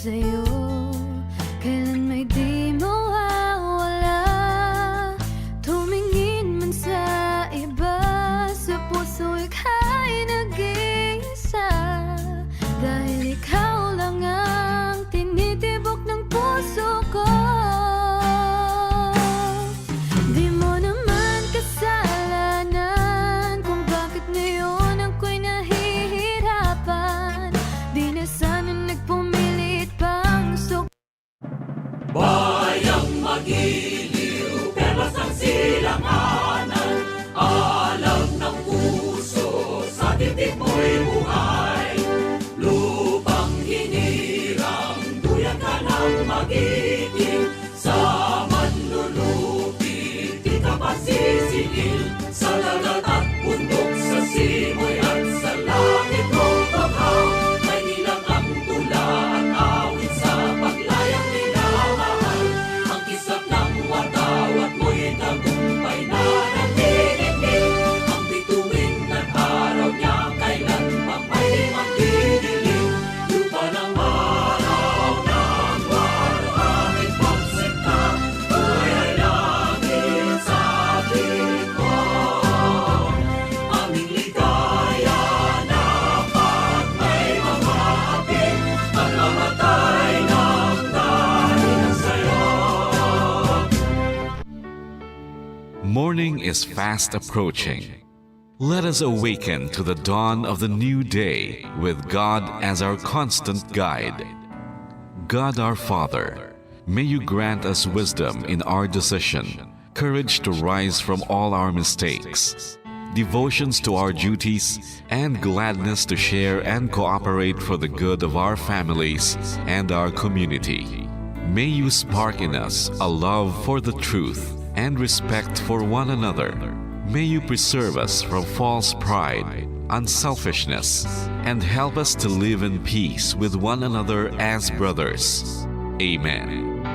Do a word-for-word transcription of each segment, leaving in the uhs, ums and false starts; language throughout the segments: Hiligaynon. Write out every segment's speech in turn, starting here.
Sa'yo, kailan may di mawawala. Tumingin man sa iba, sa puso ika'y nag-iisa. Dahil ikaw lang ang tinitibok ng puso ko. Di mo naman kasalanan kung bakit ngayon ako'y nahihirapan. Di na sana nagpumilit pang suk- Bayang magiliw, perlas ng silanganan, alam ng puso, sa titik mo'y buhay. Lupang hinirang, duyan ka ng magiting, sa manlulupi, di ka pasisingil, sa dagat at bundok, sa simoy at sa langit mong baka. Maynila ang tula at awit sa paglayang minamahal. Ang kislap ng watawat mo'y tagumpay na nanginginig. Ang bituin ng araw niya kailan pa may magdidilim. Lupa ng araw ng warawang ipagsinta, buhay ay langit sa tingkod. Aming ligaya na pag may mga hapit, pagmamatay ng dahil sa'yo. Morning is fast approaching. Let us awaken to the dawn of the new day with God as our constant guide. God our Father, may you grant us wisdom in our decision, courage to rise from all our mistakes, devotions to our duties, and gladness to share and cooperate for the good of our families and our community. May you spark in us a love for the truth and respect for one another. May you preserve us from false pride, unselfishness, and help us to live in peace with one another as brothers. Amen.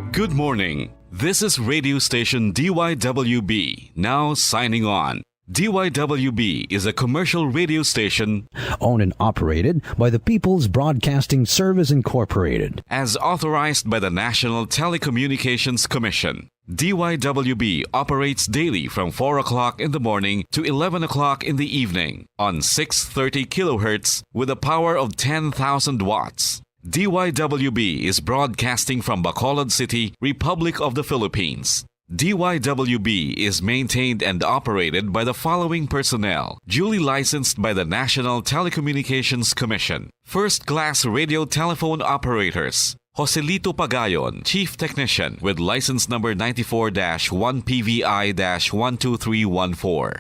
Good morning. This is radio station D Y W B, now signing on. D Y W B is a commercial radio station owned and operated by the People's Broadcasting Service Incorporated. As authorized by the National Telecommunications Commission. D Y W B operates daily from four o'clock in the morning to eleven o'clock in the evening on six thirty kilohertz with a power of ten thousand watts. D Y W B is broadcasting from Bacolod City, Republic of the Philippines. D Y W B is maintained and operated by the following personnel, duly licensed by the National Telecommunications Commission. First class radio telephone operators, Joselito Pagayon, Chief Technician, with license number ninety-four dash one P V I dash one two three one four.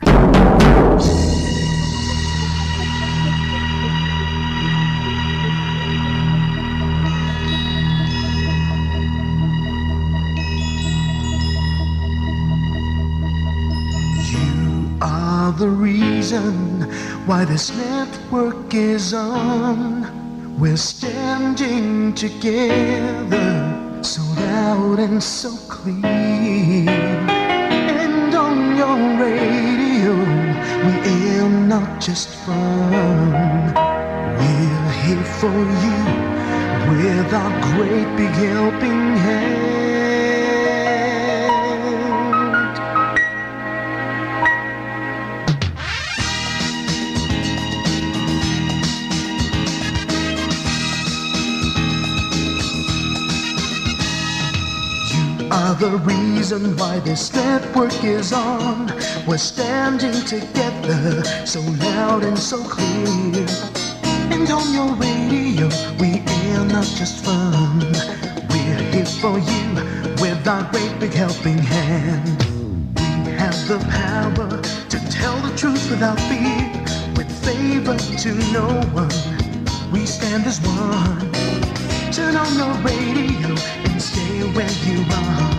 You are the reason why this network is on. We're standing together, so loud and so clear. And on your radio, we aim not just fun. We're here for you with our great big helping hand. You are the reason why this network is on. We're standing together, so loud and so clear. And on your radio, we air not just fun. We're here for you with our great big helping hand. We have the power to tell the truth without fear, with favor to no one. We stand as one. Turn on your radio and stay where you are.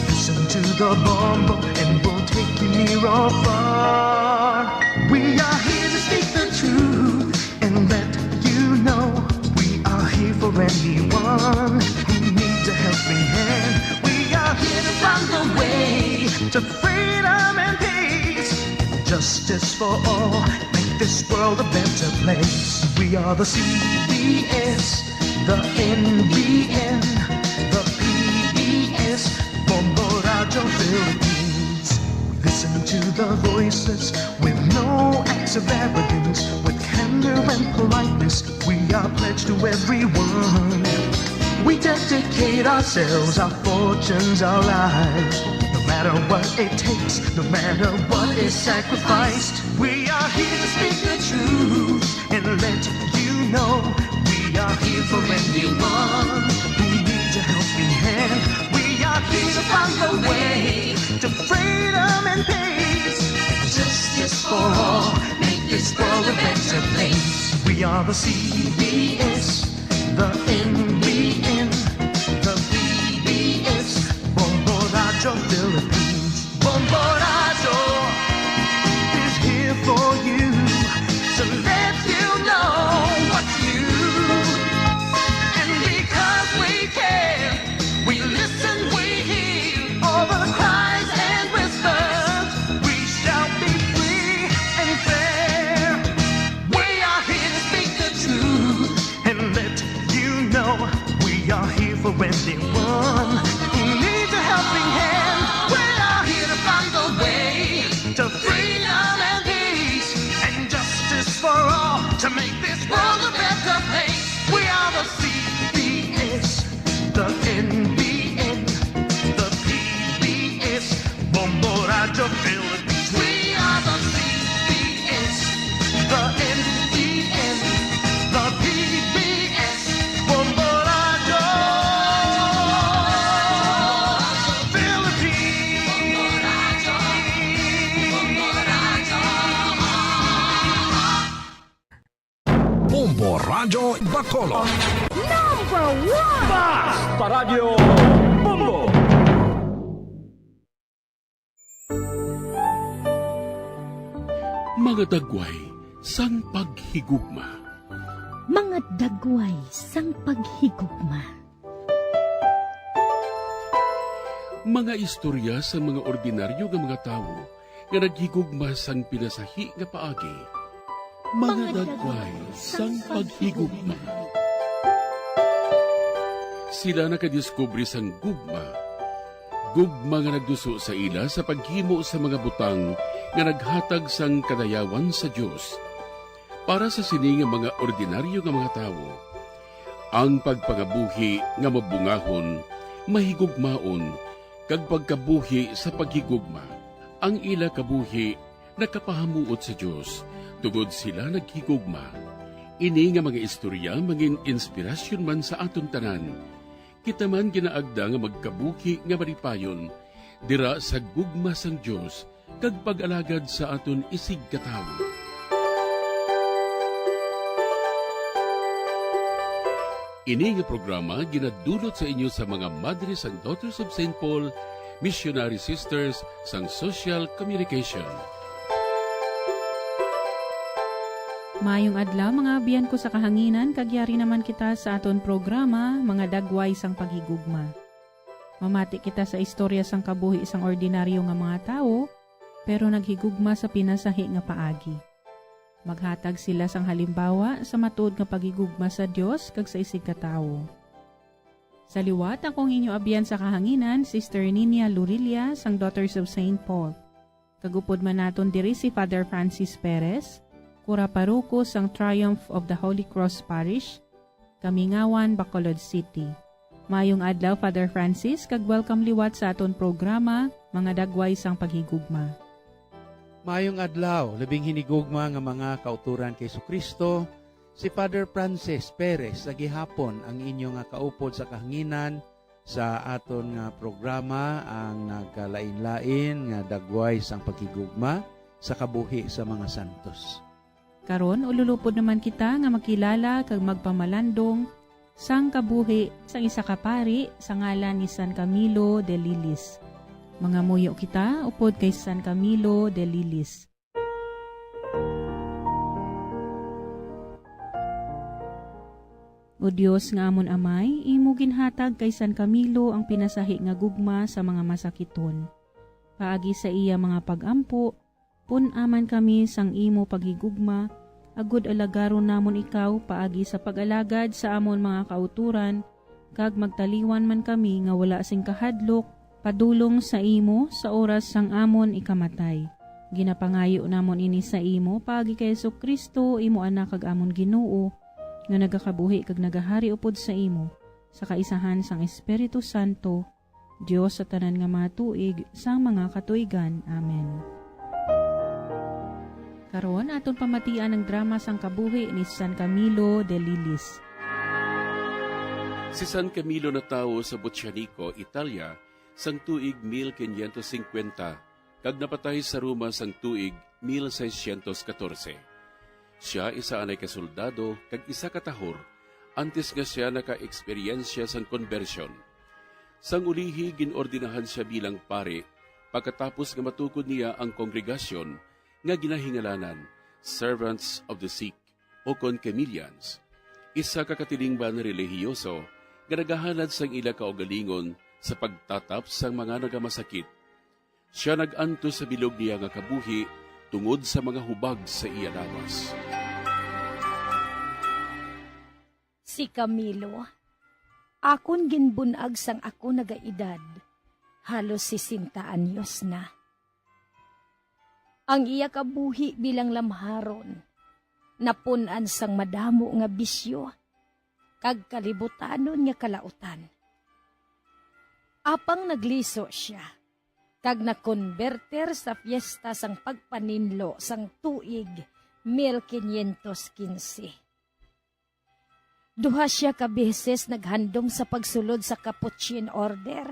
Listen to the bombo and we'll take you near or far. We are here to speak the truth and let you know we are here for anyone who needs a helping hand. We are here to find a way to freedom and peace. Justice for all, make this world a better place. We are the C B S, The N B N, the P B S, Bombo Radio Philippines. Listen to the voices with no acts of arrogance, with candor and politeness. We are pledged to everyone. We dedicate ourselves, our fortunes, our lives. No matter what it takes, no matter what is sacrificed, we are here to speak the truth and let you know we are here for anyone who needs a helping hand. We are here to find a way to freedom and peace, justice for all. Make this world a better place. We are the C B S, the N B N, the P B S, Bombo Radio Philippines. Bombo Radio is here for you to let you know what's new. And because we care, we listen, we hear all the cries and whispers. We shall be free and fair. We are here to speak the truth and let you know we are here for anyone who needs a helping hand. We are here to find a way to freedom and peace and justice for all, to make this world a better place. We are the C B S, the N B N, the P B S, Bombo Radio Philippines. We are the C B S, the N B N, the P B S, Bombo Radio Philippines. Bombo Radyo Bacolod. Number one! Bas! Paradyo Bombo! Mga dagway sang paghigugma. Mga dagway sang paghigugma. Mga istorya sang mga ordinaryo nga mga tawo nga naghigugma sang pinasahi nga paagi. Mga dagway sang paghigugma. Sila nakadiskubre sang gugma. Gugma nga nagduso sa ila sa paghimo sa mga butang nga naghatag sang kadayawan sa Dios. Para sa sini nga mga ordinaryo nga mga tawo, ang pagpangabuhi nga mabungahon, mahigugmaon, kag pagkabuhi sa paghigugma, ang ila kabuhi nakapahamuot sa Dios, tungod sila naghigugma. Ini nga mga istorya mangin inspirasyon man sa aton tanan. Kita man ginaagda nga magkabuhi nga malipayon dira sa gugma sang Dios kag pag-alagad sa aton isigkatawo. Ini nga programa ginadulot sa inyo sa mga Madre sang Daughters of Saint Paul Missionary Sisters sang Social Communication. Maayong adlaw, mga abyan ko sa kahanginan, kag yari naman kita sa aton programa, Mga Dagway sang Paghigugma. Mamati kita sa istorya sang kabuhi sang ordinaryo nga mga tawo, pero naghigugma sa pinasahi nga paagi. Maghatag sila sang halimbawa sa matuod nga paghigugma sa Dios kag sa isigkatawo. Sa liwat, akong inyo abyan sa kahanginan, Sister Ninia Lurilia sang Daughters of Saint Paul. Kag upod man naton diri si Father Francis Perez, kura paroko sang Triumph of the Holy Cross Parish, Kamingawan, Bacolod City. Maayong adlaw, Father Francis, kag welcome liwat sa aton programa, Mga Dagway sang Paghigugma. Maayong adlaw, labing hinigugma nga mga kauturan kay Jesu-Cristo, si Father Francis Perez sa gihapon ang inyo nga kaupod sa kahanginan sa aton nga programa, ang nagkalain-lain nga dagway sang paghigugma sa kabuhi sa mga santos. Karon, ululupod naman kita nga makilala kag magpamalandong sang kabuhi sang isa ka pari sa ngalan ni San Camilo de Lilis. Mangamuyo kita upod kay San Camilo de Lilis. O Dios nga amon Amay, imo ginhatag kay San Camilo ang pinasahi nga gugma sa mga masakiton. Paagi sa iya mga pag-ampo, pun-a man kami sang imo paghigugma, agod alagaron namon ikaw paagi sa pag-alagad sa amon mga kauturan, kag magtaliwan man kami nga wala sing kahadlok, padulong sa imo sa oras sang amon ikamatay. Ginapangayo namon ini sa imo paagi kay Jesu-Cristo, imo Anak kag amon Ginoo, nga nagakabuhi kag nagahari upod sa imo, sa kaisahan sang Espiritu Santo, Dios sa tanan nga mga tuig sang mga katuigan. Amen. Karon, aton pamatian ang drama sang kabuhi ni San Camilo de Lilis. Si San Camilo natawo sa Buccianico, Italia, sang tuig mil quinientos cincuenta, kag napatay sa Roma sang tuig mil seiscientos catorce. Sia isa anay ka soldado kag isa ka tahor antes nga sia naka-eksperyensya sang konbersyon. Sang ulihi, gin-ordinahan sia bilang pari pagkatapos nga matukod niya ang kongregasyon nga ginahingalanan Servants of the Sick, ukon Camilians, isa ka katilingban relihiyoso nga nagahalad sang ila kaugalingon sa pagtatap sang mga nagamasakit. Sia nag-antos sa bilog niya nga kabuhi tungod sa mga hubag sa iya lawas. Si Camilo, akon ginbun-ag sang ako nagaedad, halos sesenta anyos na. Ang iya kabuhi bilang lamharon napun-an sang madamo nga bisyo kag kalibutanon nga kalautan. Apang nagliso sia kag nakonberter sa fiesta sang pagpaninlo sang tuig mil quinientos quince. Duha sia ka beses naghandom sa pagsulod sa Capuchin Order,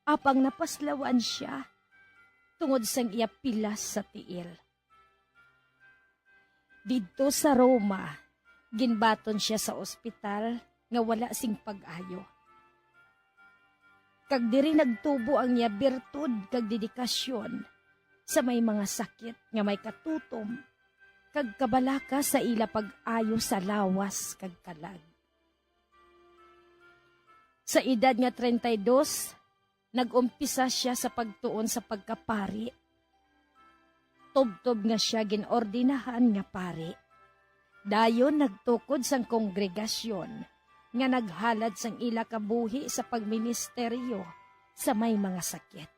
apang napaslawan sia tungod sang iya pilas sa tiil. Didto sa Roma, ginbaton sia sa ospital nga wala sing pag-ayo. Kag diri nagtubo ang iya birtud kag dedikasyon sa may mga sakit nga may katutom kag kabalaka sa ila pag-ayo sa lawas kag kalag. Sa edad nga treinta y dos, nag-umpisa sia sa pagtuon sa pagkapari. Tubtob nga sia gin-ordinahan nga pari, dayon nagtukod sang kongregasyon nga naghalad sang ila kabuhi sa pagministeryo sa may mga sakit.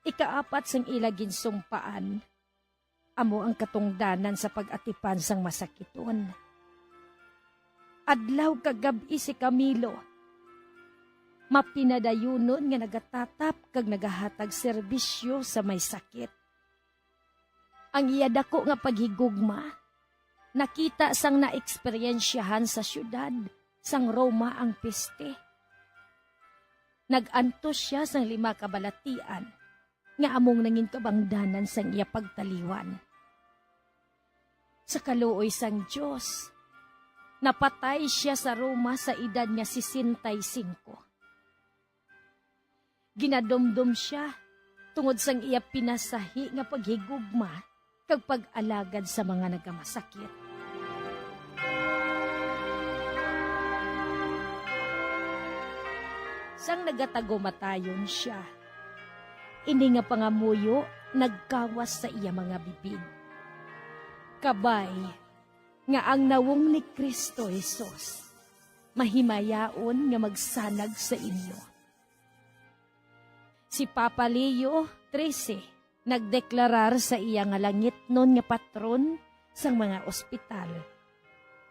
Ikaapat sang ila ginsumpaan amo ang katungdanan sa pag-atipan sang masakiton. Adlaw kag gab-i si Camilo mapinadayunon nga nagatatap kag nagahatag serbisyo sa may sakit. Ang iya daku nga paghigugma nakita sang naeksperyensyahan sa siyudad sang Roma ang peste. Nag-antos sia sang lima ka balatian nga among nangin kabangdanan sang iya pagtaliwan. Sa kaluoy sang Dios, napatay sia sa Roma sa edad nga sesenta y cinco. Ginadumdom sia tungod sang iya pinasahi nga paghigugma kag pag-alagad sa mga nagamasakit. Sang nagatagumatayon sia, ini nga pangamuyo nagkawas sa iya mga bibig. Kabay nga ang nawong ni Cristo Jesus mahimayaon nga magsanag sa inyo. Si Papa Leo trese nagdeklarar sa iya nga langitnon nga patron sang mga ospital,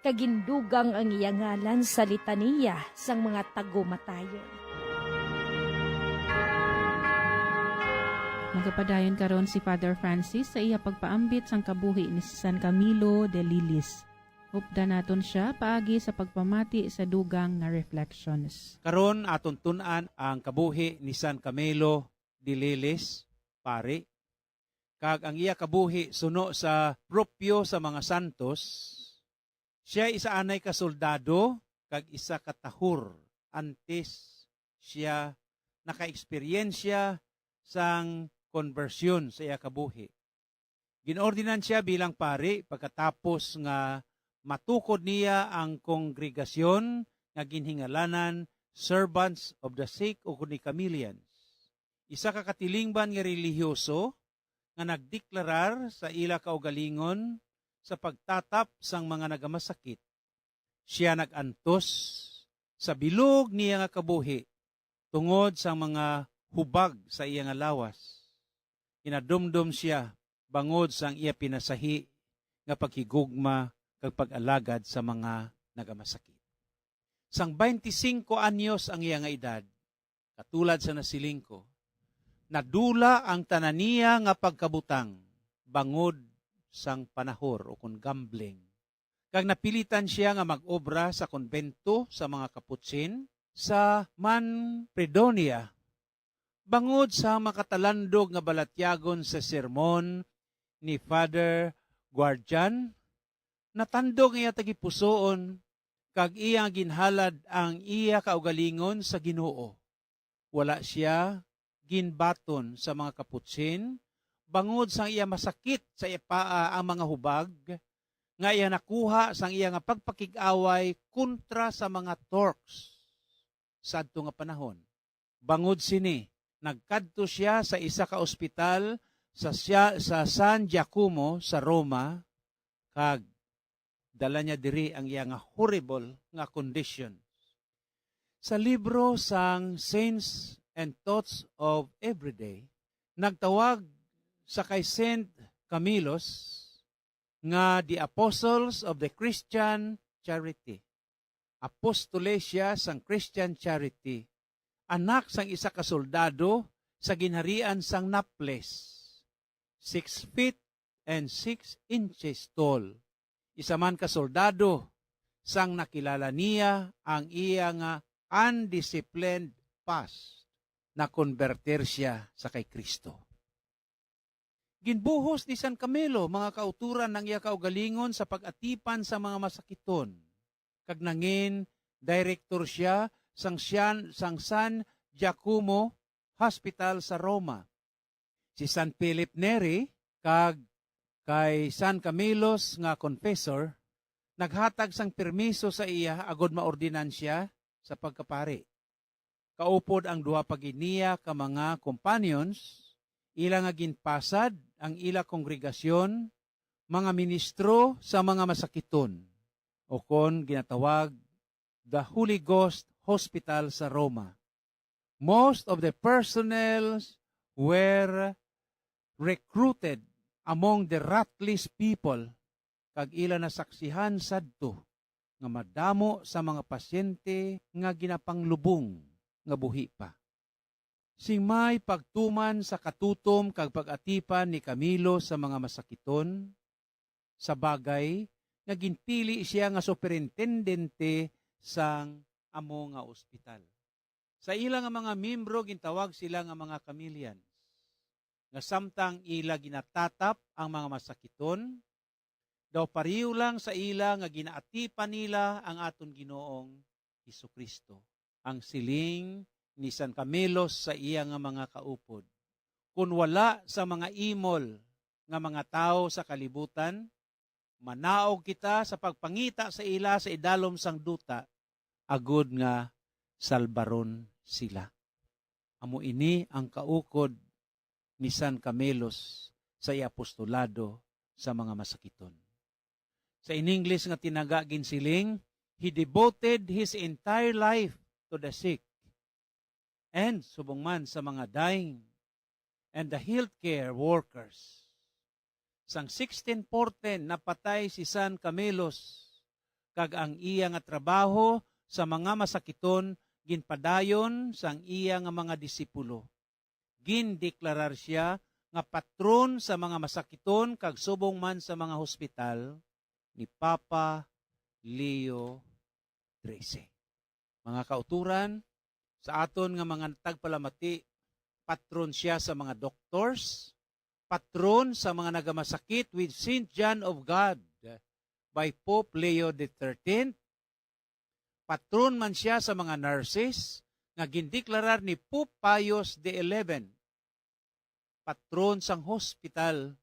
kag gindugang ang iya ngalan sa litaniya sang mga tagumatayon. Magapadayon karon si Father Francis sa iya pagpaambit sang kabuhi ni San Camilo de Lilis. Updan naton sia paagi sa pagpamati sa dugang nga reflections. Karon, aton tun-an ang kabuhi ni San Camilo de Lilis, pari, kag ang iya kabuhi suno sa propio sa mga santos. Sia isa anay ka soldado kag isa ka tahor antes sia nakaeksperyensya sang konbersyon sa iya kabuhi. Ginordinan sia bilang pari pagkatapos nga matukod niya ang kongregasyon nga ginhingalanan Servants of the Sick, ukon ni Camilians, isa ka katilingban nga relihiyoso nga nagdeklarar sa ila kaugalingon sa pagtatap sang mga nagamasakit. Sia nag-antos sa bilog niya nga kabuhi tungod sang mga hubag sa iya nga lawas. Hinadumdom sia bangod sang iya pinasahi nga paghigugma kag pag-alagad sa mga nagamasakit. Sang twenty-five anyos ang iya nga edad, katulad sa nasiling ko, nadula ang tanan niya nga pagkabutang bangod sang panahor, o kon gambling, kag napilitan sia nga mag-obra sa kumbento sa mga Kaputsin sa Manfredonia. Bangod sa makatalandog nga balatyagon sa sermon ni Father Guardian, natandog ang iya tagipusoon kag iya ginhalad ang iya kaugalingon sa Ginoo. Wala sia ginbaton sa mga Kaputsin bangod sang iya masakit sa iya paa ang mga hubag nga iya nakuha sang iya nga pagpakig-away kontra sa mga Turks sadto nga panahon. Bangod sini, nagkadto sia sa isa ka ospital sa, sia- sa San Giacomo sa Roma, kag dala niya diri ang iya nga horrible nga condition. Sa libro sang Saints and Thoughts of Everyday, nagtawag sa kay Saint Camillus nga the Apostles of the Christian Charity. Apostoles siya sang Christian Charity, anak sang isa ka soldado sa ginharian sang Naples, six feet and six inches tall. Isa man ka soldado, sang nakilala niya ang iya nga undisciplined past, nakonbertir siya sa kay Kristo. Ginbuhos ni San Camilo, mga kauturan, ang iya kaugalingon sa pag-atipan sa mga masakiton, kag nangin direktor siya sang sian-, sang San Giacomo Hospital sa Roma. Si San Philip Neri kag kay San Camillus nga confessor naghatag sang permiso sa iya agod maordinan siya sa pagkapari. Kaupod ang duha pa gid niya ka mga companions, ila nga ginpasad ang ila kongregasyon, mga ministro sa mga masakiton, o kon ginatawag the Holy Ghost Hospital sa Roma. Most of the personnel were recruited among the ruthless people, kag ila nasaksihan sadto nga madamo sa mga pasyente nga ginapanglubong nga buhi pa. Sing may pagtuman sa katutom kag pag-atipan ni Camilo sa mga masakiton, sa bagay nga ginpili siya nga superintendente sang amo nga ospital. Sa ila nga mga miyembro, gintawag sila nga mga chameleons, nga samtang ila ginatatap ang mga masakiton, daw pareho lang sa ila nga ginaatipan nila ang aton Ginoong Jesu-Cristo. Ang siling ni San Camilo sa iya nga mga kaupod, "Kon wala sa mga imol nga mga tawo sa kalibutan, manaog kita sa pagpangita sa ila sa idalom sang duta, agod nga salbaron sila." Amo ini ang kaukod ni San Camillus sa iya apostolado sa mga masakiton. Sa in English nga tinaga, ginsiling, "He devoted his entire life to the sick, and subong man sa mga dying, and the healthcare workers." Sang sixteen fourteen, napatay si San Camillus, kag ang iya nga trabaho sa mga masakiton ginpadayon sang iya nga mga disipulo. Gindeklarar sia nga patron sa mga masakiton kag subong man sa mga hospital ni Papa Leo trese. Mga kauturan, sa aton nga mga tagpalamati, patron sia sa mga doctors, patron sa mga nagamasakit with Saint John of God by Pope Leo the thirteenth, patron man sia sa mga nurses nga gindeklarar ni Pope Pius the eleventh, patron sang hospital,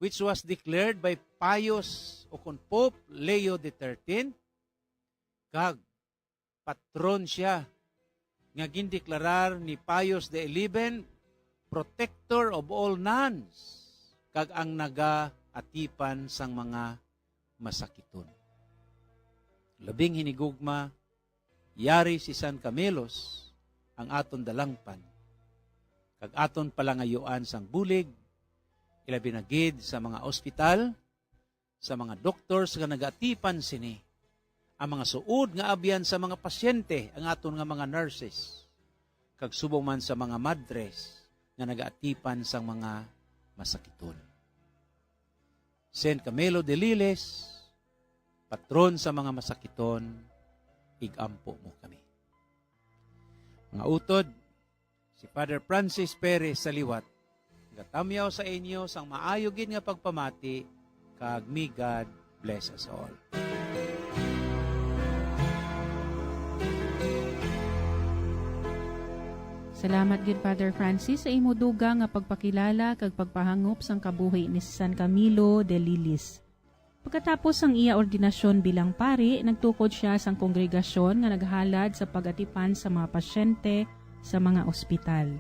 which was declared by Pius o kon Pope Leo the thirteenth, kag patron sia nga gindeklarar ni Pius the eleventh, protector of all nuns kag ang nagaatipan sang mga masakiton. Labing hinigugma, yari si San Camelos ang aton dalangpan, kag aton palangayuan sang bulig, ilabi na gid sa mga ospital, sa mga doctors nga nagaatipan sini, ang mga suod nga abyan sa mga pasyente, ang aton nga mga nurses, kag subong man sa mga madres nga nagaatipan sang mga masakiton. Saint Camilo de Liles, patron sa mga masakiton, ig-ampo mo kami. Mga utod, si Father Francis Perez sa liwat, gatamyaw sa inyo sang maayo gid nga pagpamati, kag may God bless us all. Salamat gid, Father Francis, sa imo dugang nga pagpakilala kag pagpahangop sang kabuhi ni San Camilo de Lilis. Pagkatapos sang iya ordinasyon bilang pari, nagtukod sia sang kongregasyon nga naghalad sa pag-atipan sa mga pasyente sa mga ospital.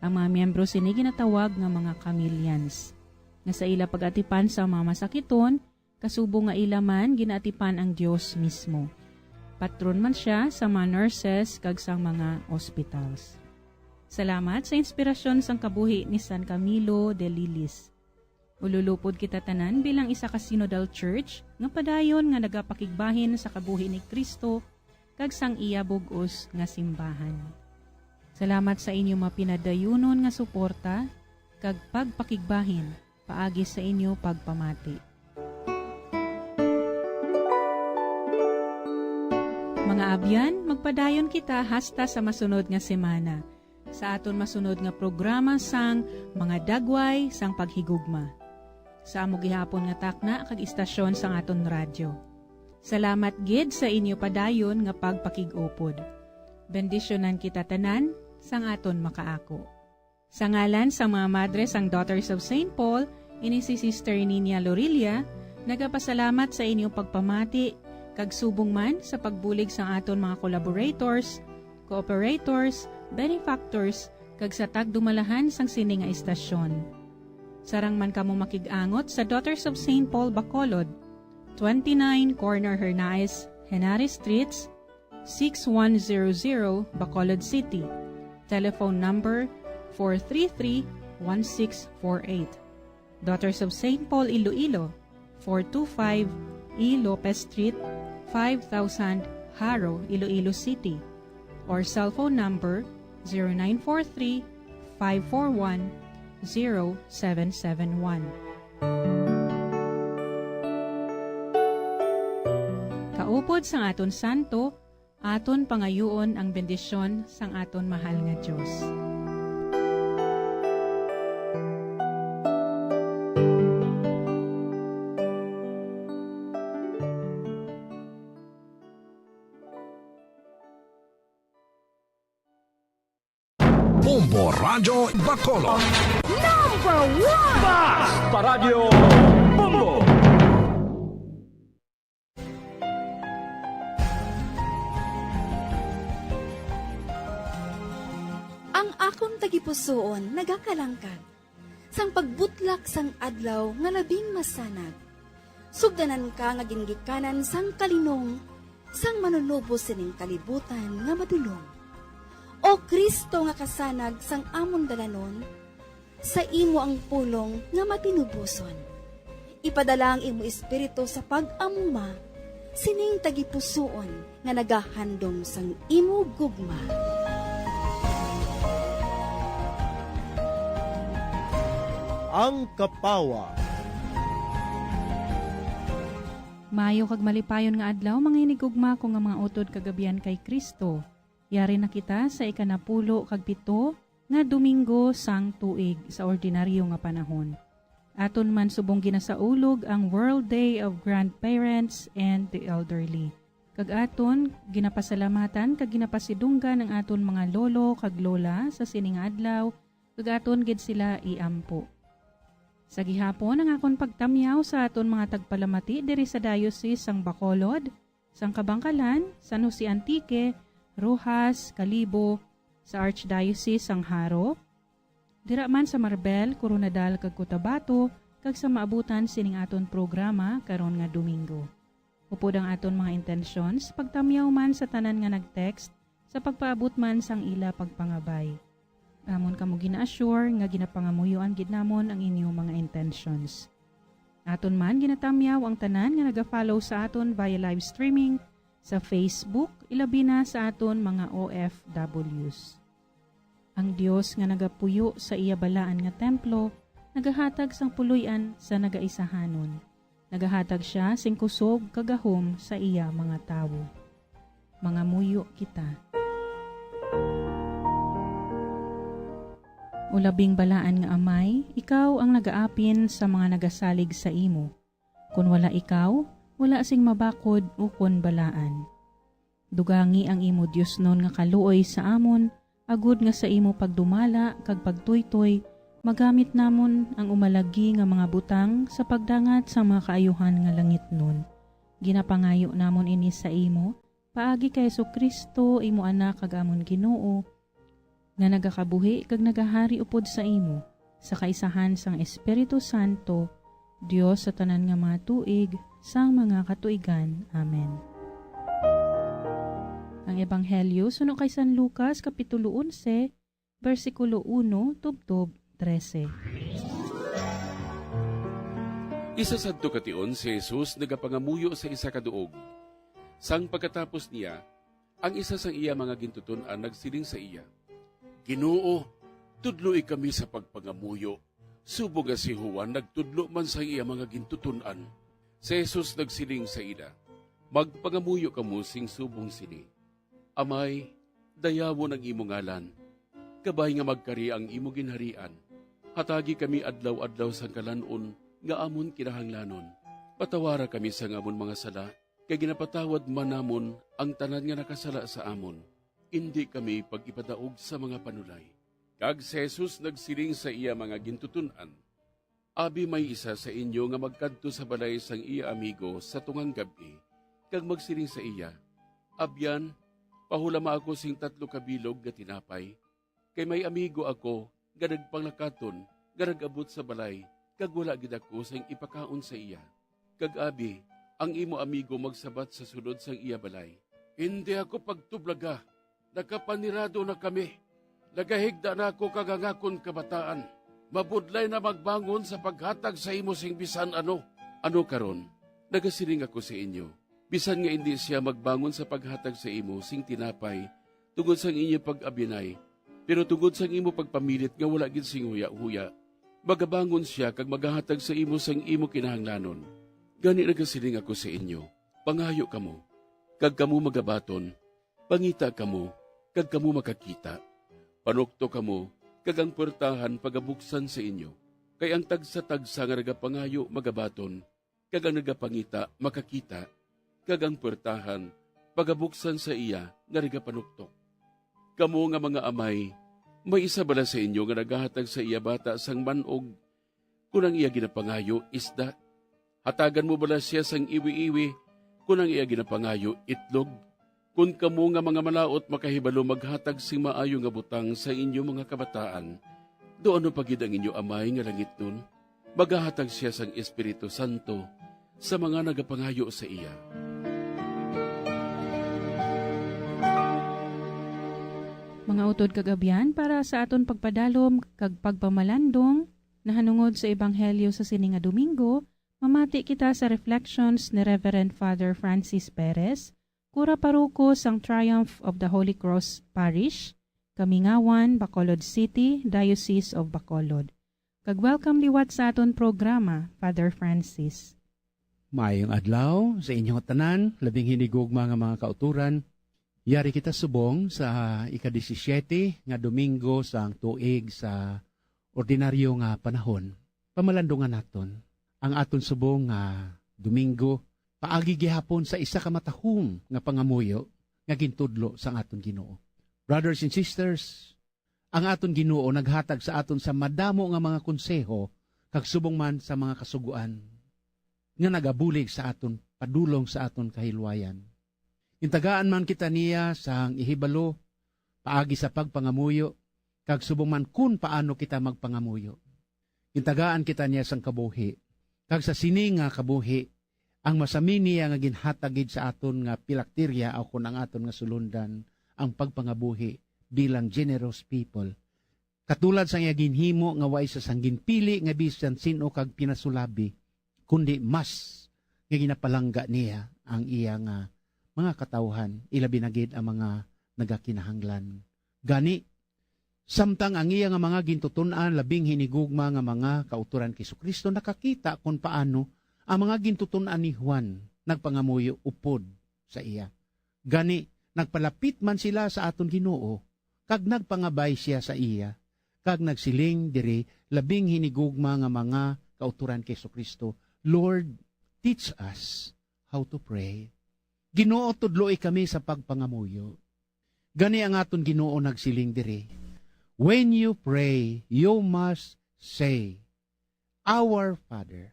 Ang mga miyembro sini ginatawag nga mga Camilians, nga sa ila pag-atipan sa mga masakiton, kasubong nga ila man ginaatipan ang Dios mismo. Patron man sia sa mga nurses kag sa mga hospitals. Salamat sa inspirasyon sang kabuhi ni San Camilo de Lilis. Ululupod kita tanan bilang isa ka synodal church nga padayon nga nagapakigbahin sa kabuhi ni Cristo kag sang iya bug-os nga simbahan. Salamat sa inyo mapinadayunon nga suporta kag pagpakigbahin paagi sa inyo pagpamati. Mga abyan, magpadayon kita hasta sa masunod nga semana, sa aton masunod nga programa sang Mga Dagway sang Paghigugma, sa amo gihapon nga takna kag istasyon sang aton radyo. Salamat gid sa inyo padayon nga pagpakig-upod. Bendisyonan kita tanan sang aton makaako. Sa ngalan sang mga madre sang Daughters of Saint Paul, ini si Sister Nina Lorilla, nagapasalamat sa inyong pagpamati, kag subong man sa pagbulig sang aton mga collaborators, cooperators, benefactors, kag sa tagdumalahan sang sini nga istasyon. Sarang man kamo makig-angot sa Daughters of Saint Paul Bacolod, twenty-nine Corner Hernaez, Henares Streets, six one zero zero, Bacolod City. Telephone number four three three, one six four eight. Daughters of Saint Paul Iloilo, four two five E Lopez Street, five thousand, Jaro, Iloilo City. Or cellphone number zero nine four three, five four one, zero seven seven one. Kaupod sang aton santo, aton pangayuon ang bendisyon sang aton mahal nga Dios. Bombo Radyo Bacolod. Number one! Basta Radyo Bombo! Ang akon tagipusoon nagakalangkag sang pagbutlak sang adlaw nga labing masanag. Sugdanan ka nga gingikanan sang kalinong sang Manunubos sining kalibutan nga madulom. O Cristo nga kasanag sang amon dalanon, sa imo ang pulong nga matinuboson. Ipadala ang imo Espiritu sa pag-amuma sining tagipusoon nga nagahandom sang imo gugma. Ang Kapawa. Maayo kag malipayon nga adlaw, mga hinigugma ko nga mga utod kag abyan kay Cristo. Yari na kita sa ikanapulo kag pito nga Domingo sang tuig sa ordinaryo nga panahon. Aton man subong ginasaulog ang World Day of Grandparents and the Elderly. Kag aton ginapasalamatan kag ginapasidunggan ang aton mga lolo kag lola sa sini nga adlaw, kag aton gid sila iampo. Sa gihapon, ang akon pagtamyaw sa aton mga tagpalamati diri sa Diocese sang Bacolod, sang Kabankalan, San Jose Antique, Roxas, Kalibo, sa Archdiocese sang Jaro, dira man sa Marbel, Koronadal, kag Cotabato, kag sa maabutan sining aton programa karon nga Domingo. Upod ang aton mga intentions, pagtamyaw man sa tanan nga nag-text, sa pagpaabot man sang ila pagpangabay. Amon kamo gina-assure nga ginapangamuyoan gid namon ang inyo mga intentions. Aton man ginatamyaw ang tanan nga naga-follow sa aton via live streaming sa Facebook, ilabi na sa aton mga O F Ws. Ang Dios nga nagapuyo sa iya balaan nga templo nagahatag sang puloy-an sa nagaisahanon. Nagahatag sia sing kusog kag gahom sa iya mga tawo. Mangamuyo kita. O labing balaan nga Amay, ikaw ang nagaapin sa mga nagasalig sa imo. Kon wala ikaw, wala sing mabakod ukon balaan. Dugangi ang imo diosnon nga kaluoy sa amon, agod nga sa imo pagdumala kag pagtuytoy, magamit namon ang umalagi nga mga butang sa pagdangat sang mga kaayuhan nga langitnon. Ginapangayo namon ini sa imo, paagi kay Jesu-Cristo, imo Anak kag amon Ginoo, nga nagakabuhi kag nagahari upod sa imo, sa kaisahan sang Espiritu Santo, Dios sa tanan nga mga tuig, sang mga katuigan. Amen. Ang Ebanghelyo suno kay San Lucas, Kapitulo onse, bersikulo uno tubtob trese. Isa sadto ka tion si Jesus nagapangamuyo sa isa ka duog. Sang pagkatapos niya, ang isa sang iya mga gintuton-an nagsiling sa iya, "Ginoo, tudloi kami sa pagpangamuyo, subong nga si Juan nagtudlo man sang iya mga gintuton-an." Si Jesus nagsiling sa ila, "Magpangamuyo kamo sing subong sini: Amay, dayawon ang imo ngalan. Kabay nga magkari ang imo ginharian. Hatagi kami adlaw-adlaw sang kalan-on nga amon kinahanglanon. Patawara kami sang amon mga sala, kay ginapatawad man namon ang tanan nga nakasala sa amon. Indi kami pag-ipadaog sa mga panulay." Kag si Jesus nagsiling sa iya mga gintuton-an, "Abi may isa sa inyo nga magkadto sa balay sang iya amigo sa tungang gab-i, kag magsiling sa iya, 'Abyan, pahulama ako sing tatlo ka bilog nga tinapay, kay may amigo ako nga nagpanglakaton nga nag-abot sa balay, kag wala gid ako sing ipakaon sa iya.' Kag abi, ang imo amigo magsabat sa sulod sang iya balay, 'Indi ako pagtublaga, nakapanirado na kami. Nagahigda na ako kag ang akon kabataan. Mabudlay na magbangon sa paghatag sa imo sing bisan ano.' Ano karon? Nagasiling ako sa inyo, bisan nga indi sia magbangon sa paghatag sa imo sing tinapay tungod sang inyo pag-abyanay, pero tungod sang imo pagpamilit nga wala gid sing huyahuya, magabangon sia kag magahatag sa imo sang imo kinahanglanon. Gani nagasiling ako sa inyo, pangayo kamo, kag kamo magabaton, pangita kamo, kag kamo makakita, panuktok kamo, kag ang puwertahan pagabuksan sa inyo. Kay ang tagsa-tagsa nga nagapangayo magabaton, kag ang nagapangita makakita, kag ang puwertahan pagabuksan sa iya nga nagapanuktok. Kamo nga mga amay, may isa bala sa inyo nga nagahatag sa iya bata sang man-og kon ang iya ginapangayo isda? Hatagan mo bala sia sang iwi-iwi kon ang iya ginapangayo itlog? Kon kamo nga mga malaut makahibalo maghatag sing maayo nga butang sa inyo mga kabataan, daw ano pa gid ang inyo Amay nga langitnon? Magahatag sia sang Espiritu Santo sa mga nagapangayo sa iya. Mga utod kag abyan, para sa aton pagpadalom kag pagpamalandong nahanungod sa Ebanghelyo sa sini nga Domingo, mamati kita sa reflections ni Reverend Father Francis Perez, kura paroko sang Triumph of the Holy Cross Parish, Kamingawan, Bacolod City, Diocese of Bacolod. Kag welcome liwat sa aton programa, Father Francis. Maayong adlaw sa inyo tanan, labing hinigugma nga mga kauturan. Yari kita subong sa ika-disisiete nga Domingo sang tuig sa ordinaryo nga panahon. Pamalandungan naton ang aton subong nga Domingo paagi gihapon sa isa ka matahom nga pangamuyo nga gintudlo sang aton Ginoo. Brothers and sisters, ang aton Ginoo naghatag sa aton sa madamo nga mga konseho kag subong man sa mga kasugoan nga nagabulig sa aton padulong sa aton kahilwayan. Gintagaan man kita niya sang ihibalo paagi sa pagpangamuyo, kag subong man kun paano kita magpangamuyo. Gintagaan kita niya sang kabuhi, kag sa sini nga kabuhi, ang masami niya nga ginhatag gid sa aton nga pilakterya, o kon ang aton nga sulondan, ang pagpangabuhi bilang generous people. Katulad sang iya ginhimo nga way sa sang ginpili nga bisan sin-o kag pinasulabi, kundi mas nga ginapalangga niya ang iya nga mga katawuhan, ilabi na gid ang mga nagakinahanglan. Gani, samtang ang iya nga mga gintuton-an labing hinigugma nga mga kautoran kay Jesu-Cristo nakakita kon paano ang mga gintuton-an ni Juan nagpangamuyo upod sa iya. Gani, nagpalapit man sila sa aton Ginoo, kag nagpangabay sia sa iya, kag nagsiling diri labing hinigugma nga mga kautoran kay Jesu-Cristo, "Lord, teach us how to pray." Ginoo, tudloi kami sa pagpangamuyo. Gani ang aton Ginoo nagsiling diri, "When you pray, you must say, 'Our Father.'"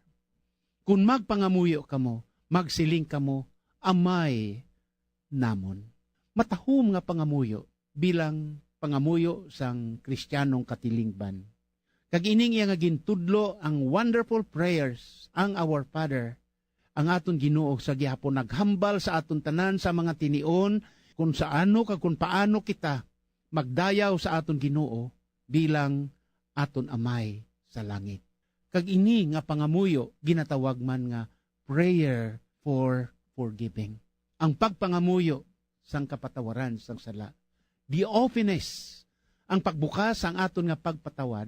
Kung magpangamuyo kamo, magsiling kamo, "Amay namon." Matahom nga pangamuyo bilang pangamuyo sang Kristiyanong katilingban. Kag ining iya nga gintudlo ang wonderful prayers, ang Our Father, ang aton Ginoo sa gihapon naghambal sa aton tanan sa mga tinion kung sa ano kag kung paano kita magdayaw sa aton Ginoo bilang aton Amay sa langit. Kag ini nga pangamuyo ginatawag man nga prayer for forgiving. Ang pagpangamuyo sang kapatawaran sang sala. Diophines, ang pagbukas sang aton nga pagpatawad,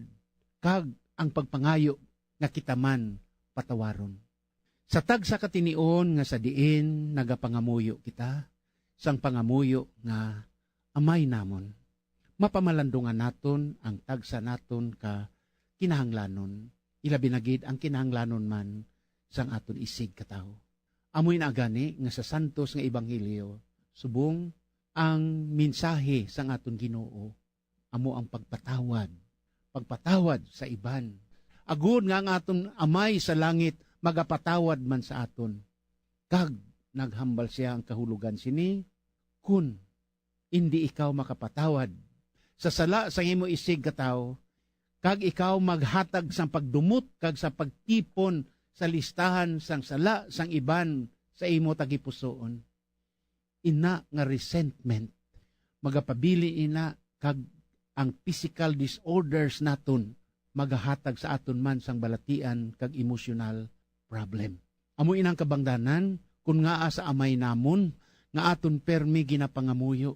kag ang pagpangayo nga kita man patawaron. Sa tagsa ka tinion nga sa diin nagapangamuyo kita sang pangamuyo nga Amay namon, mapamalandungan naton ang tagsa naton ka kinahanglanon, ilabi na gid ang kinahanglanon man sang aton isig ka tawo. Amo ina gani nga sa santos nga ebanghelyo, subong ang mensahe sang aton Ginoo amo ang pagpatawad, pagpatawad sa iban, agod nga ang aton Amay sa langit magapatawad man sa aton. Kag naghambal sia ang kahulogan sini, kun indi ikaw makapatawad sa sala sang imo isig ka tawo, kag ikaw maghatag sang pagdumot kag sa pagtipon sa listahan sang sala sang iban sa imo tagipusoon, ina nga resentment magapabilin ina, kag ang physical disorders naton magahatag sa aton man sang balatian kag emosyonal problem. Amo inang kabangdanan kon ngaa sa Amay namon nga aton permi ginapangamuyo,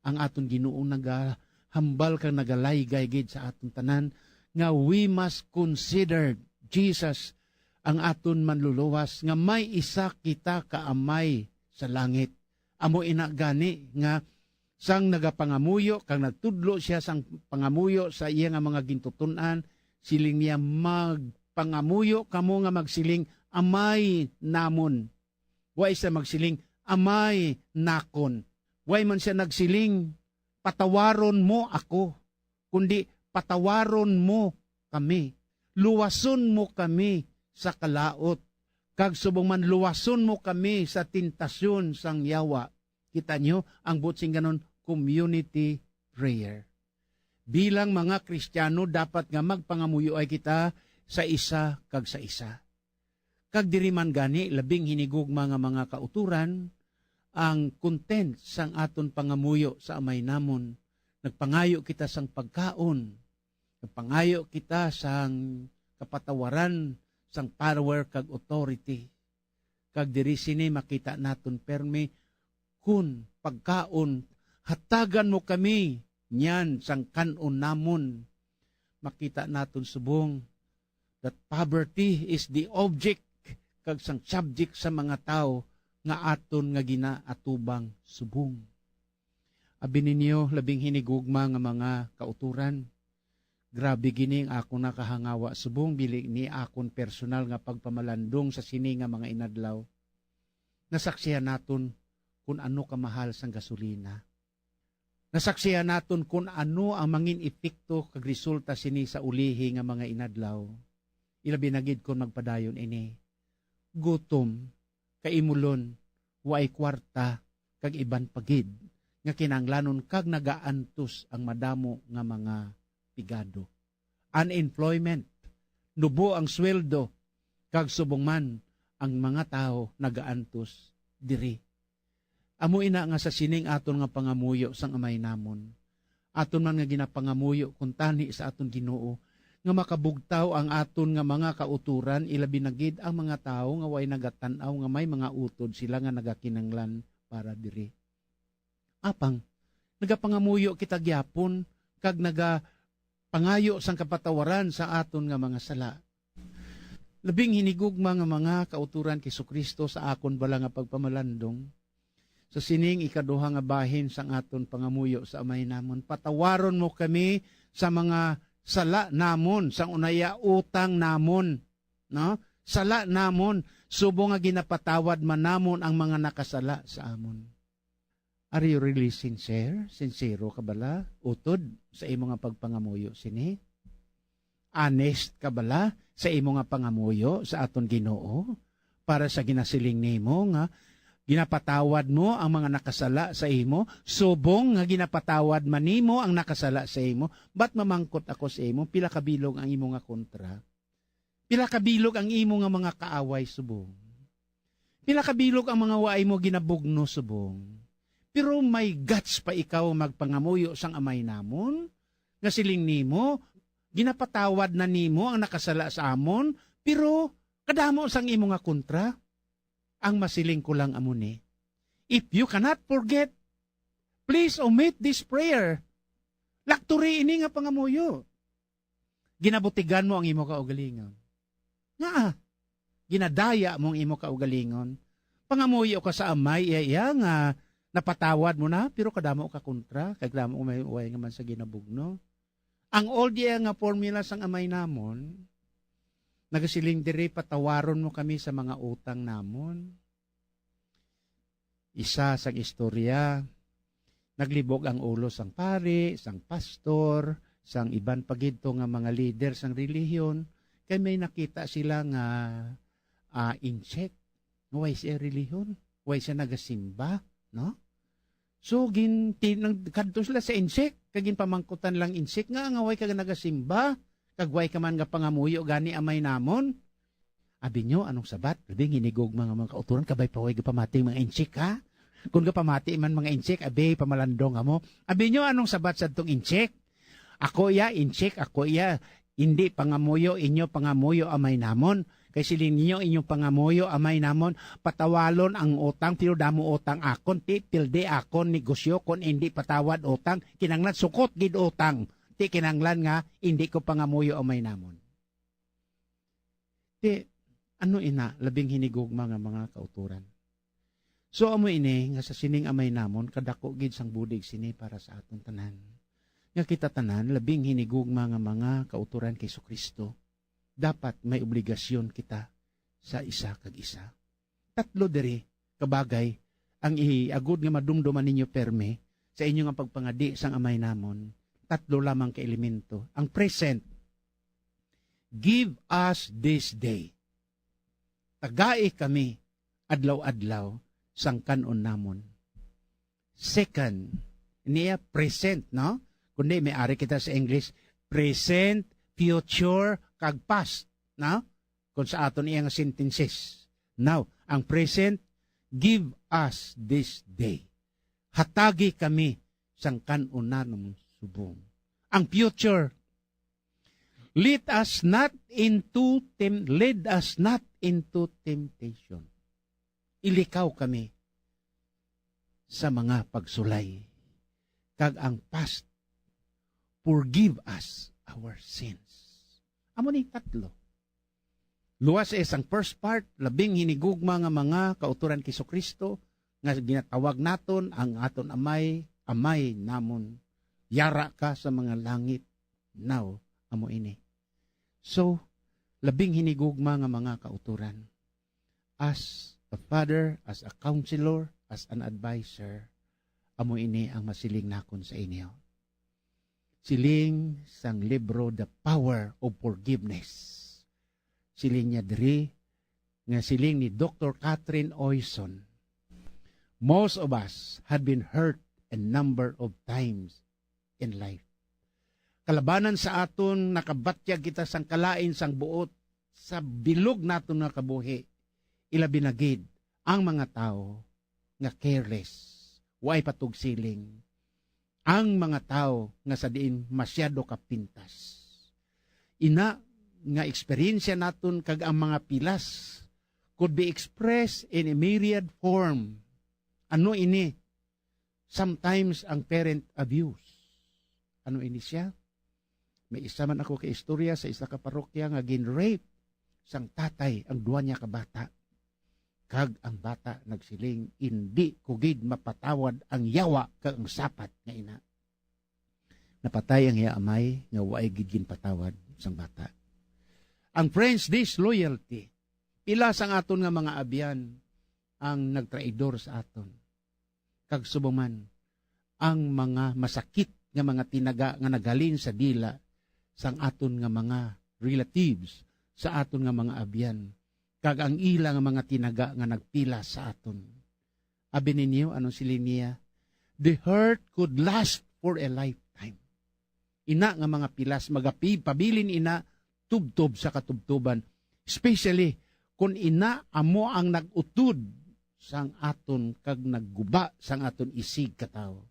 ang aton Ginoo nagahambal kag nagalaygay gid sa aton tanan nga we must consider Jesus, ang aton Manluluwas, nga may isa kita ka Amay sa langit. Amo ina gani nga sang nagapangamuyo kag nagtudlo sia sang pangamuyo sa iya nga mga gintuton-an, siling niya, "Magpangamuyo kamo nga magsiling, 'Amay namon.'" Wa sia magsiling, "Amay nakon." Wa man sia nagsiling, "Patawaron mo ako," kundi, "Patawaron mo kami. Luwason mo kami sa kalaut, kag subong man luwason mo kami sa tentasyon sang yawa." Kita niyo, ang buot sing ganon, community prayer. Bilang mga Kristiyano, dapat nga magpangamuyoay kita sa isa kag sa isa. Kag diri man gani labing hinigugma nga mga kautoran ang content sang aton pangamuyo sa Amay namon. Nagpangayo kita sang pagkaon, nagpangayo kita sang kapatawaran, sang power kag authority. Kag diri sini makita naton permi kun pagkaon, "Hatagan mo kami niyan sang kan-on namon." Makita naton subong that poverty is the object kag sang subject sa mga tawo nga aton nga ginaatubang subong. Abi ninyo, labing hinigugma nga mga kautoran, grabe gini ang akon nakahangawa subong bili ni akon personal nga pagpamalandong sa sini nga mga inadlaw. Nasaksihan naton kun ano kamahal sang gasolina. Nasaksihan naton kun ano ang mangin epekto kag resulta sini sa ulihi nga mga inadlaw, ilabi na gid kon magpadayon ini. Gutom, kaimulon, waay kwarta, kag iban pa gid. nga kinahanglanon kag nagaantos ang madamo nga mga pigado. Unemployment, nubo ang sweldo, kag subong man ang mga tawo nagaantos diri. Amo ina nga sa sining aton nga pangamuyo sang Amay namon, aton man nga ginapangamuyo kuntani sa aton Ginoo, nga makabugtaw ang aton nga mga kautoran, ilabi na gid ang mga tawo nga way nagatan-aw nga may mga utod sila nga nagakinahanglan para diri. Apang nagapangamuyo kita gyapon kag nagapangayo sang kapatawaran sa aton nga mga sala. Labing hinigugma nga mga kautoran kay Jesu-Cristo, sa akon bala nga pagpamalandong, sa sining ikaduha nga bahin sang aton pangamuyo sa Amay namon, patawaron mo kami sa mga sala namon, sang unaya utang namon, no? Sala namon, subong nga ginapatawad man namon ang mga nakasala sa amon. Are you really sincere? Sincero ka bala, utod, sa imo nga pagpangamuyo sini? Honest ka bala sa imo nga pangamuyo sa aton Ginoo, para sa ginasiling nimo nga ginapatawad mo ang mga nakasala sa imo, subong nga ginapatawad man nimo ang nakasala sa imo? But mamangkot ako sa imo, pila ka bilog ang imo nga kontra? Pila ka bilog ang imo nga mga kaaway subong? Pila ka bilog ang mga waay mo ginabugno subong? Pero may guts pa ikaw magpangamuyo sang Amay namon, nga siling nimo, ginapatawad na nimo ang nakasala sa amon, pero kadamo sang imo nga kontra. Ang masiling ko lang amo ni, if you cannot forget, please omit this prayer. Lakturi ini nga pangamuyo. Ginabutigan mo ang imo kaugalingon. Ngaa? Ginadaya mo ang imo kaugalingon. Pangamuyo ka sa Amay, iya, iya nga napatawad mo na, pero kadamo ka kontra, kay kadamo may uway nga man sa ginabugno. Ang old iya nga formula sang Amay namon, nagasiling diri, "Patawaron mo kami sa mga utang namon." Isa sang istorya, naglibog ang ulo sang pari, sang pastor, sang iban pa gid to nga mga lider sang relihiyon, kay may nakita sila nga, ah, insik, nga way siya relihiyon, way siya nagasimba, no? So, gin-, ti-, nagkadto sila sa insik, kag ginpamangkutan lang insik nga, nga way ka nagasimba, kag way ka man nga pangamuyo gani Amay namon. Abi nyo, anong sabat? Labing hinigugma nga mga kauturan, kabay pa way gapamati mga insik, ha? Kung gapamati man mga insik, abi, pamalandong amo. Abi nyo, anong sabat sa tong insik? Ako iya, insik, ako iya. Hindi pangamuyo, inyo pangamuyo Amay namon. Kay siling ninyo, inyo pangamuyo Amay namon, patawalon ang utang, pero damo utang akon, ti pildi akon negosyo kon hindi patawad utang, kinanglan sukot gid utang, ti kinanglan nga hindi ko pangamuyo Amay namon. Ti, ano ina, labing hinigugma nga mga kauturan? So, amo ini nga sa sining Amay namon, kadako gid sang bulig sini para sa aton tanan. Nga kita tanan, labing hinigugma nga mga kauturan kay Jesu-Cristo, dapat may obligasyon kita sa isa kag isa. Tatlo diri ka bagay ang iagod nga madumduman ninyo permi sa inyo nga pagpangadi sang Amay namon. Tatlo lamang ka elemento. Ang present, "Give us this day." Tagai kami adlaw-adlaw sang kan-on namon. Second, niya present, no? Kundi may ari kita sa English, present, future, kag past, no? Kung sa aton iya nga sentences. Now, ang present, "Give us this day." Hatagi kami sang kan-on namon subong. Ang future, "Lead us not into tem-, lead us not into temptation." Ilikaw kami sa mga pagsulay. Kag ang past, "Forgive us our sins." Amo ni tatlo. Luwas sa isang first part, labing hinigugma nga mga kauturan kay Jesu-Cristo nga ginatawag naton ang aton Amay, "Amay namon, yara ka sa mga langit." Now, amo ini. So, labing hinigugma nga mga kauturan. As a father, as a counselor, as an advisor, amo ini ang masiling nakon sa inyo. Siling sang libro The Power of Forgiveness. Siling niya diri nga siling ni Doctor Catherine Oyson, "Most of us had been hurt a number of times in life. Kalabanan sa aton, nakabatyag kita sang kalain sang buot sa bilog naton nga kabuhi. Ilabi na gid ang mga tawo nga careless, way patugsiling, ang mga tawo nga sa diin masyado kapintas. Ina nga eksperyensya naton kag ang mga pilas could be expressed in a myriad form. Ano ini? Sometimes ang parent abuse. Ano ini siya? May isa man ako ka istorya sa isa ka parokya nga gin-rape sang tatay ang duwa niya ka bata. Kag ang bata nagsiling, "Indi ko gid mapatawad ang yawa kag ang sapat nga ina." Napatay ang iya amay nga waay gid ginpatawad sang bata. Ang friends, disloyalty. Pila sang aton nga mga abyan ang nagtraidor sa aton. Kag subong man, ang mga masakit nga mga tinaga nga naghalin sa dila sang aton nga mga relatives, sa aton nga mga abyan, kag ang ila nga mga tinaga nga nagpilas sa aton. Abi ninyo, anong siling niya? The hurt could last for a lifetime. Ina nga mga pilas magapabilin ina tubtob sa katubtoban, especially kon ina amo ang nag-utod sang aton kag nagguba sang aton isig katawo.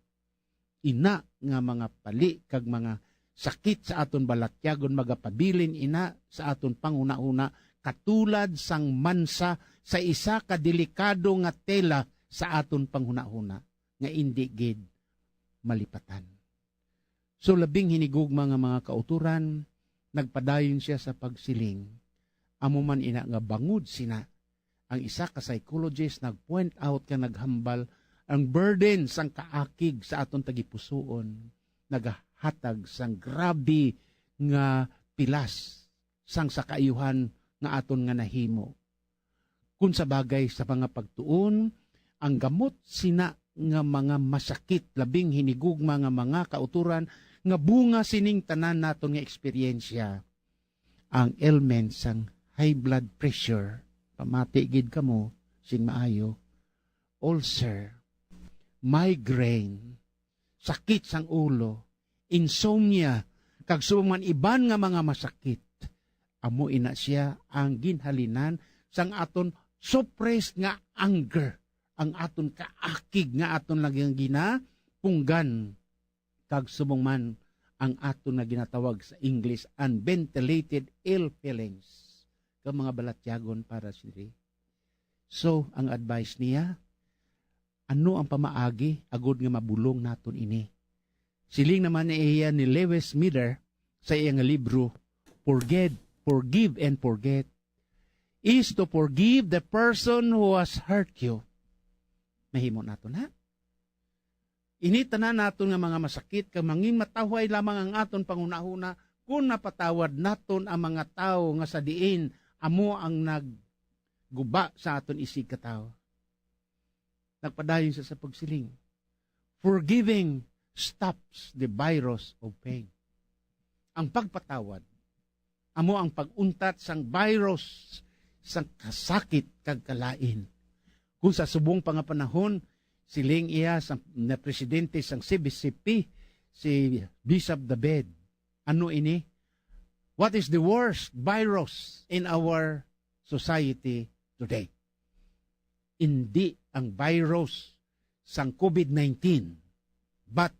Ina nga mga pali kag mga sakit sa aton balatyagon magapabilin ina sa aton panghunahuna, katulad sang mansa sa isa ka delikado nga tela sa aton panghunahuna nga indi gid malipatan. So, labing hinigugma nga mga kauturan, nagpadayon siya sa pagsiling, amo man ina nga bangod sina, ang isa ka psychologist nag-point out nga naghambal ang burden sang kaakig sa aton tagipusoon nagahatag sang grabe nga pilas sang sa kaayuhan nga aton nga nahimo. Kun sa bagay sa mga pagtuon, ang gamot sina nga mga masakit, labing hinigugma nga mga kauturan nga bunga sining tanan naton nga eksperyensya, ang ailment sang high blood pressure, pamati gid kamo sing maayo, ulcer, migraine, sakit sang ulo, insomnia, kag subong man iban nga mga masakit. Amo ina sia ang ginhalinan sang aton suppressed nga anger, ang aton kaakig nga aton lagi nga ginapunggan, kag subong man ang aton nga ginatawag sa English unventilated ill feelings, kag mga balatyagon para sini. So, ang advice niya, ano ang pamaagi agod nga mabulong naton ini? Siling naman ni iya ni Lewis Miller sa iya nga libro, Forget, Forgive and Forget, is to forgive the person who has hurt you. Mahimo naton, ha? Ini tanan naton nga mga masakit kag mangin matawhay lamang ang aton panghunahuna kon napatawad naton ang mga tawo nga sa diin amo ang nagguba sa aton isig katawo. Nagpadayon siya sa pagsiling, "Forgiving stops the virus of pain." Ang pagpatawad amo ang pag-untat sang virus sang kasakit kag kalain. Kung sa subong pa nga panahon, siling iya sa na presidente sang C B C P, si Bishop David, ano ini? What is the worst virus in our society today? Indi ang virus sang COVID nineteen, but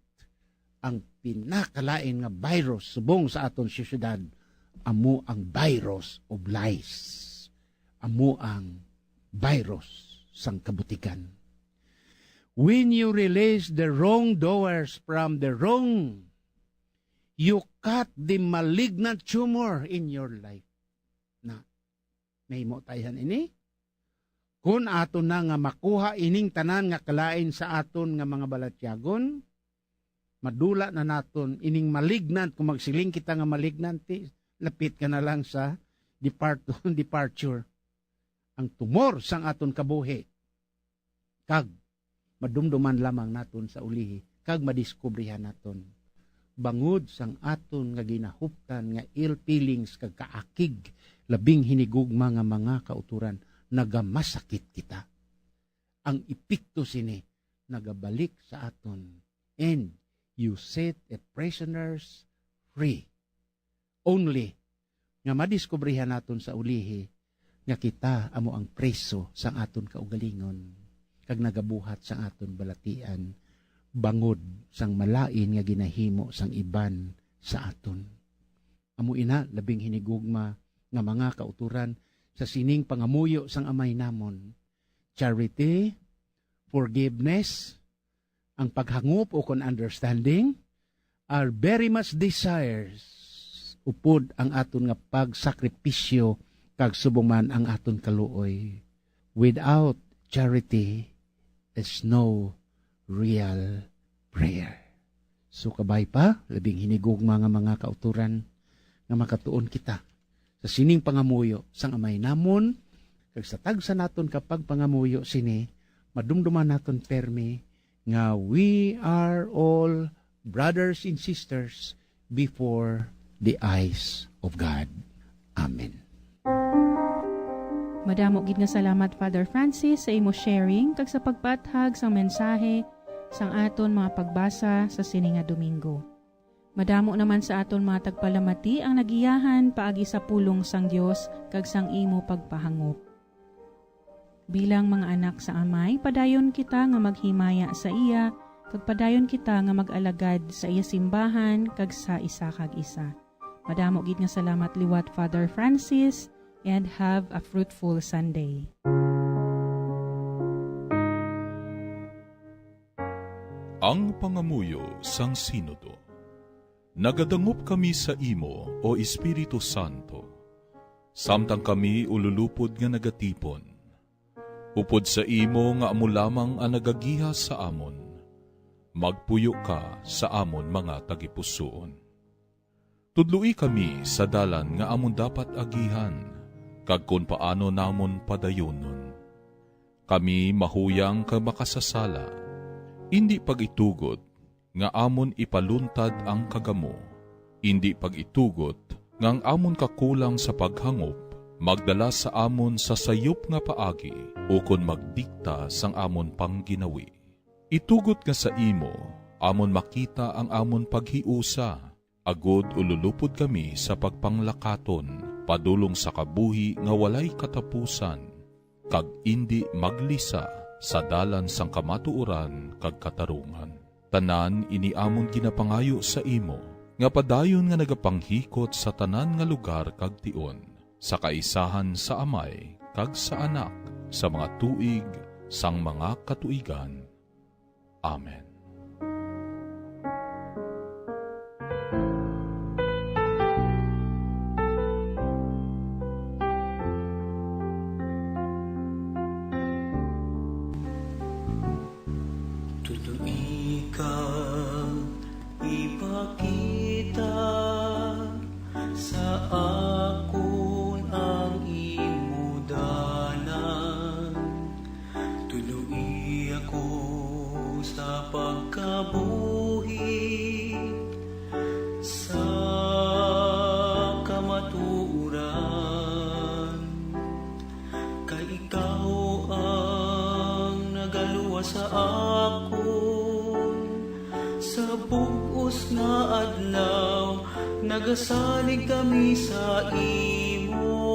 ang pinakalain nga virus subong sa aton sosyedad amo ang virus of lies. Amo ang virus sang kabutigan. When you release the wrongdoers from the wrong, you cut the malignant tumor in your life. Na, mahimo tayhan ini? Kun aton na nga makuha ining tanan nga kalain sa aton nga mga balatyagon, madula na naton ining malignant. Kung magsiling kita nga malignant, ti, lapit ka na lang sa depart-, departure. Ang tumor sang aton kabuhi, kag madumduman lamang naton sa ulihi, kag madiskubrihan naton, bangod sang aton nga ginahuptan nga ill feelings kag kaakig, labing hinigugma nga mga kauturan, nagamasakit kita. Ang epekto sini nagabalik sa aton and you set a prisoners free. Only nga madiskubrihan naton sa ulihi nga kita amo ang preso sang aton kaugalingon kag nagabuhat sang aton balatian bangod sang malain nga ginahimo sang iban sa aton. Amo ina labing hinigugma nga mga kauturan sa sining pangamuyo sang Amay namon. Charity, forgiveness, ang paghangop o kon understanding are very much desires upod ang aton nga pagsakripisyo kag subong man ang aton kaluoy. Without charity is no real prayer. So kabay pa, labing hinigugma nga mga kauturan nga makatuon kita sa sining pangamuyo sang Amay namon, kag sa tagsa naton ka pagpangamuyo sini, madumduman naton permi nga we are all brothers and sisters before the eyes of God. Amen. Madamo gid nga salamat, Father Francis, sa imo sharing kag sa pagpaathag sang mensahe sang aton mga pagbasa sa sini nga Domingo. Madamo naman sa aton mga tagpalamati ang nagiyahan paagi sa pulong sang Dios kag sang imo pagpahangop. Bilang mga anak sa Amay, padayon kita nga maghimaya sa iya, kag padayon kita nga mag-alagad sa iya simbahan kag sa isa kag isa. Madamo gid nga salamat liwat, Father Francis, and have a fruitful Sunday. Ang pangamuyo sang Sinodo. Nagadangop kami sa imo, O Espiritu Santo, samtang kami ululupod nga nagatipon. Upod sa imo nga amo lamang ang nagagiha sa amon, magpuyo ka sa amon mga tagipusoon. Tudloi kami sa dalan nga amon dapat agihan, kag kon paano namon padayonon. Kami mahuyang kag makasasala. Indi pag-itugot nga amon ipaluntad ang kagamo. Indi pag-itugot nga ang amon kakulang sa paghangop magdala sa amon sa sayop nga paagi ukon magdikta sang amon pangginawi. Itugot nga sa imo amon makita ang amon paghiusa, agod ululupod kami sa pagpanglakaton padulong sa kabuhi nga walay katapusan, kag indi maglisa sa dalan sang kamatuoran kag katarungan. Tanan ini amon ginapangayo sa imo, nga padayon nga nagapanghikot sa tanan nga lugar kag tion, sa kaisahan sa Amay kag sa Anak, sa mga tuig sang mga katuigan. Amen. Tudloi ka, ipakita sa akon ang imo dalan. Tudloi ako sa pagkabuhi sa kamatuoran, kay ikaw ang nagaluwas sa akon. Sa bug-os nga adlaw, nagasalig kami sa imo,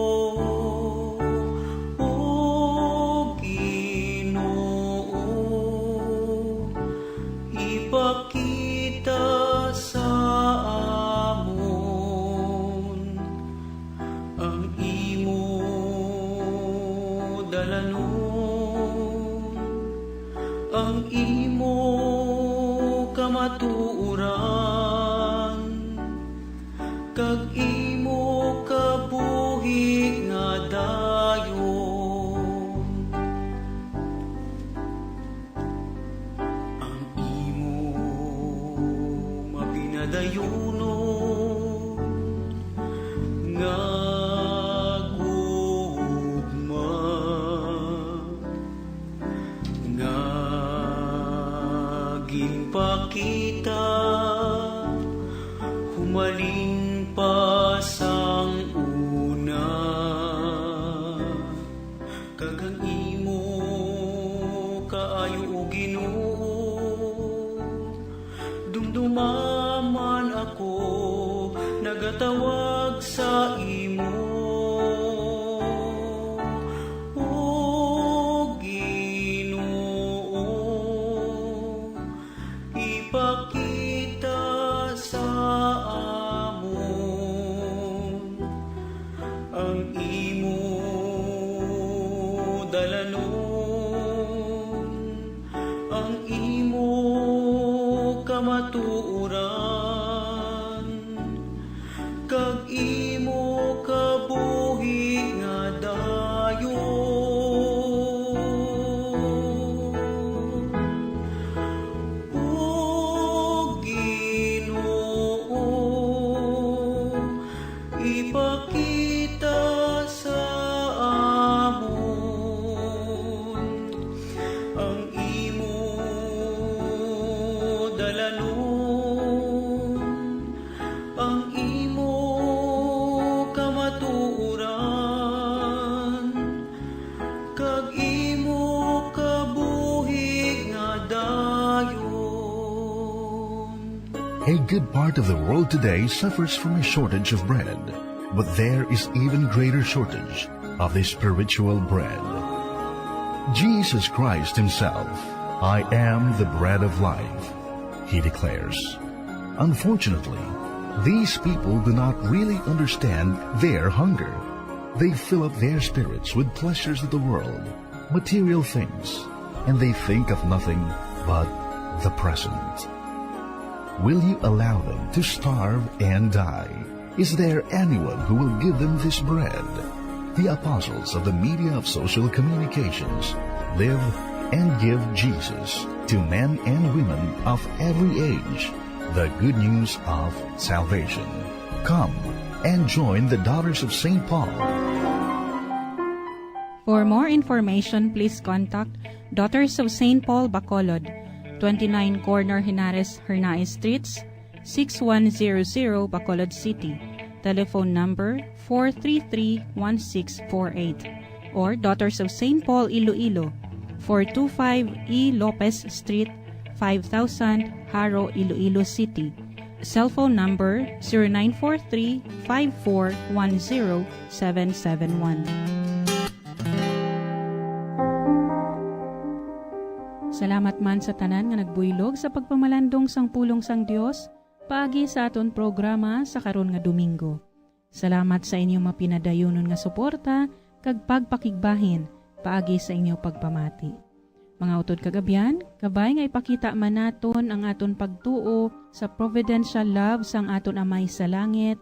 O Ginoo. Ipakita sa amon ang imo dalanon, ang imo kamatuoran, kag imo kabuhi nga dayon. Ang imo mapinadayunon nga gugma nga ginpakita humalin pa sang una. Kag ang imo kaayo, O Ginoo, Ako nagatawag sa imo, O Ginoo, ipakita sa amon ang imo dalanon, ang imo kamatuoran, kag imo kabuhi nga dayon. O Ginoo, ipakita sa amon ang imo dalanon, ang imo kamatuoran, kag imo kabuhi nga dayon. A good part of the world today suffers from a shortage of bread, but there is even greater shortage of the spiritual bread. Jesus Christ himself, "I am the bread of life," he declares. Unfortunately, these people do not really understand their hunger. They fill up their spirits with pleasures of the world, material things, and they think of nothing but the present. Will you allow them to starve and die? Is there anyone who will give them this bread? The apostles of the media of social communications live and give Jesus to men and women of every age, the good news of salvation. Come and join the Daughters of Saint Paul. For more information, please contact Daughters of Saint Paul Bacolod, twenty-nine Corner Henares Hernaez Streets, six one zero zero, Bacolod City. Telephone number four three three one six four eight, or Daughters of Saint Paul Iloilo, four two five E Lopez Street, five thousand, Jaro, Iloilo City. Cellphone number zero nine four three five four one zero seven seven one. Salamat man sa tanan nga nagbuylog sa pagpamalandong sang pulong sang Dios paagi sa aton programa sa karon nga Domingo. Salamat sa inyo mapinadayunon nga suporta kag pagpakigbahin paagi sa inyo pagpamati. Mga utod kag abyan, kabay nga ipakita man naton ang aton pagtuo sa providential love sang aton Amay sa Langit,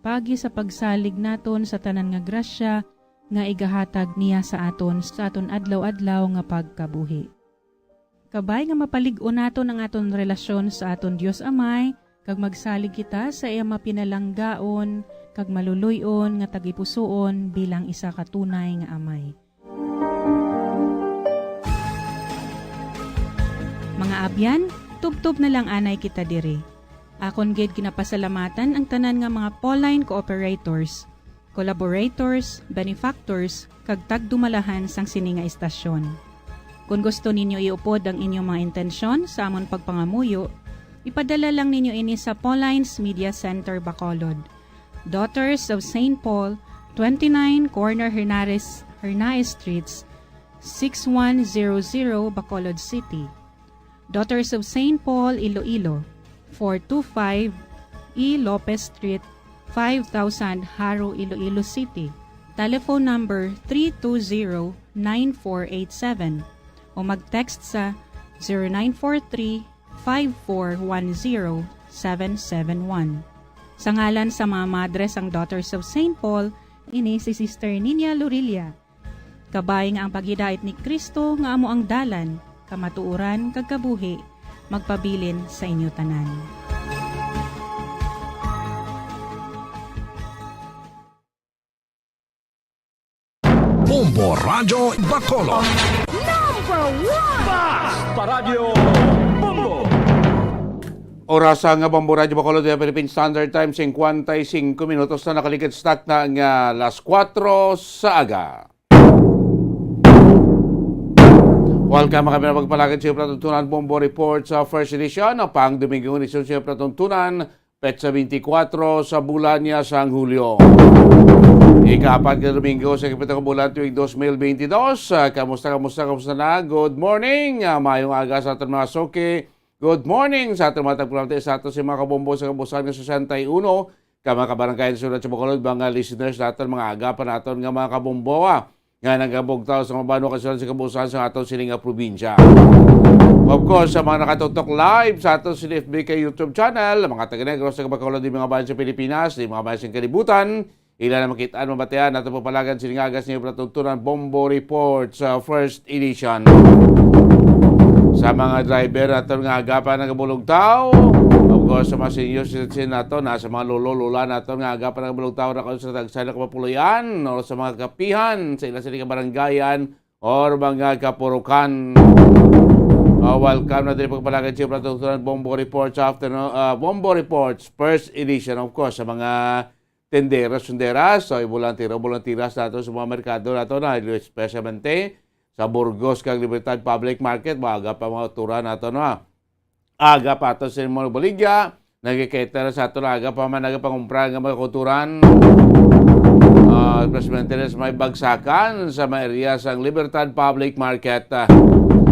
paagi sa pagsalig naton sa tanan nga grasya nga igahatag niya sa aton sa aton adlaw-adlaw nga pagkabuhi. Kabay nga mapalig-on naton ang aton relasyon sa aton Dios Amay, kag magsalig kita sa iya mapinalanggaon kag maluloy-on nga tagipusoon bilang isa ka tunay nga amay. Mga abyan, tubtob na lang anay kita diri. Akon gid ginapasalamatan ang tanan nga mga Pauline cooperators, collaborators, benefactors, kag tagdumalahan sang sini nga istasyon. Kon gusto ninyo iupod ang inyong mga intensyon sa amon pagpangamuyo, ipadala lang ninyo ini sa Pauline's Media Center, Bacolod, Daughters of Saint Paul, twenty-nine Corner Hernares, Hernaez Streets, six one zero zero, Bacolod City. Daughters of Saint Paul, Iloilo, four two five E Lopez Street, five thousand, Jaro, Iloilo City. Telephone number three two zero nine four eight seven, o mag-text sa zero nine four three five four one zero seven seven one. Sa ngalan sa mga madre sang Daughters of Saint Paul, ini si Sister Ninia Lorilla. Kabay nga ang paghidait ni Cristo nga amo ang dalan, kamatuoran, kag kabuhi, magpabilin sa inyo tanan. Bombo Radyo Bacolod. Number one! Basta Radyo Bombo! Oras sa nga Bombo Radyo Bacolod, Philippine Standard Time, singkwenta y singko minutos na, nakaligid sa takna nga alas kuwatro sa aga. Welcome kami na pagpalagad sa iyo, Platuntunan Bombo Report sa First Edition, ang pang Domingo, edisyon sa iyo, Platuntunan, petsa twenty-four sa bulan niya sang Hulyo. Ikaapat ka Domingo sa ikapito ka bulan tuig dos mil twenty-two. Ah, kamusta, kamusta, kamusta na? Good morning. Ah, mayong aga sa aton mga suki. Good morning sa aton mga tagpulante, sa aton si mga kabombo sa kabuusan nga sesenta y uno ka mga kabarangay sa siyudad sa Bacolod, mga listeners naton, mga aga pa naton nga mga kabombo, ah, nga nagabugtaw sa mga banwa kag siyudad sa kabuusan sa aton sini nga probinsya. Of course, sa mga nakatutok live sa aton sini F B K YouTube channel, mga taga-Negros, taga-Bacolod, di mga bayan sa Pilipinas, di mga bayan sa kalibutan, ila na makit-an, mabatian, ato papalagan sini nga aga sa inyo palatuntunan, Bombo Report sa first edition. Sa mga driver naton nga aga pa nagabulugtaw, of course, sa mga senior citizen naton, na sa mga lolo, lola naton nga aga pa nagabulugtaw, na sa tagsa na kapapuloy-an, o sa mga kapihan, sa ila sini kabarangayan, or mga kapurukan. Ah, welcome na din pagpalagan sa palatuntunan, Bombo Reports afternoon, ah, Bombo Reports first edition, of course, sa mga tindero, sunderas, so, volunteero, volunteeras nato sa mga merkado nato na, especialmente sa Burgos kag Libertad Public Market, maaga pa mga kultura nato, no? Aga pa ato sa mga baligya, nagkikater sa ato na aga pa man nagapangumpra nga mga kulturan. Ah, especialmente sa may bagsakan, sa may area sang Libertad Public Market. Ah,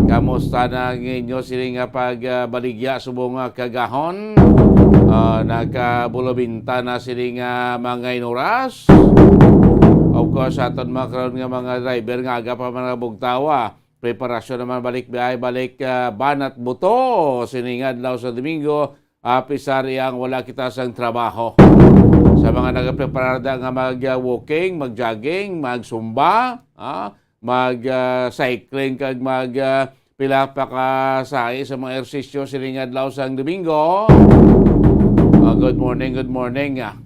kamusta na ang inyo sini nga pagbaligya subong nga kagahon? Ah, nakabulabinta na sini nga mga inuras? Of course, aton mga karon nga mga driver nga aga pa man nagabugtawa, preparasyon naman balik biyahe, balik, ah, banat buto sini nga adlaw sa Domingo, ah, pisar iyang wala kita sang trabaho. Sa mga nagapreparar da nga mag, ah, walking, mag-jogging, mag-zumba, ah, mag, ah, cycling kag mag, ah, pila pa ka sahi sa mga ehersisyo sining adlaw sang Domingo. Ah, good morning, good morning, ah.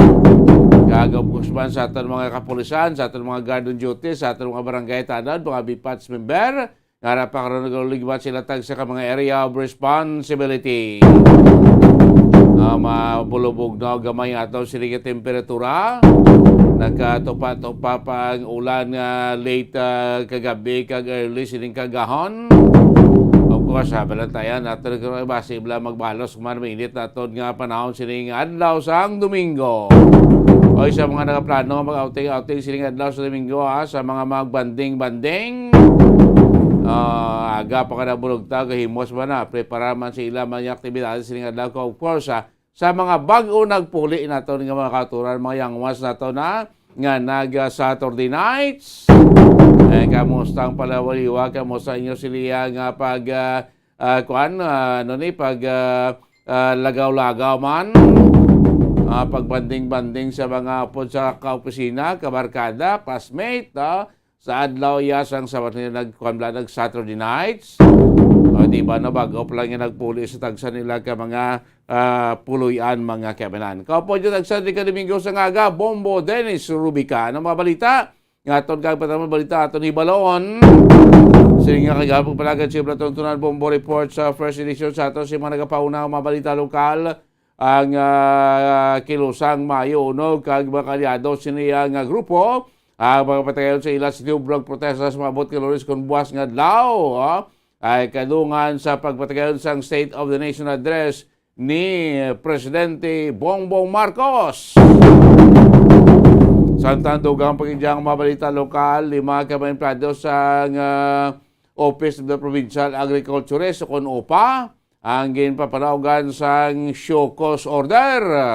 Kag of course man sa aton mga kapulisan, sa aton mga guard on duty, sa aton mga barangay tanod, mga B PATS member, nga ara pa karon nagaligbat sila tag sa ka mga area of responsibility. Ah, mabulubog na gamay ato sini nga temperatura. Nagkatupa-tupa pa ang ulan nga late, ah, kagabi kag early sining kagahon. Of course, ah, balantayan nato, basi bala magbalos man mainit naton nga panahon sining adlaw sang Domingo. Oy, sa mga nagaplano mag-outing-outing sining adlaw sa Domingo, ha, sa mga magbanding-banding, ah, aga pa ka nabulog ta, gahimos man na, preparar man sa ila mga aktibidades sining adlaw. Of course, ah, sa mga bag-o nagpuli naton nga mga kautoran, mga young ones naton na nga nag, ah, Saturday nights. Eh, kamusta ang palawaliwa? Kamusta inyo siliya nga pag, ah, ah, kuan, ah, ano ni, pag, ah, ah, lagaw-lagaw man, ah, pagbanding-banding sa mga upod sa kaopisina, kabarkada, classmate, ah, sa adlaw iya sang Sabado, nagkuan bala, nag Saturday nights. O, di ba, no, bag-o pa lang yung nagpuli sa tagsa nila ka mga, ah, puloy-an, mga kabanan. Kaupo dyan, tagsa di ka Domingo sa ngaga, Bombo Dennis Rubica. Ano mga balita? Nga aton kag patama balita aton hibalon. Sige nga, kag pagpalagan sa Platon Tunan Bombo Report sa first edition sa aton sa mga nagapauna nga mga balita lokal. Ang, ah, kilusang maayo uno kag mga kaalyado sini nga grupo, ang mga patagayon sa ila sa tiyubrang protesta sa maabot nga Lunes kon buwas nga adlaw, ah, ay kadungan sa pagpatagayon sang State of the Nation Address ni Presidente Bongbong Marcos. Samtang dugang pa gid ang mga balita lokal, lima ka mga empleyado sang, ah, Office of the Provincial Agriculturist o kon OPA ang ginpapanawgan sang show cause order.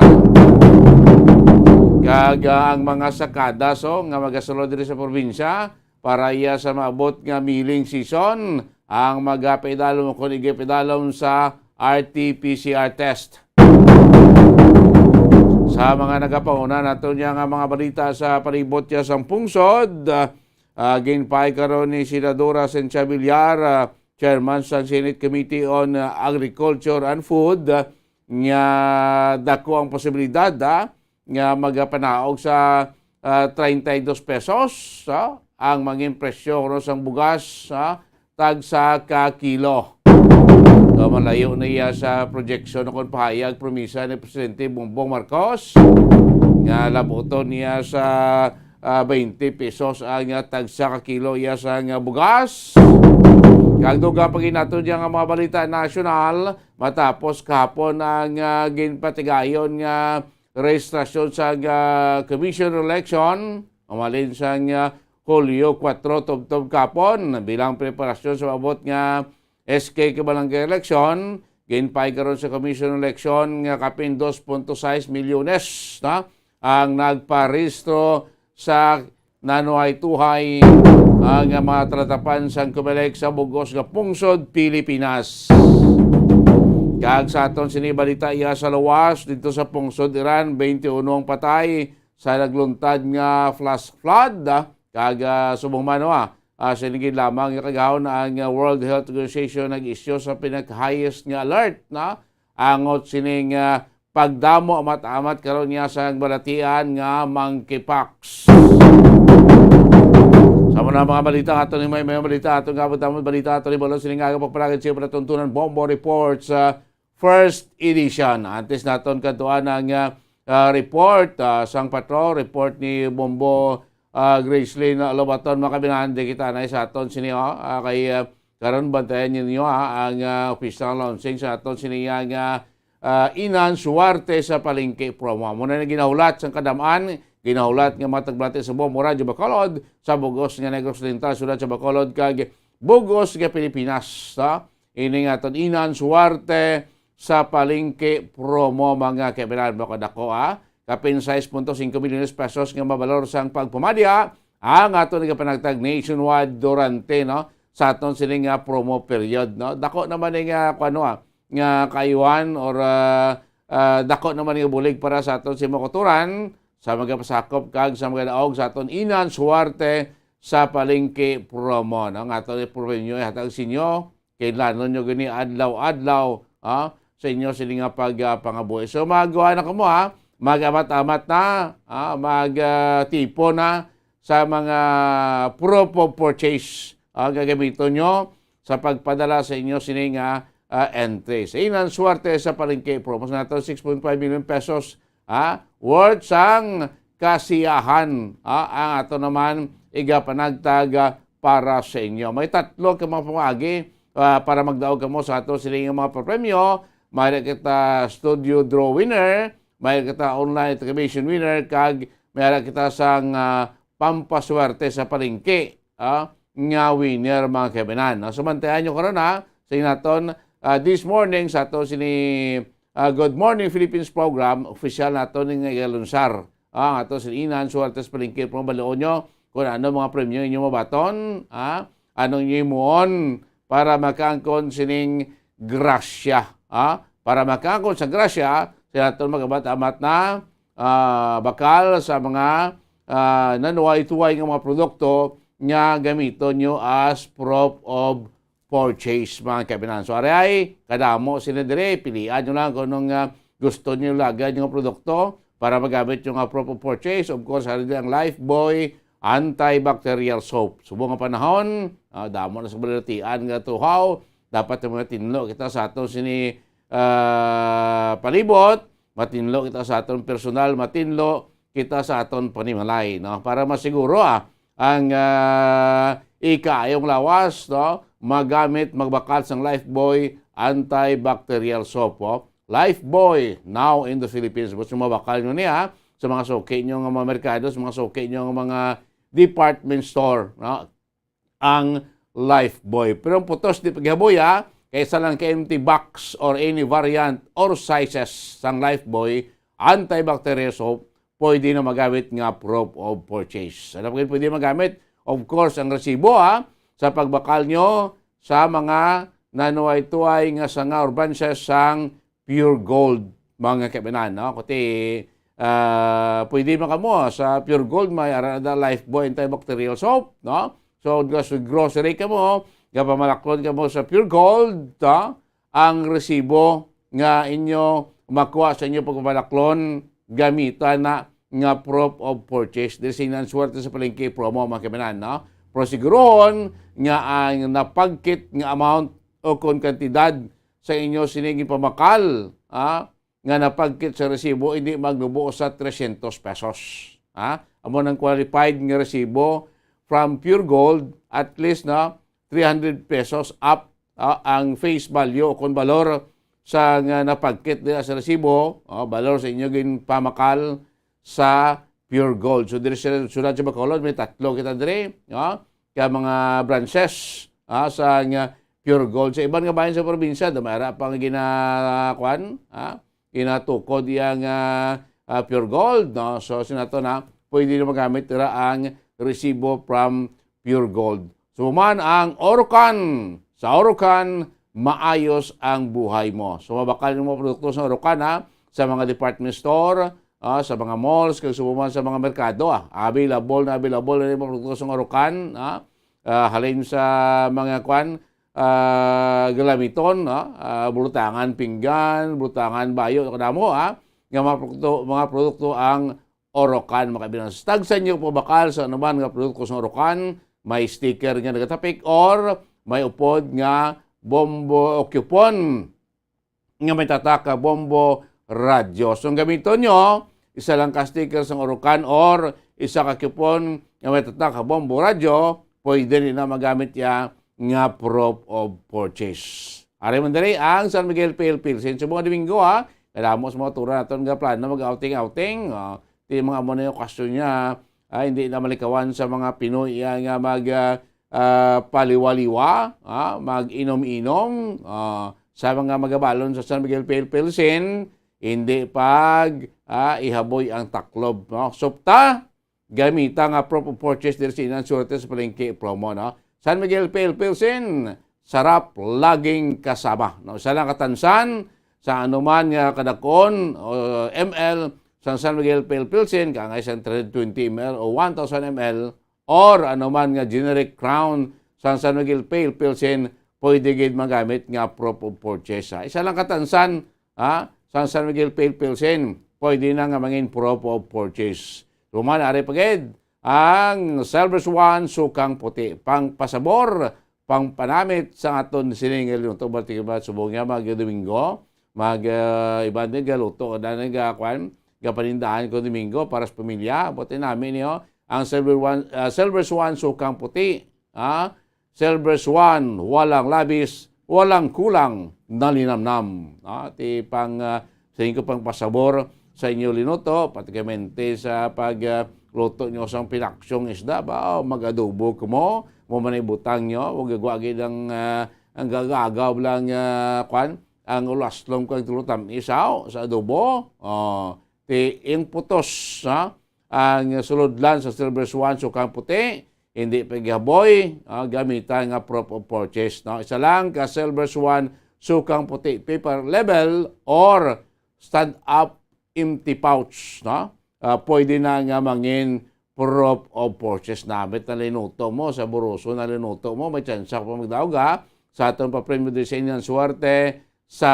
Kag, ah, ang mga sakada, so, nga magasulod diri sa probinsya para iya sa maabot nga milling season, ang magapaidalom o kon igapaidalom sa R T P C R test. Sa mga nagapauna nato niya nga mga balita sa palibot niya sang pungsod, ah, ah, ginpaay karon ni Senadora Cynthia Villar, ah, chairman sang Senate Committee on, ah, Agriculture and Food, ah, nga dako ang posibilidad, ah, nga magapanaog sa, ah, treinta y dos pesos, ah, ang mangin presyo kuno sang bugas, ah, tagsa ka kilo. So, malayo na iya sa projection o kon pahayag, promisa ni Presidente Bongbong Marcos nga labuton niya sa, ah, twenty pesos ang, ah, tagsa ka kilo iya sa nga bugas. Kag dugang pa gid nato diyan nga mga balita nasyonal, matapos kahapon ang, ah, ginpatigayon nga rehistrasyon sa, ah, commission election, mamalin sang, ah, Hulyo kuwatro tubtob kahapon, bilang preparasyon sa maabot nga S K ka barangay election, ginpaay karon sa commission election nga kapin dos punto sais milyones na ang nagparehistro sa nanuhay-tuhay ang mga talatapan sang Comelec sa bug-os nga pungsod Pilipinas. Kag sa aton sini balita iya sa lawas, dito sa pungsod Iran, twenty-one ang patay sa nagluntad nga flash flood, ah, kag, ah, subong man, ah, ah, sini gid lamang nga kagahon ang, ah, World Health Organization nag-isyu sa pinaka-highest nga alert na angot sining, ah, pagdamo amat-amat karon niya sa balatian nga monkeypox. Sa mga, mga balita ato ni may, may balita ato nga balita ato ni Bolo sining aga pagpalagad siya palatuntunan Bombo Reports, ah, first edition. Antes naton kadtuan ang, ah, ah, report, ah, sang patro, report ni Bombo, ah, Gracelyn Lobaton, mga kabinahan, di kita na sa aton sini, oh, ah, kay, ah, karon bantayan ninyo, ah, ang, ah, official launching sa aton sini nga, ah, Inan Suwarte sa Palengke promo. Muna na ginahulat sang kadamaan, ginahulat nga mga tagbalati sa Bombo Radyo Bacolod, sa bugos nga Negros Oriental, sulat sa Bacolod, kag bugos nga Pilipinas, ha? Ini nga aton Inan Suwarte sa Palengke promo, mga kaibigan, makadako, ah. Kapin sais punto singko milyones pesos nga mabalor sang pagpamadya ang aton nagapanagtag nationwide durante, no, sa aton sini nga promo period, no. Dako naman ni nga, kuwan, no, ah, nga kaayuhan or, ah, ah, dako naman nga bulig para sa aton si mga kautoran, sa mga pasakop kag sa mga daog sa aton Inan Suwarte sa Palengke promo, no. Ang aton premyo ihatag sa inyo, kailanon nyo gini adlaw-adlaw, ah, sa inyo sini nga pag, ah, pangabuhi. So, magawa na kamo, ha? Mag-amat-amat na, ah, mag, ah, tipon na sa mga proof of purchase, ah, gagamiton nyo sa pagpadala sa inyo sini nga, ah, entry. Sa Inan Suwarte sa Palengke promo, sa nato six point five million pesos, ah, worth sang kasiyahan, ah, ang ato naman igapanagtag, ah, para sa inyo. May tatlo ka mga pamaagi, ah, para magdaog kamo sa ato sini nga mga papremyo. May kita studio draw winner, may kita online activation winner, kag may kita sang, ah, pampaswerte sa palengke, ah, nga winner, mga kaibigan. Ah, so, bantayan nyo karon, ha, sa naton, ah, this morning sa ato sini, ah, Good Morning Philippines program, official nato ni nga igalunsar. Ah, ato sa Inan Suwarte sa Palengke, pero baloon nyo kung ano mga premyo inyo mabaton, ah, ano inyo himuon para makaangkon sining grasya, ah, para makaangkon sa grasya, sa naton mag-amat-amat na, ah, bakal sa mga, ah, nanuway-tuway nga mga produkto nga gamiton nyo as proof of purchase, mga kaibigan. So, ari ay, kadamo sila dire, pilian nyo lang kung anong, ah, gusto nyo lagay nga produkto para magamit nyo nga proof of purchase. Of course, ari din ang Lifebuoy antibacterial soap. Subong nga panahon, ah, damo na sa balatian nga tuhaw. Dapat nga matinlo kita sa aton sini, ah, palibot, matinlo kita sa aton personal, matinlo kita sa aton panimalay, no? Para masiguro, ah, ang, ah, ikaayong lawas, no? Magamit, magbakal sang Lifebuoy antibacterial soap, oh. Lifebuoy, now in the Philippines. Basta mabakal nyo niya sa mga suki nyo nga mga merkado, sa mga suki nyo nga mga department store, no? Ang Lifebuoy. Pero ang putos, di paghaboy, ha? Kay isa lang ka empty box or any variant or sizes sang Lifebuoy antibacterial soap, pwede na magamit nga proof of purchase. Ano pa pwede magamit? Of course, ang resibo, ha, sa pagbakal nyo sa mga nanuway-tuway nga sanga or branches sang Pure Gold, mga kaibigan, no? Kuti, ah, pwede man kamo sa Pure Gold, may ara na Lifebuoy antibacterial soap, no? So, sa grocery kamo, gapamalaklon kamo sa Pure Gold, no? Ang resibo nga inyo makuha sa inyo pagpamalaklon, gamitan na nga proof of purchase. Diri sa Inan Suwerte sa Palengke promo, mga kaibigan, no? Pero sigurohon nga ang napagkit nga amount o kon kantidad sa inyo sining gipamakal, ah, nga napagkit sa resibo, hindi magnubo sa trescientos pesos. Ah, amo nang qualified nga resibo from Pure Gold, at least, no, three hundred pesos up, ah, ang face value o kung balor sa nga napagkit nila sa resibo, ah, balor sa inyo ginpamakal sa Pure Gold. So, diri sa syudad sa Bacolod, may tatlo kita diri, ah, ka mga branches, ah, sa nga Pure Gold. Sa iban nga bahin sa probinsya, da may ara pa nga gina, kuan, ah, ginatukod iya nga, ah, Pure Gold, no? So, sinato na, pwede na magamit nila ang resibo from Pure Gold. So, man ang Orocan. Sa Orocan, maayos ang buhay mo. So, mabakal yung mga produkto sa Orocan, ha? Sa mga department store, ah, sa mga malls, kag subo man sa mga merkado, ah. Available na available na yung mga produkto sa Orocan, ah. Ah, halin sa mga kwan, ah, galamiton, no? Ah, bulutangan pinggan, bulutangan bayo, kadamo, ah, nga mga produkto, mga produkto ang Orocan, mga kaibigan. Tag sa inyo pabakal sa anuman nga produkto sa Orocan, may sticker nga nagatapik or may upod nga bombo o coupon nga may tatak nga bombo radyo. So, ang gamiton nyo, isa lang ka sticker sang Orocan or isa ka coupon nga may tatak nga bombo radyo, pwede rin na magamit ya nga proof of purchase. Ari man diri ang San Miguel Pale Pilsen. Sa mga Domingo, ha, kadamo sa mga turan naton nga plano mag-outing-outing. Ah, di mga amo na yung okasyon niya, ah, hindi na malikawan sa mga Pinoy, ah, nga mag, ah, ah, paliwa-liwa, ah, mag-inom-inom, ah, sa mga magabalon sa San Miguel Pale Pilsen, hindi pag, ah, ihaboy ang taklob, no? Supta, gamita nga proof of purchase diri sa Inang Suerte sa Palengke promo, no? San Miguel Pale Pilsen, sarap laging kasama, no? Isa lang katansan sa anuman nga kadakon o M L sang San Miguel Pale Pilsen, kaangay sang three hundred twenty M L o one thousand M L, or anuman nga generic Crown sang San Miguel Pale Pilsen, pwede gid magamit nga proof of purchase, ha. Isa lang katansan, ha, sang San Miguel Pale Pilsen, pwede na nga mangin proof of purchase. Human, ari pa gid ang Silver Swan, sukang puti, pangpasabor, pangpanamit sa aton sining nga linuto. Balti ba, subong niya, mag Domingo, mag, ah, iban din galuto, na nag, ah, kwan, gapanindahan ko Domingo para sa pamilya. Buti namin niyo, ang Silver One, ah, Silver Swan, sukang puti, ha? Silver Swan, walang labis, walang kulang, nalinamnam. Ah, ti pang, ah, sa inyo pang pasabor sa inyo linuto, patikamente sa pag, ah, luto nyo sang pinaksyong isda ba, o mag-adobo kamo, mo man ibutang nyo, wag gagwagi ang, ah, ang gagagaw lang, ah, kwan, ang ulaslom kag tulo tam isaw sa adobo. Oh, ti ing putos, ha? Ang sulodlan sa Silver Swan, sukang puti, hindi pagihaboy, ah, gamitan nga proof of purchase, no? Isa lang ka Silver Swan, sukang puti, paper label or stand up empty pouch, no? Ah, pwede na nga mangin proof of purchase. Namit na linuto mo, sa buruso na linuto mo, may tsansa pa magdaog, ha? Sa aton pa premyo di sa inyong swerte, sa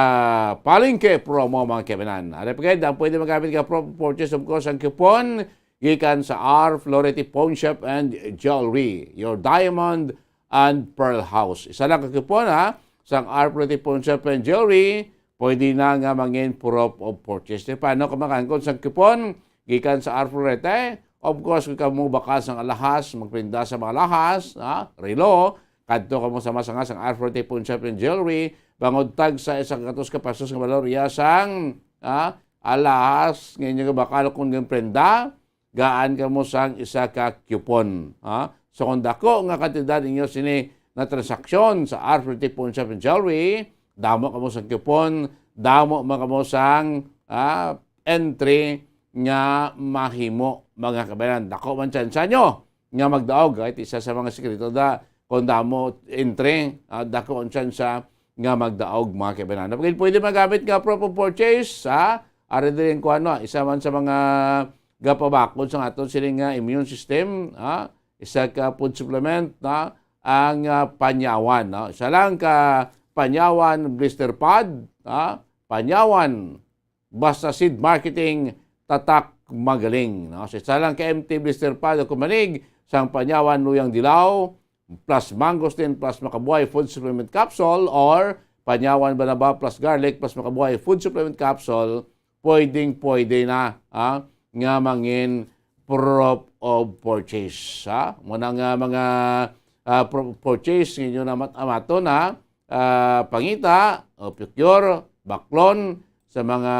palengke promo, mga kaibanan. Ari pa gid ang pwede magamit nga proof of purchase, of course, ang coupon gikan sa R Florete Pawn Shop and Jewelry, your diamond and pearl house. Isa lang ka coupon, ha, sang R Florete Pawn Shop and Jewelry, pwede na nga mangin proof of purchase. Di paano ka makangkon sang coupon gikan sa R Florete? Of course, kung kamo bakal sang alahas, magprinda sa mga alahas, ha, relo, kadto kamo sa masanga sang R Florete Pawn Shop and Jewelry, bangod tag sa isa ka gatos ka pesos nga valor iya sang, ah, alahas nga inyo nga bakal kon ginprenda, gaan kamo sang isa ka coupon, ha? So, kung dako nga kantidad inyo sini na transaksyon sa R Florete Pawn Shop and Jewelry, damo kamo sang coupon, damo man kamo sang, ah, entry nga mahimo, mga kabayan. Dako man tsansa nyo nga magdaog, kahit isa sa mga sikreto da, kung damo entry, ah, dako ang tsansa nga magdaog, mga kaibanan. Pwede, pwede magamit nga proof of purchase, ha? Ari diri ang kuwan, no? Isa man sa mga gapabakod sa aton sining nga immune system, ha? Isa ka food supplement, ha? Ang, ah, panyawan, no? Isa lang ka panyawan blister pad, ha? Panyawan, basta seed marketing, tatak magaling, no? Sa isa lang ka M T blister pad o kumanig, sang panyawan luyang dilaw, plus mangosteen, plus makabuhay food supplement capsule, or panyawan banaba plus garlic plus makabuhay food supplement capsule, pwedeng pwede na, ha, nga mangin proof of purchase, ha? Muna nga mga, ah, pro-, purchase nga inyo na mat-, amaton, ha? Ah, pangita o procure, baklon sa mga,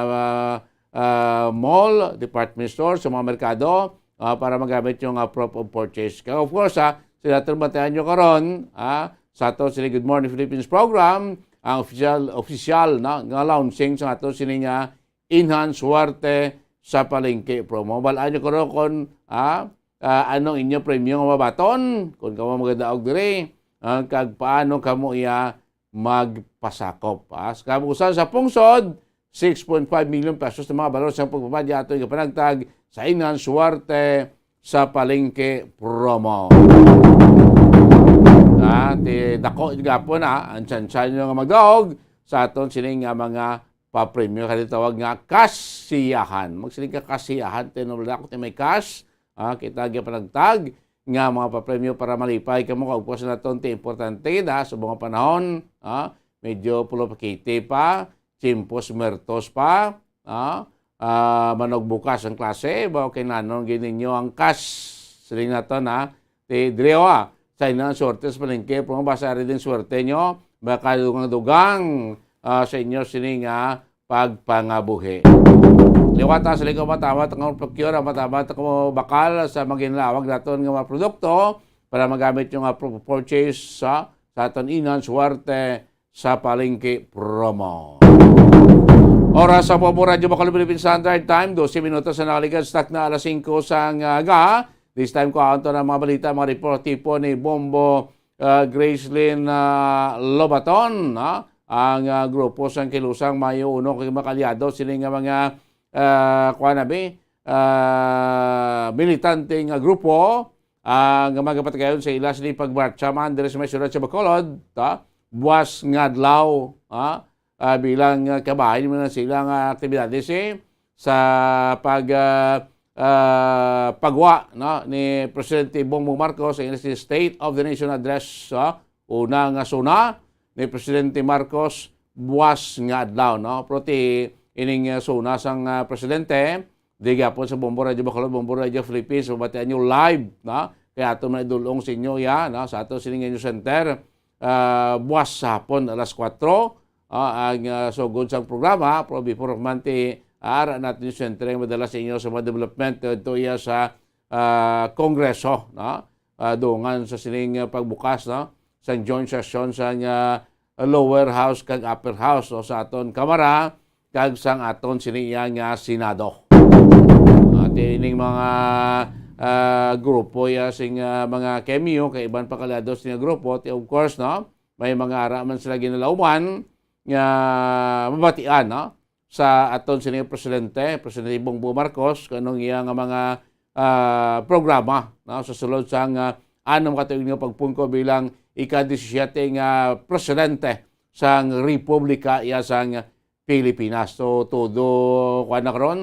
ah, ah, mall, department store, sa mga merkado, ah, para magamit yung, ah, proof of purchase. Kaya, of course, ha, sila naton bantayan nyo karon, ha, sa aton sini Good Morning Philippines program, ang official, official na nga launching sa aton sini nga Enhance Suwerte sa Palengke promo. Balaan nyo karon kung, ah, ah, anong inyo premyo nga mabaton, kung kamo magadaog diri, ah, kag paano kamo iya magpasakop, ah. Sa kabuusan sa pungsod, six point five million pesos na mga balor sang pagpapadya ato nga panagtag sa Enhance Suwerte sa Palengke promo. Ah, ti dako gapon, ah, ang tsansa nyo nga magdaog sa aton sining nga mga papremyo, kani tawag nga kasiyahan. Magsiling ka kasiyahan, ti no, wala ko ti may cash, ah, kita gid panagtag nga mga papremyo para malipay kamo. Kag, of course, naton ti importante na sa mga panahon, ah, medyo pulupikiti pa, tiempos muertos pa, ah, ah, manugbukas ang klase, ba, okay, nanon gid ninyo ang cash? Siling naton, ha, ti Drio, ah, sa inang suwerte sa palengke, pero basta ari din suwerte nyo, makadugang-dugang, ah, sa inyo sini nga pagpangabuhi. Liwata sa ligaw, matamat ang procure, matamat ang bakal sa maginlawag naton nga mga produkto para magamit yung, ah, pro-, purchase sa, sa aton Enhance Suwerte sa Palengke promo. Oras sa Bombo Radyo Bacolod Philippine Standard Time, dose minutos na nakaligad sa takna alas singko sang aga. This time, kuhaon to ng mga balita, mga report tipo ni Bombo, ah, Gracelyn, ah, Lobaton, ha? Ang, ah, grupo sang Kilusang Mayo Uno kay mga kaalyado sini nga mga, ah, kuha na bi, ah, militante nga grupo, ah, nga magapatigayon sa ila sini pagmarcha man diri sa may syudad sa Bacolod, ta? Buwas nga adlaw, ha? Ah, bilang, ah, kabahin man sila nga aktibidades, eh, sa pag, ah, ah, pagwa, no, ni Presidente Bongbong Marcos sa iyang State of the Nation Address, ah, una nga SONA ni Presidente Marcos buwas nga adlaw, no? Pero ti ining, ah, SONA sang, ah, Presidente, di gyapon sa Bombo Radyo Bacolod, Bombo Radyo Philippines, mabatian nyo live, no? Kaya ato man idulong sa inyo, ya, no? Sa ato sining news center, ah, buwas sa hapon, alas kuwatro, ah, ang, ah, sugod sang programa, pero before man ti, ah, ara natin yung siyempre madala sa inyo sa mga development, ah, ito iya sa, ah, Kongreso, no? Ah, dungan sa sining, ah, pagbukas, no? Sa joint session sa, ah, lower house kag upper house, no? Sa aton Kamara, kag sang aton sini iya nga Senado. At ining mga, ah, grupo ya sing, ah, mga K M U, kay iban pa kaalyado sini nga grupo, ti of course, no? May mga ara man sila ginalauman nga mabatian, no? Sa aton sini nga presidente, Presidente Bongbong Marcos, kanong iya nga mga, ah, programa, no? Sa sulod sang, ah, anum ka tuig nga pagpungko bilang ika-disisiyete nga presidente sang Republika ya sang Pilipinas. So, todo, kuwan na karon,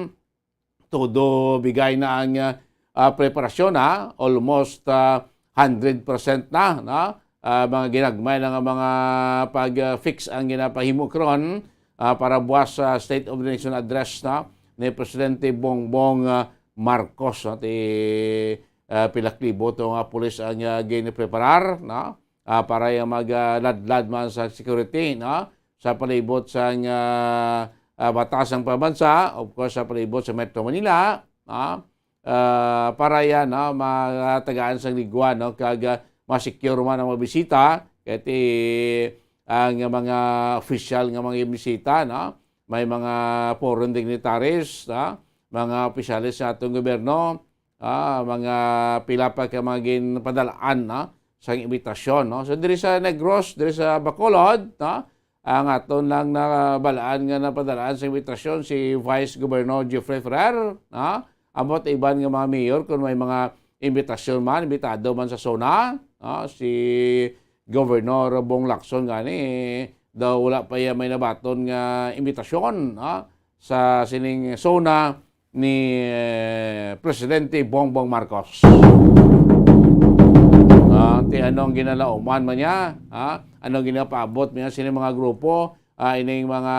todo bigay na ang, ah, ah, preparasyon, ha? Almost, ah, hundred percent na, no? Ah, mga ginagmay na nga mga pag, ah, fix ang ginapahimo karon, ah, para buwas sa State of the Nation Address, no? Ni Presidente Bongbong, ah, Marcos, no? Ti, ah, pila ka libo to nga pulis ang, ah, ginapreparar, no? Ah, para yung mag, ah, ladlad man sa security, no? Sa palibot sang, ah, ah, batas sang pambansa, of course, sa palibot sa Metro Manila, no? Ah, para yan, no? Matagaan sang ligwa, no? Kag, ah, ma-secure man ang mga bisita, kay ti ang mga official nga mga bisita, no? May mga foreign dignitaries, no? Mga opisyales sa atong gobyerno, ah, mga pila pa ka mga ginpadalaan, no, sang imbitasyon, no? So, diri sa Negros, diri sa Bacolod, no, ang aton lang nabalaan nga napadalaan sa imbitasyon si Vice Governor Jeffrey Ferrer, no? Ambot iban nga mga mayor, kung may mga imbitasyon man, imbitado man sa SONA, no? Si Governor Bong Lacson gani, daw wala pa iya may nabaton nga imbitasyon, no? Sa sining SONA, ni, eh, Presidente Bongbong Marcos. Ah, ti ano ang ginalauman man niya, ha? Ano ang ginapaabot niya sini mga grupo, ah, ining mga,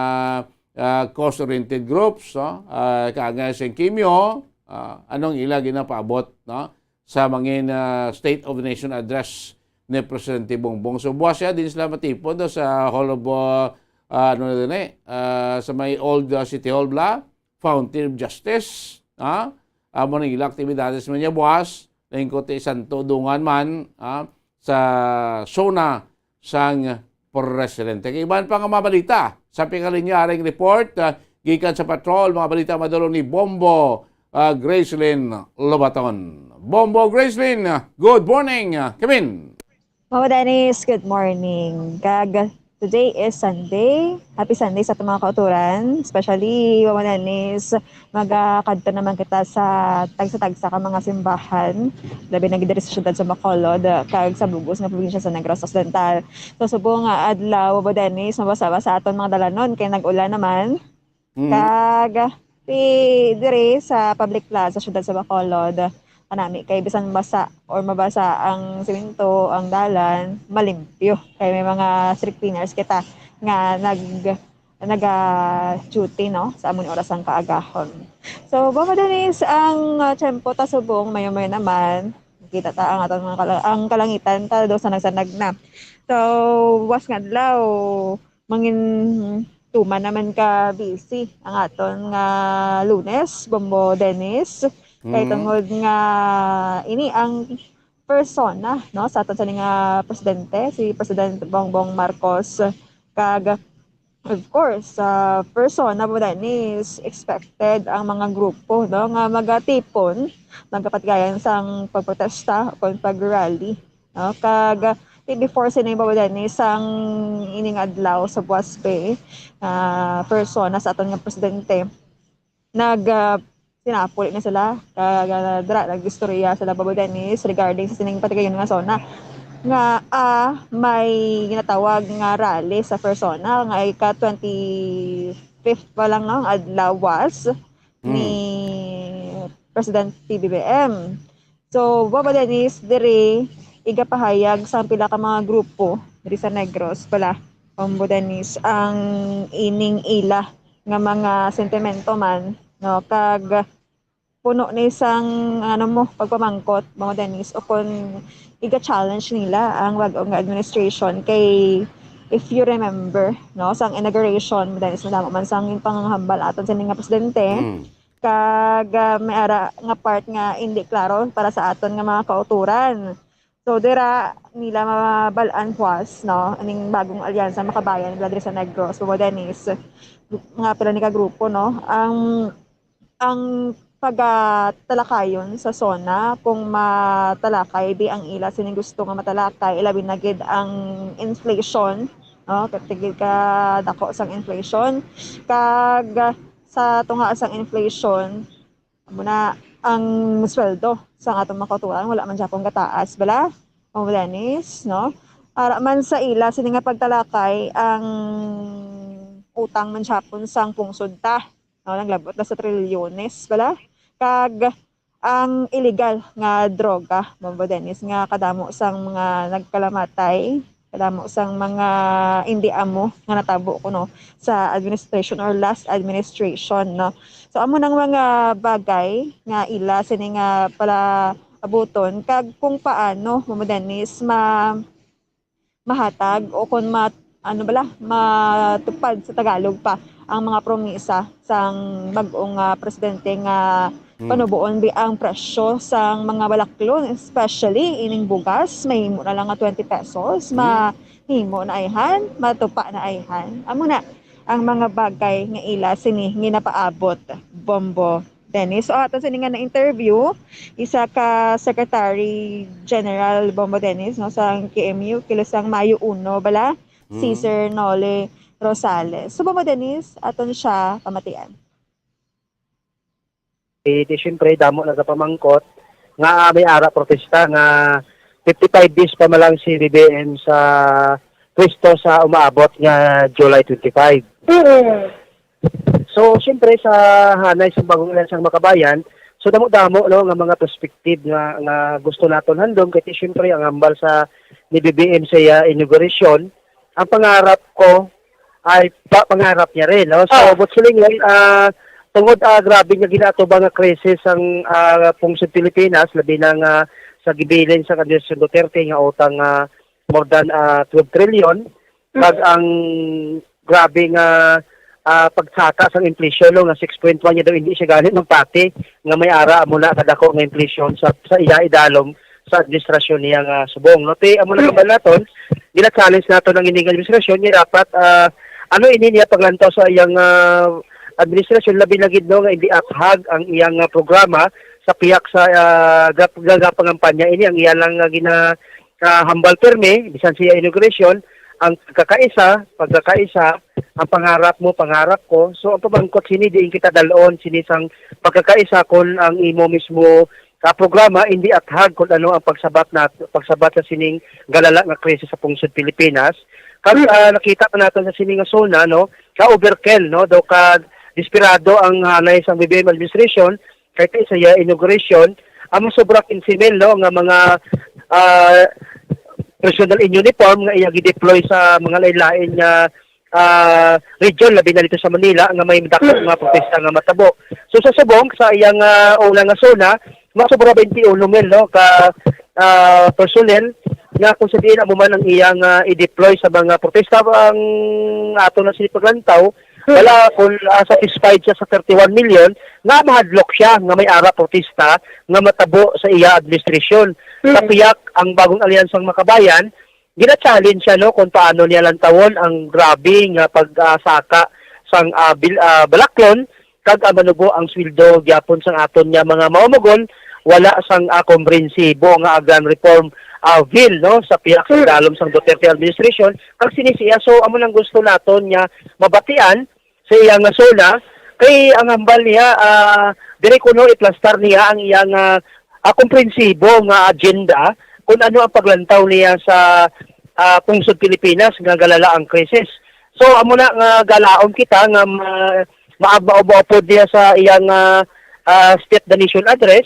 ah, cause-oriented groups, no? Ah, kaangay sing Kimyo, ah, anong ila ginapaabot, no? Sa mangin, ah, State of the Nation Address ni Presidente Bongbong. So, buwas siya, din sila matipon do sa Hall of, uh, uh, ano na din eh, uh, sa may old, uh, City Hall bala, Fountain of Justice, ha? Amo na ila aktibidades man niya buwas, lingkod ti Santo Dungan man, ha? Sa SONA sang Presidente. Kay iban pa nga mga balita, sa Pikalinya aring report, ah, gikan sa patrol, mga balita madulong ni Bombo, ah, Gracelyn Lobaton. Bombo Gracelyn, good morning, ah, Kevin. Mama Dennis, good morning. Kag today is Sunday. Happy Sunday sa atong mga kauturan, especially Mama Dennis, magakadto naman kita sa tagsa-tagsa ka mga simbahan, labi na gid diri sa siyudad sa Bacolod, kag sa bug-os nga probinsya sa Negros Occidental. Sa subong nga adlaw, Bobo Dennis, mabasa-basa aton mga dalanon kay nag-ulan naman. Mm. Kag ti diri sa public plaza, siyudad sa Bacolod, kanami kay bisan basa or mabasa ang semento, ang dalan, malimpyo. Kay may mga street cleaners kita nga nag-, naga-duty, no, sa amo ni oras ang kaagahon. So, Bobo Dennis, ang, ah, tiyempo ta subong, mayo-mayo naman. Kita ta ang aton mga kala-, ang kalangitan ta do sanag-sanag na. So, buwas nga adlaw, mangin tuman naman ka busy ang aton nga Lunes, Bombo Dennis. Kay Mm. tungod nga ini ang first SONA, no, sa aton sini nga presidente, si President Bongbong Marcos. Kag, of course, sa first SONA, Bombo Dennis, expected ang mga grupo, no, nga magatipon, magapatigayan sang pagprotesta o kon pag-rally, no? Kag, eh, before sini, Bombo Dennis, sang ining adlaw sa buwas, be, ah, first SONA sa aton nga presidente, nag, ah, sinapol na sila. Kag, ah, dira, nag-istorya sila, Bombo Dennis, regarding sa sining patigayon nga SONA nga, ah, may ginatawag nga rally sa first SONA nga ika twenty-fifth pa lang nga adlaw was ni Hmm. President P B B M. So, Bombo Dennis, diri igapahayag sa pila ka mga grupo diri sa Negros bala, Bombo Dennis, ang ining ila nga mga sentimento man, no? Kag puno ni sang, ano mo, pagpamangkot, Bombo Dennis, o kon iga-challenge nila ang bag-o nga administration. Kay, if you remember, no, sang inauguration, Bombo Dennis, madamo man sang panganghambal aton sini nga presidente. Mm. Kag, ah, may ara nga part nga indi klaro para sa aton nga mga kauturan. So, dira nila mabal-an, Juas, no, aning bagong alyansa Makabayan nila diri sa Negros, Bombo Dennis, mga pila ni ka grupo, no, ang, ang pagatalakayon sa SONA, kung matalakay di ang ila sining gusto nga matalakay, ilabi na gid ang inflation, no, katigid ka dako sang inflation, kag sa tunga sang inflation, amo na ang sweldo sa atong mga kauturan, wala man gyapon gataas, bala? O, Dennis, no? Ara man sa ila, sini nga pagtalakay, ang utang man gyapon sang pungsod ta, no? Naglabot na sa trilyones, bala? Kag ang illegal nga droga, Bombo Dennis, nga kadamo sang mga nagkalamatay, kadamo sang mga indi amo nga natabo kuno sa administration or last administration, no? So, amo nang mga bagay nga ila sini nga palaabuton kag kung paano, Bombo Dennis, ma-, mahatag o kung ma-, ano bala, matupad sa Tagalog pa ang mga promisa sang bag-ong, ah, presidente nga Hmm. panuboon bi ang presyo sang mga balaklon, especially ining bugas, mahimo na lang nga twenty pesos, Hmm. mahimo na ayhan, matupa na ayhan. Amo na ang mga bagay nga ila sini ginapaabot, Bombo Dennis. So, ato sini nga na-interview, isa ka Secretary General, Bombo Dennis, no, sa K M U, kilusang Mayo uno, bala, si Hmm. Sir Noli Rosales. So, Bombo Dennis, aton siya pamatian. Eh, di siyempre, damo nagapamangkot nga may ara protesta nga fifty-five days pa man lang si B B M sa pwesto sa umaabot nga July twenty-five. Mm. So, siyempre, sa hanay sa bagong alyansang Makabayan, so, damo-damo, no, nga mga perspective nga, nga gusto naton handom, kay siyempre, ang hambal sa ni B B M sa iya inauguration, ang pangarap ko ay pa-, pangarap niya rin, no? So, Oh. but silingon, ah, tungod, ah, grabe nga ginaatubang nga krisis ang, ah, pungsod Pilipinas, labi na nga sa gibilin sa Administrasyon Duterte nga utang nga more than, ah, twelve trillion, kag ang grabe nga, ah, pagsaka sang inflation, no, nga six point one, niya daw hindi siya gani magpati nga may ara amo na kadako nga inflation sa, sa iya idalom sa administrasyon niya nga subong, no. Ti amo na ba naton, gina-challenge naton ang ining administrasyon nga dapat, ah, ano ini niya paglantaw sa iyang, ah, administrasyon, labi na gid, no, nga hindi athag ang iyang, ah, programa sa piyak sa, ah, gap-, gagapangampanya. Ini ang iya lang nga gina-, ah, hambal permi, bisan siya inauguration, ang pagkakaisa, pagkakaisa, ang pangarap mo, pangarap ko. So, ang pamangkot sini, diin kita dalon, sini sang pagkakaisa, kung ang imo mismo, ah, programa, hindi athag kung ano ang pagsabat nat-, pagsabat sa sining galala nga krisis sa pungsod Pilipinas. Kag, ah, nakita pa nato sa sini nga SONA, no, ka overkill, no, daw ka desperado ang hanay sang B B M administration, kay sa iya inauguration, ang sobra quince mil, no, nga mga, ah, personal in uniform nga iya gideploy sa mga lain-lain nga, ah, region, labi na dito sa Manila, nga may dako nga protesta nga matabo. So, sa subong, sa iyang, ah, una nga SONA, mas sobra twenty-one mil, no, ka, ah, personnel nga kung sa diin amo man ang iyang, ah, i-deploy sa mga protesta, ang ato na sini paglantaw, wala kung, ah, satisfied siya sa thirty-one million, nga mahadlok siya nga may ara protesta nga matabo sa iya administrasyon. Sa piyak, ang Bagong Alyansang Makabayan, gina-challenge siya, no, kung paano niya lantawon ang grabe nga pagsaka sang, ah, bil-, ah, balaklon kag, ah, manubo ang sweldo gyapon sang aton nga mga mamumulong, wala sang, ah, komprehensibo nga agrarian reform, ah, bill, no, sa piyak sa dalom sang Duterte administration, kag sini siya. So, amo nang gusto naton nga mabatian sa iya nga SONA, kay ang hambal niya, ah, diri kuno iplastar niya ang iya nga, ah, komprensibo nga agenda kung ano ang paglantaw niya sa, ah, pungsod Pilipinas nga galala ang krisis. So, amo na nga galaom kita nga ma-, ma-, maupod niya sa iyang, ah, ah, State of the Nation Address,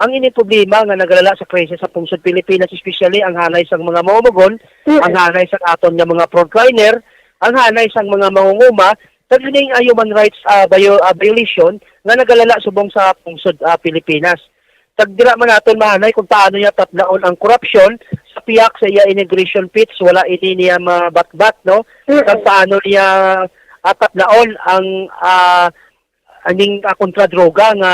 ang ini problema nga nagalala sa krisis sa pungsod Pilipinas, especially ang hanay sang mga maumugon, ang hanay sang aton nga mga frontliner, ang hanay sang mga mangunguma, kag ining, ah, human rights, ah, bio-, ah, violation nga nagalala subong sa pungsod, ah, Pilipinas. Kag dira man naton mahanay kung paano niya tapnaon ang korupsyon sa piyak sa iya integration pitch, wala ini niya mabatbat, no? Kag paano niya, ah, tapnaon ang, ah, aning, ah, kontra droga nga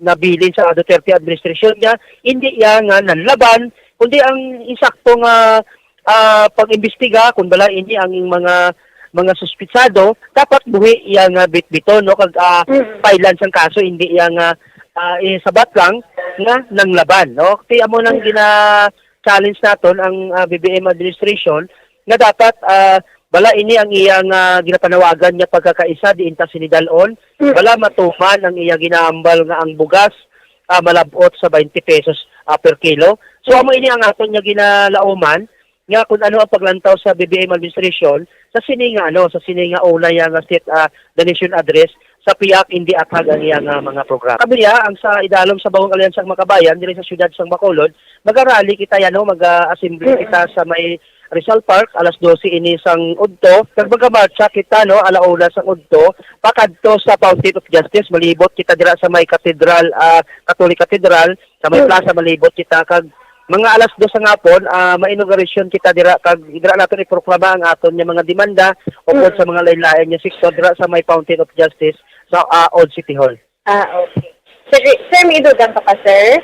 nabilin sa Duterte administration niya, hindi iya nga nanlaban, kundi ang insakto nga, ah, pag-imbestiga, kung bala ini ang mga, mga suspitsado, dapat buhi iya nga bitbiton, no? Kag, ah, file-an sang kaso, hindi iya nga, ah, isabat lang nga nanglaban, no? Kaya amo nang gina-challenge naton ang, ah, B B M administration nga dapat, ah, bala ini ang iya nga ginapanawagan nga pagkakaisa diin ta sini dal-on, bala matuman ang iya ginahambal nga ang bugas, ah, malab-ot sa twenty pesos, ah, per kilo. So, amo ini ang aton nga ginalauman nga kung ano ang paglantaw sa B B M administration sa sini nga, ano, sa sini nga una ya nga State, ah, the Nation Address sa piyak hindi athag ang iya nga mga programa. Kami ya, ang sa idalom sa Bagong Alyansang Makabayan diri sa siyudad sang Bacolod, magarally kita ya, no, mag-assembly kita sa may Rizal Park, alas dose ini sang udto. Kag magamarcha kita, no, ala una sang udto, pakadto sa Fountain of Justice. Malibot kita dira sa may Cathedral, ah, Catholic Cathedral, sa may plaza, malibot kita. Kag mga alas dos sa hapon, ah, ma-inauguration kita dira. Kag dira naton iproklama ang aton nga mga demanda upod sa mga lain-lain nga sektor dira sa may Fountain of Justice sa, ah, Old City Hall. Ah, okay. Sir, sir, may idugang ka pa, sir?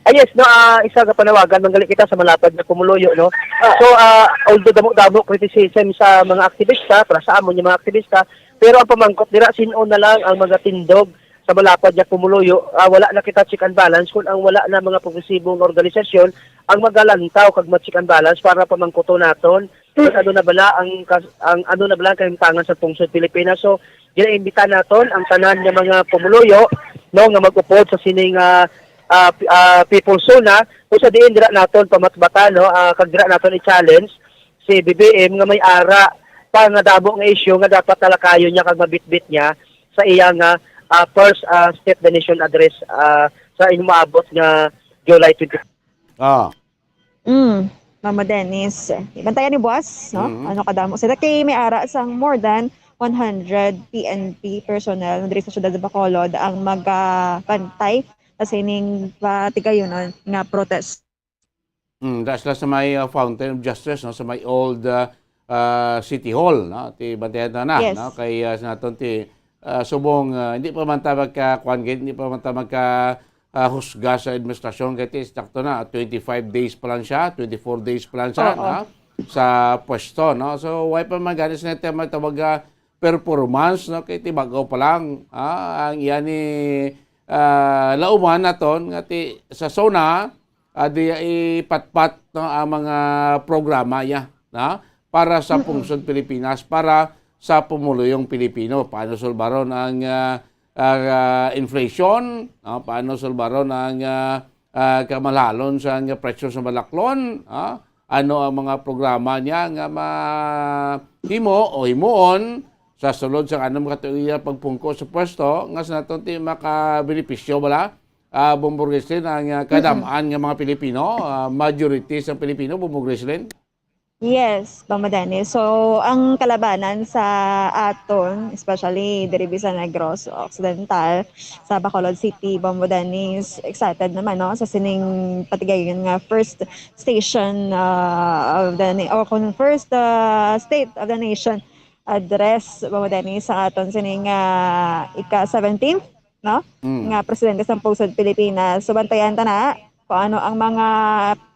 Ah, yes, no, ah, isa ka panawagan, manggali kita sa malapad nga pumuluyo, no? Ah. So, ah, although damo-damo criticism sa mga aktivista, para sa amon yung mga aktivista, pero ang pamangkot dira, sin-o na lang ang magatindog sa malapad nga pumuluyo, ah, wala na kita check and balance kung ang wala na mga progresibo nga organisasyon ang magalantaw kag ma-check and balance para pamangkuton naton kung ano na bala ang kas-, ang ano na bala ang kahimtangan sa pungsod Pilipinas. So, ginaimbita naton ang tanan nga mga pumuluyo, no, nga mag-upod sa sini nga, ah, pi-, ah, People's Zone, ha, kung sa diin dira naton pamatbatan, no, ah, kag dira naton i-challenge si B B M nga may ara pa nga damo nga isyu nga dapat talakayon niya kag mabitbit niya sa iya nga, ah, first, ah, State of the Nation Address, ah, sa inumaabot nga July twenty. Ah. Mm, Mama Dennis. Bantayan ni Boss, no? Mm. Ano kadamo sila? Kay may ara sang more than one hundred P N P personnel diri sa siyudad sa Bacolod ang magabantay sa sining patigayunon nga protest. Mm, da sila sa may, ah, Fountain of Justice, no, sa may old, ah, ah, City Hall, no? Ti bantayan ta na, Yes. no? Kay, ah, sa naton ti, ah, subong, ah, hindi pa man ta magka, kuwan, gid, hindi pa man ta magka, ah, husga sa administrasyon, kay ti sakto na, twenty-five days pa lang siya, twenty-four days pa lang siya, Oo. no? Sa pwesto, no? So, why pa man gani sa tema tawag, ah, performance, no? Kay ti bag-o pa lang, ah, ang iya ni, ah, lauman naton nga ti sa SONA, ah, di ipatpat, no, ang mga programa niya, no? Para sa Mm-mm. pungsod Pilipinas, para sa pumuluyong Pilipino. Paano sulbaron ang, ah, ah, ah, inflation, no? Paano sulbaron ang, ah, ah, kamahalon sa nga presyo sa balaklon, ah? Ano ang mga programa niya nga mahimo o himuon sa sulod sa anam ka tuig nga pagpungko sa pwesto nga sa naton ti makabenepisyo bala, ah, Bombo Grisly, ang, ah, Mm-mm. kadam-an nga mga Pilipino, ah, majority sa Pilipino, Bombo Grisly? Yes, Bombo Dennis. So, ang kalabanan sa aton, especially diri sa Negros Occidental, sa Bacolod City, Bombo Dennis, excited naman, no, sa sining patigayon nga first station, ah, of the na-, o kung first, ah, state of the nation address, Bombo Dennis, sa aton sining, ah, ika-seventeenth, no, Mm. nga presidente sa Pungsod Pilipinas. So, bantayan ta na kung ano ang mga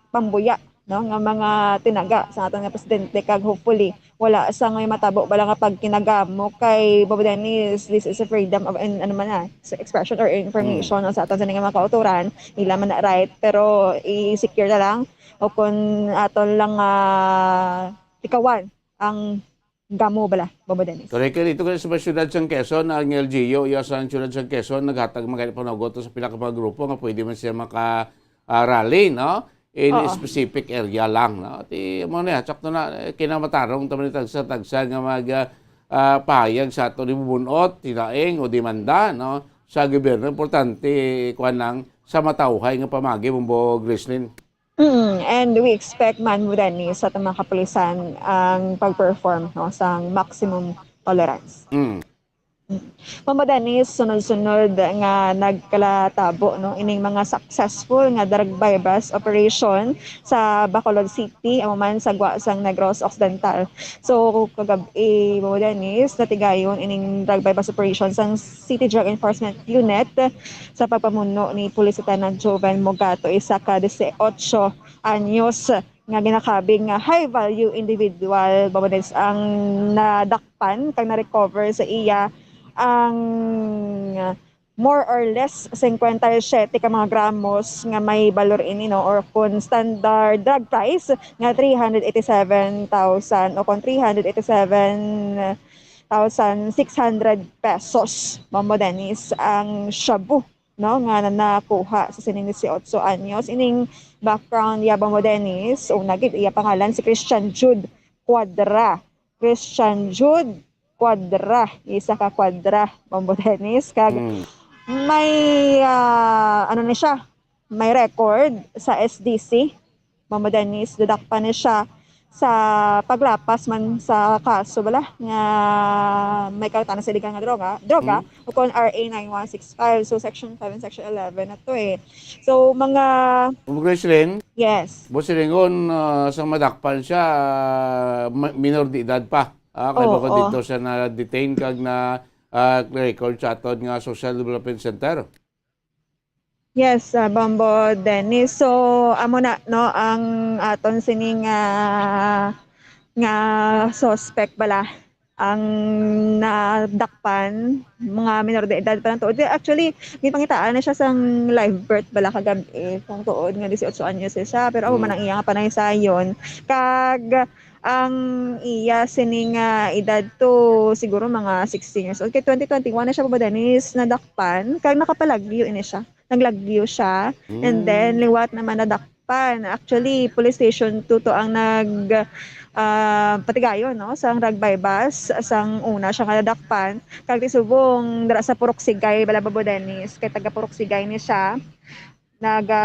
pambuya, no, nga mga tinaga sa aton nga presidente, kag hopefully wala sa nga matabo bala nga pagkinagamo kay Bombo Dennis, this is a freedom of, in, ano man na, sa expression or information, Mm. no, sa aton sa mga kauturan, ila man na right, pero i-secure na lang o kung aton lang, ah, tikawan ang gamo bala, Bombo Dennis. Correct. Dito kay sa syudad sang Quezon, ang L G U, iya sa syudad sang Quezon, naghatag man gani panugot sa pila ka mga grupo nga pwede man siya maka, ah, rally, no? In Oo. specific area lang, no? Ti, mo na, sakto na, eh, kinamatarong ta man ni tagsa-tagsa nga mag, ah, ah, pahayag sa ato ni bubunot, tinaing o demanda, no? Sa gobyerno, importante, kuwan lang, sa matawhay nga pamagi, Bombo Grislin. Mm, and we expect man, Bombo Dennis, sa atong mga kapulisan ang pag-perform, no, sang maximum tolerance. Mm. Mm. Bombo Dennis, sunod-sunod nga nagkalatabo, no, ining mga successful nga drug buy-bust operation sa Bacolod City, amo man sa gwa sang Negros Occidental. So, kagab-i, Bombo Dennis, natigayon ining drug buy-bust operation sang City Drug Enforcement Unit sa pagpamuno ni Police Lieutenant Joven Mogato, isa ka dieciocho anyos nga ginakabig nga high-value individual, Bombo Dennis, ang nadakpan kag na-recover sa iya ang more or less cinquenta y siete ka mga gramos nga may balor ini, no, or kun standard drug price nga three hundred eighty-seven thousand o kun three hundred eighty-seven thousand six hundred pesos, Bombo Dennis, ang shabu, no, nga na-, nakuha sa sining dieciocho anyos. Ining background niya, Bombo Dennis, una gid, iya pangalan si Christian Jude Cuadra. Christian Jude Cuadra, isa ka Cuadra, Bombo Dennis, kag Mm. may, ah, ano ni siya, may record sa S D C, Bombo Dennis, nadakpan ni siya sa paglapas man sa kaso bala nga may kautana sa iligal nga droga, droga, Mm. o kon R A nine one six five, so section five and section eleven na to eh. So, mga Bombo Grislin, Yes. Boss Ringon, ah, sa madakpan siya, ah, ma-, minor de edad pa. Ah, kay Oo. bako dito siya na-detain kag na, ah, record sa aton nga Social Development Center. Yes, ah, Bombo Dennis. So, amo na, no, ang aton sining, ah, nga suspect bala ang nadakpan, mga minor de edad pa lang tuod. Di, actually, gipangitaan na siya sang live birth bala kagab-i, kung tuod nga dieciocho anyos siya, pero amo Mm. man ang iya nga panaysayon. Kag ang iya sini nga edad to siguro mga sixteen years old. Kay twenty twenty-one na siya, Bombo Dennis, nadakpan, kag nakapalagyo ini siya. Naglagyo siya, and then Mm. liwat naman nadakpan. Actually, police station two to ang nag, ah, patigayon, no, sang drug buy-bust, sang una siya nga nadakpan. Kag ti subong dira sa Purok Sigay, bala, Bombo Dennis, kay taga Purok Sigay ni siya. Naga,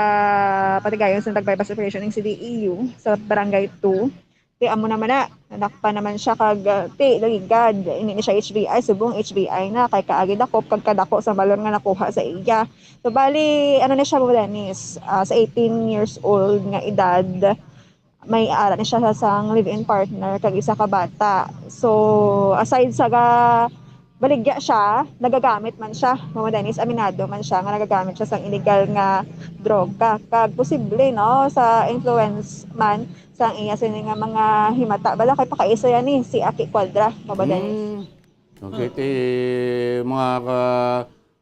patigayon sa drug buy-bust operation ng C D E U sa Barangay two. Ti amo naman na, nadakpan naman siya kag, ah, ti, lagi gad, hindi na siya H B I, subong H B I na, kay kaagi dakop kag kadako sa balon nga nakuha sa iya. So, bali, ano na siya, Ma'am Dennis, ah, sa eighteen years old nga edad, may ara na siya sa sang live-in partner kag isa ka bata. So, aside sa ga-, baligya siya, nagagamit man siya, Ma'am Dennis, aminado man siya nga nagagamit siya sang illegal nga droga. Kag posible, no, sa influence man sang iya sini nga mga himata. Bala kay pakaiso yan ni si Aki Cuadra, Ma'am Dennis. Mm. Okay, Mm. ti mga ka,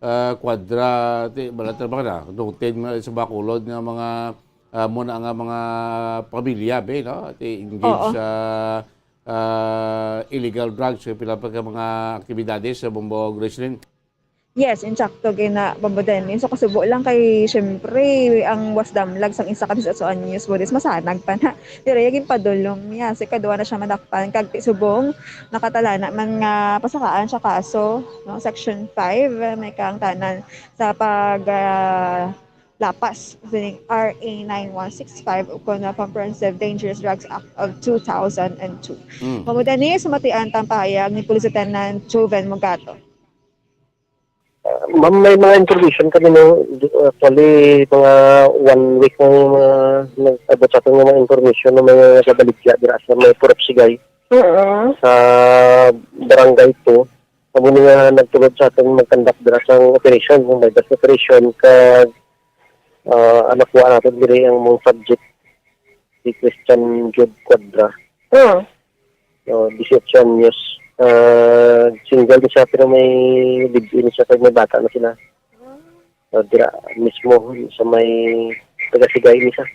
ah, Cuadra, ti, bala ta ba na, noted nga sa Bacolod nga mga, ah, muna nga mga pamilya, be, no? Ti engage Oo. sa, ah, illegal drugs, sa pila pa ka mga aktibidades sa Bombo Gracelyn. Yes, insakto gina, Bombo Dennis. So, kasubo lang kay, syempre, ang was damlag sang isa ka dieciocho anyos, Buris, masanag pa na. Pero yung ginpadulong niya, si kadwa na siya madakpan. Kag ti subong, nakatalana man nga pasakaan siya kaso, no? Section five, eh, may kaangtanan sa pag, ah, lapas sining R A nine one six five ukon na Comprehensive Dangerous Drugs Act of two thousand and two. Mm. Mamo dani, sumatian tang pahayag ni Police Lieutenant Joven Mugato. Ah, ma'am, may mga information kami, no? Actually, mga one week na yung mga nag-abot sa atin ng mga information na may nabaligya dira sa may Purok Sigay, Oo. sa Barangay two. Amo ni nga nagtulod sa aton mag-conduct dira sang operation, sang buy-bust operation, kag, ah, ang nakuha naton diri ang mga subject, si Christian Jude Cuadra. Hmm. Oh, dieciocho anyos. Ah, single ni siya, pero may live-in siya, kag may bata na sila. Ah, dira mismo sa may taga Sigay ni siya.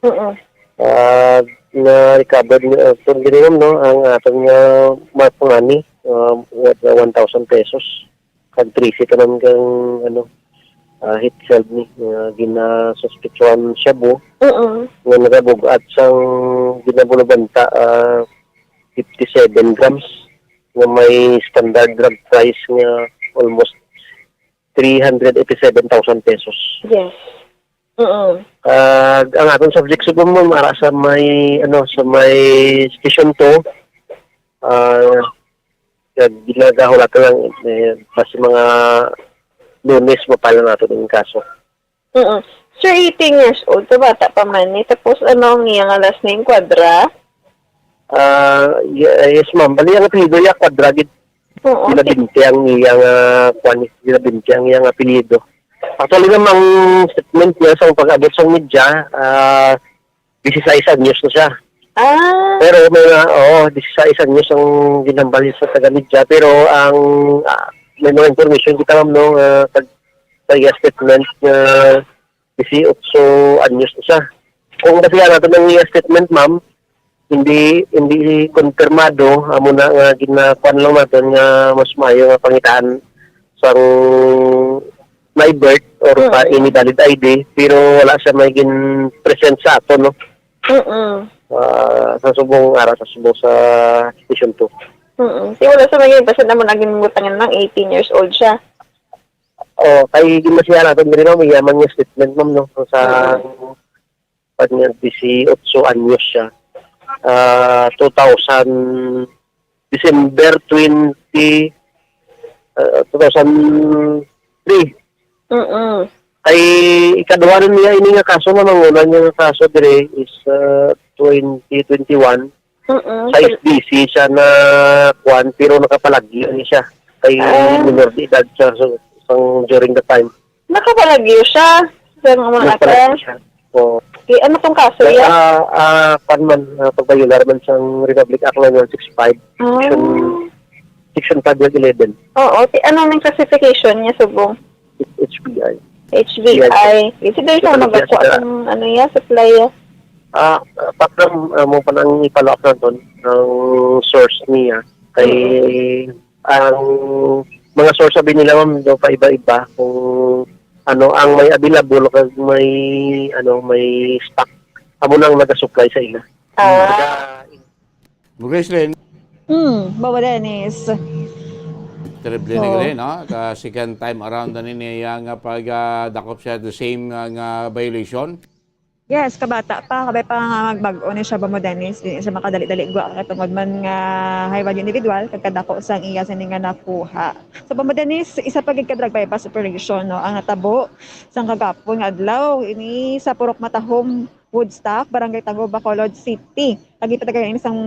Oo. Ah, na-recover ni, ah, so, diri, ma'am, no, ang aton nga mga pangani, ah, worth na one thousand pesos. Kag trese tanan kang, ano, ah, hit shell ni, nga ginasuspetsuhan shabu, Oo. nga nagabug-at sang ginabulabanta, ah, fifty-seven grams, nga may standard drug price nga almost three hundred eighty-seven thousand pesos. Yes. Oo. Kag ang aton subject subong, ma'am, ara sa may, ano, sa may Station two, ah, kag ginagahulatan lang, eh, basi mga Lunes, ma-file na naton ang kaso. Oo. Sir, eighteen years old, so bata pa man ni. Tapos, ano ang iya nga last name? Cuadra? Ah, ye-, yes, ma'am. Bali, ang apelyido niya, Cuadra, gid. Oo, okay. Ginabinti ang iyang, ah, kwan, ginabinti ang iyang apelyido. Actually, ma'am, ang statement niya sa pag-abot sa media, ah, dieciséis anyos na siya. Ah. Pero may nga, oo, dieciséis anyos ang ginhambal niya sa taga-media. Pero ang, ah, may mga information kita, ma'am, no, ah, pag, sa iya statement nga dieciocho anyos na siya. Kung basihan naton ang iya statement, ma'am, hindi, hindi konfirmado, amo na nga ginakuan lang naton nga mas maayo nga pangitaan sang may birth or pa Mm. any valid I D, pero wala siya may gin-present sa aton, no? Mm-mm. Ah, sa subong, ara sa subong sa Station two. Mm-mm. Di wala siya may gin-present, amo na ginbutangan lang, eighteen years old siya. Oh, kay ginbasihan naton diri, ma'am, iya man nga statement, ma'am, no? Sa Mm. pag nga dieciocho anyos siya. Ah, two thousand, December twenty, ah, two thousand three. Mm-mm. Kay ikaduha na niya ini nga kaso, nga manguna niya nga kaso diri is, ah, twenty twenty-one. Mm-mm. Sa S D C siya na kuan, pero nakapalagyo ni siya. Kay Ah. minor de edad siya, so, sang during the time. Nakapalagyo siya sa mga Nagpalagyo ata? siya. Oo. Okay, ano tong kaso Kaya, iya? ah, ah, kuan man, ah, pag-violar man sang Republic Act nine one six five, Ah. section, section five eleven. Oo, ti-, ano nang classification niya subong? H B I. H B I. Yes. Kasi dahil sa Ito na magakuha siya. Ang ano niya, supply, ah. Ah, ah, Pakram, ah, mo pa nang i-follow up naton ang source niya. Kay Mm. ang mga source sabi nila, ma'am, do pa iba-iba kung ano ang may available kag may, ano, may stock. Amo nang nagasupply sa ila. Ah. Saka, Gracelyn. Hmm, Bawa Dennis. Terrible ni So, gali, no? Ka second time around na ni niya nga pag, ah, dakop siya the same nga, nga violation. Yes, kabata pa, kabay pa nga magbag-o ni siya, Bombo Dennis, di siya makadali-dali gwa kay tungod man nga high value individual, kag kadako sang iya sini nga nakuha. So, Bombo Dennis, isa pa gid ka drug buy-bust operation, no, ang natabo sang kagapon nga adlaw ini sa Purok Matahom, Woodstock, Barangay Tago, Bacolod City. Kag ipatagay ini sang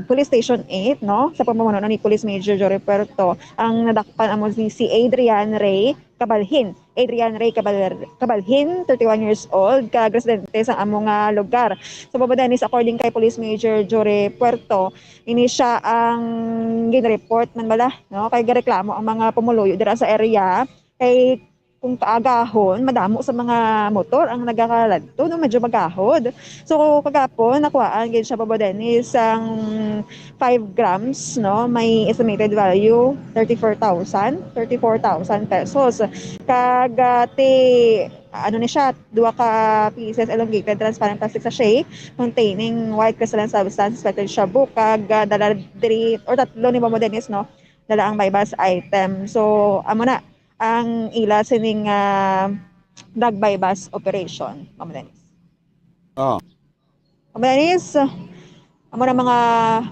Police Station eight, no, sa pamumuno ni Police Major Jory Puerto. Ang nadakpan amo si, si Adrian Ray Cabalhin. Adrian Ray Cabal-, Cabalhin, thirty-one years old, kag residente sa amo nga lugar. So, Bombo Dennis, according kay Police Major Jory Puerto, ini siya ang ginreport man bala, no? Kay gareklamo ang mga pumuluyo dira sa area. Kay kung kaagahon, madamo sa mga motor ang nagakaladto, no? Medyo magahod. So, kagapon, nakuhaan gid siya, Bombo Dennis, ang five grams, no? May estimated value, thirty-four thousand, thirty-four thousand pesos. Kag, ah, ti-, ano ni siya, duha ka pieces elongated transparent plastic sachet containing white crystalline substance, suspected shabu, kag, ah, dala diri, or tatlo ni Bombo Dennis, no? Dala ang buy-bust item. So, amo na ang ila sining, ah, drug buy-bust operation, Bombo Dennis. Oh. Bombo Dennis, amo na mga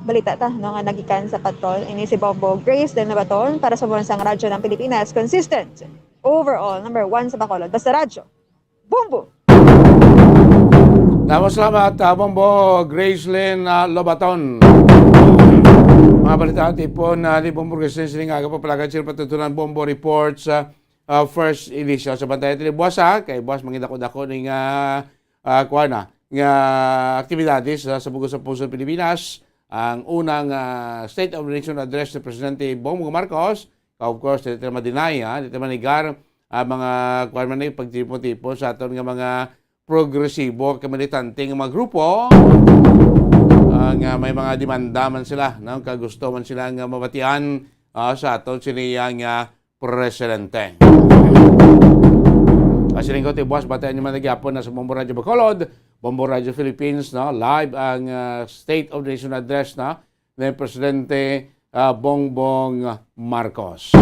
balita ta, no, nga nagikan sa patrol. Ini si Bombo Grace Lobaton para sa Pambansang Radyo ng Pilipinas. Consistent. Overall, number one sa Bacolod. Basta Radyo. Bombo! Damo salamat, ah, Bombo Gracelyn, ah, Lobaton. Mga balita tipon, ah, ni Bombo Gracelyn, sining aga pa pala, sila patutunan Bombo Reports, ah, ah, first edition. Sa bantay tili buwas, ha, kay buwas mangidako-dako ning, ah, ah, kuwan na, nga aktibidades, ah, sa bugos sa Pusod Pilipinas. Ang unang, ah, State of the Nation Address ni Presidente Bongbong Marcos, of course, dili ta ma-deny, ha, dili ta manigar, ah, mga, kuwan man ni, pagtipon-tipon sa aton nga mga progresibo kag militante nga mga grupo, ah, nga may mga demanda man sila, no? Kag gusto man sila nga mabatian, ah, sa aton sini nga presidente. Kasi lingkod, ibuwas, batayan niyo man na gyapon na sa Bombo Radyo Bacolod, Bombo Radyo Philippines, no? Live ang, ah, State of the Nation Address, no? Ni Presidente, ah, Bongbong Marcos.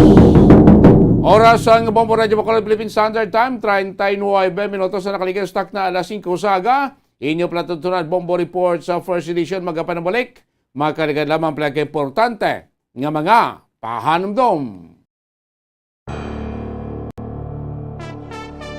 Oras ang Bombo Radyo Bacolod Philippine Standard Time, treinta y nueve minutos na nakaligiran sa takna alas singko sa aga. Inyo pala tutunan, Bombo Report sa first edition, magapanabalik. Makaligad lamang pala ka importante nga mga pahanumdom.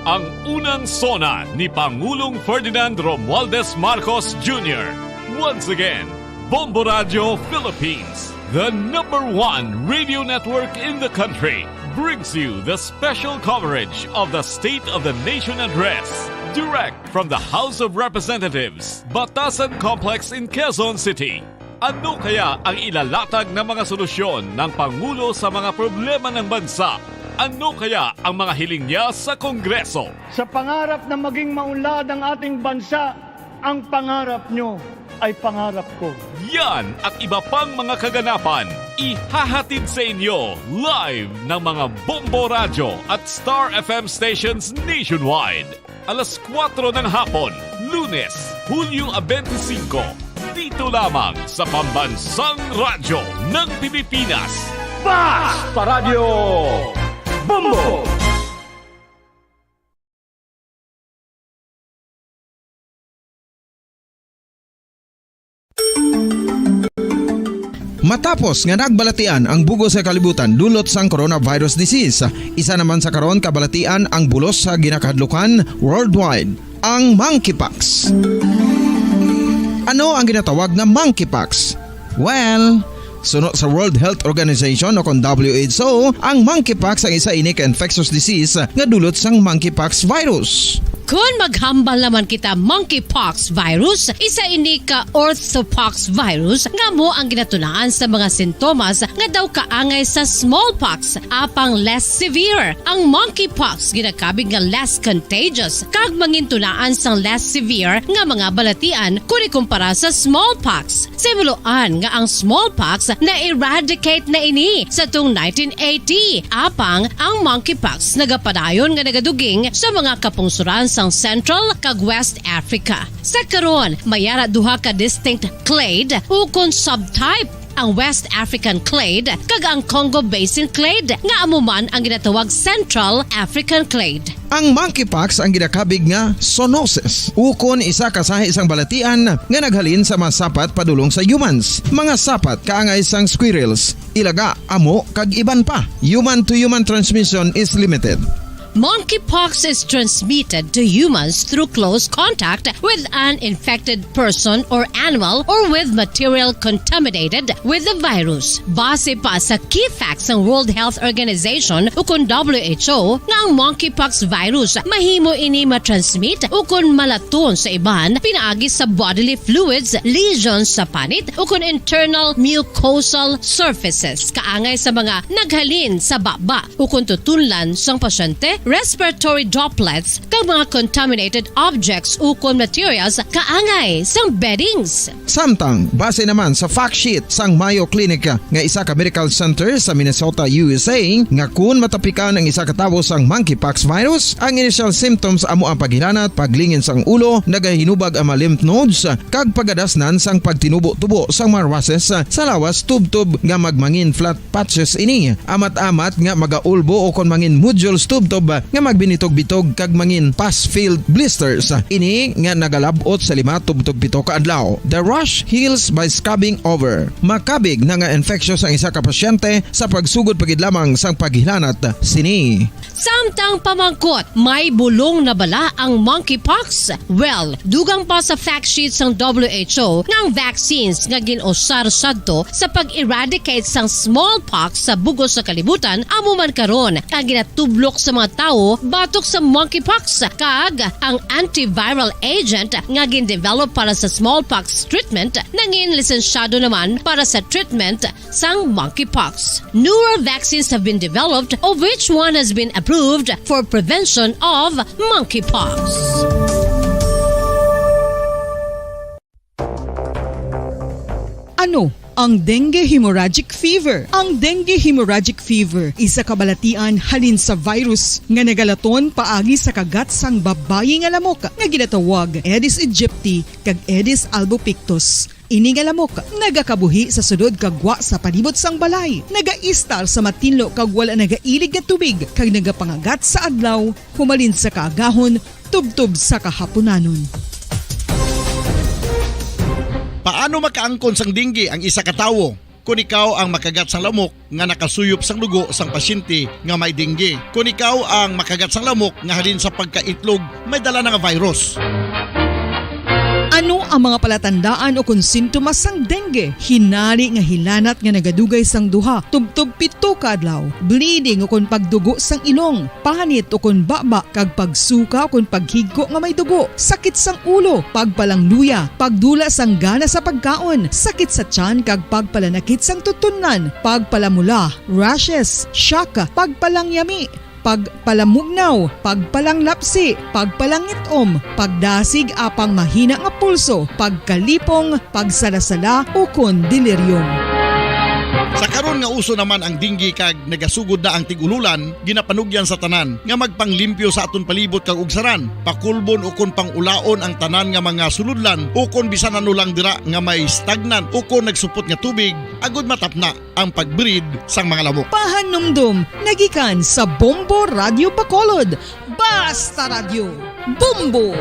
Ang unang SONA ni Pangulong Ferdinand Romualdez Marcos Junior. Once again, Bombo Radio Philippines, the number one radio network in the country, brings you the special coverage of the State of the Nation Address, direct from the House of Representatives, Batasan Complex in Quezon City. Ano kaya ang ilalatag na mga solusyon ng Pangulo sa mga problema ng bansa? Ano kaya ang mga hiling niya sa Kongreso? Sa pangarap na maging maunlad ang ating bansa, ang pangarap nyo ay pangarap ko. Yan at iba pang mga kaganapan, ihahatid sa inyo live ng mga Bombo Radyo at Star F M stations nationwide. Alas kuwatro ng hapon, Lunes, Hulyo a bente singko, dito lamang sa Pambansang Radyo ng Pilipinas. Basta Radyo Bombo! Matapos nga nagbalatian ang bug-os nga kalibutan dulot sang coronavirus disease, isa naman sa karon kabalatian ang bulos sa ginakahadlukan worldwide, ang monkeypox. Ano ang ginatawag nga monkeypox? Well, suno sa World Health Organization o kon W H O, ang monkeypox ang isa ini ka infectious disease nga dulot sang monkeypox virus. Kon maghambal naman kita monkeypox virus, isa ini ka orthopox virus nga amo ang ginatunaan sa mga sintomas nga daw kaangay sa smallpox, apang less severe. Ang monkeypox ginakabig nga less contagious kag mangintunaan sang less severe nga mga balatian kon ikumpara sa smallpox. Sa himuloan nga ang smallpox na-eradicate na ini sa tung nineteen eighty, apang ang monkeypox nagapadayon nga nagaduging sa mga kapungsoran sang Central kag West Africa. Sa karon, may ara duha ka distinct clade ukon subtype ang West African clade, kag ang Congo Basin clade, nga amo man ang ginatawag Central African clade. Ang monkeypox ang ginakabig nga zoonosis, ukon isa ka sahi sang balatian nga naghalin sa mga sapat padulong sa humans, mga sapat kaangay sang squirrels, ilaga, amo, kag iban pa. Human to human transmission is limited. Monkeypox is transmitted to humans through close contact with an infected person or animal or with material contaminated with the virus. Base pa sa key facts sang World Health Organization ukon W H O nga ang monkeypox virus mahimo ini matransmit ukon malaton sa iban pinaagi sa bodily fluids, lesions sa panit ukon internal mucosal surfaces kaangay sa mga naghalin sa baba ukon tutunlan sang pasyente, respiratory droplets, kag mga contaminated objects ukon materials kaangay sang beddings. Samtang, base naman sa fact sheet sang Mayo Clinic nga isa ka medical center sa Minnesota, U S A, nga kun matapikan ang isa ka tawo sang monkeypox virus, ang initial symptoms amo ang paghilanat, paglingin sang ulo, nagahinubag ang mga lymph nodes, kag pagadasnan sang pagtinubo-tubo sang mga rashes sa lawas tubtob nga magmangin flat patches ini. Amat-amat nga magaulbo ukon mangin nodules tubtob nga magbinitog-bitog kag mangin pus-filled blisters. Ini nga nagalab-ot sa lima tubtob pito ka adlaw. The rash heals by scabbing over. Makabig na nga infectious ang isa ka pasyente sa pagsugod pa gid lamang sang paghilanat sini. Samtang pamangkot, may bulong na bala ang monkeypox? Well, dugang pa sa fact sheet sang W H O nga ang vaccines nga gin-usar sadto sa pag-eradicate sang smallpox sa bug-os nga kalibutan amo man karon ang ginatublok sa mga tawo batok sa monkeypox, kag ang antiviral agent nga gin-develop para sa smallpox treatment nangin lisensyado naman para sa treatment sang monkeypox. Newer vaccines have been developed, of which one has been approved for prevention of monkeypox. Ano ang dengue hemorrhagic fever? Ang dengue hemorrhagic fever isa ka balatian halin sa virus nga nagalaton paagi sa kagat sang babayi nga lamok nga ginatawag Aedes aegypti kag Aedes albopictus. Ini nga lamok nagakabuhi sa sulod kag gwa sa palibot sang balay, nagaistar sa matinlo kag wala nagailig nga tubig, kag nagapangagat sa adlaw humalin sa kaagahon tubtob sa kahapunanon. Paano makaangkon sang dengue ang isa ka tawo? Kon ikaw ang makagat sang lamok nga nakasuyop sang dugo sang pasyente nga may dengue, kon ikaw ang makagat sang lamok nga halin sa pagkaitlog may dala na nga virus. Ano ang mga palatandaan ukon sintomas sang dengue? Hinari nga hilanat nga nagadugay sang duha tubtob pito ka adlaw, bleeding ukon pagdugo sang ilong, panit ukon baba kag pagsuka ukon paghigko nga may dugo, sakit sang ulo, pagpalangluya, pagdula sang gana sa pagkaon, sakit sa tiyan kag pagpalanakit sang tutunlan, pagpalamula, rashes, shock, pagpalangyami, pagpalamugnaw, pagpalanglapsi, pagpalangit-om, pagdasig apang mahina nga pulso, pagkalipong, pagsalasala, ukon delirium. Sa karon nga uso naman ang dengue kag nagasugod na ang tig-ululan, ginapanugyan sa tanan nga magpanglimpyo sa aton palibot kag ugsaran, pakulbon ukon pang-ulaon ang tanan nga mga sulodlan ukon bisan ano lang dira nga may stagnant ukon nagsupot nga tubig, agod matapna ang pag-breed sang mga lamok. Pahanumdom nga gikan sa Bombo Radyo Bacolod. Basta Radyo, Bombo!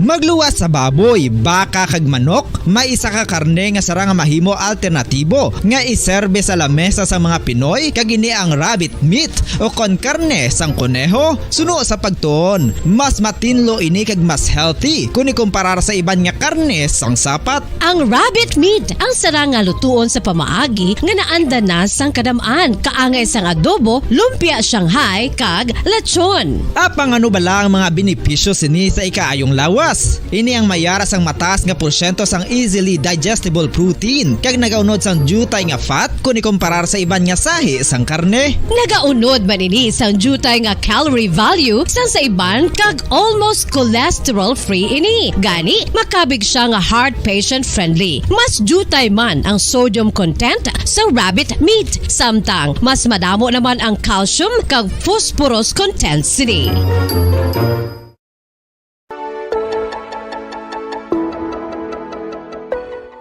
Magluwas sa baboy, baka kag manok, may isa ka karne nga sarang nga mahimo alternatibo nga iserbe sa lamesa sang mga Pinoy, kag ini ang rabbit meat ukon karne sang koneho. Suno sa pagtuon, mas matinlo ini kag mas healthy kon ikumparar sa iban nga karne sang sapat. Ang rabbit meat ang sarang nga lutuon sa pamaagi nga naanda na sang kadam-an, kaangay sang adobo, lumpia Shanghai, kag lechon. Apang ano bala ang mga benepisyo sini sa ikaayong lawas? Ini ang may ara sang mataas nga porsyento sang easily digestible protein, kag nagaunod sang diutay nga fat kon ikumparar sa iban nga sahi sang karne. Nagaunod man ini sang diutay nga calorie value sang sa iban, kag almost cholesterol-free ini. Gani, makabig sia nga heart patient-friendly. Mas diutay man ang sodium content sa rabbit meat, samtang mas madamo naman ang calcium kag phosphorus content sini.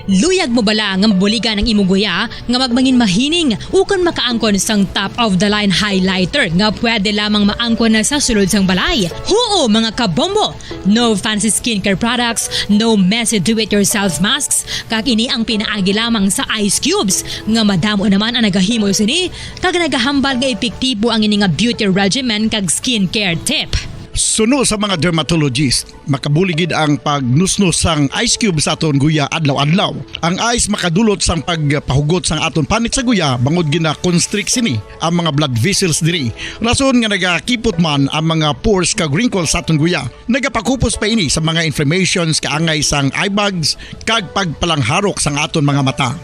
Luyag mo bala nga mabuligan ang imo guya nga magmangin mahining ukon makaangkon sang top of the line highlighter nga pwede lamang maangkon na sa sulod sang balay? Huo, mga kabombo! No fancy skincare products, no messy do-it-yourself masks, kag ini ang pinaagi lamang sa ice cubes nga madamo naman ang nagahimo sini kag nagahambal nga epektibo ang ini nga beauty regimen kag skincare tip. Suno sa mga dermatologist, makabulig gid ang pagnusnos sang ice cube sa aton guya adlaw-adlaw. Ang ice makadulot sang pagpahugot sang aton panit sa guya bangod gina-constrict sini ang mga blood vessels diri. Rason nga nagakipot man ang mga pores kag wrinkles sa aton guya. Nagapakupos pa ini sa mga inflammations, kaangay sang eye bags, kag pagpalangharok sang aton mga mata.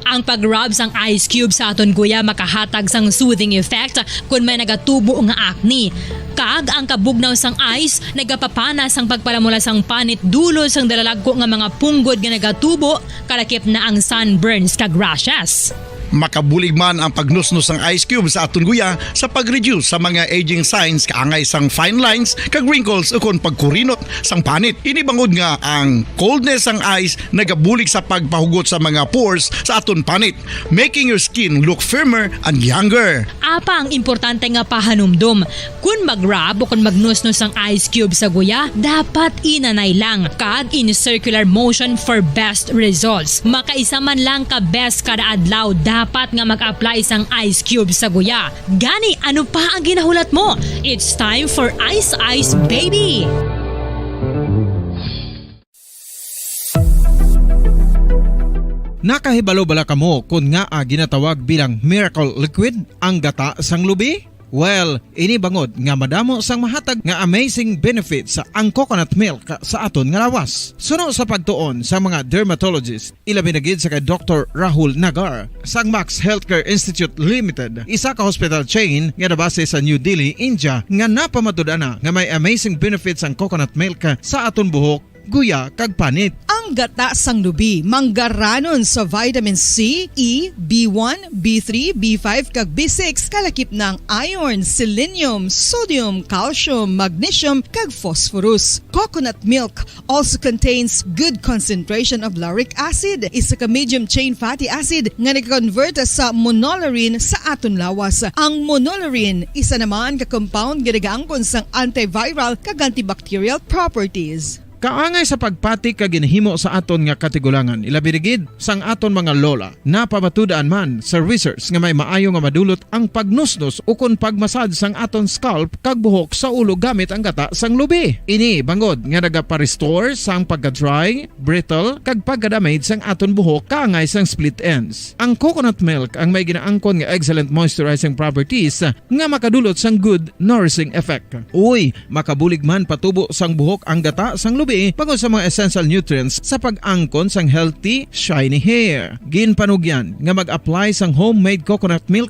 Ang pag-rub sang ice cube sa aton guya makahatag sang soothing effect kon may nagatubo nga acne. Kag ang kabugnaw sang ice nagapapana sang pagpalamula sang panit dulot sang dalalagko nga mga punggod nga nagatubo, kalakip na ang sunburns kag rashes. Makabulig man ang pagnusnos sang ice cube sa aton guya sa pag-reduce sa mga aging signs kaangay sang fine lines kag wrinkles ukon pagkurinot sang panit. Ini bangod nga ang coldness sang ice nagabulig sa pagpahugot sa mga pores sa aton panit, making your skin look firmer and younger. Apa ang importante nga pahanumdom, kon mag-rub o kon magnusnos ang ice cube sa guya, dapat inanay lang kag in circular motion for best results. Makaisa man lang ka beses kada adlaw dapat nga mag-apply sang ice cube sa guya. Gani, ano pa ang ginahulat mo? It's time for Ice Ice Baby! Nakahibalo bala kamo kon ngaa ginatawag bilang miracle liquid ang gata sang lubi? Well, ini bangod nga madamo sang mahatag nga amazing benefits ang coconut milk sa aton nga lawas. Suno sa pagtuon sa mga dermatologist, ilabi na gid sa kay Doktor Rahul Nagar sang Max Healthcare Institute Limited, isa ka hospital chain nga nabase sa New Delhi, India, nga napamatud-an na nga may amazing benefits ang coconut milk sa aton buhok, guya, kag panit. Ang gata sang lubi manggaranon sa vitamin C, E, B one, B three, B five, kag B six, kalakip na ang iron, selenium, sodium, calcium, magnesium, kag phosphorus. Coconut milk also contains good concentration of lauric acid, isa ka medium chain fatty acid nga nag-convert sa monolaurin sa aton lawas. Ang monolaurin isa naman ka compound nga nagaangkon sang antiviral kag antibacterial properties. Kaangay sa pagpati kag ginhimo sa aton nga katigulangan, ilabi na gid sang aton mga lola. Napamatud-an man sa research nga may maayo nga madulot ang pagnusnos ukon pagmasad sang aton scalp kag buhok sa ulo gamit ang gata sang lubi. Ini bangod nga nagapa-restore sang pagka-dry, brittle, kag pagka-damage sang aton buhok kaangay sang split ends. Ang coconut milk ang may ginaangkon nga excellent moisturizing properties nga makadulot sang good nourishing effect. Uy, makabulig man patubo sang buhok ang gata sang lubi bangod sa mga essential nutrients sa pag-angkon sang healthy, shiny hair. Ginpanugyan nga mag-apply sang homemade coconut milk.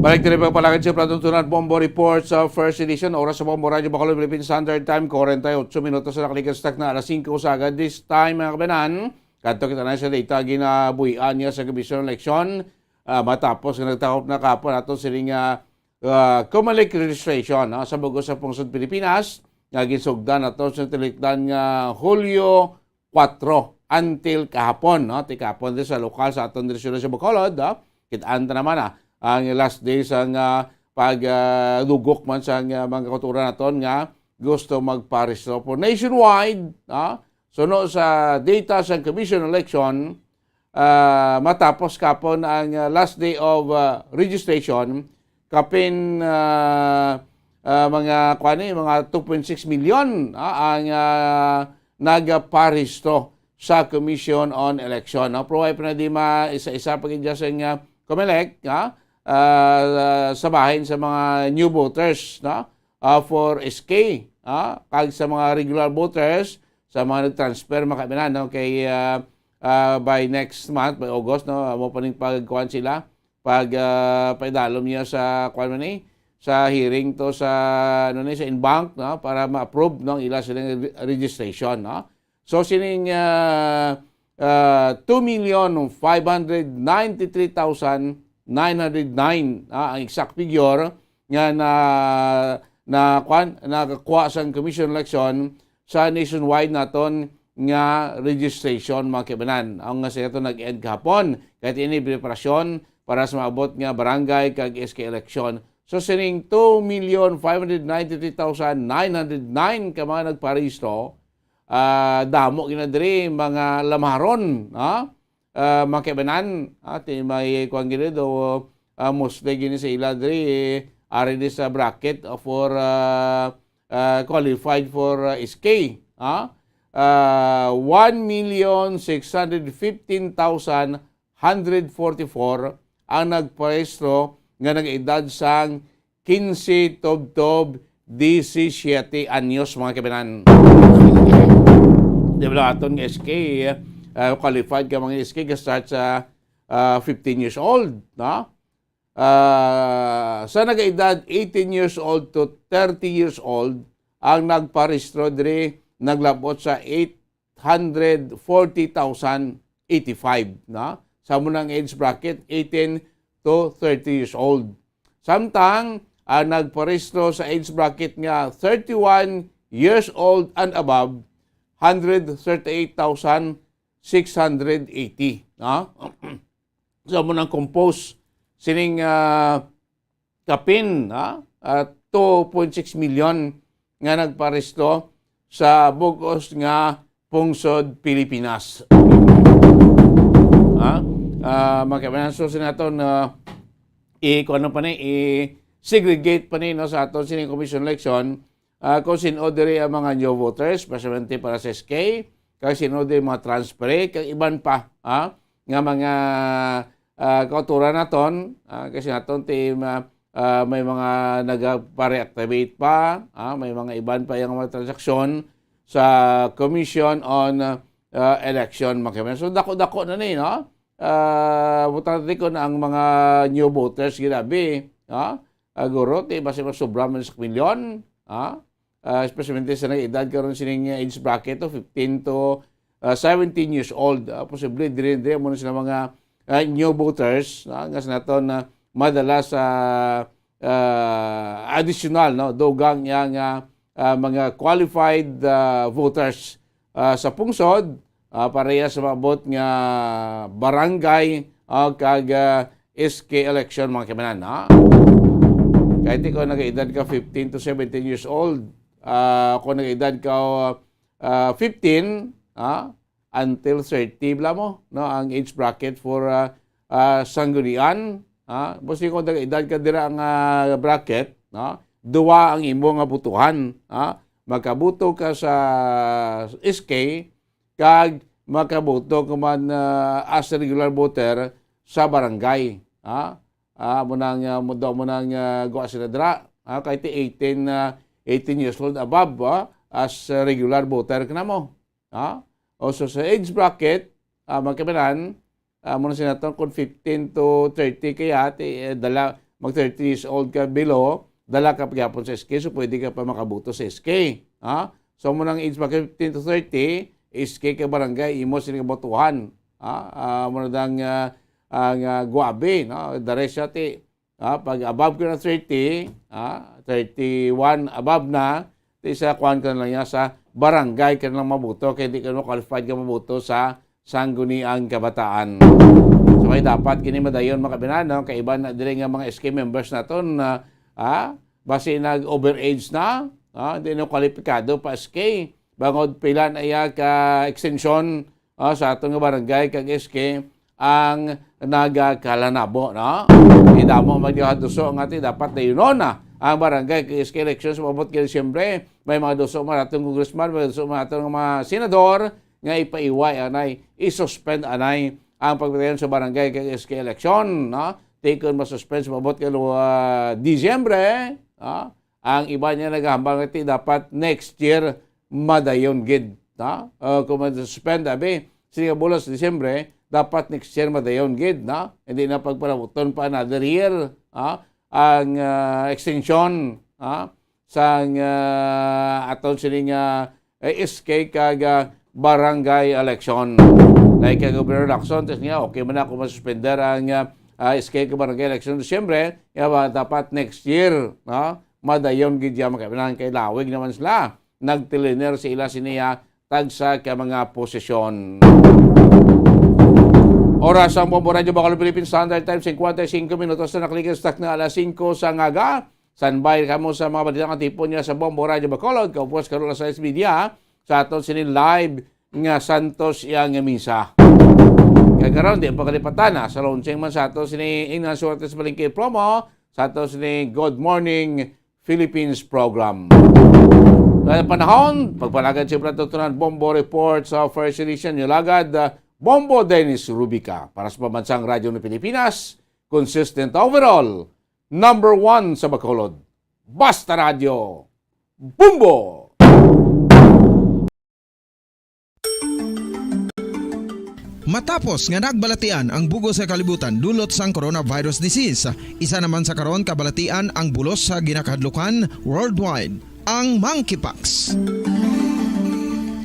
Balik diri pagpalakad sa Platong Tunad Bombo Report sa first edition. Oras sa Bombo Radyo Bacolod, Philippine Standard Time, forty-eight minutos na nakalikas na alas singko sa agad. This time, mga kabanan, kadto kita na sa data ginabuhian niya sa Komisyon ng Eleksyon, ah, matapos nga nagtakop na kapon ato sining, ah, ah, Comelec registration, no, sa bug-os sa pungsod Pilipinas, nga ginsugdan nato sa tilikdan nga Hulyo kuwatro until kahapon, no, ti kahapon din sa lokal sa aton direksyon sa Bacolod, no, kitaan ta naman, ah, ang last day sa nga pag, ah, dugok man sa nga mga kauturan naton nga gusto magparehistro for nationwide, no, suno sa data sa Commission on Election, ah, matapos kapon ang, ah, last day of, ah, registration, kapin, ah, ah, mga, kuwan ni, mga two point six million, ah, ang, ah, nagaparehistro sa Commission on Election, no? Pero wala pa na di ma-isa-isa pa gid sa nga Comelec, ah, ah, sa bahin sa mga new voters, no? Ah, for S K, ah, kag sa mga regular voters, sa mga nag-transfer, mga kabanan, no? Kay, ah, ah, by next month, by August, no, amo pa ning pagkuan sila, pag, ah, paidalom niya sa, kuan man ni, sa hearing to sa, ano ni, sa en banc, no, para ma-approve, no, ang ila silang re-, registration, no. So, sining, ah, ah, two million five hundred ninety-three thousand nine hundred nine, ah, ang exact figure nga na, na, kuan, nakakuha sa Commission Election sa nationwide naton nga registration, mga kaibanan. Ang nga siya to nag-end kahapon, kahit ini preparasyon para sa maabot nga barangay kag S K election. So, sining two million five hundred ninety-three thousand nine hundred nine ka mga nagparehistro, ah, damo gina diri mga lamaron, ha? Ah, mga kaibanan, ha? Ti may kuwan gini do, ah, mostly gini sa ila diri, eh, ari di sa bracket for, ah, ah, qualified for, ah, S K, ha? Ah, one million six hundred fifteen thousand hundred forty-four ang nagparehistro nga nag-edad sang quince tubtob disisiete anyos, mga kaibanan. Di ba lang aton nga S K, ah, qualified ka mga S K ka start sa, ah, fifteen years old, no? Ah, sa nagaedad eighteen years old to thirty years old, ang nagparehistro diri naglabot sa eight hundred forty thousand eighty-five, no? Sa amo nang age bracket, eighteen to thirty years old. Samtang ang nagparehistro sa age bracket nga thirty-one years old and above, hundred thirty-eight thousand six hundred eighty, no? Sa amo nang compose sining, ah, kapin, ha? Ah, two point six million nga nagparehistro sa bug-os nga pungsod Pilipinas. Ha? Ah, mga kaibanan, so sa naton, ah, i-, kuwan pa ni, i-segregate pa ni, no, sa aton sining commission election, ah, kung sin-o diri ang mga new voters, especially para sa S K, kag sin-o diri mga transfer, kag iban pa, ha, nga mga, ah, kautoran naton, ah, kasi naton ti, ah, ah, may mga nagpa-reactivate pa, ah, may mga iban pa yung mga transaksyon sa Commission on, ah, Election, mga kaibanan. So, dako-dako na ni, no? Ah, butang ti kon ang mga new voters, ginabi, ha? Ah, guro, ti, basi mas sobra man sa milyon, ha? Ah, especially sa nag-edad karon sining, ah, age bracket to fifteen to, ah, seventeen years old. Ah, posible, diri, diri mo na sila mga, ah, new voters, ah, nga sa naton na madala sa, ah, additional, no? Dugang yang, ah, ah, mga qualified, ah, voters, ah, sa pungsod, ah, pareha sa maabot nga barangay, ah, kag, ah, S K election, mga kaibanan, ha? Kahit ikaw nag-edad ka fifteen to seventeen years old, ah, kung nag-edad ka, ah, fifteen, ha, until thirty bala mo, no, ang age bracket for, ah, ah, sanggunian, ha? Basi kung nag-edad ka dira nga bracket, no, duwa ang imo nga butuhan, ha? Makabuto ka sa S K, kag makaboto ka man, ah, as a regular voter sa barangay, ha? Ah, mo nang, ah, mo daw mo nang, ah, guwa sila dira, ha? Kay ti eighteen, ah, eighteen years old above, ah, as a regular voter ka na mo, ha? O, so sa age bracket, ah, mga kaibanan, ah, mo na sinaton kung fifteen to thirty kaya, ti, eh, dala, mag thirty years old ka below, dala ka pagyapon sa S K, so pwede ka pa makabuto sa S K, ha? So, mo nang age pa fifteen to thirty, S K ka barangay, imo sila botohan, ha? Ah, mo na dang, ah, ang, ah, guabe, no? Dare siya, ti, ah, pag above ka na thirty, ah, thirty-one above na, ti sa kuwan ka na lang niya, sa barangay ka na lang mabuto, kay di ka na qualified ka mabuto sa Sangguniang Kabataan. So, kay dapat kini madayon, mga kaibanan, no? Kay iban na diri nga mga S K members naton na, ah, basi nag-overage na, ah, di na kwalipikado pa S K. Bangod pila na iya ka extension, ah, sa aton nga barangay kag S K ang nagakalanabo, no? Idamo man yung haduso nga ti dapat dayunon na ang barangay kag S K election sa maabot kay Disyembre. May mga duso man aton congressman, may duso man aton nga mga senador, nga ipaiway anay, i-suspend anay ang pagpatayon sa barangay kag S K election, no? Ti kon masuspend sa maabot kay, ah, Disyembre, no? Ang iba niya nagahambal nga ti dapat next year madayon gid, no? Ah, kung ma-suspend, abi, sige, bulan sa Disyembre, dapat next year madayon gid, no? Hindi na pagpalabuton pa another year, ah, ang, ah, extension, ah, sang, ah, aton sining, ah, eh, S K kag, ah, barangay election. Like kay Governor Lacson, tis niya, okay man ako masuspender ang, ah, ah, S K kag barangay election Disyembre, ya ba, dapat next year, no? Madayon gid ya, mga kaibanan, kay lawig naman sila. Nagtiliner sa ila sini, ah, tagsa ka mga posisyon. Oras ang Bombo Radyo Bacolod Philippine Standard Time, cincuenta y cinco minutos na, nakalikas na alas singko sa ngaga. Standby kamo sa mga balita nga tipon niya sa Bombo Radyo Bacolod. Kaupos karon alas sais media sa aton sini live nga Santos iya nga misa. Kag karon, di pa kalipatan, ah, sa launching man sa aton sini Inang Suerte sa Balingkay promo, sa aton sini Good Morning Philippines program. Sa panahon, pagpalagad siyempre tutunan Bombo Report sa First Edition, yung lagad, ah, Bombo Dennis Rubica para sa Pambansang Radyo ng Pilipinas, consistent overall, number one sa Bacolod. Basta Radyo, Bombo! Matapos nga nagbalatian ang bug-os nga kalibutan dulot sang coronavirus disease, isa naman sa karon kabalatian ang bulos sa ginakahadlukan worldwide, ang monkeypox.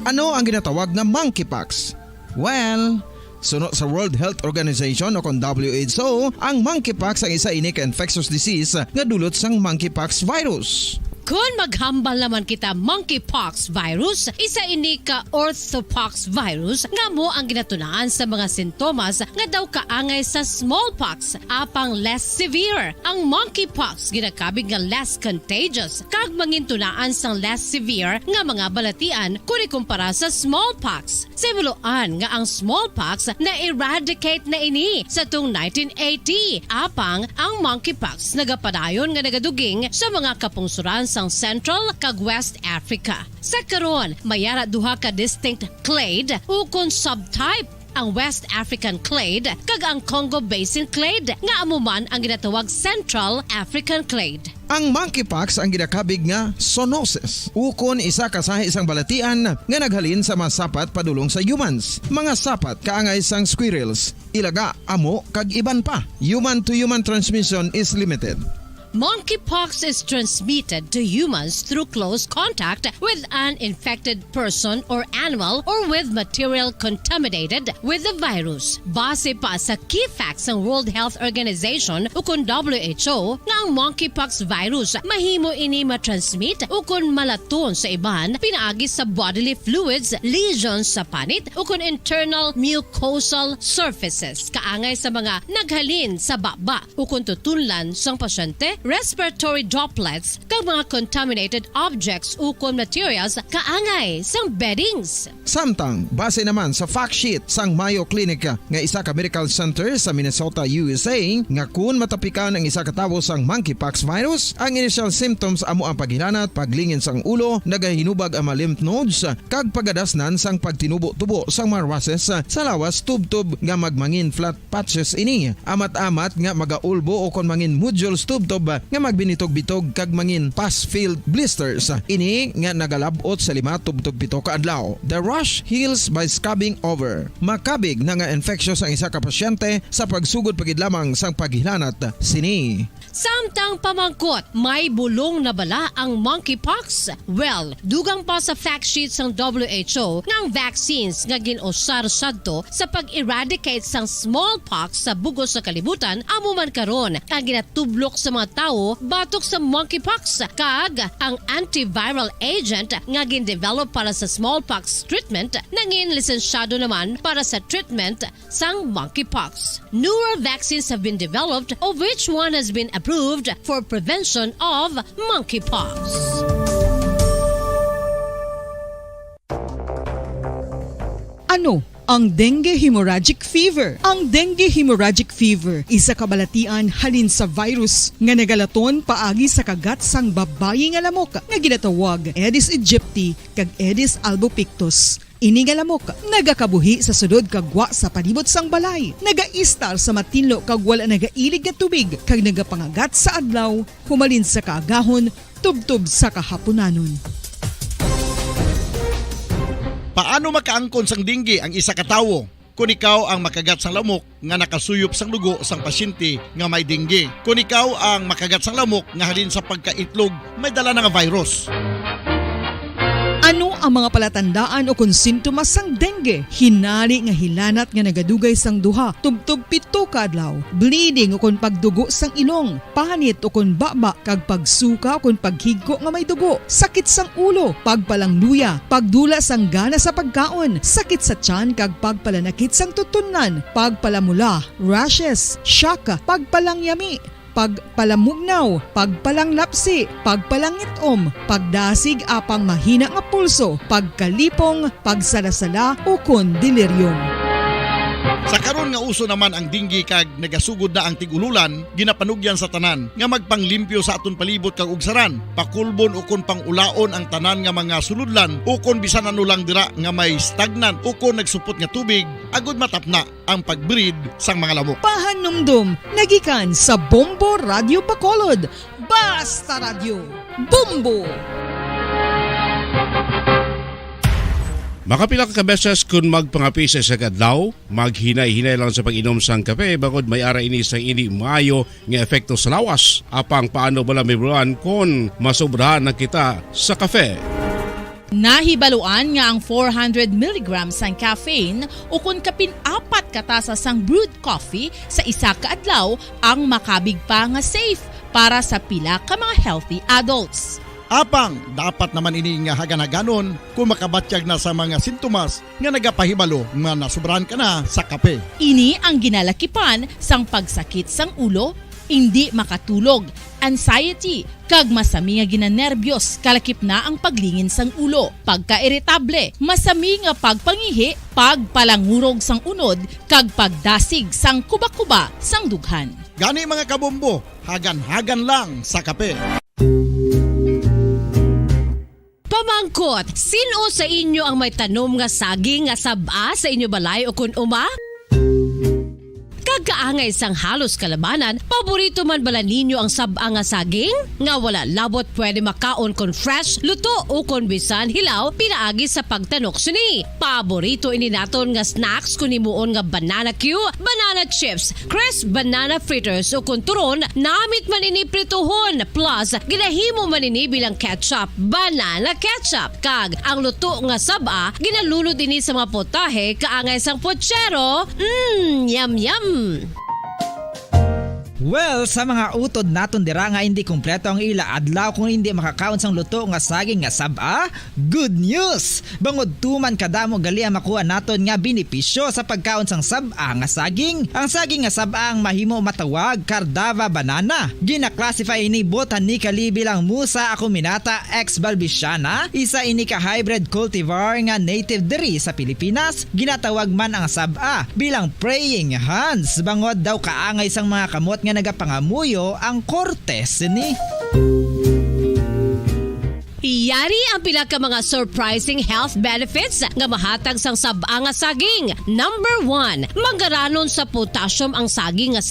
Ano ang ginatawag nga monkeypox? Well, suno sa World Health Organization o kon W H O, ang monkeypox ang isa ini ka infectious disease nga dulot sang monkeypox virus. Kon maghambal naman kita, monkeypox virus, isa ini ka orthopox virus nga amo ang ginatunaan sa mga sintomas nga daw kaangay sa smallpox, apang less severe. Ang monkeypox ginakabig nga less contagious kag mangintunaan sang less severe nga mga balatian kon ikumpara sa smallpox. Sa himuloan nga ang smallpox na-eradicate na ini sa tung nineteen eighty, apang ang monkeypox nagapadayon nga nagaduging sa mga kapungsoran sang Central kag West Africa. Sa karon, may ara duha ka distinct clade ukon subtype, ang West African clade kag ang Congo Basin clade, nga amo man ang ginatawag Central African clade. Ang monkeypox ang ginakabig nga zoonosis, ukon isa ka sahi sang balatian nga naghalin sa mga sapat padulong sa humans, mga sapat kaangay sang squirrels, ilaga, amo, kag iban pa. Human-to-human transmission is limited. Monkeypox is transmitted to humans through close contact with an infected person or animal or with material contaminated with the virus. Base pa sa key facts sang World Health Organization ukon W H O, nga ang monkeypox virus mahimo ini matransmit ukon malaton sa iban pinaagi sa bodily fluids, lesions sa panit, ukon internal mucosal surfaces, kaangay sa mga naghalin sa baba ukon tutunlan sang pasyente, respiratory droplets, kag mga contaminated objects ukon materials kaangay sang beddings. Samtang, base naman sa fact sheet sang Mayo Clinic nga isa ka medical center sa Minnesota, U S A, nga kun matapikan ang isa ka tawo sang monkeypox virus, ang initial symptoms amo ang paghilanat, paglingin sang ulo, nagahinubag ang mga lymph nodes, kag pagadasnan sang pagtinubo-tubo sang mga rushes sa lawas, tubtob nga magmangin flat patches ini, amat-amat nga magaulbo ukon mangin nodules tubtob nga magbinitog-bitog kag mangin pus-filled blisters. Ini nga nagalab-ot sa lima tubtob pito ka adlaw. The rash heals by scabbing over. Makabig na nga infectious ang isa ka pasyente sa pagsugod pa gid lamang sang paghilanat sini. Samtang pamangkot, may bulong na bala ang monkeypox? Well, dugang pa sa fact sheet sang W H O nga ang vaccines nga gin-usar sadto sa pag-eradicate sang smallpox sa bug-os nga kalibutan amo man karon ang ginatublok sa mga tawo batok sa monkeypox, kag ang antiviral agent nga gin-develop para sa smallpox treatment nangin lisensyado naman para sa treatment sang monkeypox. Newer vaccines have been developed, of which one has been approved for prevention of monkeypox. Ano ang dengue hemorrhagic fever? Ang dengue hemorrhagic fever, isa ka balatian halin sa virus nga nagalaton paagi sa kagat sang babayi nga lamok nga ginatawag Aedes aegypti kag Aedes albopictus. Ini nga lamok nagakabuhi sa sulod kag gwa sa palibot sang balay, nagaistar sa matinlo kag wala nagailig nga tubig, kag nagapangagat sa adlaw, humalin sa kaagahon tubtob sa kahapunanon. Paano makaangkon sang dengue ang isa ka tawo? Kon ikaw ang makagat sang lamok nga nakasuyop sang dugo sang pasyente nga may dengue, kon ikaw ang makagat sang lamok nga halin sa pagkaitlog may dala na nga virus. Ano Mga palatandaan ukon sintomas sang dengue: hinali nga hilanat nga nagadugay sang duha tubtob pito ka adlaw, bleeding ukon pagdugo sang ilong, panit ukon baba kag pagsuka ukon paghigko nga may dugo, sakit sang ulo, pagpalangluya, pagdula sang gana sa pagkaon, sakit sa tiyan kag pagpalanakit sang tutunlan, pagpalamula, rashes, shock, pagpalangyami, pagpalamugnaw, pagpalanglapsi, pagpalangit-om, pagdasig apang mahina nga pulso, pagkalipong, pagsalasala, ukon delirium. Sa karon nga uso naman ang dengue kag nagasugod na ang tig-ululan, ginapanugyan sa tanan nga magpanglimpyo sa aton palibot kag ugsaran, pakulbon ukon pangulaon ang tanan nga mga sulodlan ukon bisan ano lang dira nga may stagnant ukon nagsupot nga tubig, agud matapna ang pag-breed sang mga lamok. Pahanumdom nga gikan sa Bombo Radyo Bacolod. Basta Radyo, Bombo! Makapila ka beses kon magpangape sa isa ka adlaw, maghinay-hinay lang sa pag-inom sang kape, bangod may ara ini sang indi maayo nga epekto sa lawas. Apang paano bala, May Bulan, kon masobrahan na kita sa kape? Nahibaluan nga ang four hundred milligrams sang caffeine, ukon kapin apat ka tasa sang brewed coffee sa isa ka adlaw, ang makabig pa nga safe para sa pila ka mga healthy adults. Apang dapat naman ini nga hagan-haganon kung makabatyag na sa mga sintomas nga nagapahibalo nga nasobrahan ka na sa kape. Ini ang ginalakipan sang pagsakit sang ulo, indi makatulog, anxiety, kag masami nga ginanerbyos, kalakip na ang paglingin sang ulo, pagkairitable, masami nga pagpangihi, pagpalangurog sang unod, kag pagdasig sang kubakuba sang dughan. Gani, mga kabombo, hagan-hagan lang sa kape. Pamangkot, sin-o sa inyo ang may tanom nga saging nga sab-a sa inyo balay ukon uma? Kag kaangay sang halos kalabanan, paborito man bala ninyo ang sab-a nga saging? Nga wala labot pwede makaon kon fresh, luto, ukon bisan hilaw pinaagi sa pagtanok sini. Paborito ini naton nga snacks kon himuon nga banana cue, banana chips, crisp banana fritters, ukon turon, namit man ini prituhon, plus ginahimo man ini bilang ketchup, banana ketchup. Kag ang luto nga sab-a, ginalunod ini sa mga putahe kaangay sang puchero. Mm, yum, yum! Well, sa mga utod naton dira nga indi kompleto ang ila adlaw kung indi makakaon sang luto nga saging nga sab-a, good news! Bangod tuman kadamo gali ang makuha naton nga benepisyo sa pagkaon sang sab-a nga saging. Ang saging nga sab-a ang mahimo matawag Cardava banana. Gina-classify ini botanically bilang Musa acuminata ex balbisiana, isa ini ka hybrid cultivar nga native diri sa Pilipinas. Ginatawag man ang sab-a bilang praying hands, bangod daw kaangay sang mga kamot nga nagapangamuyo ang korte sini. Yari ang pila ka mga surprising health benefits nga mahatag sang sab-a nga saging. Number one, manggaranon sa potassium ang saging nga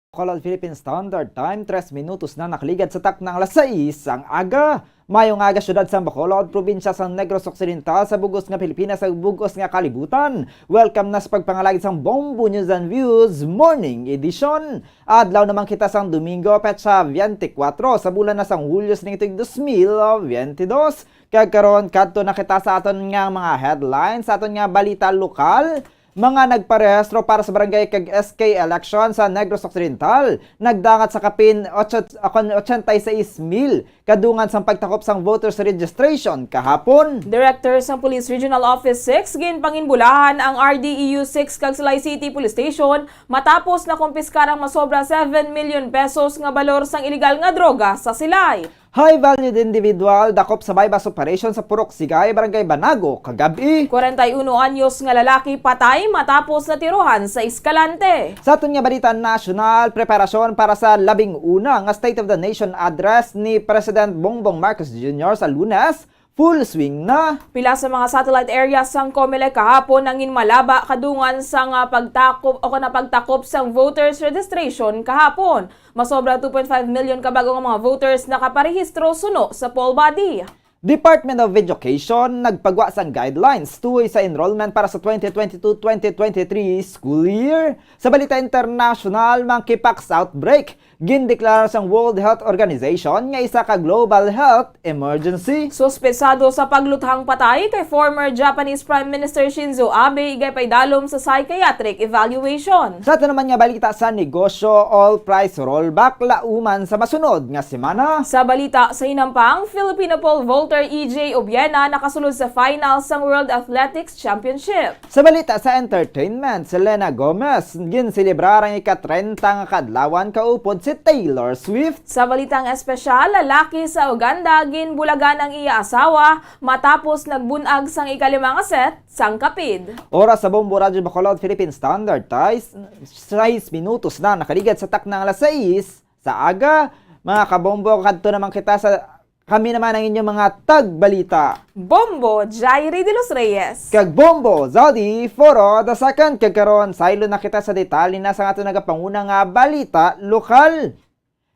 Bacolod, Philippine Standard Time, tres minutos na nakaligad sa takna nga alas sais sang aga. Maayong aga, siyudad sang Bacolod, probinsya sang Negros Occidental, sa bug-os nga Pilipinas, sa bug-os nga kalibutan. Welcome na sa pagpangalagad sang Bombo News and Views Morning Edition. Adlaw naman kita sang Domingo, petsa twenty-four sa bulan na sang Hulyo sining tuig dos mil twenty-two. Kag karon, kadto na kita sa aton nga mga headlines, sa aton nga balita lokal. Mga nagparehistro para sa barangay kag S K election sa Negros Occidental nagdangat sa kapin ocho, kon ochenta y seis mil kadungan sang pagtakop sang voters registration kahapon. Director sang Police Regional Office six, ginpanginbulahan ang R D E U six kag Silay City Police Station matapos nakumpiskar ang masobra seven million pesos nga balor sang iligal nga droga sa Silay. High valued individual dakop sa buy-bust operation sa Purok Sigay, Barangay Banago, kagab-i. Kwarenta y uno anyos nga lalaki patay matapos natirohan sa Escalante. Sa aton nga balita nasyonal, preparasyon para sa labing una nga State of the Nation Address ni President Bongbong Marcos Junior sa Lunes, full swing na. Pila sa mga satellite areas sang Comelec kahapon ang ginmalaba kadungan sang, ah, pagtakop o kana pagtakop sang voters registration kahapon. Masobra two point five million ka bag-o nga mga voters nakaparehistro suno sa poll body. Department of Education nagpagwa sang guidelines tuhoy sa enrollment para sa twenty twenty-two twenty twenty-three school year. Sa balita internasyonal, monkeypox outbreak gindeklara sang World Health Organization nga isa ka global health emergency. Suspetsado sa pagluthang patay kay former Japanese Prime Minister Shinzo Abe igay paidalom sa psychiatric evaluation. Sa aton naman nga balita sa negosyo, oil price rollback lauman sa masunod nga semana. Sa balita sa hinampang, Filipino pole vaulter E J Obiena nakasulod sa final sang World Athletics Championship. Sa balita sa entertainment, Selena Gomez ginselebrar ang ika-trenta nga kaadlawan kaupod si Taylor Swift. Sa balitang espesyal, lalaki sa Uganda ginbulagan ang iya asawa matapos nagbun-ag sang ikalima nga set sang kapid. Oras sa Bombo Radyo Bacolod, Philippine Standard Time, sais minutos na nakaligad sa takna nga alas sais sa aga. Mga kabombo, kadto naman kita sa, kami naman ang inyong mga tagbalita. Bombo Jairi de los Reyes. Kag Bombo Zodi Foro the second. Kag karon, saylo na kita sa detalye na sa aton nagapanguna nga balita lokal.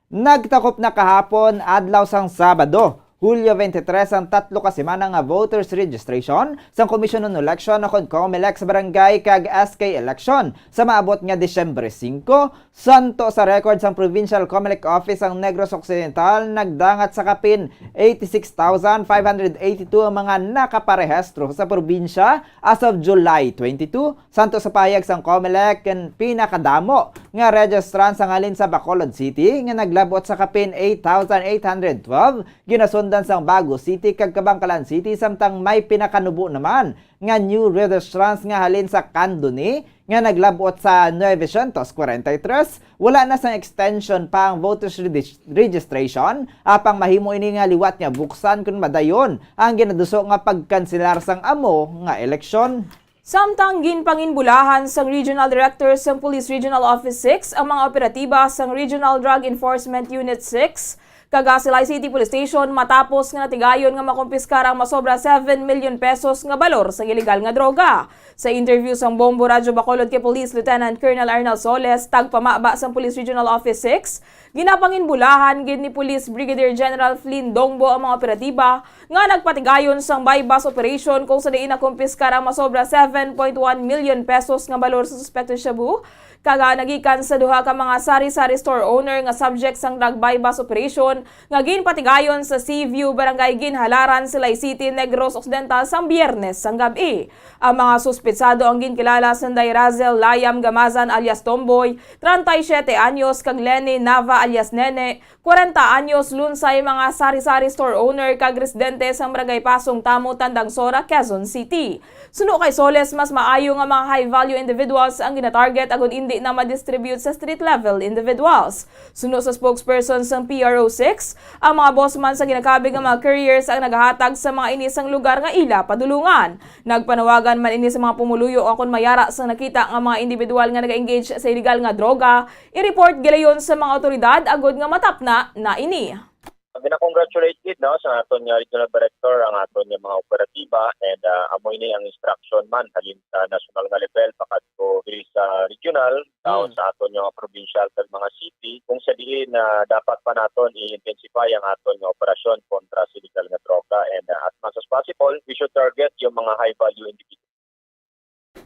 Nagtakop na kahapon, adlaw sang Sabado, Hulyo twenty-three, ang tatlo ka semana nga voters registration sang Commission on Election o kon COMELEC sa barangay kag S K election sa maabot nga Disyembre singko. Santo sa record sang Provincial COMELEC Office ang Negros Occidental, nagdangat sa kapin eighty-six thousand five hundred eighty-two ang mga nakaparehistro sa probinsya as of July twenty-two. Santo sa pahayag sang COMELEC, ang pinakadamo nga registrants ang halin sa Bacolod City nga naglab-ot sa kapin eight thousand eight hundred twelve, ginasundan sang Bago City kag Kabankalan City, samtang may pinakanubo naman nga new registrants nga halin sa Candoni nga naglab-ot sa novecientos kwarenta y tres. Wala na sang extension pa ang voters regis-, registration, apang mahimo ini nga liwat nga buksan kon madayon ang ginaduso nga pagkanselar sang amo nga eleksyon. Samtang ginpanginbulahan sang Regional Director sang Police Regional Office six ang mga operatiba sang Regional Drug Enforcement Unit six, kag Silay City Police Station matapos nga natigayon nga makumpiskar ang masobra seven million pesos nga balor sang iligal nga droga. Sa interview sang Bombo Radyo Bacolod kay Police Lieutenant Colonel Arnel Soles, tagpamaba sang Police Regional Office six, ginapanginbulahan gid ni Police Brigadier General Flynn Dongbo ang mga operatiba nga nagpatigayon sang buy-bust operation, kung sa diin nakumpiskar ang masobra seven point one million pesos nga balor sa suspected shabu, kag nagikan sa duha ka mga sari-sari store owner nga subject sang drug buy-bust operation nga ginpatigayon sa Seaview, Barangay Ginhalaran, Silay City, Negros Occidental, sang Biyernes sang gab-i. Ang mga suspetsado ang ginkilala sanday Razel Layam Gamazan alias Tomboy, treinta y siete anyos, kag Lenny Nava alias Nene, kwarenta anyos, lunsay mga sari-sari store owner kag residente sang Barangay Pasong Tamo, Tandangsora, Quezon City. Suno kay Soles, mas maayo nga mga high-value individuals ang ginatarget agod indi na ma-distribute sa street-level individuals. Suno sa spokesperson sang P R O six, ang mga bossman sa ginakabig nga mga couriers ang nagahatag sa mga ini sang lugar nga ila padulungan. Nagpanawagan man ini sa mga pumuluyo nga kon may ara sang nakita nga mga individual nga naga-engage sa iligal nga droga, i-report gilayon sa mga awtoridad agod nga matapna na ini. Gina-congratulate gid, no, sa aton nga regional director ang aton nga mga operatiba, and, ah, amo ini ang instruction man halin sa national nga level pakadto diri sa regional, taon Mm. sa aton nga mga provincial kag mga city, kung sa diin na dapat pa naton i-intensify ang aton nga operasyon kontra sa illegal nga droga, and, ah, as much as possible, we should target yung mga high value individuals.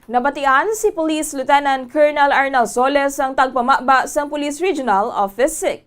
Nabatian si Police Lieutenant Colonel Arnel Soles ang tagpamaba sang Police Regional Office six.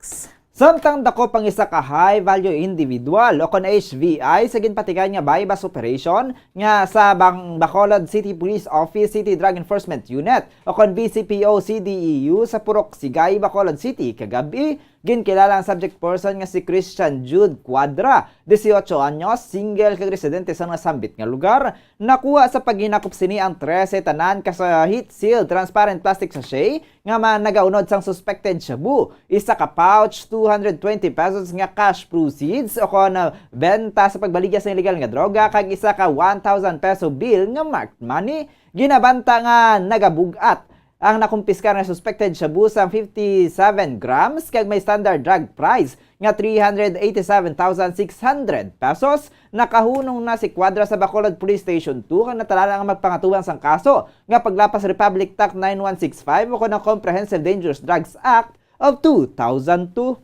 Samtang dako pang isa ka high-value individual o kon H V I sa ginpatigayon nga buy-bust operation nga sa Bang-, Bacolod City Police Office City Drug Enforcement Unit o kon B C P O C D E U sa Purok Sigay, Bacolod City, kagab-i, ginkilala ang subject person nga si Christian Jude Cuadra, dieciocho anyos, single kag residente sa nasambit nga lugar. Nakuha sa paghinakop sini ang trese tanan ka sa heat-sealed transparent plastic sachet nga ma-, nagaunod sang suspected shabu, isa ka pouch, two hundred twenty pesos nga cash proceeds o kon, ah, benta sa pagbaligya sa illegal nga droga, kag isa ka one thousand peso bill nga marked money. Ginabanta nga nagabug-at ang nakumpiskar nga suspected shabu sang fifty-seven grams kag may standard drug price nga three hundred eighty-seven thousand six hundred pesos. Nakahunong na si Cuadra sa Bacolod Police Station two kag natalana nga magpangatubang sang kaso nga paglapas Republic Tax nine one six five o kon ang Comprehensive Dangerous Drugs Act of two thousand two.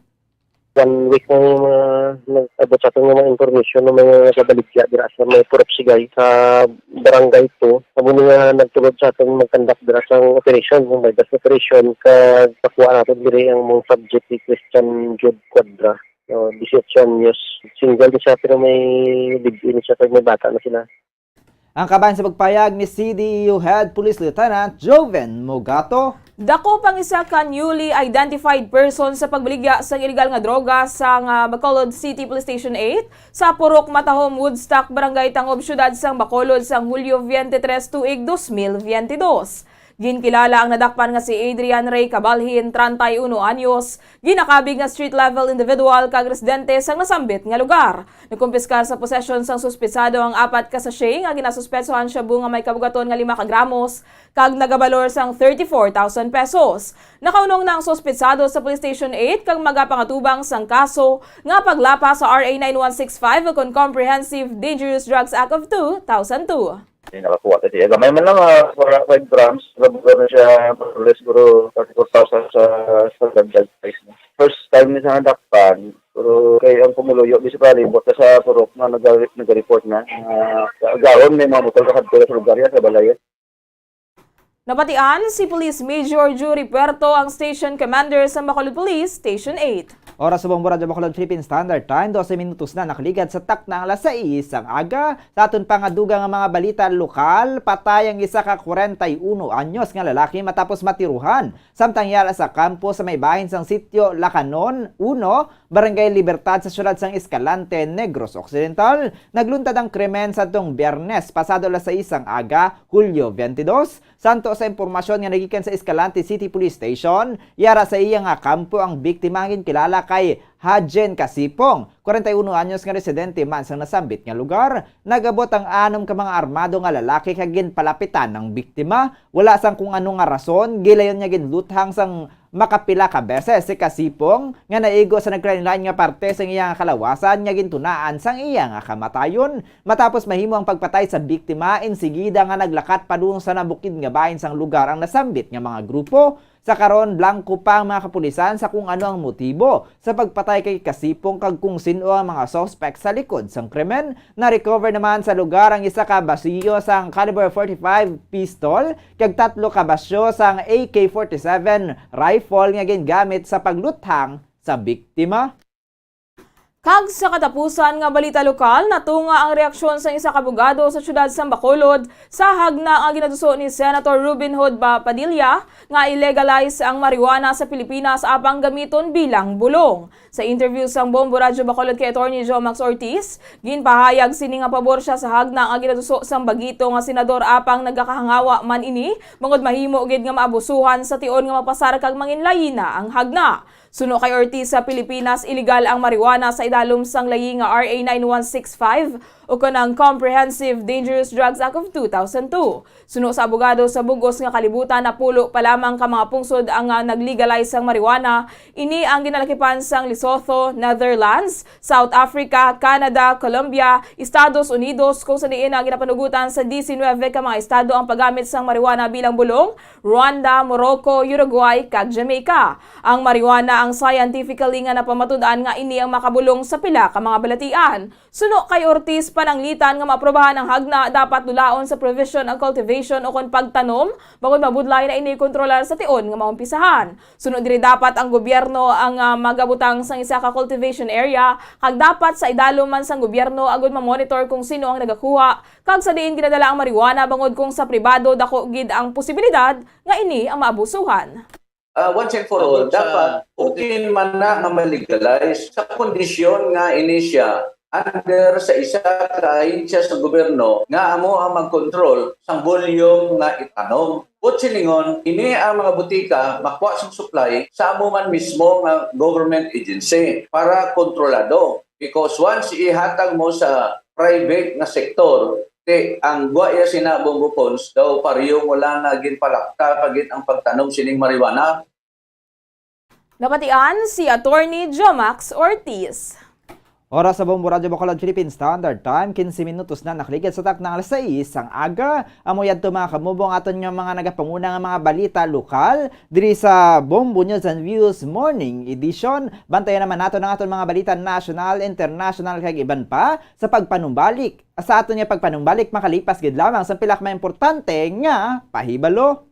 One week na yung mga nag-abot sa aton nga mga information ng mga nagabaligya dira sa may Purok Sigay sa Barangay two. Amo ni nga nagtulod sa aton mag-conduct dira sa operation, yung may gas operation, kag nakuha natin diri ang mga subject ni Christian Jude Quadra. So, dieciocho anyos, single di siya, pero may live-in siya, kag may bata na sila. Ang kabahin sa pagpayag ni C D E U Head Police Lieutenant Joven Mogato. Dako pang isa ka newly identified person sa pagbaligya sang iligal nga droga sa nga Bacolod City Police Station eight sa Purok Matahom, Woodstock, Barangay Tangob, Siyudad sang Bacolod sang Hulyo twenty-three tuig dos mil veinte dos. Ginkilala ang nadakpan nga si Adrian Ray Cabalhin, treinta y uno anyos, ginakabig nga street-level individual kag residente sang nasambit nga lugar. Nakumpiskar sa posesyon sang suspitsado ang apat ka sachet nga ginasuspetsahan shabu nga may kabugaton nga lima ka gramos kag nagabalor sang thirty-four thousand pesos. Nakaunong na ang suspitsado sa Police Station eight kag magapangatubang sang kaso nga paglapas sa R A nine one six five ukon Comprehensive Dangerous Drugs Act of two thousand two. Hindi nakakuha kasi gamay man lang, ah, for five grams, nabugor na siya, more or less, siguro thirty-four thousand sa standard price niya. First time ni sa nadakpan, pero kay ang pumuluyo, di sa palibot na sa purok na nag-, nag-report na. Ah, gahon may mga motor kakadto sa lugar yan, sa balay yan. Nabatian si Police Major Jury Puerto, ang Station Commander sa Bacolod Police Station eight. Oras sa Bombo Radyo Bacolod, Philippine Standard Time, dose minutos na nakaligad sa takna ang alas sais sang aga. Sa aton pa nga dugang nga mga balita lokal, patay ang isa ka kwarenta y uno anyos nga lalaki matapos matiruhan samtang yara sa kampo sa may bahin sang Sitio Lacanon uno, Barangay Libertad sa siyudad sang Escalante, Negros Occidental. Nagluntad ang krimen sadtong Biyernes, pasado alas sais sang aga, Hulyo twenty-dos. Santo sa impormasyon nga nagikan sa Escalante City Police Station, yara sa iya nga kampo ang biktima nga ginkilala kay Hajen Kasipong, kwarenta y uno anyos nga residente man sang nasambit nga lugar. Nag-abot ang anom ka mga armado nga lalaki kag ginpalapitan ang biktima. Wala sang kung ano nga rason, gilayon nga ginluthang sang makapila ka beses si Kasipong nga naigo sa nagkalain-lain nga parte sang iya nga kalawasan nga gintunaan sang iya nga kamatayon. Matapos mahimo ang pagpatay sa biktima, insigida nga naglakat padung sa nabukid nga bahin sang lugar ang nasambit nga mga grupo. Sa karon, blanko pa ang mga kapulisan sa kung ano ang motibo sa pagpatay kay Kasipong kag kung sin-o ang mga suspect sa likod sang krimen. Na-recover naman sa lugar ang isa ka basiyo sang caliber forty-five pistol kag tatlo ka basyo sang A K forty-seven rifle nga gingamit sa pagluthang sa biktima. Kag sa katapusan nga balita lokal, natunga ang reaksyon sang isa ka abogado sa siyudad sang Bacolod sa hagna nga ginatuso ni Senator Robin Hood Ba-, Padilla nga i-legalize ang marijuana sa Pilipinas apang gamiton bilang bulong. Sa interview sang Bombo Radyo Bacolod kay Attorney Jomax Ortiz, ginpahayag sini nga pabor sia sa hagna nga ginatuso sang bagito nga senador apang nagakahangawa man ini bangod mahimo gid nga maabusuhan sa tion nga mapasar kag manginlayina ang hagna. Suno kay Ortiz, sa Pilipinas, iligal ang marijuana sa idalom sang layi nga R A nine one six five ukon ang Comprehensive Dangerous Drugs Act of two thousand two. Suno sa abogado, sa bug-os nga kalibutan, napulo pa lamang ka mga pungsod ang, ah, nag-legalize sang marijuana. Ini ang ginalakipan sang Lesotho, Netherlands, South Africa, Canada, Colombia, Estados Unidos, kung sa diin ang ginapanugutan sa diecinuebe ka mga estado ang paggamit sang marijuana bilang bulong, Rwanda, Morocco, Uruguay, kag Jamaica. Ang marijuana ang scientifically nga napamatud-an nga ini ang makabulong sa pila ka mga balatian. Suno kay Ortiz, pananglitan nga maaprobahan ang hagna, dapat dulaon sa provision ang cultivation ukon pagtanom, bangod mabudlay na ini kontrolar sa tion nga maumpisahan. Suno diri, dapat ang gobyerno ang, ah, magabutang sang isa ka cultivation area, kag dapat sa idalom man sang gobyerno agud mamonitor kung sino ang nagakuha kag sa diin ginadala ang marijuana, bangod kung sa pribado, dako gid ang posibilidad nga ini ang maabusuhan. Ah, once and for all, dapat okay man na nga ma-legalize sa kondisyon nga ini siya under sa isa ka ahensya sa gobyerno nga amo ang mag-control sa volume nga itanom. Buot silingon, ini ang mga butika makuha sa supply sa amo man mismo nga government agency para kontrolado. Because once ihatag mo sa private nga sektor, ti ang gwa iya sina Bombo Pons daw pareho mo lang na ginpalakta pa gid ang pagtanom sining marijuana. Nabatian si Attorney Jomax Ortiz. Oras sa Bombo Radyo Bacolod Philippine Standard Time, quince minutos na nakaligad sa takna alas sais sang aga. Amo yadto, mga kamubo, ang aton nga mga nagapanguna nga mga balita lokal diri sa Bombo News and Views Morning Edition. Bantayan naman naton ang aton mga balita national, international, kag iban pa sa pagpanumbalik. Sa aton nga pagpanumbalik, makalipas gid lamang sa pila ka mga importante nga pahibalo.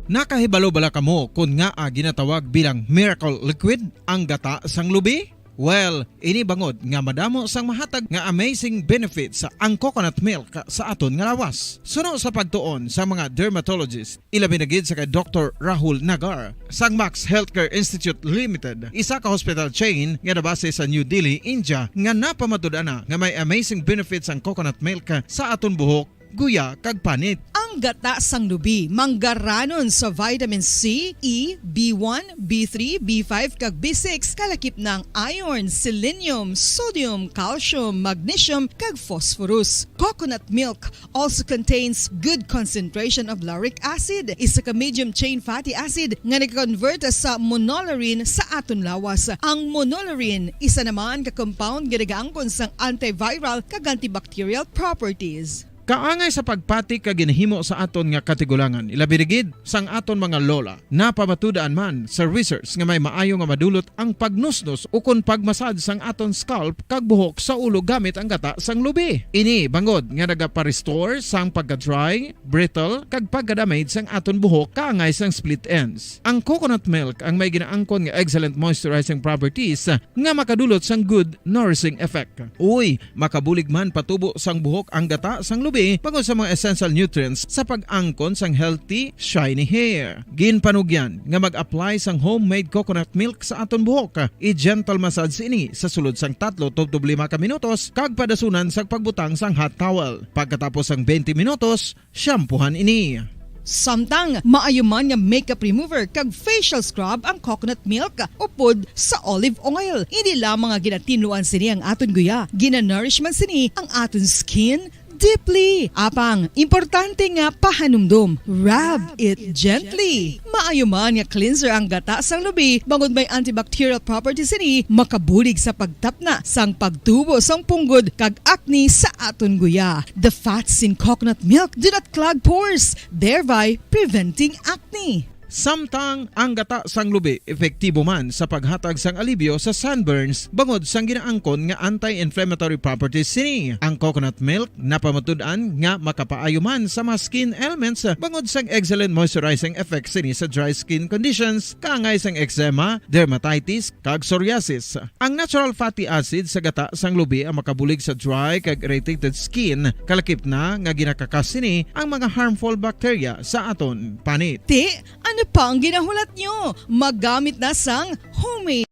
Nakahibalo bala kamo kon ngaa ginatawag bilang miracle liquid ang gata sang lubi? Well, ini bangod nga madamo sang mahatag nga amazing benefits ang coconut milk sa aton nga lawas. Suno sa pagtuon sa mga dermatologist, ilabi na gid sa kay Doktor Rahul Nagar sang Max Healthcare Institute Limited, isa ka hospital chain nga nabase sa New Delhi, India, nga napamatud-an na nga may amazing benefits ang coconut milk sa aton buhok, guya, kag panit. Ang gata sang lubi manggaranon sa vitamin C, E, B one, B three, B five, kag B six, kalakip na ang iron, selenium, sodium, calcium, magnesium, kag phosphorus. Coconut milk also contains good concentration of lauric acid, isa ka medium chain fatty acid nga nag-convert sa monolaurin sa aton lawas. Ang monolaurin, isa naman ka compound nga nagaangkon sang antiviral kag antibacterial properties. Kaangay sa pagpati kag ginahimo sa aton nga katigulangan, ilabi na gid sang aton mga lola. Napamatud-an man sa research nga may maayo nga madulot ang pagnusnos ukon pagmasad sang aton scalp kag buhok sa ulo gamit ang gata sang lubi. Ini bangod nga nagapa-restore sang pagka-dry, brittle, kag pagka-damage sang aton buhok kaangay sang split ends. Ang coconut milk ang may ginaangkon nga excellent moisturizing properties nga makadulot sang good nourishing effect. Uy, makabulig man patubo sang buhok ang gata sang lubi bangod sa mga essential nutrients sa pag-angkon sang healthy, shiny hair. Ginpanugyan nga mag-apply sang homemade coconut milk sa aton buhok. I-gentle massage ini sa sulod sang tatlo tubtob lima ka minutos kag padasunan sang pagbutang sang hot towel. Pagkatapos sang twenty minutos, shampoohan ini. Samtang maayo man nga makeup remover kag facial scrub ang coconut milk upod sa olive oil. Hindi lamang nga ginatinluan sini ang aton guya, ginanourish man sini ang aton skin deeply. Apang, importante nga pahanumdom, rub it gently. Maayo man nga cleanser ang gata sang lubi, bangod may antibacterial properties sini, makabulig sa pagtapna sang pagtubo sang punggod kag acne sa aton guya. The fats in coconut milk do not clog pores, thereby preventing acne. Samtang ang gata sang lubi epektibo man sa paghatag sang alibyo sa sunburns bangod sang ginaangkon nga anti-inflammatory properties sini. Ang coconut milk napamatud-an nga makapaayo man sa mga skin ailments bangod sang excellent moisturizing effects sini sa dry skin conditions, kaangay sang eczema, dermatitis, kag psoriasis. Ang natural fatty acid sa gata sang lubi ang makabulig sa dry kag irritated skin, kalakip na nga ginakakas sini ang mga harmful bacteria sa aton panit. Ti, ano pa ang ginahulat nyo? Magamit na sang homemade.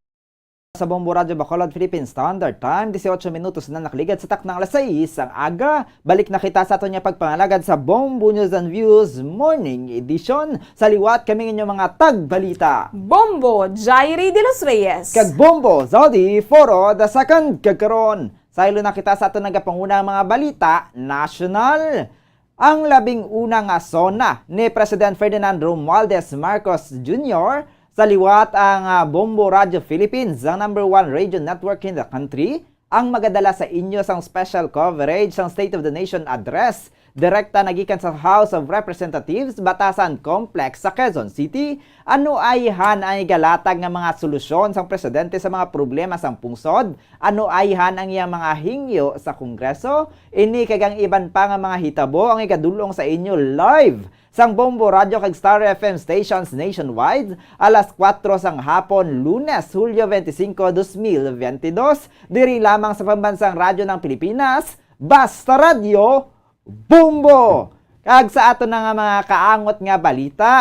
Sa Bombo Radyo Bacolod Philippine Standard Time, dieciocho minutos na nakaligad sa taknang alas sais sang aga. Balik na kita sa aton nga pagpangalagad sa Bombo News and Views Morning Edition. Sa liwat kami ninyo mga tagbalita. Bombo Jairi de los Reyes. Kag Bombo Zodi Foro the second. Kag karon, saylo na kita sa aton nagapanguna nga mga balita nasyonal. Ang labing una nga SONA ni President Ferdinand Romualdez Marcos Junior, sa liwat ang, ah, Bombo Radio Philippines, ang number one radio network in the country, ang magadala sa inyo sang special coverage sang State of the Nation Address, direkta nagikan sa House of Representatives, Batasan Complex sa Quezon City. Ano ayhan ang igalatag nga mga solusyon sang presidente sa mga problema sang pungsod? Ano ayhan ang iyang mga hingyo sa Kongreso? Ini kag ang iban pa nga mga hitabo ang igadul-ong sa inyo live sang Bombo Radio kag Star F M stations nationwide, alas kuwatro sang hapon, Lunes, Hulyo twenty-five, dos mil twenty-two, diri lamang sa Pambansang Radyo ng Pilipinas, Basta Radyo, Bombo! Kag sa ato na nga mga kaangot nga balita,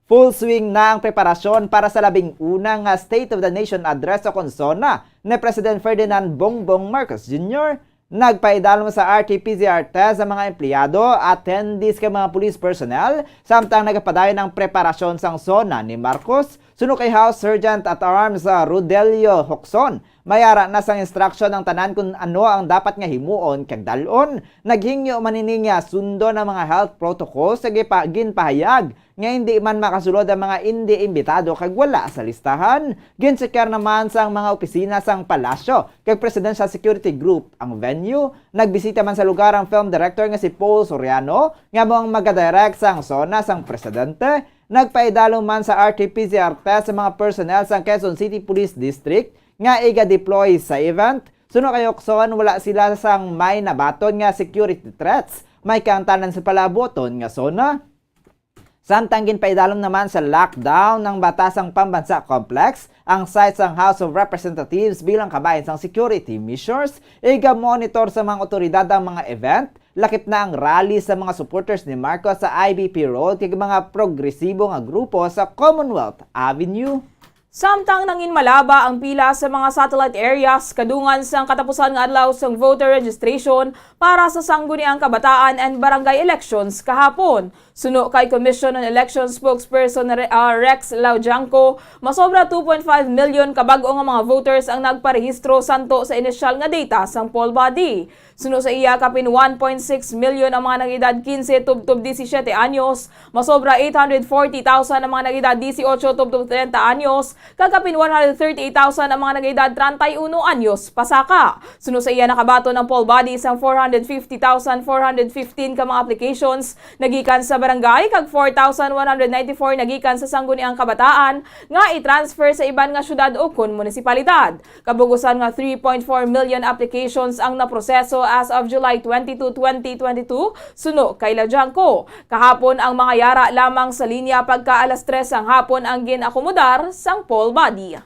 full swing na ang preparasyon para sa labing una nga State of the Nation Address o kon SONA ni President Ferdinand Bongbong Marcos Junior. Nagpaidalom sa R T P C R test ang mga empleyado, attendees kag mga police personnel, samtang nagapadayon ang preparasyon sang SONA ni Marcos. Suno kay House Sergeant at Arms, ah, Rodelio Hocson, May ara na sang instruction ang tanan kung ano ang dapat nga himuon kag dal-on. Naghingyo man ini nga sundon ang mga health protocols sa gipa-, ginpahayag nga hindi man makasulod ang mga indi imbitado kag wala sa listahan. Ginsekyar naman sang mga opisina sang Palasyo kag Presidential Security Group ang venue. Nagbisita man sa lugar ang film director nga si Paul Soriano, nga amo ang magadirect sang SONA sang presidente. Nagpaidalom man sa R T P C R test sa mga personnel sang Quezon City Police District nga iga-deploy sa event. Suno kay Ocson, wala sila sang may nabaton nga security threats. May kaangtanan sa palabuton nga SONA. Samtang ginpaidalom naman sa lockdown ang Batasang Pambansa Complex, ang site sang House of Representatives bilang kabahin sang security measures, iga-monitor sa mga otoridad ang mga event, lakip na ang rally sa mga supporters ni Marcos sa I B P Road kag mga progresibo nga grupo sa Commonwealth Avenue. Samtang nangin malaba ang pila sa mga satellite areas kadungan sang katapusan nga adlaw sang voter registration para sa Sangguniang Kabataan and Barangay Elections kahapon. Suno kay Commission on Elections spokesperson Re-, ah, Rex Laudianco, masobra two point five million ka bag-o nga mga voters ang nagparehistro santo sa inisyal nga data sang poll body. Suno sa iya, kapin one point six million ang mga nag-edad quince tubtob disisiete anyos, masobra eight hundred forty thousand ang mga nag-edad dieciocho tubtob treinta anyos, kag kapin one hundred thirty-eight thousand ang mga nag-edad treinta y uno anyos pasaka. Suno sa iya, nakabaton ang poll body sang four hundred fifty thousand four hundred fifteen ka mga applications nagikan sa barangay kag four thousand one hundred ninety-four nagikan sa Sangguniang Kabataan nga i-transfer sa iban nga syudad ukon munisipalidad. Kabug-usan nga three point four million applications ang naproseso as of July twenty-two, twenty twenty-two, suno kay Laudianco. Kahapon ang mga yara lamang sa linya pagka alas tres sang hapon ang gin-akomodar sang poll body.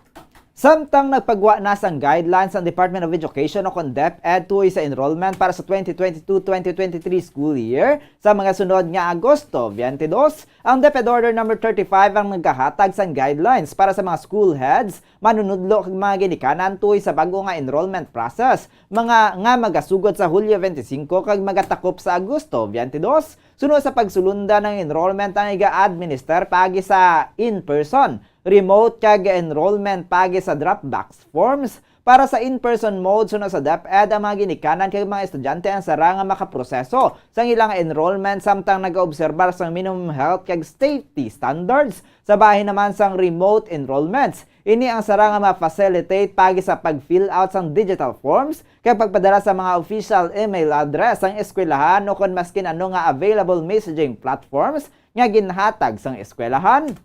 Samtang nagpagwa na sang guidelines ang Department of Education o kon DepEd tuoy sa enrollment para sa twenty twenty-two, twenty twenty-three school year sa mga sunod nga Agosto twenty-two, ang DepEd Order Number thirty-five ang nagahatag sang guidelines para sa mga school heads, manunudlo kag mga ginikanan tuoy sa bag-o nga enrollment process, mga nga magasugod sa Hulyo twenty-five kag magatakop sa Agosto twenty-two. Suno sa pagsulunda ng enrollment ang iga-administer paagi sa in-person, remote kag enrollment paagi sa drop box forms. Para sa in-person mode, suno sa DepEd, ang mga ginikanan kag mga estudyante ang sara nga makaproseso sang ilang enrollment samtang nagaobserbar sang minimum health kag safety standards. Sa bahin naman sang remote enrollments, ini ang sara nga ma-facilitate paagi sa pag-fill out sang digital forms kag pagpadala sa mga official email address sang eskwelahan o kon maskin ano nga available messaging platforms nga ginhatag sang eskwelahan.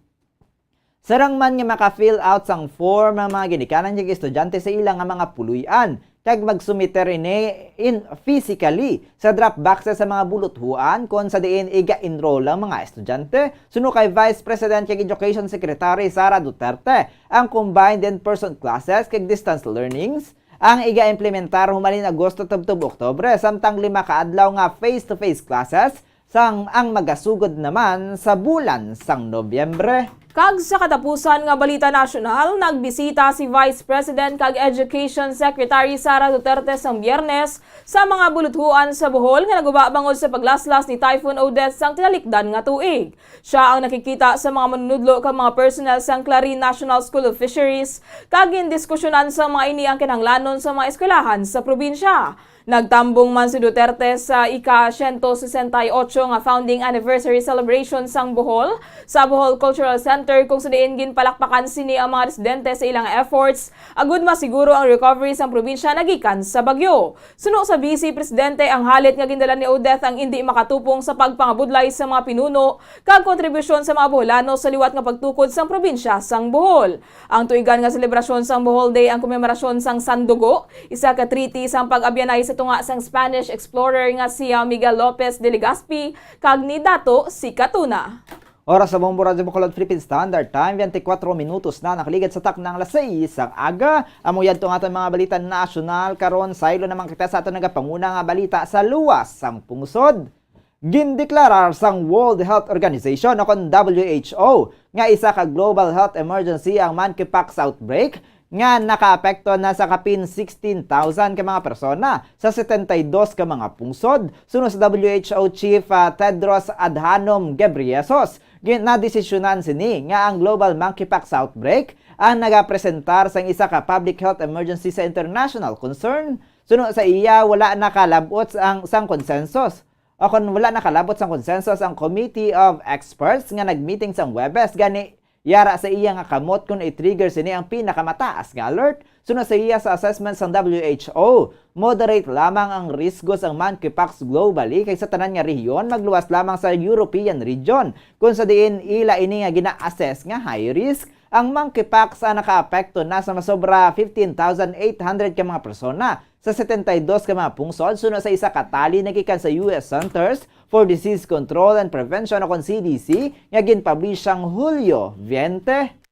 Sarang man nga maka-fill out sang form ang mga ginikanan kag estudyante sa ila nga mga puloy-an, kag magsumiter ini in physically sa drop boxes sa mga buluthuan kon sa diin iga-enroll ang mga estudyante. Suno kay Vice President kag Education Secretary Sara Duterte, ang combined in-person classes kag distance learnings ang iga-implementar humalin Agosto tubtob Oktubre, samtang lima ka adlaw nga face-to-face classes sang ang magasugod naman sa bulan sang Nobyembre. Kag sa katapusan nga balita nasyonal, nagbisita si Vice President kag Education Secretary Sara Duterte sang Biyernes sa mga buluthuan sa Bohol nga naguba bangod sa paglaslas ni Typhoon Odette sang tinalikdan nga tuig. Siya ang nakikita sa mga manunudlo kag mga personnel sang Clarin National School of Fisheries, kag gindiskusyonan sa mga ini ang kinahanglanon sa mga eskwelahan sa probinsya. Nagtambong man si Duterte sa ika siyento sesenta y ocho nga founding anniversary celebration sang Bohol sa Bohol Cultural Center, kung sa diin ginpalakpakan sini ang mga residente sa ilang efforts agud masiguro ang recovery sang probinsya nagikan sa bagyo. Suno sa Vice Presidente, ang halit nga gindala ni Odette ang indi makatupong sa pagpangabudlay sa mga pinuno kag kontribusyon sa mga Boholano sa liwat nga pagtukod sang probinsya sang Bohol. Ang tuigan nga selebrasyon sang Bohol Day ang komemorasyon sang Sandugo, isa ka treaty sang pag-abyanay sa tunga sang Spanish explorer nga si Miguel Lopez de Legazpi kag ni Dato Sikatuna. Oras sa Bombo Radyo Bacolod Philippine Standard Time, twenty-four minutos na nakaligad sa takna nga alas sais sang aga. Amo yadto ang aton mga balita nasyonal karon. Saylo naman kita sa aton nagapanguna nga balita sa luwas sang pungsod. Gindeklarar sang World Health Organization o kon W H O nga isa ka global health emergency ang monkeypox outbreak nga nakaapekto na sa kapin sixteen thousand ka mga persona sa setenta y dos ka mga pungsod. Suno sa W H O Chief, ah, Tedros Adhanom Ghebreyesus, gin-, nadesisyonan sini nga ang global monkeypox outbreak ang nagapresentar sang isa ka public health emergency sa international concern. Suno sa iya, wala nakalabot ang sang konsensus o kon wala nakalabot sang konsensus ang Committee of Experts nga nagmeeting sang Huwebes. Gani, yara sa iya nga kamot kon i-trigger sini ang pinakamataas nga alert. Suno sa iya, sa assessment sang W H O, moderate lamang ang risgo sang monkeypox globally kay sa tanan nga rehiyon, magluwas lamang sa European region, kung sa diin ila ini nga gina-assess nga high risk. Ang monkeypox ang nakaapekto na sa masobra fifteen thousand eight hundred ka mga persona sa setenta y dos ka mga pungsod, suno sa isa ka tali nagikan sa U S Centers for Disease Control and Prevention o kon C D C nga ginpublish sang Hulyo twenty.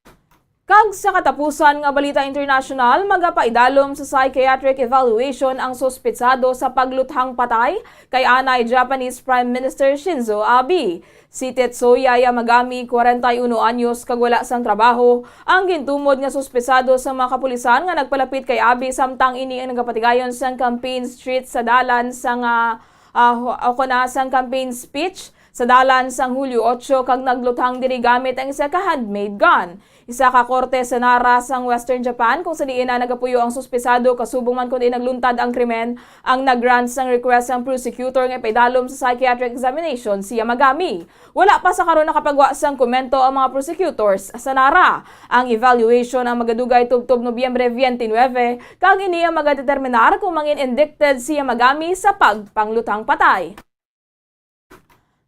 Kag sa katapusan nga balita internasyonal, magapaidalom sa psychiatric evaluation ang suspetsado sa pagluthang patay kay anay Japanese Prime Minister Shinzo Abe. Si Tetsuya Yamagami, kwarenta y uno anyos kag wala sang trabaho, ang gintumod nga suspetsado sa mga kapulisan nga nagpalapit kay Abe samtang ini ang nagapatigayon sang campaign street sa dalan sang, ah, ah, o kon, ah, sang campaign speech sa dalan sang Hulyo otso kag nagluthang diri gamit ang isa ka handmade gun. Isa ka korte sa Nara sang Western Japan kung sa diin na nagapuyo ang suspetsado kasubong man kundi nagluntad ang krimen ang nag-grant sang request sang prosecutor nga ipaidalom sa psychiatric examination si Yamagami. Wala pa sa karon nakapagwa sang komento ang mga prosecutors sa Nara. Ang evaluation ang magadugay tubtob Nobyembre twenty-nine, kag ini ang magadeterminar kung mangin indicted si Yamagami sa pagpangluthang patay.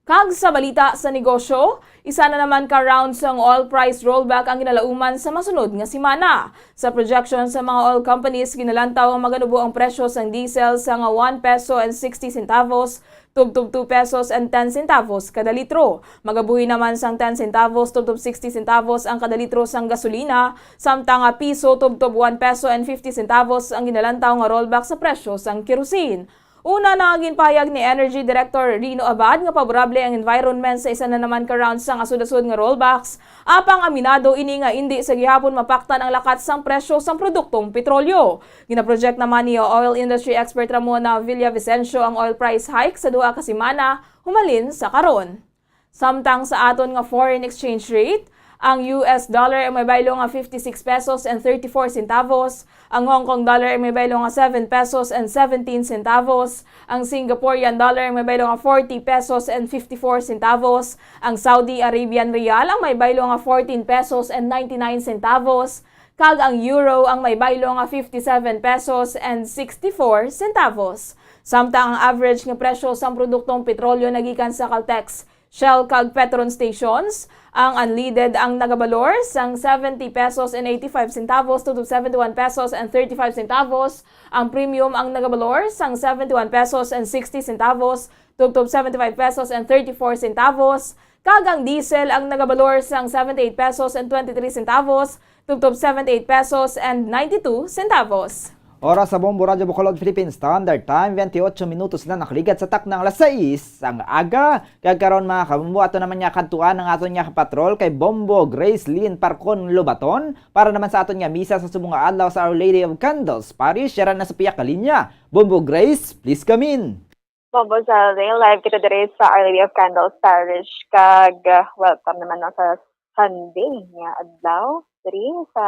Kag sa balita sa negosyo, isa na naman ka round sang oil price rollback ang ginalauman sa masunod nga semana. Sa projection sa mga oil companies, ginalantaw ang maganubo ang presyo sang diesel sa nga one peso and sixty centavos tubtob two pesos and ten centavos kada litro. Magabuhi naman sang ten centavos tubtob sixty centavos ang kada litro sang gasolina, samtang nga piso tubtob one peso and fifty centavos ang ginalantaw nga rollback sa presyo sang kerosene. Una na nga ginpahayag ni Energy Director Rino Abad nga favorable ang environment sa isa na naman ka round sang asod-asod nga rollbacks, apang aminado ini nga indi sa gihapon mapaktan ang lakat sang presyo sang produktong petrolyo. Ginaproject naman ni oil industry expert Ramona Villavicencio ang oil price hike sa duha ka semana humalin sa karon. Samtang sa aton nga foreign exchange rate, ang U S dollar ang may baylo nga fifty-six pesos and thirty-four centavos, ang Hong Kong dollar ang may baylo nga seven pesos and seventeen centavos, ang Singaporean dollar ang may baylo nga forty pesos and fifty-four centavos, ang Saudi Arabian rial ang may baylo nga fourteen pesos and ninety-nine centavos, kag ang euro ang may baylo nga fifty-seven pesos and sixty-four centavos. Samtang ang average nga presyo sang produktong petrolyo nagikan sa Caltex, Shell kag Petron stations, ang unleaded ang nagabalor sang seventy pesos and eighty-five centavos tubtob seventy-one pesos and thirty-five centavos, ang premium ang nagabalor sang seventy-one pesos and sixty centavos tubtob seventy-five pesos and thirty-four centavos, kag ang diesel ang nagabalor sang seventy-eight pesos and twenty-three centavos tubtob seventy-eight pesos and ninety-two centavos. Oras sa Bombo Radyo Bacolod Philippine Standard Time, twenty-eight minutos na nakaligad sa taknang alas sais sang aga. Kag karon, mga kabombo, ato naman nga kadtuan ang aton nga kapatrol kay Bombo Grace Lynn Parcon Lobaton para naman sa aton nga misa sa subong nga adlaw sa Our Lady of Candles Parish. Yara na sa pihak ka linya. Bombo Grace, please come in. Bombo Zaldi, live kita diri sa Our Lady of Candles Parish, kag, uh, welcome naman na sa Sunday nga adlaw diri sa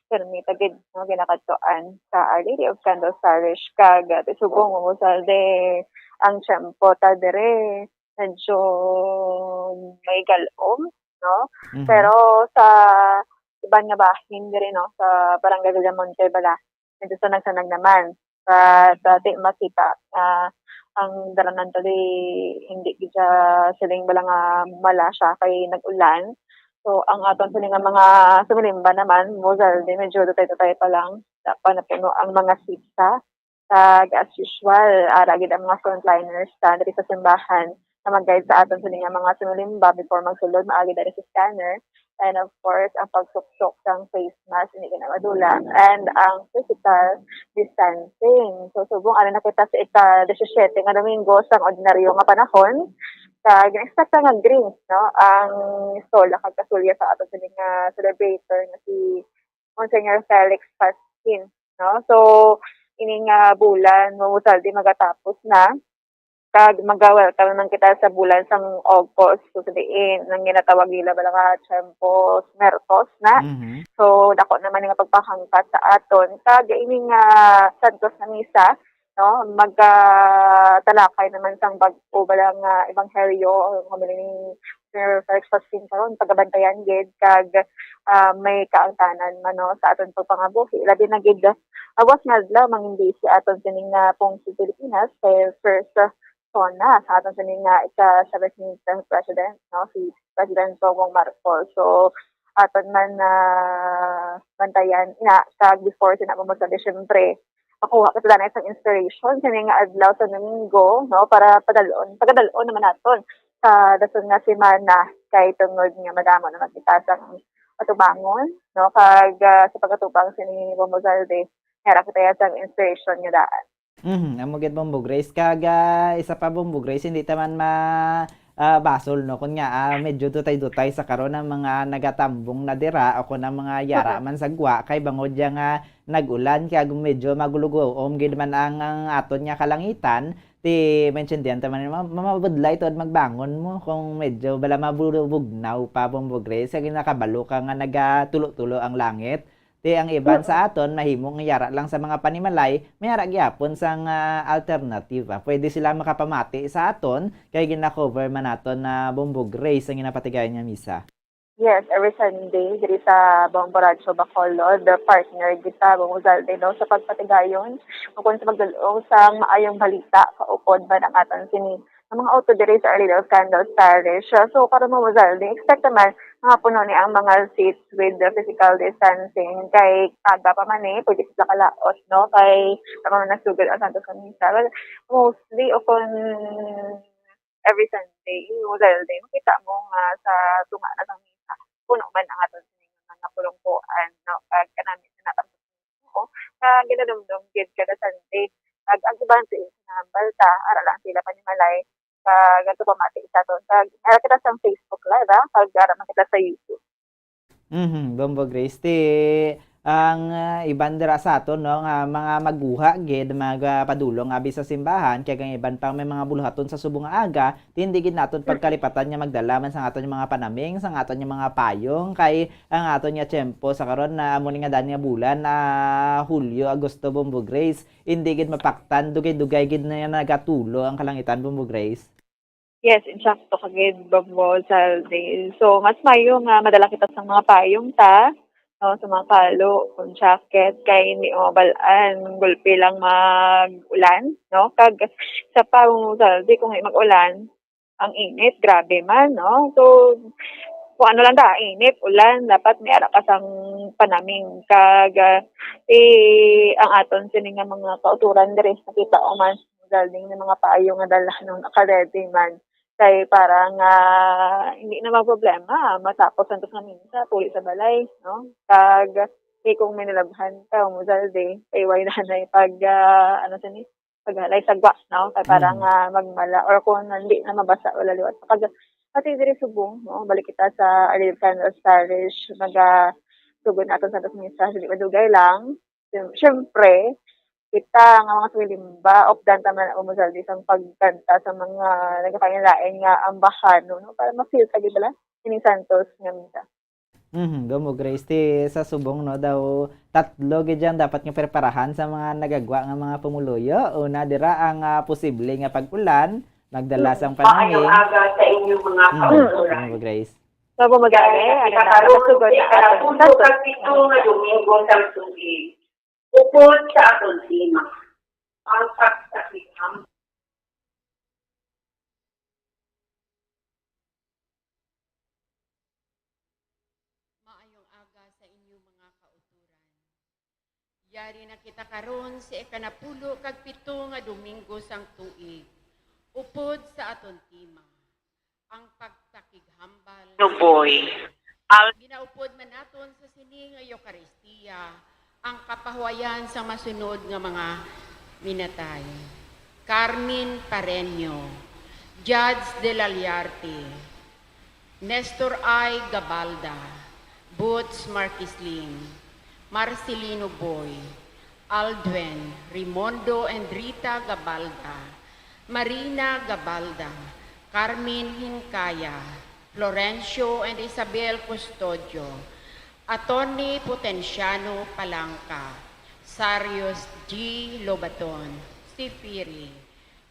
pirmi ta gid, no, ginakadtuan sa Our Lady of Candles Parish, kag, uh, subong, Bombo Zaldi, ang tiyempo ta diri medyo may galom, no? Mhm. Pero sa iban nga bahin diri, no, sa Barangay Villamonte bala, medyo sanag-sanag naman. Sa, sa ti makita, ah, ang daranan tali hindi gid siya siling bala nga mala siya kay nag-ulan. So, ang aton sini nga mga sumilimba naman, Bombo Zaldi, medyo dutay-dutay pa lang. Dapat napuno ang mga sitsa kag as usual, ara gid ang mga frontliners sa diri sa simbahan nga mag-guide sa aton sini nga mga sumilimba before magsulod, maagi diri sa scanner. And of course, ang pagsuksok sang face mask, hindi ka na madula. And ang physical distancing. So, subong, ano na kita sa ika-disisiyete nga Domingo sang ordinaryo nga panahon. Sa gina-expect nga greens, no? Ang istola kag kasulya sa aton sini nga celebrator nga si Monsignor Felix Pasquin, no? So, ini nga bulan, Bombo Zaldi, magatapos na. Kag maga-welcome naman kita sa bulan sang August. So, sa diin, ang ginatawag nila bala nga tiempos muertos na. Mhm. So, dako naman nga pagpahangkat sa aton. Kag ining, ah, Santos nga Misa, no, magatalakay naman sang bag-o bala nga ebanghelyo, ang kami ni Sir Felix Pasquin karon, pagabantayan gid, kag, ah, may kaangtanan man, no, sa aton pagpangabuhi. Labi na gid, ah, awas nga adlaw, mangin-busy aton sining, ah, Pungso Pilipinas, kay first, ah, SONA sa aton sini nga ika-seventeenth President, no, si President Bongbong Marcos. So, aton man na bantayan ina, kag before sina mo magsabi, syempre, makuha kita na isang inspiration sini nga adlaw sa Domingo, no, para padalon, pagadalon naman naton sa dason nga semana, kay tungod nga madamo naman kita sang atubangon, no, kag, ah, sa pagkatubang sini Bombo Zalde, nga kita ya sang inspiration nga daan. Mhm, amo gid, Bombo Grace. Kag, ah, isa pa, Bombo Grace, hindi ta man ma-, ah, basol, no? Kun nga, ah, medyo dutay-dutay sa karon ang mga nagatambong na dira o kun ang mga yara Mm. man sa gwa, kay bangod ya nga nag-ulan, kag medyo magulugoom gid man ang, ang aton nga kalangitan, ti maintindihan ta man, ma-, ma-, mabudlay tuod magbangon mo kung medyo bala mabubugnaw pa, Bombo Grace, kag nakabalo ka nga nagatulo-tulo ang langit. Ti ang iban sa Mm. aton mahimo nga yara lang sa mga panimalay, may ara gyapon sang, ah, alternative, ah. Pwede sila makapamati sa aton kay gina-cover man naton na Bombo Grace ang ginapatigayon nga misa. Yes, every Sunday diri sa Bombo Radyo Bacolod, the partner kita, Bombo Zalde, no, sa pagpatigayon ukon sa pagdul-ong sang maayong balita kaupod man ang aton sini nga mga auto diri sa Our Lady of Candles Parish. So, karon, Bombo Zalde, expect naman nga puno ni ang mga seats with the physical distancing. Kay aga pa man eh, pwede sila kalaot, no? Kay tama man nasugod ang Santos nga Misa. Well, mostly, o kung every Sunday, Bombo Zalde, makita mo nga sa tunga na sang misa, puno man ang aton sining mga pulungkuan, no? Kag kanami sa natang Oo, nga ginadumdom gid kada Sunday. Kag ang iban sa inyo nga balta, ara lang sila panimalay, kag nagpapamati sa aton. Kag ara kita sa Facebook Live, ha, kag ara man kita sa YouTube. Mhm, Bombo Grace. Ti, ang, ah, iban dira sa aton, no, nga mga maguha gid, magapadulong abi sa simbahan, kag ang iban pang may mga buluhaton sa subong nga aga, ti hindi gid naton pagkalipatan nga magdala man sang aton nga mga panaming, sang aton nga mga payong, kay ang aton nga tiyempo sa karon na amo ni nga daan nga bulan, ah, Hulyo, Agosto, Bombo Grace, indi gid mapaktan, dugay-dugay gid na nagatulo ang kalangitan, Bombo Grace. Yes, insakto ka gid, Bombo Zalde. So, mas mayo nga madala kita sa mga payong ta, no, sa mga palo, kung jacket, kay hindi mo mabal-an, gulpi lang mag-ulan, no? Kag sa pa, Bombo Zalde, kung hindi mag-ulan, ang init, grabe man, no? So, kung ano lang da, init, ulan, dapat may ara ka sang panaming. Kag, ah, eh, ang aton sini nga mga kauturan diri, nakita ko man, galing ng mga paayo nga dala nung naka-ready man. Kay para nga hindi na magproblema, matapos ang nga minsa, puli sa balay, no? Kag, eh, kung may nilabhan ka, Bombo Zalde, kay way nanay pag, ah, ano sini, paghalay sa gwa, no? Kay para Mm. nga magmala, or kung hindi na mabasa, wala liwat. Kag, pati diri subong, no? Balik kita sa Our Lady of Candles Parish, naga-, sugod naton sa Santos Misa, hindi madugay lang. Siyem-, siyempre, kita nga mga sumilimba, updan ta man ang Bombo Zalde sang pagkanta sa mga nagkakailain nga ambahan, no? Para ma-feel ta gid bala ining Santos nga Misa. Mhm, Bombo Grace, ti sa subong, no, daw tatlo gid yan dapat nga preparahan sa mga nagagwa nga mga pumuluyo. Una, dira ang, ah, posible nga pag-ulan, magdala Mm. sang panahon. Maayong aga sa inyo, mga Mm, kauturan. Bombo Grace. Sa bumagay, Gani, ano na, nakasugod na aton sa pito nga Domingo sa tuig. Upod sa aton tema, ang pagsakitan. Maayong aga sa inyo, mga kauturan. Yari na kita karon sa ikanapulo kag pito nga Domingo sang tuig, upod sa aton tema, ang pagsakighambal. Nuboy. Al- Ginaupod man naton sa sini nga Eukaristia ang kapahuwayan sa masunod nga mga minatay: Carmen Pareño, Judge de la Liarte, Nestor I. Gabalda, Boots Marquisling, Marcelino Boy, Aldwin, Raymundo and Rita Gabalda, Marina Gabalda, Carmen Hincaya, Florencio and Isabel Custodio, Attorney Potenciano Palangka, Sarius G. Lobaton, Sifiri,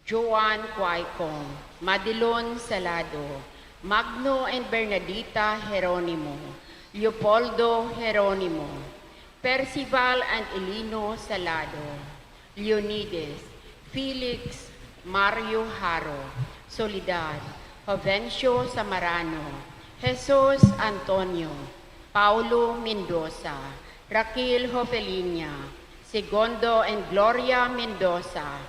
Joan Quaicong, Madelon Salado, Magno and Bernadita Jeronimo, Leopoldo Jeronimo, Percival and Elino Salado, Leonides, Felix, Mario Jaro, Soledad, Jovencio Samarano, Jesus Antonio, Paulo Mendoza, Raquel Jovelinia, Segundo and Gloria Mendoza,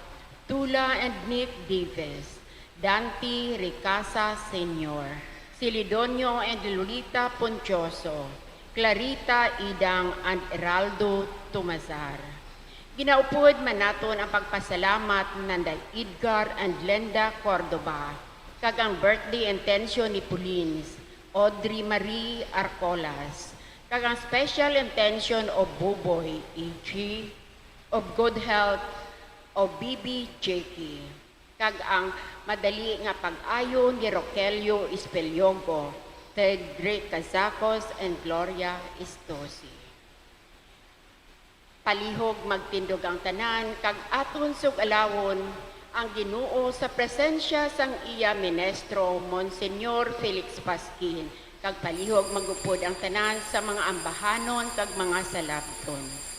Tula and Nick Dives, Dante Ricasa Senior, Celidonio and Lolita Ponchoso, Clarita Idang and Heraldo Tomazar. Ginaupod man naton ang pagpasalamat ni Nanday Edgar and Glenda Cordova, kag ang birthday intention ni Pulins, Audrey Marie Arcolas, kag ang special intention of Buboy E G, of good health of B B Jackie, kag ang madali nga pag-ayo ni Rogelio Espeliogo, Tedrick Cazacos, and Gloria Estosi. Palihog magtindog ang tanan, kag aton sug-alawon ang Ginoo sa presensya sang iya ministro, Monsignor Felix Pasquin, kag palihog mag-upod ang tanan sa mga ambahanon kag mga salabton.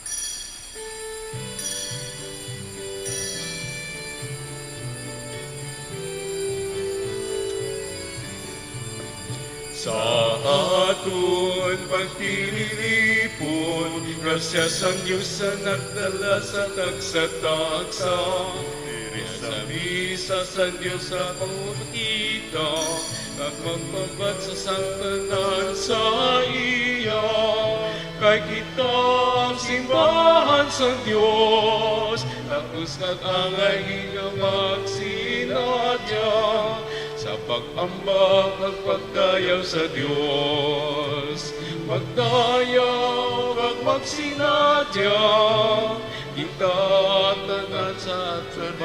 Sa aton pagtililipon, grasya sang Dios sa nagdala sa tagsa-tagsa. Diri sa misa sang Dios sa pagkita, kag magpabat sa sang tanan sa iya. Kay kita ang simbahan sang Dios, takos kag angay nga magsinadya sa pag-ambak kag pagdayaw sa Dios. Magdayaw kag magsinadya kita tanan sa aton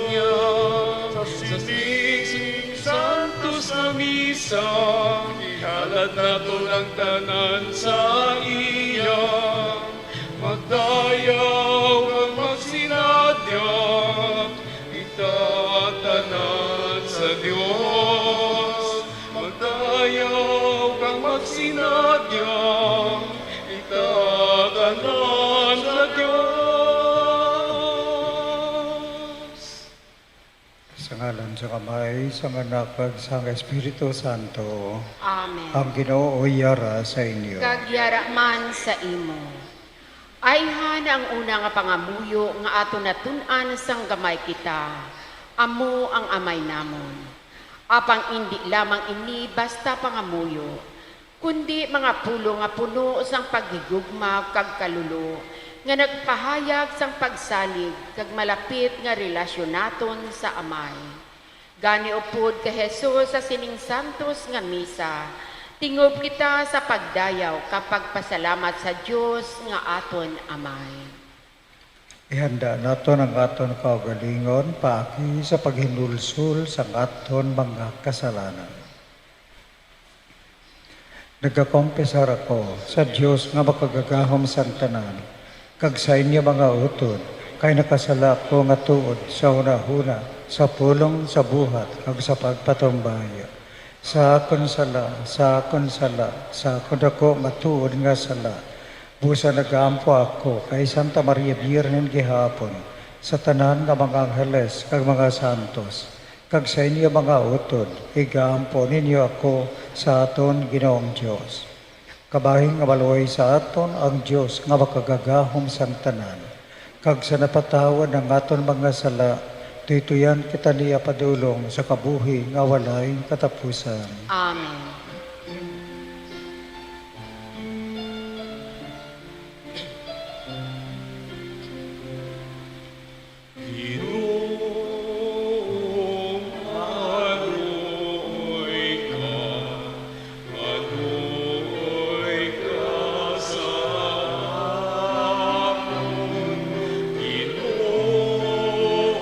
Dios. Sa sining santos nga misa, ihalad naton ang tanan sa iya. Magdayaw kag magsinadya kita tanan sa Dios. Magdayaw kag magsinadya kita tanan sa Dios. Sa ngalan sang Amay, sang Anak, kag sang Espiritu Santo. Amen. Ang Ginoo yara sa inyo. Kag yara man sa imo. Ayhan ang una nga pangamuyo nga aton natun-an sang gamay kita, amo ang Amay namon. Apang indi lamang ini basta pangamuyo, kundi mga pulong nga puno sang paghigugma kag kaluluo, nga nagpahayag sang pagsalig kag malapit nga relasyon naton sa Amay. Gani, upod kay Jesus sa sining santos nga misa, tingob kita sa pagdayaw kag pagpasalamat sa Dios nga aton Amay. Ihanda naton ang aton kaugalingon paagi sa paghinulsol sang aton mga kasalanan. Nagakompesar ako sa Dios nga Makagagahom sang Tanan, kag sa inyo mga utod, kay nakasala ako nga tuod sa hunahuna, sa pulong, sa buhat, kag sa pagpatumbaya. Sa akon sala, sa akon sala, sa akon daku nga tuod nga sala, busa nagaampo ako kay Santa Maria Birhen gihapon, sa tanan nga mga angheles kag mga santos, kag sa inyo mga utod, igaampo ninyo ako sa aton Ginoong Dios. Kabahin nga maluoy sa aton ang Dios nga Makagagahom sang Tanan, kag sa napatawad ang aton mga sala, tuytuyan kita niya padulong sa kabuhi nga walay katapusan. Amen. Ginoo, maaluoy ka, maaluoy ka sa amon. Ginoo,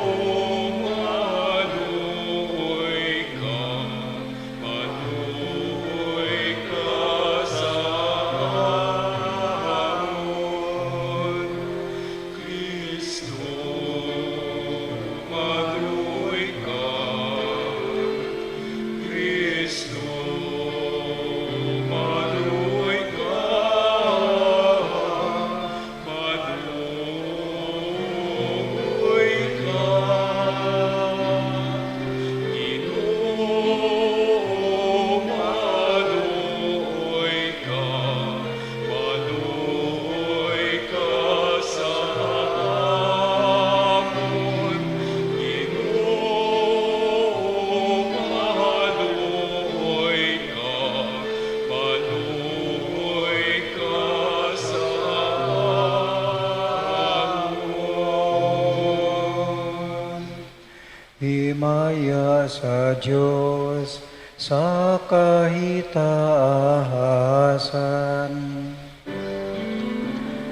sa Dios sa kahitaasan.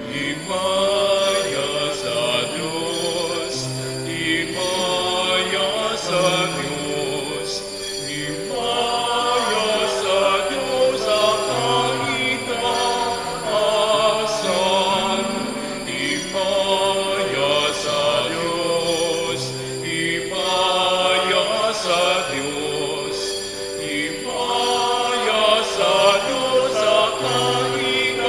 Himaya sa Dios, himaya sa Dios, himaya sa Dios sa kahitaasan. Himaya sa Dios, himaya sa Dios, himaya sa Dios sa kahitaasan.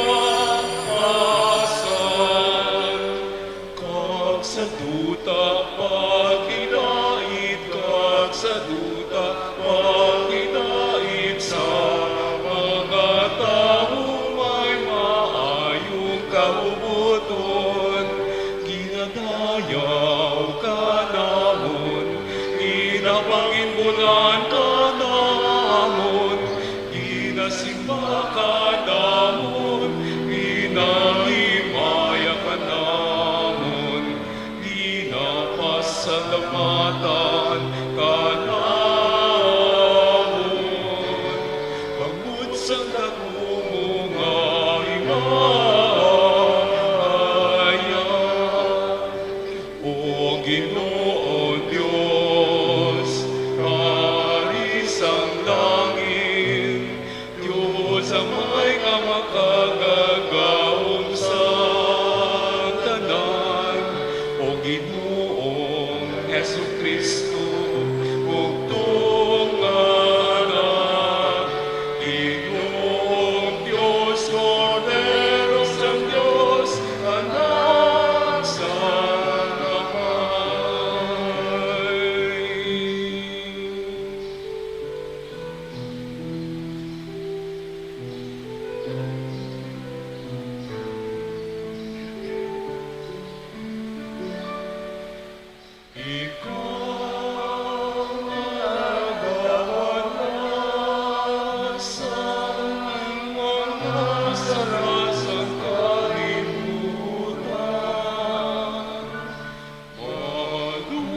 Kag sa duta paghidait, kag sa duta paghidait sa mga tawo may maayong kahuboton. Ginadayaw ka namon, ginapanginbulan ka namon, ginasimba ka namon, ginahimaya ka namon, ginapasalamatan ka namon. Bangod sang dako mo nga himaya, O Ginoo Dios, Hari sang langit, Dios Amay nga makagagahom sa tanan, O Ginoong Jesu-Cristo, bugtong nga Anak, Ginoong Dios, Kordero sang Dios, Anak sang Amay. Ikaw nga nagawala sang mga sala sang kalibutan,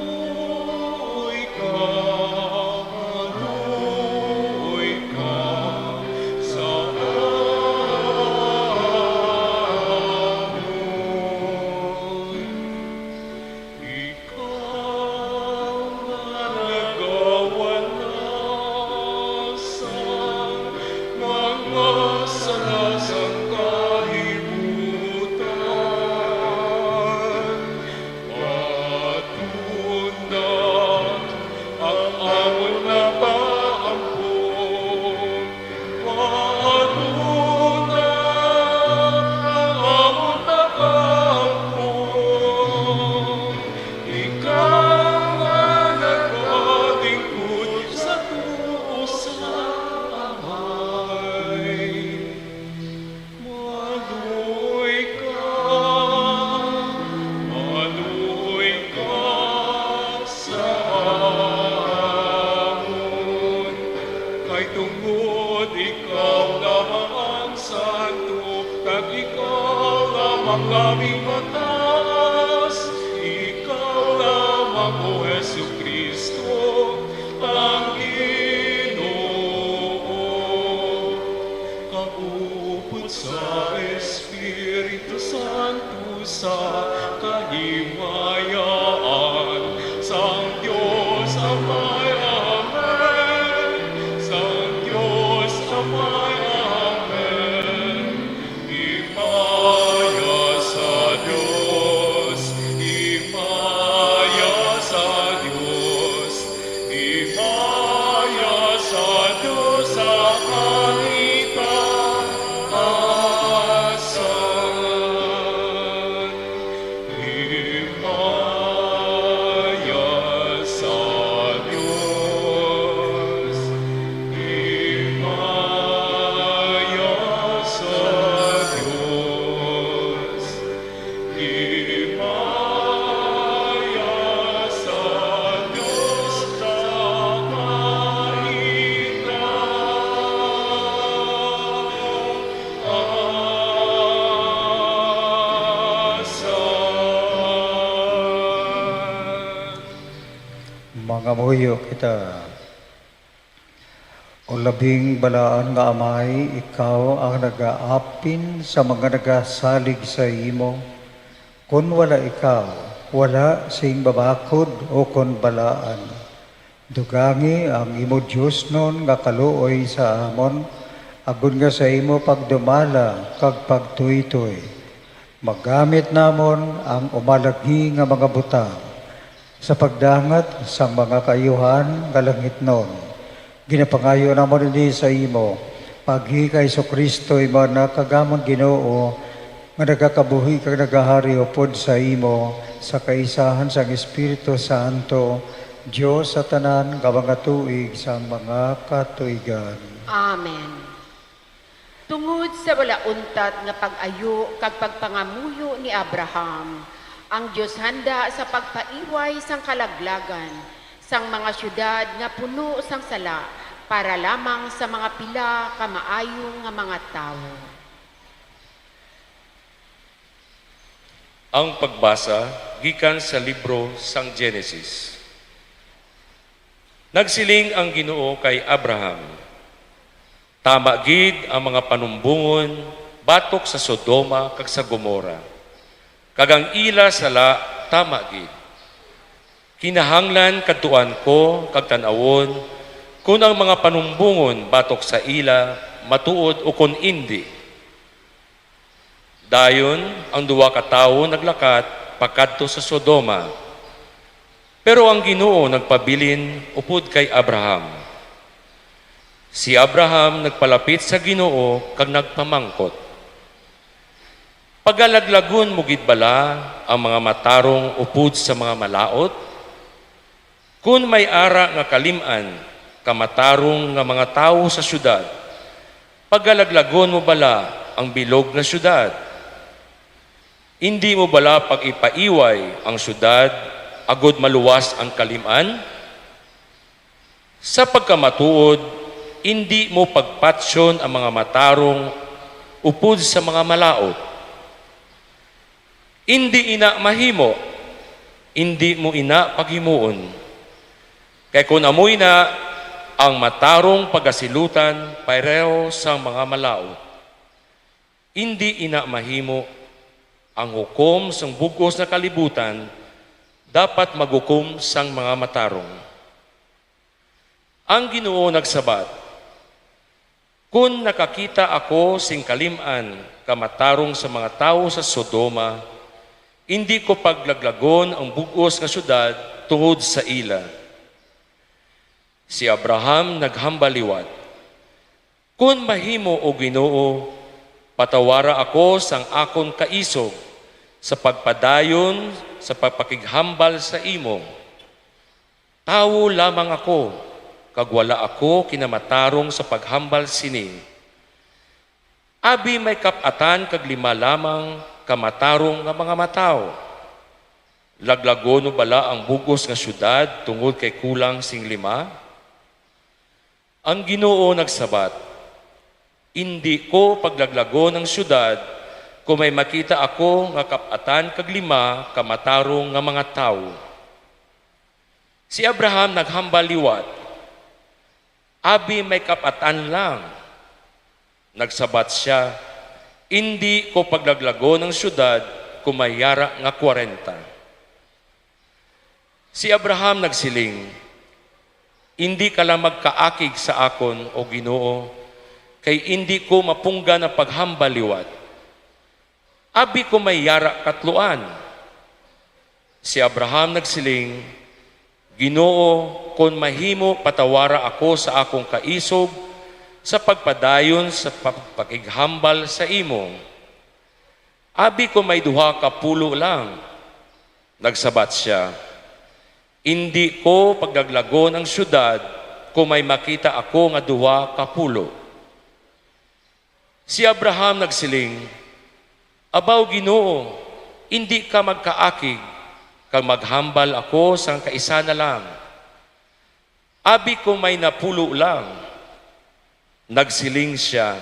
maluoy ka, maluoy ka sa amon. Ikaw nga nagawala sang mga sala sang kalibutan, patunda ang amon nga paampon. Patunda ang amon nga paampon. Ikaw nga nagalingkod sa tuo sa Amay. Maluoy ka, maluoy ka sa amon. Kay tungod ikaw lamang ang santo, kag ikaw lamang labing mataas, ikaw lamang, O Jesu-Cristo, ang Ginoo. Kaupod sa Espiritu Santo sa kahimayaan sang Dios Amay. Amen. Sang Dios Amay. Amen. Himaya sa Dios, himaya sa Dios, himaya sa Dios sa kahitaasan. Himaya sa Dios, himaya sa Dios, himaya sa Dios sa kahitaasan. Mangamuyo kita. Labing balaan nga Amay, ikaw ang nagaapin sa mga nagasalig sa imo. Kon wala ikaw, wala sing babakod o kon balaan. Dugangi ang imo diosnon nga kaluoy sa amon, agod nga sa imo pagdumala kag pagtuytoy, magamit namon ang umalagi nga mga butang sa pagdangat sang mga kaayuhan nga langitnon. Ginapangayo namon ini sa imo, paagi kay Jesu-Cristo, imo Anak, kag amon Ginoo, nga nagakabuhi kag nagahari upod sa imo, sa kaisahan sang Espiritu Santo, Dios sa tanan nga mga tuig sang mga katuigan. Amen. Tungod sa wala untat nga pag-ayo kag pagpangamuyo ni Abraham, ang Dios handa sa pagpaiway sang kalaglagan sang mga siyudad nga puno sang sala para lamang sa mga pila ka maayo nga mga tawo. Ang pagbasa gikan sa libro sang Genesis. Nagsiling ang Ginoo kay Abraham, "Tama gid ang mga panumbongon batok sa Sodoma kag sa Gomora, kag ang ila sala tama gid. Kinahanglan kadtuan ko kag tan-awon kon ang mga panumbongon batok sa ila matuod ukon indi." Dayon ang duha ka tawo naglakat pakadto sa Sodoma, pero ang Ginoo nagpabilin upod kay Abraham. Si Abraham nagpalapit sa Ginoo kag nagpamangkot, "Pagalaglagon mo gid bala ang mga matarong upod sa mga malaut? Kon may ara nga kalim-an ka matarong nga mga tawo sa siyudad, pagalaglagon mo bala ang bilog nga siyudad? Indi mo bala pag-ipaiway ang siyudad agod maluwas ang kalim-an? Sa pagkamatuod, indi mo pagpatyon ang mga matarong upod sa mga malaut. Indi ina mahimo, indi mo ina paghimuon. Kay kon amo ina, ang matarong pagasilutan pareho sang mga malaut. Indi ina mahimo. Ang hukom sang bug-os nga kalibutan dapat maghukom sang mga matarong." Ang Ginoo nagsabat, "Kon nakakita ako sing kalim-an ka matarong sa mga tawo sa Sodoma, indi ko paglaglagon ang bug-os nga siyudad tungod sa ila." Si Abraham naghambal liwat, "Kon mahimo, O Ginoo, patawara ako sang akon kaisog sa pagpadayon sa pagpakighambal sa imo. Tawo lamang ako, kag wala ako kinamatarong sa paghambal sini. Abi may kap-atan kag lima lamang ka matarong nga mga matawo. Laglagon mo bala ang bug-os nga siyudad tungod kay kulang sing lima?" Ang Ginoo nagsabat, "Indi ko paglaglagon ang siyudad kon may makita ako nga kap-atan kag lima ka matarong nga mga tawo." Si Abraham naghambal liwat, "Abi may kap-atan lang." Nagsabat sia, "Indi ko paglaglagon ang siyudad kon may yara nga kwarenta." Si Abraham nagsiling, "Indi ka lang magkaakig sa akon, O Ginoo, kay indi ko mapunggan ang paghambal liwat. Abi kon may yara katluan?" Si Abraham nagsiling, "Ginoo, kon mahimo, patawara ako sa akon kaisog sa pagpadayon sa pagpakighambal sa imo. Abi kon may duha ka pulo lang?" Nagsabat sia, "Indi ko paglaglagon ang siyudad kon may makita ako nga duha ka pulo." Si Abraham nagsiling, "Abaw, Ginoo, indi ka magkaakig, kag maghambal ako sang kaisa na lang. Abi kon may napulo lang?" Nagsiling sia,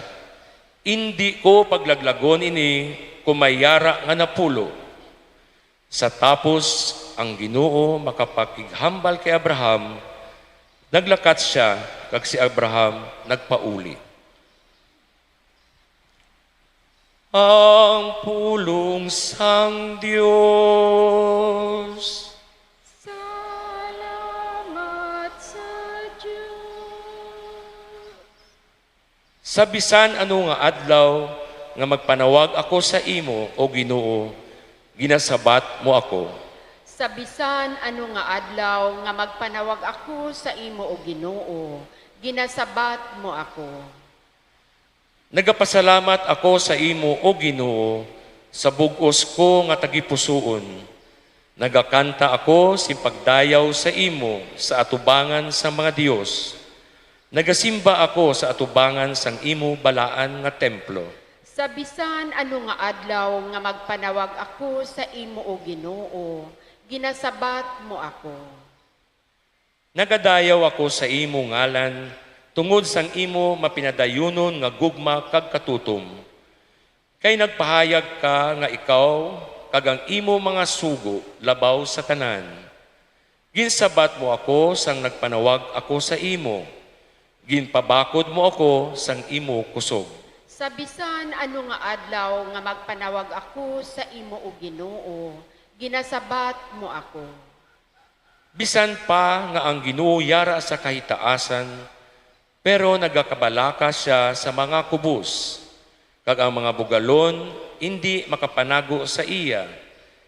"Indi ko paglaglagon ini kon may yara nga napulo." Sa tapos ang Ginoo makapakighambal kay Abraham, Naglakat sia, kag si Abraham nagpauli. Ang pulong sang Dios. Salamat sa Dios. Sa bisan ano nga adlaw nga magpanawag ako sa imo, O Ginoo, ginasabat mo ako. Sa bisan ano nga adlaw nga magpanawag ako sa imo, O Ginoo, ginasabat mo ako. Nagapasalamat ako sa imo, O Ginoo, sa bug-os ko nga tagipusoon. Nagakanta ako sing pagdayaw sa imo sa atubangan sang mga dios. Nagasimba ako sa atubangan sang imo balaan nga templo. Sa bisan ano nga adlaw nga magpanawag ako sa imo, O Ginoo, ginasabat mo ako. Nagadayaw ako sa imo ngalan tungod sang imo mapinadayunon nga gugma kag katutom. Kay nagpahayag ka nga ikaw kag ang imo mga sugo labaw sa tanan. Ginsabat mo ako sang nagpanawag ako sa imo. Ginpabakod mo ako sang imo kusog. Sa bisan ano nga adlaw nga magpanawag ako sa imo, O Ginoo, ginasabat mo ako. Bisan pa nga ang Ginoo yara sa kahitaasan, pero nagakabalaka sia sa mga kubos, kag ang mga bugalon indi makapanago sa iya.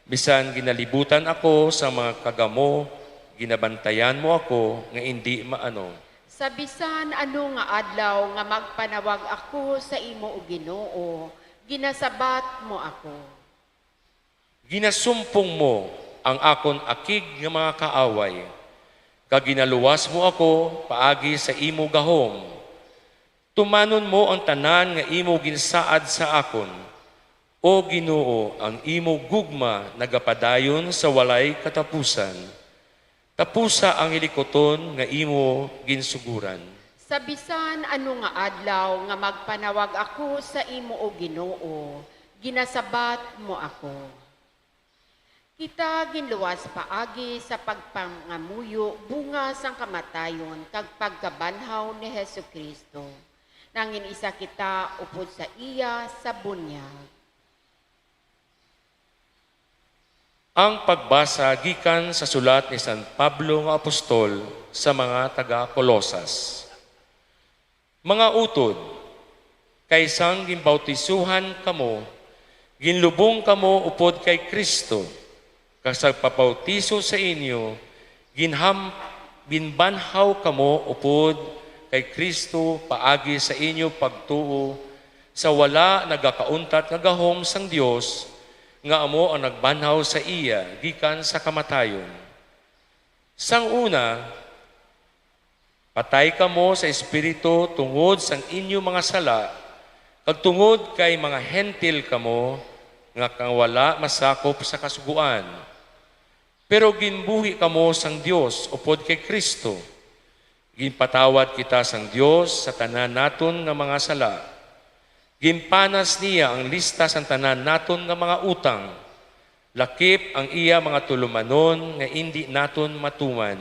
Bisan ginalibutan ako sa mga kagamo, ginabantayan mo ako nga indi maano. Sa bisan ano nga adlaw nga magpanawag ako sa imo, O Ginoo, ginasabat mo ako. Ginasumpong mo ang akon akig nga mga kaaway, kag ginaluwas mo ako paagi sa imo gahom. Tumanon mo ang tanan nga imo ginsaad sa akon. O Ginoo, ang imo gugma nagapadayon sa walay katapusan. Tapusa ang hilikuton nga imo ginsuguran. Sa bisan ano nga adlaw nga magpanawag ako sa imo, O Ginoo, ginasabat mo ako. Kita ginluwas paagi sa pagpangamuyo, bunga sang kamatayon kag pagkabanhaw ni Jesu-Cristo. Nangin-isa kita upod sa iya sa bunyag. Ang pagbasa gikan sa sulat ni San Pablo nga apostol sa mga taga-Colosas. Mga utod, kay sang ginbautisuhan kamo, ginlubong kamo upod kay Cristo, kag sa pagbautiso sa inyo, ginham-, ginbanhaw kamo upod kay Cristo paagi sa inyo pagtuo sa wala nagakauntat nga gahom sang Dios, nga amo ang nagbanhaw sa iya gikan sa kamatayon. Sang una, patay kamo sa espiritu tungod sang inyo mga sala, kag tungod kay mga Hentil kamo nga kang wala masakop sa Kasugoan. Pero ginbuhi kamo sang Dios upod kay Cristo. Ginpatawad kita sang Dios sa tanan naton nga mga sala. Ginpanas niya ang lista sang tanan naton nga mga utang. Lakip ang iya mga tulumanon nga indi naton matuman,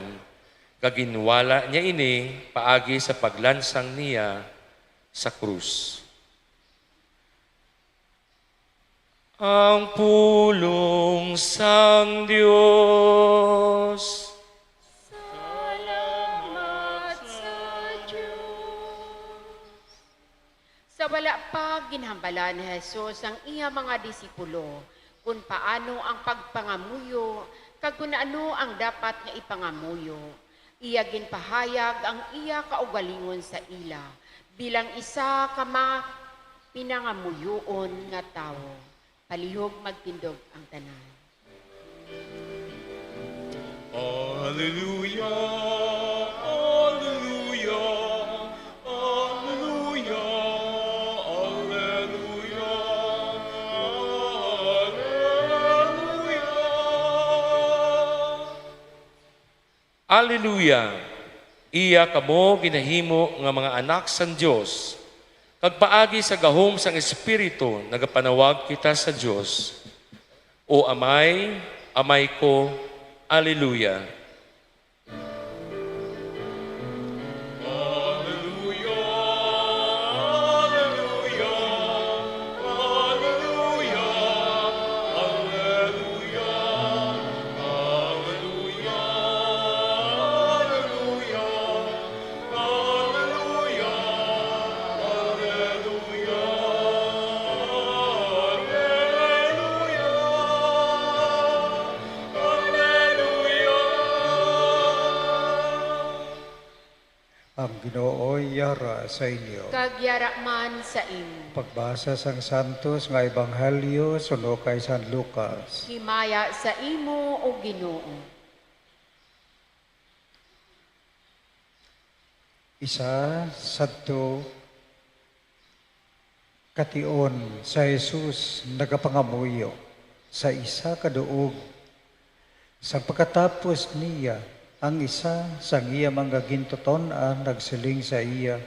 kag ginwala niya ini paagi sa paglansang niya sa krus. Ang pulong sang Dios. Salamat sa Dios. Sa wala pa, ginhambalan ni Jesus ang iya mga disipulo kon paano ang pagpangamuyo kag kon ano ang dapat nga ipangamuyo. Iya ginpahayag ang iya kaugalingon sa ila bilang isa ka ma-, pinangamuyoon nga tawo. Palihog magtindog ang tanan. Alleluia, alleluia, alleluia, alleluia, alleluia. Alleluia! Iya kamo ginahimo nga mga anak sang Dios, kag paagi sa gahom sang Espiritu nagapanawag kita sa Dios. O Amay, Amay ko, Alleluia! Ginoo, yara sa inyo. Kag yara man sa imo. Pagbasa sang Santos nga Ebanghelyo suno kay San Lucas. Himaya sa imo, O Ginoo. Isa sadto ka tion si Jesus nagapangamuyo sa isa ka duog. Sa pagkatapos niya, ang isa sang iya mga gintuton-an nagsiling sa iya,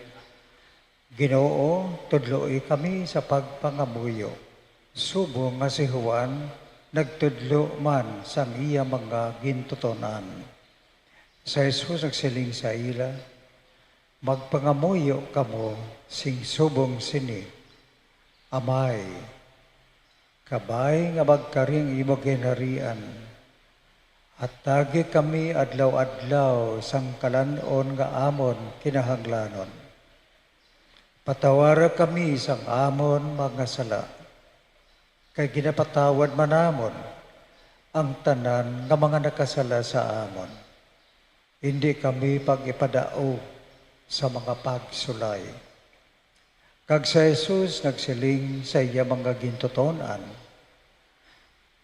"Ginoo, tudloi kami sa pagpangamuyo," subong nga si Juan nagtudlo man sang iya mga gintuton-an. Si Jesus nagsiling sa ila, "Magpangamuyo kamo sing subong sini, 'Amay, kabay nga magkari ang imo ginharian. Hatagi kami adlaw-adlaw sang kalan-on nga amon kinahanglanon. Patawara kami sang amon mga sala, kay ginapatawad man namon ang tanan nga mga nakasala sa amon. Indi kami pag-ipadaog sa mga pagsulay." Kag si Jesus nagsiling sa iya mga gintuton-an,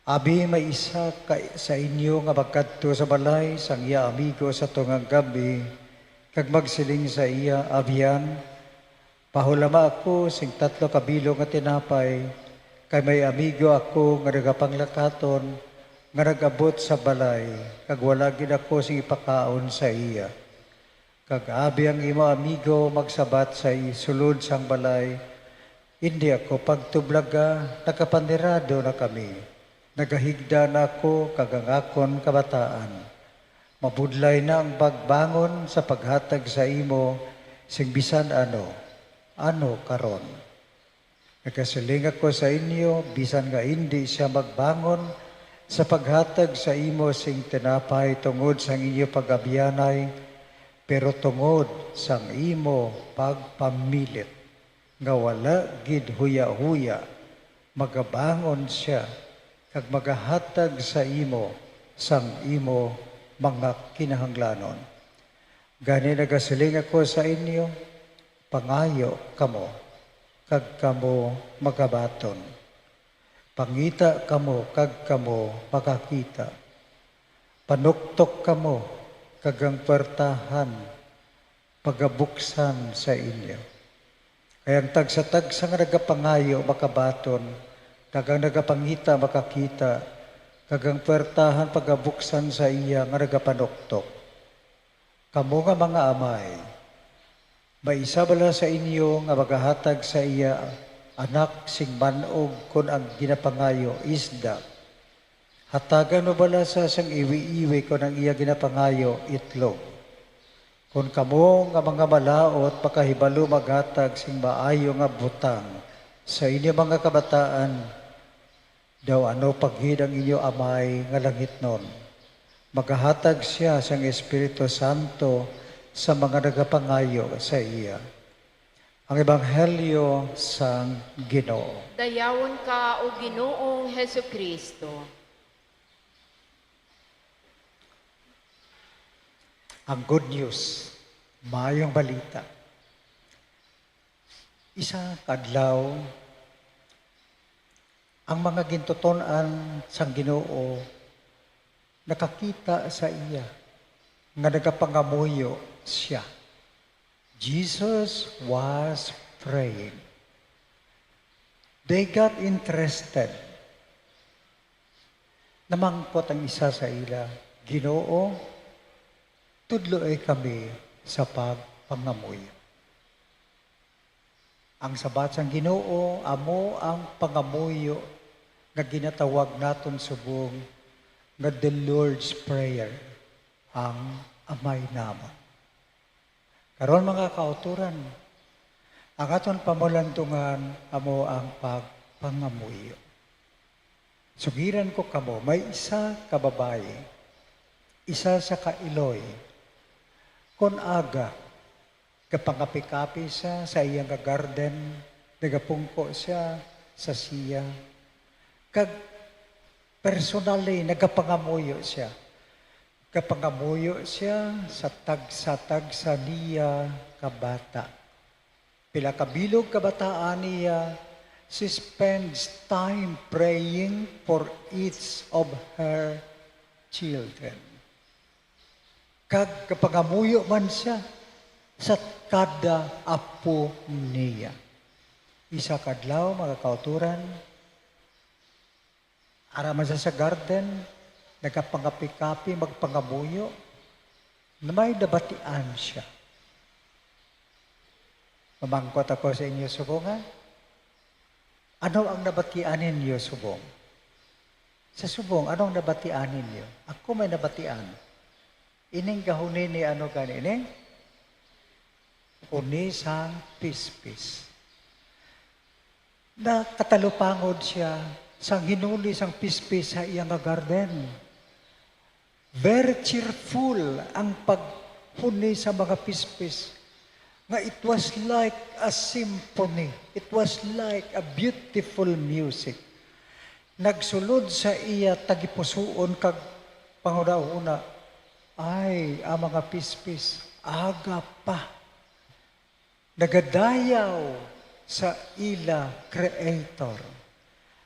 "Abi may isa ka sa inyo nga magkadto sa balay sang iya amigo sa tungang gab-i kag magsiling sa iya, 'Abyan, pahulama ako sing tatlo ka bilog nga tinapay, kay may amigo ako nga nagapanglakaton nga nag-abot sa balay, kag wala gid ako sing ipakaon sa iya.' Kag abi ang imo amigo magsabat sa i-, sulod sang balay, 'Indi ako pagtublaga, nakapanirado na kami, nagahigda na ako kag ang akon kabataan. Mabudlay na ang pagbangon sa paghatag sa imo sing bisan ano. Ano karon?' Nagasiling ako sa inyo, bisan nga indi sia magbangon sa paghatag sa imo sing tinapay tungod sang inyo pag-abyanay, pero tungod sang imo pagpamilit nga wala gid huyahuya, magabangon sia kag magahatag sa imo sang imo mga kinahanglanon. Gani nagasiling ako sa inyo, pangayo kamo, kag kamo magabaton. Pangita kamo, kag kamo makakita. Panuktok kamo, kag ang puwertahan pagabuksan sa inyo. Kay ang tagsa-tagsa nga nagapangayo makabaton, kag ang nagapangita makakita, kag ang puwertahan pagabuksan sa iya nga nagapanuktok. Kamo nga mga amay, may isa bala sa inyo nga magahatag sa iya anak sing man-og kon ang ginapangayo isda? Hatagan mo bala sia sang iwi-iwi kon ang iya ginapangayo itlog? Kon kamo nga mga malaut makahibalo maghatag sing maayo nga butang sa inyo mga kabataan, daw ano pa gid ang inyo Amay nga langitnon? Magahatag sia sang Espiritu Santo sa mga nagapangayo sa iya. Ang Ebanghelyo sang Ginoo. Dayawon ka, O Ginoong Jesu-Cristo. Ang good news, maayong balita. Isa ka adlaw, ang mga gintuton-an sang Ginoo nakakita sa iya nga nagapangamuyo sia. Jesus was praying. They got interested. Namangkot ang isa sa ila, "Ginoo, tudloi kami sa pagpangamuyo." Ang sabat sang Ginoo amo ang pangamuyo nga ginatawag naton subong nga the Lord's Prayer, ang Amay namon. Karon, mga kautoran, ang aton pamalandungan amo ang pagpangamuyo. Sugiran ko kamo, may isa ka babayi, isa sa kailoy, kon aga, gapangapi-kapi sia sa iya nga garden, nagapungko sia sa siya, kag personally nagapangamuyo sia. Gapangamuyo siya sa tagsa-tagsa niya ka bata. Pila ka bilog kabataan niya, she spends time praying for each of her children. Kag gapangamuyo man siya sa kada apo niya. Isa ka adlaw, mga kauturan, ara man siya sa garden, nagapangapi-kapi, magpangamuyo, na may nabatian siya. Mamangkot ako sa inyo, subong, ha? Ano ang nabatian ninyo, subong? Sa subong, ano ang nabatian ninyo? Ako may nabatian. Ining gahuni ni ano gani ni? Huni sang pispis. Nakatalupangod siya sang hinuli sang pispis sa iya nga garden. Very cheerful ang paghuni sa mga pispis, nga it was like a symphony. It was like a beautiful music. Nagsulod sa iya tagipusoon kag panghunahuna, "Ay, ang mga pispis, aga pa." Nagadayaw sa ila Creator.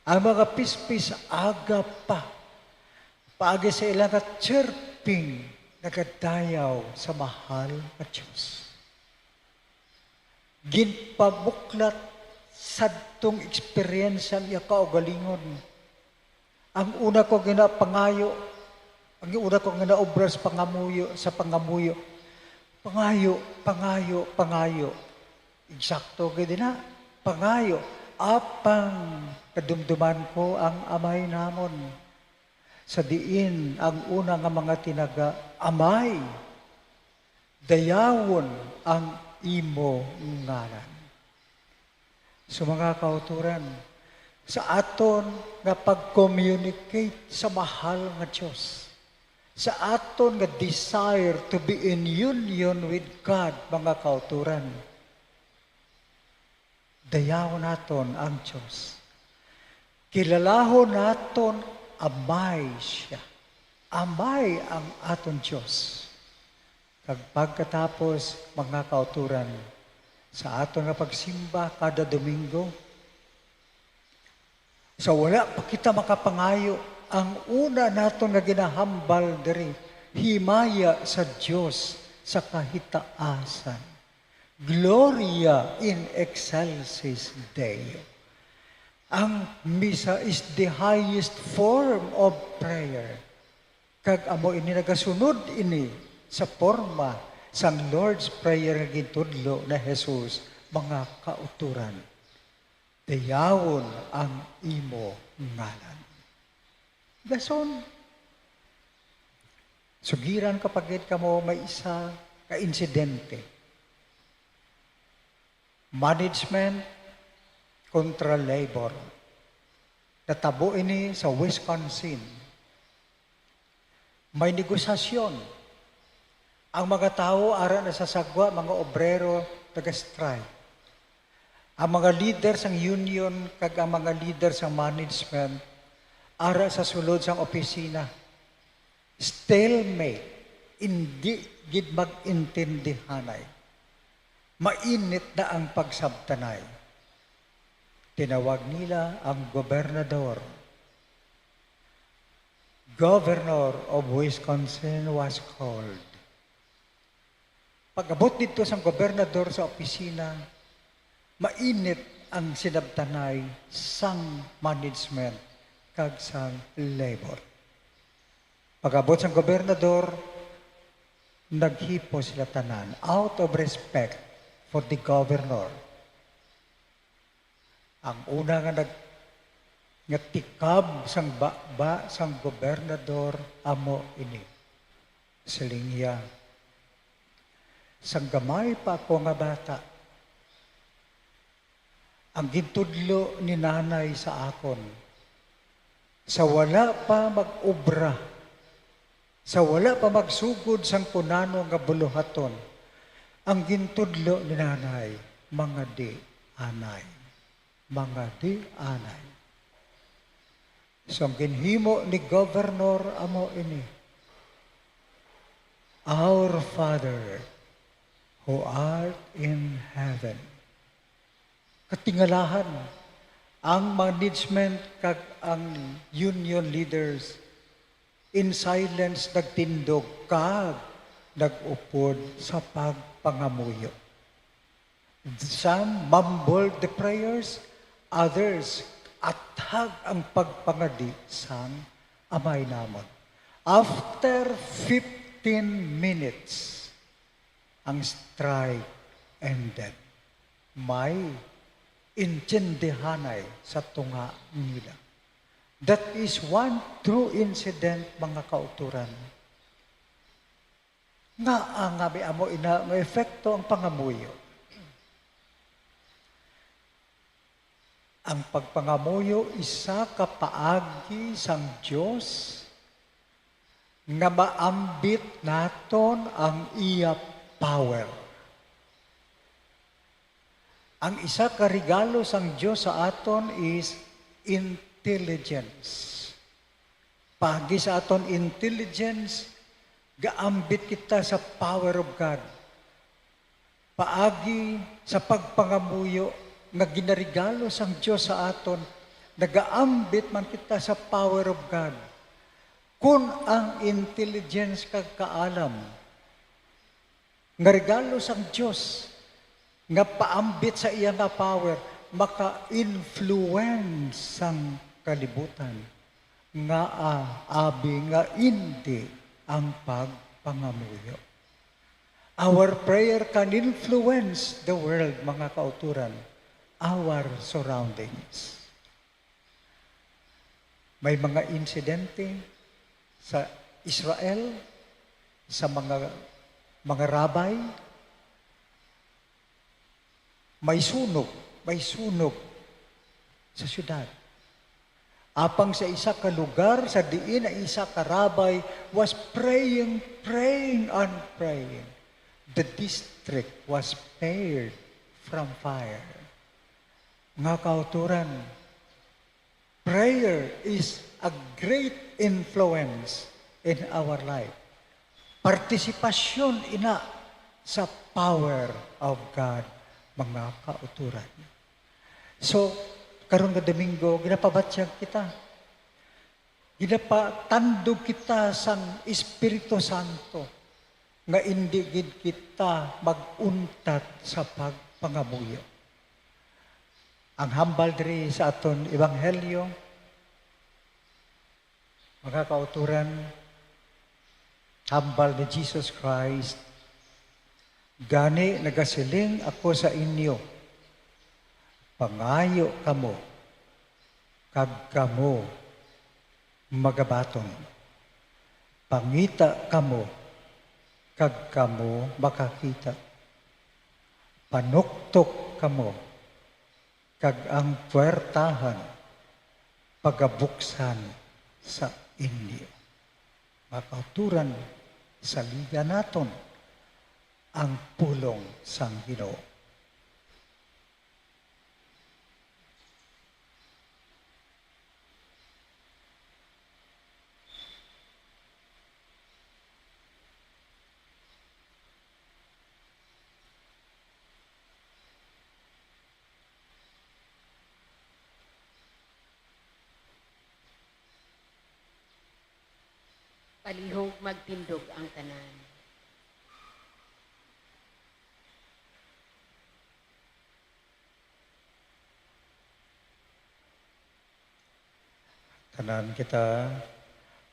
Ang mga pispis aga pa, paagi sa ila nga chirping, nagadayaw sa mahal nga Dios. Ginpabuklat sadtong eksperyensya ang iya kaugalingon. Ang una ko ginapangayo, ang una ko ginaobra sa pangamuyo, sa pangamuyo. Pangayo, pangayo, pangayo. Eksakto gid na. Pangayo, apang kadumduman ko ang Amay namon. Sa diin ang una nga mga tinaga, "Amay, dayawon ang imo ngalan." So, mga kauturan, sa aton nga pag-communicate sa mahal nga Dios, sa aton nga desire to be in union with God, mga kauturan, dayawon naton ang Dios. Kilalahon naton Amay siya. Amay ang aton Dios. Kag pagkatapos, mga kauturan, sa aton nga pagsimba kada Domingo, sa wala pa kita makapangayo, ang una naton nga ginahambal diri, himaya sa Dios sa kahitaasan. Gloria in excelsis Deo. Ang misa is the highest form of prayer. Kag amo ini nagasunod ini sa porma sang Lord's Prayer nga gintudlo na Jesus, mga kauturan. Dayawon ang imo ngalan. Dason, sugiran ko pa gid kamo may isa ka insidente. Management kontra labor. Natabo ini sa Wisconsin. May negosasyon. Ang mga tawo ara na sa sagwa, mga obrero, taga-strike. Ang mga leader sang union kag ang mga leader sang management ara sa sulod sang opisina. Stalemate, indi gid mag-intindihanay. Mainit na ang pagsabtanay. Tinawag nila ang gobernador. Governor of Wisconsin was called. Pag-abot didto sang gobernador sa opisina, mainit ang sinabtanay sang management kag sang labor. Pag-abot sang gobernador, naghipo sila tanan out of respect for the governor. Ang una nga nag-, nga tikab sang baba sang gobernador amo ini. Siling niya, "Sang gamay pa ako nga bata, ang gintudlo ni nanay sa akon, sa wala pa mag-obra, sa wala pa magsugod sang kunano nga buluhaton, ang gintudlo ni nanay, mga di anay, mga di anay." So, ang ginhimo ni Governor amo ini. Our Father, who art in heaven. Katingalahan, ang management kag ang union leaders in silence nagtindog kag nag-upod sa pagpangamuyo. Some mumbled the prayers, others athag ang pagpangadi sang Amay namon. After fifteen minutes, ang strike ended. May intindihanay sa tunga nila. That is one true incident, mga kauturan. Ngaa nga may amo ina nga epekto ang pangamuyo? Ang pagpangamuyo isa ka paagi sang Dios nga maambit naton ang iya power. Ang isa ka regalo sang Dios sa aton is intelligence. Paagi sa aton intelligence, gaambit kita sa power of God. Paagi sa pagpangamuyo nga ginaregalo sang Dios sa aton, nagaambit man kita sa power of God. Kun ang intelligence kag kaalam nga regalo sang Dios nga paambit sa iya nga power, maka-influence sang kalibutan. Ngaa abi nga indi ang pagpangamuyo? Our prayer can influence the world, mga kauturan, our surroundings. May mga insidente sa Israel, sa mga, mga rabay, may sunog, may sunog sa siyudad. Apang sa isa ka lugar, sa diin ang isa ka rabay was praying, praying, and praying, the district was spared from fire. Mga kauturan, prayer is a great influence in our life. Partisipasyon ina sa power of God, mga kauturan. So, karon nga Domingo, ginapabatyag kita. Ginapatandog kita sang Espiritu Santo nga indi gid kita mag-untat sa pagpangamuyo. Ang hambal diri sa aton ebanghelyo, mga kauturan, hambal ni Jesus Christ, "Gani nagasiling ako sa inyo, pangayo kamo, kag kamo magabaton. Pangita kamo, kag kamo makakita. Panuktok kamo, kag ang puwertahan pagabuksan sa inyo." Mga kauturan, saligan naton ang pulong sang Ginoo. Palihog magtindog ang tanan. Tanan kita,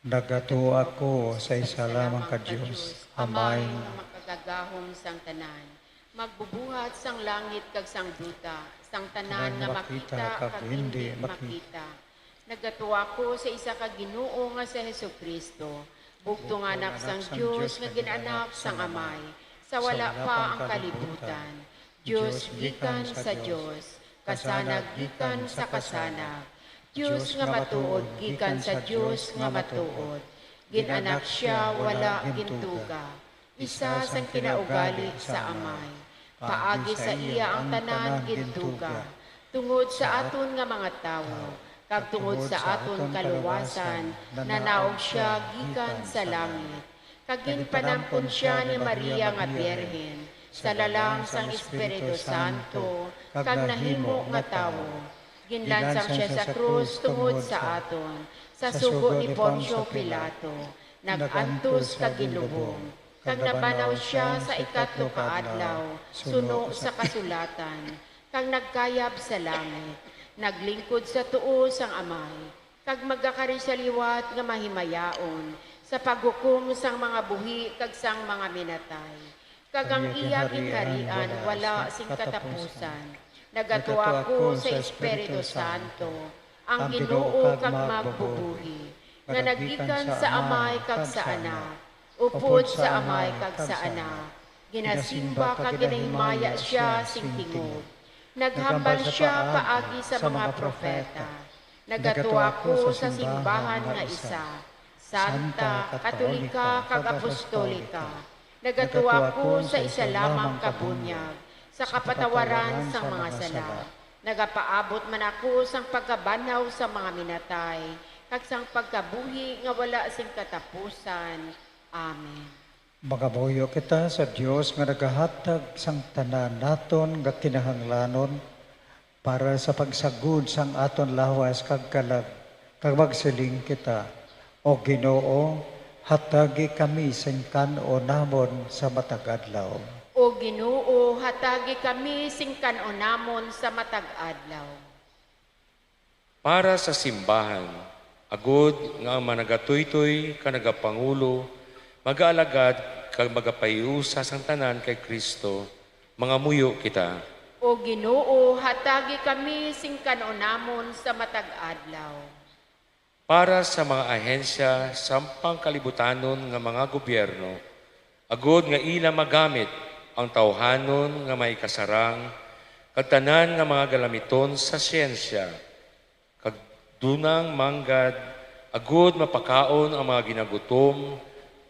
nagatuo ako sa isa lamang ka Dios, Amay nga makagagahom sang tanan, magbubuhat sang langit kag sang duta, sang tanan nga makita kag hindi makita. Nagatuo ako sa isa ka Ginoo nga si Jesu-Cristo, bugtong Anak sang Dios nga gin-anak sang Amay, sa wala pa ang kalibutan. Dios gikan sa Dios, kasanag gikan sa kasanag, Dios nga matuod gikan sa Dios nga matuod. Gin-anak sia, wala gintuga. Isa sang kinaugali sa Amay. Paagi sa iya ang tanan gintuga. Tungod sa aton nga mga tawo, kag tungod sa aton kaluwasan, nanaog sia gikan sa langit. Kag ginpanampon sia ni Maria nga Birhen, sa lalang sang Espiritu Santo, kag nahimo nga tawo. Ginlansang sia sa krus tungod sa aton, sa sugo ni Poncio Pilato, nag-antos kag ginlubong, kag nabanaw sia sa ikatlo ka adlaw, suno sa kasulatan, kag nagkayab sa langit, naglingkod sa tuo sang Amay, kag magakari sa liwat nga mahimayaon sa paghukom sang mga buhi kag sang mga minatay. Kag ang iya ginharian wala sing katapusan. Nagatua ako sa Espiritu Santo, ang Ginoo kag magbubuhi, nga naggikan sa Amay kag sa Anak, upod sa Amay kag sa Anak, ginasimba kag ginahimaya sia sing tingog. Naghambal sia paagi sa mga propeta. Nagatua ako sa simbahan nga isa, santa, katolika, kag apostolika. Nagatua ako sa isa lamang ka bunyag, sa kapatawaran sang mga sala. Nagapaabot man ako sang pagkabanhaw sa mga minatay, kag sang pagkabuhi nga wala sing katapusan. Amen. Mangamuyo kita sa Dios nga nagahatag sang tanan naton nga kinahanglanon para sa pagsagod sang aton lawas kag kalag, kag magsiling kita, O Ginoo, hatagi kami sing kan-o namon sa matag adlaw. O Ginoo, hatagi kami sing kan-o namon sa matag adlaw. Para sa simbahan, agod nga ang Managatutoy kag Nagapangulo magaalagad kag magapahiusa sang tanan kay Cristo, mangamuyo kita. O Ginoo, hatagi kami sing kan-o namon sa matag adlaw. Para sa mga ahensya sang pangkalibutanon nga mga gobyerno, agod nga ila magamit ang tawhanon nga may kasarang kag tanan nga mga galamiton sa siyensya, kag dunang manggad, agud mapakaon ang mga ginagutom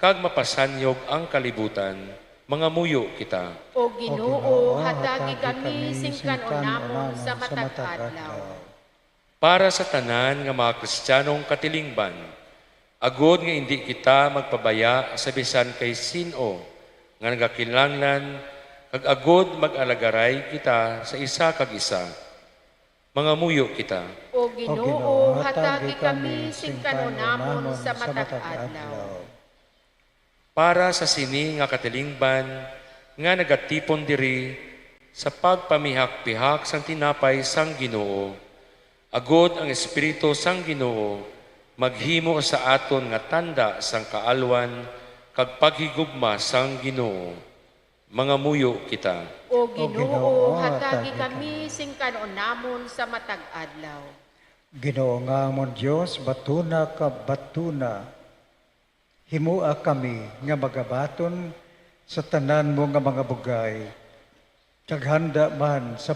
kag mapasanyog ang kalibutan, mangamuyo kita. O Ginoo, hatagi kami sing kan-o namon sa matag adlaw. Para sa tanan nga mga Kristiyanong katilingban, agud nga indi kita magpabaya sa bisan kay sin-o nga nagakinahanglan, kag agud mag-alagaray kita sa isa kag isa. Mangamuyo kita. O Ginoo, hatagi kami sing kan-o namon sa matag adlaw. Para sa sini nga katilingban nga nagatipon diri sa pagpamihak-pihak sang tinapay sang Ginoo, agud ang Espiritu sang Ginoo maghimo sa aton nga tanda sang kaalwan kag paghigugma sang Ginoo. Mangamuyo kita. O Ginoo, hatagi kami sing kan-o namon sa matag adlaw. Ginoo nga amon Dios, batuna ka batuna, himoa kami nga magabaton sa tanan mo nga mga bugay, kag handa man sa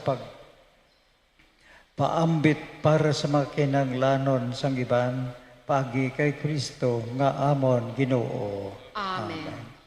pagpaambit para sa mga kinahanglanon sang iban, paagi kay Cristo nga amon Ginoo. Amen. Amen.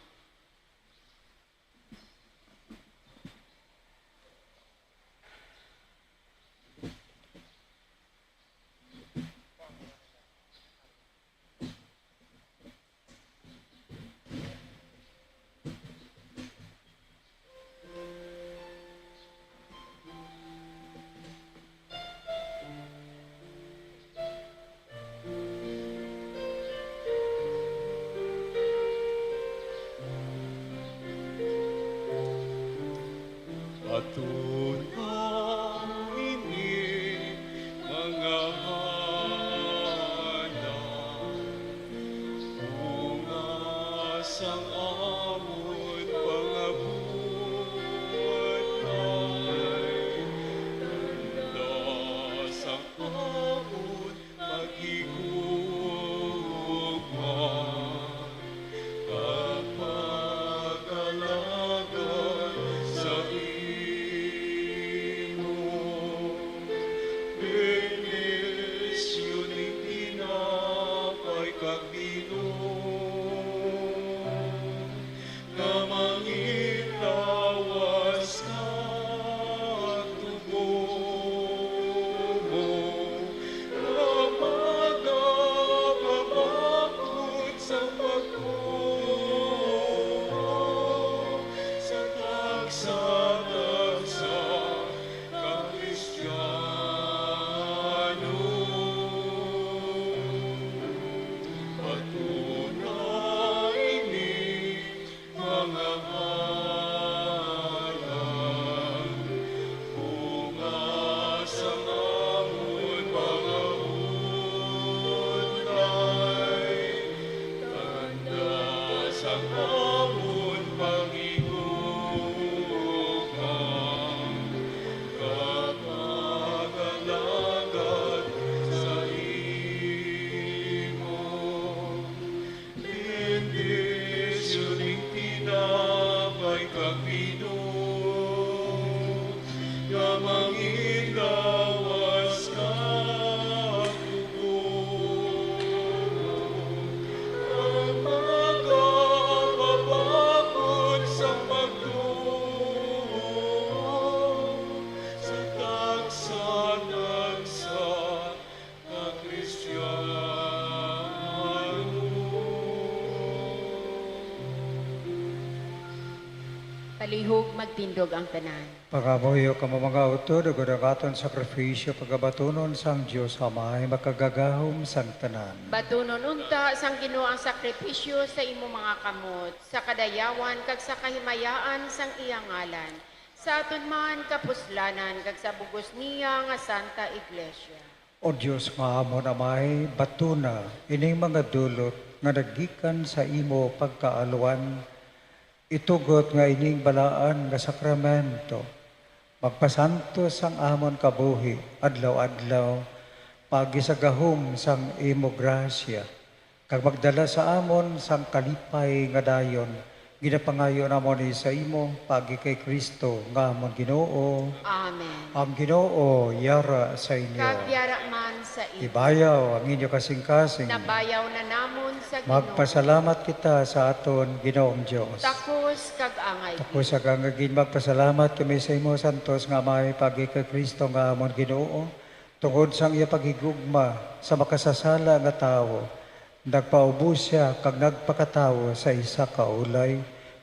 Ang amon panghigugma, kag mag-alagad sa imo. Bendisyon ning tinapay kag bino, nga manginlawas kag dugo, ang magapapakod sang pagtuo sa tagsa-tagsa nga Kristiyano. Palihog magtindog ang tanan. Pangamuyo kamo, mga utod, ug ang aton sakrifisyo pagabatunon sang Dios Amay makagagahom sang tanan. Batunon unta sang Ginoo ang sakrifisyo sa imo mga kamot, sa kadayawan kag sa kahimayaan sang iya ngalan, sa aton man kapuslanan kag sa bug-os niya nga Santa Iglesia. O Dios nga amon Amay, batuna ining mga dulot nga naggikan sa imo pagkaalwan, itugot nga ining balaan nga sakramento magpasantos sang amon kabuhi adlaw-adlaw, paagi sa gahom sang imo grasya, kag magdala sa amon sang kalipay nga dayon. Ginapangayo namon ini sa imo paagi kay Cristo nga amon Ginoo. Amen. Ang Ginoo yara sa inyo. Kag yara man sa imo. Ibayaw ang inyo kasingkasing. Nabayaw na namon sa Ginoo. Magpasalamat kita sa aton Ginoong Dios. Takos kag angay. Takos kag angay gid magpasalamat kami sa imo, santos nga Amay, paagi kay Cristo nga amon Ginoo, tungod sang iya paghigugma sa makasasala nga tawo, nagpaubos sia kag nagpakatawo sa isa ka ulay.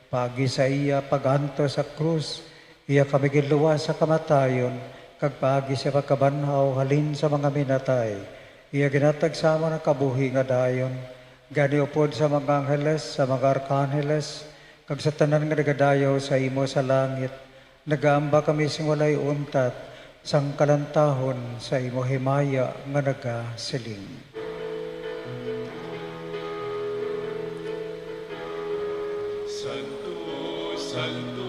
Paagi sa iya pag-antos sa krus, iya kami ginluwas sa kamatayon, kag paagi sa pagkabanhaw halin sa mga minatay, iya ginhatag sa amon ang kabuhi nga dayon. Gani, upod sa mga angheles, sa mga arkanheles, kag sa tanan nga nagadayaw sa imo sa langit, nagaamba kami sing walay untat sang kalantahon sa imo himaya nga nagasiling: Santo, santo,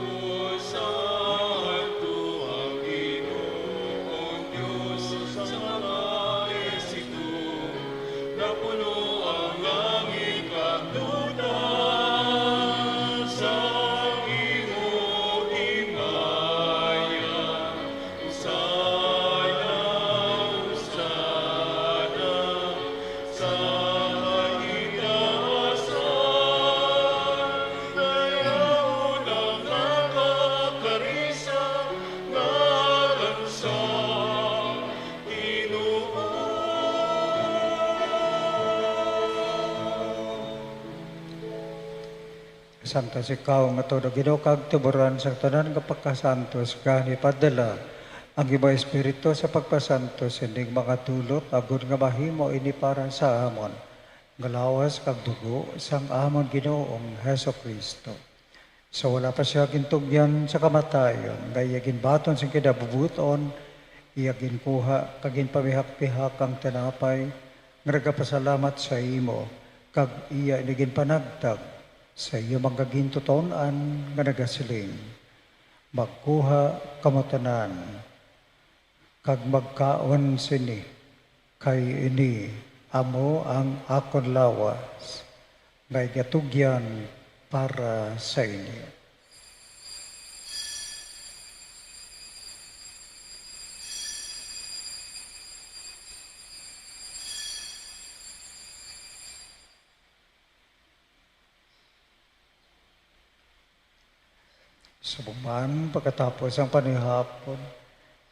santo ang Ginoong Dios sa mga ehersito. Napuno ang langit kag duta sang imo himaya. Hosana, Hosana sa kataasan. Dayaw ang nakakari sa ngalan sa Ginoo. Santos ikaw nga todo, Ginoo, kag tuboran sang tanan nga pagkasantos, gani padala ang imo Espiritu sa pagpasantos sining mga dulot, agod nga mahimo ini para sa amon nga lawas kag dugo sang amon Ginoong Jesu-Cristo. Sa wala pa sia gintugyan sa kamatayon, nga iya ginbaton sing kinabubuton, iya ginkuha kag ginpamihak-pihak ang tinapay, nga nagapasalamat sa imo, kag iya ini ginpanagtag sa iya mga gintuton-an, nga nagasiling: Magkuha kamo tanan kag magkaon sini, kay ini amo ang akon lawas nga igatugyan para sa inyo. Subong man, pagkatapos ang panihapon,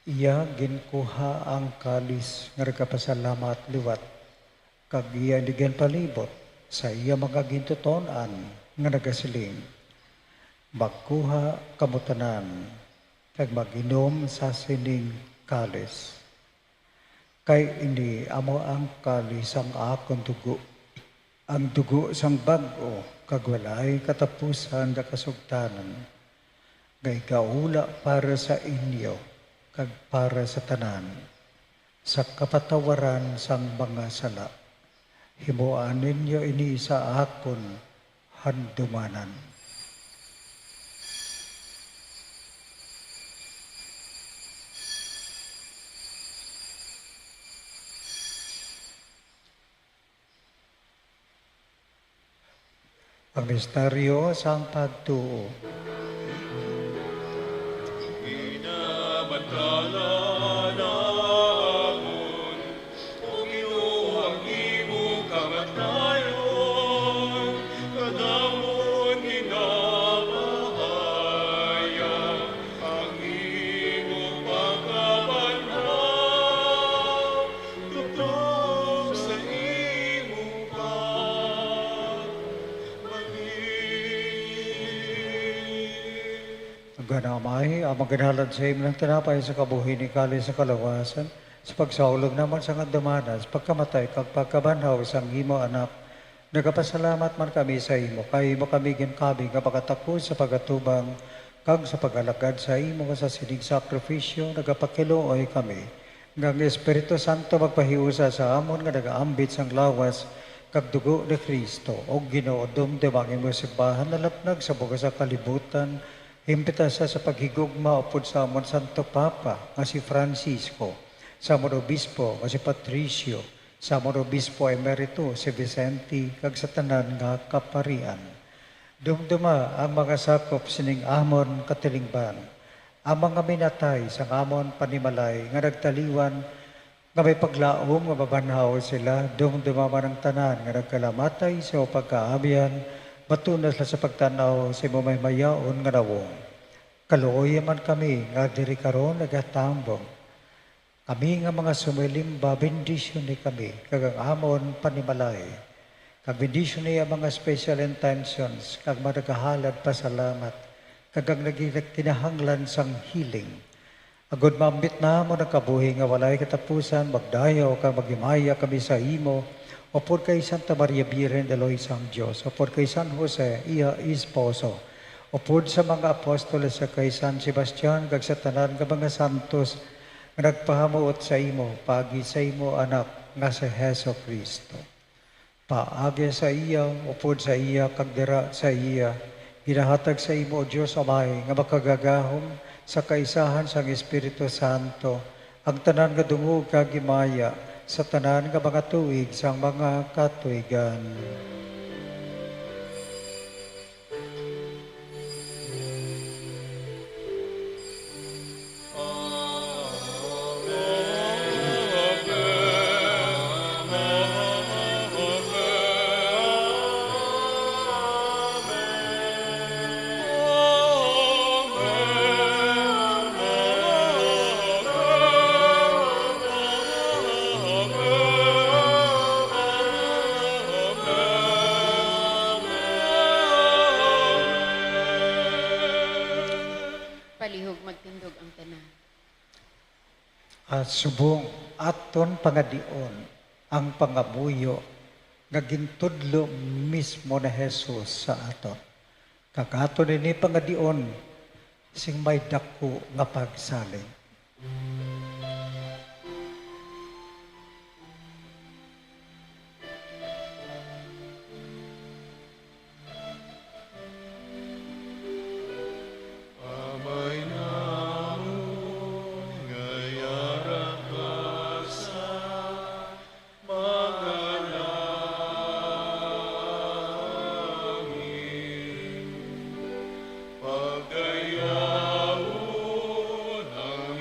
iya ginkuha ang kalis nga nagapasalamat liwat, kag iya ini ginpalibot sa iya mga gintuton-an nga nagasiling: Magkuha kamo tanan kag mag-inom sa sining kalis. Kay ini amo ang kalis sang akon dugo, ang dugo sang bag-o kag walay katapusan nga kasugtanan, nga igaula para sa inyo kag para sa tanan, sa kapatawaran sang mga sala. Himoa ninyo ini sa akon Handumanan. Ang misteryo sang pagtuo. Ginabantala namon, O Ginoo, ang imong kamatayon, kag namon ginapahayag ang imong pagkabanhaw. Tutok sa imong pagbalik. Gani, Amay, amang ginhalad sa imo ang tinapay sa kabuhi ni kali sa kalawasan, sa pagsaulog naman sa handumanan, sa pagkamatay kag pagkabanhaw sang imo Anak, nagapasalamat man kami sa imo, kay imo kami ginkabi nga makatakos sa pagatubang kag sa pag-alagad sa imo. Sa sining sakrifisyo nagapakiluoy kami nga ang Espiritu Santo magpahiusa sa amon nga nagaambit sang lawas kag dugo ni Cristo. O Ginoo, dumduma ang imo simbahan nalapnag sa bugas sa kalibutan, himpita sa, sa paghigugma upod sa amon Santo Papa nga si Francisco, sa amon Obispo nga si Patricio, sa amon Obispo Emerito si Vicente, kag sa tanan nga kaparian. Dumduma ang mga sakop sining amon katilingban, ang mga minatay sang amon panimalay nga nagtaliwan, nga may paglaom nga mabanhaw sila. Dumduma man ang tanan nga nagkalamatay sa imo pagkaabyan, baton na sila sa pagtan-aw sa imo mahimayaon nga nawong. Kaluoyi man kami nga diri karon nagatambong. Kami nga mga sumilimba, bendisyoni kami kag ang amon panimalay. Kag bendisyoni ang mga special intentions kag mga nagahalad pasalamat kag ang nagkinahanglan sang healing. Agod maambit namon ang kabuhi nga walay katapusan, magdayaw kag maghimaya kami sa imo, upod kay Santa Maria Birhen de los Anjos, upod kay San Jose, iya esposo, upod sa mga apostoles, sa kay San Sebastian, kag sa tanan nga mga santos nga nagpahamuot sa imo paagi sa imo Anak nga si Jesu-Cristo. Paagi sa iya, upod sa iya, kag dira sa iya, ginahatag sa imo, O Dios Amay, nga makagagahom sa kaisahan sang Espiritu Santo, ang tanan nga dungog kag himaya sa tanan nga mga tuig sang mga katuigan. Palihog magtindog ang tanan. Ah, subong aton pangadion ang pangamuyo nga gintudlo mismo ni Jesus sa aton, kag aton ini pangadion sing may daku nga pagsalig. Amay namon nga yara ka sa mga langit, pagdayawon ang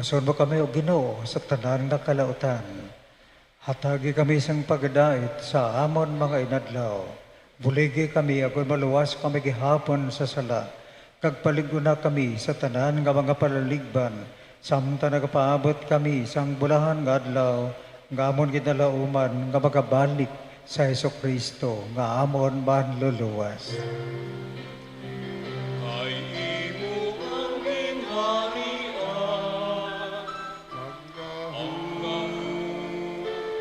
Sunod mo kami, O Ginoo, sa tanan nga kalautan. Hatagi kami sang pagdait sa amon mga inadlaw. Buligi kami, agod maluwas kami gihapon sa sala, kag palig-una kami sa tanan nga mga palaligban, samtang nagapaabot kami sang bulahan nga adlaw nga amon ginalauman nga magabalik sa Jesu-Cristo nga amon Manluluwas. Kay imo ang ginharian, ang kamot,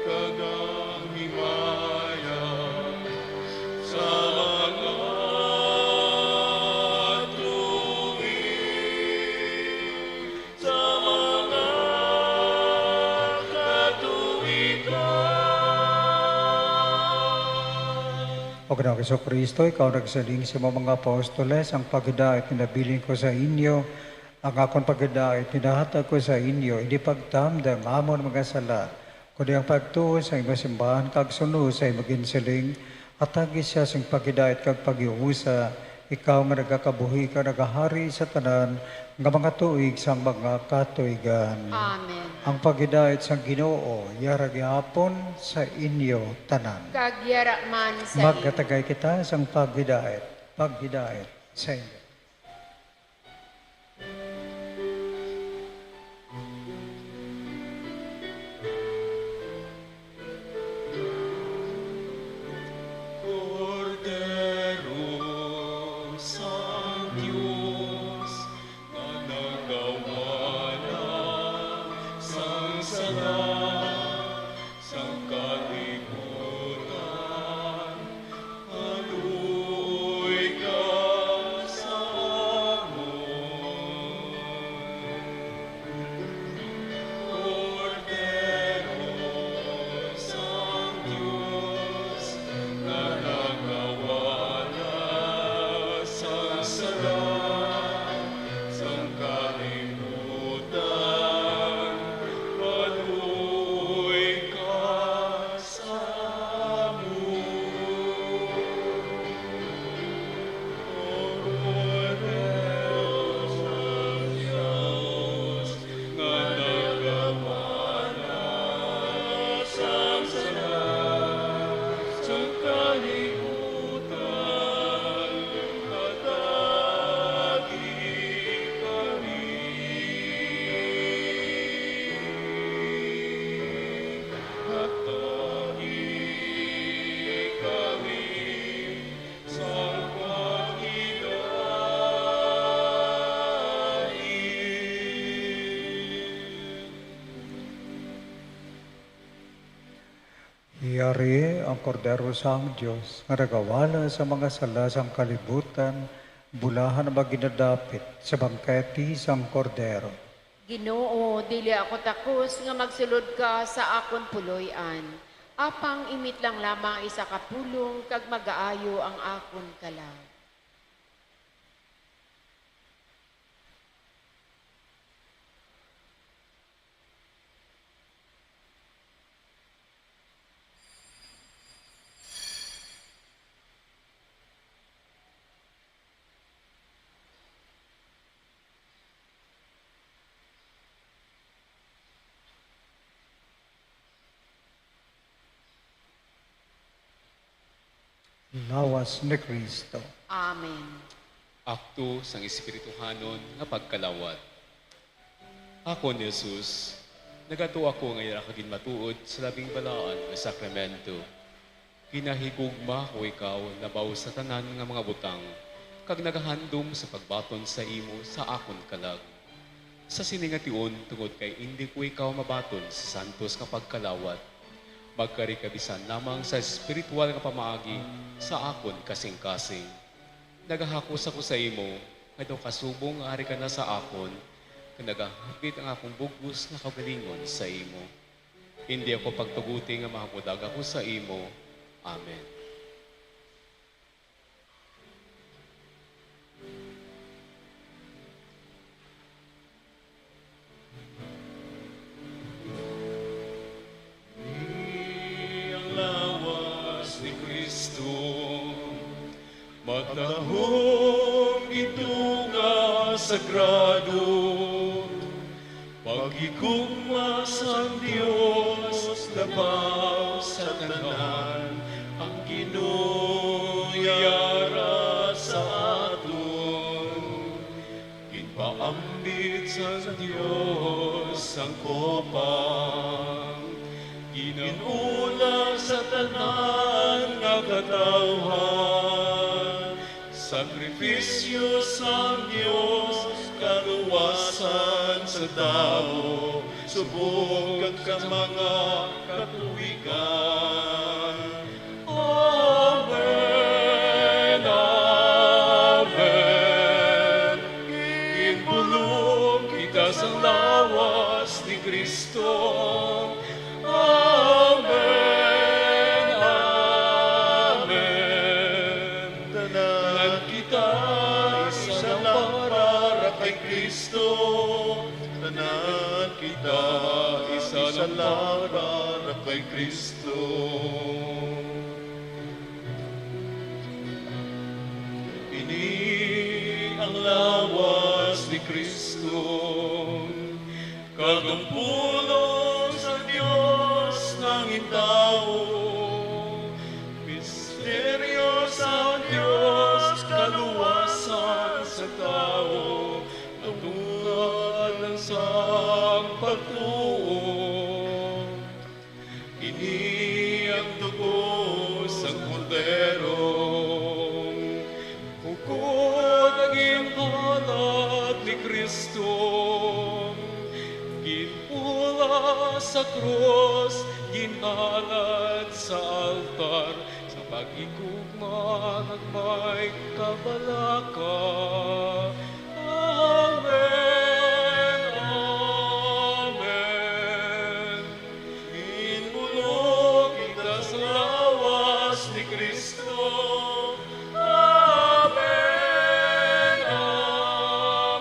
kag ang himaya sa mga tuig, sa mga katuigan. O Ginoong Jesu-Cristo, ikaw nagsiling sa imong mga apostoles, "Ang paghidait nga nabilin ko sa inyo, ang akon paghidait ginahatag ko sa inyo, indi pagtamda ang amon mga sala, kundi ang pagtuo sa imo simbahan kag sunod sa imo ginsiling, hatagi sia sing paghidait kag paghiusa, ikaw nga nagakabuhi kag nagahari sa tanan nga mga tuig sang mga katuigan." Amen. Ang paghidait sang Ginoo yara gihapon sa inyo tanan. Kag yara man sa inyo. Magkatagay kita sang paghidait, paghidait sa inyo. Cordero sang Dios, nga nagawala sang sala sang kalibutan, haluoy ka sa amon. Cordero sang Dios, nga nagawala sang sala sang kalibutan, haluoy ka sa amon. Hatagi kami sang paghidait. Yari ang Kordero sang Dios nga nagawala sa mga sala sang kalibutan, bulahan ang mga ginadapit sa bangkete sang Kordero. Ginoo, dili ako takos nga magsulod ka sa akon puloy-an, apang imitlang lamang isa ka pulong kag magaayo ang akon kalag. Lawas ni Cristo. Amen. Akto sang espirituhanon nga pagkalawat. Akon, Jesus, nagato ako nga ira ka ginmatuod sa labing balaan nga sakramento. Ginahigugma ko ikaw labaw sa tanan nga mga butang, kag nagahandom sa pagbaton sa imo sa akon kalag. Sa sini nga tion, tungod kay indi ko ikaw mabaton sa santos nga pagkalawat, magkari ka bisan lamang sa espiritual nga pamaagi sa akon kasingkasing. Nagahakos ako sa imo, nga daw kasubong nga ari ka na sa akon, kag nagahapit ang akong bug-os nga kaugalingon sa imo. Indi ako pagtuguti nga mahabulag ako sa imo. Amen. Ni ang lawas ni Cristo, matahom didto nga sagrado, pag Gugma sang Dios labaw sa tanan, ang Ginoo yara sa aton. Ginpaambit sang Dios ang kopa, ginula sa tanan nga katawhan. Sakrifisyo sang Dios, kaluwasan sa tawo, subong kag sa mga katuigan. Amen, amen. Ginbulong kita sa lawas ni Cristo. Amen, amen. Tanan kita isa lang para kay Cristo. Tanan kita isa lang para kay Cristo. Ini ang lawas ni Cristo, kag ang pulong sa Dios nangin tawo. Misteryo sa Dios, kaluwasan sa tawo, tungod lang sang pagtuo. Ini ang dugo sang Kordero, ukon nga ginhalad ni Cristo, ginpula sa krus, ginhalad sa altar, sa paghigugma kag may kabalaka. Amen, amen. Ginbulong kita sa lawas ni Cristo. Amen,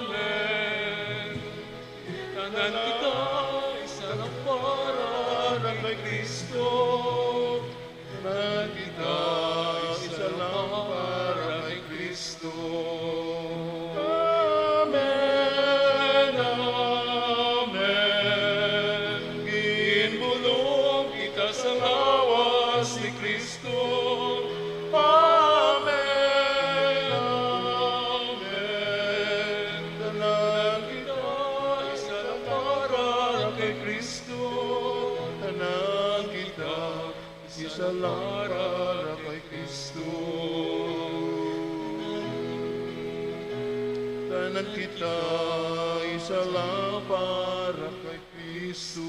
amen. Tanan kita isa lang para kay Cristo. Tanan kita isa lang para kay Cristo. Amen, amen. Ginbulong kita sa lawas ni Cristo. Amen, amen. Tanan kita isa lang para kay Cristo. Tanan kita isa lang para kay Cristo. Tanan kita isa lang para kay Cristo.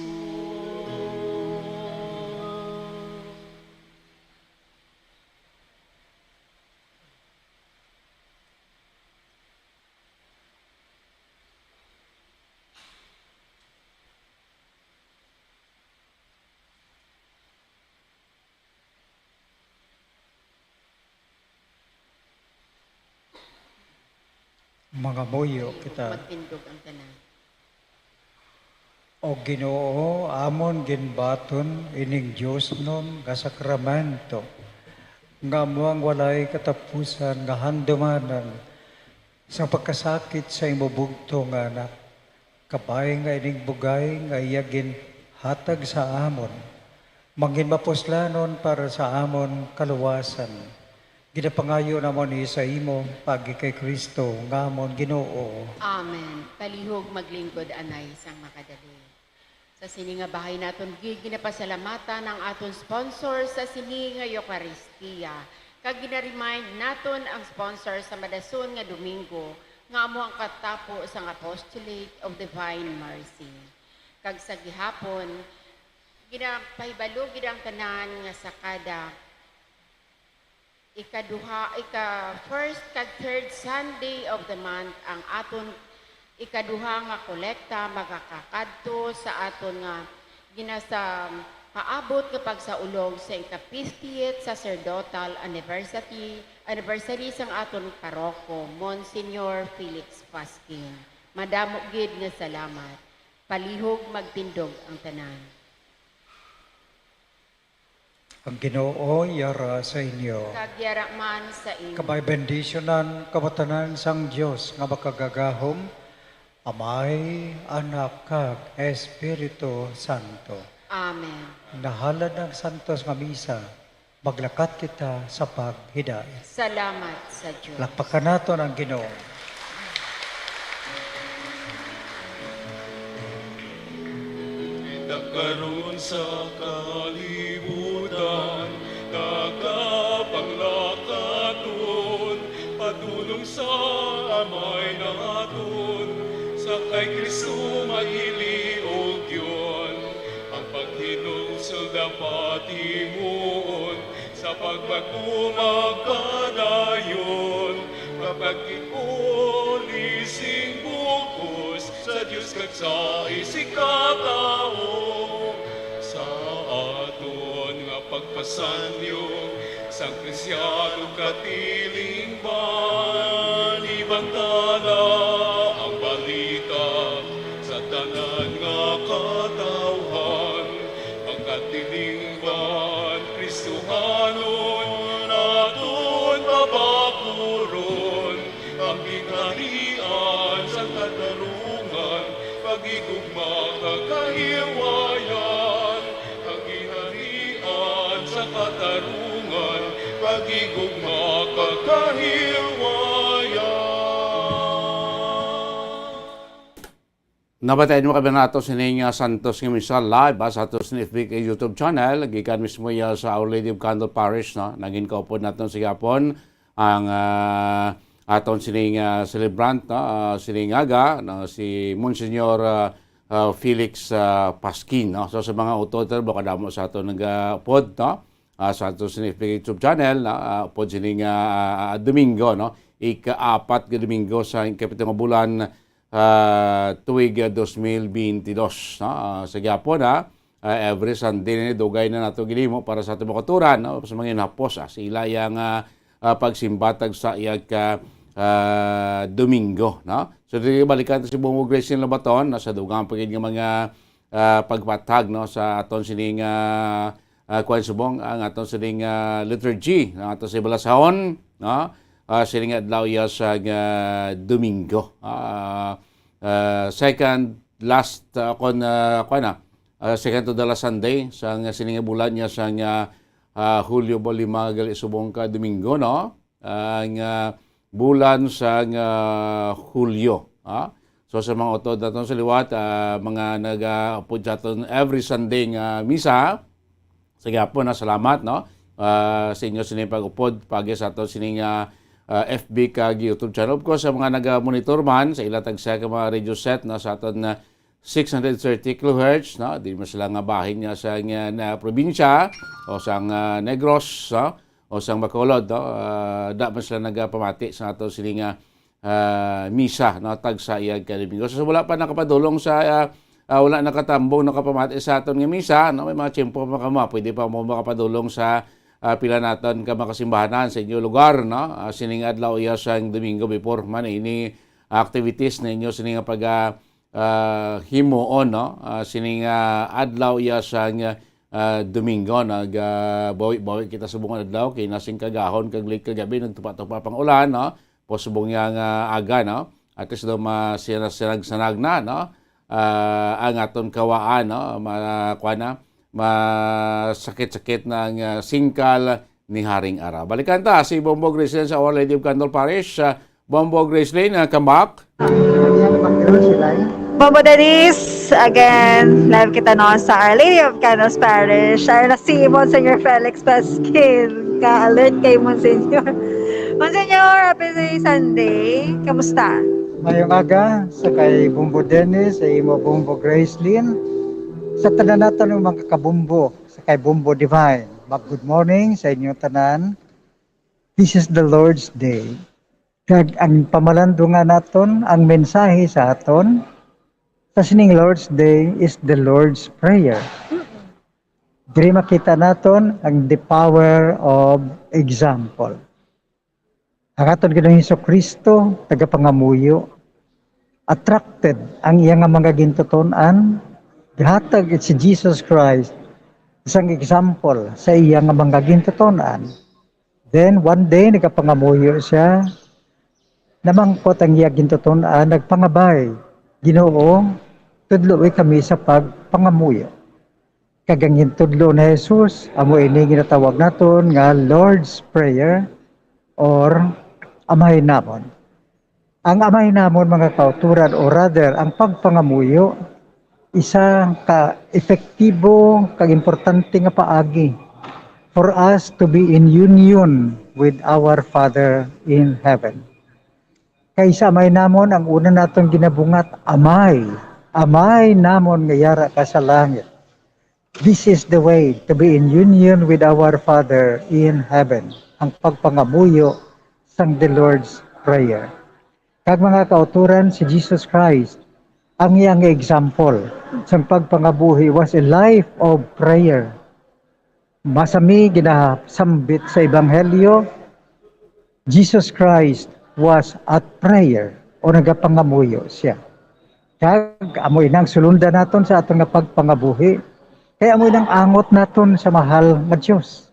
Mangamuyo kita. Magtindog ang tanan. O Ginoo, amon ginbaton ining diosnon nga sakramento, nga amo ang walay katapusan nga handumanan sa pagkasakit sa imo bugtong nga Anak, kabay nga ining bugay nga iya ginhatag sa amon, mangin mapuslanon para sa amon kaluwasan. Ginapangayo namon ini sa imo, paagi kay Cristo nga amon Ginoo. Amen. Palihog maglingkod anay sang makadali. Sa sini nga bahin naton gid ginapasalamatan ang aton sponsor sa sini nga Eucharistia, kag gina-remind naton ang sponsor sa madason nga Domingo, nga amo ang katapo sang Apostolate of Divine Mercy. Kag sa gihapon, ginapahibalo gid ang tanan nga sa kada ikaduha, ika-first kag third Sunday of the month, ang aton ikaduha nga kolekta magakakadto sa aton nga ginasapaabot nga pagsaulog sa ika-fiftieth sacerdotal anniversary, anniversary sang aton paroko, Monsignor Felix Pasquin. Madamo gid nga salamat. Palihog magtindog ang tanan. Ang Ginoo yara sa inyo. Kag yara man sa imo. Kabay bendisyonan kamo tanan sang Dios nga makagagahom, Amay, Anak, kag Espiritu Santo. Amen. Nahalad ang santos nga misa, maglakat kita sa paghidait. Salamat sa Diyos. Lakpakan naton ang Ginoo. Kita karon sa kalibutan, nagapanglakaton, padulong sa Amay naton, sa kay Cristo maghiliog yun, ang paghinulsol dapat himuon, sa pagpaguma kadayon, kapag ikuli sing bugos sa Dios kag sa isigkatawo, sa aton nga pagpasanyo sang Kristiano katilingban, ibantala ang balita sa tanan nga katawhan. Ang katilingban Kristohanon aton pabakuron, ang ginharian sang katarungan, paghigugma kag kahilwayan, ang ginharian sang katarungan, paghigugma kag kahilwayan. Nabatian mo kami nato sining, ah, santos nga misa live, ah, sa ato sining F B K YouTube channel, gikan mismo iya sa Our Lady of Candle Parish, no? Nagin kaupod naton sa gihapon ang, ah, aton sining, ah, celebrant, no? Ah, sining aga, no? Si Monsignor, ah, ah, Felix, ah, Pasquin, no? So, sa mga utod, baka damo sa aton nagaupod, no? Ah, sa aton sining F B K YouTube channel, no? Ah, upod sining, ah, ah, Domingo, no? Ika-apat nga Domingo sa ikapito nga bulan, ah, tuig, ah, dos mil benti dos, no? Ah, sa gihapon, ha, ah, every Sunday na ni, dugay na nato ginhimo para sa aton mga kautoran, no? Sa mga hinapos, ah, sa ila yang, ah, ah, pagsimba tag sa iya ka, ah, Domingo, no? So, diri balikan ta si Bongbong Gracelyn Lobaton, no? Sa dugang pa gid nga mga, ah, pagpatag, no? Sa aton sining, ah, ah, kuwan subong, ang aton sining, ah, liturgy, ang aton sa Balasaon, no? Ah, sining adlaw iya sa, ah, Domingo. Ah, ah, second last, ah, kon, ah, kuwan na, ah, second to the last Sunday sa nga sining bulan niya sa nga, ah, Hulyo ba, lima gali subong ka Domingo, no? Ang, ah, bulan sa nga Hulyo, ha? So, sa mga utod naton sa liwat, ah, mga nagaupod sa aton every Sunday nga misa, sa gihapon, ha, salamat, no? Ah, sa inyo sining pag-upod, pagi sa aton sining, ah, ah, F B kag YouTube channel. Of course, sa mga naga-monitor man sa ila tagsa ka mga radio set, no, sa aton, ah, six hundred thirty kilohertz, no? Di man sila nga bahin nga sa nga, na probinsya o sa nga Negros, no? O sa Bacolod, no? Ah, da man sila nagapamati sa aton sini nga, ah, misa, no? Tagsa iya ka Domingo. So, wala pa nakapadulong sa, ah, ah, wala nakatambong, nakapamati sa aton nga misa, no? May mga tiyempo pa kamo, pwede pa mo makapadulong sa, ah, pila naton ka makasimbahanan sa inyo lugar, no? Ah, sining adlaw iya sang Domingo before man ini activities ninyo sini nga pag, ah, ah, himuon, no? Ah, sini nga adlaw iya sang, ah, Domingo, nag, ah, bawi-bawi kita sa bungod adlaw, kay nasing kagahon kag late kagabi, nagtupa-tupa pang ulan, no? Pusbong niya nga aga, no? At least daw masinag-sinag na, no? Ah, ang aton kawaan, no? Ma-, kuwan na, masakit-sakit na ang, ah, singkal ni Haring Ara. Balikan ta si Bombo Gracelyn sa Our Lady of Candle Parish. Ah, Bombo Gracelyn, ah, come back. Bombo Dennis, again, live kita no sa Our Lady of Candles Parish. Ay, na si Monsignor Felix Pasquin. Ka-alert kay Monsignor. Monsignor, happy Sunday. Kamusta? Mayong aga sa kay Bombo Dennis, sa imo Bombo Gracelyn, sa tanan naton ng mga kabombo, sa kay Bombo Divine. Mag good morning sa inyo tanan. This is the Lord's Day. Kag ang pamalandungan naton, ang mensahe sa aton sa sining Lord's Day is the Lord's Prayer. Diri makita naton ang the power of example. Ang aton Ginoong Hesus-Kristo, tagapangamuyo, attracted ang iya nga mga gintuton-an, gihatag si Jesus Christ isang example sa iya nga mga gintuton-an. Then, one day, nagapangamuyo siya, namangkot ang iya gintuton-an, nagpangabay, "Ginoo, tudloi kami sa pagpangamuyo." Kag ang gintudlo ni Jesus, amo ini ginatawag naton nga Lord's Prayer or Amay Namon. Ang Amay Namon, mga kauturan, or rather, ang pagpangamuyo, isa ka epektibo kag importante nga paagi for us to be in union with our Father in heaven. Kay sa Amay Namon, ang una naton ginabungat, "Amay, Amay namon nga yara ka sa langit." This is the way to be in union with our Father in heaven, ang pagpangamuyo sang the Lord's Prayer. Kag, mga kauturan, si Jesus Christ, ang iyang example sang pagpangabuhi was a life of prayer. Masami ginasambit sa Ebanghelyo, Jesus Christ was at prayer, o nagapangamuyo siya. Kag amo inang sulundan naton sa aton nga pagpangabuhi, kay amo inang angot naton sa mahal nga Dios.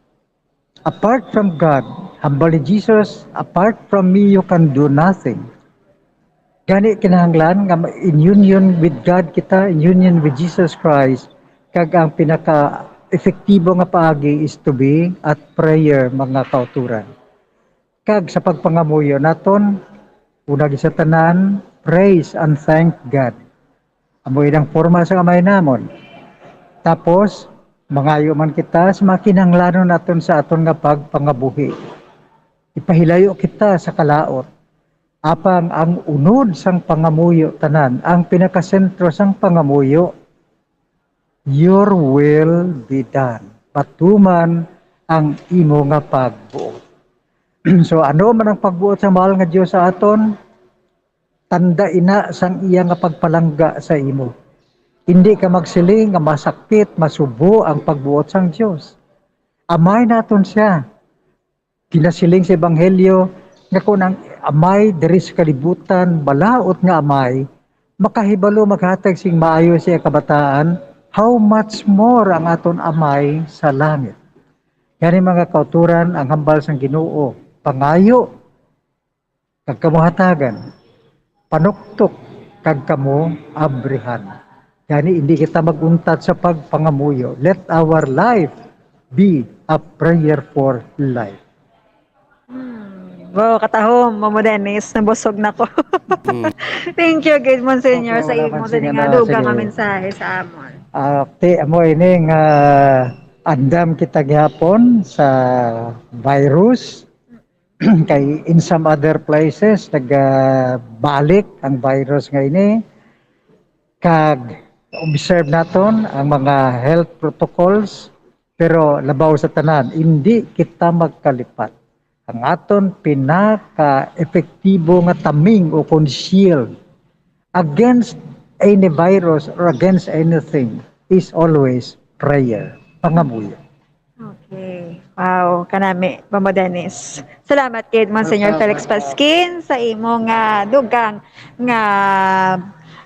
Apart from God, hambal ni Jesus, "Apart from me, you can do nothing." Gani, kinahanglan nga ma-, in union with God kita, in union with Jesus Christ, kag ang pinaka-epektibo nga paagi is to be at prayer, mga kauturan. Kag sa pagpangamuyo naton, una gid sa tanan, praise and thank God. Amo inang porma sang Amay namon. Tapos, mangayo man kita sa mga kinahanglanon naton sa aton nga pagpangabuhi. Ipahilayo kita sa kalaut. Apang ang unod sang pangamuyo tanan, ang pinakasentro sang pangamuyo, "Your will be done." Matuman ang imo nga pagbuot. So, ano man ang pagbuot sa mahal nga Dios sa aton? Tanda ina sang iya nga pagpalangga sa imo. Hindi ka magsiling nga masakit, masubo ang pagbuot sang Dios. Amay naton siya. Ginasiling sa Ebanghelyo nga kon ang Amay diri sa kalibutan, balaut nga Amay, makahibalo maghatag sing maayo sa iya kabataan, how much more ang aton Amay sa langit. Gani, mga kauturan, ang hambal sang Ginoo, pangayo, kag kamo hatagan, panuktok, kag kamo abrihan. Gani, hindi kita mag-untat sa pagpangamuyo. Let our life be a prayer for life. Hmm. Wow, katahom, Mamo Dennis, nabusog na ko. Mm. Thank you, good, Monsignor, Okay, sa wala imo man, sige sini na, nga dugang sige. Nga mensahe sa amon. Ah, ti, amo ini nga andam kita gihapon sa virus. Kay in some other places, nagbalik ang virus nga ini. Kag observe naton ang mga health protocols, pero labaw sa tanan, hindi kita magkalipat. Ang aton pinaka-epektibo nga taming o kon shield against any virus or against anything is always prayer, pangamuyo. Okay. Wow, kanami, Mamo Dennis. Salamat kid Monsignor Welcome, Felix welcome. Pasquin sa imo nga dugang nga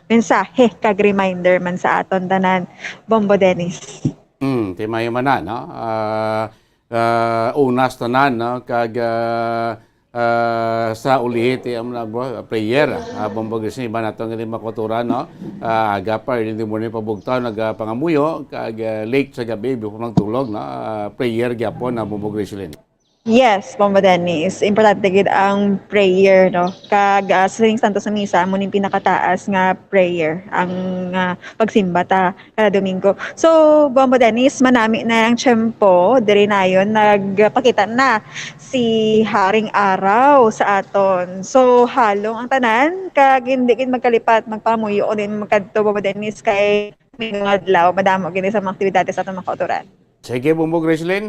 mensahe kag reminder man sa aton tanan, Bombo Dennis. Hmm, ti mayo man na, no? Ah, ah, unas tanan, no? Kag, ah, ah, sa ulihi, ti, um, na, bro, prayer, ah, Bombo Grace, iban nato nga di makuturan, no? Ah, aga pa, early in the morning, pabugtaw, nagapangamuyo, kag, ah, late sa gabi, before magtulog, no? Ah, prayer gyapon, na Bombo Gracelyn. Yes, Bombo Dennis. Importante gid ang prayer, no? Kag, ah, sa sining Santos nga Misa, amo ning pinakataas nga prayer, ang, ah, pagsimba ta kada Domingo. So, Bombo Dennis, manami na ang tiyempo. Diri nayon nagpakita na si Haring Araw sa aton. So, halong ang tanan, kag hindi gid magkalipat, magpangamuyo o din magkadto, Bombo Dennis, kay Domingo nga adlaw, madamo gid sa mga aktibidades sa aton mga kautoran. Sige, Bombo Gracelyn.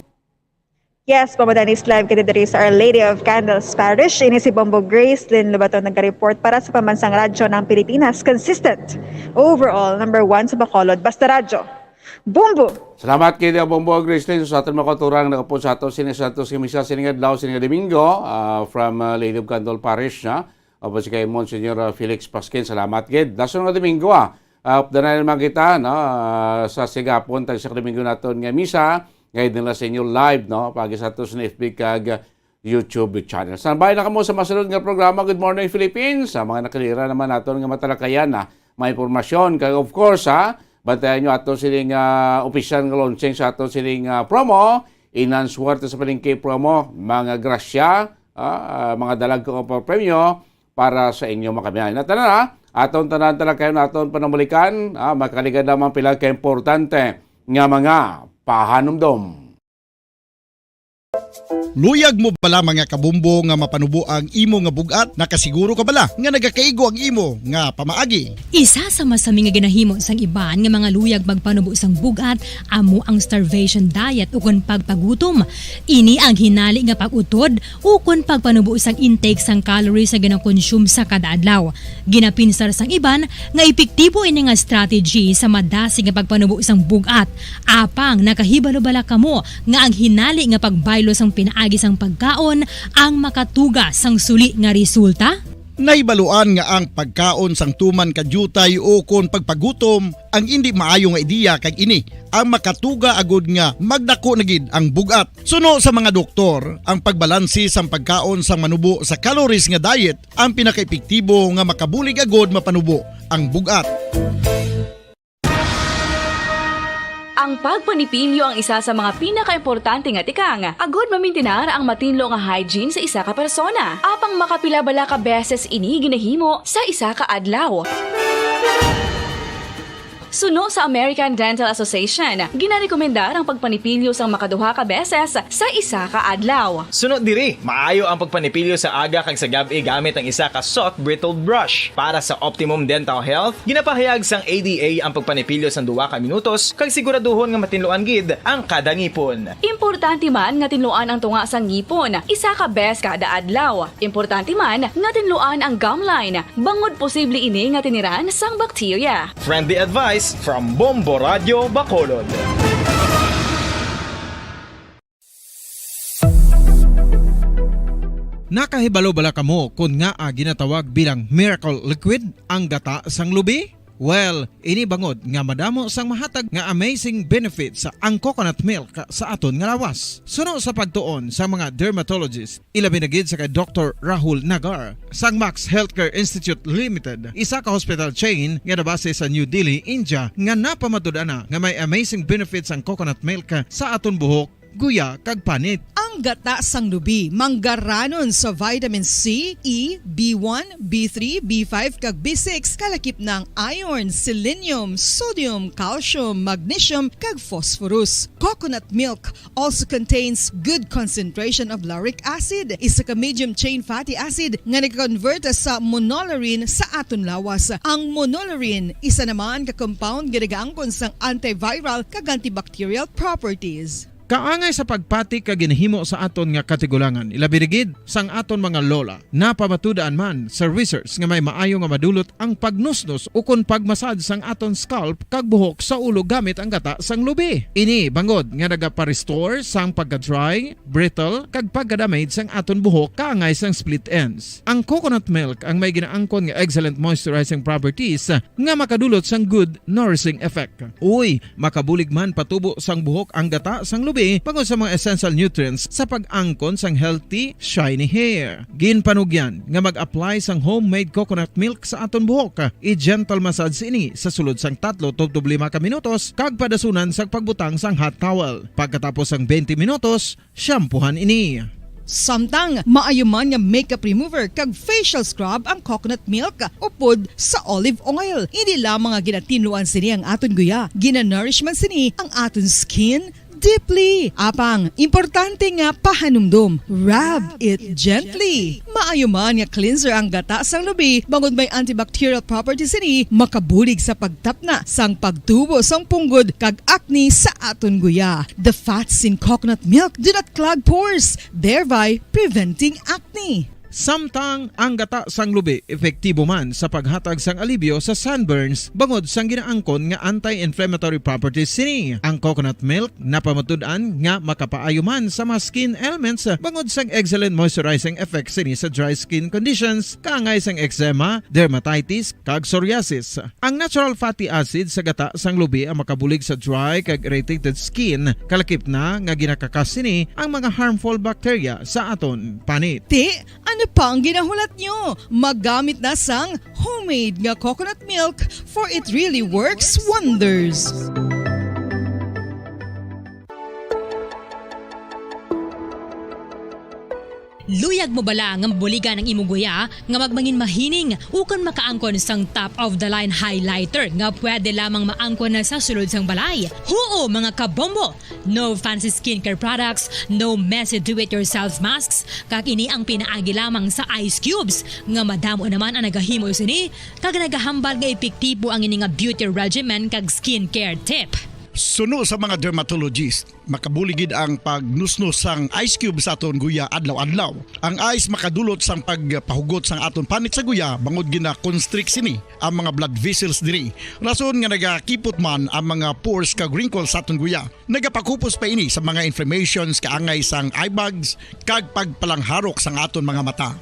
Yes, Bombo Dennis, live kita diri sa Our Lady of Candles Parish. Ini si Bombo Gracelyn Lobaton nagka-report para sa Pambansang Radyo ng Pilipinas. Consistent. Overall, number one sa Bacolod. Basta Radyo. Bombo! Salamat kay Bombo Gracelyn sa aton mga kautoran nagapon sa aton sini Santos nga Misa sini nga adlaw, sini nga Domingo, ah, from, ah, Lady of Candle Parish, na. Opo, si kay Monsignor, ah, Felix Pasquin, salamat gid. Dason nga Domingo, ah, ah, updanan naman kita, no? Ah, sa sigapon, tag sa Domingo naton nga misa, ngayon nila sa inyo live, no? Pagi sa ato sa F B kag YouTube channel. Standby na kamo sa masunod nga programa, Good Morning Philippines. Sa mga nakalira naman naton nga matalakayan na mga impormasyon. Kag of course, ha, bantayan nyo ato sining, ah, opisyal nga launching sa ato sining, ah, promo, Inan Swerte sa Palengke promo, mga grasya, ah, ah, mga dalag ko pa premyo para sa inyo makamihan. Na tanan, ha, aton tanan tanan kayo naton panumalikan, ah, makaligad lamang pila ka importante nga mga pahanumdom. Luyag mo bala, mga kabombo, nga mapanubo ang imo nga bug-at? Nakasiguro ka bala nga nagakaigo ang imo nga pamaagi? Isa sa masami nga ginahimo sang iban nga mga luyag magpanubo sang bug-at amo ang starvation diet ukon pagpagutom. Ini ang hinali nga pag-utod ukon pagpanubo sang intake sang calories nga ginakonsume sa kada adlaw. Ginapinsar sang iban nga epektibo ini nga strategy sa madasig nga pagpanubo sang bug-at. Apang nakahibalo bala kamo nga ang hinali nga pagbaylo sang pinaagi sang pagkaon ang makatuga sang suli nga resulta? Nahibaluan nga ang pagkaon sang tuman ka diutay ukon pagpagutom ang indi maayo nga ideya, kag ini ang makatuga agud nga magdako na gid ang bug-at. Suno sa mga doktor, ang pagbalansi sang pagkaon sang manubo sa calories nga diet ang pinakaepektibo nga makabulig agud mapanubo ang bug-at. Ang pagpanipilyo ang isa sa mga pinakaimportante nga tikang agud mamintinar ang matinlo nga hygiene sa isa ka persona. Apang makapila bala ka beses ini ginahimo sa isa ka adlaw? Suno sa American Dental Association, ginarekomendar ang pagpanipilyo sang makaduha ka beses sa isa ka adlaw. Suno diri, maayo ang pagpanipilyo sa aga kag sa gab-i gamit ang isa ka soft bristled brush. Para sa optimum dental health, ginapahayag sang A D A ang pagpanipilyo sang duha ka minutos kag siguraduhon nga matinluan gid ang kada ngipon. Importante man nga tinluan ang tunga sang ngipon isa ka bes kada adlaw. Importante man nga tinluan ang gum line, bangod posible ini nga tiniran sang bakterya. Friendly advice from Bombo Radio Bacolod. Nakahibalo bala kamo kon ngaa ginatawag bilang miracle liquid ang gata sang lubi? Well, ini bangod nga madamo sang mahatag nga amazing benefits ang coconut milk sa aton nga lawas. Suno sa pagtuon sa mga dermatologist, ilabi na gid sa kay Doktor Rahul Nagar sang Max Healthcare Institute Limited, isa ka hospital chain nga nabase sa New Delhi, India, nga napamatud-an na nga may amazing benefits ang coconut milk sa aton buhok, guya, kag panit. Ang gata sang lubi manggaranon sa vitamin C, E, B one, B three, B five, kag B six, kalakip na ang iron, selenium, sodium, calcium, magnesium, kag phosphorus. Coconut milk also contains good concentration of lauric acid, isa ka medium chain fatty acid nga nag-convert sa monolaurin sa aton lawas. Ang monolaurin isa naman ka compound nga nagaangkon sang antiviral kag antibacterial properties. Kaangay sa pagpati kag ginahimo sa aton nga katigulangan, ilabi na gid sang aton mga lola. Napamatud-an man sa research nga may maayo nga madulot ang pagnusnos ukon pagmasad sang aton scalp kag buhok sa ulo gamit ang gata sang lubi. Ini bangod nga nagaparestore sang pagka-dry, brittle, kag pagka-damage sang aton buhok kaangay sang split ends. Ang coconut milk ang may ginaangkon nga excellent moisturizing properties nga makadulot sang good nourishing effect. Uy, makabulig man patubo sang buhok ang gata sang lubi bangod sa mga essential nutrients sa pag-angkon sang healthy, shiny hair. Ginpanugyan nga mag-apply sang homemade coconut milk sa aton buhok. I-gentle massage ini sa sulod sang tatlo tubtob lima ka minutos kag padasunan sang pagbutang sang hot towel. Pagkatapos sang twenty minutos, shampoohan ini. Samtang maayo man nga makeup remover kag facial scrub ang coconut milk upod sa olive oil. Hindi lamang nga ginatinluan sini ang aton guya, ginanourish man sini ang aton skin deeply. Apang importante nga pahanumdom, rub it gently. Maayo man nga cleanser ang gata sang lubi, bangod may antibacterial properties sini, makabulig sa pagtapna sang pagtubo sang punggod kag acne sa aton guya. The fats in coconut milk do not clog pores, thereby preventing acne. Samtang ang gata sang lubi epektibo man sa paghatag sang alibyo sa sunburns bangod sang ginaangkon nga anti-inflammatory properties sini. Ang coconut milk napamatud-an nga makapaayo man sa mga skin ailments bangod sang excellent moisturizing effect sini sa dry skin conditions, kaangay sang eczema, dermatitis, kag psoriasis. Ang natural fatty acid sa gata sang lubi ang makabulig sa dry kag irritated skin, kalakip na nga ginakakas sini ang mga harmful bacteria sa aton panit. Ti, Ano pa ang ginahulat nyo? Magamit na sang homemade nga coconut milk, for it really works wonders. Luyag mo bala nga mabuligan ang imo guya nga magmangin mahining ukon makaangkon sang top of the line highlighter nga pwede lamang maangkon na sa sulod sang balay? Huo, mga kabombo! No fancy skincare products, no messy do-it-yourself masks, kag ini ang pinaagi lamang sa ice cubes, nga madamo naman ang nagahimo sini, kag nagahambal nga epektibo ang ini nga beauty regimen kag skincare tip. Suno sa mga dermatologist, makabulig gid ang pagnusnos sang ice cube sa aton guya adlaw-adlaw. Ang ice makadulot sang pagpahugot sang aton panit sa guya, bangod gina-constrict sini ang mga blood vessels diri. Rason nga nagakipot man ang mga pores kag wrinkles sa aton guya. Nagapakupos pa ini sa mga inflammations, kaangay sang eye bags, kag pagpalangharok sang aton mga mata.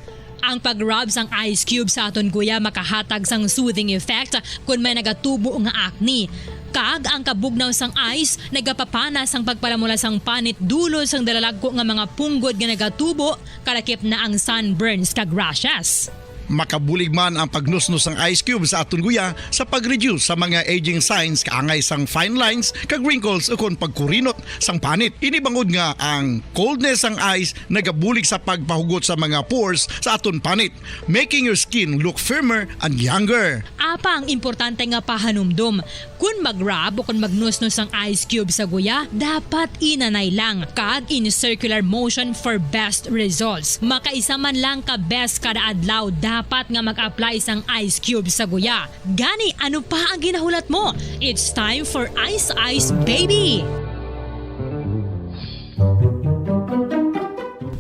Ang pag-rub sang ice cube sa aton guya makahatag sang soothing effect kon may nagatubo nga acne. Kag ang kabugnaw sang ice nagapapana sang pagpalamula sang panit dulot sang dalalagko nga mga punggod nga nagatubo, kalakip na ang sunburns kag rashes. Makabulig man ang pagnusnos sang ice cube sa aton guya sa pag-reduce sa mga aging signs, kaangay sang fine lines kag wrinkles, ukon pagkurinot sang panit. Ini bangod nga ang coldness sang ice nagabulig sa pagpahugot sa mga pores sa aton panit, making your skin look firmer and younger. Apa ang importante nga pahanumdom? Kon mag-rub o kon magnusnos ang ice cube sa guya, dapat inanay lang kag in circular motion for best results. Makaisa man lang ka beses kada adlaw dapat nga mag-apply sang ice cube sa guya. Gani, ano pa ang ginahulat mo? It's time for Ice Ice Baby!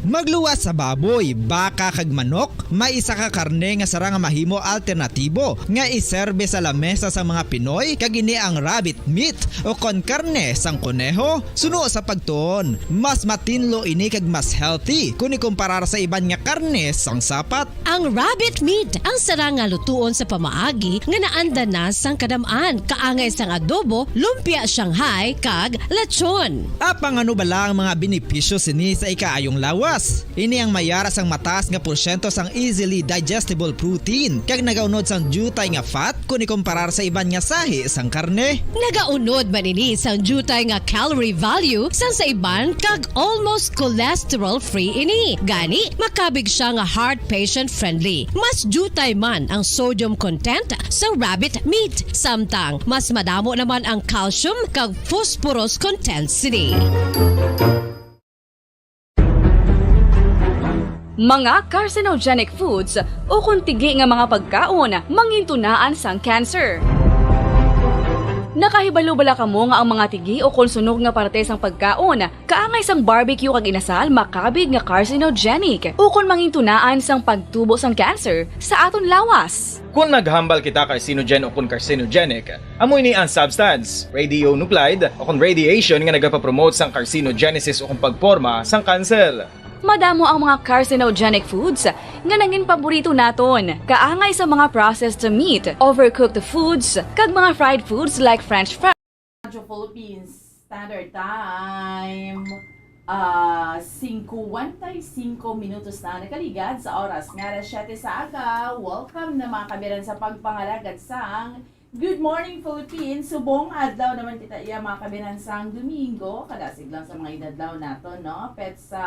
Magluwas sa baboy, baka kag manok, may isa ka karne nga sarang nga mahimo alternatibo nga iserbe sa lamesa sang mga Pinoy, kag ini ang rabbit meat o kon karne sang koneho. Suno sa pagtuon, mas matinlo ini kag mas healthy kon ikumparar sa iban nga karne sang sapat. Ang rabbit meat ang sarang nga lutuon sa pamaagi nga naanda na sang kadam-an, kaangay sang adobo, lumpia Shanghai, kag lechon. Apang ano bala ang mga benepisyo sini sa ikaayong lawas? Ini ang may ara sang mataas nga porsyento sang easily digestible protein, kag nagaunod sang diutay nga fat kon ikumparar sa iban nga sahi sang karne. Nagaunod man ini sang diutay nga calorie value sang sa iban, kag almost cholesterol-free ini. Gani, makabig sia nga heart patient-friendly. Mas diutay man ang sodium content sa rabbit meat, samtang mas madamo naman ang calcium kag phosphorus content sini. Mga carcinogenic foods ukon tigi nga mga pagkaon mangintunaan sang cancer. Nakahibalo bala kamo nga ang mga tigi ukon sunog nga parte sang pagkaon, kaangay sang barbecue kag inasal, makabig nga carcinogenic ukon mangintunaan sang pagtubo sang cancer sa aton lawas? Kon naghambal kita carcinogen ukon carcinogenic, amo ini ang substance, radionuclide, ukon radiation nga nagapapromote sang carcinogenesis ukon pagporma sang kanser. Madamo ang mga carcinogenic foods nga nangin paborito naton, kaangay sa mga processed meat, overcooked foods, kag mga fried foods like French fries. Radyo Philippines Standard Time, ah, singkwenta y singko minutos na nakaligad sa oras nga alas siyete sa aga. Welcome na, mga kabiran, sa pagpangalagad sang Good Morning Philippines. Subong adlaw naman kita iya, mga kabiran, sang Domingo. Kadasig lang sa mga inadlaw naton, no? Petsa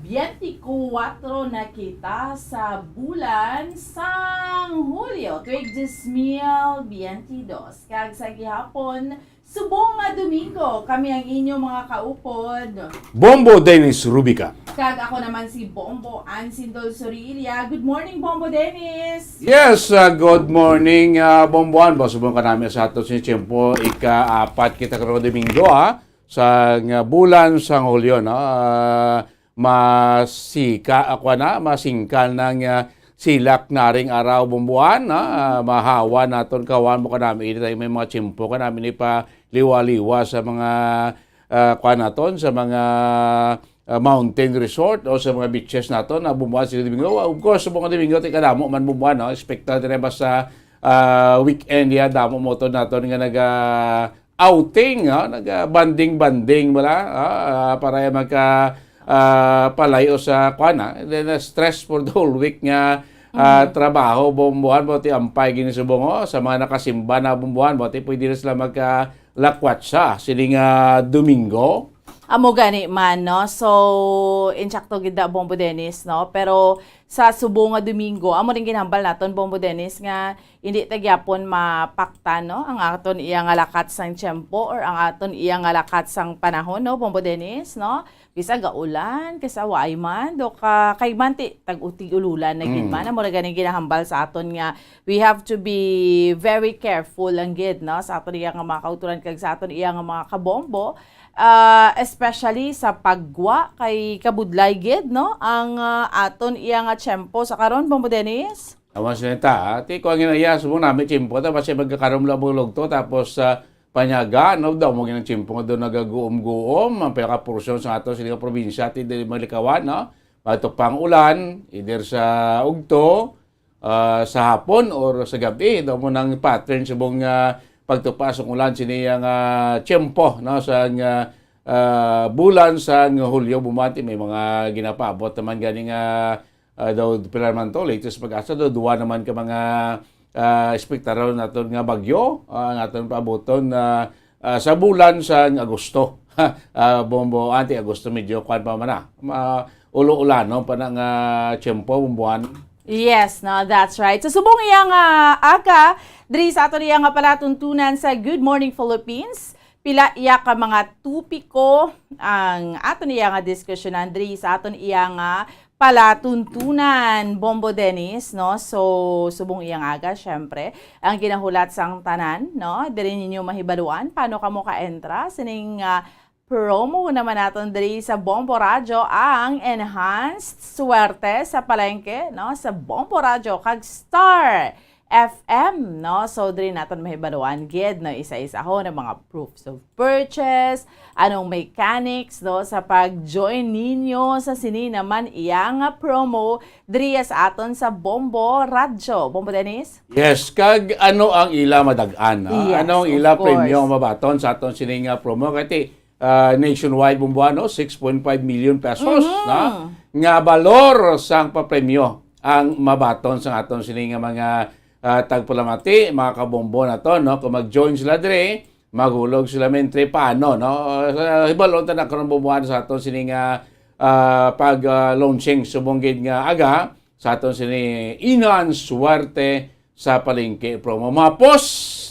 biyente kuwatro na kita sa bulan sang Hulyo, tuig dos mil biyente dos. Kag sa gihapon, subong nga Domingo, kami ang inyo mga kaupod, Bombo Dennis Rubica. Kag ako naman si Bombo Ansin Dol Sorilia. Good morning, Bombo Dennis! Yes, uh, good morning, uh, Bombo An. Subong ka namin sa ato sa tiyempo, ika-apat kita karong Domingo, ha? Sa nga bulan sang Hulyo, no? Ah, masika, ako na, masingkal na nga silak naring araw, Bombo An, no? Ah, mahawa naton kawan mo kanami, ini tayo may mga tiyempo kanami ni pa liwa-liwa sa mga, ah, kuan naton, sa mga, ah, mountain resort o sa mga beaches naton, na Bombo An, sa Domingo. Of course, sa mga Domingo, ti kadamo man, Bombo An, no? Expected na ba sa, ah, weekend ya, damo mo to naton nga naga outing, ah, naga-bonding-bonding bala, ah, ah, para ya magka, ah, palayo sa, kuan na, the, the stress for the whole week nga, ah, Mhm. trabaho, Bombohan, buti ampay gini subong, oh, sa mga nakasimba na, Bombohan, buti pwede na sila magkalakwatsa sining, ah, Domingo. Amo gani man, no? So, insakto gid na, Bombo Dennis, no? Pero sa subong nga Domingo, amo rin ginhambal naton, Bombo Dennis, nga hindi ta gyapon mapaktan, no, ang aton iya nga lakat sang tiyempo or ang aton iya nga lakat sang panahon, no, Bombo Dennis, no? Bisag gaulan, kay sa waay man, do ka, kay manti, tag-utig-ululan na gid Mm. man. Amo ra ganing ginahambal sa aton nga we have to be very careful lang gid, no, sa aton iya nga mga kauturan kag sa aton iya nga mga kabombo, ah, especially sa paggwa kay kabudlay gid, no, ang, ah, aton iya nga tiyempo sa karon, Bombo Dennis. Awan sila ta, ah. Ti, kuwan gina iya, subong nami tiyempo, ta, basi magkakaroon lang mo lugto, tapos, ah, panyaga, no, daw mo ginang tiyempo nga doon nagaguom-guom, ang pinakaporsyon sa ato sila probinsya, ti, dili malikawan, no? Magtukpa ang ulan, either sa ugto, ah, sa hapon or sa gabi, daw mo nang pattern subong, ah, pagtukpa sa ulan, sini ang, ah, tiyempo, no, sa, ah, ah, bulan sa Hulyo, bumati, may mga ginapaabot naman gani nga ah, daw pila man to, latest pag-asa, daw duwa naman ka mga, ah, espektaron naton nga bagyo, ah, ang aton paabuton, ah, ah, sa bulan sa Agosto. Ah, Bombo, anti Agosto, medyo kuwan pa man na. Ma-, ulo-ulanon pa na nga tiyempo, Bomboan. Yes, no, that's right. So, subong iya nga aga, diri sa aton iya nga palatuntunan sa Good Morning Philippines, pila iya ka mga topiko ang aton iya nga diskusyonan diri sa aton iya nga palatuntunan, Bombo Dennis, no? So, subong iya nga aga, syempre, ang ginahulat sang tanan, no? Diri ninyo mahibaluan paano kamo ka-entra sining, ah, promo naman naton diri sa Bombo Radyo, ang Enhanced Swerte sa Palengke, no? Sa Bombo Radyo kag Star F M, no? So, diri naton mahibaluan gid, no, isa-isahon ang mga proofs of purchase, anong mechanics, no, sa pag-join ninyo sa sini naman iya nga promo diri sa aton sa Bombo Radyo. Bombo Dennis? Yes, kag ano ang ila madag-an, no? Yes, Ano ang of ila course. premyo ang mabaton sa aton sini nga promo? Kay ti, ah, nationwide, Bomboan, no? Six point five million pesos, Mhm. no? Nga balor sang papremyo ang mabaton sa aton sini nga mga, ah, tagpalamati, mga kabombo naton, no? Kung mag-join sila diri, maghulog sila mentri paano, no? Ah, hibalon ta na karon, Bomboan, sa aton sini nga, ah, pag, ah, launching subong gid nga aga sa aton sini Enhanced Swerte sa Palengke promo. Mapos,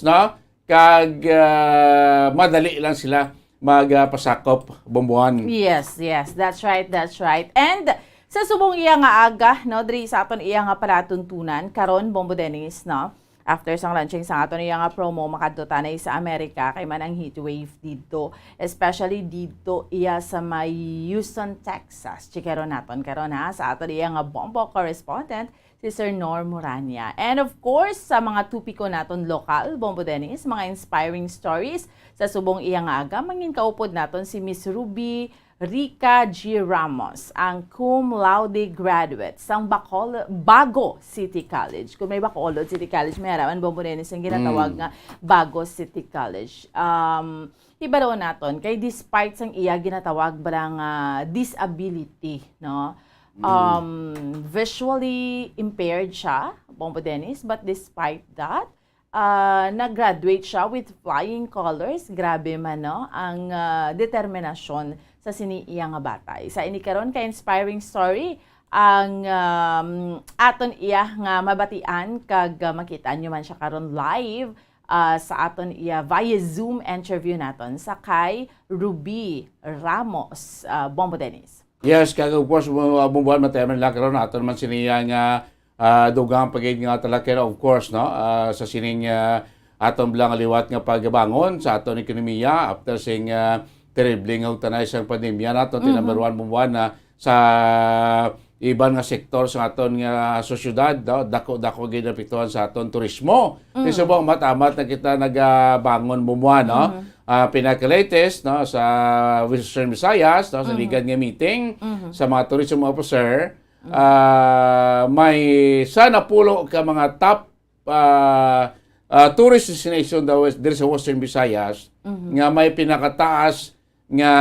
no? Kag, ah, madali lang sila magpasakop, Bomboan. Yes, yes. That's right, that's right. And sa subong iya nga aga, no, diri sa aton iya nga palatuntunan, karon, Bombo Dennis, no? After sang launching sa aton iya nga promo, makadto tanay sa Amerika, kay man ang heat wave didto, especially didto iya sa may Houston, Texas. Chikero naton karon, ha, sa aton iya nga Bombo correspondent, si Sir Nor Morania. And of course, sa mga topiko naton lokal, Bombo Dennis, mga inspiring stories sa subong iya nga aga, mangin kaupod naton si Miss Ruby Rica G Ramos, ang cum laude graduate sang Bacol-, Bago City College. Kung may Bacolod City College, may harapan, Bombo Dennis, ang ginatawag Mm. nga Bago City College. Um, hibaron naton, kay despite sang iya ginatawag ba nga disability, no? Mm. Um, visually impaired siya, Bombo Dennis, but despite that, ah, nag-graduate siya with flying colors. Grabe man, no? Ang, ah, determinasyon sa sini iya nga batay. Sa ini karon ka inspiring story, ang, um, aton iya nga mabatian kag, ah, makita nyo man siya karon live, ah, sa aton iya via Zoom interview naton sa kay Ruby Ramos, ah, Bombo Dennis. Yes, kag of course, mo, mo, buwan, matayaman lang karon aton man siniya nga, ah, dugang pagid nga talakera, of course, no? Ah, sa sining, ah, aton bala nga liwat nga pagbangon sa aton ekonomiya after sing, ah, terrible nga ugtanay sang pandemya nato, ti Mm-hmm. number one buwan na sa iban nga sektor sa aton nga sosyedad, no? Dako-dako gid apektuhan sa aton turismo. Ti Mm. subong amat-amat na kita nagabangon buwan, no? Mm-hmm. Ah, pinaka-latest, no, sa Western Visayas, no, sa Mhm. ligad nga meeting Mhm. sa mga tourism officer, Mhm. ah, may sa napulo ka mga top, ah, ah, tourist destination daw is diri sa Western Visayas Mhm. nga may pinakataas nga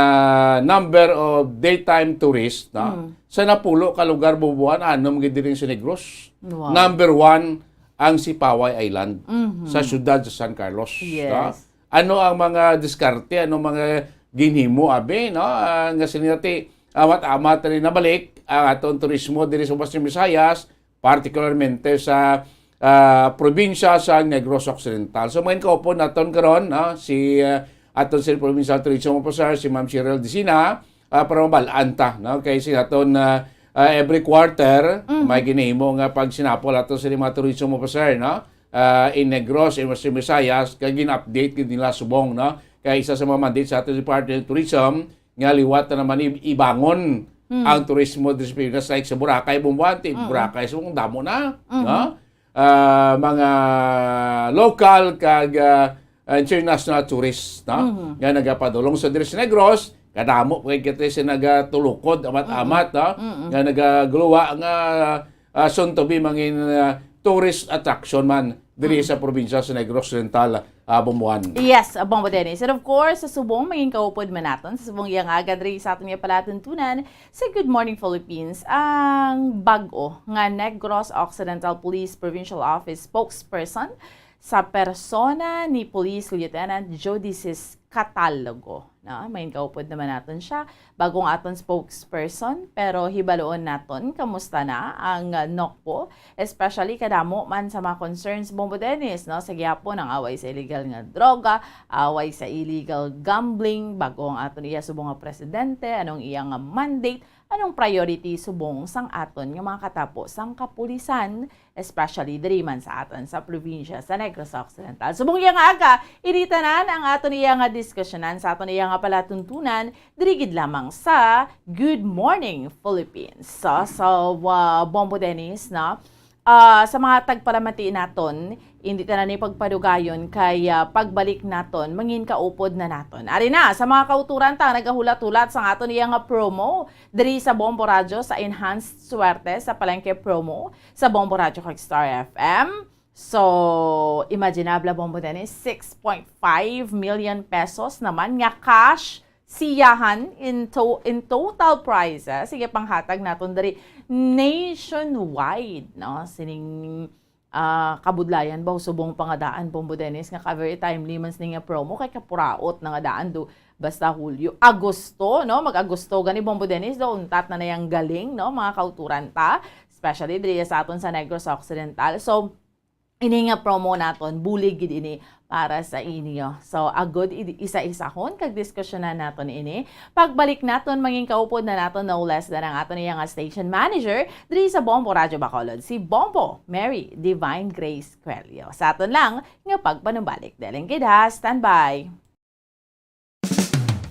number of daytime tourists, no? Mm. Sa napulo ka lugar, Bomboan, anom gid diri sa Negros. Wow. Number one ang Sipaway Island, mhm, sa siyudad sa San Carlos, Yes. no? Ano ang mga diskarte, ano mga ginhimo, abi, no? Ah, nga sini ti, amat-amat rin nabalik ang aton turismo diri sa Western Visayas, particularmente sa, ah, probinsya sa Negros Occidental. So, mga kaupod naton karon, no? Si, ah, aton si Provincial Tourism Officer, si Ma'am Cheryl Dicina, ah, para mabalaan ta, no? Kay si aton, ah, ah, every quarter, Mhm. may ginahimo nga pagsinapol ato sa mga tourism officer, no? Ah, in Negros, in Western Visayas, kay gin-update gid nila subong, no? Kay isa sa mga mandate sa aton Department of Tourism, nga liwat na naman i-, ibangon Hmm. ang turismo diri sa Pilipinas, like sa Boracay, Bomboan, ti Mm. Boracay, so, ang damo na, Mhm. no? Ah, mga local kag, ah, international tourists, no? Mhm. Nga nagapadulong sa diri sa Negros, kadamo pa gid sa nagatulukod, amat-amat, Mm. no? Mm. Nga nagaguluwa nga, ah, soon to be mangin, ah, tourist attraction man diri Mm. sa probinsya sa Negros Occidental, ah, Bomboan. Yes, Bombo Dennis. And of course, sa subong, mangin kaupod man naton, sa subong iyang aga diri sa aton nga palatuntunan sa Good Morning Philippines, ang bag-o nga Negros Occidental Police Provincial Office spokesperson sa persona ni Police Lieutenant Jodicis Catalogo. No? Mangin kaupod naman naton siya. Bag-o ang aton spokesperson, pero hibaluon naton kamusta na ang, uh, NOCPO, especially kadamo man sa mga concerns, Bombo Dennis, no? Sa gihapon ang away sa illegal nga droga, away sa illegal gambling, bag-o ang aton iya subong nga presidente, anong iya nga mandate, anong priority subong sang aton nga mga katapo sang kapulisan, especially diri man sa aton sa probinsya sa Negros Occidental. Subong iya nga aga, ini tanan ang aton iya nga diskusyonan sa aton iya nga palatuntunan diri gid lamang sa Good Morning Philippines. So, so, uh, Bombo Dennis, no? Ah, sa mga tagpalamati naton, hindi tanan ni pagpadugayon kay, ah, pagbalik naton, mangin kaupod na naton. Ari na, sa mga kauturan ta, nagahulat-hulat sa aton iya nga promo diri sa Bombo Radyo sa Enhanced Swerte sa Palengke Promo sa Bombo Radyo kag Star F M. So, imaginable, Bombo Dennis, six point five million pesos naman nga cash siyahan in to-, in total prizes. Sige, panghatag naton diri nationwide, no? Sining, ah, kabudlayan ba o subong pangadaan, Bombo Dennis, nga ka very timely man sining nga promo kay kapuraot na nga daan do basta Hulyo, Agosto, no? Mag-Agosto gani, Bombo Dennis, do untat na na yang galing, no? Mga kauturan ta, especially diri sa aton sa Negros Occidental. So, ini nga promo naton, bulig gid ini para sa inyo. So, agod i-, isa-isahon kag diskusyonan naton ini. Pagbalik naton, mangin kaupod na naton no less than ang aton iya nga station manager diri sa Bombo Radyo Bacolod, si Bombo Mary Divine Grace Coelho. Sa aton lang nga pagpanumbalik. Deleng gid ha, standby.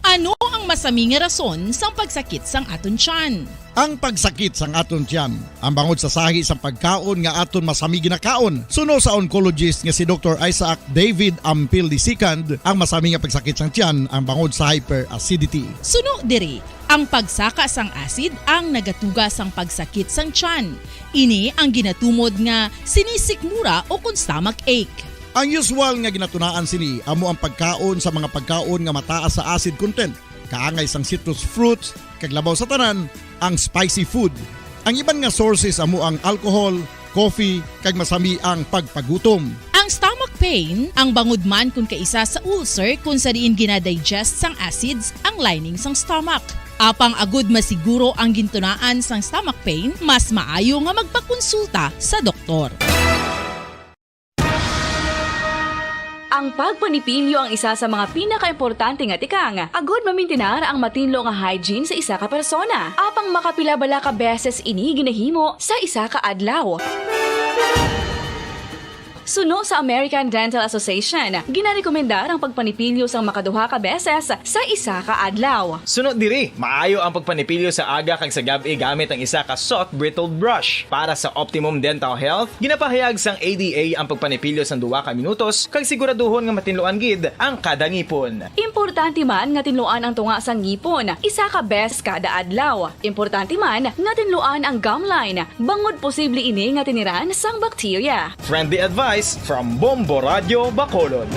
Ano ang masami nga rason sang pagsakit sang aton tiyan? Ang pagsakit sang aton tiyan, ang bangod sa sahi sang pagkaon nga aton masami ginakaon. Suno sa oncologist nga si Doktor Isaac David Ampil the second, ang masami nga pagsakit sang tiyan ang bangod sa hyperacidity. Suno diri, ang pagsaka sang acid ang nagatuga sang pagsakit sang tiyan. Ini ang ginatumod nga sinisikmura o kon stomach ache. Ang usual nga ginatunaan sini amo ang pagkaon sa mga pagkaon nga mataas sa acid content, kaangay sang citrus fruits, kag labaw sa tanan, ang spicy food. Ang iban nga sources amo ang alcohol, coffee, kag masami ang pagpagutom. Ang stomach pain, ang bangod man kon kaisa sa ulcer kon sa diin gina-digest sang acids ang lining sang stomach. Apang agud masiguro ang gintunaan sang stomach pain, mas maayo nga magpakonsulta sa doktor. Ang pagpanipilyo ang isa sa mga pinakaimportante nga tikang agud mamintinar ang matinlo nga hygiene sa isa ka persona. Apang makapila bala ka beses ini ginahimo sa isa ka adlaw? Suno sa American Dental Association, ginarekomendar ang pagpanipilyo sang makaduha ka beses sa isa ka adlaw. Suno diri, maayo ang pagpanipilyo sa aga kag sa gab-i gamit ang isa ka soft bristled brush. Para sa optimum dental health, ginapahayag sang A D A ang pagpanipilyo sang duha ka minutos kag siguraduhon nga matinluan gid ang kada ngipon. Importante man nga tinluan ang tunga sang ngipon isa ka beses kada adlaw. Importante man nga tinluan ang gum line bangod posible ini nga tiniran sang bakterya. Friendly advice from Bombo Radyo Bacolod.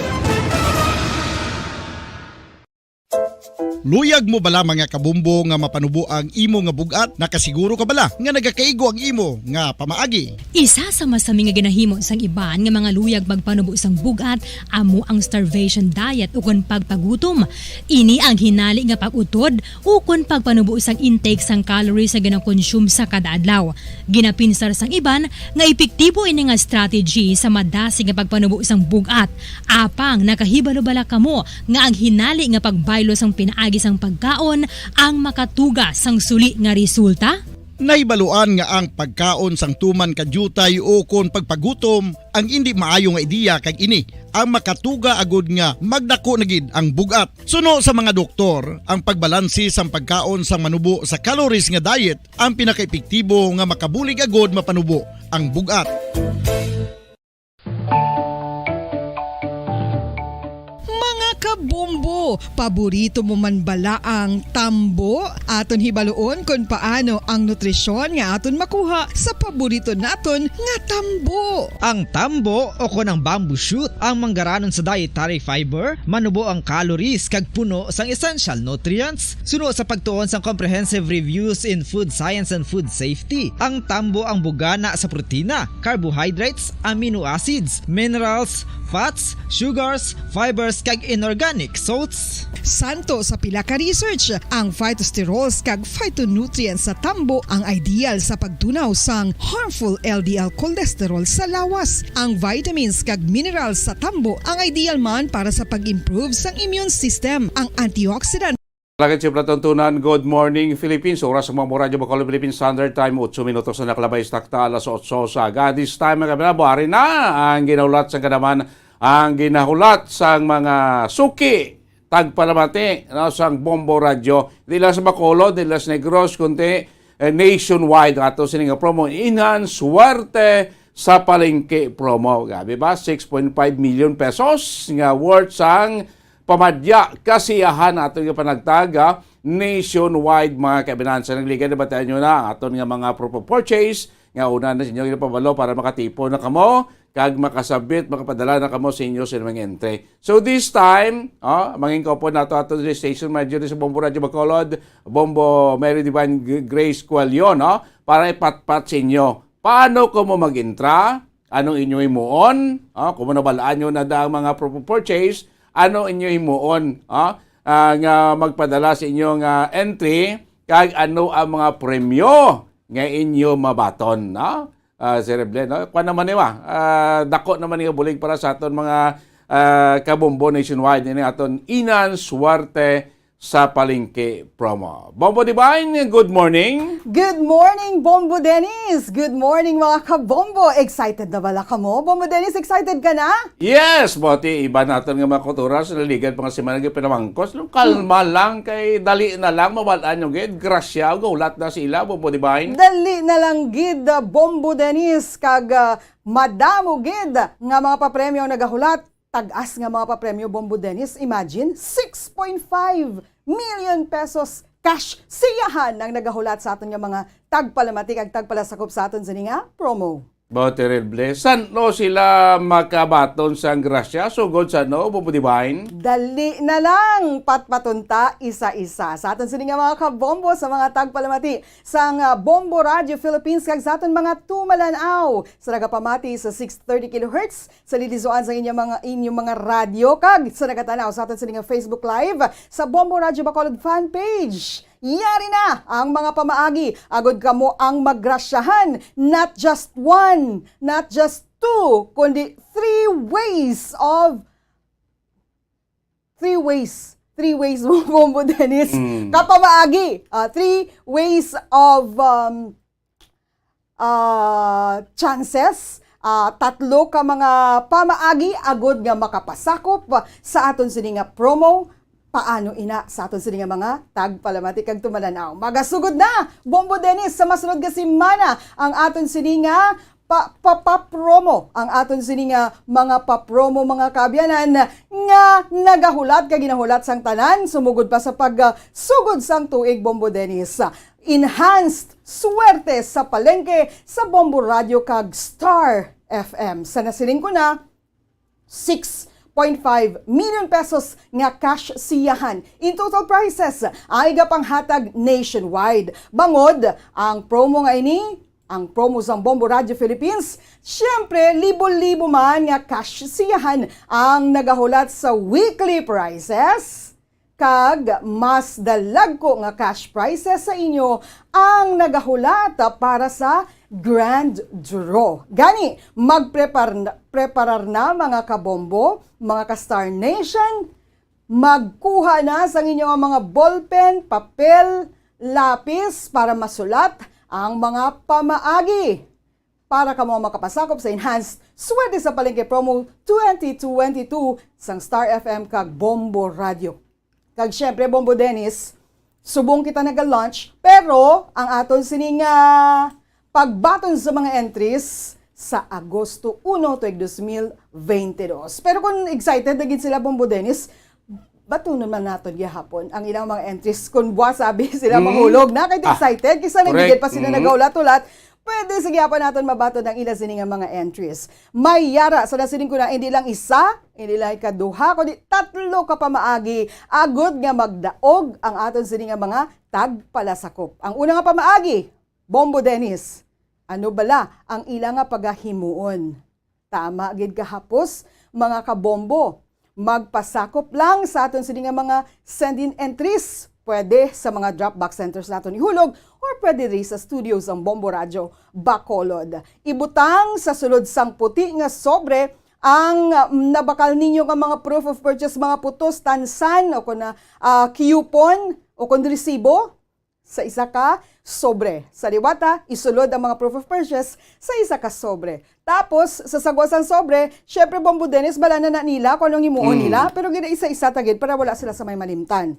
Luyag mo bala, mga kabombo, nga mapanubo ang imo nga bug-at? Nakasiguro ka bala nga nagakaigo ang imo nga pamaagi? Isa sa masami nga ginahimo sang iban nga mga luyag magpanubo sang bug-at amo ang starvation diet ukon pagpagutom. Ini ang hinali nga pag-utod ukon pagpanubo sang intake sang calories nga ginakonsume sa kada adlaw. Ginapinsar sang iban nga epektibo ini nga strategy sa madasig nga pagpanubo sang bug-at. Apang nakahibalo bala kamo nga ang hinali nga pagbaylo sang pinaagi sang pagkaon ang makatuga sang suli nga resulta? Nahibaluan nga ang pagkaon sang tuman ka diutay ukon pagpagutom ang indi maayo nga ideya, kag ini ang makatuga agud nga magdako na gid ang bug-at. Suno sa mga doktor, ang pagbalanse sang pagkaon sang manubo sa calories nga diet ang pinakaepektibo nga makabulig agud mapanubo ang bug-at. Mga kabombo, paborito mo man bala ang tambo? Aton hibaluon kon paano ang nutrisyon nga aton makuha sa paborito naton nga tambo. Ang tambo o kon ang bamboo shoot ang manggaranon sa dietary fiber, manubo ang calories kag puno sang essential nutrients. Suno sa pagtuon sang Comprehensive Reviews in Food Science and Food Safety, ang tambo ang bugana sa protina, carbohydrates, amino acids, minerals, fats, sugars, fibers, kag inorganic salts. Santo sa pila ka research, ang phytosterols kag phytonutrients sa tambo ang ideal sa pagtunaw sang harmful L D L cholesterol sa lawas. Ang vitamins kag minerals sa tambo ang ideal man para sa pag-improve sang immune system. Ang antioxidant Lagad sa palatuntunan, good morning, Philippines. Oras sa mga Radyo Bacolod Philippine Standard Time, otso minutos na nakalabay sa takta, alas otso sa aga. This time, mga kabinabo, ari na ang ginahulat sang kadaman, ang ginahulat sang mga suki, tagpalamati, no, sang Bombo Radyo. Di lang sa Bacolod, di lang sa Negros, kundi, eh, nationwide. Ato sini nga promo, Inhan Swerte sa Palengke promo. Grabe ba? Six point five million pesos nga worth sang pamadya, kasiyahan aton nga panagtag, ah, nationwide, mga kaabyanan. Sa nagligad, nabatian nyo na ang aton nga mga proof of purchase, nga una na sa inyo ginapabalo para makatipon na kamo, kag makasabit, makapadala na kamo sa inyo sa mga entry. So this time, ah, mangin ko po nato aton station manager sa Bombo Radyo Bacolod, Bombo Mary Divine G-, Grace Cuello, no? Para ipatpat sa inyo. Paano ko mo mag-intra? Anong inyo himuon? Ah, kung nabalaan nyo na da ang mga proof of purchase, ano inyo himuon? Ah, ah, nga magpadala sa inyo nga entry, kag ano ang mga premyo nga inyo mabaton, no? Ah, Sir Reble, no? Kuwan naman niwa, ah, dako naman nga bulig para sa aton mga, ah, kabombo nationwide, ini aton Inhan Swerte sa Palengke promo. Bombo Divine, good morning. Good morning, Bombo Dennis. Good morning, mga kabombo. Excited na bala kamo? Bombo Dennis, excited ka na? Yes, buti iba naton nga mga kultura sa naliligad pa nga semana nga pinamangkos. No, kalma lang, kay dali na lang, mawal-an yung gid. Grasya, gahulat na sila, Bombo Divine. Dali na lang gid, uh, Bombo Dennis, kag, uh, madamo gid nga mga papremyo ang nagahulat. Tag-as nga mga papremyo, Bombo Dennis. Imagine, six point five million pesos cash. Siyahan ang nagahulat sa aton nga mga tagpalamati kag tagpalasakop sa aton sini nga promo. Bote Red Bless, san-o sila makabaton sang grasya? Sugod san-o, Bombo Divine? Dali na lang, patpaton ta isa-isa. Sa aton sini nga mga kabombo, sa mga tagpalamati sang, ah, Bombo Radio Philippines kag sa aton mga tumalan-aw sa nagapamati sa six thirty kilohertz sa lilisuan sa inyong mga, inyong mga radyo kag sa nagatan-aw sa aton sini nga Facebook Live sa Bombo Radio Bacolod fan page. Yari na ang mga pamaagi, agod kamo ang magrasyahan. Not just one, not just two, kundi three ways of, three ways, three ways, Bombo Dennis. Mm. Kapamaagi, ah, three ways of, um, ah, chances, ah, tatlo ka mga pamaagi agod nga makapasakop sa aton sini nga promo. Paano ina sa aton sini nga mga tagpalamati kag tumalan-aw? Magasugod na, Bombo Dennis, sa masunod nga semana ang aton sini nga pa, pa, pa promo, ang aton sini nga mga pa promo, mga kaabyanan, nga nagahulat kag ginahulat sang tanan sumugod pa sa pag, ah, sugod sang tuig, Bombo Dennis. Enhanced Swerte sa Palengke sa Bombo Radio kag Star F M. Sa nasiling ko na, six point five million pesos nga cash siyahan in total prizes ang igapanghatag nationwide. Bangod ang promo nga ini, ang promo sang Bombo Radio Philippines, siyempre, libo-libo man nga cash siyahan ang nagahulat sa weekly prizes, kag mas dalagko nga cash prizes sa inyo ang nagahulat para sa grand draw. Gani, magprepar-, preparar na, mga kabombo, mga ka-Star Nation, magkuha na sa inyo nga mga ballpen, papel, lapis para masulat ang mga pamaagi para kamo makapasakop sa Enhanced Swerte sa Palengke Promo twenty twenty-two sang Star F M kag Bombo Radio. Kag syempre, Bombo Dennis, subong kita naga-launch, pero ang aton sini nga pagbaton sa mga entries sa Agosto uno tuig dos mil bente dos. Pero kung excited na gid sila, Bombo Dennis, batunon man naton gihapon ang ilang mga entries. Kung buwas abi sila Mm. mahulog na, kay Ah, excited, kisa correct. nagigit pa sila Mm. nagaulat-ulat, pwede sa gihapon naton mabaton ang ila sini nga mga entries. May yara sa nasiling ko na, hindi lang isa, hindi lang ikaduha, kundi tatlo ka pamaagi, agod nga magdaog ang aton sini nga mga tagpalasakop. Ang una nga pamaagi, Bombo Dennis, ano bala ang ila nga pagahimuon? Tama gid kahapos, mga kabombo. Magpasakop lang sa aton sini nga mga send-in entries. Pwede sa mga drop box centers naton ihulog or pwede ri sa studio sang Bombo Radio Bacolod. Ibutang sa sulod sang puti nga sobre ang, um, nabakal ninyo nga mga proof of purchase, mga putos, tansan, o kon, ah, coupon, o kon resibo sa isa ka sobre. Sa liwata, isulod ang mga proof of purchase sa isa ka sobre. Tapos, sa sagwa sang sobre, syempre, Bombo Dennis, bala na na nila kung anong himuon Mm. nila, pero gina-isa-isa ta gid para wala sila sa may malimtan.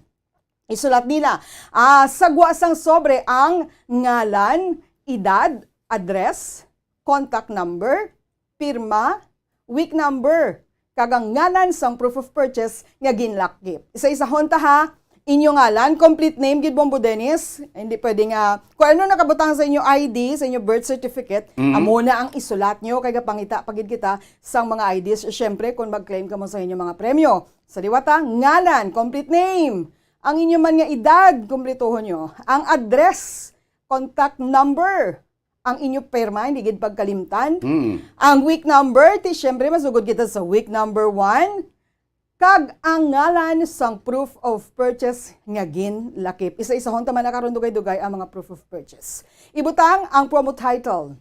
Isulat nila, ah, sagwa sang sobre ang ngalan, edad, address, contact number, pirma, week number, kag ang ngalan sang proof of purchase nga ginlakip. Isa-isahon ta, ha, inyo ngalan, complete name gid, Bombo Dennis. Hindi pwede nga, kung ano nakabutang sa inyo I D, sa inyo birth certificate, Mhm. amo na ang isulat nyo, kay gapangita pa gid kita sang mga I Ds. Siyempre, kung mag-claim kamo sa inyo mga premyo. Sa liwata, ngalan, complete name. Ang inyo man nga edad, kumplituhon nyo. Ang address, contact number, ang inyo pirma, hindi gid pagkalimtan. Mm. Ang week number, ti siyempre, masugod kita sa week number one. Kag ang ngalan sang proof of purchase nga ginlakip. Isa-isahon ta man na karon dugay-dugay ang mga proof of purchase. Ibutang ang promo title,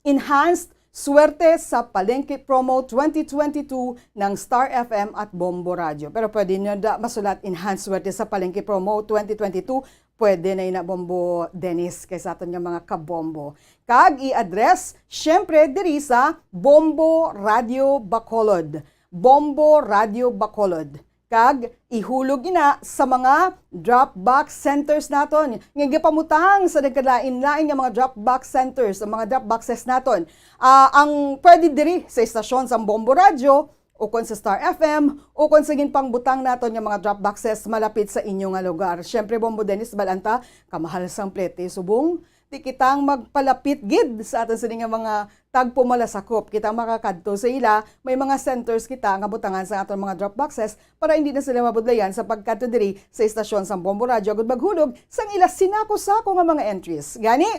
Enhanced Swerte sa Palengke Promo twenty twenty-two ng Star F M at Bombo Radio. Pero pwede nyo da masulat, Enhanced Swerte sa Palengke Promo twenty twenty-two. Pwede na ina, Bombo Dennis, kay sa aton nga mga kabombo. Kag i-address, syempre, diri sa Bombo Radio Bacolod. Bombo Radio Bacolod. Kag ihulog ina sa mga drop box centers naton. Nga gipamutang sa nagkalain-lain nga mga drop box centers, ang mga drop boxes naton. Ah, ang pwede diri sa istasyon sa Bombo Radio, o kon sa Star F M, o kon sa ginpangbutang naton nga mga drop boxes malapit sa inyo nga lugar. Siyempre, Bombo Dennis, bal-an ta, kamahal sang plete, subong, di kitang magpalapit gid sa aton sini nga mga tagpumalasakop. Kita makakadto sa ila, may mga centers kita nga butangan sa aton mga drop boxes para hindi na sila mabudlayan sa pagkadto diri sa istasyon sang Bombo Radio agud maghulog sang ila sinako-sako nga mga entries. Gani,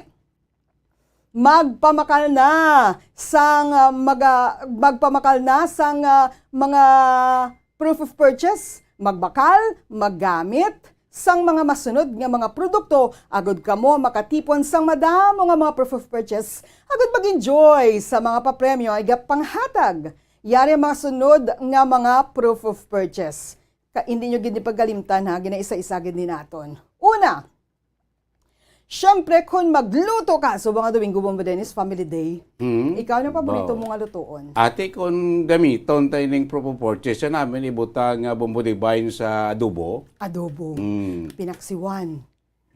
magpamakal na sang, ah, maga-, magpamakal na sang, ah, mga proof of purchase, magbakal, maggamit sang mga masunod nga mga produkto agud kamo makatipon sang madamo nga mga proof of purchase agud mag-enjoy sa mga papremyo nga igapanghatag. Yari ang mga sunod nga mga proof of purchase. Ka, hindi nyo gid ni pagkalimtan, ha, ginaisa-isa gid ni naton. Una, syempre, kung magluto ka, so mga Domingo, Bombo Dennis, Family Day, Mm. ikaw na paborito Baw. mo nga lutoon? Ate, kung gamiton tayo ning proof of purchase, sa namin ibutang nga Bombo Divine sa adobo. Adobo. Mm. Pinaksiwan.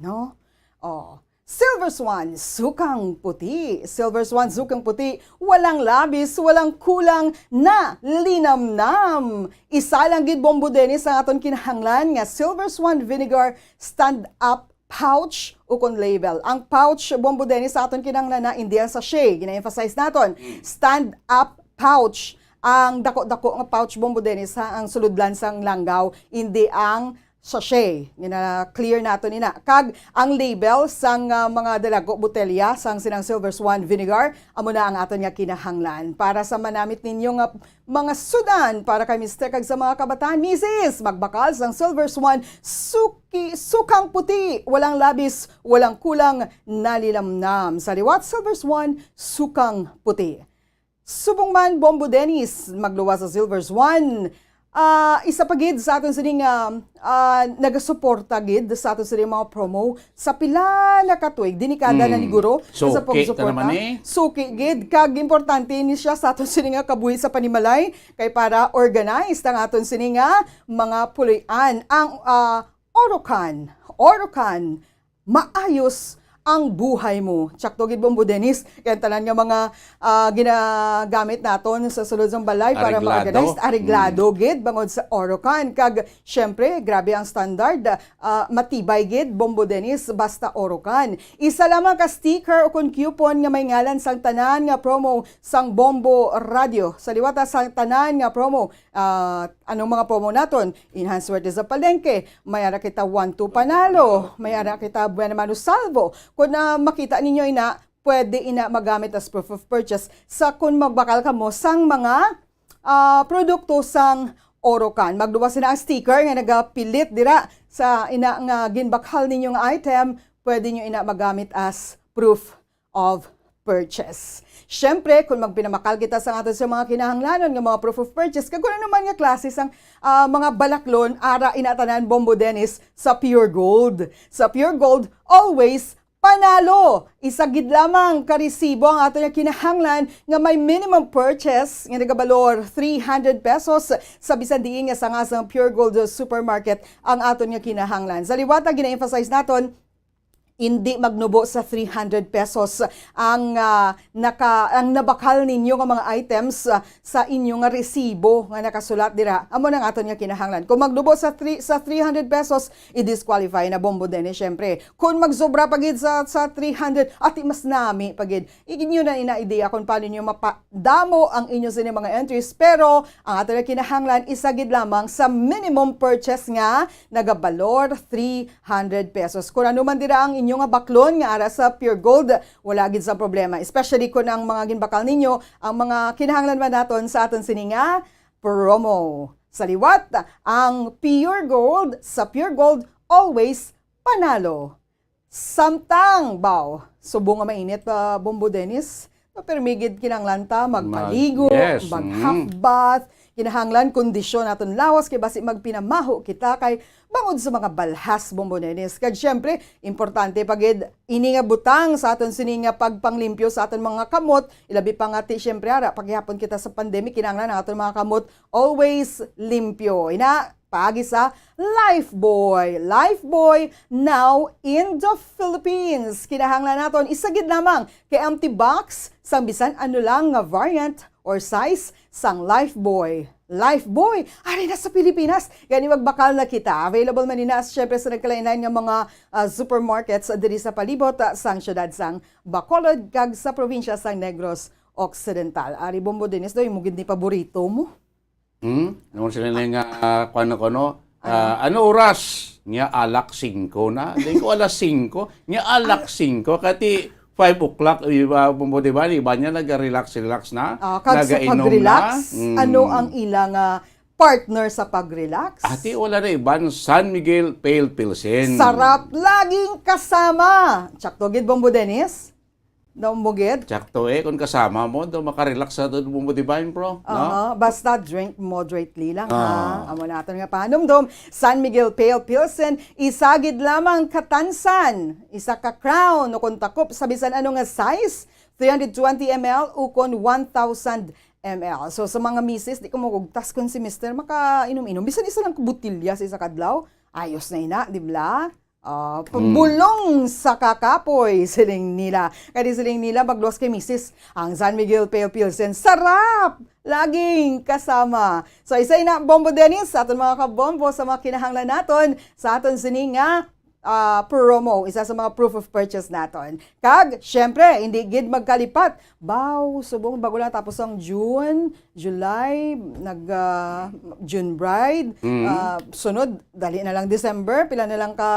No? Oh. Silver Swan, sukang puti. Silver Swan, sukang puti. Walang labis, walang kulang na linamnam. Isa lang gid, Bombo Dennis, ang aton kinahanglan nga Silver Swan Vinegar stand-up pouch ukon label. Ang pouch, Bombo Dennis, sa aton kinahanglan na, hindi ang sachet. Gina-emphasize naton. Stand-up pouch. Ang dako-dako nga pouch, Bombo Dennis, ha, ang sulod lang sang langgaw, hindi ang sachet. Gina-clear nato nina. Kag ang label sang, ah, mga dalago botelya sang sinang Silver Swan vinegar, amo na ang aton nga kinahanglan. Para sa manamit ninyo nga mga sudan para kay Mister kag sa mga kabataan, Misis, magbakal sang Silver Swan, suki, sukang puti, walang labis, walang kulang, nalilamnam. Sa liwat, Silver Swan, sukang puti. Subong man, Bombo Dennis, magluwas sa Silver Swan. Ah, isa pa gid sa aton sining, ah, ah, nagasuporta gid sa aton sining mga promo sa pila na ka tuig, denikada na Mm. ni guro, sa Suki ta pagsuporta. naman eh. Suki gid, kag importante ni siya sa aton sining nga kabuhi sa panimalay, kay para organized ang aton sining nga mga puloy-an. Ang, ah, Orocan, Orocan, maayos ang buhay mo. Tsakto gid, Bombo Dennis, kay ang tanan nga mga, ah, ginagamit naton sa sulod sang balay para Areglado. ma-organize, areglado Mm. gid bangod sa Orocan. Kag, syempre, grabe ang standard, ah, matibay gid, Bombo Dennis, basta Orocan. Isa lamang ka sticker o kon coupon nga may ngalan sang tanan nga promo sang Bombo Radio. Sa liwata sang tanan nga promo, ah, anong mga promo naton? Enhanced Swerte sa Palengke, may ara kita one two panalo, may ara kita Buena Mano Salvo. Kung, ah, makita ninyo ina, pwede ina magamit as proof of purchase sa kung magbakal kamo sang mga, ah, produkto sang Orocan. Magduwa sina ang sticker nga nagapilit dira sa ina nga ginbakal ninyo nga item, pwede nyo ina magamit as proof of purchase. Siyempre, kung magpinamakal kita sa aton sa mga kinahanglanon nga mga proof of purchase, kag kung ano man nga klase sang, ah, mga balaklon, ara ina tanan, Bombo Dennis, sa Pure Gold. Sa Pure Gold, always panalo! Isa gid lamang ka resibo ang ato nga kinahanglan nga may minimum purchase nga nagabalor three hundred pesos sa bisan diin nga sanga sang Pure Gold Supermarket ang aton nga kinahanglan. Sa liwata, gina-emphasize naton, hindi magnubo sa three hundred pesos ang, ah, naka-, ang nabakal ninyo nga mga items, ah, sa inyo nga resibo nga nakasulat dira. Amo nang aton nga kinahanglan. Kung magnubo sa three, sa three hundred pesos, i-disqualify na, Bombo Dennis, syempre. Kung magsobra pa gid sa, sa three hundred, ati mas nami pa gid. Inyo na ina idea kung paano nyo mapadamo ang inyo sini mga entries. Pero ang ato na kinahanglan, isa gid lamang sa minimum purchase nga nagabalor three hundred pesos. Kung ano man dira ang inyo nga baklon nga ara sa Pure Gold, wala gid sa problema. Especially kung ang mga ginbakal ninyo, ang mga kinahanglan man naton sa aton sini nga promo. Sa liwat, ang Pure Gold, sa Pure Gold, always panalo. Samtang, baw, subong nga mainit, ah, Bombo Dennis, no, pero may gid kinahanglan ta magpaligo, Mag-, yes, mm. mag-half bath, kinahanglan kondisyon aton lawas kay basi magpinamaho kita kay bangod sa mga balhas, Bombo Dennis. Kag syempre, importante pa gid ini nga butang sa aton sini nga pagpanglimpyo sa aton mga kamot, ilabi pa nga ti syempre ara, paghihapon kita sa pandemic, kinahanglan ang aton mga kamot always limpyo. Ina, paagi sa Lifebuoy. Lifebuoy now in the Philippines. Kinahanglan naton isa gid lamang ka empty box sang bisan ano lang nga variant or size sang Lifebuoy. Lifebuoy, ari na sa Pilipinas. Gani magbakal na kita. Available man ina, syempre, sa nagkalain-lain nga mga, ah, supermarkets diri sa palibot, ah, sang siyudad sang Bacolod kag sa probinsya sang Negros Occidental. Ari, Bombo Dennis, daw, imo gid ni paborito mo. Hmm? Ano sila na nga, ah, kuwan ako, no? Ano? Ah, ano oras? Nga alak singko na. Hindi ko alas singko. Nga alak singko. Kati five o'clock, iba mo, di ba? Iba niya, naga-relax-relax na. Ah, kag sa Nagainom pag-relax, na. Mm. ano ang ilang, ah, partner sa pag-relax? Ati, wala na iban. San Miguel Pale Pilsen. Sarap laging kasama. Tsakto gid, Bombo Dennis? Daw mo gid? Tsakto eh, kung kasama mo, daw makarelax sa doon mo, di ba, bro? No? Aha, basta drink moderately lang, Ah. ha? Amo naton nga panumdom, San Miguel Pale Pilsen, isa gid lamang katansan, isa ka crown o kung takop sa bisan ano nga size, three hundred twenty M L o kon one thousand M L. So, sa mga misis, di ko magugtas kung si mister makainom-inom. Bisan isa lang ka botilya sa isa ka adlaw, ayos na ina, di ba? Ah, Mm. pabulong sa kakapoy, siling nila. Kani siling nila, magluwas kay misis, ang San Miguel Pale Pilsen, sarap! Laging kasama. So, isa na, Bombo Dennis, sa aton mga kabombo, sa mga kinahanglan naton, sa aton sini nga ah, promo, isa sa mga proof of purchase naton. Kag, syempre, hindi gid magkalipat. Baw, subong bago lang tapos ang June, July, nag, ah, June Bride, Mm. ah, sunod, dali na lang December, pila na lang ka,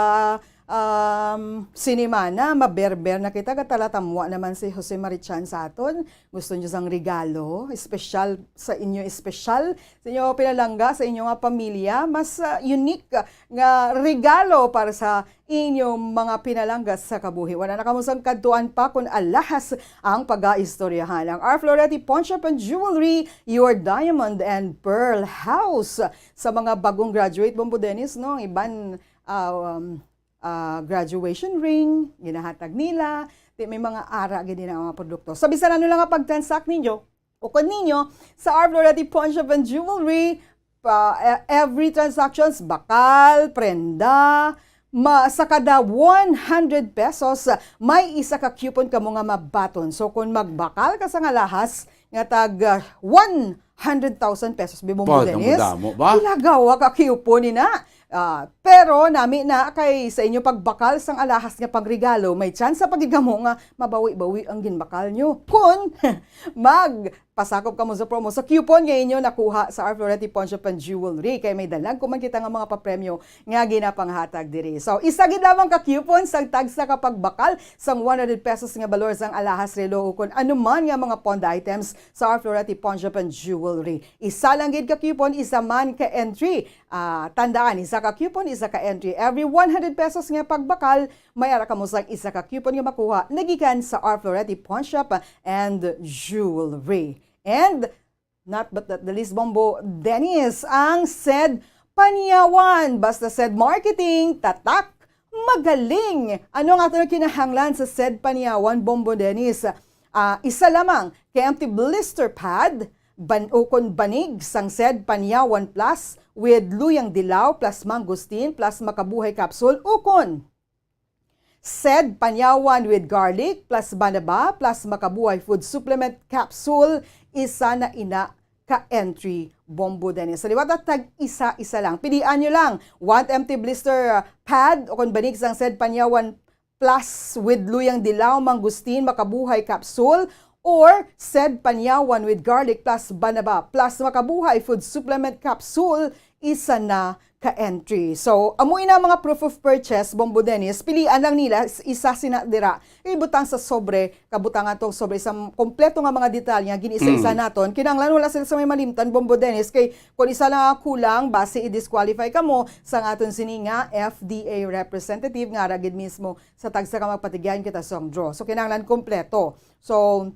um, sinimana, maberber na kita, katalatamwa naman si Jose Marichan sa aton. Gusto niyo sang regalo, espesyal sa inyo, espesyal sa inyo pinalangga, sa inyo nga pamilya, mas, ah, unique nga regalo para sa inyo mga pinalangga sa kabuhi. Wala na kamo sang kadtuan pa kun alahas ang pagaistoryahan. Ang R Florete Pawnshop and Jewelry, your diamond and pearl house. Sa mga bagong graduate, Bombo Dennis, no? Ang iban, ah, um, ah, graduation ring, ginahatag nila. Di, may mga ara gid na mga produkto. Sa bisan ano lang nga pag-transact ninyo, ukon ninyo, sa R Florete Pawnshop and Jewelry, pa, e-, every transactions, bakal, prenda, ma, sa kada one hundred pesos, may isa ka coupon kamo nga mabaton. So, kung magbakal ka sang alahas, nga tag, ah, one hundred thousand pesos, Bibong Ba, Dennis, damo-damo ba? Ilagawa ka coupon ni na. Ah, pero nami na kay sa inyo pagbakal sang alahas nga pangregalo, may tsansa pa gid kamo nga mabawi-bawi ang ginbakal nyo. Kun magpasakop kamo sa promo sa coupon nga inyo nakuha sa R Florete Pawnshop and Jewelry, kay may dalag ko man kita nga mga papremyo nga ginapanghatag diri. So, isa gid lamang ka coupon sang tagsa ka pagbakal sang one hundred pesos nga balor sang alahas, relo, o kun anuman nga mga pawnda items sa R Florete Pawnshop and Jewelry. Isa lang gid ka coupon, isa man ka entry. Ah, tandaan, isa ka coupon, isa ka entry. Every one hundred pesos nga pagbakal, may ara kamo sang isa ka coupon nga makuha nagikan sa R Florete Pawnshop and Jewelry. And not but not the least, Bombo Dennis, ang Sed Panyawan. Basta Sed Marketing, tatak, magaling. Ano ang aton kinahanglan sa Sed Panyawan, Bombo Dennis? Ah, isa lamang ka empty blister pad, ban-, ukon banig sang Sed Panyawan Plus with luyang dilaw plus mangosteen plus makabuhay capsule, ukon Sed Panyawan with garlic plus banaba plus makabuhay food supplement capsule, isa na ina ka entry, Bombo Dennis. Sa liwat at tag isa-isa lang. Pilian nyo lang. One empty blister, uh, pad o kon banig sang Sed Panyawan Plus with luyang dilaw, mangosteen, makabuhay capsule, or Sed Panyawan with garlic plus banaba plus makabuhay food supplement capsule, isa na ka entry. So, amo ina mga proof of purchase, Bombo Dennis, pilian lang nila is-, isa sina dira. Ibutang sa sobre, kabutangan tong sobre, isang kompleto nga mga detalye, gini-isa-isa Mm. naton. Kinahanglan wala sila sa may malimtan, Bombo Dennis, kay kung isa lang ang kulang, basi i-disqualify kamo sa aton sini nga F D A representative nga ara gid mismo sa tagsa ka magpatigyan kita sang draw. So, kinahanglan kompleto. So,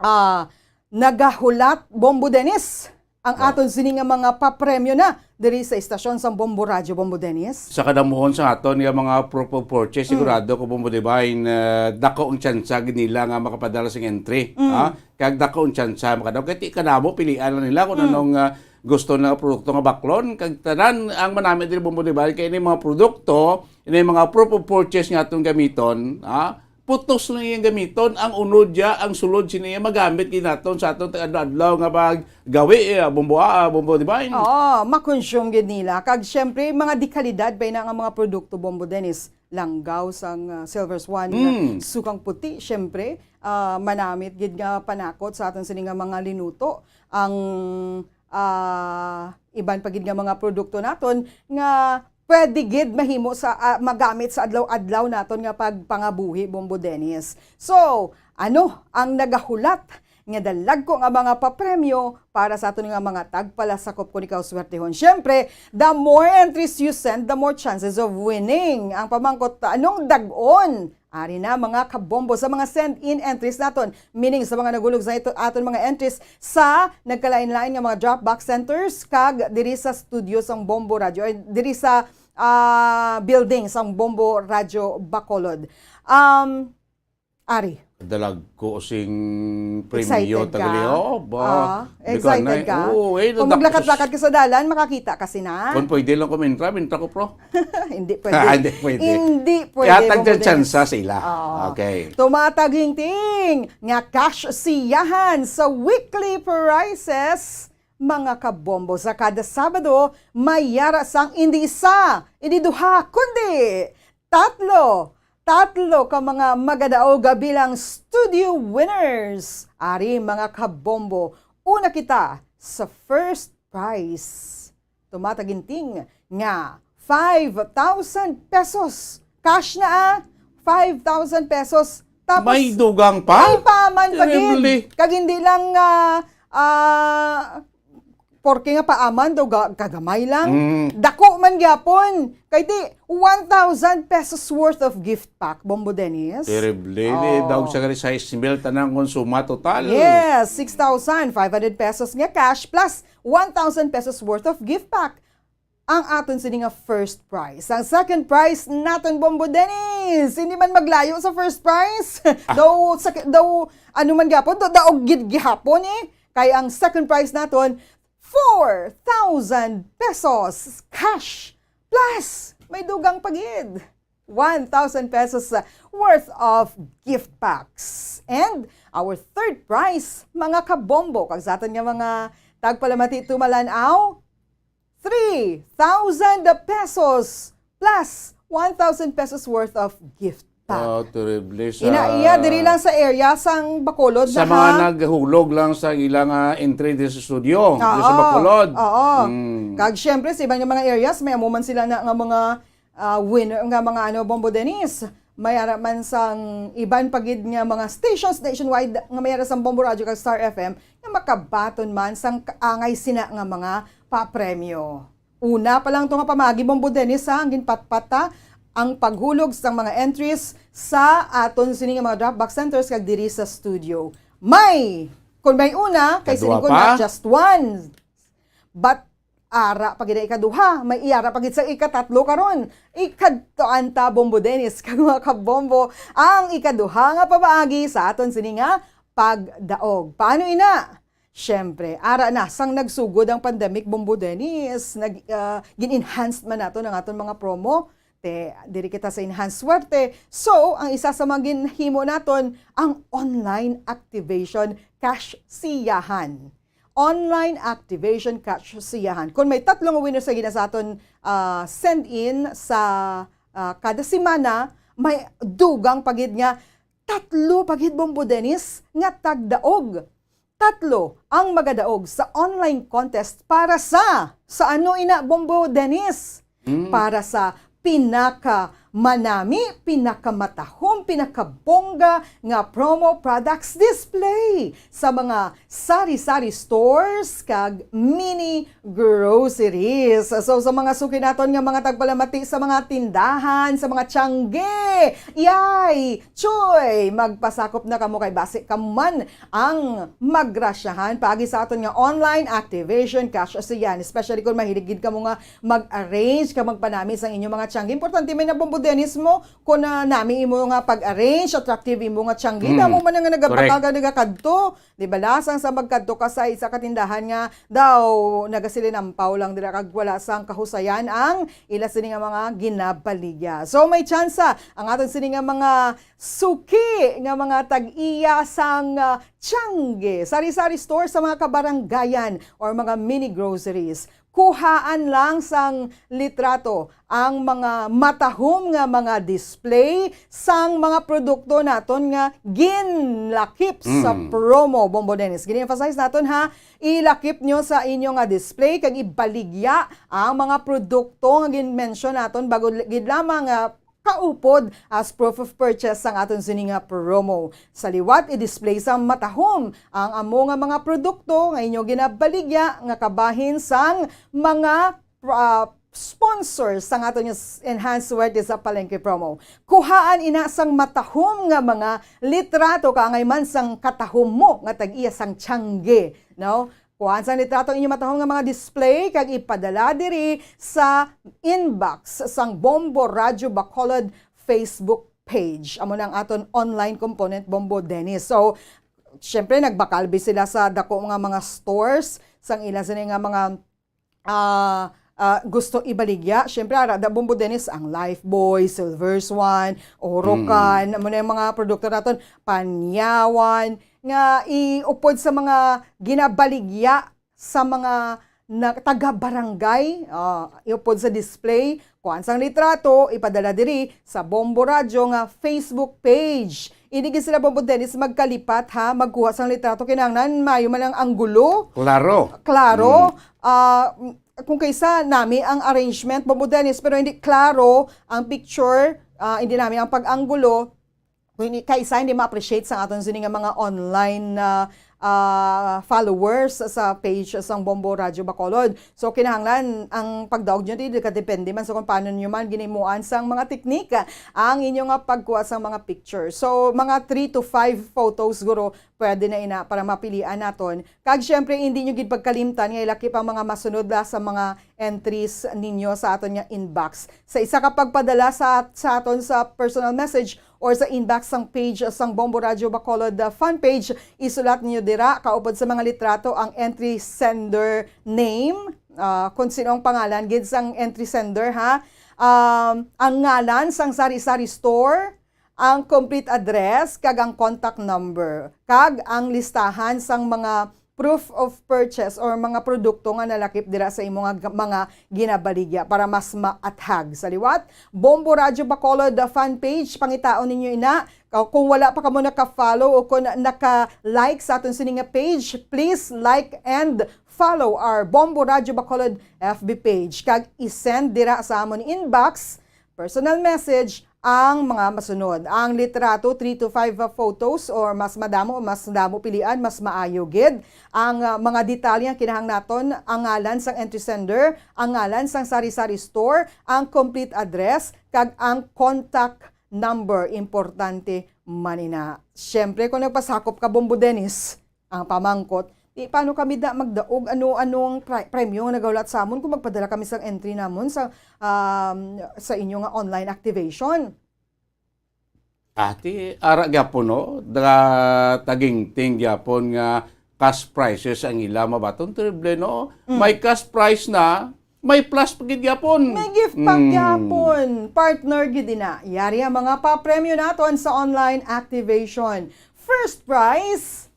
ah, nagahulat, Bombo Dennis, ang Oh. aton sini nga mga papremyo na diri sa istasyon sang Bombo Radyo, Bombo Dennis. Sa kadamuhon sa aton nga mga proof of purchase, Mm. sigurado ko, Bombo Divine, ah, dako ang tsansa gid nila nga makapadala sing entry, Mm. ha? Kag dako ang tsansa makadawat. Kay ti kadamo, pilian lang nila kung Mm. anong, ah, gusto na produkto nga baklon. Kag tanan ang manami diri, Bombo Divine, kay ini mga produkto, ini mga proof of purchase nga atong gamiton, ha? Putos lang iyang gamiton, ang unod ya, ang sulod sini iya magamit gid naton sa aton adlaw-adlaw nga paggawi, eh, Bombo, ah, Bombo Divine. Oo, makonsume gid nila. Kag syempre, mga dekalidad pa ina nga mga produkto, Bombo Dennis, langgaw sang, ah, Silver Swan, Mm. sukang puti, syempre, ah, manamit gid nga panakot sa aton sini nga mga linuto. Ang, ah, iban pa gid nga mga produkto naton nga pwede gid mahimo sa, ah, magamit sa adlaw-adlaw naton nga pagpangabuhi, Bombo Dennis. So, ano ang nagahulat nga dalagko nga mga papremyo para sa aton nga mga tagpalasakop kun ikaw swertehon? Syempre, the more entries you send, the more chances of winning. Ang pamangkot, anong dag-on? Ari na, mga kabombo, sa mga send-in entries naton, meaning sa mga nagulog sa ito, aton mga entries sa nagkalain-lain nga mga drop box centers kag diri sa studio sang Bombo Radio, or diri sa, ah, building sang Bombo Radio Bacolod. Um, Ari. Dalag ko sing premyo. Excited ka? Tagali, oh, ba? Ah, Di ko excited anay. ka? Oo, eh, Kung nadakos. maglakat-lakat ka sa dalan, makakita ka sina. Kung pwede lang ko mintra, mintra ko, pro. Hindi pwede. Ah, hindi pwede. Hindi pwede, Ihatag Bombo dyan Dennis. tsansa sa ila. Oo. Okay. Tumatag hingting nga cash siyahan sa weekly prices, mga kabombo. Sa kada Sabado, may yara sang hindi isa, hindi duha, kundi tatlo, tatlo ka mga magadaog bilang studio winners. Ari, mga kabombo, una kita sa first prize. Tumataginting nga five thousand pesos. Cash na, ah. Five thousand pesos. Tapos, May dugang pa? may paaman pa gid. Terrible. Kag hindi lang, ah, ah, porke nga paaman daw ga-, kagamay lang. Mm. Dako man gyapon. Kay di, one thousand pesos worth of gift pack, Bombo Dennis. Terrible. Oh. Daw sa kani sais mil, tanang konsuma total. Yes, six thousand five hundred pesos nga cash plus one thousand pesos worth of gift pack ang aton sini nga first prize. Ang second prize naton, Bombo Dennis, hindi man maglayo sa first prize. Ah. Daw, sa, daw, ano man gyapon, daw, daog gid gihapon eh. Kay ang second prize naton, four thousand pesos cash. Plus, may dugang pa gid. One thousand pesos worth of gift packs. And our third prize, mga kabombo, kag sa aton nga mga tagpalamati tumalan-aw, three thousand pesos plus one thousand pesos worth of gift pack. Ah, terrible sa Ina iya, diri lang sa area sang Bacolod sa na mga ha. naghulog lang sa ilang, ah, entry diri sa studio, diri sa Oo. Bacolod. Oo. Mm. Kag syempre, sa iban nga mga areas, may amo man sila na nga mga, ah, winner, nga mga ano, Bombo Dennis. May ara man sang iban pa gid nga mga stations nationwide nga may ara sang Bombo Radio kag Star F M nga makabaton man sang kaangay sina nga mga papremyo. Una pa lang to nga pamaagi, Bombo Dennis, ha, ang ginpatpat, ha, ang paghulog sang mga entries sa aton sini nga mga drop box centers kag diri sa studio. May, kung may una, kay Kadua siling ko pa? na, just one. But, ara pa gid ang ikaduha, may iara pa gid sa ikatatlo karon. Ikadtuan ta, Bombo Dennis, kag mga kabombo, ang ikaduha nga pamaagi sa aton sini nga pagdaog. Paano ina? Siyempre, ara na, sang nagsugod ang pandemic, Bombo Dennis, nag, ah, gin-enhanced man naton ang aton mga promo. Te, diri kita sa enhanced swerte. So, ang isa sa mga ginhimo naton, ang online activation cash siyahan. Online activation cash siyahan. Kung may tatlo nga winners nga gina sa aton, ah, send in sa, ah, kada semana, may dugang pa gid nga tatlo pa gid, Bombo Dennis, nga tagdaog. Tatlo ang magadaog sa online contest para sa, sa ano ina, Bombo Dennis? Mm. Para sa pinaka manami, pinakamatahom, pinakabongga nga promo products display sa mga sari-sari stores kag mini groceries. So, sa mga suki naton nga mga tagpalamati sa mga tindahan, sa mga tiyangge, yay! Choy! Magpasakop na kamo kay basi kamo man ang magrasyahan paagi sa aton nga online activation cash siyahan, especially kung mahilig gid kamo nga mag-arrange kag magpanami sang inyo mga tiyangge. Importante may nabombo Dennis mo, kung na nami imo nga pag-arrange, attractive imo nga tiyangge, Mm. damo man nga nagabakal Correct. kag nagakadto. Di ba, lasang sa magkadto ka sa isa ka tindahan nga daw nagasilinampaw lang dira kag wala sang kahusayan ang ila sini nga mga ginabaligya. So, may tsansa ang aton sini nga mga suki nga mga tag-iya sang, ah, tiyangge, sari-sari store sa mga kabaranggayan or mga mini groceries. Kuhaan lang sang litrato ang mga matahom nga mga display sang mga produkto naton nga ginlakip sa Mm. promo, Bombo Dennis. Gini-emphasize naton, ha, ilakip nyo sa inyo nga display kag ibaligya ang mga produkto nga gin-mention naton bago gid lamang nga kaupod as proof of purchase sang aton sini nga promo. Sa liwat, i-display sa matahom ang amo nga mga produkto nga inyo ginabaligya nga kabahin sang mga, ah, sponsors sang aton nga s-, Enhanced Swerte sa Palengke promo. Kuhaan ina sang matahom nga mga litrato kaangay man sang katahom mo nga tag-iya sang tiyangge, no? Kuhaan sang litrato ang inyo matahom nga mga display kag ipadala diri sa inbox sang Bombo Radyo Bacolod Facebook page. Amo na ang aton online component, Bombo Dennis. So, syempre, nagbakalbi sila sa dako nga mga stores, sang ila sini nga mga, ah, ah, gusto ibaligya. Syempre, ara da, Bombo Dennis, ang Lifebuoy, Silver Swan, Orocan, Mm. amo na yung mga produkto naton, Panyawan, nga iupod sa mga ginabaligya sa mga na, taga-barangay, ah, iupod sa display, Kuhaan sang litrato, ipadala diri sa Bombo Radyo nga Facebook page. Hindi gid sila, Bombo Dennis, magkalipat, ha, magkuha sang litrato. Kinahanglan maayo man ang anggulo. Klaro. Klaro. Mm. Ah, m-, kung kaysa nami ang arrangement, Bombo Dennis, pero hindi klaro ang picture, ah, hindi nami ang pag-anggulo. Kung ini-, kaysa hindi ma-appreciate sa aton sini nga mga online, ah, ah, followers sa page sang Bombo Radyo Bacolod. So, kinahanglan ang pagdaog nyo, di, di ka depende man sa kung paano nyo man ginimuan sang mga teknik ang inyo nga pagkuha sang mga picture. So, mga three to five photos, siguro, pwede na ina para mapilian naton. Kag, syempre, hindi nyo gid pagkalimtan nga ilakip ang mga masunod la sa mga entries ninyo sa aton nga inbox. Sa isa ka pagpadala sa, sa aton sa personal message, or sa inbox sang page sang Bombo Radyo Bacolod, uh, fan page, isulat ninyo dira kaupod sa mga litrato ang entry sender name, uh, kung sino ang pangalan gid sang entry sender, ha. Um, ang ngalan sang sari-sari store, ang complete address, kag ang contact number, kag ang listahan sang mga proof of purchase or mga produkto nga nalakip dira sa imo nga g-, mga ginabaligya para mas maathag. Sa liwat, Bombo Radyo Bacolod fan page, pangitaon ninyo ina. Ka-, kung wala pa kamo naka-follow o kung naka-like sa aton sini nga page, please like and follow our Bombo Radyo Bacolod F B page. Kag i-send dira sa amon inbox personal message ang mga masunod. Ang litrato, three to five, uh, photos or mas madamo o mas damo pilian, mas maayo gid. Ang, uh, mga detalye nga kinahanglan naton, ang ngalan sang entry sender, ang ngalan sang sari-sari store, ang complete address, kag ang contact number. Importante man ina. Siyempre, kung nagpasakop ka, Bombo Dennis, ang pamangkot, "Di, paano kami da magdaog? Ano, ano ang pri-, premyo nga nagahulat sa amon kung magpadala kami sang entry namon sa, um, sa inyo nga online activation?" Ati, ara gyapon, no? Da-, tagingting gyapon nga cash prizes ang ila mabaton. Terrible, no? Mm. May cash prize na, may plus pa gid gyapon. May gift pa Mm. gyapon. Partner gid ina. Yari ang mga papremyo naton sa online activation. First prize,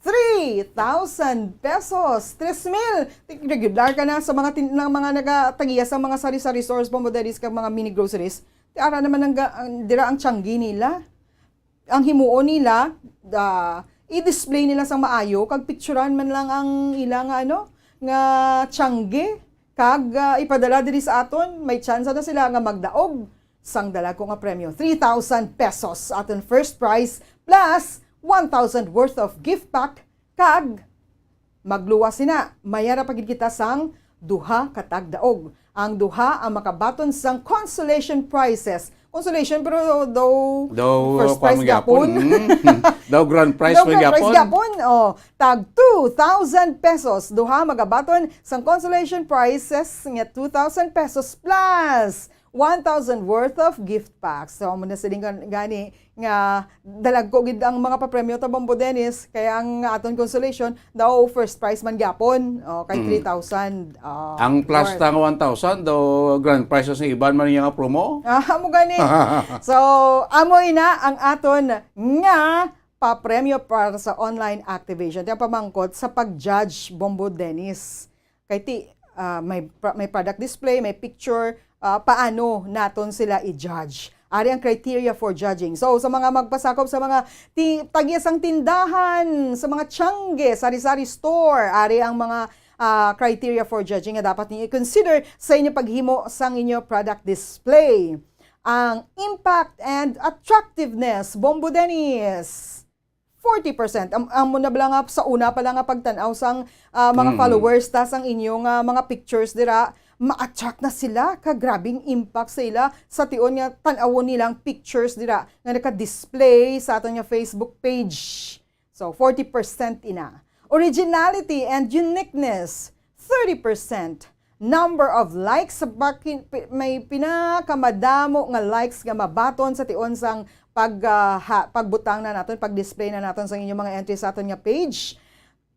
three thousand pesos. Tres mil. Regular ka na sa mga tin-, ng mga nagatagiya sa mga sari-sari stores, Bombo Delis, kag mga mini groceries. Ti ara naman ang ga-, ang, dira ang tiyanggi nila. Ang himuon nila, ah, i-display nila sang maayo, kag picturan man lang ang ila nga, ano, nga tiyanggi, kag, ah, ipadala diri sa aton. May tsansa na sila nga magdaog sang dalagko nga premyo, three thousand pesos aton first prize, plus one thousand worth of gift pack, kag magluwas sina, may ara pa gid kita sang duha ka tagdaog. Ang duha ang makabaton sang consolation prizes. Consolation, pero daw Daw, first uh, prize kwan man gyapon. gyapon. Mm. Daw grand prize Daw man grand prize gyapon. gyapon. Oh, tag two thousand pesos. Duha magabaton sang consolation prizes nga two thousand pesos plus one thousand worth of gift packs. So, amo na siling gan-, gani nga dalagko gid ang mga papremyo ta, Bombo Dennis, kaya ang aton consolation daw first prize man gyapon, oh, kay Mm. three thousand, ah, Ang plus worth. tang one thousand, daw grand prize sa iban man niya nga promo. Ah, amo gani. So, amo ina ang aton nga papremyo para sa online activation. Kaya pamangkot sa pag-judge, Bombo Dennis. Kay ti, ah, may pro-, may product display, may picture, ah, paano naton sila i-judge? Ari ang criteria for judging. So, sa mga magpasakop sa mga ti-, tagya sang tindahan, sa mga tiyangge, sari-sari store, ari ang mga, ah, criteria for judging nga dapat ninyo i-consider sa inyo paghimo sang inyo product display. Ang impact and attractiveness, Bombo Dennis. Forty percent. Am-, amo na bala nga sa una pa lang nga pagtan-aw sang, ah, mga Mm. followers ta sang inyo nga mga pictures dira, ma-attract na sila ka grabing impact sa ila sa tion nga tan-awon nilang pictures dira nga naka-display sa aton nga Facebook page. So, forty percent ina. Originality and uniqueness, thirty percent. Number of likes, sa paki-, pi-, may pinakamadamo nga likes nga mabaton sa tion sang pag, ah, ha-, pagbutang na naton, pag-display na naton sa inyong mga entry sa aton nga page,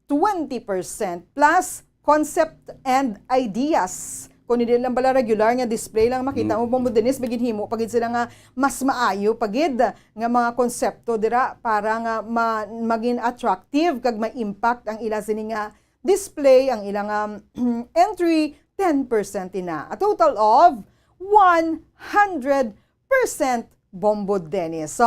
twenty percent plus concept and ideas. Kung hindi lang bala regular nga display lang makita Mm. mo, Bombo Dennis, may ginhimo pa gid sila nga mas maayo pa gid nga mga konsepto dira para nga ma-, maging attractive kag may impact ang ila sini nga display, ang ilang, um, entry, ten percent ina. A total of one hundred percent Bombo Dennis. So,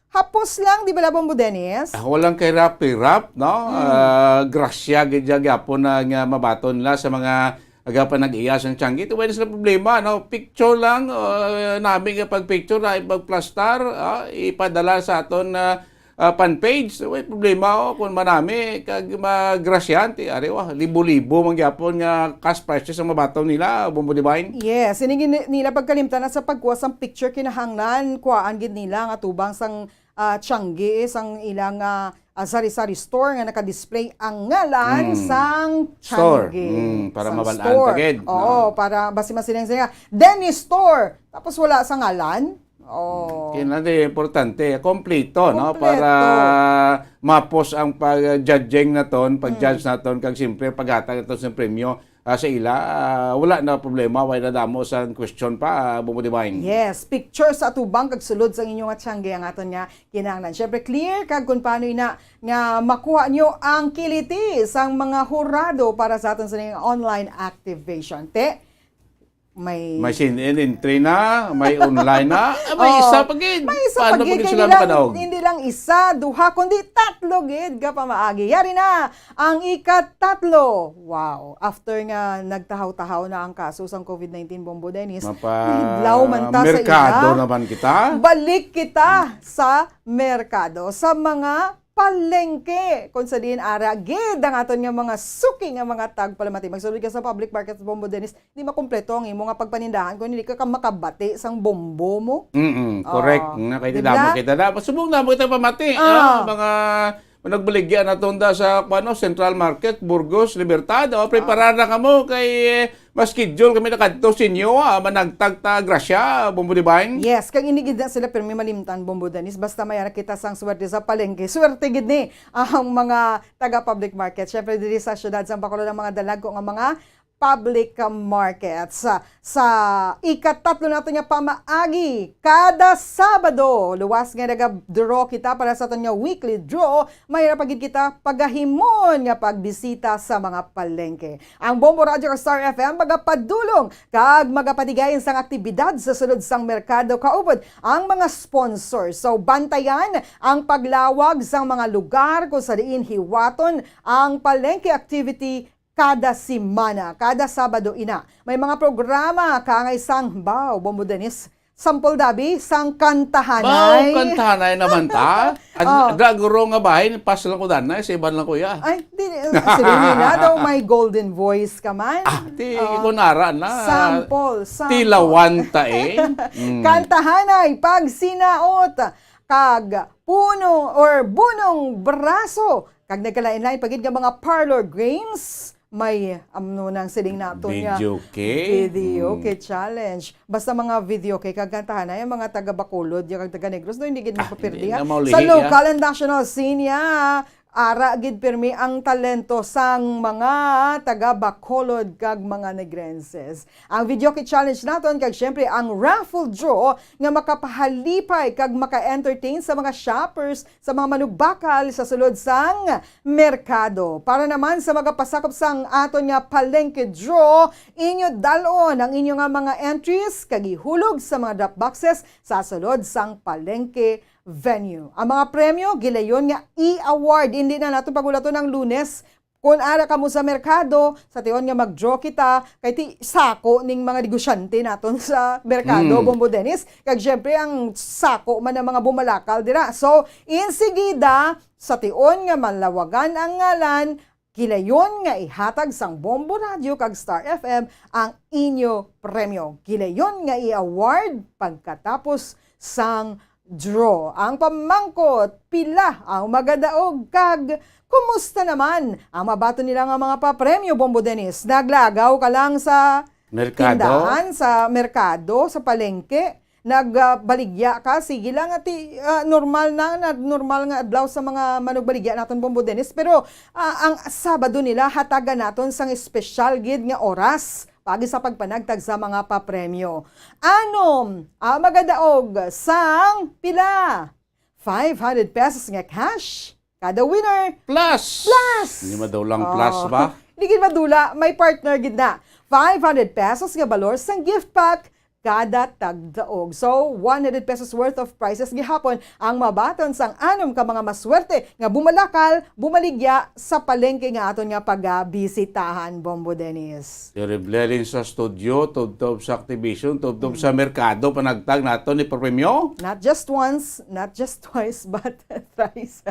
hapos lang, di ba la, Bombo Dennis? Ah, walang kahirap-hirap, no? Hmm. Ah, grasya gid siya gyapon na nga mabaton nila sa mga agapanag-iya sang tiangge. Ito, wala sila problema, no? Picture lang, ah, nami nga pagpicture, ah, ipagplastar, ah, ipadala sa aton, ah, ah, fan page. Way problema, oh, kung manami, kag magrasyahan, ti, ari, wa, libo-libo man gyapon nga cash prizes ang mabaton nila, Bombo Divine. Yes, ini gid nila pagkalimtan na sa pagkuha sang picture, kinahanglan kuhaan gid nila nga tubang sang, ah, tiangge, sang ilang, ah, ah, sari-sari store nga naka-display ang ngalan Hmm. sang Store. Tiangge. Hmm, para Sang mabal-an store. ta gid, Oo, no? Para basi masiling sila, Dennis Store. Tapos wala sa ngalan. Oh. Kaya na di importante, kompleto, no? Kompleto. Para mapos ang pag-judging naton, pag-judge Mm. naton, kag siyempre paghatag naton sa premyo, ah, sa ila, ah, wala na problema, wala na damo sa question pa, ah, Bombo Divine. Yes, picture sa atubang kag sulod sa inyo nga tiangge ang aton nga kinahanglan. Siyempre, clear kag kung paano ina nga makuha nyo ang kiliti sang mga hurado para sa aton sa ning online activation. Te, may May send-in entry na, may online na, ah, may Oh, isa pa gid. may isa Paano pa gid. pa gid Kaya sila hindi lang, makadaog? hindi lang isa, duha, kundi tatlo gid ka pamaagi. Yari na ang ikatatlo. Wow. After nga nagtahaw-tahaw na ang kaso sang covid nineteen, Bombo Dennis, Mapa-, nihidlaw man ta sa merkado ila. naman kita. Balik kita sa merkado, sa mga palengke, kung sa diin ara gid ang aton nga mga suki nga mga tagpalamati. Magsulod ka sa public market, Bombo Dennis, di makompleto ang imo nga pagpanindahan kung hindi ka, ka makabati sang bombo mo. Mm-mm, correct. Ah, Nga kay di ba? Damo kita na. Pasubong na mo kita pamati. Ah. Ah, mga managbaligya na tunda sa, kuwano, Central Market, Burgos, Libertad. O, prepara Ah. na kamo kay, eh, mas schedule kami na kadto sa inyo, ah, managtag ta grasya, Bombo Divine. Yes, kag hindi gid na sila pirmi malimtan, Bombo Dennis. Basta may ara kita sang swerte sa palengke. Swerte gid ni ang mga taga public market. Syempre, diri sa siyudad sa Bacolod, ang mga dalagko nga mga public markets. Sa, sa ikatatlo nato nga pamaagi, kada Sabado, luwas nga naga-draw kita para sa aton nga weekly draw, may ra pa gid kita pagahimon nga pagbisita sa mga palengke. Ang Bombo Radyo kag Star F M magapadulong kag magapatigayon sang aktibidad sa sulod sang merkado kaupod ang mga sponsors. So, bantayan ang paglawag sang mga lugar kung sa diin hiwaton ang palengke activity kada semana, kada Sabado ina. May mga programa kaangay sang, baw, Bombo Dennis, sampol dabi sang kantahanay. Baw, kantahanay naman ta. Ad-, Oh. Daguro nga bahin, pas lang ko danay, sa iban lang ko ya. Ay, di, sabihin nila daw may golden voice ka man. Ah, di Oh. ko nara na. Sample, sample. Tilawan ta eh. Mm. Kantahanay, pagsinaot, kag puno or bunong braso, kag nagkalain-lain pa gid nga mga parlor games, may, ano nang siling nato niya? Video key. Video Mm. key challenge. Basta mga video key, kag kantahan na yung mga taga Bacolod, yung taga Negros, no, hindi gid Ah, mapapirdi, hindi ha? na maulihi, Sa ha? local and national scene, ya, ara gid pirmi ang talento sang mga taga Bacolod kag mga Negrenses. Ang video key challenge naton, kag syempre ang raffle draw nga makapahalipay kag maka-entertain sa mga shoppers, sa mga manugbakal sa sulod sang merkado. Para naman sa magapasakop sang aton nga palengke draw, inyo dal-on ang inyo nga mga entries kag ihulog sa mga drop boxes sa sulod sang palengke venue. Ang mga premyo, gilayon nga i-award. Hindi na naton pagulaton ang Lunes. Kung ara kamo sa merkado, sa tion nga mag-draw kita, kay ti sako ning mga negosyante naton sa merkado, Mm. Bombo Dennis. Kag syempre, ang sako man ang mga bumalakal dira. So, insigida, sa tion nga malawagan ang ngalan, gilayon nga ihatag sang Bombo Radio kag Star F M ang inyo premyo. Gilayon nga i-award pagkatapos sang draw. Ang pamangkot, pila ang magadaog kag kumusta naman ang mabaton nila nga mga papremyo, Bombo Dennis? Naglagaw ka lang sa Merkado? tindahan, sa merkado, sa palengke? Nagbaligya ka? Sige lang, ati, ah, normal na, na, normal nga adlaw sa mga manugbaligya naton, Bombo Dennis. Pero, ah, ang Sabado nila, hatagan naton sang espesyal gid nga oras pagi sa pagpanagtag sa mga papremyo. Anom, ah, magadaog sang pila? Five hundred pesos nga cash kada winner. Plus! Plus! Hindi madula ang plus Oh. ba? Hindi gid madula, may partner gid na. Five hundred pesos nga balor sang gift pack kada tagdaog. So, one hundred pesos worth of prizes gihapon ang mabaton sang anom ka mga maswerte nga bumalakal, bumaligya sa palengke nga aton nga pagabisitahan, Bombo Dennis. Terrible rin sa studio, tubtob sa activation, tubtob sa merkado, panagtag nato ni premyo. Not just once, not just twice, but thrice.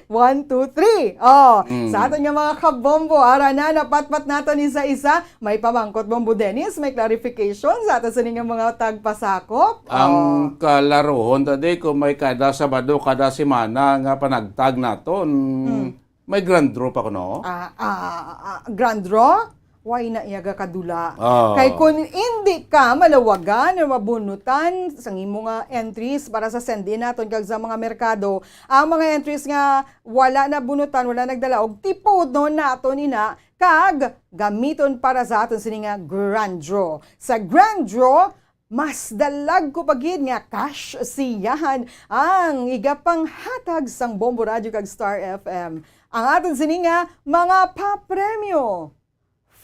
One, two, three. Oh, Mm. sa aton nga mga kabombo, ara na, napatpat naton isa-isa. May pamangkot, Bombo Dennis, may clarification sa aton sa ning mga tagpasakop. Ang Oh. kalaruhon, tadi, kung may kada Sabado, kada semana nga panagtag naton, Mm. may grand draw pa kuno? Ah, ah, ah, grand draw? Why na iya ga kadula? Oh. Kay kun hindi ka malawagan or mabunutan sang imo nga entries para sa send-in naton kag sa mga merkado, ang mga entries nga wala nabunutan, wala nagdala, og tipudon naton ina kag gamiton para sa aton sini nga grand draw. Sa grand draw, mas dalag ko pa gid nga cash siyahan ang igapanghatag sang Bombo Radio kag Star F M. Ang aton sini nga mga papremyo.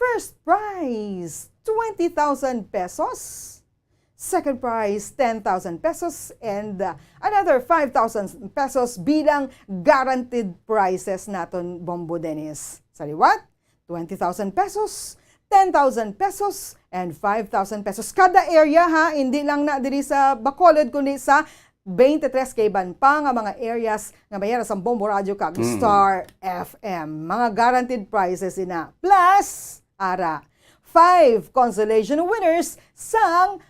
First prize, twenty thousand pesos. Second prize, ten thousand pesos. And, uh, another five thousand pesos bilang guaranteed prizes naton, Bombo Dennis. Sa liwat, twenty thousand pesos, ten thousand pesos, and five thousand pesos. Kada area, ha, hindi lang na diri sa Bacolod, kundi sa twenty-three ka iban pa nga mga areas nga may ara sang Bombo Radio kag Mm. Star F M. Mga guaranteed prizes ina. Plus, ara, five consolation winners sang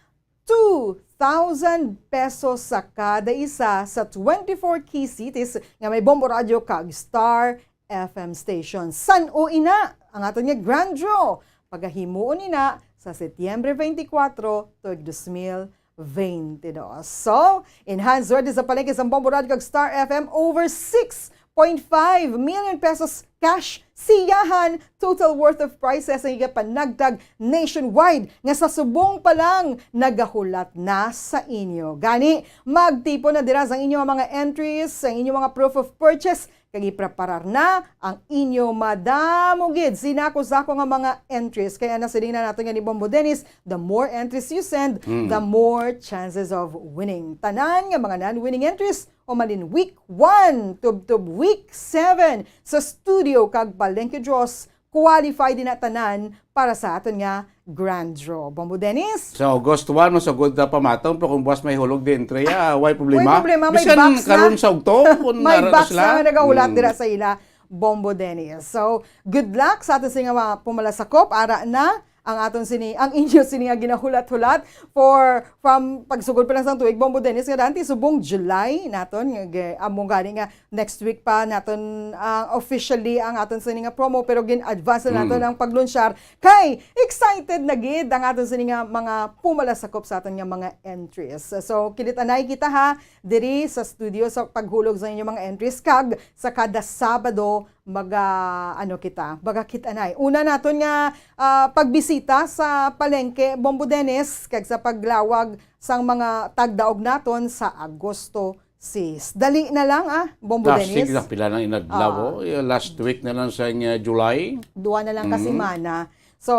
two thousand pesos sa kada isa sa twenty-four key cities nga may Bombo Radio kag Star F M station. San-o ina ang aton nga grand draw? Pagahimuon ina sa Setyembre twenty-four tuig dos mil twenty-two. So, enhance ready sa palengke sa Bombo Radio kag Star F M, over six point five million pesos cash siyahan, total worth of prizes ang igapanagtag nationwide nga sa subong pa lang nagahulat na sa inyo. Gani, magtipon na dira sang inyo mga entries, sa inyo mga proof of purchase, kag ipreparar na ang inyo madamo gid sinako-sako nga mga entries. Kaya na siling na nato nga ni Bombo Dennis, the more entries you send, Mm. the more chances of winning. Tanan nga mga non-winning entries, humalin week one tubtob week seven sa studio kag palengke draws, qualified din na tanan para sa aton nga grand draw. Bombo Dennis? Sa August one, masugod na pamaton, pero kung buwas may hulog di entry, ah, way problema. Way problema, may Bisan box na. Karon sa ugto, kung May nara na box sila. Na nga nagahulat Mm. dira sa ila, Bombo Dennis. So, good luck sa aton sini nga mga pumalasakop. Ara na ang aton sini, ang inyo sini nga ginahulat-hulat for, from pagsugod pa lang sang tuig, Bombo Dennis, nga dati subong July naton, nga gi-, amo gani nga next week pa naton, ah, officially ang aton sini nga promo, pero gin-advance na naton Mm. ang paglunsyar. Kay excited na gid ang aton sini nga mga pumalasakop sa aton nga mga entries. So, kilit-anay kita, ha, diri sa studio sa paghulog sa inyo mga entries, kag sa kada Sabado maga, ano kita, magakit-anay. Una naton nga, ah, pagbisita sa palengke, Bombo Dennis, kag sa paglawag sang mga tagdaog naton sa Agosto sis. Dali na lang, ah, Bombo Ah, Dennis. Sige lang, pila nang inadlaw, Ah. oh. Yung last week na lang sa, uh, July. Dua na lang ka Mm. semana. So,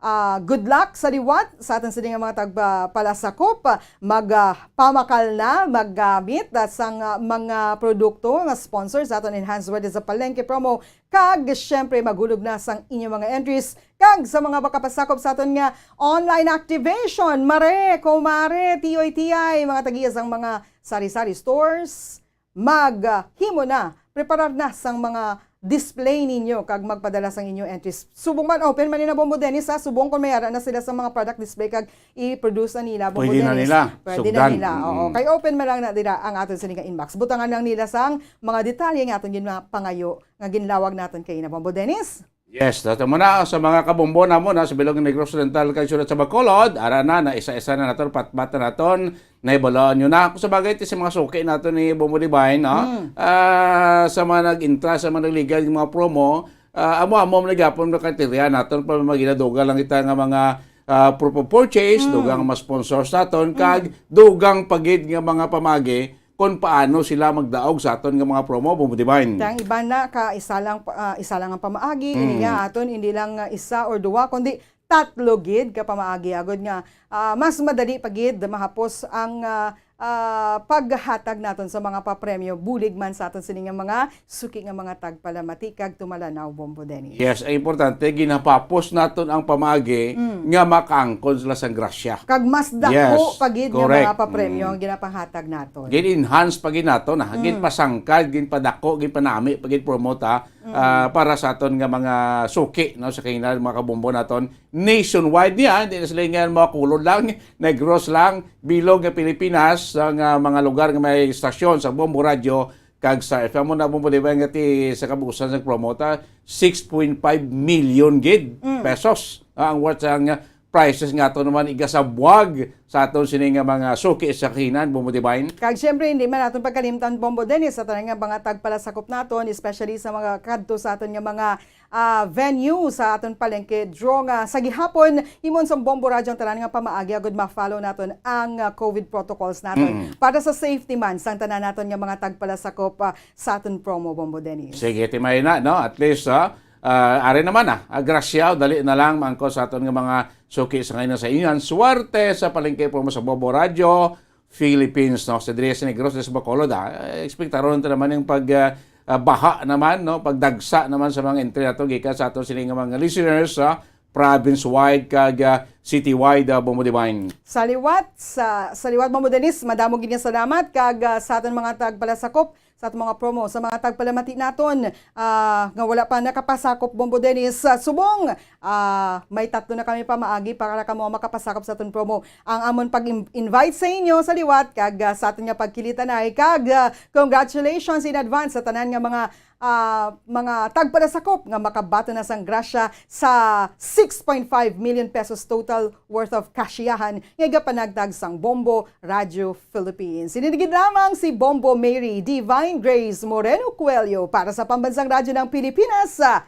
ah, good luck sa liwat sa aton sini nga mga tagpalasakop. Mag, ah, pamakal na, maggamit, ah, sang, ah, mga produkto nga sponsor sa aton Enhanced Weather sa Palengke promo. Kag, syempre, maghulog na sang inyo mga entries. Kag sa mga makapasakop sa aton nga online activation, mare, kumare, tiyoy-tiyay, mga tagiya sang mga sari-sari stores, mag, ah, himo na, preparar na sang mga display ninyo kag magpadala sang inyo entries. Subong man, open man ni na, Bombo Dennis, ha? Subong kung may ara na sila sa mga product display kag i-produce na nila, Bombo Pwede na Dennis. nila. Pwede na Sugdan. nila. Oo. Mm. Kay open man lang na dira ang aton sini nga inbox. Butangan lang nila sang mga detalye nga aton ginapangayo nga ginlawag naton kay na, Bombo Dennis. Yes, that's mo na sa mga kabombo namon na sa Bilog Negros Oriental kag sulat sa Bacolod. Ara na, na isa-isa na naton, patpat na naton. Nahibalaan nyo na. Kung sa bagay, ti sa mga suki nato ni Bombo Divine, no? Mm. Ah, sa mga nag-intra, sa mga nagligad, yung mga promo, ah, amo-amo man gihapon ang criteria naton para maginaduga lang kita nga mga, ah, proof of purchase, Mm. dugang mga sponsors naton, Mm. kag dugang pagid nga mga pamagi kung paano sila magdaog sa aton nga mga promo, Bombo Divine. Kaya ang iba na ka, isa lang pa, ah, isa lang ang pamaagi, Mm. ini nga aton, hindi lang, ah, isa or duwa, kundi tatlo gid ka pamaagi, agod nga, ah, mas madali pa gid mahapos ang, ah, ah, paghatag naton sa mga papremyo bulig man sa aton sini nga mga suki nga mga tagpalamati kag tumalanaw, Bombo Dennis. Yes, ang importante, ginapapos naton ang pamaagi Mm. nga makaangkon sila sang grasya. Kag mas dako Yes, pa gid nga correct. mga papremyo Mm. ang ginapahatag naton. Gin-enhance pa gid naton, ha? Mm. Ginpasangkad, ginpadako, ginpanami, pa gid promote, ha? Mm. Ah, para sa aton nga mga suki, no, sa kahinan, mga kabombo naton nationwide niya, hindi na sila nga mga kulod lang, Negros lang, bilog nga Pilipinas, sa nga mga lugar nga may estasyon sa Bombo Radyo kag sa F M mo na, Bombo Divine, nga ti sa kabuusan sa promote, ah, six point five million gid Mm. pesos, ah, ang worth sang, ah, prices nga ato naman igasabwag sa aton sini nga mga suki sa kahinan, Bombo Divine. Kag siyempre, hindi man naton pagkalimtan, Bombo Dennis, sa tanan nga mga tagpalasakop naton, especially sa mga kadto sa aton nga mga, ah, venue sa aton palengke. Draw nga sa gihapon, himon sang Bombo Radyo ang tanan nga pamaagi agud ma-follow naton ang, ah, covid protocols naton Mm. para sa safety man sang tanan naton nga mga tagpalasakop, ah, sa aton promo, Bombo Dennis. Sige, Timay na, no? At least, ah, ah, ari naman, ah, ah, grasya, dali na lang maangkon sa aton nga mga suki sa ngayon sa inyan. Swerte sa palengke promo sa Bombo Radyo Philippines, no? Sa diri sa Negros, sa Bacolod, ah. Eh, ekspektaron ta naman yung pag, ah, ah, baha naman, no? Pagdagsa naman sa mga entry nato gikan sa aton sini nga mga listeners, ah, province-wide kag, ah, city-wide, ah, Bombo Divine. Sa liwat, sa, sa liwat, Bombo Dennis, madamo gid nga salamat kag, ah, sa aton mga tagpalasakop, sa aton mga promo, sa mga tagpalamati naton, ah, nga wala pa nakapasakop, Bombo Dennis, sa subong, ah, may tatlo na kami pamaagi para kamo makapasakop sa aton promo. Ang amon pag-invite sa inyo sa liwat kag, ah, sa aton nga pagkilitanay kag, ah, congratulations in advance sa tanan nga mga, ah, mga tagpalasakop nga makabaton na sang grasya sa six point five million pesos total worth of kasyahan nga igapanagtag sang Bombo Radyo Philippines. Ini gid lamang si Bombo Mary Divine Grace Moreno Coelho para sa Pambansang Radyo ng Pilipinas, sa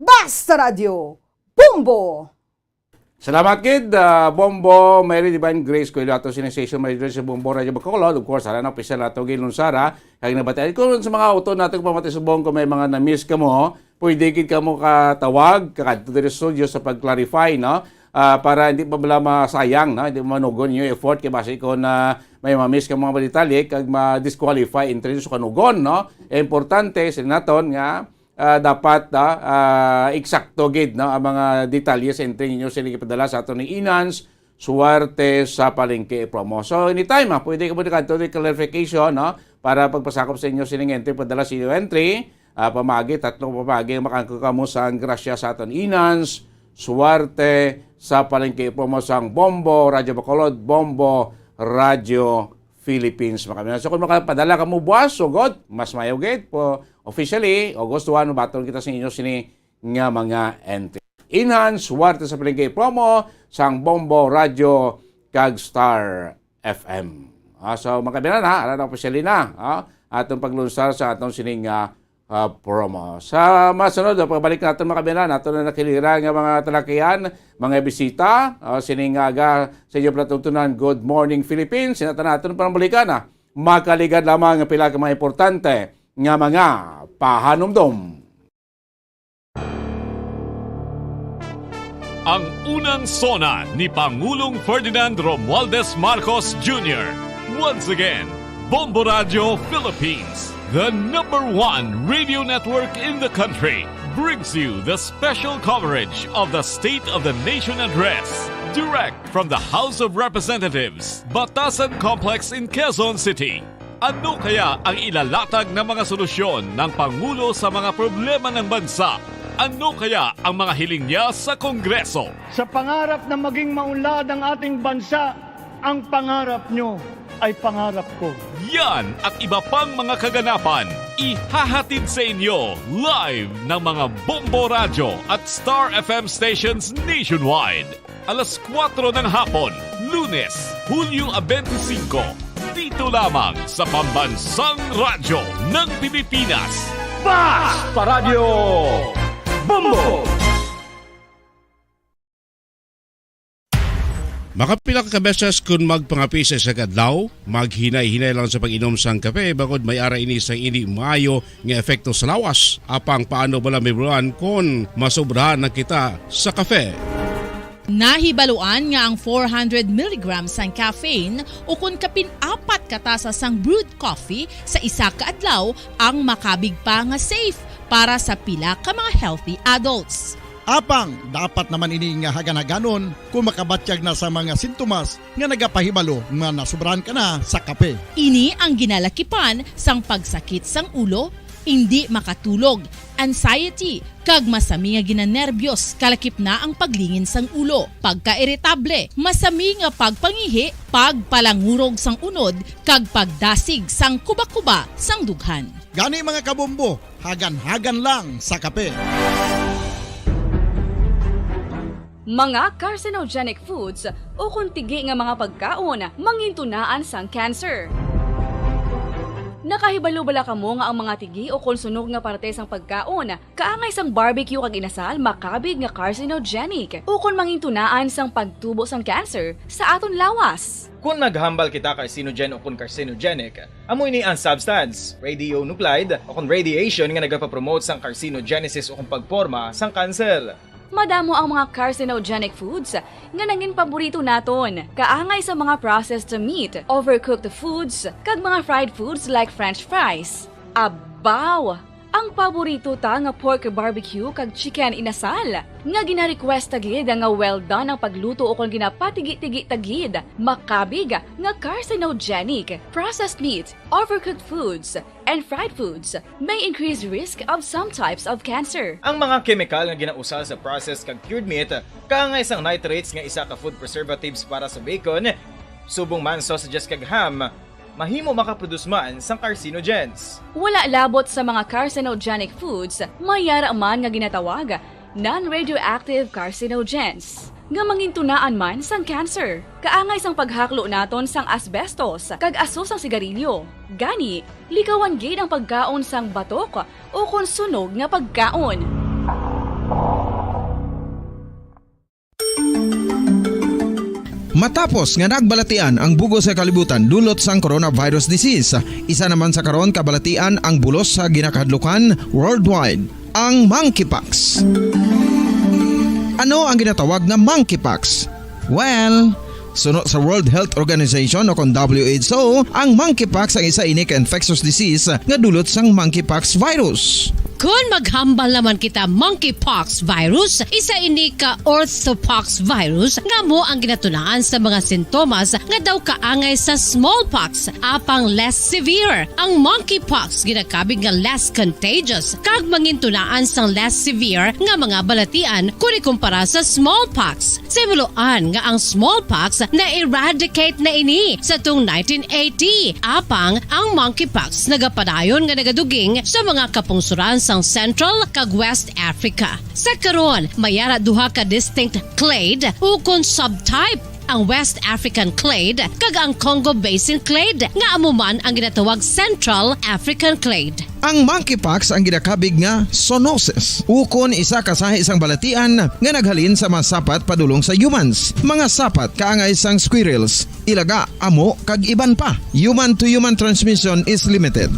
Basta Radyo, Bombo! Salamat gid, ah, Bombo Mary Divine Grace Coelho, ato sini station manager sa Bombo Radyo Bacolod. Of course, ara na opisyal nato gid lunsara. Kag nabatian ko sa mga auto nato pamati subong kung may mga na-miss kamo, pwede gid kamo katawag, kakadto diri sa studio sa pag-clarify, no? Ah, para hindi pa bala masayang, no? Hindi manugon yung effort kay basi ko na may ma-miss ka mga detalye kag ma-disqualify entry sa kanugon, no? E, importante sa naton nga, ah, dapat, ah, ah, eksakto gid, no, ang mga detalye sa entry ninyo sa ipadala sa aton ni Inans Suwerte sa Palengke promo. So, anytime, ah, pwede ka mo kadto ni clarification, no, para pagpasakop sa inyo sining entry, padala sa inyo entry, ah, pamagi, tatlo pamagi, makangko kamo sa ang grasya sa aton Inans Suwerte sa Palengke promo sang Bombo Radyo Bacolod, Bombo Radyo Philippines, mga kaibigan. So, kung makapadala ka mo buwas, sugod, mas mayo gid po, officially, August one, mabaton kita sa inyo sini nga mga entry. Inhan, suwerte sa palengke promo sang Bombo Radyo kag Star F M. Ah, so, mga kaibigan, ha, ara na, officially na, ah, atong paglunsar sa atong sining, ah, ah, promo. Sa masunod, ah, pagbalik natin, mga kaibigan, ato na nakilira nga mga talakihan, mga bisita, ah, sining aga sa inyo palatuntunan, Good Morning Philippines. Sinatan natin panambalikan, ah, makaligad lamang ang pila ka mga importante nga mga pahanumdom. Ang unang SONA ni Pangulong Ferdinand Romualdez Marcos Junior Once again, Bombo Radio Philippines, the number one radio network in the country, brings you the special coverage of the State of the Nation Address, direct from the House of Representatives, Batasan Complex in Quezon City. Ano kaya ang ilalatag na mga solusyon ng Pangulo sa mga problema ng bansa? Ano kaya ang mga hiling niya sa Kongreso? Sa pangarap na maging maunlad ang ating bansa, ang pangarap nyo ay pangarap ko. Yan at iba pang mga kaganapan, ihahatid sa inyo live ng mga Bombo Radyo at Star F M stations nationwide. Alas kuwatro ng hapon, Lunes, Hulyo a bente singko, dito lamang sa Pambansang Radyo ng Pilipinas. Basta Radyo Bombo! Makapila ka beses kun magpangapi sa isa ka adlaw, maghinay-hinay lang sa pag-inom sang kape, bangod may ara ini sang indi maayo nga epekto sa lawas. Apang paano bala mahibaluan kon masobrahan na kita sa kape? Nahibaluan nga ang four hundred milligrams sang caffeine ukon kapin apat ka tasa sang brewed coffee sa isa ka adlaw ang makabig pa nga safe para sa pila ka mga healthy adults. Apang dapat naman ini nga hagan-haganon kung makabatyag na sa mga sintomas nga nagapahibalo nga nasubrahan ka na sa kape. Ini ang ginalakipan sang pagsakit sang ulo, indi makatulog, anxiety, kag masami nga ginanerbiyos, kalakip na ang paglingin sang ulo, pagkairitable, masami nga pagpangihi, pagpalangurog sang unod, kag pagdasig sang kubakuba sang dughan. Gani, mga kabombo, hagan-hagan lang sa kape. Mga carcinogenic foods ukon tigi nga mga pagkaon mangintunaan sang cancer. Nakahibalo bala kamo nga ang mga tigi ukon sunog nga parte sang pagkaon kaangay sang barbecue kag inasal makabig nga carcinogenic ukon mangintunaan sang pagtubo sang cancer sa aton lawas? Kon maghambal kita carcinogen ukon carcinogenic, amo ini ang substance, radionuclide ukon radiation nga nagapapromote sang carcinogenesis ukon pagporma sang kanser. Madamo ang mga carcinogenic foods nga nangin paborito naton, kaangay sa mga processed meat, overcooked foods, kag mga fried foods like French fries. Abaw! Ang paborito ta nga pork barbecue kag chicken inasal, nga gina-request ta gid nga well done ang pagluto ukon ginapatigi-tigi ta gid, makabig nga carcinogenic. Processed meat, overcooked foods, and fried foods may increase risk of some types of cancer. Ang mga kemikal nga ginausal sa processed kag cured meat, kaangay sang nitrates nga isa ka food preservatives para sa bacon, subong man sausages kag ham, mahimo makaproduce man sang carcinogens. Wala labot sa mga carcinogenic foods, may yara man nga ginatawag non-radioactive carcinogens, nga mangintunaan man sang cancer. Kaangay sang paghaklo naton sang asbestos kag aso sang sigarilyo. Gani, likawan gid ang pagkaon sang batok ukon sunog nga pagkaon. Matapos nga nagbalatian ang bug-os nga kalibutan dulot sang coronavirus disease, isa naman sa karon kabalatian ang bulos sa ginakahadlukan worldwide, ang monkeypox. Ano ang ginatawag nga monkeypox? Well, suno sa World Health Organization o kon W H O, ang monkeypox ang isa ini ka infectious disease nga dulot sang monkeypox virus. Kon maghambal naman kita monkeypox virus, isa ini ka orthopox virus nga amo ang ginatunaan sa mga sintomas nga daw kaangay sa smallpox, apang less severe. Ang monkeypox ginakabig nga less contagious kag mangintunaan sang less severe nga mga balatian kon ikumpara sa smallpox. Sa himuloan nga ang smallpox na-eradicate na ini sa tung nineteen eighty, apang ang monkeypox nagapadayon nga nagaduging sa mga kapungsuran sang Central kag West Africa. Sa karon, may ara duha ka distinct clade ukon subtype, ang West African clade kag ang Congo Basin clade, nga amo man ang ginatawag Central African clade. Ang monkeypox ang ginakabig nga zoonosis, ukon isa ka sahi sang balatian nga naghalin sa mga sapat padulong sa humans, mga sapat kaangay sang squirrels, ilaga, amo, kag iban pa. Human-to-human transmission is limited.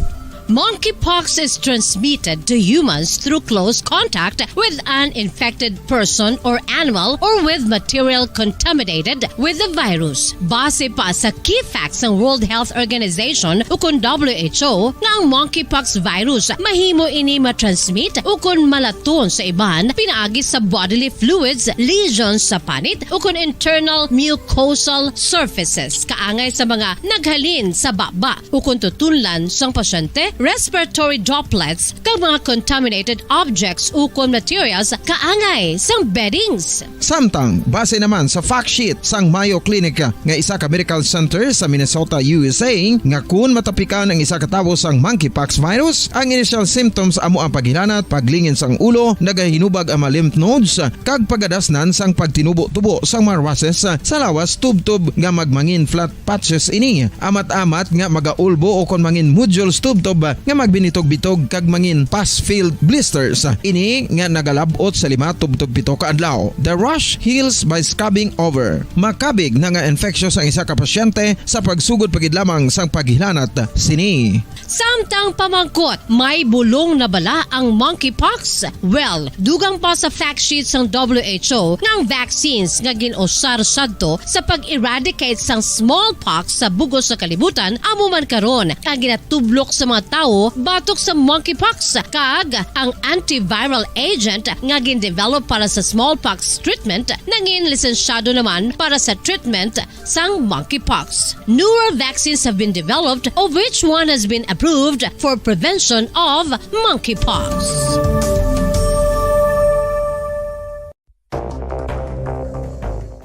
Monkeypox is transmitted to humans through close contact with an infected person or animal or with material contaminated with the virus. Base pa sa key facts sang World Health Organization ukon W H O nga ang monkeypox virus mahimo ini matransmit ukon malaton sa iban pinaagi sa bodily fluids, lesions sa panit ukon internal mucosal surfaces kaangay sa mga naghalin sa baba ukon tutunlan sang pasyente, respiratory droplets, kag mga contaminated objects ukon materials kaangay sang beddings. Samtang, base naman sa fact sheet sang Mayo Clinic nga isa ka medical center sa Minnesota, U S A, nga kun matapikan ang isa ka tawo sang monkeypox virus, ang initial symptoms amo ang paghilanat, paglingin sang ulo, nagahinubag ang mga lymph nodes, kag pagadasnan sang pagtinubo-tubo sang mga rushes sa lawas tubtob nga magmangin flat patches ini, amat-amat nga magaulbo ukon mangin nodules tubtob nga magbinitog-bitog kag mangin pus-filled blisters. Ini nga nagalab-ot sa lima tubtob pito ka adlaw. The rash heals by scabbing over. Makabig na nga infectious ang isa ka pasyente sa pagsugod pa gid lamang sang paghilanat sini. Samtang pamangkot, may bulong na bala ang monkeypox? Well, dugang pa sa fact sheet sang W H O nga ang vaccines nga gin-usar sadto sa pag-eradicate sang smallpox sa bug-os sa kalibutan amo man karon ang ginatublok sa mga tawo batok sa monkeypox, kag ang antiviral agent nga gin-develop para sa smallpox treatment nangin lisensyado naman para sa treatment sang monkeypox. Newer vaccines have been developed, of which one has been approved for prevention of monkeypox.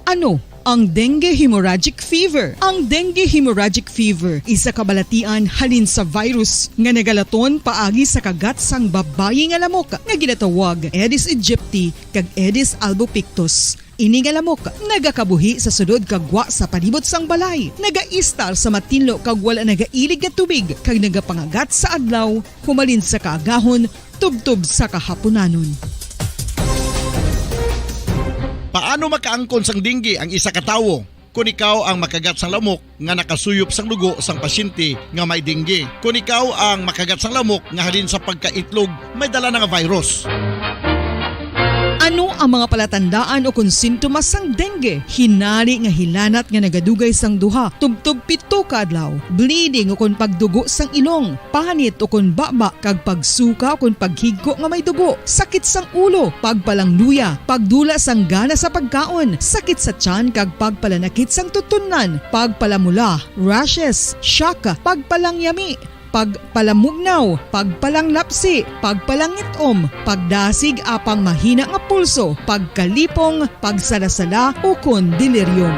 Ano ang dengue hemorrhagic fever? Ang dengue hemorrhagic fever isa ka balatian halin sa virus nga nagalaton paagi sa kagat sang babayi nga lamok nga ginatawag Aedes aegypti kag Aedes albopictus. Ini nga lamok nagakabuhi sa sulod kag gwa sa palibot sang balay, nagaistar sa matinlo kag wala nagailig nga tubig, kag nagapangagat sa adlaw humalin sa kaagahon tubtob sa kahapunanon. Paano makaangkon sang dengue ang isa ka tawo? Kon ikaw ang makagat sang lamok nga nakasuyop sang dugo sang pasyente nga may dengue, kon ikaw ang makagat sang lamok nga halin sa pagkaitlog may dala na nga virus. Ano ang mga palatandaan o kon sintomas sang dengue? Hinari nga hilanat nga nagadugay sang duha tubtob pito ka adlaw, bleeding o kon pagdugo sang ilong, panit o kon baba, kag pagsuka o kon paghigko nga may dugo, sakit sang ulo, pagpalangluya, pagdula sang gana sa pagkaon, sakit sa tiyan kag pagpalanakit sang tutunlan, pagpalamula, rashes, shock, pagpalangyami, pagpalamugnaw, pagpalanglapsi, pagpalangit-om, pagdasig apang mahina nga pulso, pagkalipong, pagsala-sala, ukon delirium.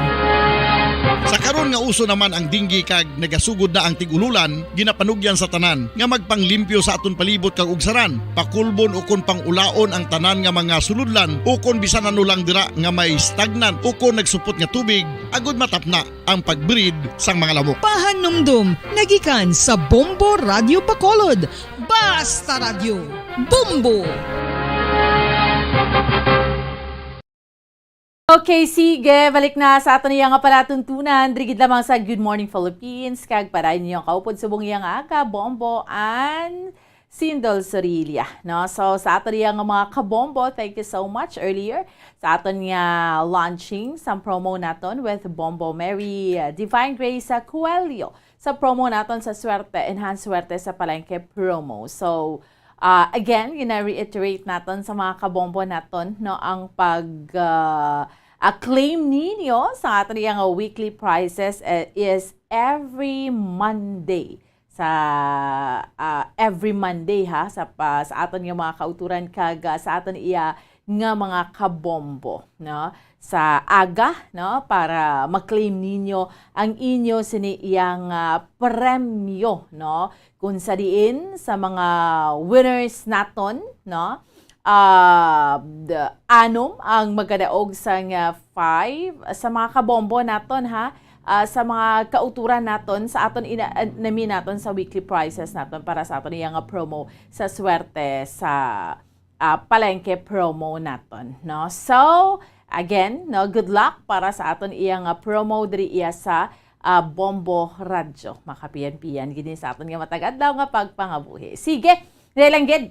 Sa karon nga uso naman ang dengue kag nagasugod na ang tig-ululan, ginapanugyan sa tanan nga magpanglimpyo sa aton palibot kag ugsaran, pakulbon ukon pang-ulaon ang tanan nga mga sulodlan ukon bisan ano lang dira nga may stagnant ukon nagsupot nga tubig, agud matapna ang pag-breed sang mga lamok. Pahanumdom nagikan sa Bombo Radyo Bacolod. Basta Radyo, Bombo! Okay, sige. Balik na sa aton iya nga palatuntunan. Diri gid lamang sa Good Morning Philippines. Kag padayon ninyo ang kaupod subong iya nga aga, Bombo and Sindol Sorilla. No? So, sa aton iya nga mga kabombo, thank you so much earlier sa aton nga launching sa promo naton with Bombo Mary, uh, Divine Grace, uh, Coelho. Sa promo naton sa Swerte, Enhance Swerte sa Palengke promo. So, Ah, again, gina-reiterate naton sa mga kabombo naton, no, ang pag, ah, ah, claim ninyo sa aton iya nga weekly prizes, eh, is every Monday. Sa, ah, every Monday, ha, sa pa, sa aton nga mga kauturan kag, ah, sa aton iya nga mga kabombo, no, sa aga, no, para ma-claim ninyo ang inyo sini iyang, ah, premyo, no. Kung sa diin sa mga winners naton, no? Ah, the, anom ang magkadaog sang, ah, five sa mga kabombo naton, ha. Ah, sa mga kauturan naton sa aton ina-, ah, nami naton sa weekly prizes naton para sa aton iya nga promo sa Swerte sa, ah, Palengke promo naton, no? So, again, no, good luck para sa aton iya nga promo diri iya sa, ah, Bombo Radyo. Makapiyan-piyan gid ni sa aton nga matag adlaw nga pagpangabuhi. Sige, dali lang gid.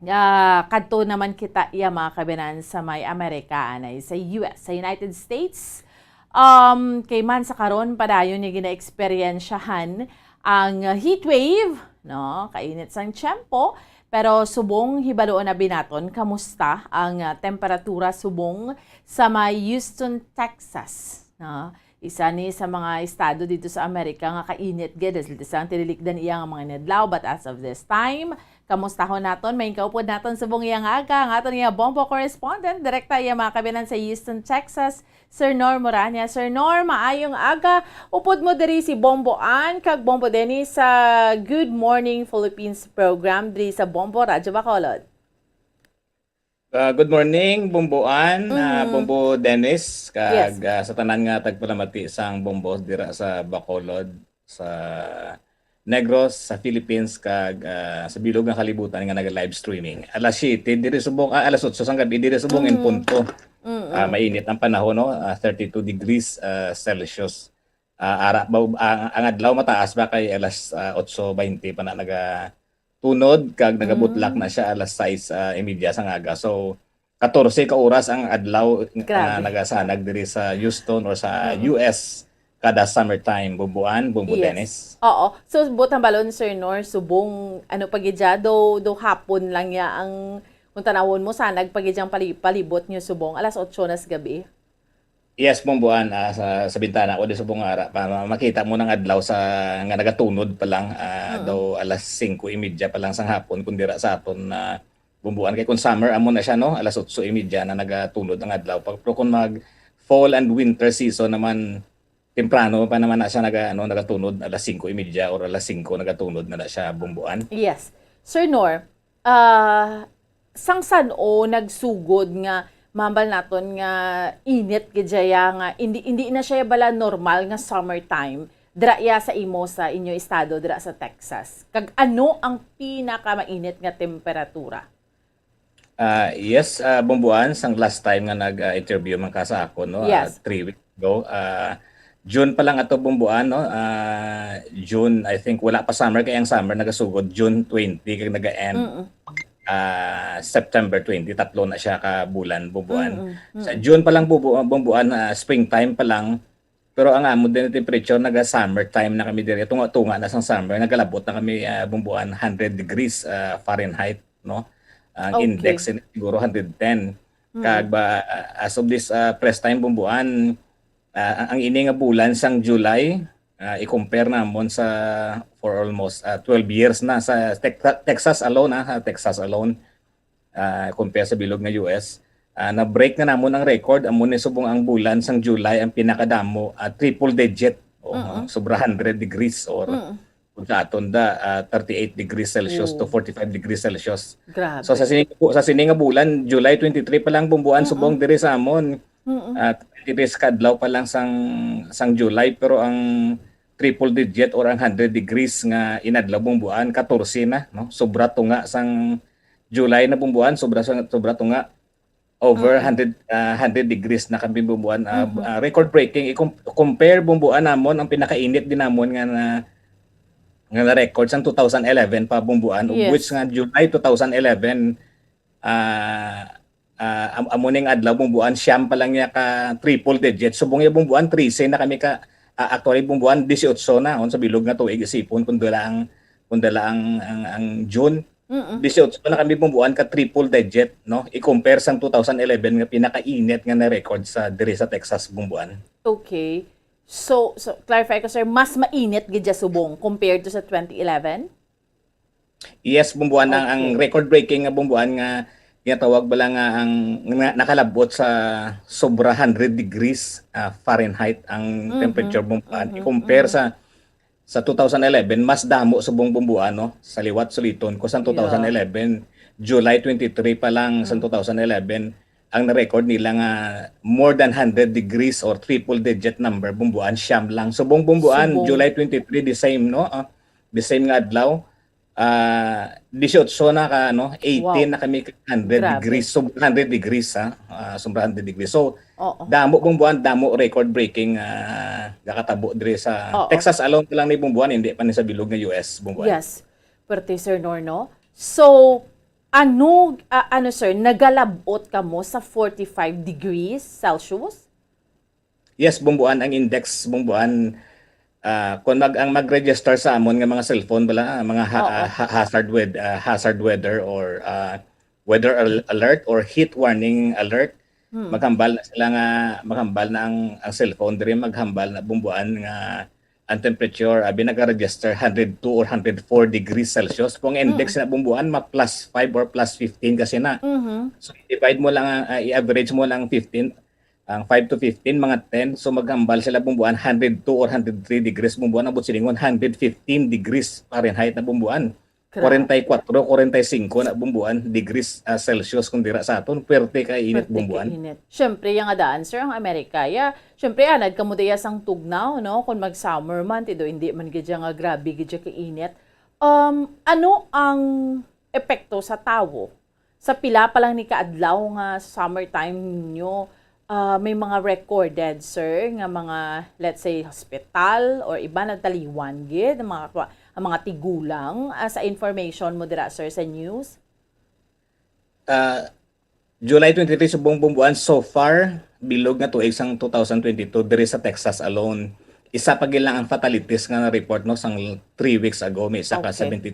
Ah, kadto naman kita iya mga kabanan sa may Amerika, anay sa U S, sa United States. Um, kay man sa karon, padayon niya gina-eksperyensyahan ang heat wave, no? Kainit sang tiyempo, pero subong hibaluon na binaton kamusta ang, ah, temperatura subong sa may Houston, Texas, no? Isa ni sa mga estado dito sa Amerika nga kainit gid, dahil sa tinilikdan iya nga mga inadlaw. But as of this time, kamustahon naton, may kaupod naton subong iya nga aga, ang aton iya bombo correspondent, direkta iya mga kabinan sa Houston, Texas, Sir Norm Morania. Sir Norm, maayong aga. Upod mo diri si Bombo Ann kag Bombo Dennis sa Good Morning Philippines program diri sa Bombo Radyo Bacolod. Ah, good morning, Bombo Ann, ah, Mm. Bombo Dennis, kag, Yes. ah, sa tanan nga tagpalamati sang Bombo dira sa Bacolod, sa Negros, sa Philippines, kag, ah, sa bilog nga kalibutan nga naga-live streaming. Alas siyete diri subong, ah, alas otso sang gabi diri subong in Mm. punto. Mm. Ah, mainit ang panahon, no? Ah, thirty-two degrees, ah, Celsius. Ah, ara ba, ang, ang adlaw mataas ba kay alas, ah, otso baynte pa na nagatunod kag nagabutlak na Mm. siya alas sais, ah, imedya sang aga. So, katorse ka oras ang adlaw nga Grabe. nagasanag diri sa Houston or sa Mm. U S kada summertime, Bumbuan, Bumbo Yes. Dennis. Oo. So, buot hambalon, Sir Nor, subong, ano pa gid siya, do, do hapon lang ya ang, kung tanawon mo, sanag pa gid yang pali-, palibot niyo subong, alas otso na sa gabi. Yes, Bumbuan, ah, sa, sa bintana ko di subong ara pa ma-, makita mo nang adlaw sa nga nagatunod pa lang, ah, Mm. daw alas singko y media pa lang sang hapon, kung dira sa aton na Bumbuan, kay kung summer amo na siya, no, alas otso y media na nagatunod ang adlaw. Pa-, pero kung mag fall and winter season naman, temprano pa naman na siya naga-, ano, nagatunod alas singko y media or alas singko nagatunod na na siya, Bumbuan. Yes. Sir Nor, ah, sang san-o nagsugod nga mahambal naton nga init gid siya nga hindi, hindi na siya bala normal nga summertime dira ya sa imo sa inyo estado dira sa Texas? Kag ano ang pinakamainit nga temperatura? Ah, yes, ah, Bumbuan, sang last time nga nag, ah, interview man ka sa ako, no, ah, Yes. three weeks ago, ah, June pa lang ato, Bumbuan, no, ah, June, I think, wala pa summer, kay ang summer nagasugod June twenty kag naga-end, Mm. ah, September twenty, tatlo na siya ka bulan, Bumbuan. Mm, Sa mm. June pa lang, Bumbu-, Bumbuan, ah, springtime pa lang, pero ang amo din nga temperature, naga-summer time na kami diri. Tunga-tunga na sang summer, nagalabot na kami, ah, Bumbuan, hundred degrees, ah, Fahrenheit, no? Ang Okay. index in-, siguro hundred ten. Kag Mm. ba, ah, as of this, ah, press time, Bumbuan, ah, ang, ang ini nga bulan sang July, ah, i-compare namon sa, for almost, ah, twelve years na sa Tex-, Texas alone, ah, sa Texas alone, ah, compare sa bilog nga U S, ah, na-break na namon ang record. Amo ni subong ang bulan sang July ang pinakadamo, ah, triple digit. O, Mm. sobra hundred degrees or Mm. kung sa aton da, ah, thirty-eight degrees Celsius to Oh, forty-five degrees Celsius. So, sa grabe. sini, sa sini nga bulan, July twenty-three pa lang, Bumbuan, subong Mm-mm. diri sa amon. Mm-mm. Ah, twenty-three ka adlaw pa lang sang, sang July, pero ang triple digit or ang hundred degrees nga inadlaw, Bumbuan, katorse na, no? Sobra tunga sang July na, Bumbuan, sobra sa, sobra tunga. Over Mm-mm. hundred, ah, hundred degrees na kami, Bumbuan. Ah, Mm-hmm. Ah, record breaking. I-com-, compare, Bumbuan, namon ang pinakainit din namon nga na, nga na-record sang two thousand eleven pa, Bumbuan, of which Yes. nga July two thousand eleven, ah, ah, am-, amo ning adlaw, Bumbuan, siyam pa lang niya ka triple digit. Subong ya, Bumbuan, trese na kami ka, ah, actually, Bumbuan, dieciocho na, on sa bilog nga tuig, isipon kung dala ang, kung dala ang, ang, ang June. Mm-mm. Dieciocho na kami, Bumbuan, ka triple digit, no? I-compare sang two thousand eleven nga pinakainit nga na-record sa, diri sa Texas, Bumbuan. Okay. So, so clarify ko, sir, mas mainit gid siya subong compared to sa twenty eleven? Yes, Bumbuan, ang, ang Okay. record-breaking nga, Bumbuan, nga ginatawag bala nga ang nga nakalabot sa sobra hundred degrees, ah, Fahrenheit ang temperature, Mm-hmm. Bumbuan. Mm-hmm. I-compare Mm-hmm. sa, sa two thousand eleven, mas damo subong, Bumbuan, no? Sa liwat suliton ko, sa Yeah. two thousand eleven, July twenty-three pa lang sa Mm. two thousand eleven, ang na-record nila nga more than hundred degrees or triple digit number, Bumbuan, siyam lang. Subong, Bumbuan, Subong. July twenty-three, the same, no? Ah, the same nga adlaw. Ah, dieciocho na ka, no? Eighteen Wow. na kami ka hundred Grabe. degrees, sobra hundred degrees, ha? Ah, sobra hundred degrees. So, Oo. damo, Bumbuan, damo record-breaking, ah, gakatabo diri sa Oo. Texas alone pa lang ni, Bumbuan, hindi pa ni sa bilog nga U S, Bumbuan. Yes. Perte, Sir Nor, no? So, ano, ah, ano, sir, nagalabot kamo sa forty-five degrees Celsius? Yes, Bumbuan, ang index, Bumbuan, ah, kung mag-, ang mag-register sa amon nga mga cellphone bala, ah, mga ha-, Oo. ah, ha-, hazard wed-, ah, hazard weather or, ah, weather al-, alert or heat warning alert, Hmm. maghambal na sila nga, maghambal na ang, ang cellphone diri, maghambal na, Bumbuan, nga ang temperature, abi, nag-register hundred two or hundred four degrees Celsius. Kung ang index Mm. na, Bumbuan, ma plus five or plus fifteen kasi na. Mhm. So, divide mo lang, ah, i-average mo lang fifteen, ang five to fifteen, mga ten. So, maghambal sila, Bumbuan, hundred two or hundred three degrees, Bumbuan, abot silingon, hundred fifteen degrees Fahrenheit na, Bumbuan. Gra- kwarenta y kuwatro, kwarenta y singko na bumbuan degrees, ah, Celsius kung dira sa aton. Pwerte ka init Pwerte ka bumbuan. Init. Siyempre, yang adaan, sir, ang Amerika. Ya, siyempre, anad kamo diya sang tugnaw, no? Kung mag-summer man, tido, hindi man gid siya nga grabe gid siya ka init. Um, ano ang epekto sa tawo? Sa pila pa lang ni kaadlaw nga summertime ninyo, ah, may mga recorded, sir, nga mga, let's say, hospital or iba nagtaliwan gid ang mga, ang mga tigulang, ah, sa information mo dira, sir, sa news? Ah, July twenty-three, subong bumbuan, so far, bilog nga tuig sang two thousand twenty-two, diri sa Texas alone, isa pa gid lang ang fatalities nga na-report, no, sang three weeks ago, may isa ka Okay. seventy,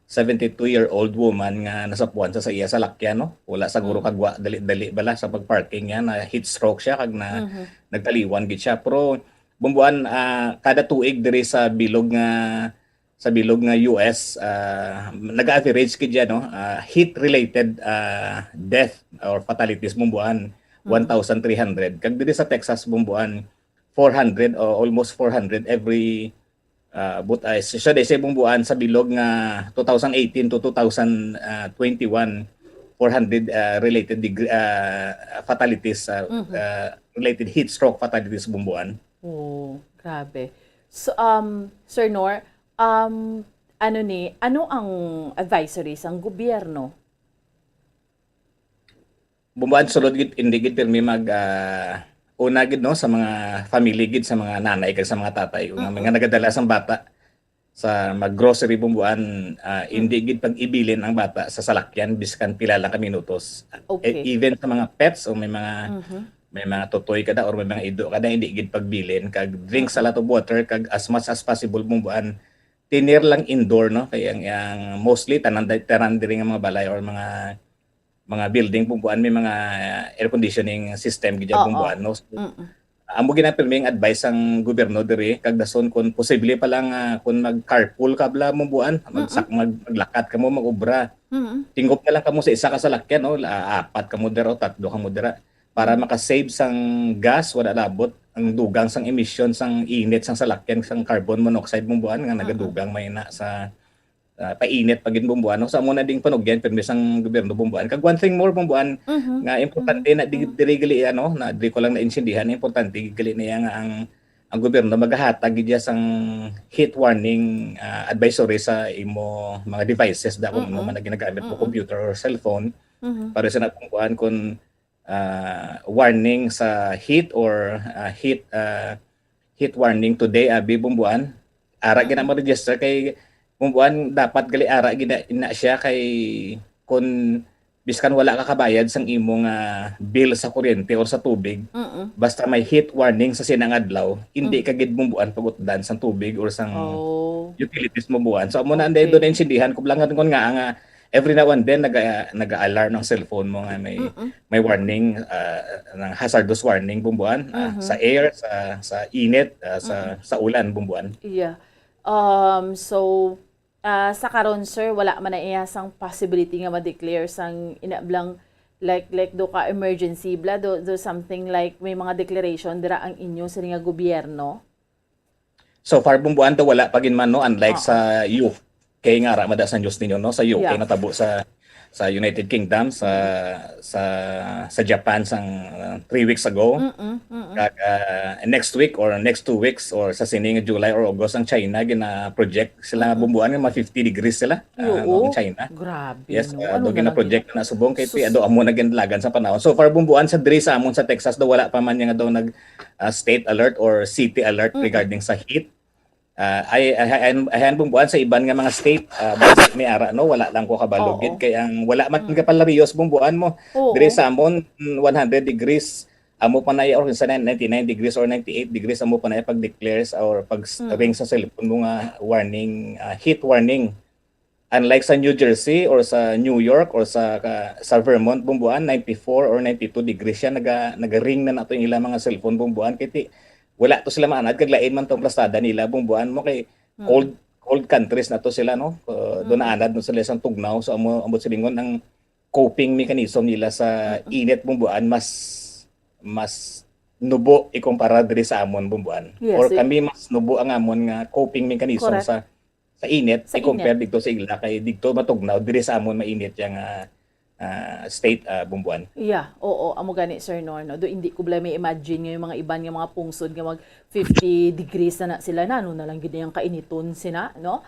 seventy-two-year-old woman nga nasapuan sa, sa iya salakyan, no? Wala sa guro Mm. kagwa, dali-dali bala sa pag-parking niya, na heat stroke siya, kag na Mhm. nagtaliwan gid siya. Pero, bumbuan, ah, kada tuig diri sa bilog nga, sa bilog nga U S, ah, nag-average gid yan, no? Ah, heat-related, ah, death or fatalities, bumbuan, Mm. one thousand three hundred. Kag diri sa Texas, bumbuan, four hundred o almost four hundred every, ah, but, ah, so, so, say, bumbuan sa bilog nga two thousand eighteen to two thousand twenty-one, four hundred, ah, related degree, ah, fatalities, ah, Mhm. ah, related heat stroke fatalities, bumbuan. Oh, grabe. So, um, Sir Nor, um, ano ni, ano ang advisory sang gobyerno? Bumbuan, sulod gid, hindi gid pirmi mag, ah, una gid, no, sa mga family gid, sa mga nanay kag sa mga tatay, kung Mm-mm. mga nagadala sang bata sa mag-grocery, bumbuan, ah, Mm. hindi gid pag-ibilin ang bata sa salakyan biskan pila lang ka minutos. Okay. E, even sa mga pets o may mga, Mhm. may mga tutoy ka da or may mga ido ka da, hindi gid pagbilin, kag drinks a Mm-mm. lot of water, kag as much as possible, bumbuan, tinir lang indoor, no? Kay ang, ang mostly tanan, tanan diri nga mga balay or mga, mga building, bumbuan, may mga air conditioning system gid Oo. bumbuan, no? So, Mm. amo gid ang pirming advice sang gobyerno diri, kag dason kung posible pa lang, ah, kung mag-carpool ka bala, bumbuan, magsak-, Mm. mag-, maglakat kamo, mag-obra. Mm. Tingop na lang kamo sa isa ka salakyan, no? La-, apat kamo dira o tatlo kamo dira. Para Mm. maka-save sang gas, wala labot ang dugang sang emission sang init sang salakyan, sang carbon monoxide, bumbuan, nga Mm-mm. nagadugang may na sa, ah, painit pa gid, bumbuan, no? Sa amo na ding panugyan, pirmi sang gobyerno, bumbuan. Kag one thing more, bumbuan, Mhm. nga importante Mhm. na di-, Mhm. diri gali, ano, na diri ko lang naintindihan, importante gali na iya nga ang, ang gobyerno magahatag gid iya sang heat warning, ah, advisory sa imo mga devices, da, kung ano Mm-mm. man na ginagamit mo, Mm-mm. computer or cellphone. Mhm. Para sa na, bumbuan, kung ah, warning sa heat or, ah, heat, ah, heat warning today, abi, bumbuan. Ara gid na Mm-mm. ma-register kay, bumbuan, dapat gali ara gid na, na siya kay kun biskan wala ka kabayad sang imong, ah, bill sa kuryente or sa tubig, Mm-mm. basta may heat warning sa sinang adlaw, hindi Mm. ka gid, bumbuan, pagutdan sang tubig or sang Oh. utilities, bumbuan. So, amo na, anday Okay. doon naintindihan ko lang nga, nga, nga, every now and then, naga-, naga-alarm ang cellphone mo nga may, Mm-mm. may warning, ah, ng hazardous warning, bumbuan, ah, Mhm. sa air, sa, sa init, ah, sa, Mm-mm. sa ulan, bumbuan. Yeah. Um, so, ah, sa karon, sir, wala man na iya sang possibility nga ma-declare sang ina blang, like, like, do ka emergency bla, do, do something like may mga declaration dira ang inyo sini nga gobyerno? So far, bumbuan, daw wala pa gid man, no, unlike Oo. sa U K nga ara mada sa news ninyo, no, sa U K Yeah. natabo sa, sa United Kingdom, sa, Mm. sa, sa Japan sang, uh, three weeks ago. Mm-mm, mm-mm. Kag, uh, next week or next two weeks or sa sini nga July or August ang China gina-project sila nga Mm-mm. bumbuan nga mga fifty degrees sila, uh, Oo. no, ang China. Grabe, Yes, no? uh, Ano daw na lang gina-project gina- na subong kay Sus. Pi-, ado amo na ginlagan sa panahon. So far, bumbuan, sa diri sa amon sa Texas daw wala pa man niya nga daw nag, uh, state alert or city alert Mm-mm. regarding sa heat. Ah, ay, ay, ay, ay, ayan, bumbuan, sa iban nga mga state, ah, basi may ara, no, wala lang ko kabalo Oo. gid kay ang wala man Mm. kapalariyos, bumbuan, mo. Oo. Diri sa amon, mm, one hundred degrees, amo pa na iya, or sa ninety-nine degrees or ninety-eight degrees, amo pa na iya pag-declare sa, or pag s-, Mm. ring sa cellphone mo nga warning, ah, heat warning. Unlike sa New Jersey or sa New York or sa ka-, sa Vermont, bumbuan, ninety-four or ninety-two degrees siya, naga-, naga-ring na nato yung ilang mga cellphone, bumbuan, kay ti-, wala to sila maanad, kag lain man tong plastada nila, bumbuan, mo kay Mm. cold, cold countries na to sila, no? Uh, doon Mm. naanad no sila sa tugnaw. So, amo, ambot silingon ang coping mechanism nila sa Mm-mm. init, bumbuan, mas, mas nubo ikumpara diri sa amon, bumbuan. Yes, Or eh. kami, mas nubo ang amon nga coping mechanism Correct. sa, sa init, sa i-compare init dito sa ila, kay dito matugnaw, diri sa amon mainit yang, ah, ah, state, ah, Bumbuan. Yeah, oo, amo gani, Sir Nor, no? Do, hindi ko bala may imagine nga yung mga iban nga mga pungsod nga mag fifty degrees na, na sila, na ano na lang gid yung kainiton sina, no?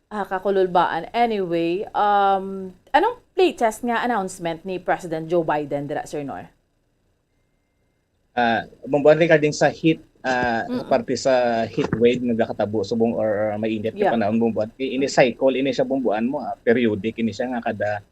Ah, kakululbaan. Anyway, um, anong latest nga announcement ni President Joe Biden dira, Sir Nor? Ah, Bumbuan, regarding sa heat, ah, Mm. parte sa heat wave nga gakatabo subong or mainit nga Yeah. panahon, Bumbuan, kay ini cycle, ini siya, Bumbuan, mo, ah, periodic ini siya nga kada,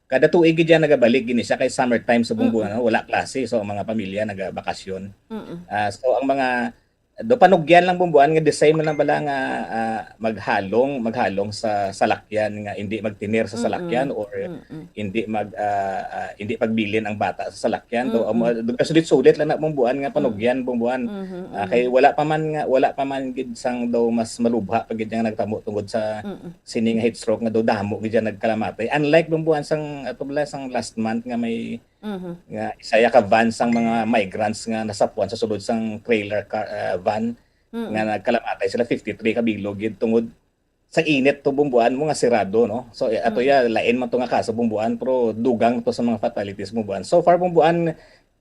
kada tuig gid yan nagabalik gini siya kay summertime sa Bumbuan, Mm. no? Wala klase, so ang mga pamilya nagabakasyon. Mm-mm. Ah, so ang mga do panugyan lang, Bumbuan, nga the same na lang bala nga, ah, maghalong, maghalong sa salakyan, nga hindi magtinir sa salakyan Mm-mm. or Mm-mm. hindi mag, ah, ah, hindi pagbilin ang bata sa salakyan. Do, Mm-mm. amo, do, sulit-sulit lang na, Bumbuan, nga Mm. panugyan, Bumbuan. Mm-hmm, Ah, mm. kay wala pa man nga, wala pa man gid sang daw mas malubha pa gid nga nagtamo tungod sa Mm-mm. sini nga heat stroke nga daw damo gid siya nagkalamatay. Unlike, Bumbuan, sang, ato bala, sang last month nga may Mhm. nga isa ya ka van sang mga migrants nga nasapuan sa sulod sang trailer car, ah, van Mm. nga nagkalamatay sila, fifty-three ka bilog gid tungod sa init to, Bumbuan, mo, nga sirado, no? So, eh, ato Mm. ya, lain man to nga kaso, Bumbuan, pero dugang to sa mga fatalities, Bumbuan. So far, Bumbuan,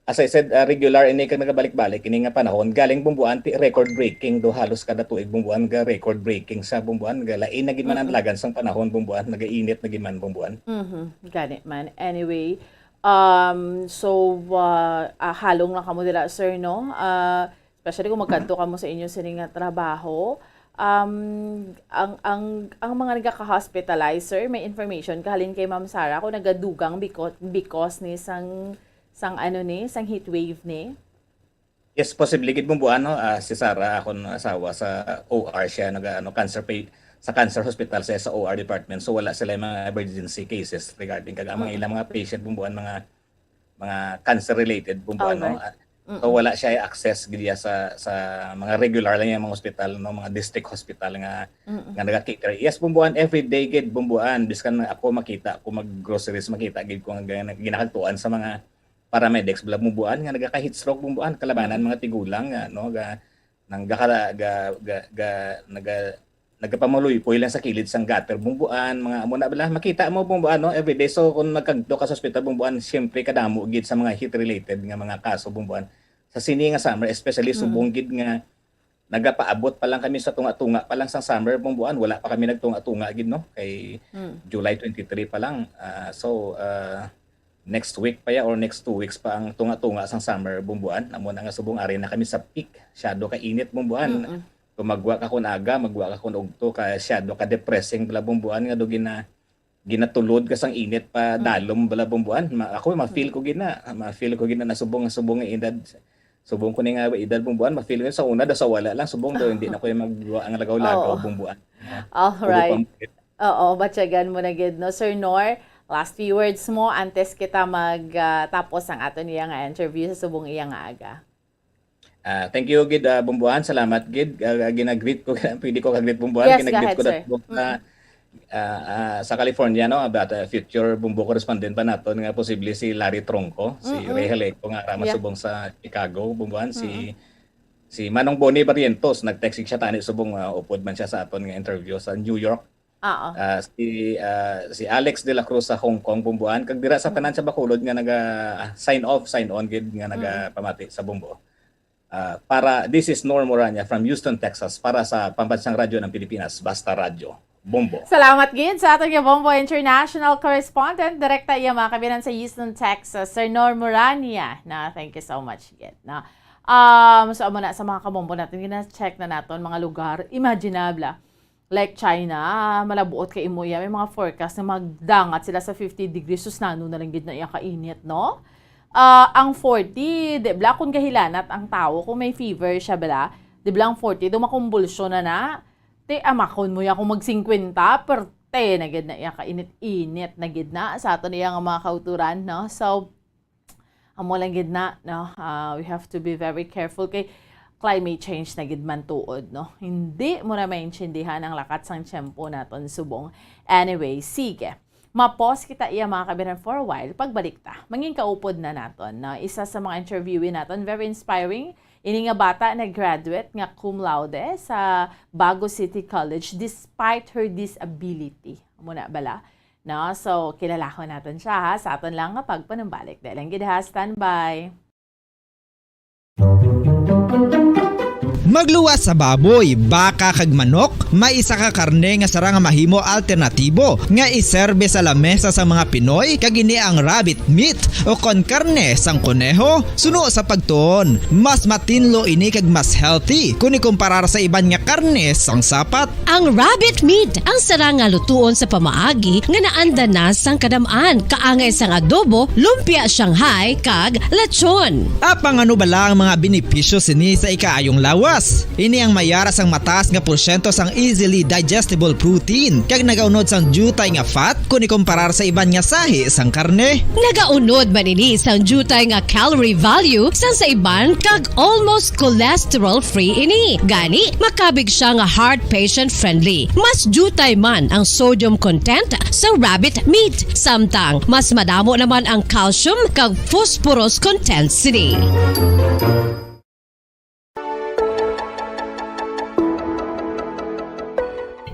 as I said, ah, regular ini kag nagabalik-balik ini nga panahon. Galing, Bumbuan, ti record breaking do, halos kada tuig, Bumbuan, ga record breaking sa, Bumbuan, ga lain na gid man ang Mm-mm. lagan sang panahon, Bumbuan, nagainit na gid man, Bumbuan. Mhm. Gani man. Anyway, Um, so, ah, ah, halong lang kamo dira, sir, no? Ah, especially kung magkadto kamo sa inyo sini nga trabaho. Um, ang, ang, ang mga nagaka-hospitalize, sir, may information kahalin kay Ma'am Sarah kung nagadugang biko-, because ni sang, sang ano ni, sang heat wave ni? Yes, posible gid, Bumbuan, no? Ah, si Sarah, akon asawa, sa O R siya, naga, ano, cancer pa-, sa cancer hospital siya, sa O R department. So, wala sila yung mga emergency cases regarding kag ang mga Mm. ilang mga patient, Bumbuan, mga, mga cancer-related, Bumbuan, no? Alright. Ah, so, Mm-mm. wala siya access gid ya sa, sa mga regular lang yung mga hospital, no? Mga district hospital nga, Mm-mm. nga naga-cater. Yes, Bumbuan, every day gid, Bumbuan. Biskan ako makita, ako mag-groceries, makita gid ko nga gina-, ginakagtuan sa mga paramedics bala, Bumbuan, nga nagaka-heat stroke, Bumbuan, kalabanan Mm. mga tigulang nga, no, ga, nang gakala-, ga, ga, ga, naga-, nagapamaluypoy lang sa kilid sang gutter, Bumbuan, mga amo na bala. Makita mo, Bumbuan, no, everyday. So, kung nagkadto ka sa ospital, Bumbuan, siyempre kadamo gid sa mga heat-related nga mga kaso, Bumbuan, sa sini nga summer, especially Mm. subong gid nga nagapaabot pa lang kami sa tunga-tunga pa lang sang summer, Bumbuan. Wala pa kami nagtunga-tunga gid, no? Kay Mm. July twenty-three pa lang. Ah, so, ah, next week pa ya or next two weeks pa ang tunga-tunga sang summer, Bumbuan. Amo na nga subong ari na kami sa peak. Syado ka init, Bumbuan. Mm-mm. Kung magwa ka kun aga, magwa ka kun ugto, kay syado ka depressing bala, Bumbuan, nga do gina-, ginatulod ka sang init pa Mm. dalom bala, Bumbuan. Ma-, ako, ma-feel Mm. ko gid na. Ma-feel ko gid na, nasubong, subong nga edad. Subong ko ni nga edad, Bumbuan, ma-feel ko sa una, daw sa wala lang, subong daw, hindi na ko yung mag-, ang lagaw-lagaw, Oo. Bumbuan. Alright. Ulo pa mo. Oo, batyagan mo na gid, no? Sir Nor, last few words mo antes kita mag, ah, tapos ang aton iya nga interview sa subong iya nga aga. Ah, thank you gid, ah, Bumbuan. Salamat gid. Ah, ginagreet ko, pwede ko kag-greet, Bumbuan? Yes, go Ginagreet ahead, ko na sir. Sa, Mm-mm. ah, ah, sa California, no, about, ah, future Bumbo correspondent pa naton nga posible si Larry Tronco, si Mm-mm. Ray Haleco nga ara Yeah. masubong sa Chicago, Bumbuan, si, Mm-mm. si Manong Bonnie Barrientos, nag-text siya tani subong, ah, upod man siya sa aton nga interview sa New York. Oo. Ah, si, ah, si Alex de la Cruz sa Hong Kong, Bumbuan, kag dira sa Mm. tanan sa Bacolod nga naga, ah, sign off, sign on gid nga Mm. nagapamati sa Bumbo. Ah, para, this is Nor Morania from Houston, Texas, para sa Pambansang Radyo ng Pilipinas, Basta Radyo, Bombo. Salamat gid sa aton nga Bombo International Correspondent, direkta iya mga kabinan sa Houston, Texas, Sir Nor Morania. Na, thank you so much gid, no? Um, so, amo na sa mga kabombo natin, gina-check na naton mga lugar. Imaginable, ah. Like China, malabuot kay imo iya. May mga forecast na magdangat sila sa fifty degrees. Sus, nano na lang gid na iya kainit, no? Ah, ang forty, di bala, kung gahilanat ang tawo, kung may fever siya bala, di bala, ang forty, do makumbulsyon na na. Ti, amakon mo ya kung mag singkwenta, perte na gid na iya kainit-init na gid na sa aton iya nga mga kauturan, no? So, amo lang gid na, no? Ah, we have to be very careful kay climate change na gid man tuod, no? Hindi mo na maintindihan ang lakat sang tiyempo naton subong. Anyway, sige. Ma-pause kita iya, mga kabiran, for a while. Pagbalik ta, mangin kaupod na naton, no? Isa sa mga interviewee naton, very inspiring, Ini nga bata nag-graduate nga cum laude sa Bago City College despite her disability. Amo na bala? No? So, kilalahon naton siya, ha, sa aton lang nga pagpanumbalik. Dali lang gid, ha, standby. Magluwas sa baboy, baka kag manok, may isa ka karne nga sarang nga mahimo alternatibo nga iserbe sa lamesa sang mga Pinoy, kag ini ang rabbit meat o kon karne sang koneho. Suno sa pagtuon, mas matinlo ini kag mas healthy kon ikumparar sa iban nga karne sang sapat. Ang rabbit meat ang sarang nga lutuon sa pamaagi nga naanda na sang kadam-an, kaangay sang adobo, lumpia Shanghai, kag lechon. Apang ano bala ang mga benepisyo sini sa ikaayong lawas? Ini ang may ara sang mataas nga porsyento sang easily digestible protein kag nagaunod sang diutay nga fat kon ikumparar sa iban nga sahi sang karne. Nagaunod man ini sang diutay nga calorie value sang sa iban kag almost cholesterol-free ini. Gani, makabig siya nga heart patient-friendly. Mas diutay man ang sodium content sa rabbit meat, samtang mas madamo naman ang calcium kag phosphorus content sini.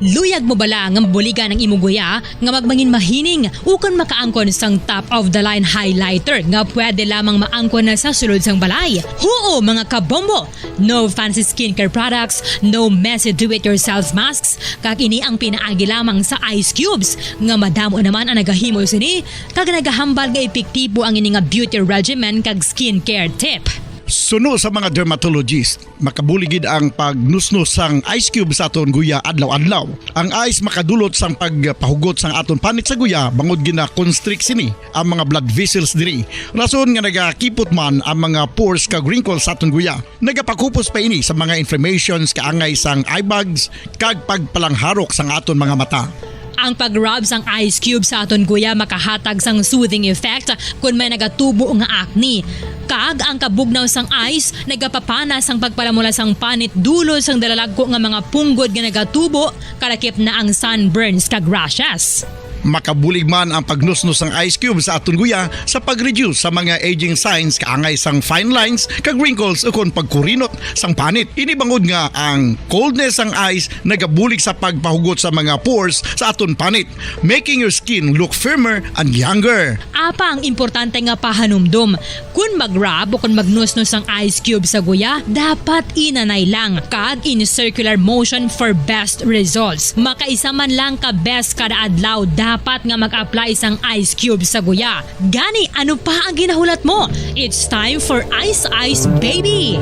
Luyag mo bala nga mabuligan ang imo guya nga magmangin mahining ukon makaangkon sang top of the line highlighter nga pwede lamang maangkon na sa sulod sang balay? Huo, mga kabombo! No fancy skincare products, no messy do-it-yourself masks, kag ini ang pinaagi lamang sa ice cubes nga madamo naman ang nagahimo sini kag nagahambal nga epektibo ang ini nga beauty regimen kag skincare tip. Suno sa mga dermatologist, makabulig gid ang pagnusnos sang ice cube sa aton guya adlaw-adlaw. Ang ice makadulot sang pagpahugot sang aton panit sa guya bangod gina-constrict sini ang mga blood vessels diri, rason nga nagakipot man ang mga pores kag wrinkles sa aton guya. Nagapakupos pa ini sa mga inflammations kaangay sang eye bags kag pagpalangharok sang aton mga mata. Ang pag-rub sang ice cube sa aton guya makahatag sang soothing effect kon may nagatubo nga acne. Kag ang kabugnaw sang ice nagapapana sang pagpalamula sang panit dulot sang dalalagko nga mga punggod nga nagatubo, kalakip na ang sunburns kag rashes. Makabulig man ang pagnusnos sang ice cube sa aton guya sa pag-reduce sa mga aging signs kaangay sang fine lines kag wrinkles ukon pagkurinot sang panit. Ini bangod nga ang coldness sang ice nagabulig sa pagpahugot sa mga pores sa aton panit, making your skin look firmer and younger. Apang importante nga pahanumdom, kon mag-rub o kon magnusnos ang ice cube sa guya, dapat inanay lang kag in circular motion for best results. Makaisa man lang ka beses kada adlaw dapat nga mag-apply sang ice cube sa guya. Gani, ano pa ang ginahulat mo? It's time for Ice Ice Baby!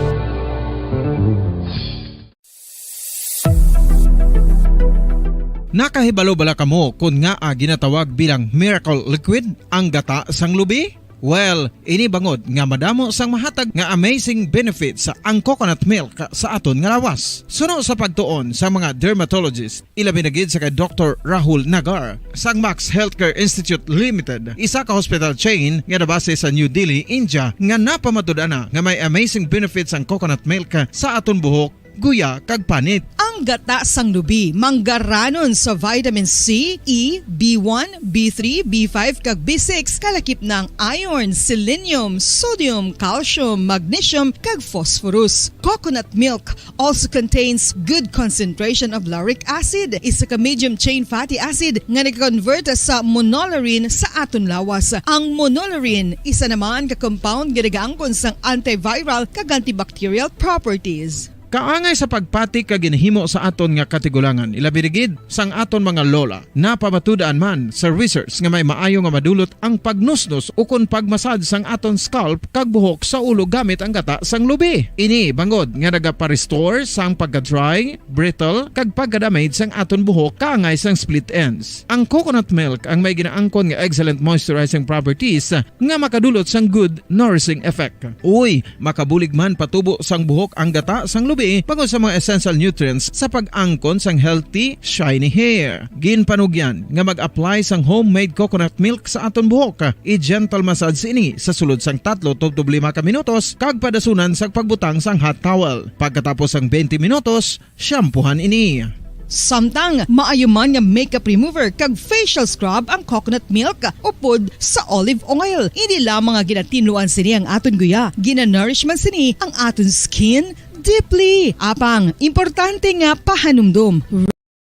Nakahibalo bala kamo kon ngaa ginatawag bilang miracle liquid ang gata sang lubi? Well, ini bangod nga madamo sang mahatag nga amazing benefits ang coconut milk sa aton nga lawas. Suno sa pagtuon sa mga dermatologist, ilabi na gid sa kay Doktor Rahul Nagar sang Max Healthcare Institute Limited, isa ka hospital chain nga nabase sa New Delhi, India, nga napamatud-an na nga may amazing benefits ang coconut milk sa aton buhok, guya, kag panit. Ang gata sang lubi manggaranon sa vitamin C, E, B one, B three, B five, kag B six, kalakip na ang iron, selenium, sodium, calcium, magnesium, kag phosphorus. Coconut milk also contains good concentration of lauric acid, isa ka medium chain fatty acid nga nag-convert sa monolaurin sa aton lawas. Ang monolaurin isa naman ka compound nga nagaangkon sang antiviral kag antibacterial properties. Kaangay sa pagpati kag ginhimo sa aton nga katigulangan, ilabi na gid sang aton mga lola. Napamatud-an man sa research nga may maayo nga madulot ang pagnusnos ukon pagmasad sang aton scalp kag buhok sa ulo gamit ang gata sang lubi. Ini bangod nga nagapa-restore sang pagka-dry, brittle, kag pagka-damage sang aton buhok kaangay sang split ends. Ang coconut milk ang may ginaangkon nga excellent moisturizing properties nga makadulot sang good nourishing effect. Uy, makabulig man patubo sang buhok ang gata sang lubi bangod sa mga essential nutrients sa pag-angkon sang healthy, shiny hair. Ginpanugyan nga mag-apply sang homemade coconut milk sa aton buhok. I-gentle massage ini sa sulod sang tatlo tubtob lima ka minutos kag padasunan sang pagbutang sang hot towel. Pagkatapos sang twenty minutos, shampoohan ini. Samtang maayo man nga makeup remover kag facial scrub ang coconut milk upod sa olive oil. Hindi lamang nga ginatinluan sini ang aton guya, gina-nourish man sini ang aton skin deeply. Apang, importante nga pahanumdom.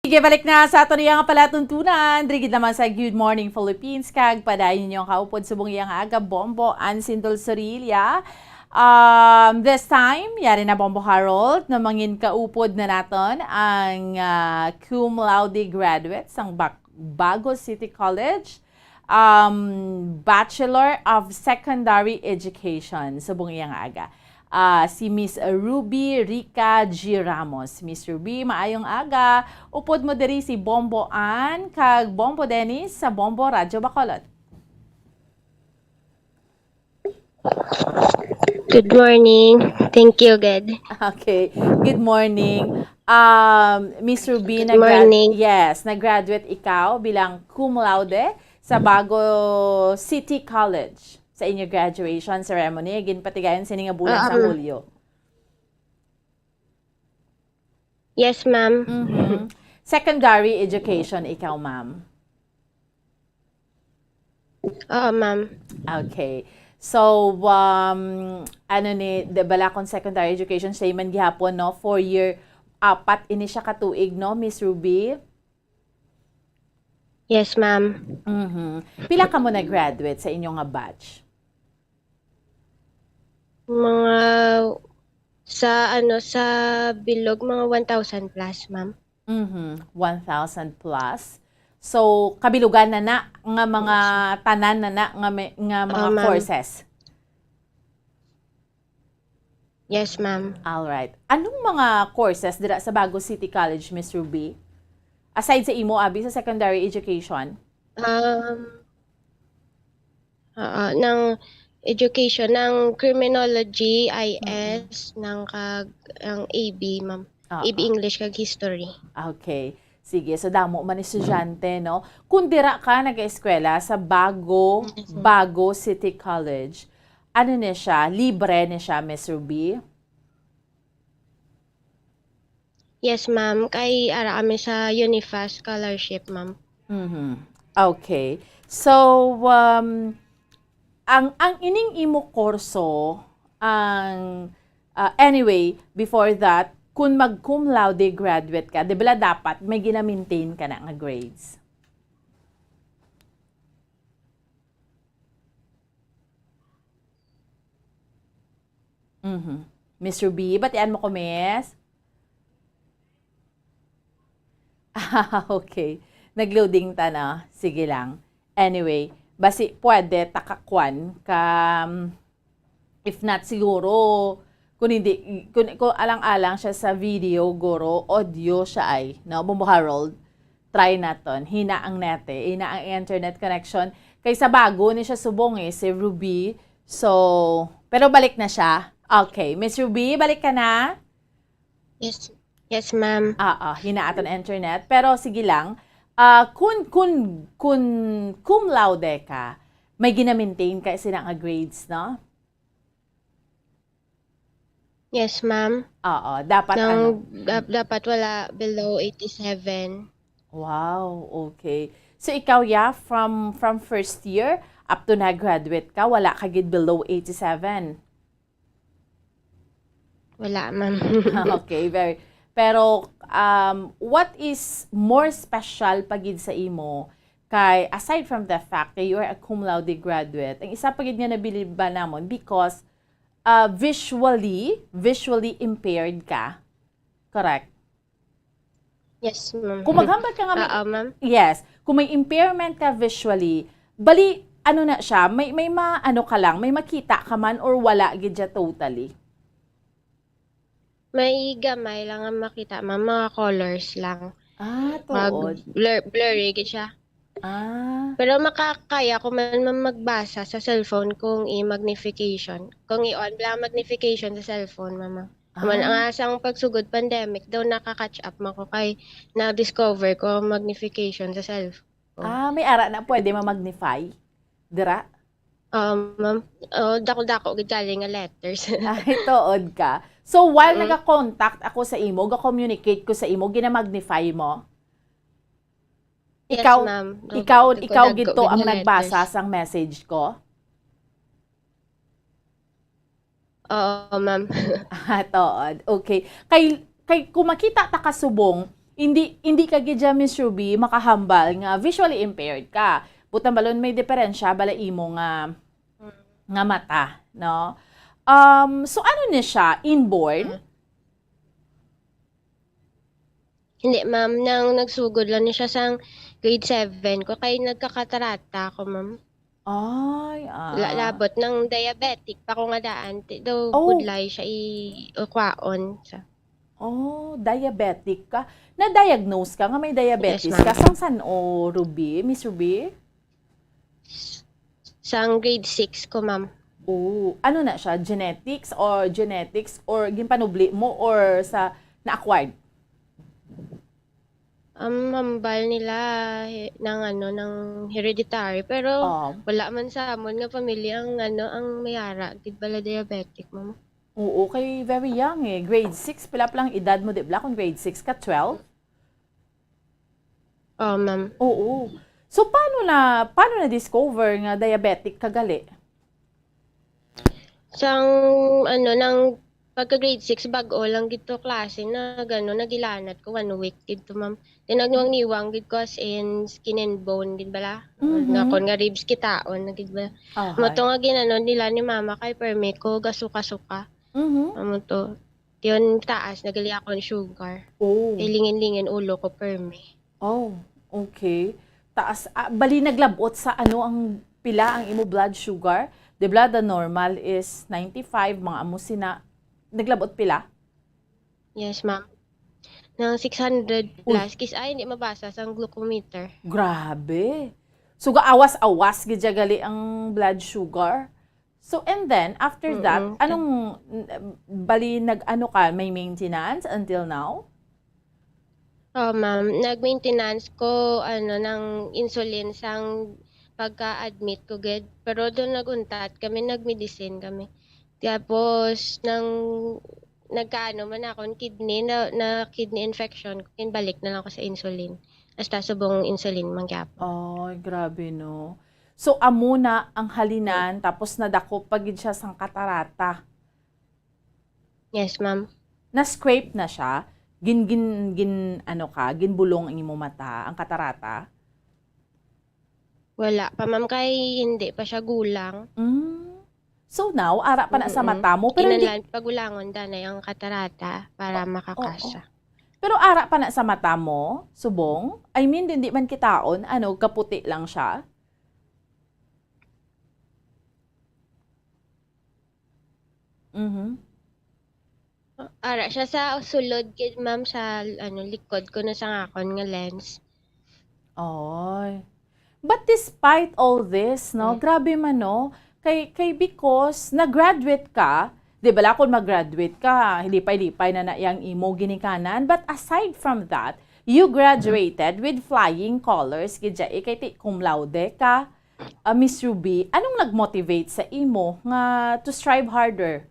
Sige, balik na sa aton iya nga palatuntunan. Diri gid naman sa Good Morning Philippines, kag padayon ninyo ang kaupod subong iya nga aga, Bombo Ann Sindol Sorilla. Um, this time, yari na, Bombo Harold, na mangin kaupod na naton ang, ah, cum laude graduate sang Bac-, Bago City College, um, Bachelor of Secondary Education, subong iya nga aga. Ah, si Miss Ruby Rica G Ramos. Miss Ruby, maayong aga. Upod mo diri si Bombo Ann kag Bombo Dennis sa Bombo Radyo Bacolod. Good morning. Thank you, good. Okay. Good morning. Um, Miss Ruby, Good nagra-, morning. Yes, nag-graduate ikaw bilang cum laude sa Bago City College sa inyo graduation ceremony. Ginpatigayon sini nga bulan sa Ah, ah. Hulyo. Yes, ma'am. Mhm. Secondary education ikaw, ma'am? Oo, ma'am. Okay. So, um, ano ni, di bala kung secondary education, siya man gihapon, no? Four year, apat ini siya ka tuig, no, Miss Ruby? Yes, ma'am. Mhm. Pila ka mo na-graduate sa inyo nga batch? Mga sa, ano, sa bilog, mga one thousand plus, ma'am. Mhm, one thousand plus. So, kabilugan na na nga mga Yes. tanan na na nga may, nga mga Ah, ma'am. courses? Yes, ma'am. All right. Anong mga courses dira sa Bago City College, Miss Ruby? Aside sa imo, abi, sa secondary education? Um, Oo, ng education, ng criminology, Mm. I S, ng kag-, ang A B, ma'am. Oo. A B English kag history. Okay. Sige, so damo man estudyante, no? Kung dira ka nag-eskwela sa Bago, Yes, ma'am. Bago City College, ano ni siya? Libre ni siya, Miss Ruby? Yes, ma'am. Kay ara kami sa UNIFA scholarship, ma'am. Mhm. Okay. So, um, ang, ang ining imo kurso, ang, ah, anyway, before that, kung mag cum laude graduate ka, di bala dapat may gina-maintain ka na nga grades? Mhm. Miss Ruby, batian mo ko, miss? Ah, okay. Nag-loading ta na. Sige lang. Anyway, basi pwede ta kakwan ka, um, if not siguro, kung hindi, kung, kung alang-alang siya sa video, guro, audio siya ay, no? Bombo Harold, try naton. Hina ang net eh. Hina ang internet connection. Kay sa bago ni siya subong eh, si Ruby. So, pero balik na siya. Okay. Miss Ruby, balik ka na? Yes. Yes, ma'am. Ah, ah, hina aton internet. Pero sige lang. Ah, kun, kun, kun cum laude ka, may gina-maintain ka sina nga grades, no? Yes, ma'am. Oo, dapat Nang ano? dap-, dapat wala below eighty-seven. Wow, okay. So ikaw, ya, from, from first year up to na-graduate ka, wala ka gid below eighty-seven? Wala, ma'am. Okay, very. Pero, um, what is more special pa gid sa imo kay, aside from the fact that you are a cum laude graduate, ang isa pa gid nga nabiliban namon because, uh, visually, visually impaired ka. Correct? Yes, ma'am. Kung maghambat ka nga may Oo, ma'am. Yes. Kung may impairment ka visually, bali, ano na siya, may, may ma-, ano ka lang, may makita ka man or wala gid siya totally? May gamay lang ang makita, ma'am. Mga colors lang. Ah, Mag tuod. blur-, blurry gid siya. Ah. Pero makakaya ko man, ma'am, magbasa sa cellphone kung i-magnification. Kung i-on lang magnification sa cellphone, mama. Aman Ah. nga sang pagsugod pandemic daw naka-catch up man ko kay na-discover ko ang magnification sa cellphone. Ah, may ara na pwede ma-magnify? Dira? Um, ma'am, oh, dako-dako gid kali nga letters. Ay, tuod ka. So, while Mm-mm. nagakontak ako sa imo, ga-communicate ko sa imo, ginamagnify mo? Yes, Ikaw, ma'am. Nag-, ikaw, ikaw nagkulag ko gid to ang nagbasa letters. Sang message ko? Oo, ma'am. Ah, tuod. Okay. Kay, kay kung makita ta ka subong, hindi, hindi ka gid dyan, Miss Ruby, makahambal nga visually impaired ka. Butang balon may diferensya bala imo nga, nga mata, no? Um, so ano ni siya? Inborn? Mm. Hindi, ma'am. Nang nagsugod lang ni siya sang grade seven ko, kay nagkakatarata ako, ma'am. Ay, ah. La-, labot nang diabetic pa ko nga daan, ti daw Oh. budlay siya i-, ukwaon sa Oh, diabetic ka. Na-diagnose ka nga may diabetes Yes, ma'am. ka? Sang san-o, Ruby? Miss Ruby? Sang grade six ko, ma'am. Oh, ano na siya? Genetics or genetics or ginpanubli mo or sa na-acquired? Ang hambal nila, he-, ng ano, ng hereditary, pero Oh. wala man sa amon nga pamilya ang ano, ang may ara gid bala diabetic, ma'am. Oo, kay very young eh. Grade six, pila pa lang edad mo, di ba? Kung grade six ka, twelve? Oh, ma'am. Oo. So, paano na, paano na-discover nga diabetic ka gali? Sang, ano, nang pagka grade six, bag-o lang gid to klase, nag-, ano, nagilanat ko one week gid to, ma'am. Then, nagniwang-niwang gid ko, as in, skin and bone gid bala. Mhm. Nga kon nga ribs, kitaon na gid bala. Aha. Amo to nga ginano nila ni mama kay permi ko gasuka-suka. Mhm. Amo to. Yun, taas na gali akon sugar. Oh. Kay lingin-lingin ulo ko permi. Oh, okay. Taas, ah, bali naglabot sa ano ang pila ang imo blood sugar? Di ba, the normal is ninety-five, mga amo sina. Naglabot pila? Yes, ma'am. Nang six hundred Uy. plus, kis ay hindi mabasa sang glucometer. Grabe. So, gaawas-awas gid siya gali ang blood sugar. So, and then, after that, Mm-mm. anong, bali, nag-ano ka, may maintenance until now? Oh, ma'am. Nag-maintenance ko, ano, ng insulin sang pagka-admit ko, gid. Pero doon nag-untat kami, nag-medicine kami. Tapos, nang nagkaano man akong kidney, na, na kidney infection, kinbalik na lang ako sa insulin. Hasta subong insulin man gyapon. Ay, grabe, no? So, amo na ang halinan, tapos nadakop pa gid siya sang katarata. Yes, ma'am. Na-scrape na siya? Gin, gin, gin, ano ka, ginbulong ang imo mata, ang katarata? Wala pa, ma'am, kay hindi pa siya gulang. Mm. So now, ara pa na sa Mm-mm. mata mo, pero hindi Kinahanglan pagulangon danay ang katarata para O-, makakasa. oo. Pero ara pa na sa mata mo, subong? I mean, hindi man kitaon, ano, kaputi lang siya? Mhm. Ara siya sa sulod gid, ma'am, sa, ano, likod ko na sa akon nga lens. Oy. But despite all this, no, Mm. grabe man, no, kay, kay because nag-graduate ka, di ba, la, kung mag-graduate ka, lipay-lipay na na yang imo ginikanan. But aside from that, you graduated with flying colors, gid siya, eh, kay ti-, cum laude ka, ah, Miss Ruby. Anong nag-motivate sa imo nga to strive harder?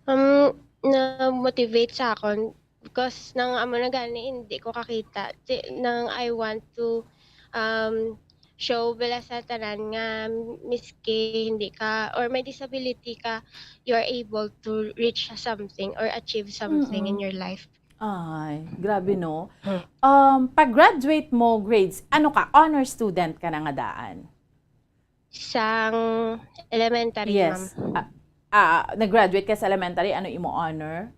Um, na-motivate sa akon because nang amo na gani, hindi ko kakita. Ti-, nang I want to, um, show bala sa tanan nga miski hindi ka, or may disability ka, you are able to reach something or achieve something in Mm-mm. your life. Ay, grabe, no? Hmm. Um, pag-graduate mo, grades, ano ka, honor student ka na nga daan? Sang elementary, Yes. ma'am. Ah, ah, nag-graduate ka sa elementary, ano imo honor?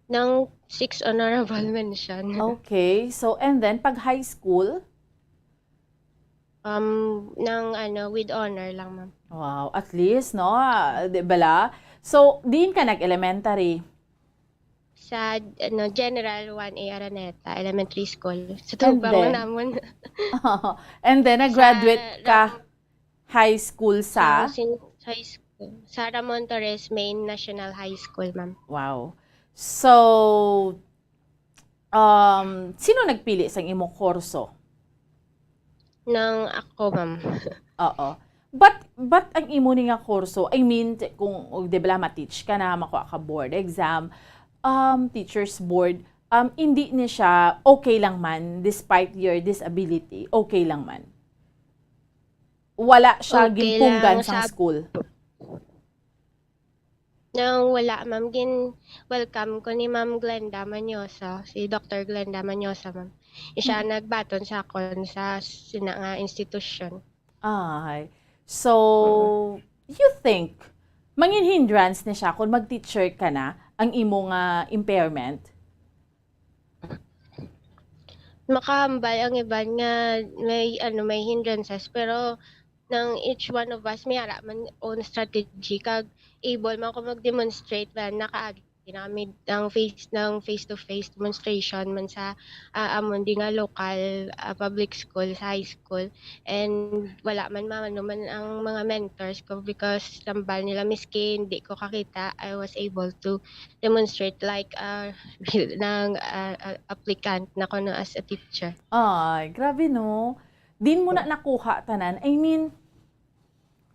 Nang six honorable mention. Okay. So, and then, pag high school? Um, nang, ano, with honor lang, ma'am. Wow, at least, no? Ah, di ba la? So, diin ka nag-elementary? Sa, ano, General one A Araneta Elementary School. Sa And tubang then? namon. And then, nag-graduate Sa ka Ram-, high school sa? sa sin-, high school. Sa Ramon Torres Main National High School, ma'am. Wow. So, um, sino nagpili sang imo kurso? Nang ako, ma'am. Oo. But, but ang imo ni nga kurso, I mean, t-, kung, o, di ba, ma-teach ka na, makuha ka board exam, um, teacher's board, um, hindi ni siya okay lang man, despite your disability, okay lang man? Wala siya Okay ginpunggan lang sang sa school? Nang wala, ma'am, gin-welcome ko ni Ma'am Glenda Manyosa, si Doctor Glenda Manyosa, ma'am. Siya Mm. nagbaton sa akon sa sina nga institusyon. Ay. So, Mm. you think, mangin hindrance ni siya kung mag-teacher ka na, ang imo nga impairment? Makahambal ang iban nga may, ano, may hindrances, pero nang each one of us may ara man own strategy, kag able man ko mag-demonstrate ba nakaagi na kami ang face, ng face-to-face demonstration man sa, ah, amon di nga local, ah, public school, sa high school. And wala man, ma-, ano man ang mga mentors ko because tambal nila, miski hindi ko kakita, I was able to demonstrate like, ah, ng, ah, ah, applicant na kuno as a teacher. Ay, grabe, no? Din mo na nakuha tanan. I mean,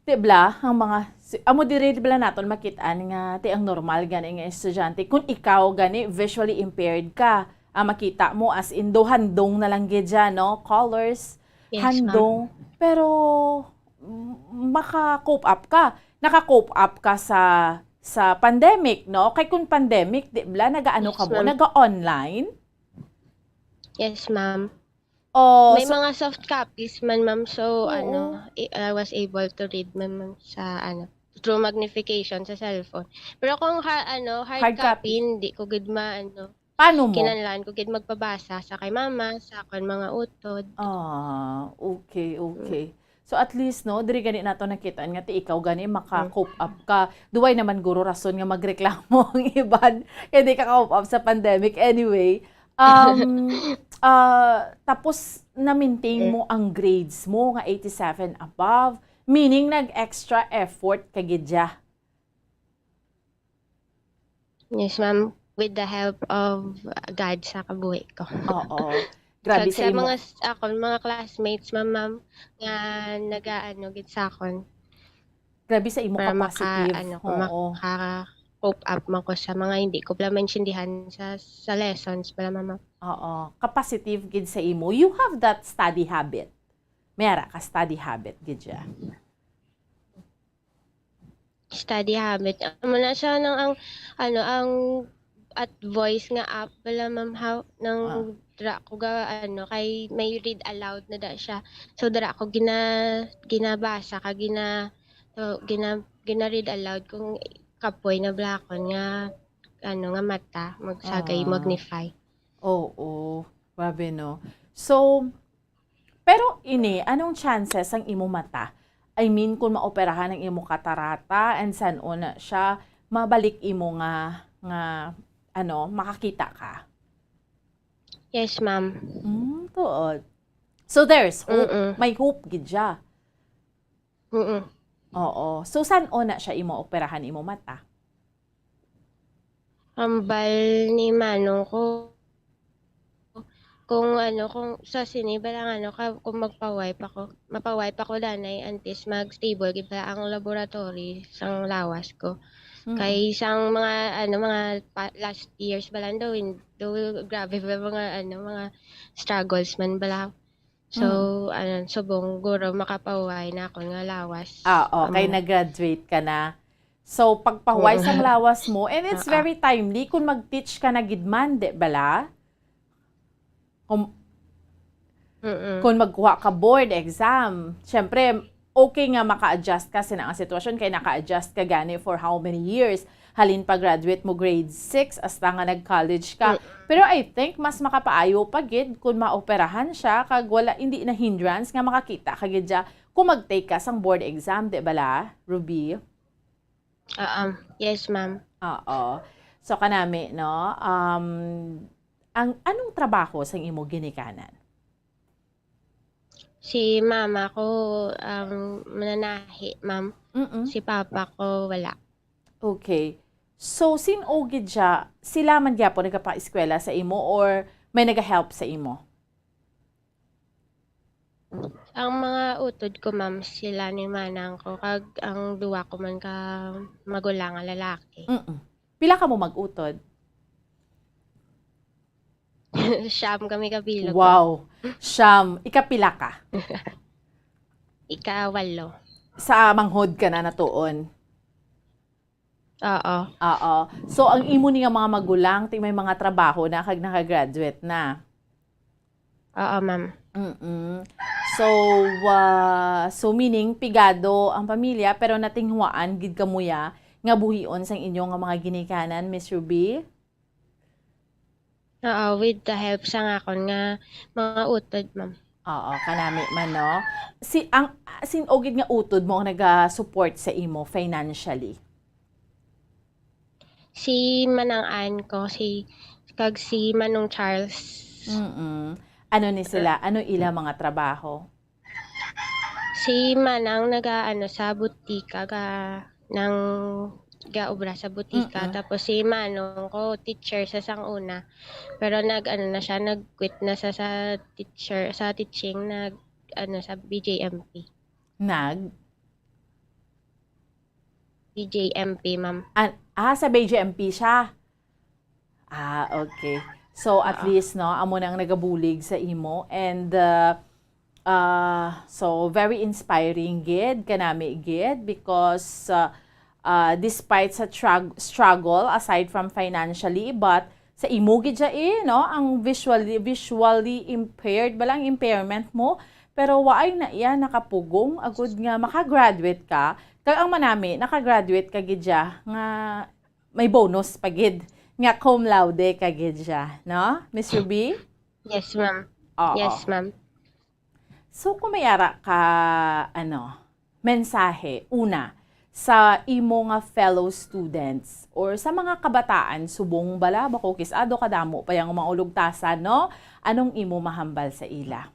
di bala, ang mga, si-, amo diri, di bala, naton makit-an nga, ti, ang normal gani nga estudyante, kung ikaw gani, visually impaired ka, ah, makita mo, as in, do handong na lang gid siya, no? Colors, Yes, ma'am. handong. Pero, m-, maka-cope up ka. Naka-cope up ka sa, sa pandemic, no? Kay kung pandemic, di bala, nagaano Yes, ka mo? ma'am. Naga-online? Yes, ma'am. Oh, May so mga soft copies man, ma'am. So, Oo. ano, I, I was able to read man, ma'am, sa, ano, through magnification sa cellphone. Pero kung ha-, ano, hard Hard copy, copy. hindi ko gid ma-, ano, Paano mo? kinahanglan ko gid magpabasa sa kay mama, sa akon mga utod. Ah, okay, Mm. okay. So, at least, no, diri gani nato nakita nga ti ikaw gani Mm. maka-cope up ka. Duway naman guro rason nga magreklamo ang iban kay di ka cope up sa pandemic. Anyway, um, ah, tapos na-maintain Mm. mo ang grades mo nga eighty-seven above, meaning nag-extra effort ka gid ya. Yes, ma'am. With the help of, uh, God sa kabuhi ko. Oo. Grabe Kag sa sa imo. mga s-, akon mga classmates, ma'am, ma'am, nga nagaano gid sa akon. Grabe sa imo Para ka-positive. maka-, ano ko, Oo. maka-cope up man ko sa mga hindi ko pala maintindihan sa, sa lessons pala, ma'am, ma'am. Oo. Ka-positive gid sa imo. You have that study habit. May ara ka study habit gid ya. Study habit. Amo na siya nang ang, ano, ang at voice nga app bala, ma'am, haw, nang Ah. dira ko ga, ano, kay may read aloud na da siya. So, dira ko gina-, ginabasa ka, gina-, so, gina-, gina-read aloud kung kapoy na bala akon nga, ano, nga mata, magsagay, Ah. magnify. Oo. Grabe, no? So, Pero ini, anong chances ang imo mata? I mean, kung maoperahan ang imo katarata and san-o na siya, mabalik imo nga, nga, ano, makakita ka? Yes, ma'am. Mm, tuod. So, there's hope. Mm-mm. May hope gid siya. Mm-mm. Oo. So, san-o na siya imo operahan imo mata? Hambal ni manong ko, kung ano, kung sa sini ba lang, ano, ka, kung magpa-wipe ako, mapa-wipe ako danay, antes mag-stable gid pa ang laboratory sang lawas ko. Mm. Kay sang mga, ano, mga pa-, last years ba lang daw, in-, daw, grabe ba mga, ano, mga struggles man bala. So, Mm. ano, subong guro makapahuway na ako nga lawas. Ah, okay, Amo na. nag-graduate ka na. So, pagpahuway Oo. sang lawas mo, and it's Oo. very timely kung mag-teach ka na gid man, di bala? Kung, Mm-mm. kung magkuha ka board exam, syempre, okay nga maka-adjust ka sa nga sitwasyon, kay naka-adjust ka gani for how many years. Halin pa graduate mo grade six, hasta nga nag-college ka. Mm. Pero I think mas makapaayo pa gid kung maoperahan siya, kag wala, hindi na hindrance nga makakita ka gid siya kung mag-take ka sang board exam, di bala, Ruby? Oo. Yes, ma'am. Oo. So, kanami, no? Um, ang, anong trabaho sang imo ginikanan? Si mama ko, um, mananahi, ma'am. Mm-mm. Si papa ko, wala. Okay. So, sin-o gid siya, sila man gyapon nagapa-eskwela sa imo or may nagahelp sa imo? Ang mga utod ko, ma'am, sila ni manang ko, kag ang duwa ko man ka magulang nga lalaki. Mm-mm. Pila kamo mag-utod? Siyam kami kabilog. Wow. Siyam. Ikapila ka? Ikawalo. Sa manghod ka na natuon? Oo. Oo. So, ang imo ni nga mga magulang, ti may mga trabaho na kag nakagraduate na? Oo, ma'am. Mm-mm. So, ah, so meaning, pigado ang pamilya, pero natinghwaan gid kamuya nga buhion sang inyo nga mga ginikanan, Miss Ruby? Oo, with the help sa akon nga mga utod, ma'am. Oo, kanami man, no? Si, ang, sin-o gid nga utod mo ang naga-support sa imo financially? Si Manang Ann ko, si, kag si Manong Charles. Mm-mm. Ano ni sila? Ano ila mga trabaho? Si Manang naga-ano sa butika, ga, nang gaobra sa butika. Mm-mm. Tapos si Manong ko, teacher sa sang una. Pero nag, ano na siya, nag-quit na sa, sa teacher, sa teaching, nag, ano, sa B J M P. Nag? B J M P, ma'am. Ah, ah, sa B J M P siya. Ah, okay. So, at Oo. least, no, amo nang nagabulig sa imo. And, uh, uh, so, very inspiring gid, kanami gid, because uh, uh, despite sa trag- struggle, aside from financially, but sa imo gid siya eh, no, ang visually, visually impaired, bala ang impairment mo, pero waay na iya nakapugong, agud nga makagraduate ka, kag ang manami, nakagraduate ka gid siya, nga may bonus pa gid, nga cum laude ka gid siya, no, Miss Ruby? Yes, ma'am. Oo. Yes, ma'am. So, kung may ara ka, ano, mensahe, una, sa imo nga fellow students or sa mga kabataan, subong bala, bako kis-ado kadamo pa yang mga ulugtasan, no? Anong imo mahambal sa ila?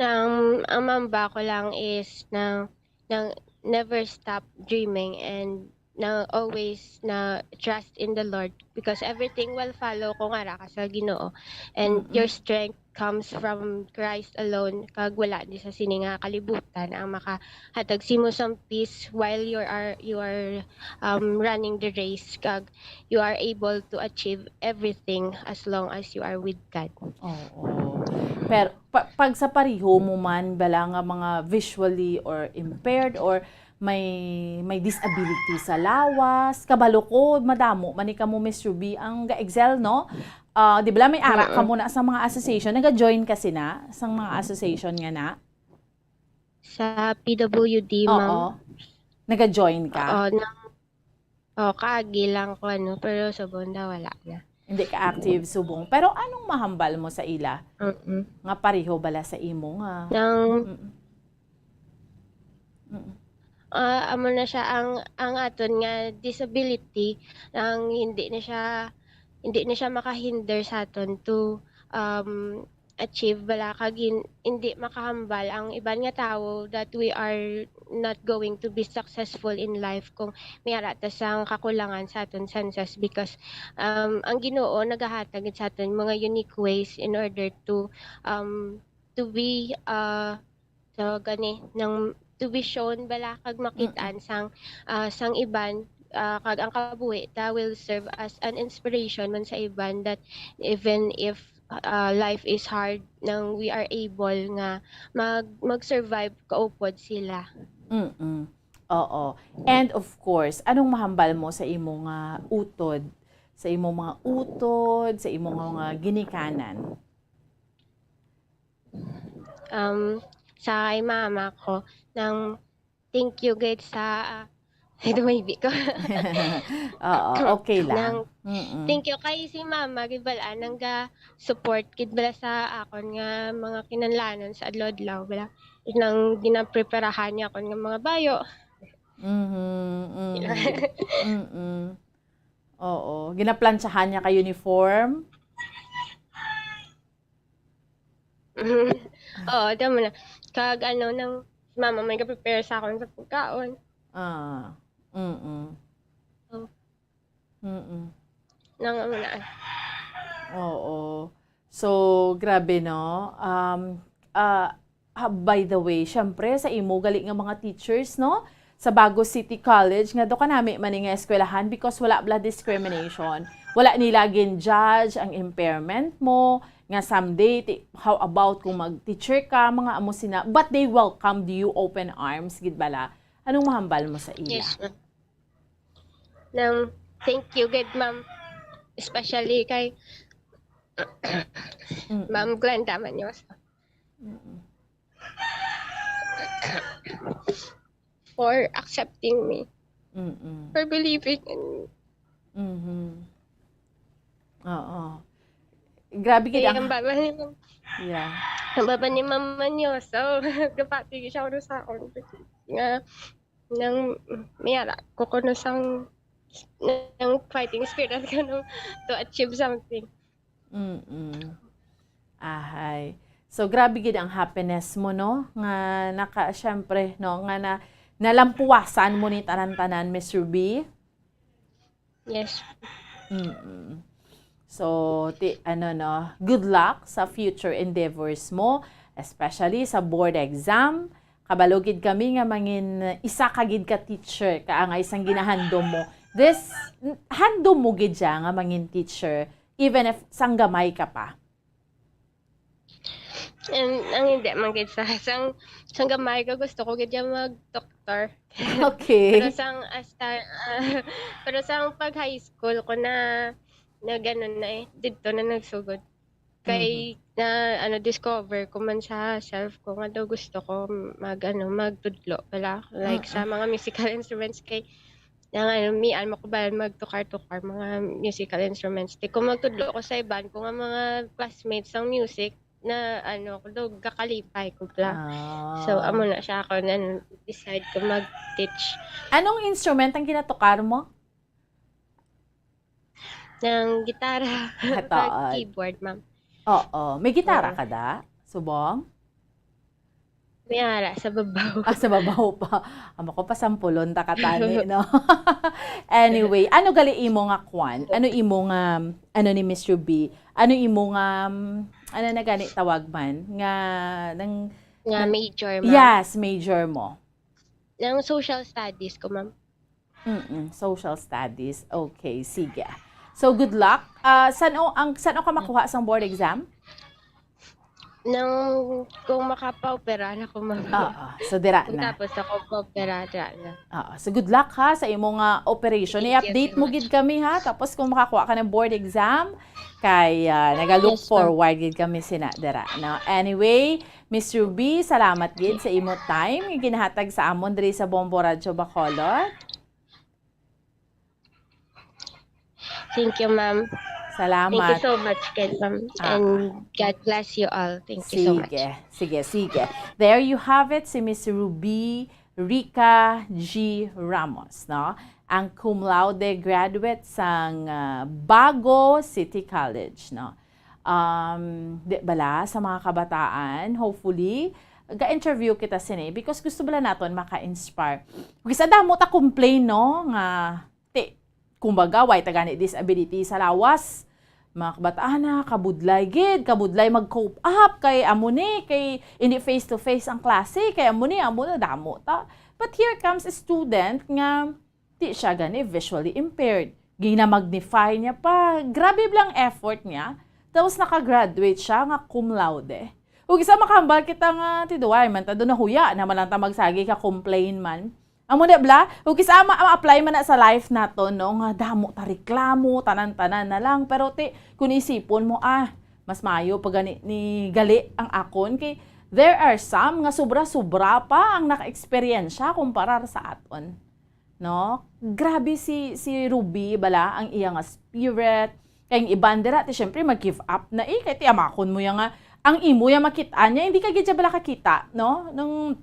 Ang, ang mamba ko lang is na, na never stop dreaming and na always na trust in the Lord, because everything will follow kung ara ka sa Ginoo, and Mm-mm. your strength comes from Christ alone, kag wala ni sa sini nga kalibutan ang makahatag simo sang peace while you are, you are um, running the race, kag you are able to achieve everything as long as you are with God. Oo. Pero pa- pag sa pariho mo man bala nga mga visually or impaired or may may disability sa lawas, kabalo ko madamo man ni kamo, Miss Ruby, ang ga-excel, no? Ah, di bala may ara Oo. Kamo na sa mga association, naga-join ka sina sa mga association nga na? Sa P W D, ma'am. Oo. Naga-join ka? Oo, na, oh, kaagi lang ko, ano, pero subong daw wala na. Hindi ka active subong. Pero anong mahambal mo sa ila? Mm-mm. Nga pareho bala sa imo nga? Nang, Mm. Mm. ah, amo na siya ang, ang aton nga disability, ang hindi na siya, hindi na siya makahinder sa aton to, um, achieve bala kag hin-, hindi makahambal ang iban nga tawo that we are not going to be successful in life kung may ara ta sang kakulangan sa aton senses, because, um, ang Ginoo nagahatag gid sa aton mga unique ways in order to, um, to be, uh, so gani nang to be shown bala kag makitaan sang, ah, sang iban, ah, kag ang kabuhi ta will serve as an inspiration man sa iban, that even if, ah, life is hard, nang we are able nga mag mag-survive kaupod sila. Mm-mm. Oo. And of course, anong mahambal mo sa imo nga utod? Sa imo mga utod, sa imo nga mga ginikanan? Um, sa kay mama ko, nang thank you gid sa, ah, ito, maybe ko. Oo, okay lang. Nang Mm-mm. Thank you kay si mama, gid bala, nang ga support gid bala sa akon nga mga kinahanglanon sa adlaw-adlaw, bala. Nang ginapreparahan niya akon nga mga bayo. Mhm, mhm. Mm-mm. Oo. Ginaplantsahan niya ka uniform? Oo, tama na. Kag ano, nang si mama may ga-prepare sa akon sa pagkaon. Ah. Mm-mm. Oh. Mm-mm. Nang ano na. Oo. So, grabe, no? Um, ah, Ah, by the way, syempre, sa imo gali nga mga teachers, no? Sa Bago City College, nga do kanami man ni nga eskwelahan because wala bala discrimination. Wala nila gin-judge ang impairment mo, nga someday, ti-, how about kung mag-teacher ka, mga amo sina, but they welcomed you open arms, gid bala. Anong mahambal mo sa ila? Yes, ma'am. Nang, thank you, good, ma'am. Especially kay Mm-mm. Ma'am Glenda Manyosa. Mm-mm. For accepting me. Mm-mm. For believing in me. Mm-hmm. Oo. Grabe gid. Kaya ang ang baba ni Ma'am, Yeah. Ang baba ni Ma'am Manyosa, gapati siya ako sa akon. Nga, nang, may ara ko kuno sang, nang fighting spirit ko, no, to achieve something. Mm-mm. Ahay. So, grabe gid ang happiness mo, no? Nga naka-, syempre, no? Nga na, nalampuwasan mo ni tanan-tanan, Miss Ruby. Yes. Mm-mm. So, ti-, ano, no? Good luck sa future endeavors mo, especially sa board exam. Kabalo gid kami nga mangin isa ka gid ka teacher, ka angay sang ginahandom mo. This, handom mo gid siya nga mangin teacher, even if sang gamay ka pa. And ang hindi man gid sa, sang, sang gamay ka, gusto ko gid yung mag-doktor. Okay. Pero sang, hasta, ah, pero sang pag high school ko na, na ganun na eh, dito na nagsugod. Kay Mhm. na, ano, discover ko man sa self ko nga daw gusto ko mag, ano, magtudlo pala. Like, sa Mm-mm. mga musical instruments kay, na nga, ano, mi, ano, ko ba, magtukar-tukar mga musical instruments. Di ko magtudlo ko sa iban ko nga mga classmates sang music na, ano, ko daw gakalipay ko pala. So, Ah. amo na siya ako na decide ko mag-teach. Anong instrument ang ginatukar mo? Ng gitara. Hataod. Kag keyboard, ma'am. Oo. May gitara Oo. ka da? Subong? May ara, sa babaw. Ah, sa babaw pa. Amo ko, pasampulon ta ka tani, no? Anyway, ano gali imo nga kwan? Ano imo nga, ano ni Miss Ruby? Ano imo nga, um, ano na gani tawag man? Nga, nang, Nga nang major, ma'am. Yes, major mo. Nang social studies ko, ma'am. Mm-mm, social studies. Okay, sige. So, good luck. Ah, san-o ang, san-o ka makuha sang board exam? Nang, kung makapa-opera na ko, ma'am. Oo. So, dira Kung na. tapos ako pa-opera, dira na. Oo. So, good luck, ha, sa imo nga operation. Thank you I-update so mo much. gid kami, ha. Tapos, kung makakuha ka ng board exam, kay, ah, naga-look Yes, ma'am. forward gid kami sina dira, no? Anyway, Miss Ruby, salamat gid sa imo time nga ginahatag sa amon diri sa Bombo Radyo Bacolod. Thank you, ma'am. Salamat. Thank you so much, Ken, ma'am. Ah. And God bless you all. Thank you so much. Sige, sige, sige. There you have it, si Miss Ruby Rica G Ramos, no? Ang cum laude graduate sang, ah, Bago City College, no? Um, di bala, sa mga kabataan, hopefully, ga-interview kita sini because gusto bala naton maka-inspire. Kisa damo ta complain, no, nga, ti, kumbaga, way ta gani disability sa lawas. Mga kabataan na, kabudlay gid, kabudlay mag-cope up, kay amo ni, kay hindi face to face ang klase, kay amo ni, amo na, damo ta. But here comes a student nga di siya gani visually impaired. Ginamagnify niya pa. Grabe lang effort niya. Tapos nakagraduate siya nga cum laude. Ug isa makahambal kita nga, ti, duway man ta, do nahuya naman lang ta magsagi ka complain man. Amo na bala, ug isa ma-, ma-apply man na sa life nato, no, nga damo ta reklamo, tanan-tanan na lang. Pero ti, kung isipon mo, ah, mas maayo pa gani ni gali ang akon. Kay there are some nga sobra-sobra pa ang naka-eksperyensya kumpara sa aton. No? Grabe si, si Ruby bala, ang iya nga spirit. Kay ang iban dira, ti, syempre, mag-give up na, eh. Kay ti, amakon mo ya nga, ang imo ya makit-an niya, hindi ka gid siya bala kakita, no? Nang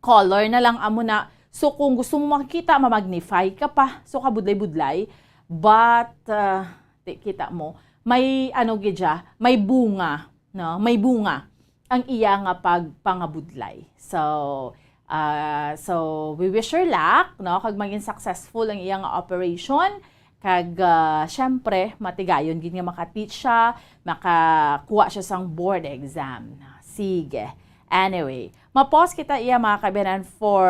color na lang amo na. So, kung gusto mo makakita, ma-magnify ka pa. So, kabudlay-budlay. But, ah, ti, kita mo, may, ano gid siya, may bunga, no? May bunga ang iya nga pagpangabudlay. So, ah, so, we wish her luck, no? Kag maging successful ang iya nga operation. Kag, ah, syempre, matigayon gid nga maka-teach siya, makakuha siya sang board exam. Sige. Anyway, ma-pause kita iya, mga kaabyanan, for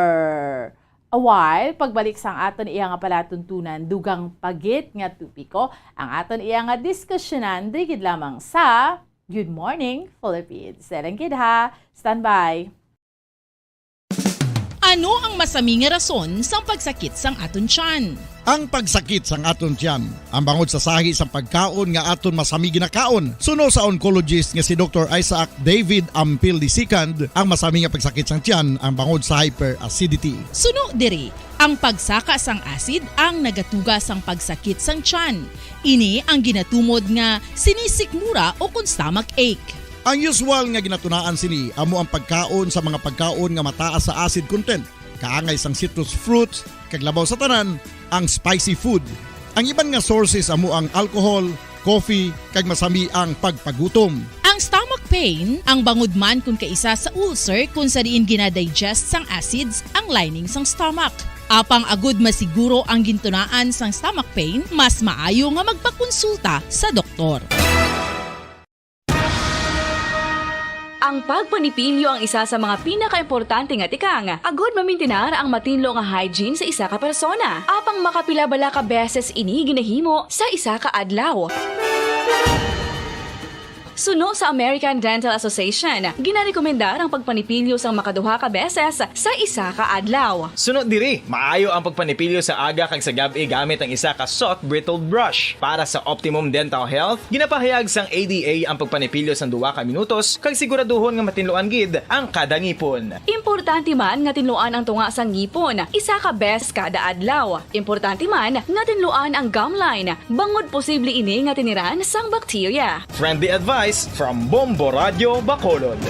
a while. Pagbalik sang aton iya nga palatuntunan, dugang pa gid nga topiko ang aton iya nga diskusyonan, diri gid lamang sa Good Morning Philippines. Diri lang gid ha. Standby. Ano ang masami nga rason sang pagsakit sang aton tiyan? Ang pagsakit sang aton tiyan, ang bangod sa sahi sang pagkaon nga aton masami ginakaon. Suno sa oncologist nga si Doktor Isaac David Ampil the second, ang masami nga pagsakit sang tiyan ang bangod sa hyperacidity. Suno diri, ang pagsaka sang acid ang nagatuga sang pagsakit sang tiyan. Ini ang ginatumod nga sinisikmura o kon stomach ache. Ang usual nga ginatunaan sini amo ang pagkaon sa mga pagkaon nga mataas sa acid content, kaangay sang citrus fruits, kag labaw sa tanan, ang spicy food. Ang iban nga sources amo ang alcohol, coffee, kag masami ang pagpagutom. Ang stomach pain, ang bangod man kon kaisa sa ulcer, kung sa diin ginadigest sang acids ang lining sang stomach. Apang agud masiguro ang gintunaan sang stomach pain, mas maayo nga magpakonsulta sa doktor. Ang pagpanipilyo ang isa sa mga pinakaimportante nga tikang agud mamintinar ang matinlo nga hygiene sa isa ka persona. Apang makapila bala ka beses ini ginahimo sa isa ka adlaw? Suno sa American Dental Association, ginarekomendar ang pagpanipilyo sang makaduha ka beses sa isa ka adlaw. Suno diri, maayo ang pagpanipilyo sa aga kag sa gab-i gamit ang isa ka soft bristled brush. Para sa optimum dental health, ginapahayag sang A D A ang pagpanipilyo sang duha ka minutos kag siguraduhon nga matinluan gid ang kada ngipon. Importante man nga tinluan ang tunga sang ngipon isa ka beses kada adlaw. Importante man nga tinluan ang gum line, bangod posible ini nga tiniran sang bakterya. Friendly advice from Bombo Radio Bacolod.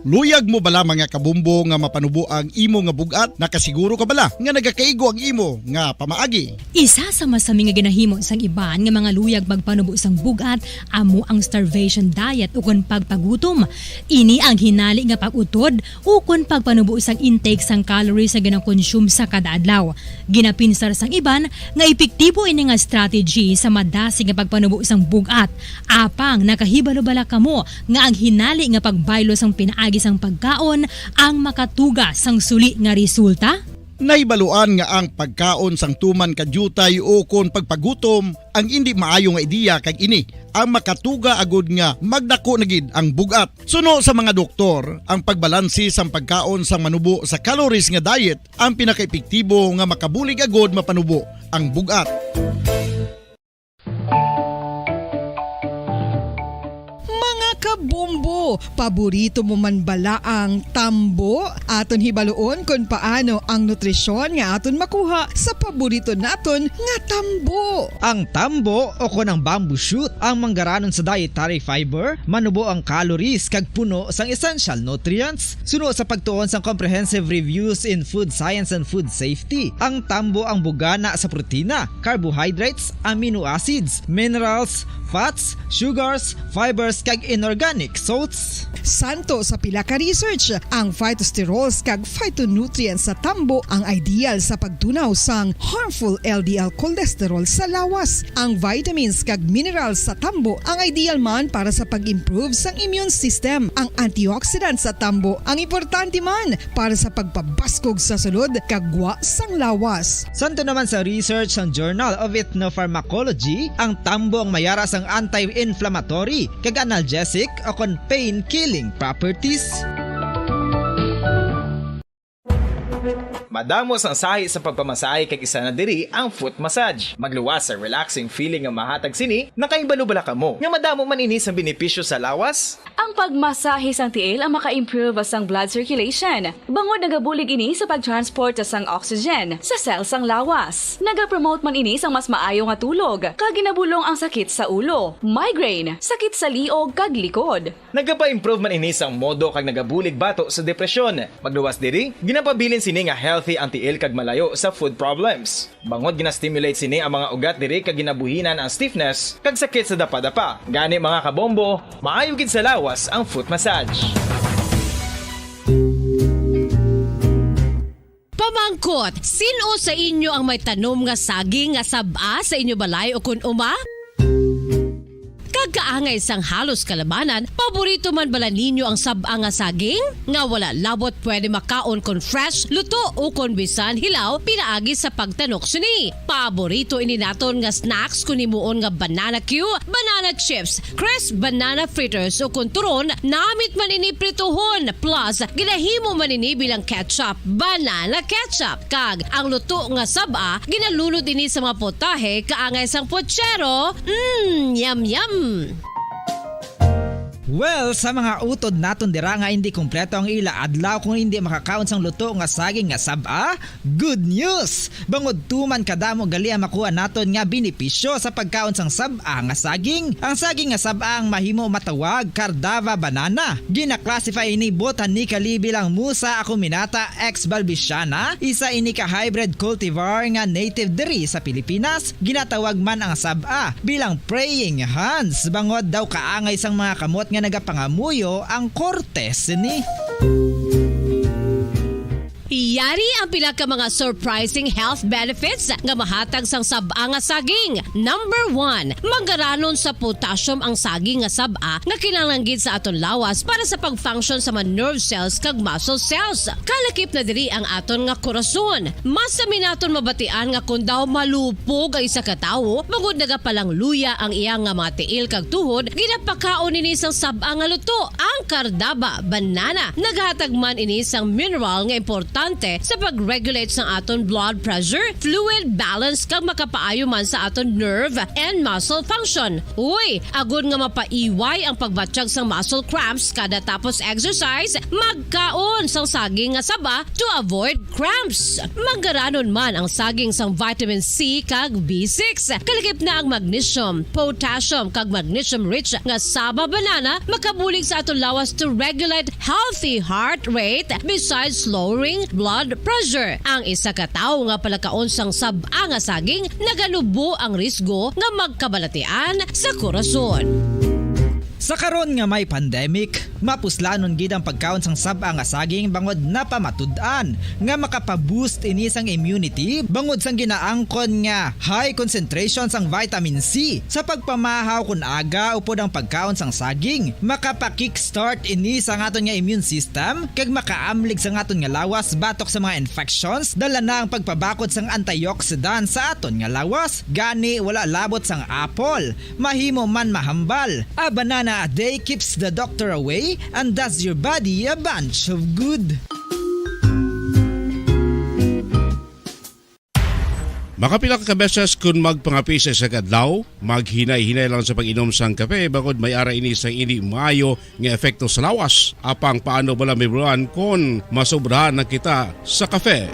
Luyag mo bala, mga kabombo, nga mapanubo ang imo nga bug-at? Nakasiguro ka bala nga nagakaigo ang imo nga pamaagi? Isa sa masami nga ginahimo sang iban nga mga luyag magpanubo sang bug-at amo ang starvation diet ukon pagpagutom. Ini ang hinali nga pag-utod ukon pagpanubo sang intake sang calories nga ginakonsume sa kada adlaw. Ginapinsar sang iban nga epektibo ini nga strategy sa madasig nga pagpanubo sang bug-at. Apang nakahibalo bala kamo nga ang hinali nga pagbaylo sang pinaagi sang pagkaon ang makatuga sang suli nga resulta? Nahibaluan nga ang pagkaon sang tuman ka diutay ukon pagpagutom ang indi maayo nga ideya, kag ini ang makatuga agud nga magdako na gid ang bug-at. Suno sa mga doktor, ang pagbalansi sang pagkaon sang manubo sa calories nga diet ang pinakaepektibo nga makabulig agud mapanubo ang bug-at. Mga kabombo, paborito mo man bala ang tambo? Aton hibaluon kon paano ang nutrisyon nga aton makuha sa paborito naton nga tambo. Ang tambo, o kon ang bamboo shoot, ang manggaranon sa dietary fiber, manubo ang calories kag puno sang essential nutrients. Suno sa pagtuon sang Comprehensive Reviews in Food Science and Food Safety, ang tambo ang bugana sa protina, carbohydrates, amino acids, minerals, fats, sugars, fibers, kag inorganic salts. Santo sa pila ka research, ang phytosterols kag phytonutrients sa tambo ang ideal sa pagtunaw sang harmful L D L cholesterol sa lawas. Ang vitamins kag minerals sa tambo ang ideal man para sa pag-improve sang immune system. Ang antioxidants sa tambo ang importante man para sa pagpabaskog sa sulod kag gwa sang lawas. Santo naman sa research sang Journal of Ethnopharmacology, ang tambo ang mayara sang anti-inflammatory kag analgesic o kon pain-killing properties. Madamo sang sahi sa pagpamasahe, kag isa na diri ang foot massage. Magluwas sa relaxing feeling nga mahatag sini. Nakahibalo bala kamo nga madamo man ini sang benepisyo sa lawas? Ang pagmasahe sang tiil ang maka-improve sang blood circulation, bangod nagabulig ini sa pag-transport sang oxygen sa cell sang lawas. Nagapromote man ini sang mas maayo nga tulog, kag ginabulong ang sakit sa ulo, migraine, sakit sa liog, kag likod. Nagapa-improve man ini sang modo kag nagabulig bato sa depresyon. Magluwas diri, ginapabilin sini nga healthy ang tiil kag malayo sa food problems. Bangod gina-stimulate sini ang mga ugat diri kag ginabuhinan ang stiffness kag sakit sa dapadapa. Gani, mga kabombo, maayo gid sa lawas ang foot massage. Pamangkot, sin-o sa inyo ang may tanom nga saging nga sab-a sa inyo balay o kon uma? Kaangay sang halos kalabanan, paborito man bala ninyo ang sab-a nga saging? Nga wala labot pwede makaon kon fresh, luto, o kon bisan hilaw pinaagi sa pagtanok sini. Paborito ini naton nga snacks kon himuon nga banana cue, banana chips, crisp banana fritters, o kon turon, namit man ini prituhon, plus ginahimo man ini bilang ketchup, banana ketchup. Kag ang luto nga sab-a, ginalunod ini sa mga putahe kaangay sang puchero. Mm, yum, yum! Well, sa mga utod naton dira nga hindi kompleto ang ila adlaw kung hindi makakaon sang luto nga saging nga sab-a, good news! Bangod tuman kadamo gali ang makuha naton nga benepisyo sa pagkaon sang sab-a nga saging. Ang saging nga sab-a ang mahimo matawag Cardava banana. Gina-classify ini botanically bilang Musa acuminata ex balbisiana, isa ini ka hybrid cultivar nga native diri sa Pilipinas. Ginatawag man ang sab-a bilang praying hands, bangod daw kaangay sang mga kamot nga nagapangamuyo ang korte sini. Yari ang pila ka mga surprising health benefits nga mahatag sang sab-a nga saging. Number one, manggaranon sa potassium ang saging nga sab-a nga kinahanglan gid sa aton lawas para sa pag-function sa mga nerve cells kag muscle cells. Kalakip na diri ang aton nga korason. Masami naton mabatian nga kon daw malupog ang isa ka tawo, bangod nagapalangluya ang iya nga mga tiil kag tuhod, ginapakaon ini sang sab-a nga luto, ang Cardaba banana. Naghatag man ini sang mineral nga importante sa pag-regulate sang aton blood pressure, fluid balance, kag makapaayo man sa aton nerve and muscle function. Uy, agod nga mapaiway ang pagbatyag sang muscle cramps kada tapos exercise, magkaon sang saging nga saba to avoid cramps. Manggaranon man ang saging sang vitamin C kag B six. Kalakip na ang magnesium, potassium, kag magnesium-rich nga saba banana makabulig sa aton lawas to regulate healthy heart rate besides lowering blood pressure. Ang isa ka tawo nga palakaon sang sab-a nga saging naganubo ang risgo nga magkabalatian sa korason. Sa karon nga may pandemic, mapuslanon gid ang pagkaon sang sab-a nga saging bangod napamatud-an nga makapa-boost ini sang immunity bangod sang ginaangkon nga high concentration sang vitamin C sa pagpamahaw kon aga upod ang pagkaon sang saging. Makapa-kickstart ini sang aton nga immune system kag makaamlig sang aton nga lawas batok sa mga infections. Dala na ang pagpabakod sang antioxidant sa aton nga lawas. Gani, wala labot sang apple. Mahimo man mahambal. A banana a day keeps the doctor away and does your body a bunch of good. Makapila ka beses kun magpangape sa isa ka adlaw, maghinay-hinay lang sa pag-inom sang kape, bangod may ara ini sang indi maayo nga epekto sa lawas. Apang paano bala, Ma'am Ron, kon masobrahan na kita sa kape?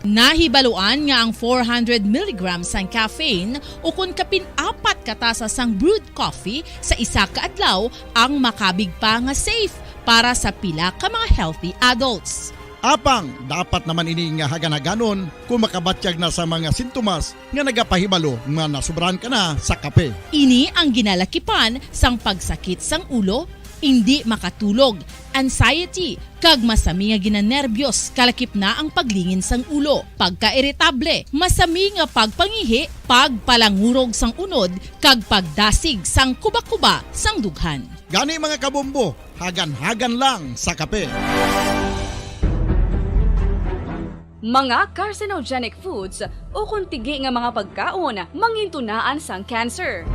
Nahibaluan nga ang four hundred milligrams sang caffeine ukon kapin apat ka tasa sang brewed coffee sa isa ka adlaw ang makabig pa nga safe para sa pila ka mga healthy adults. Apang dapat naman ini nga hagan-haganon kung makabatyag na sa mga sintomas nga nagapahibalo nga nasobrahan ka na sa kape. Ini ang ginalakipan sang pagsakit sang ulo, indi makatulog, anxiety, kag masami nga ginanerbiyos, kalakip na ang paglingin sang ulo, pagkairitable, masami nga pagpangihi, pagpalangurog sang unod, kag pagdasig sang kubakuba sang dughan. Gani, mga kabombo, hagan-hagan lang sa kape. Mga carcinogenic foods ukon tigi nga mga pagkaon mangintunaan sang cancer.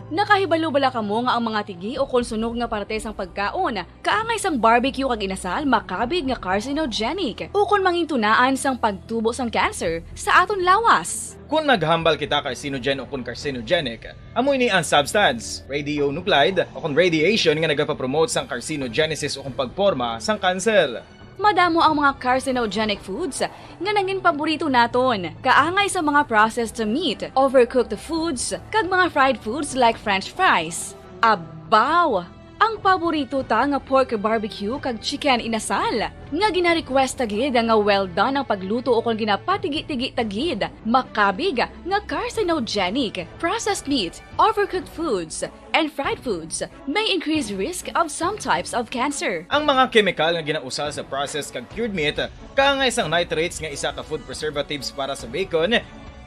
Nakahibalo bala kamo nga ang mga tigi ukon sunog nga parte sang pagkaon kaangay sang barbecue kag inasal makabig nga carcinogenic ukon mangintunaan sang pagtubo sang cancer sa aton lawas? Kon naghambal kita carcinogen ukon carcinogenic, amo ini ang substance, radionuclide, ukon radiation nga nagapapromote sang carcinogenesis ukon pagporma sang kanser. Madamo ang mga carcinogenic foods nga nangin paborito naton, kaangay sa mga processed meat, overcooked foods, kag mga fried foods like French fries. Abaw! Ang paborito ta nga pork barbecue kag chicken inasal, nga gina-request ta gid nga well done ang pagluto ukon ginapatigi-tigi ta gid, makabig nga carcinogenic. Processed meat, overcooked foods, and fried foods may increase risk of some types of cancer. Ang mga kemikal nga ginausal sa processed kag cured meat, kaangay sang nitrates nga isa ka food preservatives para sa bacon,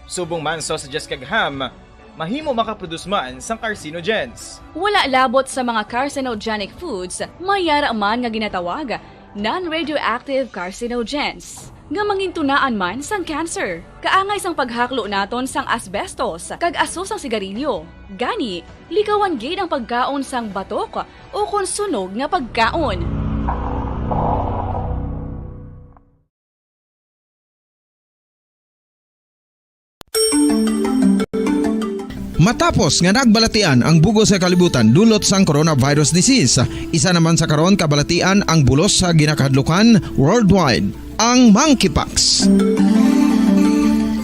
subong man sausages kag ham, Mahimo makaproduce man sang carcinogens. Wala labot sa mga carcinogenic foods, may yara man nga ginatawag non-radioactive carcinogens, nga mangintunaan man sang cancer. Kaangay sang paghaklo naton sang asbestos kag aso sang sigarilyo. Gani, likawan gid ang pagkaon sang batok o kon sunog nga pagkaon. Matapos nga nagbalatian ang bug-os nga kalibutan dulot sang coronavirus disease, isa naman sa karon kabalatian ang bulos sa ginakahadlukan worldwide, ang monkeypox.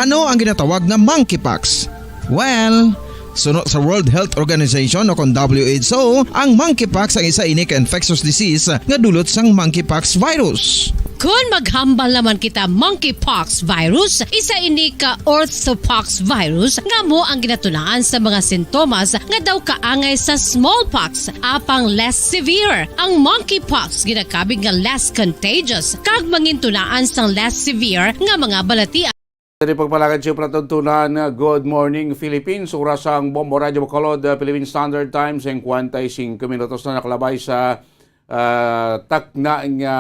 Ano ang ginatawag nga monkeypox? Well, suno sa World Health Organization o kon W H O, ang monkeypox ang isa ini ka infectious disease nga dulot sang monkeypox virus. Kon maghambal naman kita monkeypox virus, isa ini ka orthopox virus nga amo ang ginatunaan sa mga sintomas nga daw kaangay sa smallpox, apang less severe. Ang monkeypox ginakabig nga less contagious kag mangintunaan sang less severe nga mga balatian. Diri pagpalagad sa palatuntunan, Good Morning Philippines. Oras ang Bombo Radyo Bacolod, uh, Philippine Standard Time, singkwenta y singko minutos na nakalabay sa, uh, takna nga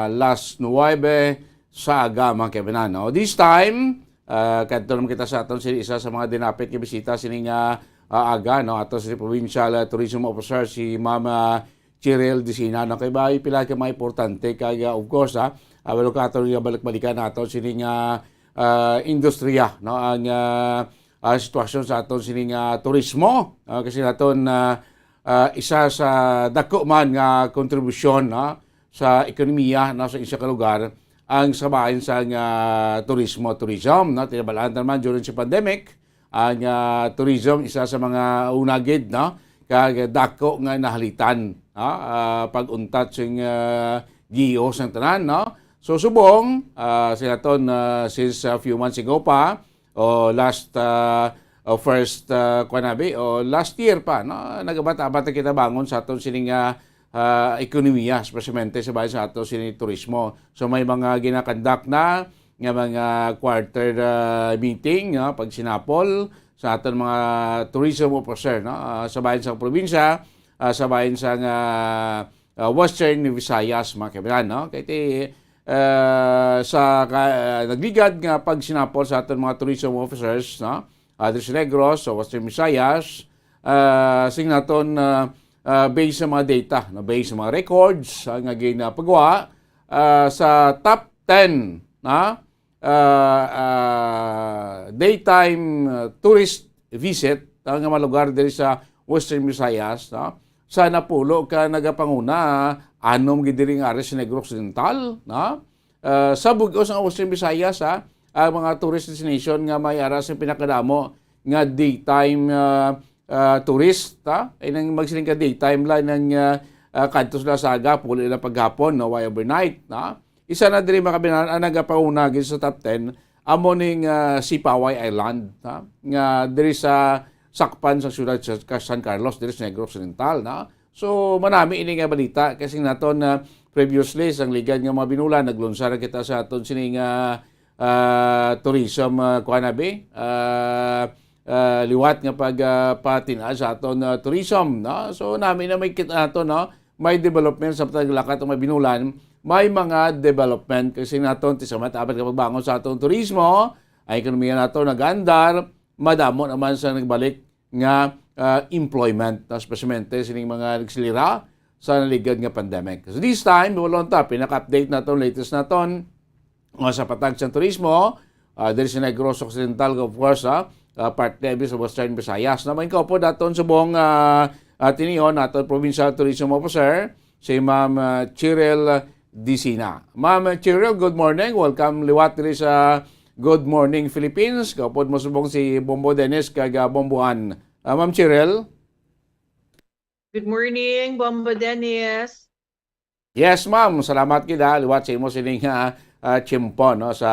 las nuwebe sa aga, mga kaibanan, no? This time, uh, kadto naman kita sa aton sini isa sa mga dinapit nga bisita sini nga, uh, aga, no? Ato si Provincial, uh, Tourism Officer, si Ma'am, uh, Cheryl Disina, no? Kay ba, pila ka mga importante, kay, uh, of course, ha, uh, walo ka aton nga balik-balikan nato sini nga, uh, industriya, no? Ang, uh, uh, sitwasyon sa aton sini nga turismo, uh, kasi naton, uh, uh, isa sa dako man nga kontribusyon, no, sa ekonomiya, no, sa isa ka lugar ang sa bahin sang, ah, turismo, tourism, no. Tinabalaan ta naman during sa pandemic ang, ah, tourism isa sa mga una gid, no, kag dako nga nahalitan, no, ah, pag-untat sing, ah, giyo sang tanan, no. So subong, ah, sa naton, ah, since a few months ago pa, o last, ah, o first, ah, kuwan abi, o last year pa, no? Nagabata-bata kita bangon sa aton sining, ah, ah, ekonomiya, especialmente sa bahin sa aton sini turismo. So may mga ginakandak na nga mga quarter, ah, meeting, no? Pagsinapol sa aton mga tourism officer, no? Ah, sa bahin sa probinsya, ah, sa bahin sa nga, ah, Western Visayas, mga kaibigan, no? Kay ti, ah, sa ka-, ah, nagligad nga pagsinapol sa aton mga tourism officers, no? Ah, diri sa Negros, sa Western Visayas, ah, sing naton, ah, ah, based sa mga data, no? Based sa mga records, ah, nga ginapagawa, ah, sa top ten, no? ah, ah, daytime, ah, tourist visit, ah, nga mga lugar diri sa Western Visayas, no? Sa napulo ka nagapanguna, anom gid diri nga ari sa Negros Occidental, no? Ah, sa bug-os nga Western Visayas, ha, ang mga tourist destination nga may ara sa pinakadamo nga daytime, ah, ah, tourist, ha? Ay nang magsiling ka daytime lang nang, ah, ah, kadto sila sa aga, pulo lang paghapon, no? Why overnight, no? Isa na diri, mga kabinanan, ang nagapauna gid sa top ten, amo ning, ah, Sipaway Island, ha? Nga diri sa sakpan sa siyudad sa San Carlos, diri sa Negros Occidental, na. So, manami ini nga balita kasi naton na previously sang ligad nga mga binulan, naglunsar kita sa aton sini nga, ah, tourism, ah, kuan abi, ah, ah, liwat nga pag, ah, patin-, ah, sa aton, ah, tourism, no? So, nami na may kita nato, no? May development sa paglakat ang mga binulan, may mga development kasi naton ti sa matapat nga pagbangon sa atong turismo, ang ekonomiya nato nagandar, madamo naman sa nagbalik nga, ah, employment, no? Especialmente sining mga nagsilira sa naligad nga pandemic. So this time, wala ta, pinaka-update naton, latest naton, o sa patag sa turismo, ah, diri sa Negros Occidental, of course, ah, ah, parte abi sa Western Visayas. Na may kaupod naton subong, ah, ah, tinion naton Provincial Tourism Officer, si Ma'am, ah, Cheryl Disina. Ma'am Cheryl, good morning. Welcome liwat diri sa Good Morning Philippines. Kaupod mo subong si Bombo Dennis kag, ah, Bombo Ann. Ah, Ma'am Cheryl? Good morning, Bombo Dennis. Yes, ma'am. Salamat gid, ha, liwat sa imo sining, ah, ah, tiyempo, no, sa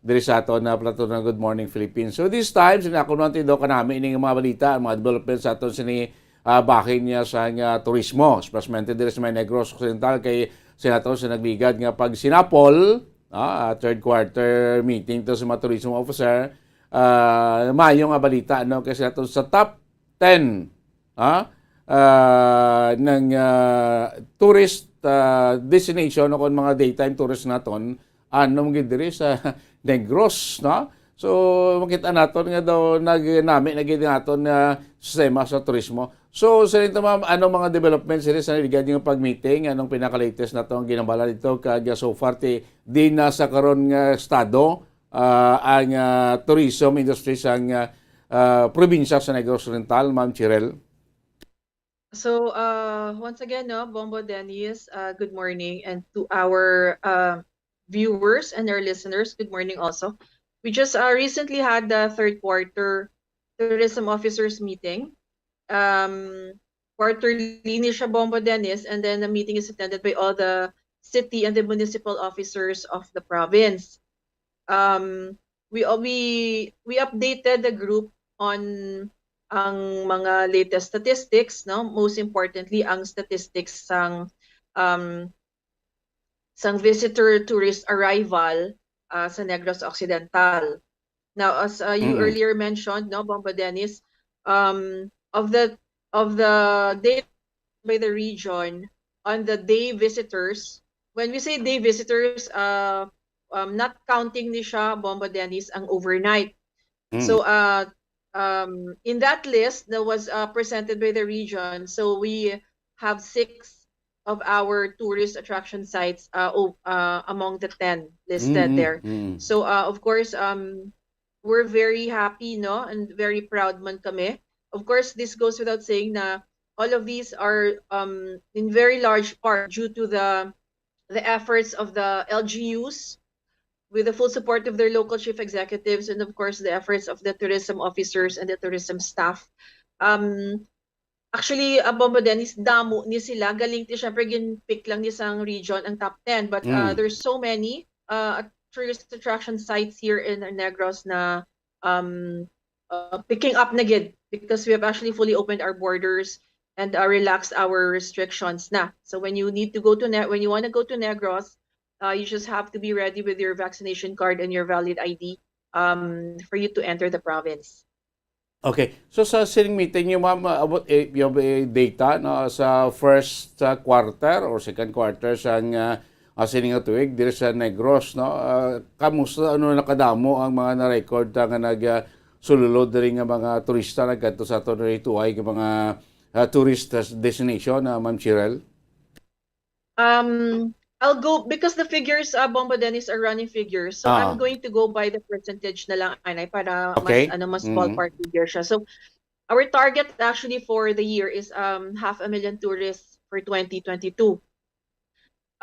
diri sa aton na platform ng Good Morning Philippines. So this time, sini ako naman tindo kanami ining mga balita, ang mga development sa aton sini, ah, bahin niya sa nga turismo, especialmente diri sa may Negros Occidental kay sinato sa nagligad nga pagsinapol, ah, third quarter meeting to sa mga tourism officer, ah, maayo nga balita, no? Kay sa aton sa top ten, ha? Ah, ng, ah, tourist, ah, destination o kung mga daytime tourist naton, anom gid diri sa Negros, no? So, makita naton nga daw nagnami na gid ang aton nga sistema sa turismo. So, sa nito, ma'am, anong mga developments diri sa nagligad nga pag-meeting? Anong pinaka-latest nato ang ginambala dito? Kag, ah, so far, ti, di na sa karon nga estado, ah, ang, ah, tourism industry sang, ah, ah, probinsya sa Negros Oriental, Ma'am Chirel? So, uh, once again, no, Bombo Dennis, uh, good morning, and to our, uh, viewers and our listeners, good morning also. We just, uh, recently had the third quarter tourism officers meeting. Um, quarterly ni siya, Bombo Dennis, and then the meeting is attended by all the city and the municipal officers of the province. Um, we, uh, we, we updated the group on ang mga latest statistics, no? Most importantly, ang statistics sang, um, sang visitor tourist arrival, ah, sa Negros Occidental. Now, as, uh, you Mm. earlier mentioned, no, Bombo Dennis, um, of the, of the day by the region, on the day visitors, when we say day visitors, uh, um, not counting ni siya, Bombo Dennis, ang overnight. Mm. So, uh, um, in that list that was, uh, presented by the region, so we have six of our tourist attraction sites, uh, o-, uh, among the ten listed Mm, there. Mm. So, uh, of course, um, we're very happy, no, and very proud man kami. Of course, this goes without saying na all of these are, um, in very large part due to the, the efforts of the L G Us, with the full support of their local chief executives, and of course, the efforts of the tourism officers and the tourism staff. Um, actually, uh, Bombo Dennis, damo ni sila. Galing ti, syempre, gin-pick lang ni sang region ang top ten. But, uh, Mm. there's so many, uh, at-, tourist attraction sites here in Negros na, um, uh, picking up na gid because we have actually fully opened our borders and, uh, relaxed our restrictions na. So when you need to go to Ne-, when you wanna go to Negros, uh, you just have to be ready with your vaccination card and your valid I D, um, for you to enter the province. Okay. So, sa sining meeting niyo, ma'am, uh, about, eh, you have, eh, data, no, sa first, uh, quarter or second quarter sang, uh, uh, sining nga tuig diri sa Negros, no? Uh, kamusta, ano, nakadamo ang mga na-record, uh, nga nag, uh, sululod diri nga mga turista nagkadto sa aton diri tuay nga mga, uh, tourist des-, destination, uh, Ma'am Chirel? Um, I'll go, because the figures, uh, Bombo Dennis, are running figures. So, I'm Ah. going to go by the percentage na lang, anay, para Okay. mas, ano, mas Mm. ballpark figure siya. So, our target actually for the year is, um, half a million tourists for twenty twenty-two.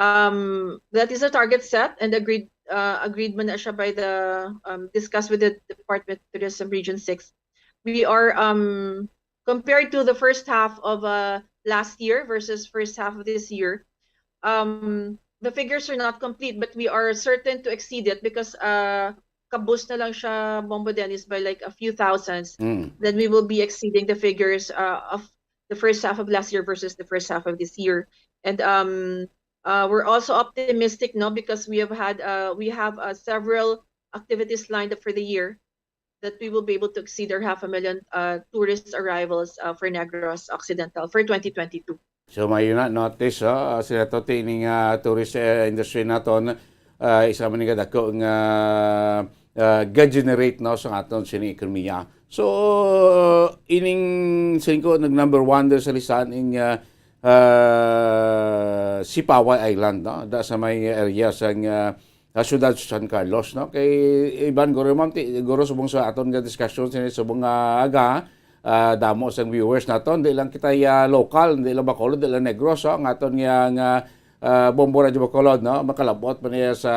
Um, that is a target set and agreed, uh, agreed man na siya by the, um, discussed with the Department of Tourism Region six. We are, um, compared to the first half of, uh, last year versus first half of this year, um, the figures are not complete, but we are certain to exceed it because, uh, kabus na lang siya, Bombo Dennis, by, like, a few thousands. Mm. Then we will be exceeding the figures, uh, of the first half of last year versus the first half of this year. And, um, uh, we're also optimistic, no, because we have had, uh, we have, uh, several activities lined up for the year that we will be able to exceed our half a million, uh, tourist arrivals, uh, for Negros Occidental for twenty twenty-two. So, maayo na, no, at least, oh, sila to, ti, ining, ah, tourist, eh, industry naton, ah, isa man ni kadako nga, ah, ga-generate, no, sa aton sini ekonomiya. So, ining singko nag number one diri sa listahan ing, ah, ah, Sipaway Island, no, da sa may area sang, ah, ah, siyudad sa San Carlos, no? Kay Ivan, guro, ma'am, ti-, guro, subong sa aton nga discussion sini subong nga aga, ah, damo sang viewers naton, di lang kita, ah, local, di lang Bacolod, di lang Negros, oh, ang aton nga, nga, ah, Bombo Radyo Bacolod, no? Makalabot pa niya sa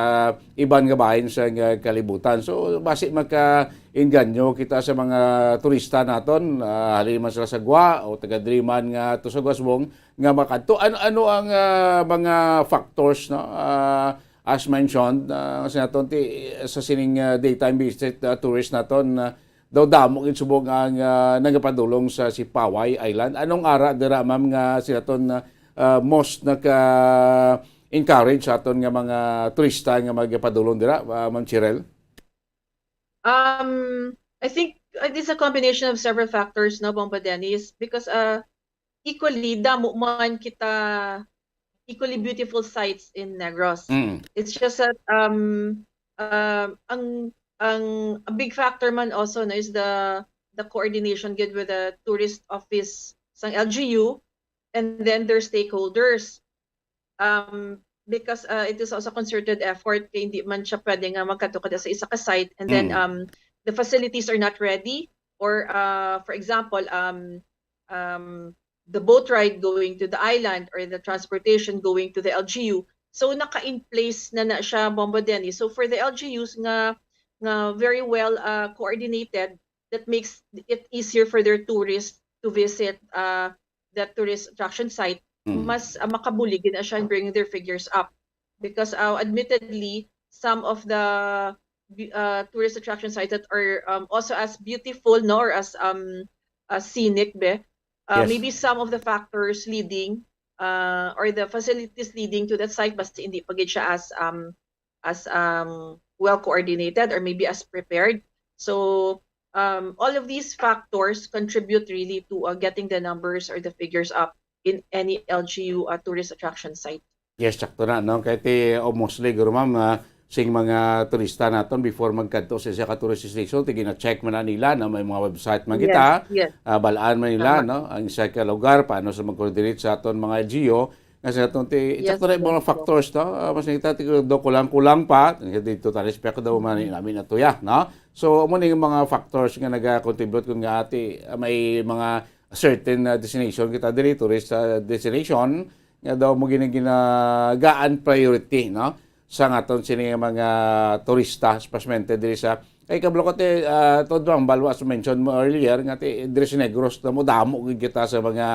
iban nga bahin sa nga kalibutan. So, basi maka-inganyo kita sa mga turista naton, ah, halin man sila sa Gwa o taga diri man nga to sa Guasbong nga makadto. Ano, ano ang, ah, mga factors, no? Ah, as mentioned, ah, sa naton ti-, sa sining, ah, daytime visit, ah, tourist naton, ah, daw damo gid subong ang, ah, nagapadulong sa Sipaway Island. Anong ara dira, ma'am, nga sa naton, ah, most naka-encourage sa aton nga mga turista nga magapadulong dira, ah, Ma'am Chirel? Um, I think uh, it's a combination of several factors, no, Bombo Dennis, because uh, equally, damo man kita equally beautiful sites in Negros. Mm. It's just that um, um, ang, ang, a big factor man also, no, is the the coordination gid with the tourist office sang L G U and then their stakeholders. Um, because uh, it is also a concerted effort, kay hindi man siya pwede nga magkadto ka sa isa ka site, and then Mm. um, the facilities are not ready, or uh, for example, um, um, the boat ride going to the island or the transportation going to the L G U. So naka-in place na na siya, Bombo Dennis. So for the L G Us nga nga very well uh, coordinated, that makes it easier for their tourists to visit uh, that tourist attraction site. Mm. Mas uh, makabulig na siya in bringing their figures up. Because uh, admittedly, some of the bu- uh, tourist attraction sites that are um, also as beautiful, no, or as um as scenic, be, uh, Yes. maybe some of the factors leading uh, or the facilities leading to that site, basta hindi pa gid siya as um as um well coordinated or maybe as prepared. So um all of these factors contribute really to uh, getting the numbers or the figures up in any L G U uh, tourist attraction site. Yes, sakto na, no? Kay ti, o mostly, guro, ma'am, ah, sing mga turista naton before magkadto sa isa ka tourist destination, ti gina-check man na nila, no? May mga website man kita, Yes, yes. ah, balaan man nila, Tama. no? Ang isa ka lugar, paano sa mag-coordinate sa aton mga L G U, nga sa aton ti, Yes, sakto na yung mga yes, po. Factors, no? Ah, mas nagtati ko daw kulang-kulang pa, dito tayo respect daw man namin na tuya, no? So, amo ni yung mga factors nga nag-contribute kung nga ati, ah, may mga certain ah, destination kita diri, tourist ah, destination, nga daw mo gina-, ginagaan priority, no? Sa aton sini nga mga turista, especially diri sa, kay kabalo ko ti, ah, Tod, ang balwa as mentioned mo earlier, nga ti, diri sa Negros, damo, damo gid kita sa mga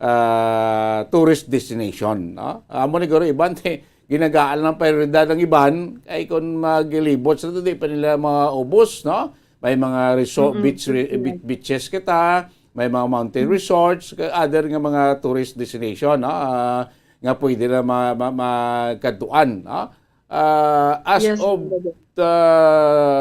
ah, tourist destination, no? Amo ni guro iban ti ginagaan lang prioridad ang iban, kay kung maglibot sa di pa nila maubos, no? May mga resort, Mm-mm. beach, re- Yes. beach, beaches kita, may mga mountain Mm. resorts, kay other nga mga tourist destination, no? Ah, nga pwede na ma- ma- magkadtuan, no? Ah, as Yes, of Brother. the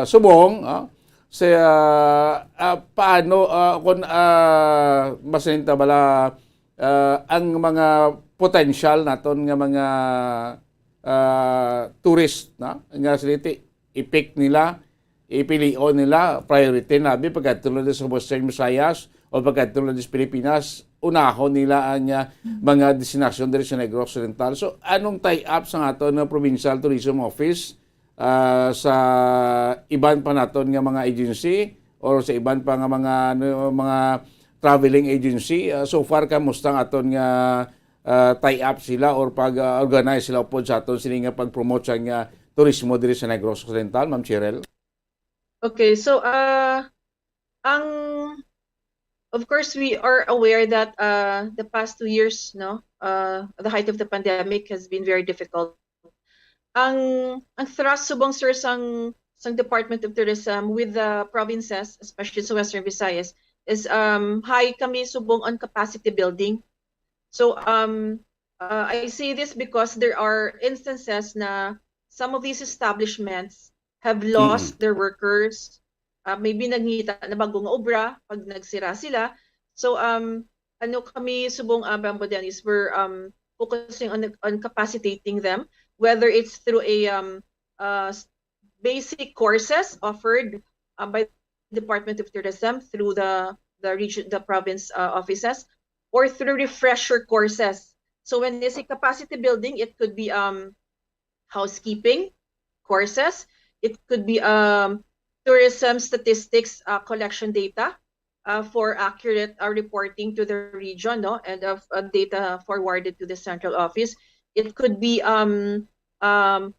Subong, ah, sa ah, ah, paano ah, kung ah, masinta bala ah, ang mga potential naton nga mga ah, tourist na nga city, i-pick nila, ipilion nila, priority na bi pagkadto na sa Western Visayas o pagkadto na sa Pilipinas, unahon nila ang ah, mga destinasyon diri sa Negros Occidental. So, anong tie-up sa aton nga Provincial Tourism Office ah, sa iban pa naton nga mga agency or sa iban pa nga mga ano, mga traveling agency? Ah, so far, kamusta ang aton nga ah, tie-up sila or pag-organize sila upod sa aton sini nga pag-promote sa nga turismo diri sa Negros Occidental, Ma'am Cheryl? Okay, so uh, ang of course we are aware that uh, the past two years, no, uh, the height of the pandemic has been very difficult. Ang ang thrust subong, sir, sang sang Department of Tourism with the provinces, especially sa Western Visayas, is um high kami subong on capacity building. So um uh, I say this because there are instances na some of these establishments have lost their workers. Uh, maybe nagngita na bago nga obra pag nagsira sila. So um ano kami subong uh, Bombo Dennis, we're um focusing on on capacitating them, whether it's through a um uh, basic courses offered uh, by Department of Tourism through the the region, the province uh, offices, or through refresher courses. So when they say capacity building, it could be um housekeeping courses, it could be um tourism statistics uh, collection data uh, for accurate uh, reporting to the region, no, and of uh, data forwarded to the central office. It could be um um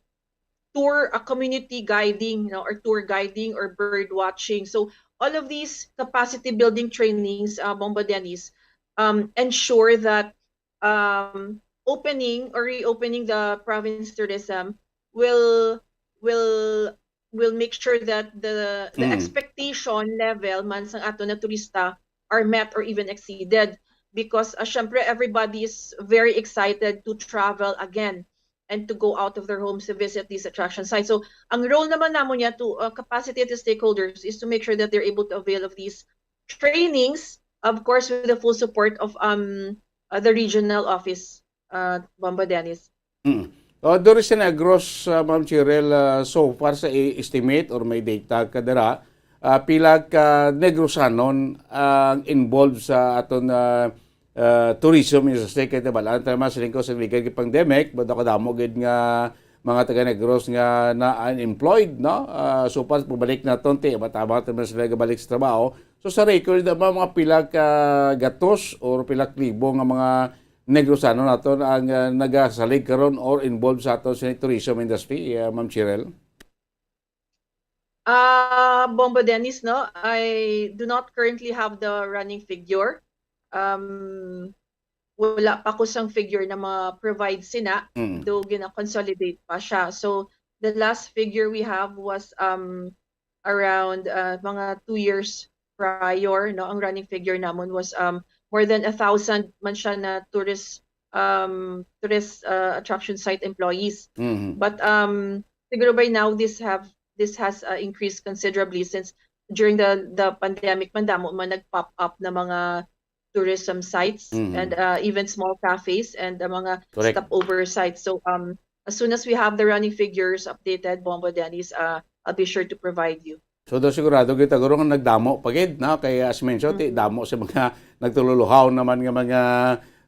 tour, a community guiding, you know, or tour guiding or bird watching. So all of these capacity building trainings, uh, Bombo Dennis, um, ensure that um, opening or reopening the province tourism will will will make sure that the the Mm. expectation level man sang ato na turista are met or even exceeded, because uh, syempre everybody is very excited to travel again. and to go out of their homes to visit these attraction sites. So, ang role naman namon niya to, uh, capacitate the stakeholders is to make sure that they're able to avail of these trainings, of course, with the full support of, um, uh, the regional office, uh, Bombo Dennis. Mm. O, diri sa Negros, uh, Ma'am Cheryl, uh, so far sa i-, estimate or may data ka dira, uh, pila ka Negrosanon ang involved sa aton, uh, uh, tourism industry? Kay tibalaan ta naman sa lingkod sa nagligad nga pandemic, but kadamo gid nga mga taga Negros nga na-unemployed, no? Uh, so far, pagbalik naton, ti, abang-abang ta naman sila gabalik sa trabaho. So, sa record, mga, mga pila ka gatos or pila ka libo nga mga Negrosano naton ang, uh, nagasalig karon or involved sa aton sa tourism industry, uh, Ma'am Cheryl? Ah, Bombo Dennis, no? I do not currently have the running figure. Um, wala pa ko sang figure na ma-provide sina, Mm. though gina-consolidate pa siya. So, the last figure we have was, um, around, uh, mga two years prior, no? Ang running figure namon was, um, more than a thousand man siya na tourist, um, tourist, uh, attraction site employees. Mhm. But, um, siguro by now, this have, this has, uh, increased considerably since during the, the pandemic man, damo man nag-pop up na mga tourism sites Mhm. and, uh, even small cafes and, uh, mga Correct. stopover sites. So, um, as soon as we have the running figures updated, Bombo Dennis, uh, I'll be sure to provide you. So, daw sigurado kita, guro, nga nagdamo pa gid, no? Kay, as mentioned, ti, Mhm. damo sa mga nagtululuhaw naman nga mga,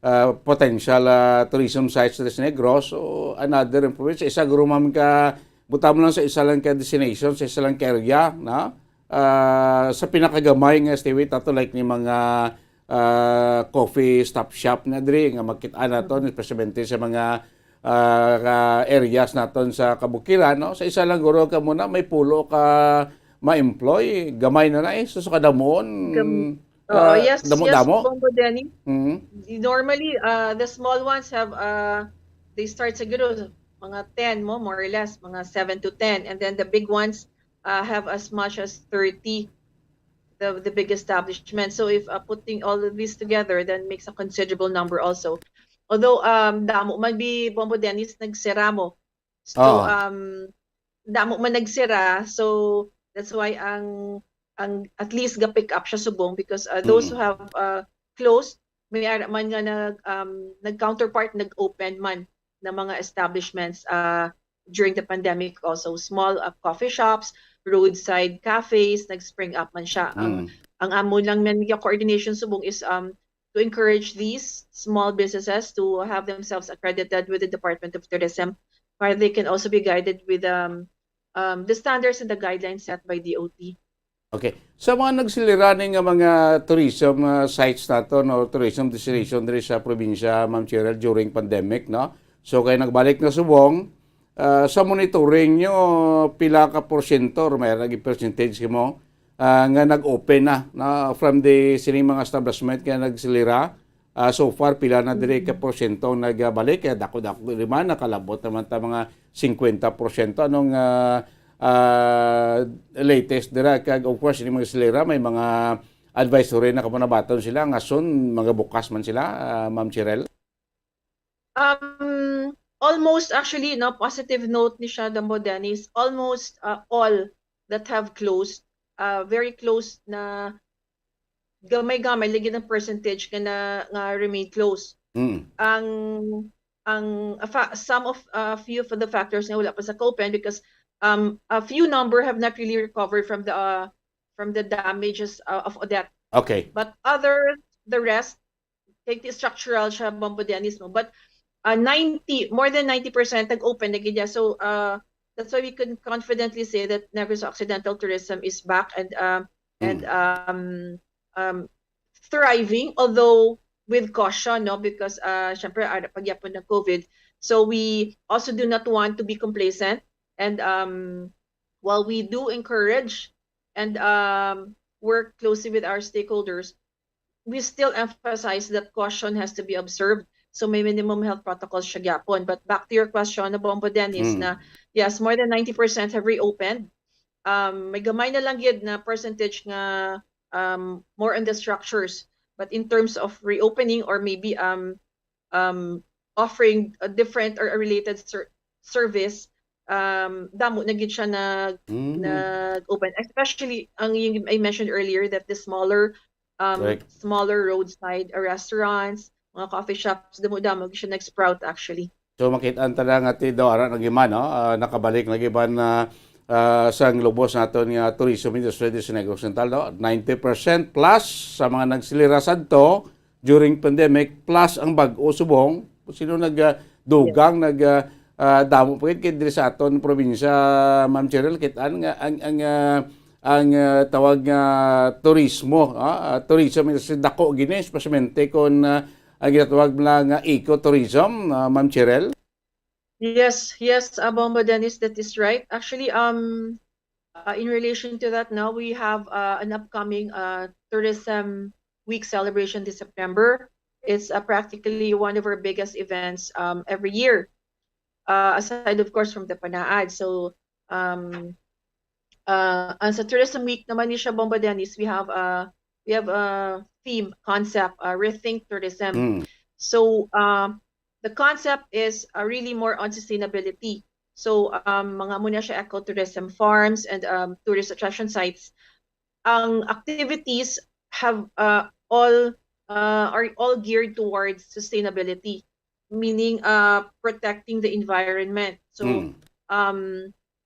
ah, potential, ah, tourism sites sa Negros. So, another improvement. Sa isa, guro, ma'am, ka, butang mo lang sa isa lang ka destination, sa isa lang ka area, no? Ah, sa pinakagamay nga estimate nato, like ni mga, ah, coffee stop shop na diri nga makita naton, Mhm. especially sa mga, ah, ka areas naton sa kabukiran, no? Sa isa lang guro ka muna, may pulo ka ma-employ, gamay na na eh. So, sa kadamon, Gam-, Oo, ah, yes, yes, damo-damo. Bombo Denny. Mhm. Normally, uh, the small ones have, uh, they start siguro mga ten mo, more or less, mga seven to ten. And then the big ones, uh, have as much as thirty, the, the big establishment. So if, uh, putting all of these together, then makes a considerable number also. Although, um, damo man bi, Bombo Dennis, nagsira mo. So, Oo. Um, damo man nagsira. So that's why ang, ang at least ga-pick up siya subong because, uh, those Mm. who have, uh, closed, may ara man nga nag, um, nag-counterpart, nag-open man na mga establishments, uh, during the pandemic also. Small, uh, coffee shops, roadside cafes, nag-spring up man siya. Ang, Mm. ang amo lang man nga coordination subong is, um, to encourage these small businesses to have themselves accredited with the Department of Tourism, where they can also be guided with, um, um, the standards and the guidelines set by D O T. Okay. Sa mga nagsilira ni nga mga tourism, ah, sites nato, no, tourism destination diri sa probinsya, Ma'am Cheryl, during pandemic, no? So, kay nagbalik na subong, ah, sa monitoring nyo, pila ka porsyento or may lagi percentage mo, ah, nga nag-open na, na from the sining mga establishment nga nagsilira? Ah, so far, pila na diri ka Mm. porsyento ang nagbalik? Kaya dako-dako naman, nakalabot naman ta mga singkwenta porsyento. Anong, ah, ah, latest dira? Kag, of course, ini mga silira, may mga advisory na kapunabaton sila. Nga sun, mga bukas man sila, ah, Ma'am Cheryl? Um, almost, actually, no, positive note ni siya, Bombo Dennis, almost, uh, all that have closed, uh, very close na gamay-gamay lagi ng percentage nga na, nga remain closed. Mm. Ang, ang, a fa-, some of, a few of the factors nga wala pa sa ka-open because, um, a few number have not really recovered from the, uh, from the damages, uh, of Odette. Okay. But other, the rest, kay ti structural siya, Bombo Dennis, no? But, uh, ninety, more than ninety percent nag-open na gid siya. So, uh, that's why we can confidently say that Negros Occidental tourism is back and, um, and, Mm. um, um, thriving, although with caution, no? Because, uh, syempre, ara pa gyapon ng COVID. So we also do not want to be complacent. And, um, while we do encourage and, um, work closely with our stakeholders, we still emphasize that caution has to be observed. So may minimum health protocols siya gyapon. But back to your question, na Bombo Dennis, Mm. na yes, more than ninety percent have reopened. Um, may gamay na lang gid na percentage nga, um, more on the structures. But in terms of reopening or maybe, um, um, offering a different or a related ser- service, um, damo na gid siya nag Mm. nag-open. Especially ang yung I mentioned earlier that the smaller um Correct. smaller roadside uh, restaurants, mga coffee shops, damo-damo gid siya nag-sprout actually. So makit-an ta na nga ti daw ara na giman, no? Ah, nakabalik na giban na ah, sang lubos naton nga tourism industry di sa Negros Oriental, no? Ninety percent plus sa mga nagsilira sadto during pandemic plus ang bag-o subong. Sino nag ah, dugang nag ah, ah, damo pa gid kay diri sa aton probinsya, Ma'am Cheryl, kit-an nga ang ang ah, ang ah, tawag nga turismo, ah, ah, tourism industry dako gini, especially kon ah, ang ginatawag na nga ecotourism, ah, Ma'am Cheryl. Yes, yes, uh, Bombo Dennis, that is right. Actually, um, uh, in relation to that, now we have uh, an upcoming uh, Tourism Week celebration this September. It's uh, practically one of our biggest events um, every year, uh, aside, of course, from the Panaad. So, um, uh, ang sa Tourism Week naman ni siya, Bombo Dennis, we have uh, we have a theme concept, uh, Rethink Tourism. Mm. So, um, the concept is uh, really more on sustainability. So, um, mga muna siya ecotourism farms and um, tourist attraction sites. Ang activities have uh, all uh, are all geared towards sustainability, meaning uh, protecting the environment. So, Mm. um,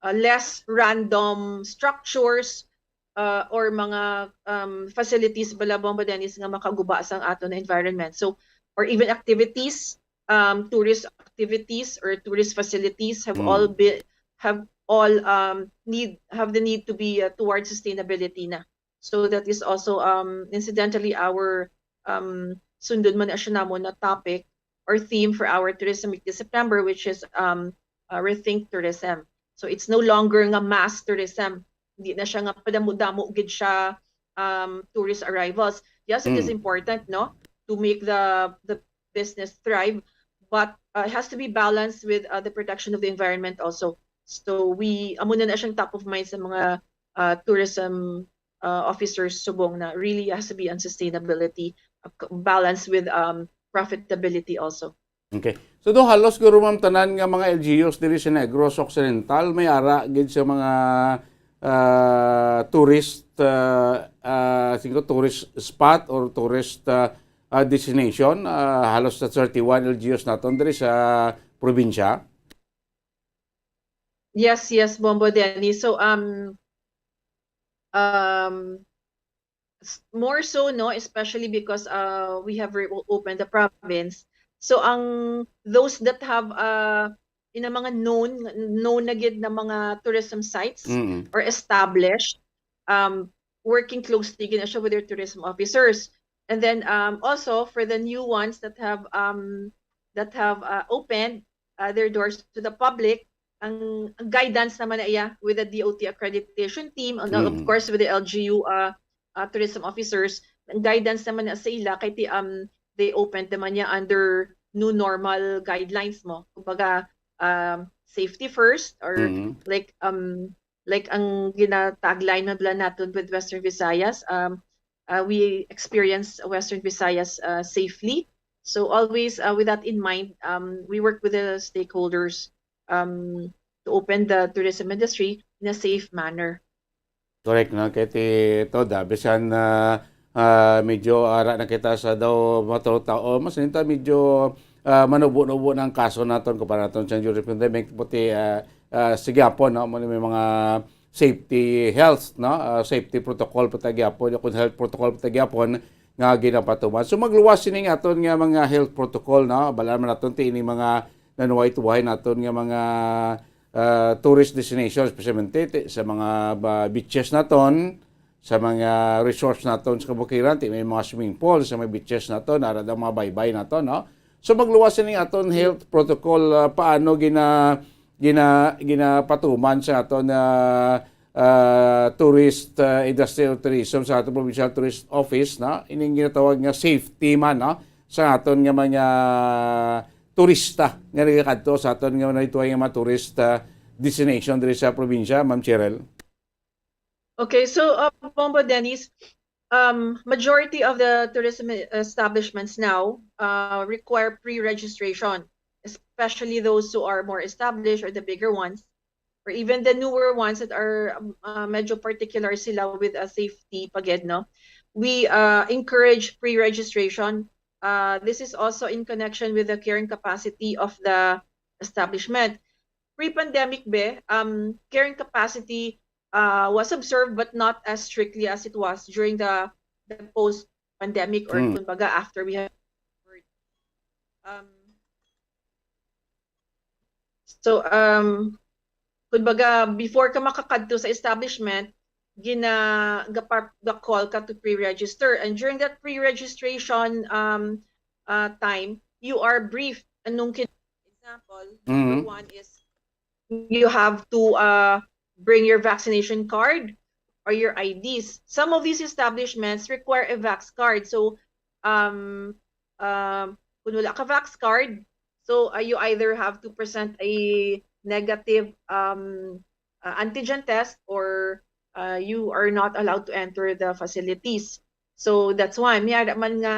uh, less random structures uh, or mga um, facilities bala, Bombo Dennis, nga makaguba sa aton environment. So, or even activities, um, tourist activities or tourist facilities have Mm. all been have all um, need have the need to be uh, towards sustainability na. So that is also um, incidentally our um, sundon man na siya namon na topic or theme for our Tourism Week this September, which is um, uh, Rethink Tourism. So it's no longer nga mass tourism. Hindi na siya nga padamo-damo gid siya um, tourist arrivals. Yes, it is Mm. important, no, to make the the business thrive, but uh, it has to be balanced with uh, the protection of the environment also. So we amo na na siyang top of mind sa mga uh, tourism uh, officers subong na really has to be on sustainability, uh, c- balance with um, profitability also. Okay. So do halos guro, ma'am, tanan nga mga L G Us diri sa Negros Occidental may ara gid sa mga ah, tourist ah, ah, siguro tourist spot or tourist ah, ah, destination, ah, halos sa thirty-one L G Us naton diri sa probinsya. Yes, yes, Bombo Dennis. So um um s- more so, no, especially because uh we have reopened the province. So ang those that have uh in a mga known known na gid na mga tourism sites Mm. or established, um working closely gid na siya with their tourism officers. And then um also for the new ones that have um that have uh, opened uh, their doors to the public, ang, ang guidance naman na iya with the D O T accreditation team and of Mm. course with the L G U uh, uh, tourism officers, ang guidance naman na sa ila kay ti um they opened naman niya under new normal guidelines mo. Kumbaga um safety first or Mm. like um like ang gina-tagline na bala naton with Western Visayas, um uh, we experience Western Visayas uh, safely. So always uh, with that in mind, um we work with the stakeholders um to open the tourism industry in a safe manner. Correct, no? Kay ti Toda, bisan ah, ah, medyo ara na kita sa daw matulog taon, mas ninta medyo ah, manubo-nubo na ang kaso naton kumpara naton sa during pandemic, puti ah, ah, sige po, no? May mga safety health, no? Ah, safety protocol pa ta gyapon, kung health protocol pa ta gyapon nga ginapatuman. So magluwas sining aton nga mga health protocol, no? Bala man naton ti ini mga nanuway-tuway naton nga mga ah, tourist destinations, especially ti- sa mga ba, beaches naton, sa mga resorts naton sa kabukiran, ti may mga swimming pool sa mga beaches naton, ara daw mga baybay naton, no? So magluwas sining aton health protocol, ah, paano gina gina ginapatuman sa aton ah, ah, tourist ah, industry or tourism sa aton provincial tourist office, no? Ining ginatawag nga safety man, no? Sa aton nga mga turista nga nagakadto sa aton nga naituhay nga mga tourist ah, destination diri sa probinsya, Ma'am Cheryl. Okay, so uh, Bombo Dennis, um, majority of the tourism establishments now uh, require especially those who are more established or the bigger ones, or even the newer ones that are um, uh, medyo particular sila with uh, safety pa gid, no? We uh, encourage pre-registration. Uh, this is also in connection with the carrying capacity of the establishment. Pre-pandemic, be, um, carrying capacity uh, was observed, but not as strictly as it was during the, the post-pandemic or Mm. kumbaga after we have um, so um, kumbaga before ka makakadto sa establishment, gina gapar- ga-call ka to pre-register, and during that pre-registration um uh, time, you are briefed anong kin- example, number Mhm. one is you have to uh bring your vaccination card or your I Ds. Some of these establishments require a vax card. So um um kung wala ka vax card, so uh, you either have to present a negative um uh, antigen test, or uh, you are not allowed to enter the facilities. So that's why may ara man nga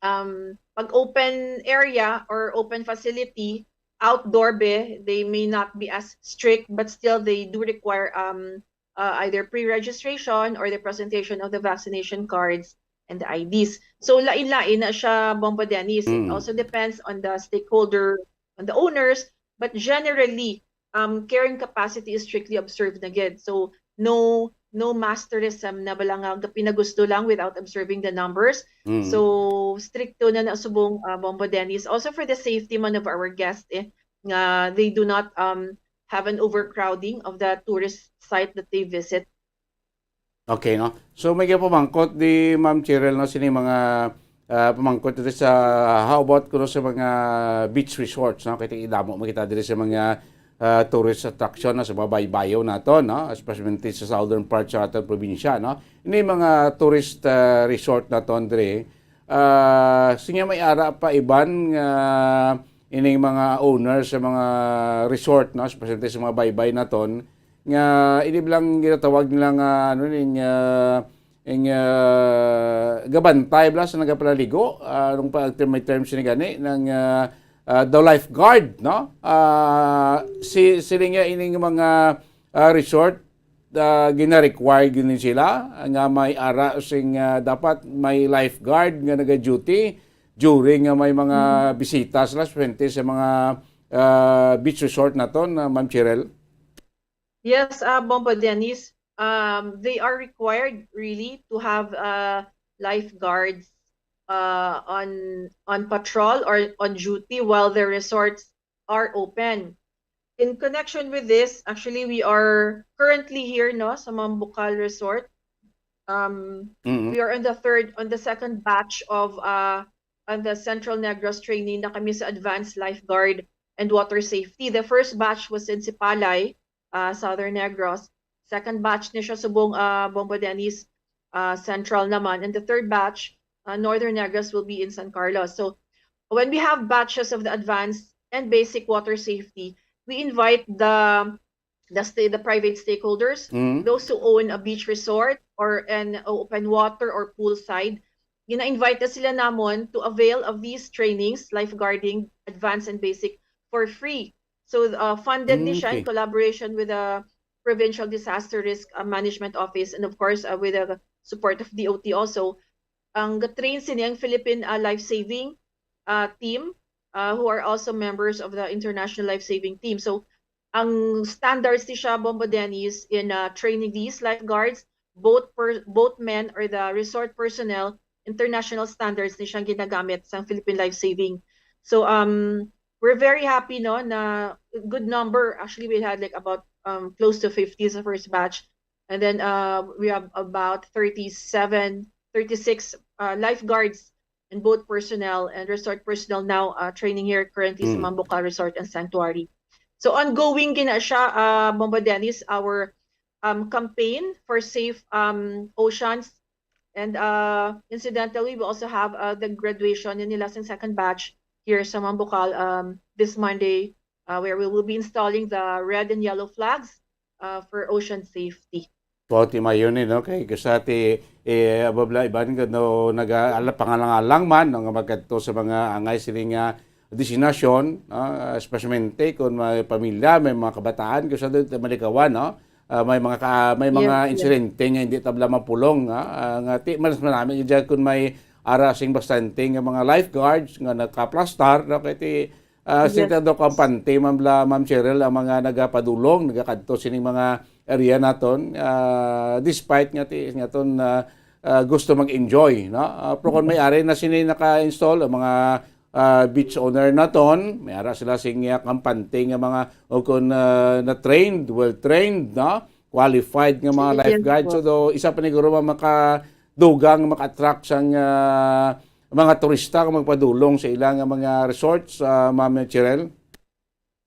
um pag open area or open facility, outdoor, be, they may not be as strict, but still they do require um uh, either pre-registration or the presentation of the vaccination cards and the I Ds. So lain-lain na siya, Bombo Dennis. It Mm. also depends on the stakeholder, on the owners, but generally um carrying capacity is strictly observed na gid. So no no mass tourism na bala nga pinagusto lang without observing the numbers. Mm. So stricto na na subong uh, Bombo Dennis. Also for the safety man of our guests, eh, nga they do not um have an overcrowding of the tourist site that they visit. Okay, no? So, may pamangkot di Ma'am Cheryl, no, sini mga ah, pamangkot diri sa, how about kuno sa mga beach resorts, no? Kay idamo man kita diri sa mga ah, tourist attraction, no, sa mga baybayon nato, no? Especially sa southern part sa aton probinsya, no? Ini mga tourist ah, resort naton diri, ah, sinya may ara pa iban nga ining mga owners sa mga resort, no, especially sa mga baybay naton, nga ini lang ginatawag nila nga ano ning ah, ing ah, gabantay bala sa nagapalaligo, ah, nung pa may terms ni gani ng ah, ah, the lifeguard, no? Ah, si sila nga ining mga ah, resort, ah, gina-require gini sila nga may ara sing ah, dapat may lifeguard nga naga-duty during nga may mga bisita sila, swerte sa mga ah, beach resort naton, ah, Ma'am Cheryl? Yes, uh, Bombo Dennis, um, they are required really to have uh, lifeguards uh, on on patrol or on duty while the resorts are open. In connection with this, actually, we are currently here, no, sa Mambukal Resort. Um, Mm. We are on the third, on the second batch of uh, on the Central Negros training na kami sa Advanced Lifeguard and Water Safety. The first batch was in Sipalay, uh, Southern Negros. Second batch ni siya subong uh, Bombo Dennis, uh, Central naman. And the third batch, uh, Northern Negros, will be in San Carlos. So when we have batches of the advanced and basic water safety, we invite the the, sta- the private stakeholders, Mm. those who own a beach resort or an open water or poolside, gina-invite na sila namon to avail of these trainings, lifeguarding, advanced and basic, for free. So uh, funded ni Mm, siya in okay. Collaboration with the Provincial Disaster Risk uh, Management Office, and of course uh, with the support of D O T also. Ang ga-train sini ang Philippine uh, Life Saving uh, Team, uh, who are also members of the International Life Saving Team. So ang standards ni siya, Bombo Dennis, in uh, training these lifeguards, both per, both men or the resort personnel, international standards ni siyang ginagamit sa Philippine Life Saving. So um we're very happy, no, na good number. Actually, we had like about um close to fifty sa first batch, and then uh we have about thirty-seven, thirty-six uh, lifeguards and boat personnel and resort personnel now uh, training here currently sa Mm. Mambukal Resort and Sanctuary. So ongoing gina siya, uh, Bombo Dennis, our um, campaign for safe um, oceans. And uh, incidentally, we also have uh, the graduation ni nila sa second batch here sa Mambukal um, this Monday, uh, where we will be installing the red and yellow flags uh, for ocean safety. Pati mayon ni, no? Kay gusto ti eh, ababla iban nga no, naga ala pangalang-alang man, no, nga magkadto sa mga angay sini nga destinasyon, ah, especially kung may pamilya, may mga kabataan, kung sa doon malikawan, no? Ah, may mga ka-, may mga Yes, yes. insidente nga hindi tabla mapulong, ah, ah, nga ti-, mas marami dyan kung may ara sing bastante nga mga lifeguards nga nakaplastar, no? Kaya ti, ah, Yes. sing tado kampante, Ma'am La-, Ma'am Cheryl, ang mga nagapadulong, nagakadto sining mga area naton, ah, despite nga ti, nga ton, ah, ah, gusto mag-enjoy, no? Ah, pero kung may ari na sini naka-install, ang mga, ah, beach owner naton, may ara sila sing, ah, kampante nga mga, o kung, ah, na-trained, well-trained, no? Qualified nga mga Yes, lifeguard. po. So, do, isa pa ni guro mga makadugang, maka-attract sang, ah, mga turista nga magpadulong sa ilang mga resorts, ah, Ma'am Cheryl?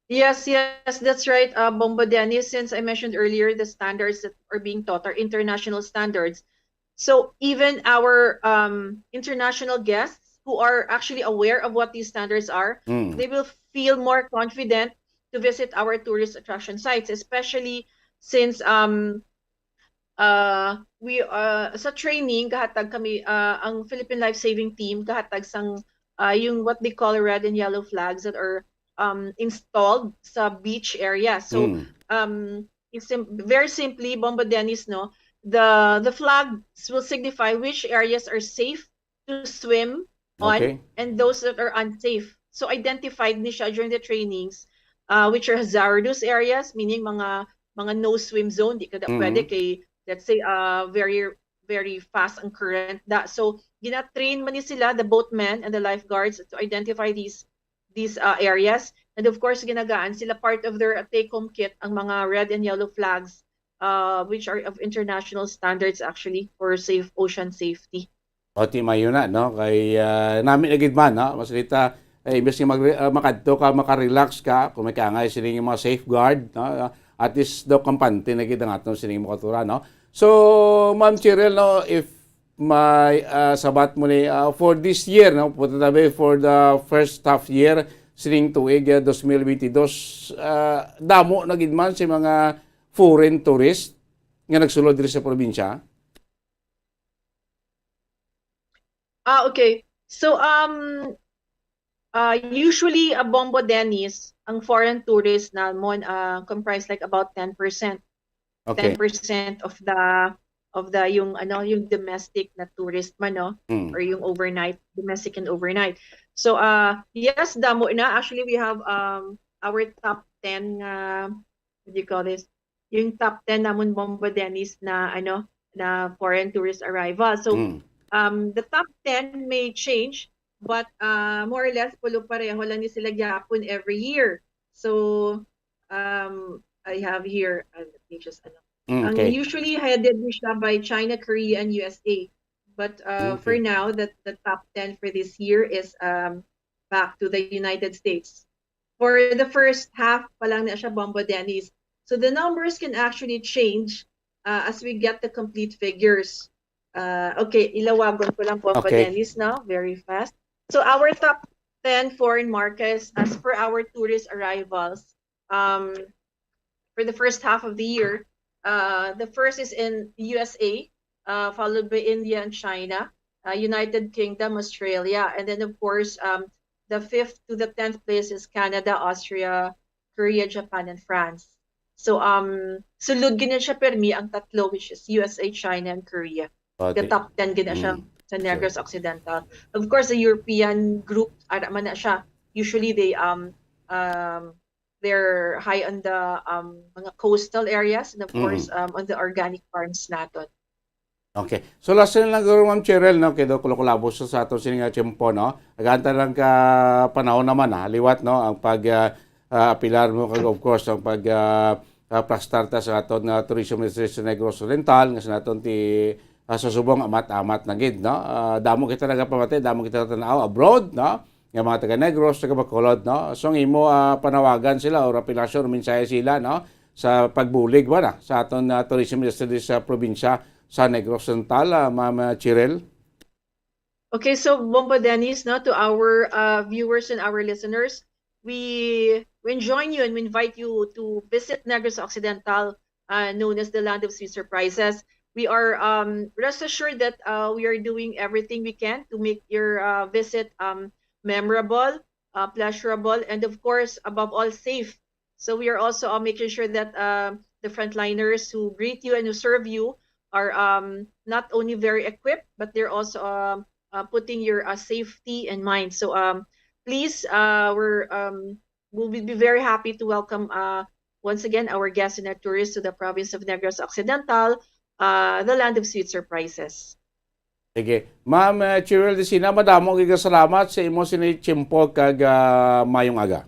Yes, yes, that's right, uh, Bombo Dennis. Since I mentioned earlier, the standards that are being taught are international standards. So even our, um, international guests who are actually aware of what these standards are, Mm. they will feel more confident to visit our tourist attraction sites, especially since, um, uh, we, uh, sa training, gahatag kami, uh, ang Philippine Life Saving Team, gahatag sang, uh, yung what they call red and yellow flags that are, um, installed sa beach area. So, Mm. um, it's sim-, very simply, Bombo Dennis, no, the, the flags will signify which areas are safe to swim on Okay. and those that are unsafe. So, identified ni siya during the trainings, uh, which are hazardous areas, meaning mga, mga no swim zone, di ka da-, Mm. pwede kay, let's say, uh, very, very fast ang current da. So, gina-train man ni sila, the boatmen and the lifeguards, to identify these, these, uh, areas. And of course, ginagaan sila, part of their take-home kit ang mga red and yellow flags, uh, which are of international standards actually for safe ocean safety. O, ti mayo na, no? Kay, ah, nami na gid man, no? Mas kita, eh, imbes nga mag-, ah, makadto ka, makarelax ka, kung may kaangay sining mga safeguard, no? At least daw kampante na gid ang aton sining mga kultura, no? So, Ma'am Cheryl, no, if may, ah, sabat mo ni, ah, for this year, no? Punta tabi for the first half year, sining tuig, ah, dos mil bentidós, ah, damo na gid man si mga foreign tourist nga nagsulod diri sa probinsya? Ah, okay. So, um, uh, usually, a Bombo Dennis, ang foreign tourist namon, uh, comprise, like, about ten percent. Okay. Ten percent of the, of the, yung, ano, yung domestic na tourist man, no? Mm. Or yung overnight, domestic and overnight. So, uh, yes, damo na. Actually, we have, um, our top ten nga, what do you call this? Yung top ten namon, Bombo Dennis, na, ano, na foreign tourist arrival. So, Mm. um, the top ten may change, but, uh, more or less, pulo pareho lang ni sila gyapon every year. So, um, I have here, uh, let me just, ano, Mm, ang okay. usually headed ni siya by China, Korea, and U S A. But, uh, for Okay. now, the, the top ten for this year is, um, back to the United States. For the first half pa lang na siya, Bombo Dennis. So the numbers can actually change, uh, as we get the complete figures. Uh, okay, ilawagon ko lang, Bombo Okay. Dennis, now, very fast. So our top ten foreign markets, as per our tourist arrivals, um, for the first half of the year, uh, the first is in U S A, uh, followed by India and China, uh, United Kingdom, Australia, and then, of course, um, the fifth to the tenth place is Canada, Austria, Korea, Japan, and France. So, um, sulod gid na siya permi ang tatlo, which is U S A, China, and Korea. Oh, The ti-, top ten gid na siya mm. sa Negros Sure. Occidental. Of course, the European group, ara man na siya. Usually, they, um, um, they're high on the, um, mga coastal areas and, of Mm. course, um, on the organic farms naton. Okay. So, last na lang, guro, Ma'am Cheryl, no? Kay daw kulakulabo sa, sa aton sini nga tiyempo, no? Aganta lang ka panahon naman, ha? Liwat, no? Ang pag, ah, ah, apilar mo, kag, of course, ang pag, ah, ah, plastar ta sa aton nga tourism destination sa Negros Oriental, nga sa naton ti, ah, sa subong amat-amat na gid, no? Ah, damo kita nagapamati, damo kita tan-aw abroad, no? Nga mga taga Negros, taga Bacolod, no? So, ang imo, ah, panawagan sila or apilasyon, mensahe sila, no? Sa pagbulig ba na sa aton, ah, tourism industry sa probinsya sa Negros Oriental, ah, Ma'am, ah, Cheryl? Okay, so Bombo Dennis, no, to our, uh, viewers and our listeners, we, we enjoin you and we invite you to visit Negros Occidental, uh, known as the land of sweet surprises. We are, um, rest assured that, uh, we are doing everything we can to make your, uh, visit, um, memorable. uh, pleasurable, and of course, above all, safe. So we are also, uh, making sure that, uh, the frontliners who greet you and who serve you are, um, not only very equipped, but they're also, um, uh, putting your, uh, safety in mind. So, um, please, uh, we're, um, we'll be very happy to welcome, uh, once again, our guests and our tourists to the province of Negros Occidental, uh, the land of sweet surprises. Sige. Ma'am, uh, Cheryl Decina, madamo gid nga salamat sa imo sini tiyempo kag, uh, mayong aga.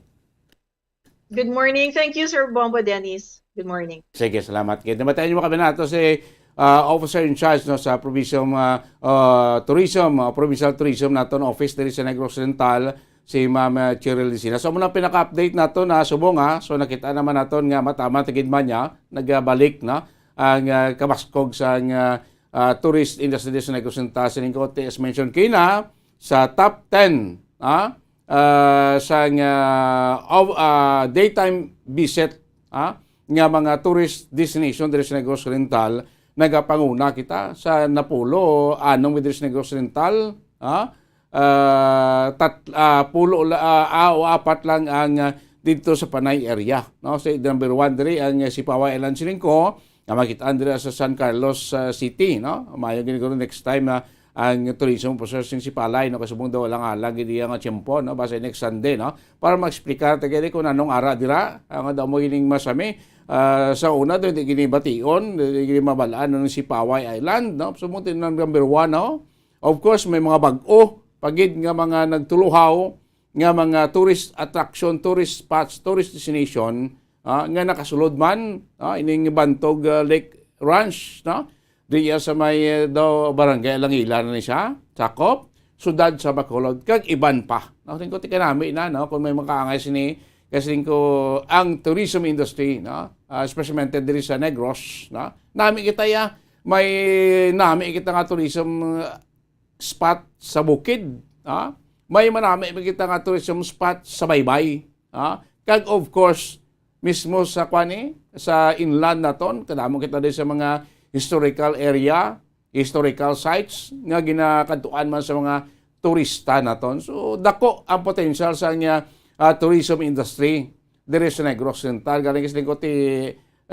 Good morning. Thank you, Sir Bombo Dennis. Good morning. Sige, salamat. Kaya namatayan mo kami nato si, uh, officer in charge, no, sa provincial, uh, uh, tourism, uh, provincial tourism naton office diri sa Negros Occidental, si Ma'am, uh, Cheryl Decina. So, muna pinaka-update nato na subong, ha. So, nakita naman naton nga matama tagid man niya, nagbalik na ang, uh, kamaskog sa, uh, uh, tourist industry sa Negros Occidental. Sining ko, as mentioned kina, sa top ten, ha, uh, sa, uh, of, uh, daytime visit, ha, nga mga tourist destination diri sa Negros Occidental, nagapanguna kita sa napulo, anong diri sa Negros Occidental, ha? Ah, tat, ah, pulo la, ah, ah, o apat lang ang, ah, dito sa Panay area, no? Sa number one diri ang, ah, Sipaway Island, siling ko, nga makita-an diri sa San Carlos, ah, City, no? Mayo gid siguro next time, ah, ang tourism officer sing Sipalay, no? Kasubong daw lang alang gid iya nga tiyempo, no? Basta next Sunday, no? Para ma-explicar ta gid kung anong ara dira, ang daw mo gining masami. Ah, sa una, di gini bation, di gini mabalaan ang Sipaway Island, no? So, mo tinang number one, no? Of course, may mga bag-o pagid nga mga nagtuluhaw nga mga tourist attraction, tourist spots, tourist destination, ah, nga nakasulod man, ah, ining Bantog, ah, Lake Ranch, no? Diya sa may, eh, daw barangay Alangila na ni siya, sakop, sudad sa Bacolod, kag iban pa. No? Tingko ti kanami na, no? Kung may makaangay sini, kasi ko ang tourism industry, no? Ah, especially diri sa Negros, no? Nami kita ya, may nami kita nga tourism, ah, spot sa bukid, ha? May manami kita nga tourism spot sa baybay, ha? Kag of course, mismo sa, kwani, sa inland naton, kadamo kita din sa mga historical area, historical sites nga ginakadtuan man sa mga turista naton. So, dako ang potential sa niya, ah, tourism industry diri sa Negros Occidental. Galing sa lingkod ti,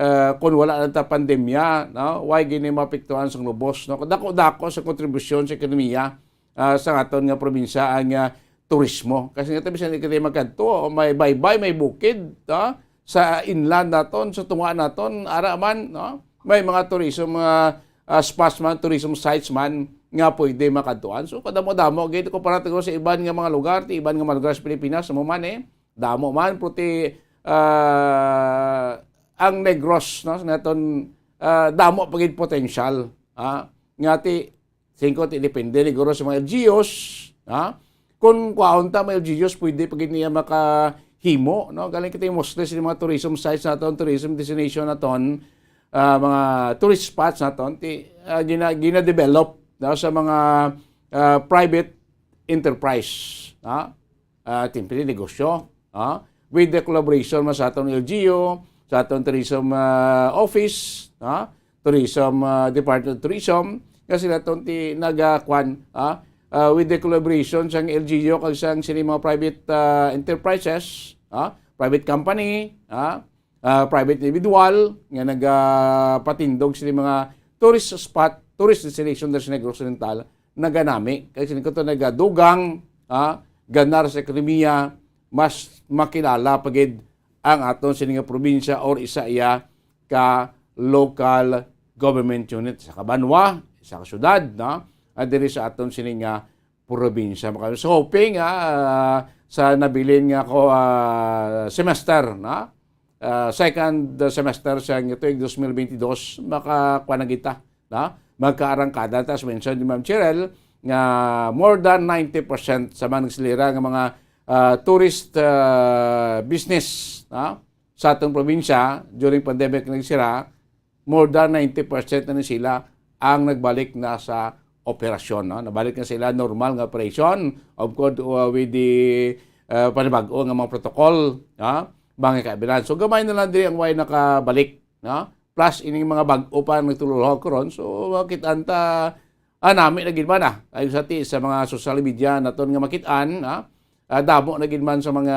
ah, kung wala lang ta pandemya, no? Why gini mapiktuhan sang lubos, no? Dako-dako sa kontribusyon sa ekonomiya, ah, sa aton nga probinsya ang, ah, turismo. Kasi nga, bisan di kita magkadto, may baybay, may bukid, no? Sa inland naton, sa tunga naton, ara man, no? May mga tourism, ah, ah, spots man, tourism sites man nga pwede makadtuan. So, kadamo-damo gid kumpara siguro sa iban nga mga lugar, ti iban nga mga lugar sa Pilipinas, mo man, eh. Damo man, pero ti, ah, ang Negros, no, sa naton, ah, damo pa gid potential, ah, nga ti, singko ti depende siguro sa mga L G Us, ha? Kung kwaon ta, mga L G Us, pwede pa gid niya makahimo, no? Galing kita yung mostly sa mga tourism sites naton, tourism destination naton, ah, mga tourist spots naton, ti, ah, gina-, gina-develop, no, sa mga, ah, private enterprise, ha? Ah, ti pwede negosyo, ha? With the collaboration man sa aton L G U, sa aton tourism, ah, office, ha? Tourism, ah, Department of Tourism, nga sila ton ti nagakwan, ha? Ah, with the collaboration sang L G U kag sang sini mga private, ah, enterprises, ha? Private company, ha? Ah, private individual nga nagapatindog sini mga tourist spot, tourist destination diri sa Negros Occidental, naganami. Kay sini ko to nagadugang, ha? Ganar sa ekonomiya, mas makilala pa gid ang aton sini nga probinsya or isa iya ka local government unit, isa ka banwa, isa ka syudad, no? At diri sa aton sini nga probinsya. Maka-, so, hoping, ah, sa nabilin nga ko, ah, semester, no? Ah, second semester sa tuig dos mil bentidós, makakuha na kita, no? Magkaarangkada, tas mention ni Ma'am Cheryl, nga more than ninety percent sa mga nagsilira nga mga, ah, tourist, ah, business, no? Sa atong probinsya, during pandemic nagsira, more than ninety percent na ni sila ang nagbalik na sa operasyon, no? Nabalik na sila normal nga operation, of course, uh, with the, uh, panibag-o nga mga protocol, no? Mga kaibigan. So, gamay na lang diri ang way nakabalik, no? Plus, ining mga bag-o pa ang nagtulurhok karon. So, makit-an ta, ah, nami na gid man, ah. Ayo sa ti, sa mga social media naton nga makit-an, ah, ah, damo na gid man sa mga,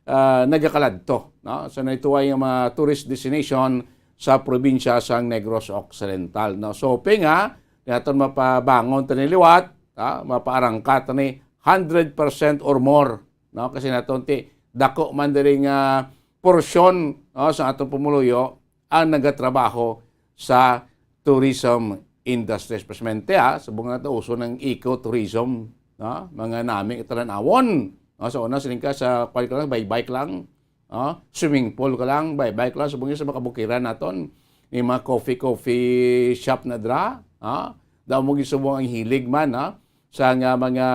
ah, nagakaladto, no? Sa naituway nga mga tourist destination sa probinsya sang Negros Occidental, no? So, hoping nga, naton mapabangon tani liwat, ah, mapaarangka tani hundred percent or more, no? Kasi naton ti dako man diri nga porsyon, no, sa atong pumuluyo ang nagatrabaho sa tourism industry, especially, ah, subong nga uso ng ecotourism, no? Mga nami talan-awon, no? Sa una, siling ka sa, kuwan ka lang, bike-bike lang, no? Swimming pool ka lang, bike-bike lang, subong sa mga kabukiran naton, ni mga coffee, coffee shop na dra, no? Daw mo gisubong ang hilig man, no? Sa nga mga,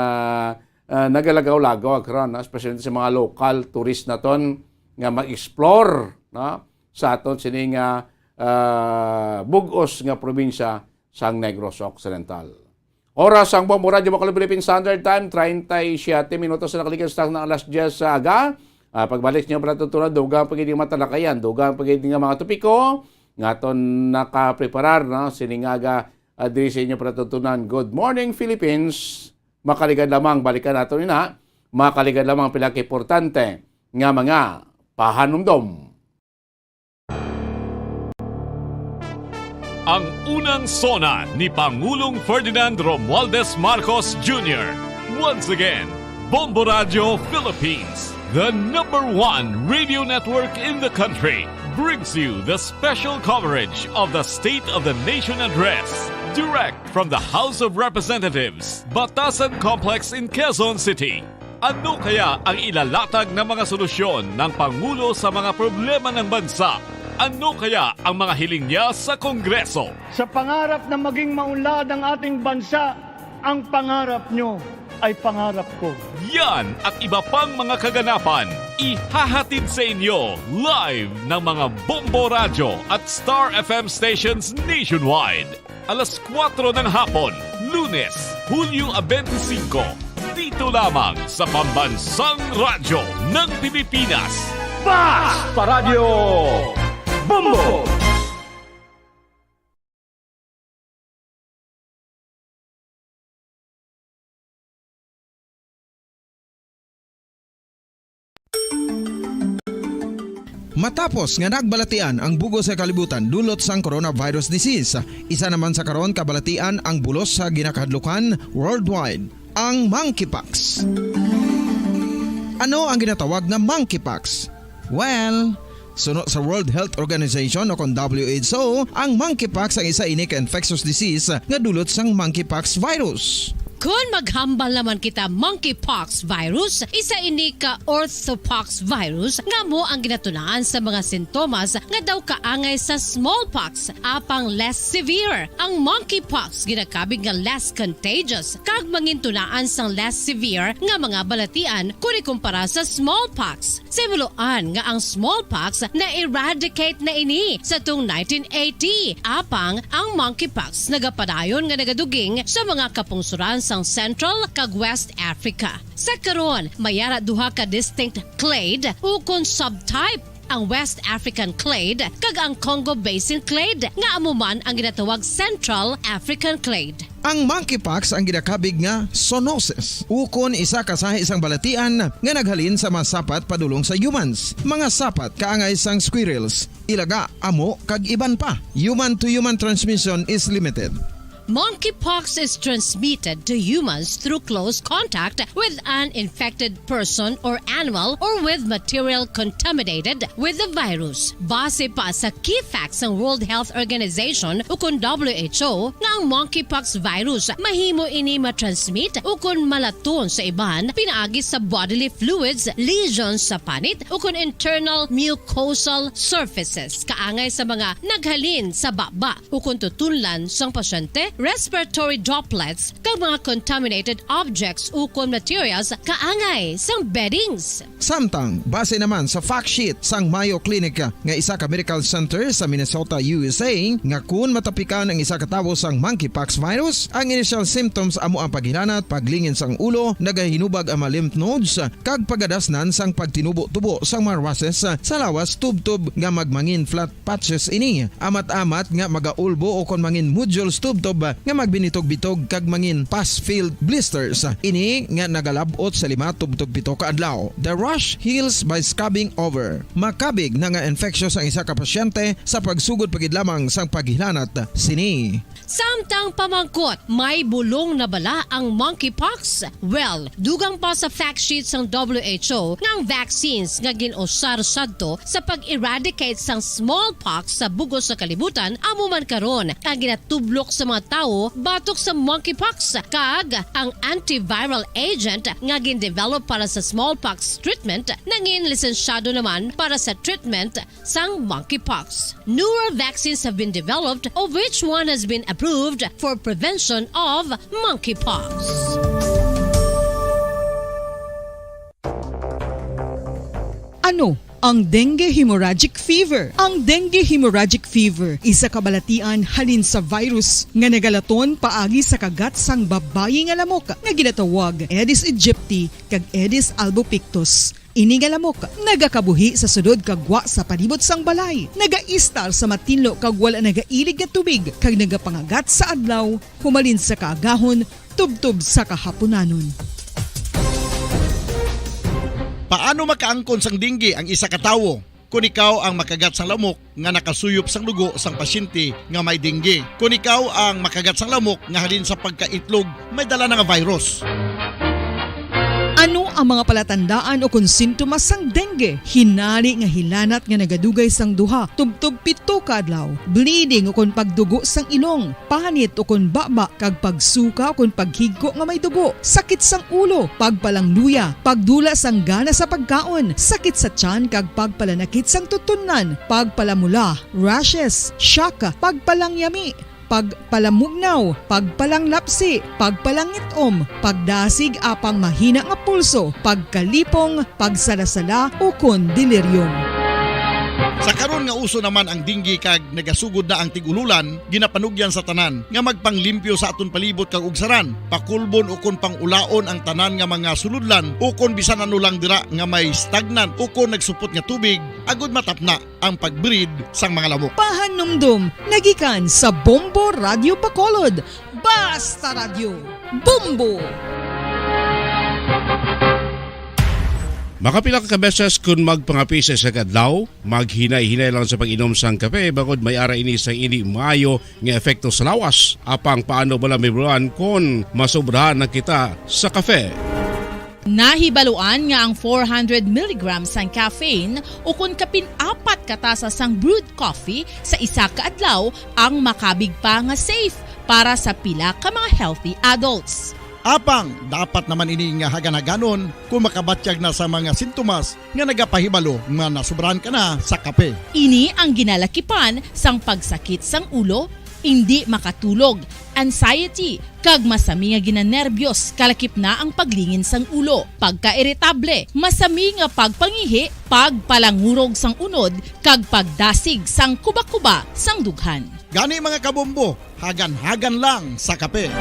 ah, nagalagaw-lagaw karon, no? Especially sa mga local tourist naton nga mag-explore, no? Sa aton sini nga, ah, bug-os nga probinsya sang Negros Occidental. Oras ang Bombo Radyo Bacolod Philippine Standard Time, treinta y siete minutos na nakalikas sa alas diyes sa aga. Ah, pagbalik niyo para tutunan, dugang pa gid nga matalakayan, dugang pa gid nga mga topiko nga aton nakapreparar, no? Sining aga, ah, diri sa inyo para tutunan. Good morning, Philippines. Makaligad lamang, balikan nato ina, makaligad lamang pila ka importante nga mga pahanumdom. Ang unang SONA ni Pangulong Ferdinand Romualdez Marcos Junior Once again, Bombo Radyo Philippines, the number one radio network in the country, brings you the special coverage of the State of the Nation Address, direct from the House of Representatives, Batasan Complex in Quezon City. Ano kaya ang ilalatag na mga solusyon ng Pangulo sa mga problema ng bansa? Ano kaya ang mga hiling niya sa Kongreso? Sa pangarap na maging maunlad ang ating bansa, ang pangarap nyo ay pangarap ko. Yan at iba pang mga kaganapan, ihahatid sa inyo live ng mga Bombo Radyo at Star F M stations nationwide. Alas kuwatro ng hapon, Lunes, Hulyo a bente singko, dito lamang sa Pambansang Radyo ng Pilipinas, Basta Radyo Bombo! Matapos nga nagbalatian ang bug-os nga kalibutan dulot sang coronavirus disease, isa naman sa karon kabalatian ang bulos sa ginakahadlukan worldwide, ang monkeypox. Ano ang ginatawag nga monkeypox? Well, suno sa World Health Organization o kon W H O, ang monkeypox ang isa ini ka infectious disease nga dulot sang monkeypox virus. Kon maghambal naman kita monkeypox virus, isa ini ka orthopox virus nga amo ang ginatunaan sa mga sintomas nga daw kaangay sa smallpox, apang less severe. Ang monkeypox ginakabig nga less contagious kag mangintunaan sang less severe nga mga balatian kon ikumpara sa smallpox. Sa himuloan nga ang smallpox na-eradicate na ini sa tung nineteen eighty, apang ang monkeypox nagapadayon nga nagaduging sa mga kapungsoran sang Central kag West Africa. Sa karon, may ara duha ka distinct clade ukon subtype, ang West African clade kag ang Congo Basin clade, nga amo man ang ginatawag Central African clade. Ang monkeypox ang ginakabig nga zoonosis, ukon isa ka sahi sang balatian nga naghalin sa mga sapat padulong sa humans. Mga sapat kaangay sang squirrels, ilaga, amo, kag iban pa. Human to human transmission is limited. Monkeypox is transmitted to humans through close contact with an infected person or animal or with material contaminated with the virus. Base pa sa key facts sang World Health Organization ukon W H O nga ang monkeypox virus mahimo ini matransmit ukon malaton sa iban pinaagi sa bodily fluids, lesions sa panit ukon internal mucosal surfaces kaangay sa mga naghalin sa baba ukon tutunlan sang pasyente, respiratory droplets, kag mga contaminated objects ukon materials kaangay sang beddings. Samtang, base naman sa fact sheet sang Mayo Clinic nga isa ka medical center sa Minnesota, U S A, nga kun matapikan ang isa ka tawo sang monkeypox virus, ang initial symptoms amo ang paghilanat, paglingin sang ulo, nagahinubag ang mga lymph nodes, kag pagadasnan sang pagtinubo-tubo sang mga rushes sa lawas tubtob nga magmangin flat patches ini. Amat-amat nga magaulbo o kon mangin nodules tubtob nga magbinitog-bitog kag mangin pus-filled blisters. Ini nga nagalab-ot sa lima tubtob pito ka adlaw. The rash heals by scrubbing over. Makabig na nga infectious ang isa ka pasyente sa pagsugod pa gid lamang sang paghilanat sini. Samtang pamangkot, may bulong na bala ang monkeypox? Well, dugang pa sa fact sheet sang W H O nga ang vaccines nga gin-usar sadto sa pag-eradicate sang smallpox sa bug-os nga kalibutan amo man karon ang ginatublok sa mga tawo batok sa monkeypox, kag ang antiviral agent nga gin-develop para sa smallpox treatment nangin lisensyado naman para sa treatment sang monkeypox. Newer vaccines have been developed, of which one has been approved for prevention of monkeypox. Ano ang dengue hemorrhagic fever? Ang dengue hemorrhagic fever isa ka balatian halin sa virus nga nagalaton paagi sa kagat sang babayi nga lamok nga ginatawag Aedes aegypti kag Aedes albopictus. Ini nga lamok nagakabuhi sa sulod kag gwa sa palibot sang balay, nagaistar sa matinlo kag wala nagailig nga tubig, kag nagapangagat sa adlaw humalin sa kaagahon tubtob sa kahapunanon. Paano makaangkon sang dengue ang isa ka tawo? Kon ikaw ang makagat sang lamok nga nakasuyop sang dugo sang pasyente nga may dengue. Kon ikaw ang makagat sang lamok nga halin sa pagkaitlog may dala na nga virus. Ano ang mga palatandaan ukon sintomas sang dengue? Hinari nga hilanat nga nagadugay sang duha tubtob pito ka adlaw, bleeding ukon pagdugo sang ilong, panit ukon baba, kag pagsuka ukon paghigko nga may dugo, sakit sang ulo, pagpalangluya, pagdula sang gana sa pagkaon, sakit sa tiyan kag pagpalanakit sang tutunlan, pagpalamula, rashes, shock, pagpalangyami, pagpalamugnaw, pagpalanglapsi, pagpalangit-om, pagdasig apang mahina nga pulso, pagkalipong, pagsalasala, ukon delirium. Sa karon nga uso naman ang dengue kag nagasugod na ang tig-ululan, ginapanugyan sa tanan nga magpanglimpyo sa aton palibot kag ugsaran, pakulbon ukon pang-ulaon ang tanan nga mga sulodlan ukon bisan ano lang dira nga may stagnant ukon nagsupot nga tubig, agod matapna ang pag-breed sang mga lamok. Pahanumdom nga gikan sa Bombo Radyo Bacolod, Basta Radyo, Bombo! Makapila ka beses kon magpangape sa isa ka adlaw, maghinay-hinay lang sa pag-inom sang kape, bangod may ara ini sang indi maayo nga epekto sa lawas. Apang paano bala mahibaluan kon masobrahan na kita sa kape? Nahibaluan nga ang four hundred milligrams sang caffeine ukon kapin apat ka tasa sang brewed coffee sa isa ka adlaw ang makabig pa nga safe para sa pila ka mga healthy adults. Apang dapat naman ini nga hagan-haganon kon makabatyag na sa mga sintomas nga nagapahibalo nga nasobrahan ka na sa kape. Ini ang ginalakipan sang pagsakit sang ulo, indi makatulog, anxiety, kag masami nga ginanerbyos, kalakip na ang paglingin sang ulo, pagkairitable, masami nga pagpangihi, pagpalangurog sang unod, kag pagdasig sang kubakuba sang dughan. Gani, mga kabombo, hagan-hagan lang sa kape.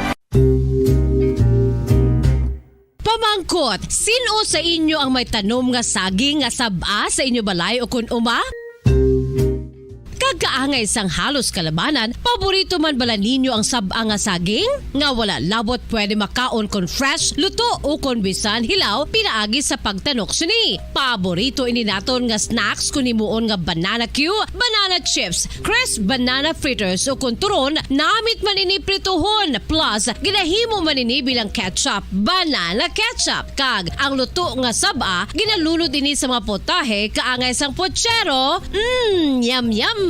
Pamangkot, sin-o sa inyo ang may tanom nga saging nga sab-a sa inyo balay ukon uma? Kag kaangay sang halos kalabanan, paborito man bala ninyo ang sab-a nga saging? Nga wala labot pwede makaon kon fresh, luto, ukon bisan hilaw pinaagi sa pagtanok sini. Paborito ini naton nga snacks kon himuon nga banana cue, banana chips, crisp banana fritters, ukon turon, namit man ini prituhon, plus ginahimo man ini bilang ketchup, banana ketchup, kag ang luto nga sab-a ginalunod ini sa mga potahe kaangay sang pochero. Mm, yum, yum!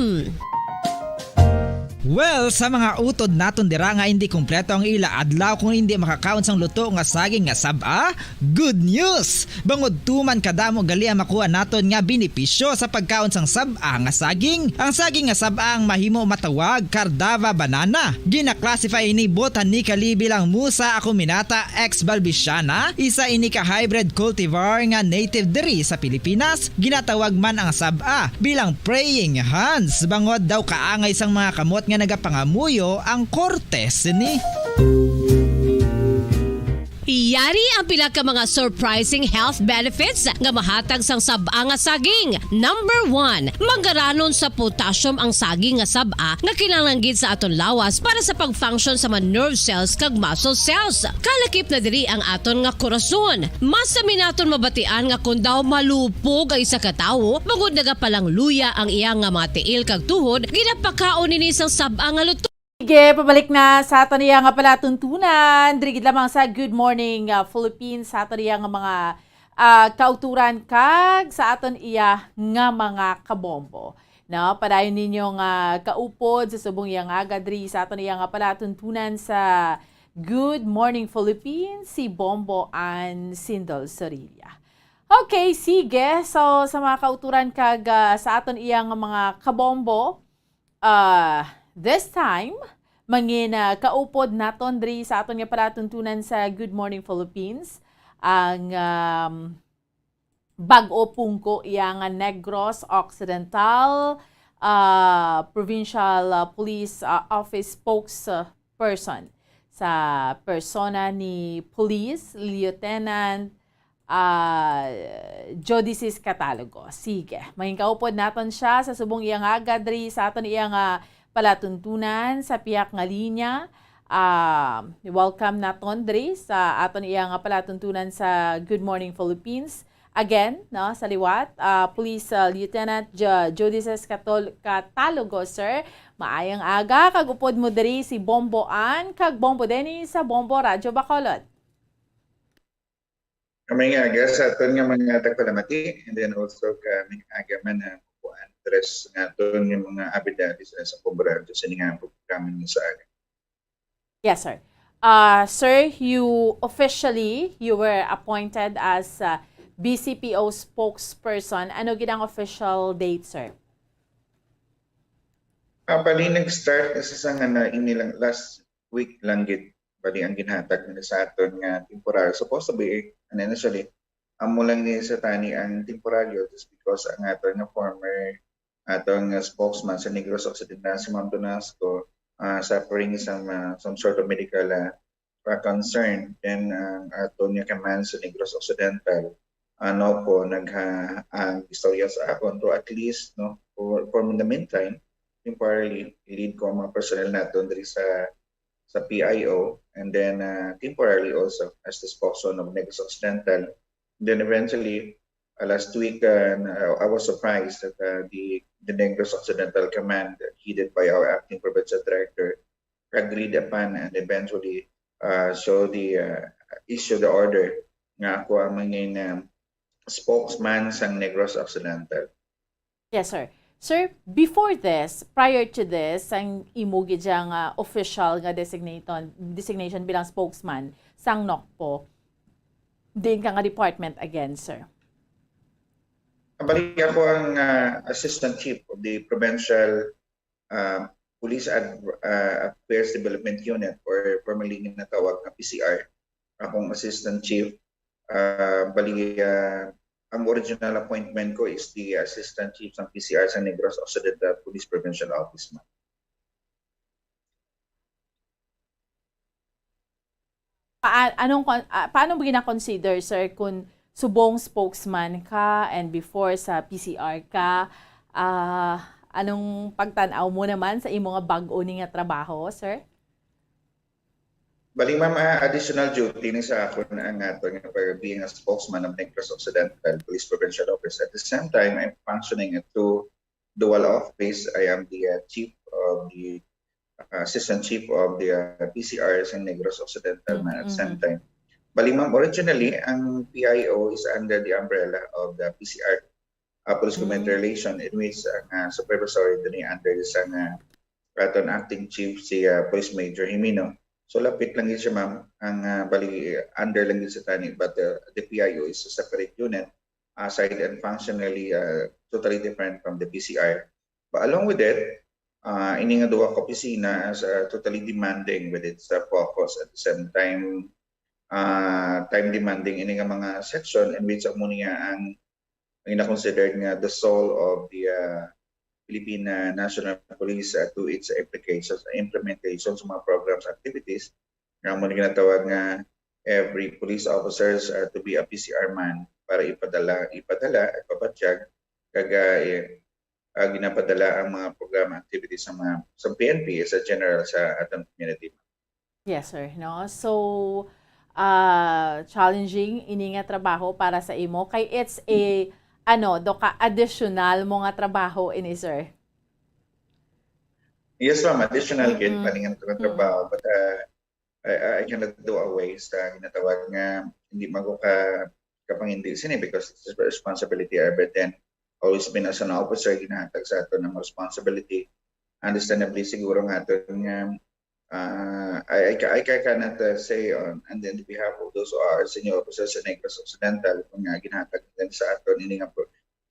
Well, sa mga utod naton dira nga indi kompleto ang ila adlaw kung indi makakaon sang luto nga saging nga sab-a, good news! Bangod tuman kadamo gali ang makuha naton nga benepisyo sa pagkaon sang sab-a nga saging. Ang saging nga sab-a ang mahimo matawag Cardava banana. Gina-classify ini botanically bilang Musa acuminata ex balbisiana, isa ini ka hybrid cultivar nga native diri sa Pilipinas. Ginatawag man ang sab-a bilang praying hands, bangod daw kaangay sang mga kamot nga nagapangamuyo ang korte sini. Yari ang pila ka mga surprising health benefits nga mahatag sang sab-a nga saging. Number one, mangaranon sa potassium ang saging nga sab-a nga kinahanglan gid sa aton lawas para sa pag-function sa mga nerve cells kag muscle cells. Kalakip na diri ang aton nga korason. Mas sami naton mabatian nga kon daw malupog ang isa ka tawo, bangod nagapalangluya ang iya nga mga tiil kag tuhod, ginapakaon ini sang sab-a nga luto. Sige, pabalik na sa aton iya nga palatuntunan. Diri gid lamang sa Good Morning, ah, Philippines, sa aton iya nga mga, ah, kauturan kag sa aton iya nga mga kabombo. No, padayon ninyo nga kaupod sa subong iya nga aga diri sa aton iya nga palatuntunan sa Good Morning Philippines, si Bombo Ann Sindol Sorilla. Okay, sige. So, sa mga kauturan kag, ah, sa aton iya nga mga kabombo, ah, this time, mangin, ah, kaupod naton diri sa aton nga palatuntunan sa Good Morning Philippines, ang, um, bag-o pungko iya nga Negros Occidental, ah, Provincial, ah, Police, ah, Office spokesperson sa persona ni Police Lieutenant, ah, Jodices Catalogo. Sige, mangin kaupod naton siya sa subong iya nga aga diri sa aton iya nga palatuntunan sa pihak nga linya. Ah, welcome naton diri sa aton iya nga palatuntunan sa Good Morning Philippines. Again, no, sa liwat, ah, Police, ah, Lieutenant Ju-, Jodices Catol-, Catalogo, sir. Maayong aga, kag upod mo diri si Bombo Ann kag Bombo Denny sa Bombo Radyo Bacolod. Maayong aga sa aton nga mga tagpalamati, and then also ka maayong aga man, ah, Kuan Andres, nga aton nga mga avid, ah, listeners sa Bombo Radyo sa ining, ah, programa nga sa aga. Yes, sir. Uh, sir, you officially, you were appointed as, uh, B C P O spokesperson. Ano gid ang official date, sir? Ah, bali, nag-start na sa, sa nga na, ini lang, last week lang gid. Bali, ang ginhatag nila sa aton nga temporaryo. Supposed to be, and initially, amo lang ni sa tani ang temporaryo just because ang aton nga former, aton nga spokesman sa Negros Occidental, si Ma'am Donasco, ah, suffering some, ah, some sort of medical, ah, ah, concern. Then, ang aton nga command sa Negros Occidental, ano po, nagha-, ang istorya sa akon to at least, no, for, for the meantime, temporarily, lead ko ang mga personnel naton diri sa, sa P I O, and then, ah, temporarily also as the spokesman of Negros Occidental. Then eventually, uh, last week, uh, I was surprised that, uh, the, the Negros Occidental Command, headed by our acting provincial director, agreed upon and eventually, uh, show the, uh, issue the order nga ako ang mangin, um, spokesman sang Negros Occidental. Yes, sir. Sir, before this, prior to this, ang imo gid siya nga official nga designation, designation bilang spokesman sang NOCPO, diin ka nga department again, sir? Bali, ako ang, ah, assistant chief of the provincial, ah, Police Ad-, ah, Affairs Development Unit, or formerly ginatawag na P C R. Akong assistant chief, ah, bali, ah, ang original appointment ko is the assistant chief sa P C R sa Negros Occidental Police Provincial Office, ma'am. Paa-, anong kon-, ah, paano mo gina-consider, sir, kung subong spokesman ka and before sa P C R ka, ah, anong pagtan-aw mo naman sa imo nga bag-o ni nga trabaho, sir? Bali, ma'am, ah, additional duty ni sa akon ang ato nga pag being a spokesman of Negros Occidental Police Provincial Office. At the same time, I'm functioning at two dual office. I am the, uh, chief of the, uh, assistant chief of the, uh, P C R sa Negros Occidental man at the same time. Bali, ma'am, originally, ang P I O is under the umbrella of the P C R, uh, Police Community Relation, in which ang, uh, supervisory diri under sa nga aton acting chief si, uh, Police Major Jimeno. So, lapit lang yun siya, ma'am. Ang, uh, bali, under lang yun sa tani, but, uh, the P I O is a separate unit, aside and functionally, uh, totally different from the P C R. But along with it, uh, ini nga duha ka opisina is, uh, totally demanding with its, uh, focus. At the same time, uh, time demanding ini nga mga section in which amo niya ang, ang gina-considered nga the soul of the, uh, Philippine, uh, National Police, uh, to its applications, implementations, mga programs, activities, nga amo ni ginatawag nga every police officers uh, to be a P C R man para ipadala, ipadala, ipabatyag, kag uh, eh, uh, ginapadala ang mga programa activities sa mga sa P N P sa general sa atong community. Yes, sir. No? So, uh, challenging ini nga trabaho para sa imo kay it's a ano, do ka additional mo nga trabaho ini, sir. Yes, ma'am. Additional gid Mm-mm. pa ning Mm-mm. trabaho, but uh, I, I cannot do away sa ginatawag nga hindi man ko ka kapangindi sini because it's a responsibility. I but then always been as an officer, ginahatag sa ato ng responsibility. Understandably, siguro nga ato nga uh, I, I, I cannot uh, say on and then behalf of those who are senior officers sa Negros Occidental kung nga ginahatag din sa ato nini nga,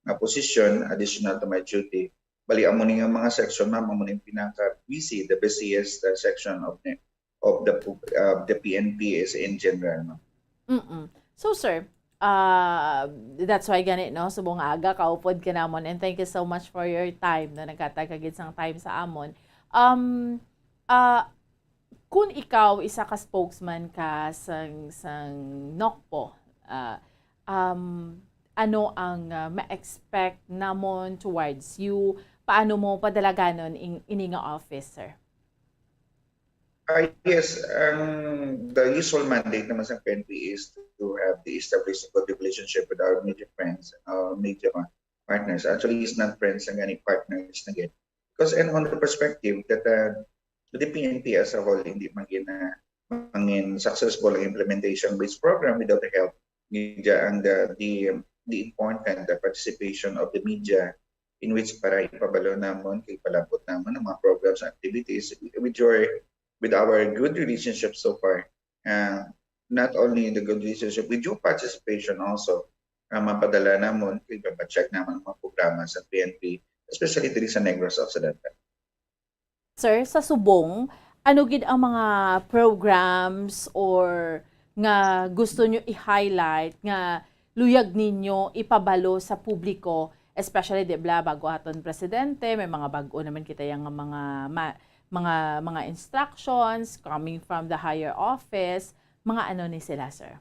nga position additional to my duty. Bali, amo ni nga mga section, ma'am, amo ni pinaka busy, the busiest uh, section of the of the of the P N P is in general, ma'am. Mm-mm. So, sir, uh, that's why gani, no? Subong nga aga, kaupod ka namon. And thank you so much for your time, no? Nagkatag ka gid sang time sa amon. Um, uh, kung ikaw isa ka spokesman ka sang sang NOCPO, uh, um, ano ang uh, ma-expect namon towards you? Paano mo padalaganon in, ini nga office, sir? Uh, yes, ang the usual mandate naman sa P N P is to have the establish a good relationship with our media friends, our media partners. Actually, it's not friends ang gani, partners na gid. Because and on the perspective that uh, the P N P as a whole hindi magin uh, mangin successful ang implementation of its program without the help media and the the, the important the participation of the media in which para ipabalo namon kay palabot namon ang mga programs and activities with your with our good relationship so far. Uh, not only in the good relationship with your participation also, uh, mapadala namon kay babatyag namon ang mga programa sa P N P, especially diri sa Negros Occidental. Sir, sa subong, ano gid ang mga programs or nga gusto nyo i-highlight nga luyag ninyo ipabalo sa publiko, especially, di ba, bago aton presidente, may mga bag-o naman kita yang mga ma- mga mga instructions coming from the higher office, mga ano ni sila, sir?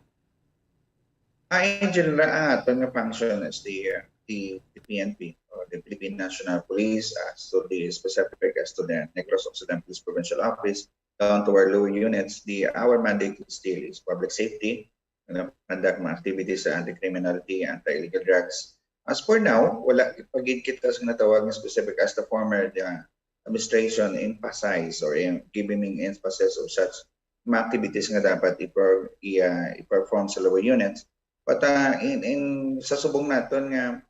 Ah, in general, ang aton nga function is the, uh, the, the P N P or the Philippine National Police, as to the specific as to the Negros Occidental Police Provincial Office, down to our lower units. The our mandate still is public safety, and conduct mga activities sa anti-criminality, anti-illegal drugs. As for now, wala pa gid kita sa natawag nga specific as the former the administration emphasize or em- giving emphasis of such mga activities nga dapat i-per- i- uh, i-perform sa lower units. But uh, in, in sa subong naton nga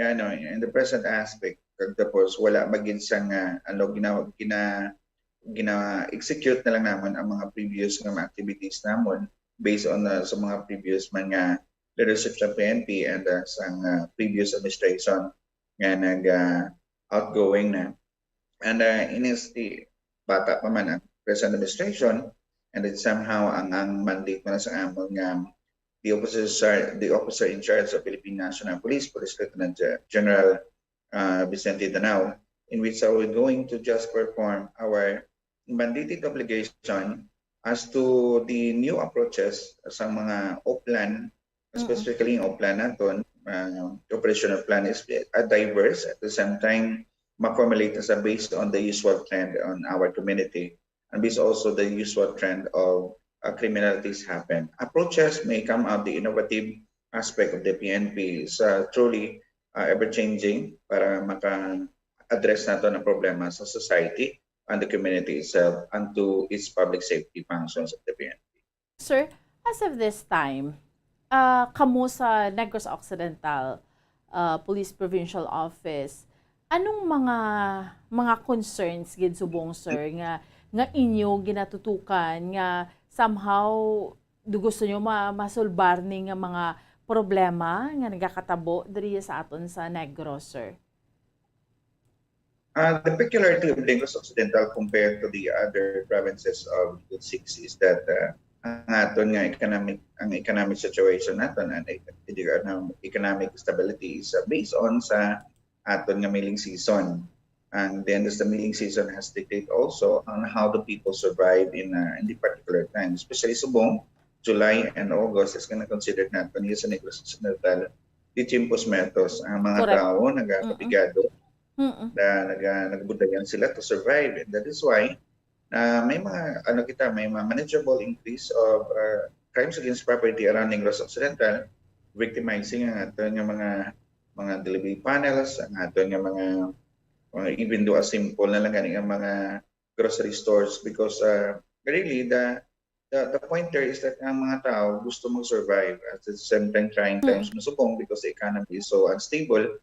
nga ano, in the present aspect, kag tapos wala magid sang uh, ano gina, gina gina-execute na lang namon ang mga previous nga mga activities namon based on uh, sa mga previous man nga leadership sa P N P and uh, sang uh, previous administration nga nag uh, outgoing na. And uh, inis di bata pa man ang present administration, and then somehow ang ang mandate man sa amon nga the officer the officer in charge of Philippine National Police, Police Lieutenant General uh, Vicente Danao, in which are we going to just perform our mandated obligation as to the new approaches sa mga Oplan, specifically yung Oplan naton, uh, operational plan is uh, diverse. At the same time, ma-formulate sa based on the usual trend on our community and based also the usual trend of uh, criminalities happen. Approaches may come out the innovative aspect of the P N P is uh, truly uh, ever-changing para maka-address nato ng problema sa society and the community itself and to its public safety functions of the P N P. Sir, as of this time, uh, kamo sa Negros Occidental uh, Police Provincial Office, anong mga mga concerns gid subong, sir, nga nga inyo ginatutukan nga somehow do gusto nyo ma masulbar ni nga mga problema nga nagakatabo diri sa aton sa Negros, sir? Uh, the peculiarity of Negros Occidental compared to the other provinces of Route six is that uh, ang aton nga economic ang economic situation naton and economic stability is uh, based on sa aton nga milling season. And then the milling season has dictated also on how the people survive in uh, in the particular time, especially subong July and August is gonna consider nato niya sa Negros Occidental, di tiempos muertos. Ang mga Correct. tao nagapigado, Mm-mm. na naga, nagbudayan sila to survive. And that is why na may mga, ano kita, may mga manageable increase of uh, crimes against property around Negros Occidental, victimizing ang ato nga mga mga delivery panels, ang ato nga mga, mga even do as simple na lang gani nga mga grocery stores because uh, really the the, the point there is that ang mga tao gusto mag-survive at the same time trying times masubong because the economy is so unstable.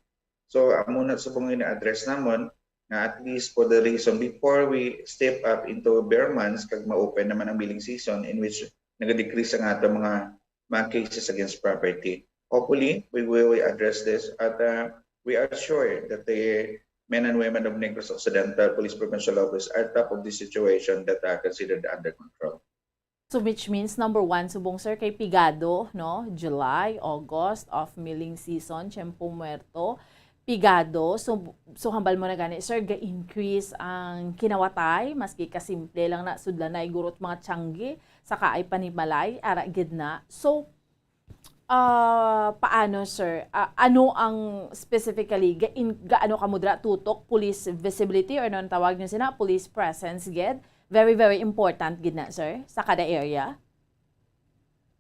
So amo na subong ina-address namon nga at least for the reason before we step up into bear months kag ma-open naman ang billing season in which nag-decrease ang ato mga mga cases against property. Hopefully, we will address this at uh, we are sure that the men and women of Negros Occidental Police Provincial Office are top of the situation that are considered under control. So which means number one subong, sir, kay pigado, no? July, August, off milling season, tiempo muerto, pigado. So, so hambal mo na gani, sir, ga-increase ang kinawatay, maski kasimple lang na sudlanay gurot mga tiyanggi, saka ay panimalay, ara gid na. So, ah, paano, sir? Ah, ano ang specifically, ga-, in, gaano ka mudra tutok, police visibility or non tawag niyo sina, police presence gid? Very, very important gid na, sir, sa kada area.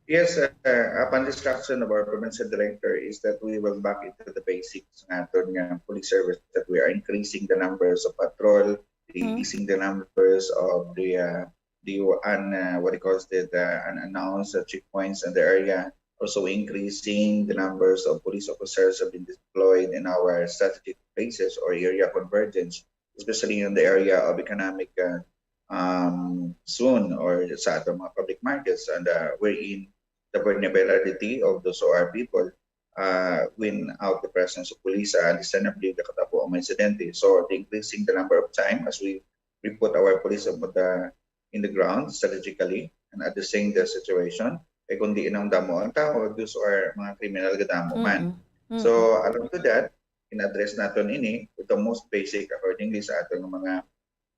Yes, uh, upon instruction of our provincial director is that we will back into the basics ng aton nga police service, that we are increasing the numbers of patrol, increasing the numbers of the uh, the un, uh, what it calls the, the unannounced uh, checkpoints in the area, also increasing the numbers of police officers have been deployed in our strategic places or area convergence, especially in the area of economic uh, um, zone or sa ato mga public markets, and uh, wherein the vulnerability of those who are people uh, win out the presence of police, uh, understandably, nakatabo ang mga insidente. So, the increasing the number of time as we, we put our police on the, in the ground strategically and addressing the situation, eh kung di nang damo ang tao, those are mga kriminal gadamo man. Mm-mm. So, along to that, in-address naton ini with the most basic accordingly sa aton mga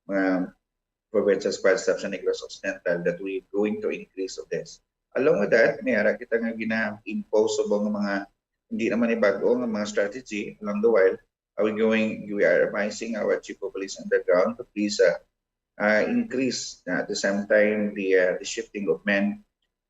mga provincial squad staff sa Negros Occidental that we going to increase of this. Along with that, may ara kita nga gina-impose subong nga mga hindi naman ibag-o nga mga strategy along the while. Are we going, we are advising our chief of police on the ground to please uh, uh, increase uh, at the same time the uh, the shifting of men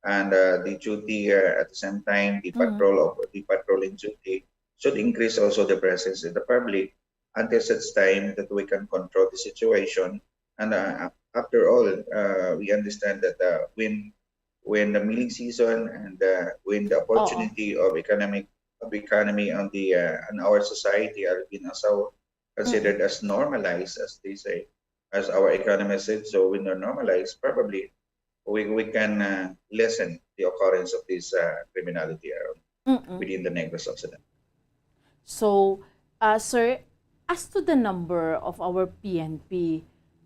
and uh, the duty uh, at the same time the Mm. patrol of the patrolling duty should increase also the presence in the public until such time that we can control the situation. And uh, after all, uh, we understand that uh, when when the milling season and uh, when the opportunity of economic of economy on the uh, on our society are being also considered as normalized as they say, as our economy said. So when they're normalized, probably we we can uh, lessen the occurrence of this uh, criminality around Mm-mm. within the Negros Occidental. So, uh, sir, as to the number of our P N P,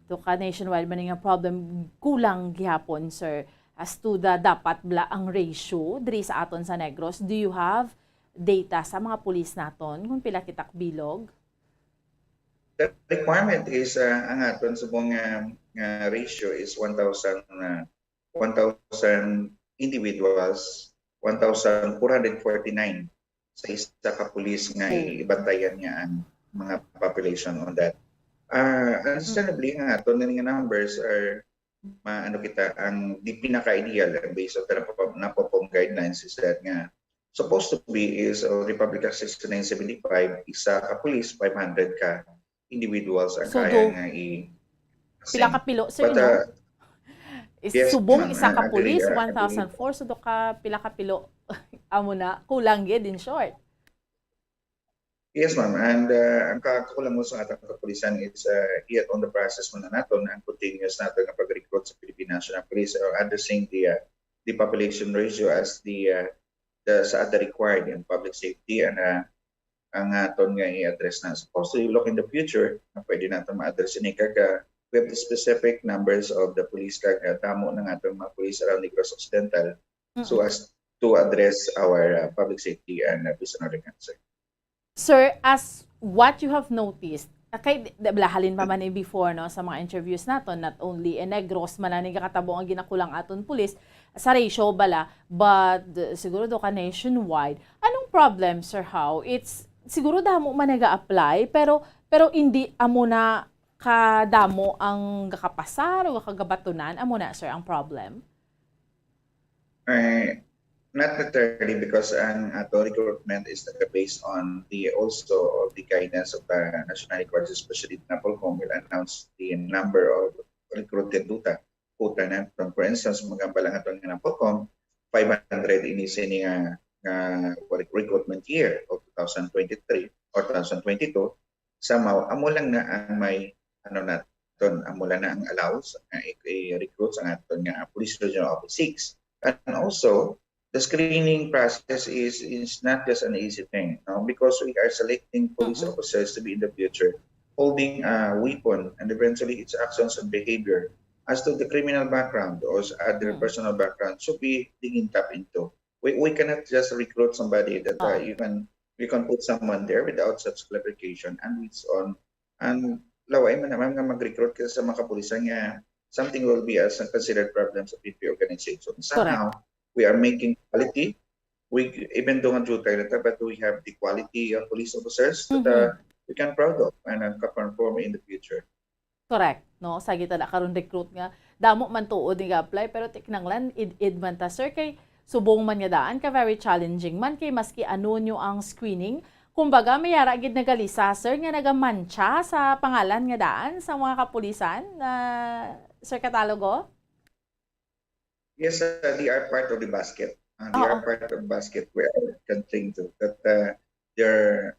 to ka nationwide man nga problem, kulang gihapon, sir. As to the dapat bala ang ratio diri sa aton sa Negros, do you have data sa mga pulis naton kung pila kita ka bilog? The requirement is uh, ang aton subong nga nga ratio is one thousand uh, one thousand individuals, one thousand four hundred forty-nine sa isa ka pulis nga Hmm. ibantayan niya ang mga population on that. Uh, understandably, nga aton nga numbers are ma-, ano kita, ang di pinaka-ideal, ang based on the NAPOPOM guidelines is that nga supposed to be is uh, Republic Act sixty-nine seventy-five, isa ka pulis, five hundred ka individuals ang So, kaya do- nga i- Pila ka pilo, sir, But, no? uh, Is yes, subong ma'am. isa ka Ah, pulis, agree, ah, one thousand four, so do ka pila ka pilo? Amo na, kulang gid, in short. Yes, ma'am. And uh, ang kakulang mo sa atong kapulisan is uh, yet on the process mo na naton ang continuous nato nga pag-recruit sa Philippine National Police or addressing the uh, the population ratio as the uh, the sa the required in public safety and uh, ang aton nga i-address na. Supposed to look in the future na pwede nato ma-address ini kag uh, we have the specific numbers of the police kag uh, damo ng atong mga police around Negros Occidental so Mm-mm. as to address our uh, public safety and uh, personal concern. Sir, as what you have noticed, Kay, di, di, bala, halin pa man ni before, no, sa mga interviews naton, not only in Negros man ang nagakatabo ang ginakulang aton pulis sa ratio bala, but, uh, siguro do ka nationwide. Anong problem, Sir Hao? It's, siguro damo man naga-apply, pero, pero hindi amo na kadamo ang gakapasar o gakagabatunan. Amo na, sir, ang problem? Eh, not necessarily, because ang ato recruitment is based on the, also the guidance of the National Headquarters, especially the NAPOLCOM will announce the number of recruited duta, quota naton. For instance, mga balangaton nga NAPOLCOM, five hundred ini sini nga, nga recruitment year of two thousand twenty-three or two thousand twenty-two, somehow, amo lang na ang may, ano naton, amo lang na ang allows nga i- i-recruit sa aton nga Police Regional Office six. And also, the screening process is is not just an easy thing, no? Because we are selecting police Mhm. officers to be in the future holding a weapon, and eventually its actions and behavior as to the criminal background or s- other Mm. personal background should be digging tap into. We, we cannot just recruit somebody that uh, Oo. you can you can put someone there without such clarification and it's on. And laway man naman nga mag-recruit ka sa mga kapulisan nga something will be as a considered problem sa P P organization. Somehow, we are making quality. We, even though nga jutay na ta, but we have the quality of police officers that uh, we can proud of and uh, ka-perform in the future. Correct, no? Sa kita na karon recruit nga damo man tuod nga apply, pero ti kinahanglan id-id man ta, sir, kay subong man nga daan ka very challenging man kay maski ano nyo ang screening, kumbaga may ara gid nagalisa, sir, nga nagamantsa sa pangalan nga daan sa mga kapulisan, na Sir Catalogo? Yes, uh, they are part of the basket. Uh, they Oo. are part of the basket where I can think to that uh, there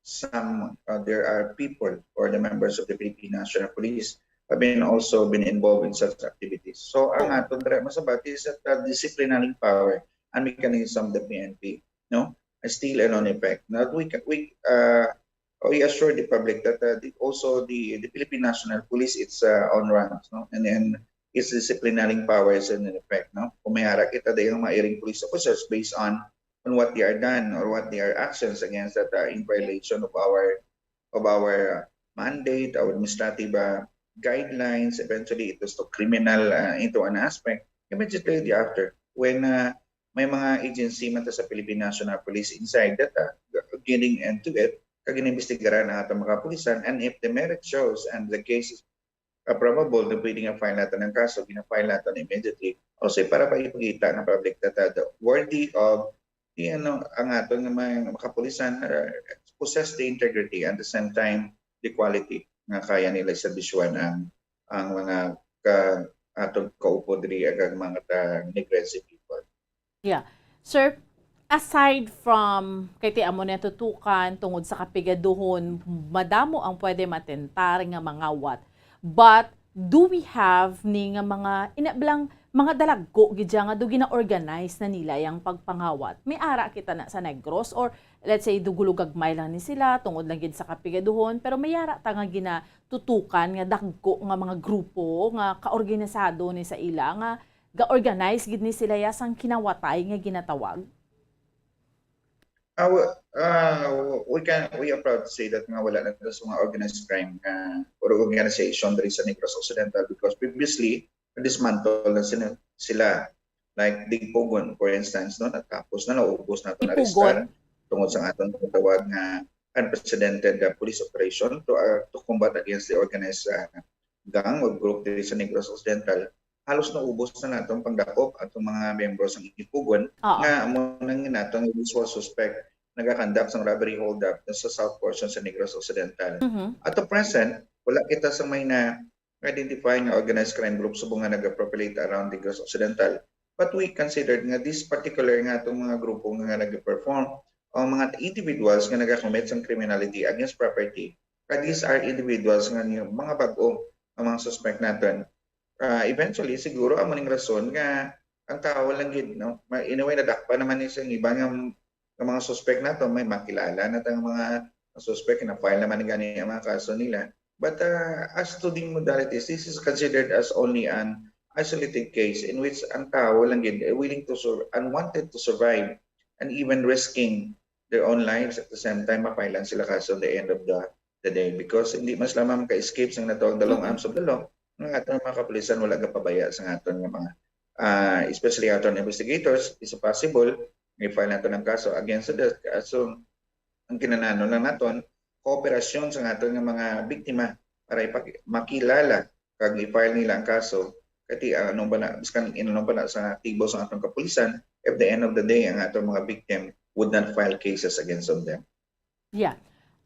some uh, there are people or the members of the Philippine National Police have been also been involved in such activities. So ang Oo. aton dira masabati is that uh, disciplinary power and mechanism of the P N P, no, is still and on effect. Now we ca- we uh, we assure the public that uh, the, also the the Philippine National Police it's uh, on ranks, no, and then its disciplinary power is in effect, no. Kung may ara kita dahil mga iring police officers based on on what they are done or what they are actions against that are in violation of our of our mandate, our administrative uh, guidelines. Eventually, it was to criminal uh, into an aspect. Immediately after, when uh, may mga agency man ta sa Philippine National Police inside that uh, getting into it, kag inimbestigaran ang atong mga kapulisan, and if the merit shows and the case is uh, probable na pwede nga file natin ang kaso, gina-file natin immediately. Also, para pa ipakita ng public that uh, the worthy of the ano, ang aton nga mga makapulisan uh, possess the integrity and the same time the quality nga kaya nila serbisyuhan ang ang mga ka atong kaupo diri ag ang mga ta Negrense people. Sir, aside from kay ti amo na tutukan tungod sa kapigaduhon, madamo ang pwede matentar nga mangawat. But do we have ni nga mga inablang mga dalagko gid siya nga do gina-organize na nila yang pagpangawat? May ara kita na sa Negros or let's say dugulog gagmay lang ni sila tungod lang gid sa kapigaduhon, pero may ara ta nga ginatutukan nga dagko nga mga grupo nga kaorganisado ni sa ila nga ga-organize gid ni sila ya sang kinawatay nga ginatawag? Uh, we can we are proud to say that nga wala na sa mga organized crime nga or organization diri sa Negros Occidental because previously dismantle na sila, sila like Digpugon for instance no natapos na naubos na to na Ipugon. Tungod sa aton tawag nga unprecedented uh, police operation to uh, to combat against the organized uh, gang or group diri sa Negros Occidental halos naubos na natong pangdakop atong mga miyembro sa Ipugon Oo. Nga amo nang natong usual suspect nagakandak sang robbery holdup sa south portion sa Negros Occidental. Mhm. At the present, wala kita sa may na-identify nga organized crime group subong nga nagapopulate around Negros Occidental. But we considered nga this particular nga atong mga grupo nga nag-perform o mga individuals nga nagakommit sang criminality against property, kag these are individuals nga ni- mga bag-o ang mga suspect naton. Ah, eventually, siguro amo ning rason nga ang tao lang gid, no? Ma- In a way, nadakpan naman ni sa iba nga nga mga suspect nato, may makilala na tang mga suspect na file naman gani ang mga kaso nila. But uh, as to the modalities, this is considered as only an isolated case in which ang tao lang gid ay willing to sur- and wanted to survive and even risking their own lives at the same time ma-file lang sila kaso at the end of the the day, because hindi man sila maka-escape sa natawag the long Mm-mm. arms of the law. Ang aton mga kapulisan wala gapabaya sa aton nga mga, ah, especially aton investigators, is possible i-file naton ang kaso against the, so ang kinahanglan lang naton kooperasyon sa aton nga mga biktima para ipaki- makilala kag i-file nila ang kaso, kati ano ba na, biskan inano ba na sa aktibo sa atong kapulisan, at the end of the day ang atong mga victim would not file cases against of them. Yeah.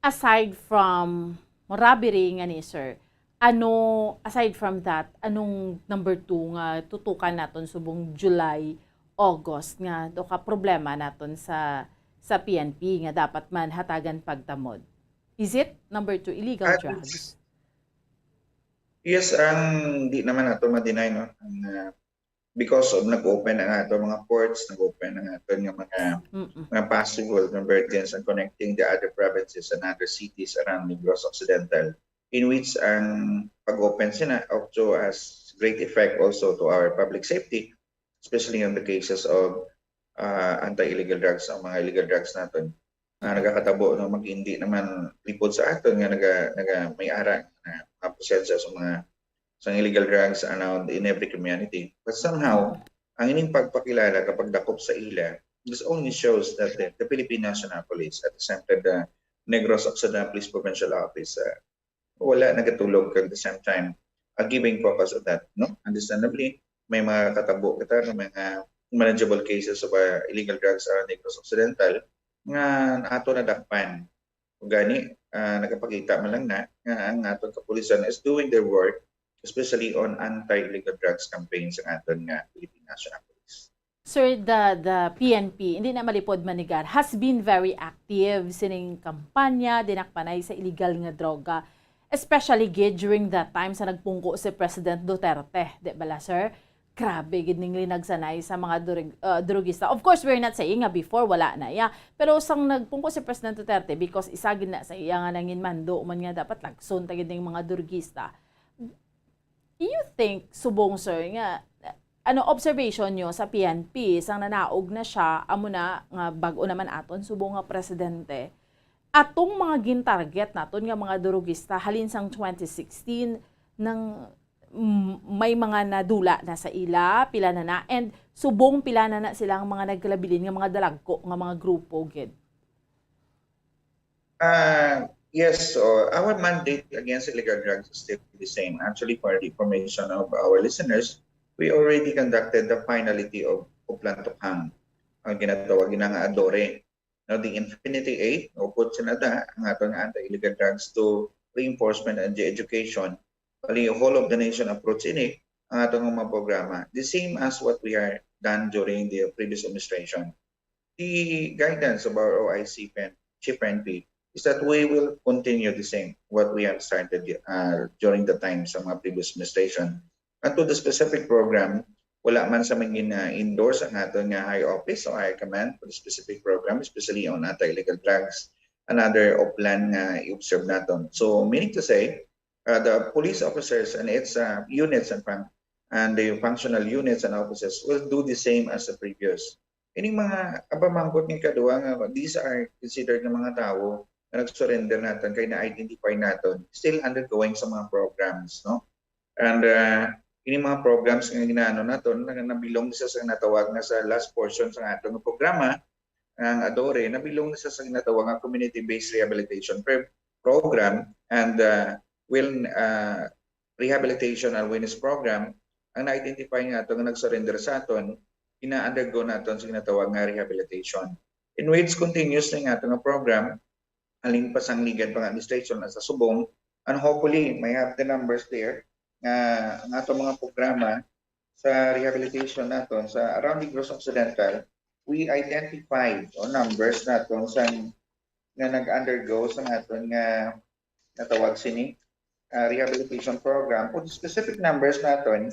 Aside from robbery nga ni sir, ano, aside from that, anong number two nga tutukan naton subong July, August nga do ka problema naton sa sa P N P nga dapat man hatagan pagtamod? Is it number two, illegal Ah, drugs? Yes, ang di naman nato ma-deny, no? Ang, ah, because of nag-open ang ato mga ports, nag-open ang ato nga mga Mm-mm. mga possible convergence and connecting the other provinces and other cities around Negros Occidental, in which ang pag-open sina also has great effect also to our public safety, especially on the cases of ah, anti-illegal drugs ang mga illegal drugs naton. Ah, nagakatabo no, mag hindi naman lipod sa aton nga naga, naga may ara na mga presensya sa mga sa illegal drugs around in every community. But somehow, ang ining pagpakilala kapag dakop sa ila, this only shows that the, the Philippine National Police, at the center the Negros Occidental Police Provincial Office, ah, wala nagatulog kag the same time, ah, giving focus on that, no? Understandably, may mga katabo kita nga mga manageable cases of, ah, illegal drugs around Negros Occidental nga ato nadakpan. Ug gani, ah, nagapakita man lang na nga ang aton kapulisan is doing their work, especially on anti-illegal drugs campaign sa aton nga Philippine National Police. Sir, the the P N P, hindi na malipod manigar, has been very active sining kampanya dinakpanay sa illegal nga droga, especially gid during that time sa nagpungko si President Duterte, di bala, sir? Grabe gid ning linagsanay sa mga durug- uh, drugista. Of course, we're not saying nga before wala na, yeah. Pero sang nagpungko si President Duterte, because isa gid na sa iya nga nangin mando man nga dapat lagson ta gid ning mga drugista. Do you think, subong, sir, nga ano observation nyo sa P N P sang nanaog na siya, amo na nga bag-o naman aton subong nga presidente, atong mga gintarget naton nga mga durugista halin sang twenty sixteen nang mm, may mga nadula na sa ila, pila na na, and subong pila na na sila ang mga nagkalabilin nga mga dalagko nga mga grupo gid? Uh, yes, so our mandate against illegal drugs is still the same. Actually, for the information of our listeners, we already conducted the finality of Uplan Tukhang, ang ginatawag nga ADORE. Now, the Infinity Eight, upod sa nada, ang aton nga anti-illegal drugs to reinforcement and the education, pali whole of the nation approach ini, ang aton nga mga programa. The same as what we are done during the previous administration. The guidance of our O I C pen, Chief P N P, is that we will continue the same what we have started uh, during the time sa mga previous administration. And to the specific program, wala man sa mga gina-endorse ang aton nga high office o high command for the specific program, especially on anti-illegal drugs, another oplan nga i-observe naton. So, meaning to say, uh, the police officers and its uh, units and fun- and the functional units and officers will do the same as the previous. Ining mga abamangkot nga kadua nga these are considered nga mga tawo nga nag-surrender naton kay na-identify naton, still undergoing sa mga programs, no? And uh, ining mga programs nga ginaano naton na nabilong sa sa natawag na sa last portion sa atong programa, ang ADORE, nabilong na sa sa ginatawag nga community-based rehabilitation per- program and uh, will uh, rehabilitation awareness program ang na-identify nga ato nga nag-surrender sa aton, ina-undergo naton sa ginatawag nga rehabilitation. In which continuous na nga ato nga program, aling pasangligad pa nga administration na sa subong, and hopefully may have the numbers there nga ang ato mga programa sa rehabilitation naton sa around Negros Occidental, we identified o numbers naton sa nga nag-undergo sa aton nga natawag sini uh, rehabilitation program o specific numbers naton,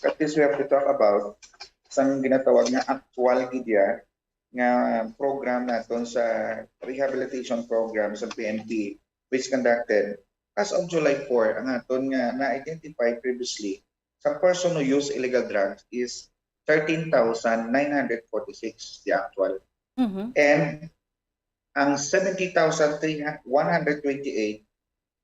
at least we have to talk about sa ginatawag nga actual gid ya nga program naton sa rehabilitation program sa P N P which conducted as of July four ang aton nga na-identify previously sa person who use illegal drugs is thirteen thousand nine hundred forty-six the actual. Mhm. And ang seventy thousand one hundred twenty-eight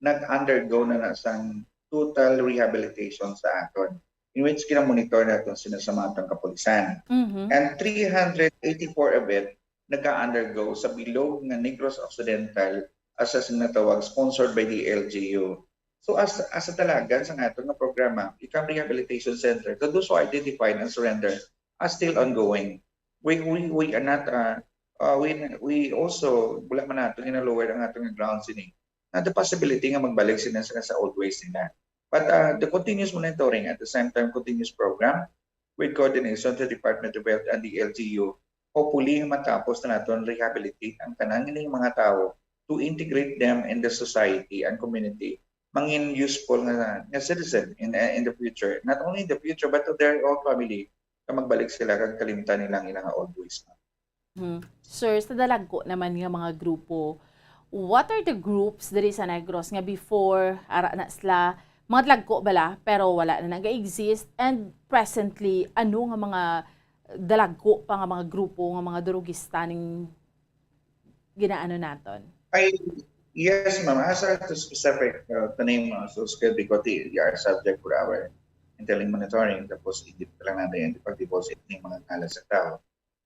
nag-undergo na na sang total rehabilitation sa aton, in which ginamonitor naton sila sa mga tang kapulisan. Mhm. And three hundred eighty-four of it nag-undergo sa bilog nga Negros Occidental, as sa ginatawag, sponsored by the L G U. So, as, as sa dalagan sa aton nga programa, ikang rehabilitation center to those who identified and surrender are still ongoing. We, we, we are not, uh, uh, we, we also, wala man nato gina-lower ang aton nga ground sini. Na the possibility nga magbalik sila sa, sa old ways nila. But uh, the continuous monitoring, at the same time continuous program with coordination to the Department of Health and the L G U, hopefully matapos na naton rehabilitate ang tanan nga mga tawo to integrate them in the society and community, mangin useful nga, nga citizen in, in the future, not only in the future but to their own family, nga magbalik sila kag kalimtan nila ang ilang old ways. Hmm. Sir, sa dalagko naman nga mga grupo, what are the groups diri sa Negros nga before ara na sila, mga dalagko bala pero wala na nag-exist, and presently ano nga mga dalagko pa nga mga grupo nga mga durugista ning ginaano naton? Ay, yes, ma'am. As to specific uh, to name uh, so skill because they are subject for our intelligence monitoring, tapos hindi pa lang natin yung pag-deposit ng mga ngalan sa tao.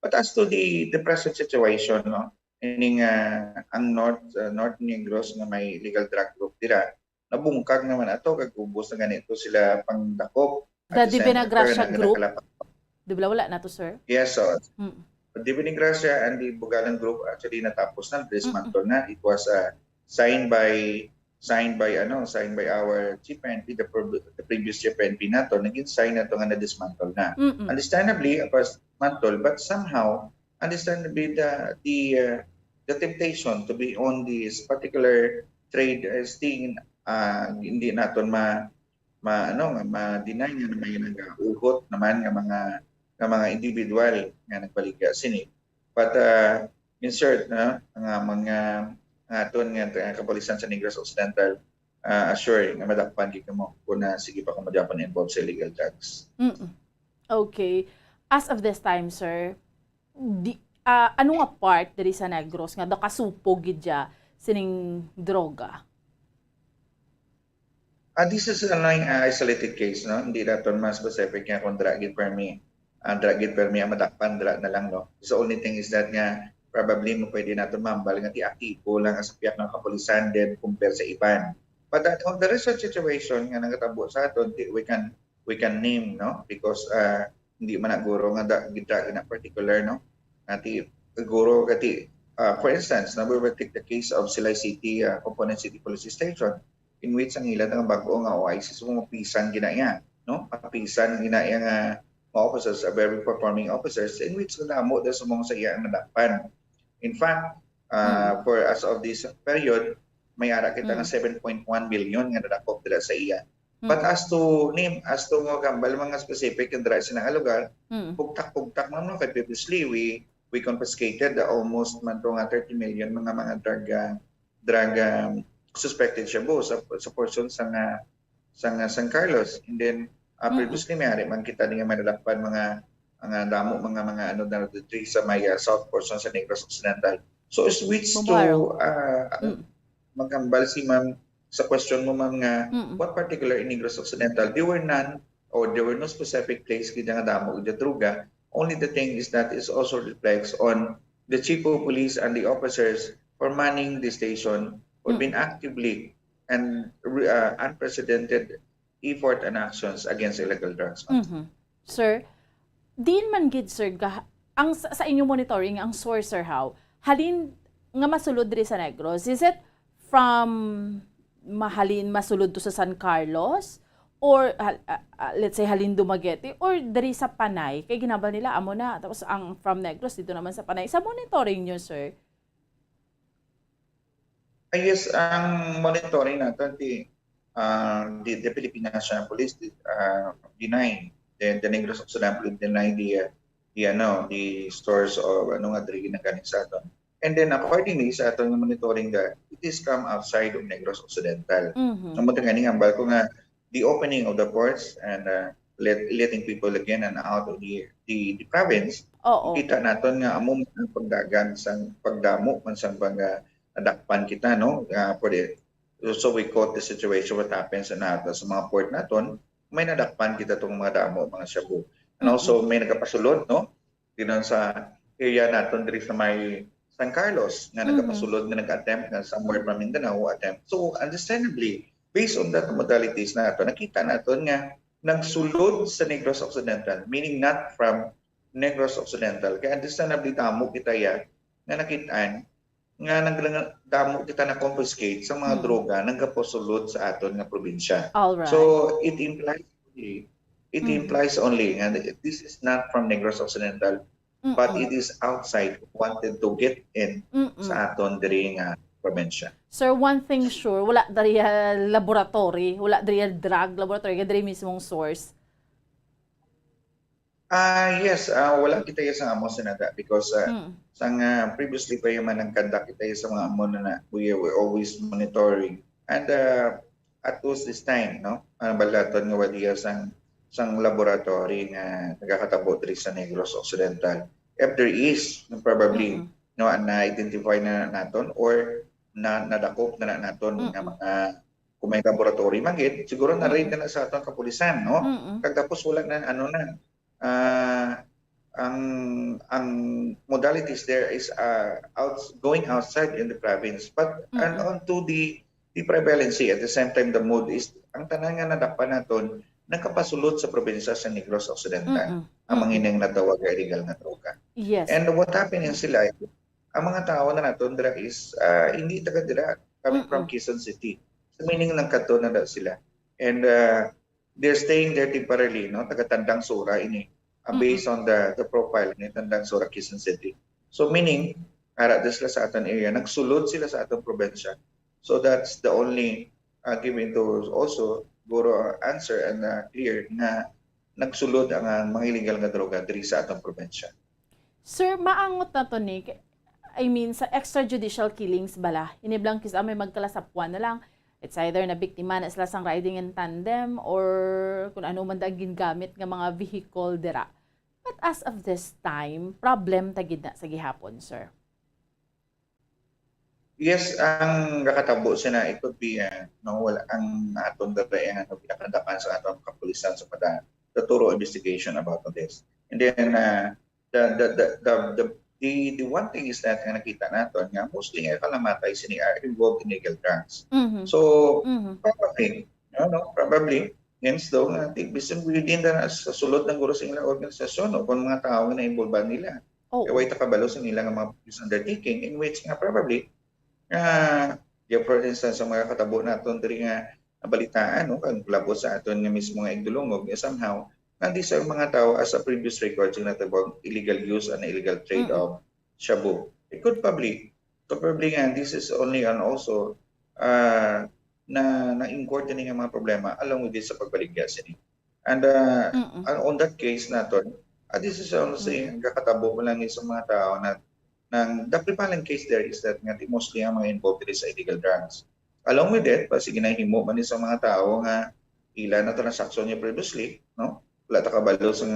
But as to the, the present situation, no, meaning uh, ang North uh, North Negros nga may illegal drug group dira, nabungkag naman ato kag ubos na ganito sila pangdakop. The Divina Gracia group? Di ba wala na to, sir? Yes, so Mm. Divina Gracia and the Bugalan group actually natapos na, dismantle na. It was uh, signed by signed by ano, signed by our chief P N P, the, pre- the previous chief P N P nato, naging sign na to nga na-dismantle na. Mm-mm. Understandably, it was dismantled, but somehow, understandably, the the uh, the temptation to be on this particular trade is thing uh, hindi naton ma ma ano nga ma-deny nga may nagauhot naman nga mga nga mga individual nga nagbaligya sini. But uh, in short, no, nga mga nga aton nga nga kapulisan sa Negros Occidental uh, assure nga madakpan gid kamo kung na sige pa kamo gyapon involved sa illegal drugs. Mm-mm. Okay. As of this time, sir, di, ah, ano nga part diri sa Negros nga nakasupog gid siya sining droga? Ah, this is an uh, isolated case, no? Hindi naton mas specific nga kung dra gid permi. Ang dra gid permi ang madakpan, dra na lang, no? The only thing is that nga probably mo pwede naton mambal nga ti aktibo lang ang sapiak nga kapulisan din compare sa iban. But that, on the recent situation nga nangatabo sa aton, ti- we can we can name, no? Because uh, hindi man na guro nga da, gidra in a particular, no? Nga ti guro kati uh, for instance, no, we will take the case of Silay City uh, Component City Police Station, in which ang ila nga bag-o nga O I C, so mapisan gina iya, no? Mapisan gina iya nga mga officers, a very performing officers, in which kadamo da sumong sa iya ang nadakpan. In fact, uh, for as of this period, may ara kita nga seven point one billion nga nadakop dira sa iya. But as to name, as to nga kambal mga specific nga dira sa nga lugar, Mm. pugtak-pugtak man no kay previously we we confiscated the almost man to nga thirty million mga mga drug uh, drug um, suspected shabu sa sa portion sa nga sa nga San Carlos, and then uh, Mm-mm. previously may ari man kita nga may nadakpan mga mga damo mga mga ano na dito sa may uh, south portion sa Negros Occidental. So switch to Bumaro. uh, Mm. magkambal si ma'am sa question mo, ma'am, nga Mm. what particular in Negros Occidental, there were none or there were no specific place gid nga damo gid droga. Only the thing is that it also reflects on the chief of police and the officers for manning the station for Mm. being actively and uh, unprecedented effort and actions against illegal drugs. Mhm. Sir, diin man gid, sir, ga, ang sa, sa inyong monitoring, ang source, sir, how? Halin nga masulod diri sa Negros? Is it from mahalin masulod to sa San Carlos? Or, hal- ah, ah, let's say, halin Dumaguete? Or diri sa Panay? Kay ginabal nila, amo na. Tapos ang from Negros, dito naman sa Panay. Sa monitoring nyo, sir? Ah, yes, ang monitoring natin, the, uh, the, the Philippine National Police uh, deny, the, the Negros Occidental deny the, uh, the, ano, the stores of ano nga diri ginagaling sa aton. And then accordingly sa aton monitoring that it is from outside of Negros Occidental. Mhm. Ang mga nga hambal ko nga the opening of the ports and uh, let, letting people again and out of the the, the province, Oo. Kita naton nga amo ang pagdagan sang pagdamo man sang mga nadakpan kita, no? Uh, for the So we caught the situation what happens sa nato sa mga port naton, may nadakpan kita tong mga damo, mga shabu. And also, may nagapasulod, no? Dinon sa area naton diri sa may San Carlos, nga nagapasulod, nga nag-attempt nga somewhere from Mindanao attempt. So, understandably, based on that modalities nato, nakita naton nga nagsulod sa Negros Occidental, meaning not from Negros Occidental. Kaya understandably, damo kita ya nga nakit-an nga nagdamo kita na-confiscate sa mga Mm. droga nagapasulod sa aton nga probinsya. All right. So, it implies only, it Mm. implies only nga this is not from Negros Occidental, but Mm-mm. it is outside who wanted to get in Mm-mm. sa aton diri nga probinsya. Sir, one thing sure, wala diri, ah, laboratory, wala diri, ah, drug laboratory, kay diri mismong source. Ah, yes, ah, wala kita ya sa amo, Senada, because, ah, Mm. sang, ah, previously pa yung man nagkandak kita ya sa mga amo na, na we were always monitoring. And, ah, at least this time, no, ah, balaton nga wala ya sang, sang laboratory nga nagakatabo diri sa Negros Occidental. If there is, no, probably, Mm-mm. no, na-identify na naton or na, nadakop na, na naton nga Mm-mm. mga, kung may laboratory man gid, siguro na-raid Mm-mm. na, na sa aton kapulisan, no? Mm-mm. Kag tapos wala na, ano na, ah, ang, ang modalities there is, ah, outs-, going outside in the province. But, and Mm-mm. on to the, the prevalency, at the same time, the mood is, ang tanan nga nadakpan naton, nakapasulod sa probinsya sa Negros Occidental, Mm-mm. ang mga Mm-mm. ining natawag nga illegal nga droga. Yes. And what happening sila, ang mga tao na naton dira is, ah, hindi taga dira, coming from Mm-mm. Quezon City. So, meaning, nagkadto na daw sila. And, ah, they're staying there temporarily, no? Taga Tandang Sura ini, ah, Mm-mm. based on the, the profile ni Tandang Sura, Quezon City. So, meaning, ara din sila sa aton area, nagsulod sila sa aton probinsya. So, that's the only, ah, given to also, guro, ah, answer and, ah, clear na nagsulod ang, ah, mga illegal nga droga diri sa aton probinsya. Sir, maangot na to ni, I mean, sa extrajudicial killings bala, iniblang kis-a may magkalasapwan na lang, it's either nabiktima na sila sang riding in tandem or kung ano man da ang gingamit nga mga vehicle dira. But as of this time, problem ta gid na sa gihapon, sir. Yes, ang nakatabo sina, it could be, ah, no, wala ang aton diri, ano, pinakadakan sa aton kapulisan sa pagka-, the thorough investigation about this. And then, ah, the, the, the, the, the, the, the one thing is that nga nakita naton nga mostly nga kalamatay sini are involved in illegal drugs. Mhm. So, Mhm. probably, no, no, probably, hence daw nga, ti-, bisan within the, sa sulod ng guro sa ilang organisasyon o kung mga tao nga na-involve nila. Oo. Kay way ta kabalo sa nila nga mga business undertaking in which nga probably, ah, yeah, for instance, sa mga katabo naton diri nga nabalitaan, no, kag labot sa aton nga mismo nga igdulungog, eh, somehow, nga di sa mga tao as a previous record sa natawag illegal use and illegal trade Mm-mm. of shabu. It could probably, so probably nga, this is only and also, ah, na, na-incur ini nga mga problema along with this sa pagbaligya sini. And, ah, Mm-mm. and on that case naton, ah, this is also Mm. ang kakatabo mo lang sa mga tao na, nang the prevalent case there is that nga mostly ang mga involved diri sa illegal drugs. Along with it, pa, sige, nahimo man ni sa mga tao nga ila na transaksyon niya previously, no? Wala ta kabalo sa,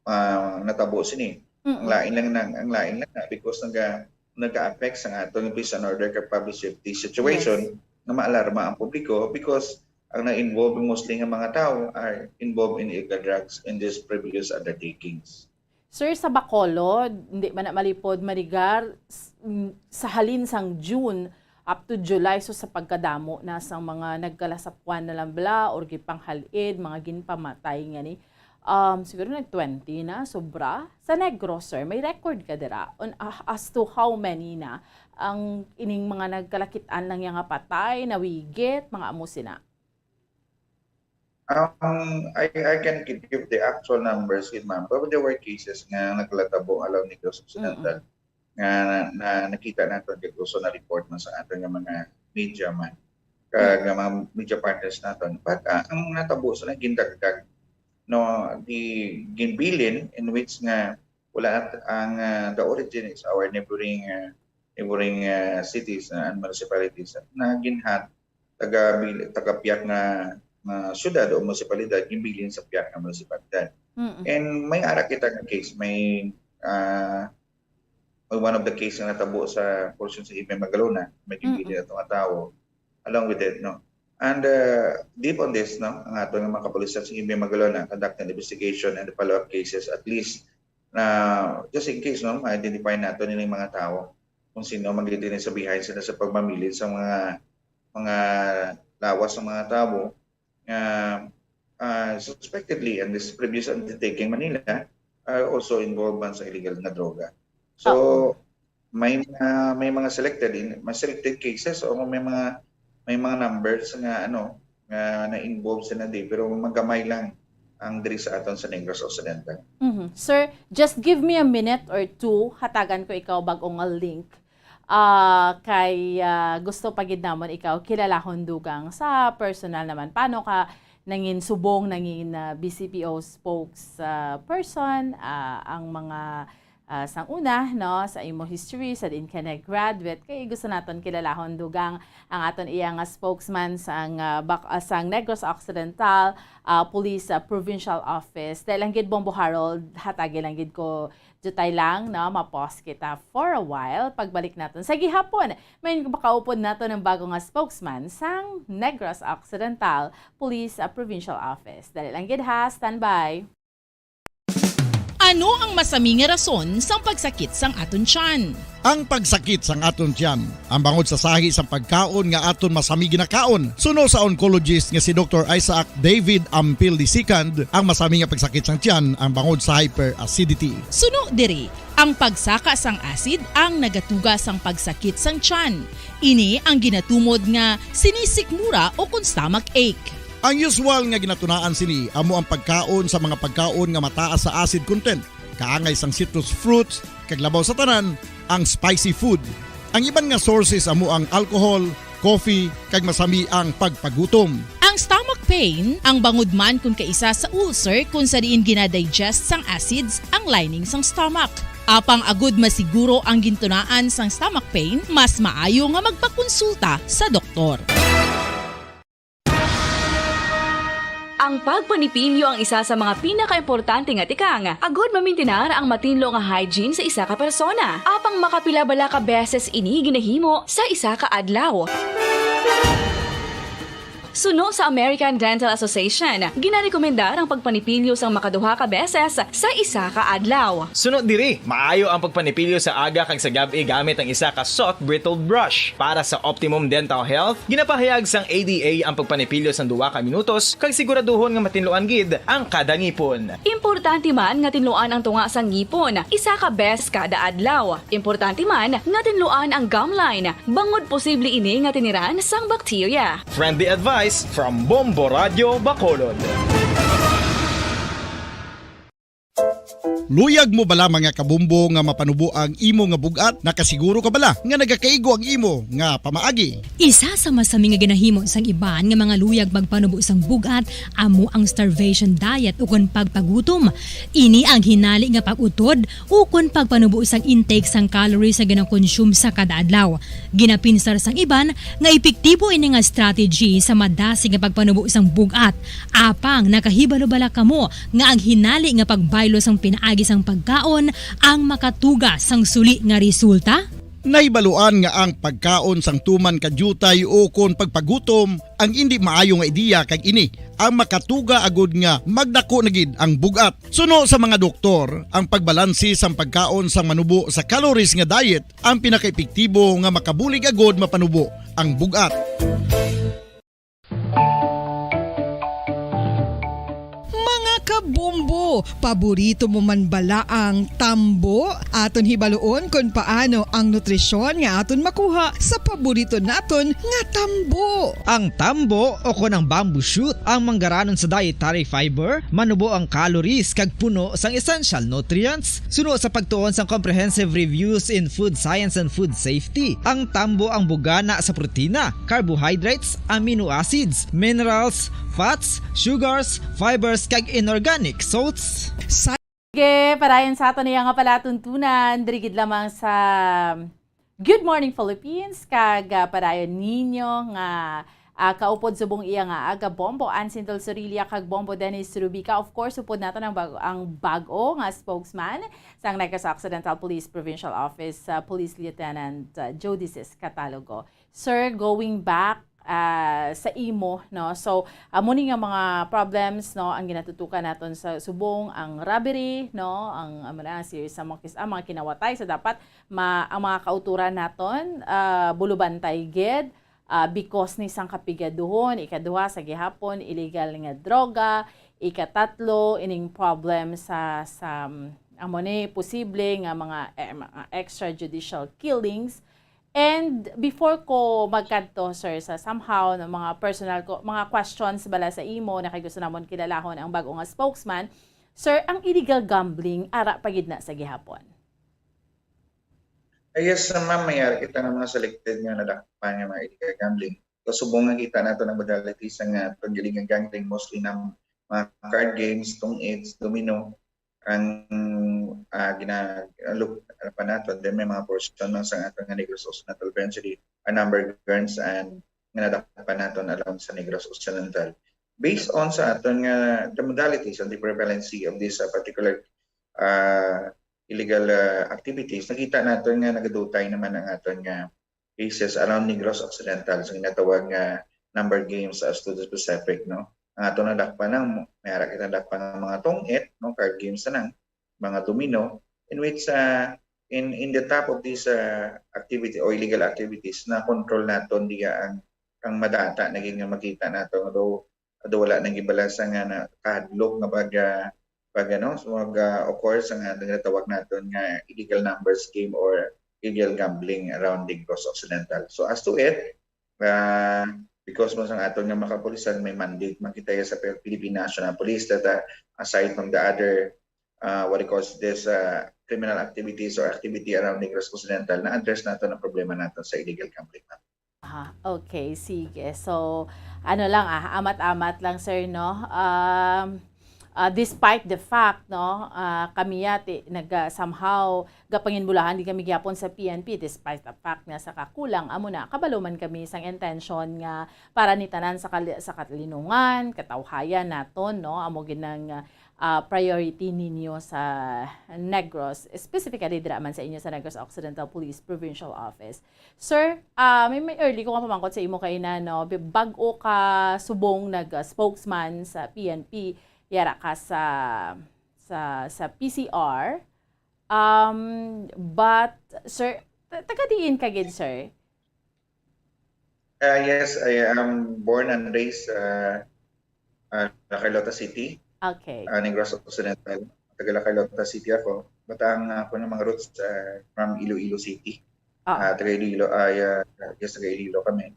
ah, natabo sini. Ang Mm-mm. lain lang na, ang lain lang na because naga-, naga-affect sa aton peace and order kag public safety situation Yes. nga maalarma ang publiko because ang na-involve mostly nga mga tao are involved in illegal drugs in these previous undertakings. Sir, sa Bacolod, hindi man na malipod marigar s-, m-, sa halin sang June up to July, so sa pagkadamo na sang mga nagkalasapwan na lang bala or ginpanghal-id, mga ginpamatay nga ni, um, siguro nag twenty na, sobra. Sa Negros, sir, may record ka dira on, ah, as to how many na ang ining mga nagkalakit-an lang yang nga patay, nawigit, mga amo sina? Um, I, I can give the actual numbers, gid, ma'am. But there were cases nga naglatabo along Negros Occidental Mm-mm. nga na, na nakita naton kag also na-report man sa aton nga mga media man, kag Mm. nga mga media partners naton. But, ah, ang natabo sa gindagdag, no, the ginbilin in which nga wala at ang, ah, the origin is our neighboring, ah, neighboring, ah, cities, ah, and municipalities na ginhat taga bil-, taga piyak nga, nga syudad o munisipalidad, ginbilin sa piyak nga munisipalidad. Mm-mm. And may ara kita nga case, may, ah, may one of the case nga natabo sa portion sa Ibay Magalona, may Mm-mm. ginbilin ato nga tawo. along with it, no? And, uh, deep on this, no, ang aton nga mga kapulisan, sige, may magalo na, conduct an investigation and follow-up cases, at least, na just in case, no, ma-identify nato nining mga tawo kung sino man gid ini sa behind sila sa pagmamilid sa mga, mga lawas sa mga tawo nga, ah, suspectedly, and this previous undertaking Manila, are also involved man sa illegal nga droga. So, Oo. may mga, may mga selected in, may selected cases o may mga, may mga numbers nga, ano, nga na-involve sila di, pero magamay lang ang diri sa aton sa Negros Occidental. Mhm. Sir, just give me a minute or two, hatagan ko ikaw bag-o nga link. Ah, kay, ah, gusto pa gid namon ikaw kilalahon dugang sa personal naman. Paano ka nangin subong, nangin, ah, B C P O spokes, ah, person, ah, ang mga, ah, sang una, no, sa imo history, sa diin ka nag-graduate, kay gusto naton kilalahon dugang ang aton iya nga spokesman sang, ah, bak-, ah, sang Negros Occidental, ah, Police, ah, Provincial Office. Dahil lang gid, Bombo Harold, hatagi lang gid ko, jutay lang, no, ma-pause kita for a while. Pagbalik naton sa gihapon, may makaupod nato ng bago nga spokesman sang Negros Occidental Police, ah, Provincial Office. Dali lang gid ha, standby. Ano ang masami nga rason sang pagsakit sang aton tiyan? Ang pagsakit sang aton tiyan, ang bangod sa sahi sang pagkaon nga aton masami ginakaon. Suno sa oncologist nga si Doktor Isaac David Ampil the second, ang masami nga pagsakit sang tiyan ang bangod sa hyperacidity. Suno diri, ang pagsaka sang acid ang nagatuga sang pagsakit sang tiyan. Ini ang ginatumod nga sinisikmura o kon stomach ache. Ang usual nga ginatunaan sini amo ang pagkaon sa mga pagkaon nga mataas sa acid content, kaangay sang citrus fruits, kag labaw sa tanan, ang spicy food. Ang iban nga sources amo ang alcohol, coffee, kag masami ang pagpagutom. Ang stomach pain, ang bangod man kon kaisa sa ulcer kon sa diin ginadigest sang acids ang lining sang stomach. Apang agud masiguro ang gintunaan sang stomach pain, mas maayo nga magpakonsulta sa doktor. Ang pagpanipilyo ang isa sa mga pinakaimportante nga tikang agud mamintinar ang matinlo nga hygiene sa isa ka persona. Apang makapila bala ka beses ini ginahimo sa isa ka adlaw? Suno sa American Dental Association, ginarekomendar ang pagpanipilyo sang makaduha ka beses sa isa ka adlaw. Suno diri, maayo ang pagpanipilyo sa aga kag sa gab-i gamit ang isa ka soft bristled brush. Para sa optimum dental health, ginapahayag sang A D A ang pagpanipilyo sang duha ka minutos kag siguraduhon nga matinluan gid ang kada ngipon. Importante man nga tinluan ang tunga sang ngipon isa ka beses kada adlaw. Importante man nga tinluan ang gum line, bangod posible ini nga tiniran sang bakterya. Friendly advice from Bombo Radio Bacolod. Luyag mo bala, mga kabombo, nga mapanubo ang imo nga bug-at? Nakasiguro ka bala nga nagakaigo ang imo nga pamaagi? Isa sa masami nga ginahimo sang iban nga mga luyag magpanubo sang bug-at amo ang starvation diet ukon pagpagutom. Ini ang hinali nga pag-utod ukon pagpanubo sang intake sang calories nga ginakonsume sa kada adlaw. Ginapinsar sang iban nga epektibo ini nga strategy sa madasig nga pagpanubo sang bug-at. Apang nakahibalo bala kamo nga ang hinali nga pagbaylo sang pinaagi sang pagkaon ang makatuga sang suli nga resulta? Nahibaluan nga ang pagkaon sang tuman ka diutay ukon pagpagutom ang indi maayo nga ideya, kag ini ang makatuga agud nga magdako na gid ang bug-at. Suno sa mga doktor, ang pagbalanse sang pagkaon sang manubo sa calories nga diet ang pinakaepektibo nga makabulig agud mapanubo ang bug-at. Mga kabombo, paborito mo man bala ang tambo? Aton hibaluon kon paano ang nutrisyon nga aton makuha sa paborito naton nga tambo. Ang tambo, o kon ang bamboo shoot, ang manggaranon sa dietary fiber, manubo ang calories kag puno sang essential nutrients. Suno sa pagtuon sang Comprehensive Reviews in Food Science and Food Safety, ang tambo ang bugana sa protina, carbohydrates, amino acids, minerals, fats, sugars, fibers, kag inorganic salts. Sige, padayon sa aton iya nga palatuntunan, diri gid lamang sa Good Morning Philippines, kag, ah, padayon ninyo nga Ah, kaupod subong iya nga aga, Bombo Ansin Del Sorilla kag Bombo Dennis Rubica. Of course, upod naton ang bag-, ang bag-o nga spokesman sang Negros Occidental Police Provincial Office, ah, Police Lieutenant, ah, Jodices Catalogo. Sir, going back, ah, sa imo, no? So, amo ni nga mga problems, no, ang ginatutukan naton sa subong, ang robbery, no, ang, amo na, ang series sa mga kis-, ang mga kinawatay. So, dapat ma-, ang mga kauturan naton, ah, bulubantay gid, ah, because ni sang kapigaduhon, ikaduha sa gihapon, illegal nga droga, ikatatlo, ining problem sa, sa, um, amo ni posible nga mga, eh, mga extrajudicial killings. And before ko magkadto, sir, sa somehow na mga personal ko, mga questions bala sa imo na kay gusto namon kilalahon ang bago nga spokesman, sir, ang illegal gambling ara pa gid na sa gihapon? Ah, yes, ma'am, may ara kita nga mga selected nga nadakpan nga mga illegal gambling. Kasubong nga kita nato ng modalities nga pag-illegal gambling, mostly ng mga card games, tong-its, domino, ang, ah, gina-, look, ano pa nato, then may mga portion lang sa aton nga Negros Occidental Provincial, a number guns and nga nadakpan naton along sa Negros Occidental. Based on sa aton nga the modalities and the prevalency of this, ah, particular, ah, illegal, ah, activities, nakita naton nga nagadutay naman ang aton nga cases around Negros Occidental sa ginatawag nga number games, ah, student specific, no? Ang aton nadakpan ang, may ara kita nadakpan ang mga tong-it, no? Card games na lang, mga domino, in which, ah, in, in the top of these, ah, activity o illegal activities, na-control naton diya ang, ang madata na gid nga makita nato, although, although wala nang gibalasa nga nakahadlok nga baga, baga, no? So, mag, ah, occur sa nga ginatawag naton nga illegal numbers game or illegal gambling around Negros Occidental. So, as to it, ah, because mo sang aton nga makapulisan, may mandate man kita sa Phil-, Philippine National Police that, ah, aside from the other, ah, what it calls this, ah, criminal activities or activity around Negros Occidental, na-address naton ang problema naton sa illegal gambling, ma'am. Ah, okay, sige. So, ano lang, ah, amat-amat lang, sir, no? Um, ah, despite the fact, no, ah, kami yati, nag, ah, somehow, gapanginbulahan din kami gyapon sa P N P, despite the fact nga sa kakulang, amo na, kabalo man kami sang intention nga para ni tanan sa kali-, sa kalinungan, katawhayan naton, no? Amo gid ang, ah, priority ninyo sa Negros, specifically dira man sa inyo sa Negros Occidental Police Provincial Office. Sir, ah, may, may early ko nga pamangkot sa imo kaina, no? Bi-, bag-o ka subong nag, ah, spokesman sa P N P, yara ka sa, sa, sa P C R. Um, but, sir, ta-, taga diin ka gid, sir? Ah, yes, I am born and raised, ah, ah, La Carlota City, Okay. ah, Negros Occidental. Taga La Carlota City ako. But ang ako ng mga roots, ah, from Iloilo City. Ah, Ah, taga Iloilo, ah, yeah, yes, taga Iloilo kami.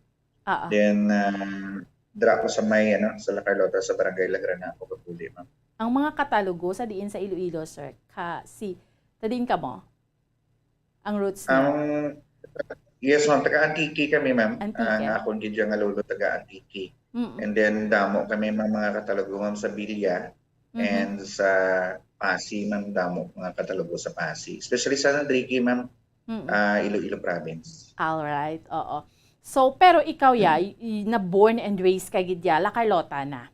ah, ah. Then, ah, dira ako sa may, ano, sa La Carlota, sa Barangay Lagrana ako kapuli, ma'am. Ang mga Catalogo sa diin sa Iloilo, sir, ka, si, sa diin ka mo? Ang roots niya? Ang, yes, ma'am, taga Antique kami, ma'am. Antique. Ang akon gid nga lolo taga Antique. Mm-mm. And then, damo kami mga, mga Catalogo, ma'am, sa Villa Mhm. and sa Pasi, ma'am, damo mga Catalogo sa Pasi. Especially sa San Enrique, ma'am, Mm-mm. ah, Iloilo province. All right, oo. So, pero ikaw, ya, Mm. y-, y-, na born and raised ka gid ya, La Carlota na?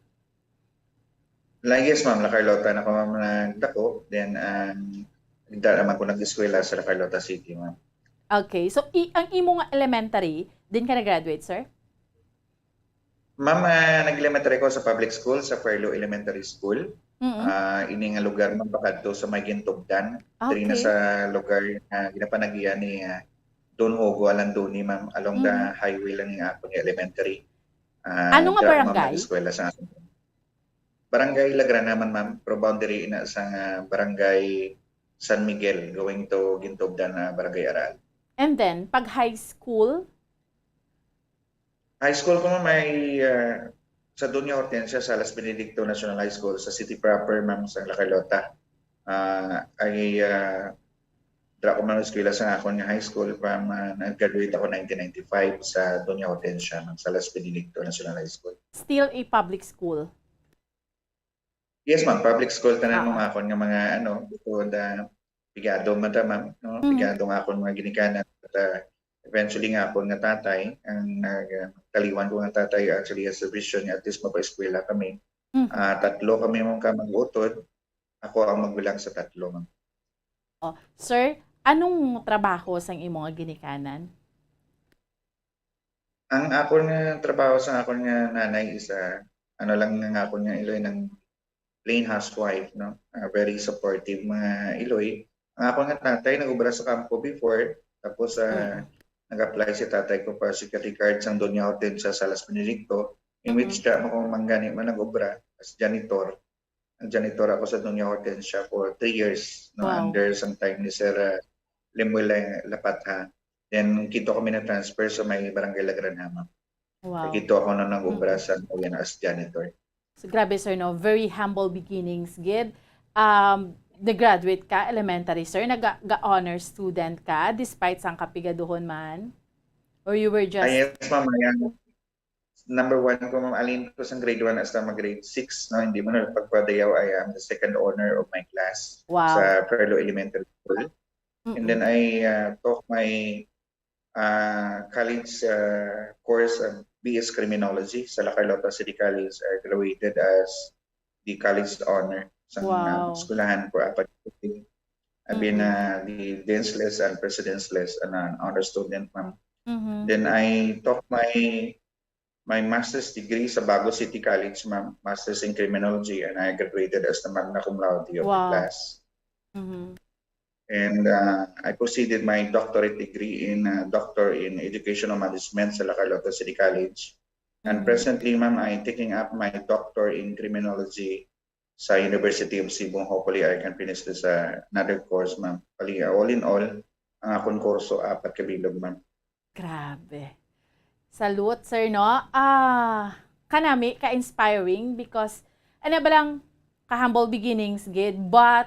La, yes, ma'am, La Carlota na ko, ma'am, nagdako. Then, um, dira naman ko nag-eskwela sa La Carlota City, ma'am. Okay. So, i-, ang imo nga elementary, din ka nag-graduate, sir? Ma'am, ah, nag-elementary ko sa public school, sa Puerlo Elementary School. Mm-mm. Ah, ini nga lugar, ma'am, pakadto sa may Gintubdan. Diri na Okay. sa lugar nga ginapanagian ni, ah, Don Hugo Alandoni, ma'am, along the Mhm. highway lang yung akon nga elementary. Ah, Ano nga dira ako, ma'am, barangay? nag-eskwela sa akon. Barangay Lagrana man, ma'am, pero boundary na sa, ah, Barangay San Miguel, going to Gintubdan na Barangay Aral. And then, pag high school? High school ko, ma'am, ay, ah, sa Doña Hortensia Salas Benedicto National High School, sa city proper, ma'am, sa La Carlota. Ah, ay, ah, dira ko man eskwela sa akon nga high school, from, ah, nag-graduate ako nineteen ninety-five sa Doña Hortensia, ma'am, Salas Benedicto National High School. Still a public school? Yes, ma'am. Public school tanan Ah. mga akon nga mga, ano, bukod, ah, pigado man ta, ma'am, no? Mhm. Pigado nga akon mga ginikanan, but, ah, eventually nga akon nga tatay, ang nagtaliwan ko nga tatay actually has a vision nga at least mapa-eskwela kami. Mhm. Ah, tatlo kami man ka mag-utod, ako ang magbilang sa tatlo, ma'am. Oh, sir, anong trabaho sang imo nga ginikanan? Ang akon nga trabaho sa akon nga nanay is, ah, ano lang ang akon nga iloy nang plain housewife, no? Ah, very supportive mga iloy. Ang akon nga tatay nag-obra sa kampo before, tapos ah, Mm. nag-apply si tatay ko for security guard sang Doña Hortensia Salas Benedicto, in which Mhm. siya mo kung manggani man nag-obra as janitor. Ang janitor ako sa Doña Hortensia for three years, no, Wow. under sang time ni Sir ah, Lemuel Lapatha. Then kito kami na-transfer sa may Barangay La Granada, ma'am. Wow. Kito ako na nag-obra Mm. sa Noyan as janitor. So, grabe, sir, no? Very humble beginnings, gid. Um, nag-graduate ka, elementary, sir? Nag-, ga-honor student ka, despite sang kapigaduhon man? Or you were Ah, just... yes, ma'am. Ayan. Number one ko, ma'am, alin ko sa grade one hasta mag grade six, no? Hindi mo na pagpadayaw, I am the second honor of my class Wow. sa Fairlow Elementary School. And then Mm-mm. I uh, took my uh, college uh, course, uh, B S Criminology sa La Carlota City College. I graduated as the college honor sa uh, Wow. eskwelahan for apat. I've been Mm-mm. uh, the dean's list and president's list and an honor student, ma'am. Mhm. Then I took my my master's degree sa Bago City College, ma'am, master's in criminology, and I graduated as the magna cum laude of the Wow. class. Mhm. And uh, I proceeded my doctorate degree in uh, doctor in educational management sa La Carlota City College. And Mhm. presently, ma'am, I taking up my doctor in criminology sa University of Cebu. Hopefully, I can finish this uh, another course, ma'am. Bali, all in all, ang akong kurso, apat ka bilog, ma'am. Grabe. Salute, sir, no? Ah, kanami ka-inspiring because, ano ba lang, ka-humble beginnings, gid, but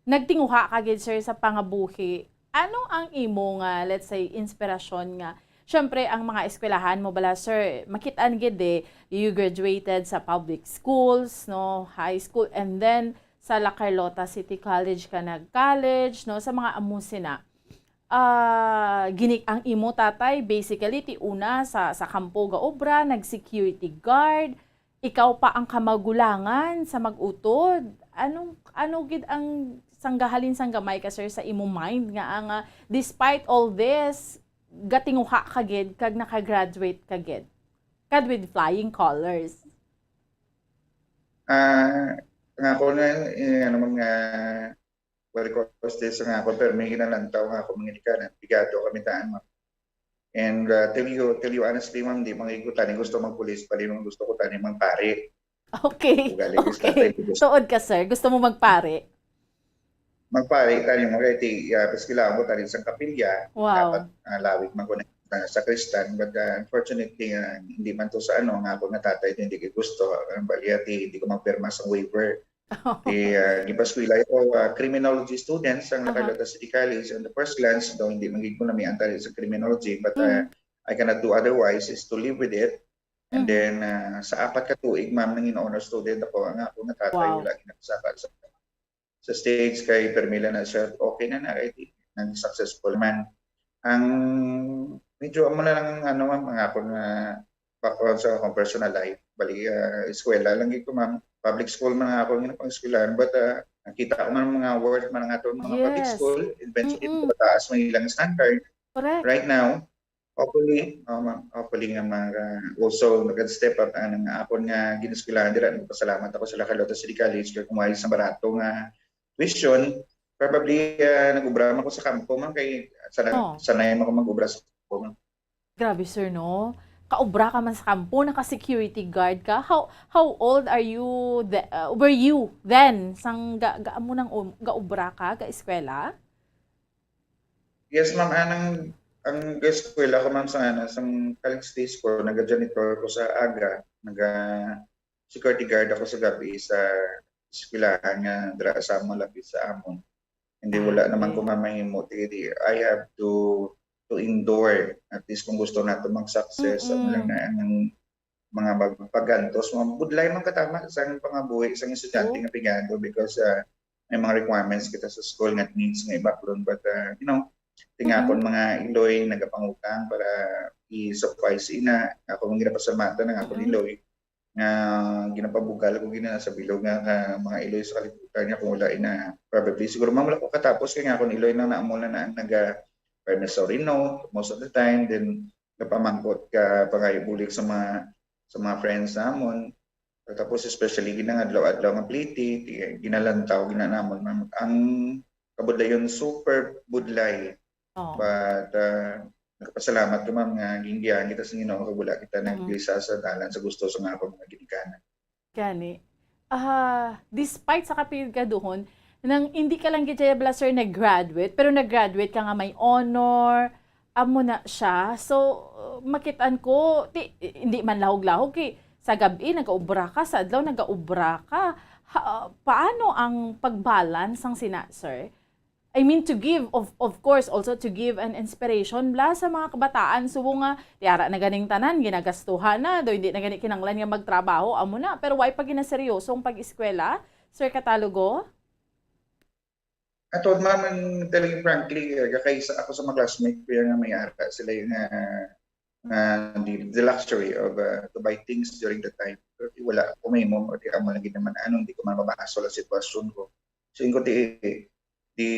nagtinguha ka, gid, sir, sa pangabuhi. Ano ang imo nga, let's say, inspirasyon nga? Siyempre, ang mga eskwelahan mo bala, sir, makitaan gid eh, you graduated sa public schools, no, high school, and then sa La Carlota City College ka nag-college, no, sa mga amo sina. Ah, gini ang imo tatay, basically, ti una sa, sa kampo ga obra, nag-security guard, ikaw pa ang kamagulangan sa mag-utod. Anong, ano gid ang sanggahalin sang gamay ka, sir, sa imo mind nga ang, ah, despite all this, gatinguha ka gid kag naka-graduate ka gid? Kag with flying colors. Ah, nga ako na, eh, ano, mga well, cause this nga ako, pero may ginalantaw nga ako, mga ginikanan, pigado kami taan, ma'am. And uh, tell you, tell you honestly, ma'am, di mga igutan, gusto magpulis, pali mong gusto ko tani mang pare. Okay. Ugali, gusto Okay. tayo, gusto. Tuod ka, sir. Gusto mo magpare? Magpare, tani mo kay ti, uh, pas kailangan ko tani isang kapilya. Wow. Dapat uh, lawig man ko na uh, sa Kristan, but uh, unfortunately, uh, hindi man to sa ano, nga ako nga tatay, hindi ko gusto. Ang bali, ati, hindi ko magpirma sa waiver. Di, uh, gipaskwela ko, uh, criminology students ang Aha. Nakalota City College. And the first glance, daw hindi magig ko namian tali sa criminology, but uh, Mm. I cannot do otherwise is to live with it. And Mhm. then, uh, sa apat ka tuig, ma'am, nangin honor student ako. Ang ako nga tatay, Wow. wala ginapasaka sa, sa stage kay Permila na siya, okay na na, kay di, nang successful man. Ang medyo amo na lang, ano, ma'am, ang ako nga background sa akong personal life. Bali, ah, eskwela lang ito, ma'am. Public school man ang ako nga pang-eskwelahan, but ah, nakita ko man ang mga worth man ang ato mga public Yes. school, eventually, Mm-mm. mataas man ilang standard. Correct. Right now, hopefully, oh, ma'am, hopefully nga mga, also, nag-step up ang, ang akon nga gineskwelahan dira. Nagpasalamat ako sa La Carlota City College kay kung wala sa barato nga tuition, probably ah, nag-ubra man ko sa kampo, ma'am, kay sana, Oh. sanay man ko mag-ubra sa kampo, ma'am. Grabe, sir, no? Kaobra ka man sa kampo, naka-security guard ka. How how old are you the, uh, were you then sang ga, ga mo nang um, gaobra ka, ga eskwela? Yes, ma'am. Anang ang eskwela ko, ma'am, sa ano, sa college days ko, naga-janitor ko sa aga, naga security guard ako sa gabi sa eskwelahan nga dira sa amon, lapit sa amon. Hindi, wala naman Grabe. ko mamahimo. Di, di, I have to to endure. At least kung gusto nato mag-success, ang Mm-mm. lang na ang mga magpagantos, mga budlay man katama sa pangabuhi sa estudyante Oh. nga pigado because uh, may mga requirements kita sa school nga needs nga ibaklon. But uh, you know, Ti nga Mhm. akon mga iloy nagapangutang para i-suffice ina. Ako man ginapasalamatan ang akon Mhm. iloy nga ginapabugal ko gina sa bilog nga ka mga iloy sa kalibutan nga kung wala ina. Probably siguro man wala ko katapos kay nga akon iloy na naamo na na ang naga permisory note most of the time, then napamangkot ka pangayo bulig sa mga sa mga friends namon. Tapos especially gina nga adlaw-adlaw nga pliti, ti- ginalantaw gina namon nga ang kabudlayon super budlay. Oh. But uh, nakapasalamat ko ma'am nga gingiyahan kita sa Ginoo kag wala kita Mm. naglisa sa dalan sa gusto sa mga mga ginikanan. Gani. Ah, despite sa kapiligaduhon, nang hindi ka lang gid siya bala, sir, nag-graduate, pero nag-graduate ka nga may honor, amo na siya. So, makitaan ko, ti, hindi man lahog-lahog kay sa gabi nagaobra ka, sa adlaw nagaobra ka. Ha, paano ang pag-balance sang sina, sir? I mean, to give, of, of course, also to give an inspiration bala sa mga kabataan. Subo nga, ti ara na ganing tanan, ginagastuhan na, do hindi na gani kinanglan nga magtrabaho, amo na. Pero why pa ginaseryoso ang pag-eskwela, Sir Catalogo? At all, ma'am, ang telling you frankly, uh, kay sa ako sa mga classmate ko yan nga may ara sila yung uh, uh, the, the luxury of uh, to buy things during the time. Pero di wala ako may mo, di amo lagi naman ano, hindi ko man mabasol ang sitwasyon ko. So, yung ko di, di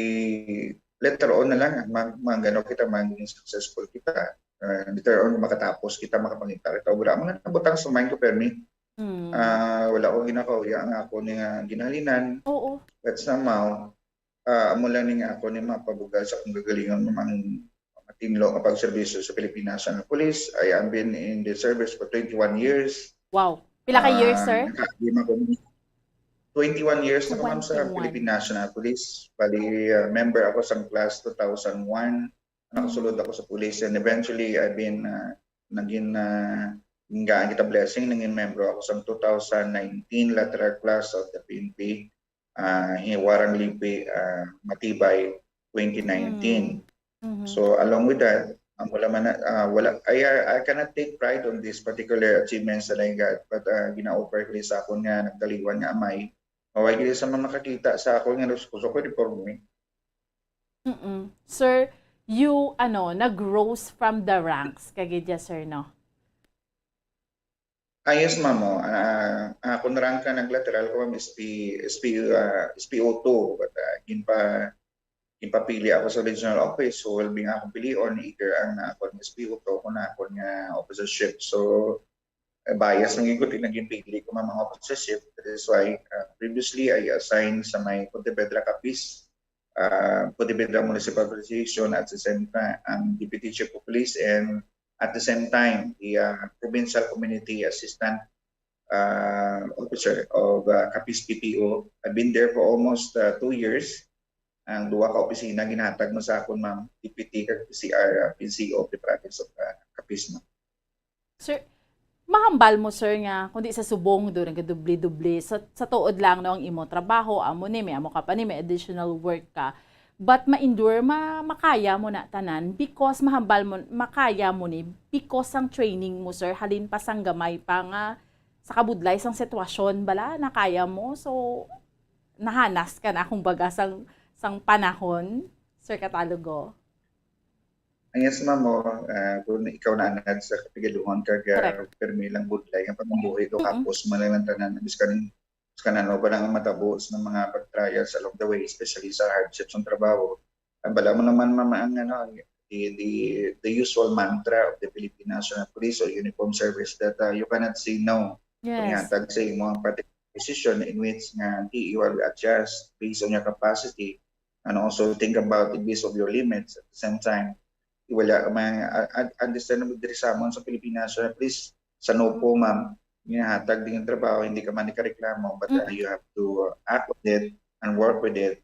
later on na lang, mag, mag ano kita, maging successful kita. Uh, later on, makatapos kita, makapangita kita. Wala mga nabutang sa mind ko, permi. Mm. Ah, wala ko ginakauya nga ako ni nga ginahalinan. Oo. But somehow, ah, amo lang ni nga ako ni mapabugal sa akong gagalingon nga mang matinlo nga pagserbisyo sa Philippine National Police. I have been in the service for twenty-one years. Wow. Pila ka years, Ah, sir? naka-, di man ko twenty-one years na ko, ma'am, sa Twenty-one. Philippine National Police. Bali, ah, member ako sa class two thousand one. Nakasulod Mm. ako sa police. And eventually, I've been, ah, naging, ah, naging kita blessing. Naging membro ako sa two thousand nineteen lateral class of the P N P. Ah, Hiwarang Lipi, ah, Matibay, twenty nineteen. Mhm. So, along with that, ang wala man na, ah, wala, I, I cannot take pride on this particular achievements that I got, but, ah, gina-offer ko sa akon nga nagkaliwan nga amay. Maway gid sa mga makakita sa akon nga gusto ko uniforme. Mm-mm. Sir, you, ano, nag-rose from the ranks, kagid ya, sir, no? Ah, yes, ma'am. Oh. Ah, ah, kung rank ka naglateral ko, ma'am, S P, S P, ah, S P O two. But, ah, ginpa-, ginpapili ako sa regional office. So, will be nga akong pilion, either ang na ako ng S P O two o na ako nga officership. So, eh, bias ng ikuti na ginpili ko, ma'am, ang officership. That is why, ah, previously, I assigned sa may Pontevedra Capiz, ah, Pontevedra Municipal Association, at the same time, ang Deputy Chief of Police, and at the same time, the, ah, Provincial Community Assistant, ah, Officer of, ah, Capiz P P O. I've been there for almost, ah, two years. Ang duha ka opisina ginhatag mo sa akon, ma'am, D P T kag P C R, ah, P C O of the province of, ah, Capiz, ma'am. Sir, mahambal mo, sir, nga kundi sa subong do nagadubli-dubli sa, sa tuod lang, no, ang imo trabaho, amo ni, may amo ka pa ni, may additional work ka. But ma-endure, ma makaya mo na tanan because mahambal mo, makaya mo ni because sang training mo, sir, halin pa sang gamay pa nga sa kabudlay sang sitwasyon bala nakaya mo. So, nahanas ka na, kumbaga, sang, sang panahon, Sir Catalogo. Ah, yes, ma'am. Oh, ah, kung ikaw na anad sa kapigaluhan kag, ah, Correct. Permi lang budlay ang pamumuhay do, Mm-mm. Kapos man lang ang tanan, biskan, biskan ano pa lang ang matabo sa mga pag-trials along the way, especially sa hardships ng trabaho. Ang bala mo naman, ma'am, ang ano, the, the, the usual mantra of the Philippine National Police or uniform service that, ah, you cannot say no. Kung Yes. ihatag sa imo ang particular position in which nga you will adjust based on your capacity and also think about the base of your limits at the same time. Wala man, uh, understandable diri sa amon sa Philippine National Police, sa NOPO, ma'am, ginahatag din ang trabaho, hindi ka man ikareklamo, but, uh, Mm. you have to, uh, act with it and work with it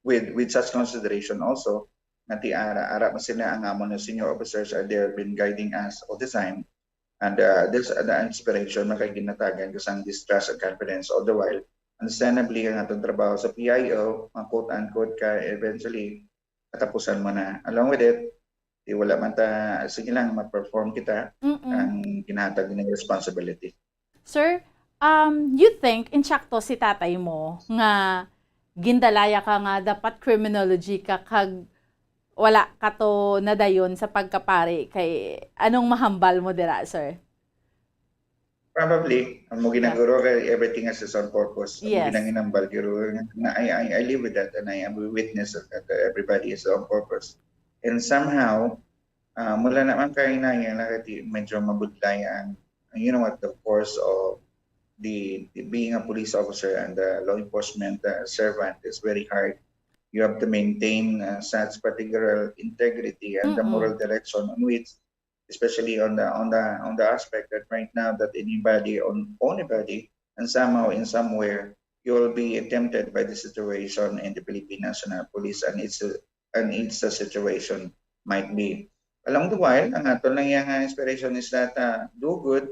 with, with such consideration also, nga ti ara, ara man sila ang amon nga senior officers are there been guiding us all the time. And, uh, this, uh, the inspiration man kay ginatagan ka sang distrust and confidence all the while. Understandably, ang atong trabaho sa P I O, ang quote-unquote ka, eventually, katapusan mo na. Along with it, di wala man ta, sige lang, ma-perform kita Mm-mm. ang ginhatag ng responsibility. Sir, um, you think, insakto si tatay mo nga gindalaya ka nga dapat criminology ka kag wala ka to nadayon sa pagkapari, kay anong mahambal mo dira, sir? Probably, ang mo ginaguro kay everything has its own purpose. Ang Yes. ginanginambal, pero na, I, I, I live with that and I am a witness of that, that everybody has their own purpose. And somehow, uh, mula naman kay na yan, medyo mabudlay ang, you know what, the force of the, the being a police officer and the law enforcement uh, servant is very hard. You have to maintain uh, such particular integrity and the Mm-mm. moral direction on which, especially on the on the on the aspect that right now that anybody on anybody and somehow in somewhere you will be tempted by the situation in the Philippine National Police and its and its the situation might be. Along the while, ang ato lang yang uh, inspiration is that uh, do good,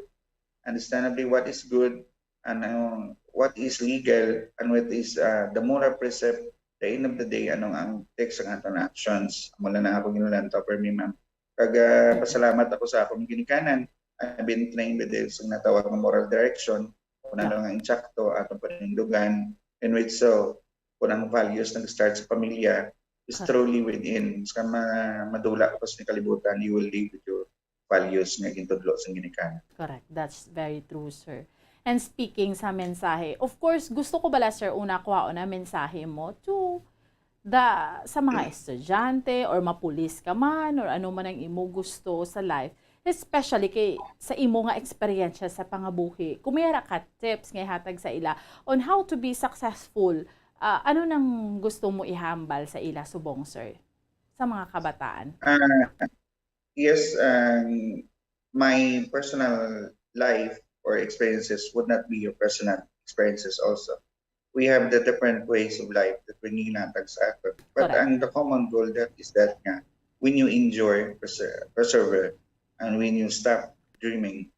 understandably what is good, and uh, what is legal, and what is uh, the moral precept, the end of the day, anong ang text ang aton actions. Mula na ako ginulantaw, permi, ma'am. Kag uh, pasalamat ako sa akong ginikanan. I've been trained with this, ang natawag nga moral direction, kung ano nga insakto, atong panindugan, in which so, kung ang values nag-start sa pamilya, is Correct. Truly within. Sa ma madula ko sa kalibutan, you will live with your values nga gintudlo sa ginikanan. Correct. That's very true, sir. And speaking sa mensahe, of course, gusto ko bala, sir, una kuhaon na mensahe mo to the sa mga estudyante or mapulis ka man or ano man ang imo gusto sa life, especially kay sa imo nga eksperyensya sa pangabuhi. Kung may ara ka tips nga ihatag sa ila on how to be successful, ah, ano nang gusto mo ihambal sa ila subong, sir? Sa mga kabataan? Ah, yes, um, my personal life or experiences would not be your personal experiences also. We have the different ways of life that we ginatag sa aton. But Correct. Ang the common goal that is that nga, when you endure, perse- persevere, and when you stop dreaming,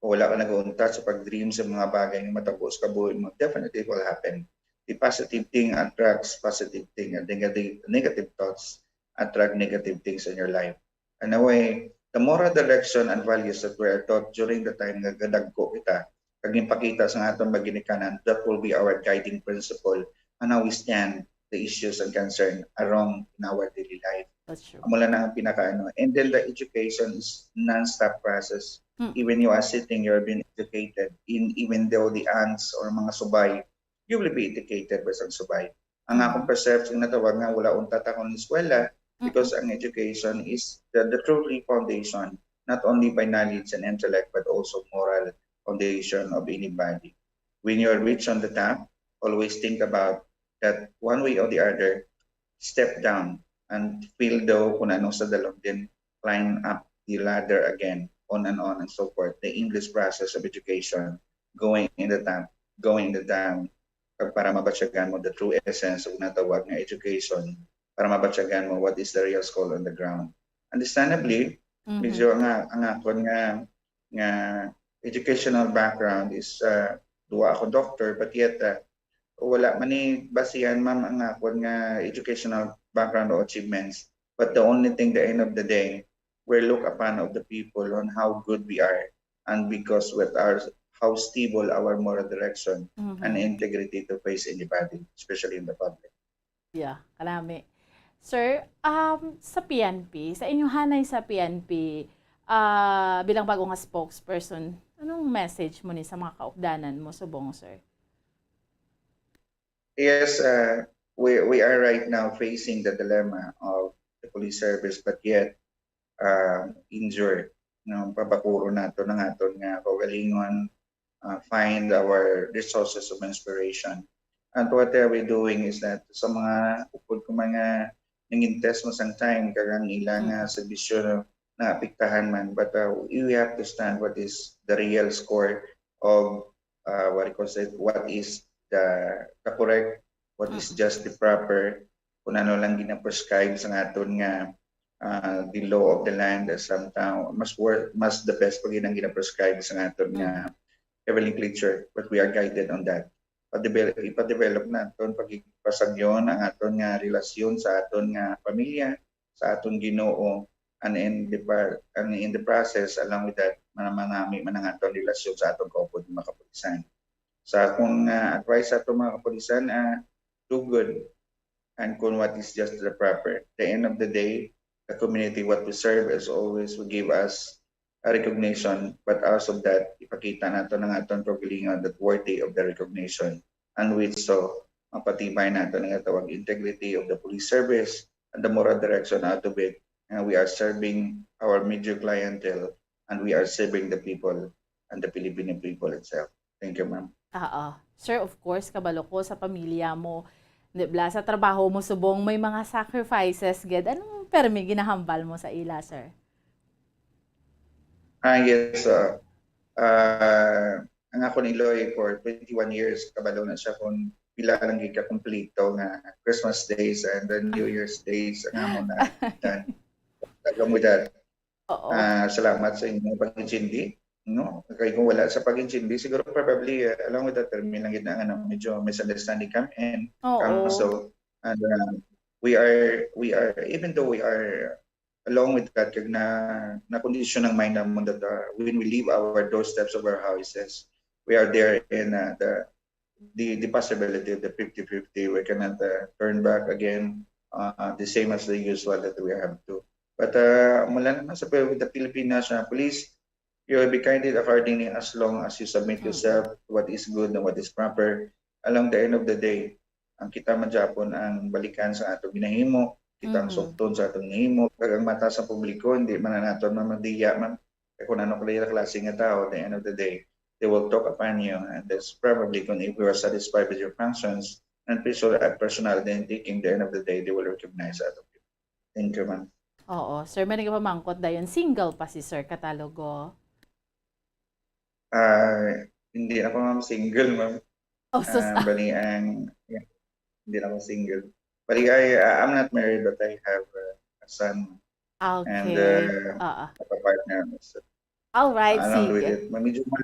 o wala ka nag-uuntat sa pag-dream sa mga bagay nga matabo sa kabuhi mo, definitely it will happen. The positive thing attracts positive thing, and negative, negative thoughts attract negative things in your life. In a way, the moral direction and values that we are taught during the time nga gadagko kita, kag ginpakita sa atong mga ginikanan, that will be our guiding principle on how we stand the issues and concern around in our daily life. That's true. Amo lang ang pinakaano. And then the education is non-stop process. Mm. Even you are sitting, you're being educated. In, even though the ants or mga subay, you will be educated by sang subay. Ang Mm. akong perception na tawag nga wala untat akong eskwela Mm-mm. because ang education is the, the truly foundation, not only by knowledge and intellect, but also moral foundation of anybody. When you're rich on the top, always think about that one way or the other, step down and feel daw kung ano sa dalom, then climb up the ladder again, on and on and so forth. The endless process of education, going in the top, going in the down, kag para mabatyagan mo the true essence of natawag nga education, para mabatyagan mo what is the real school on the ground. Understandably, Mhm. medyo nga ang akon nga nga educational background is uh, duwa ako doctor, but yet uh, wala man ni basihan, ma'am, ang akon nga educational background o achievements. But the only thing, the end of the day, we're looked upon of the people on how good we are and because with our how stable our moral direction Mhm. and integrity to face anybody, especially in the public. Yeah, kalami. Sir, um, sa P N P, sa inyo hanay sa P N P, ah, bilang bago nga spokesperson, anong message mo ni sa mga kaupdanan mo subong, sir? Yes, uh, we we are right now facing the dilemma of the police service, but yet uh, injured. No, pabakuro nato ang aton nga kaugalingon, uh, find our resources of inspiration. And what are we doing is that sa mga upod ko mga nangin test mo sang time kag ang ilang uh, serbisyo naapektahan man, but uh, we have to stand what is the real score of uh, what you call it, what is the the correct, what is just the proper, kung ano lang gina-prescribe sa aton nga uh, the law of the land as sometimes mas worth, mas the best pa gid ang gina-prescribe sa aton nga nomenclature, but we are guided on that. Padevel- ipadevelop naton, pagpasagyon ang aton nga relasyon sa aton nga pamilya, sa aton Ginoo, and in the par- and in the process, along with that, manamanami man ang aton relasyon sa aton kaupod nga mga kapulisan. Sa akong uh, advice sa aton mga kapulisan, uh, do good. and kung what is just the proper. At the end of the day, the community what we serve is always will give us a recognition, but also that ipakita nato ang aton kaugalingon that worthy of the recognition, and with so, mapatibay nato ang tawag integrity of the police service and the moral direction out of it. And we are serving our major clientele, and we are serving the people and the Filipino people itself. Thank you, ma'am. Oo. Sir, of course, kabalo ko sa pamilya mo. Di ba, sa trabaho mo subong may mga sacrifices gid. Anong permi ginahambal mo sa ila, sir? Ah, yes, ah, ah, ang ako ni Loy for twenty-one years, kabalo na siya kung pila lang gid ka kompleto nga Christmas days and the New Year's days ang amo na done. Along with that, Oo. Ah, salamat sa inyong pag-intindi, no? Kay kung wala sa pag-intindi, siguro probably, ah, along with that, term lang gid na, ano, medyo misunderstanding kami and Oo. kami. So, and, ah, we are, we are, even though we are along with that, kag na, na condition ang mind naman that, ah, when we leave our doorsteps of our houses, we are there in, ah, the, the, the possibility of the fifty fifty. We cannot, uh, turn back again, uh, the same as the usual that we have to. But, uh, mula naman sa, with the Philippine National Police, you will be guided accordingly as long as you submit Mm. yourself to what is good and what is proper. Along the end of the day, ang kita man gyapon ang balikan sa atong ginahimo, kita ang Mm. sukton sa atong ginahimo, kag ang mata sa publiko, hindi man naton mamadiya man. Kay kung ano ka dira klase nga tao, at the end of the day, they will talk upon you. And that's probably kung if you are satisfied with your functions and personal, uh, personal identity, in the end of the day, they will recognize that of you. Thank you, ma'am. Oo. Sir, may nagapamangkot dayon. Single pa si Sir Catalogo? Ah, hindi na po, ma'am. Single, ma'am. Oh, sus- Ah, bali, ang, yeah, hindi na ako single. Bali, I, uh, I'm not married, but I have, uh, a son. Okay. And, uh, Oo. I have a partner. So, All right, along with sige. it, ma-, medyo ma-,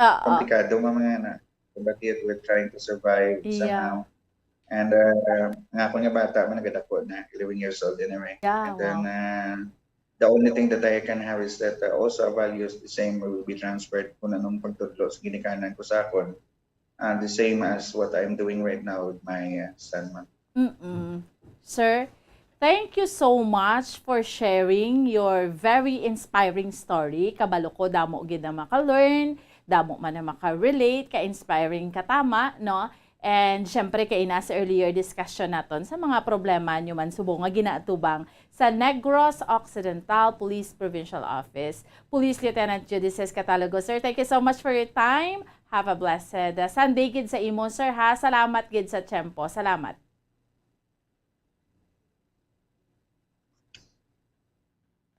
Oo. komplikado, ma-, mga na. But yet, we're trying to survive Yeah. somehow. And, uh, nga ako nga bata, man, nagadako na, eleven years old anyway. Yeah, And then, wow. uh, the only thing that I can have is that, uh, also values the same will be transferred kung anong pagtudlo sa ginikanan ko sa akon, uh, the same as what I'm doing right now with my, uh, son, ma'am. Mm-mm. Sir, thank you so much for sharing your very inspiring story. Kabalo ko, damo gid na maka-learn, damo man na maka-relate, ka-inspiring, katama, no? And syempre, kay ina sa earlier discussion naton sa mga problema nyo man subong nga ginaatubang sa Negros Occidental Police Provincial Office, Police Lieutenant Judices Catalogo. Sir, thank you so much for your time. Have a blessed, uh, Sunday gid sa imo, sir, ha? Salamat gid sa tiyempo. Salamat.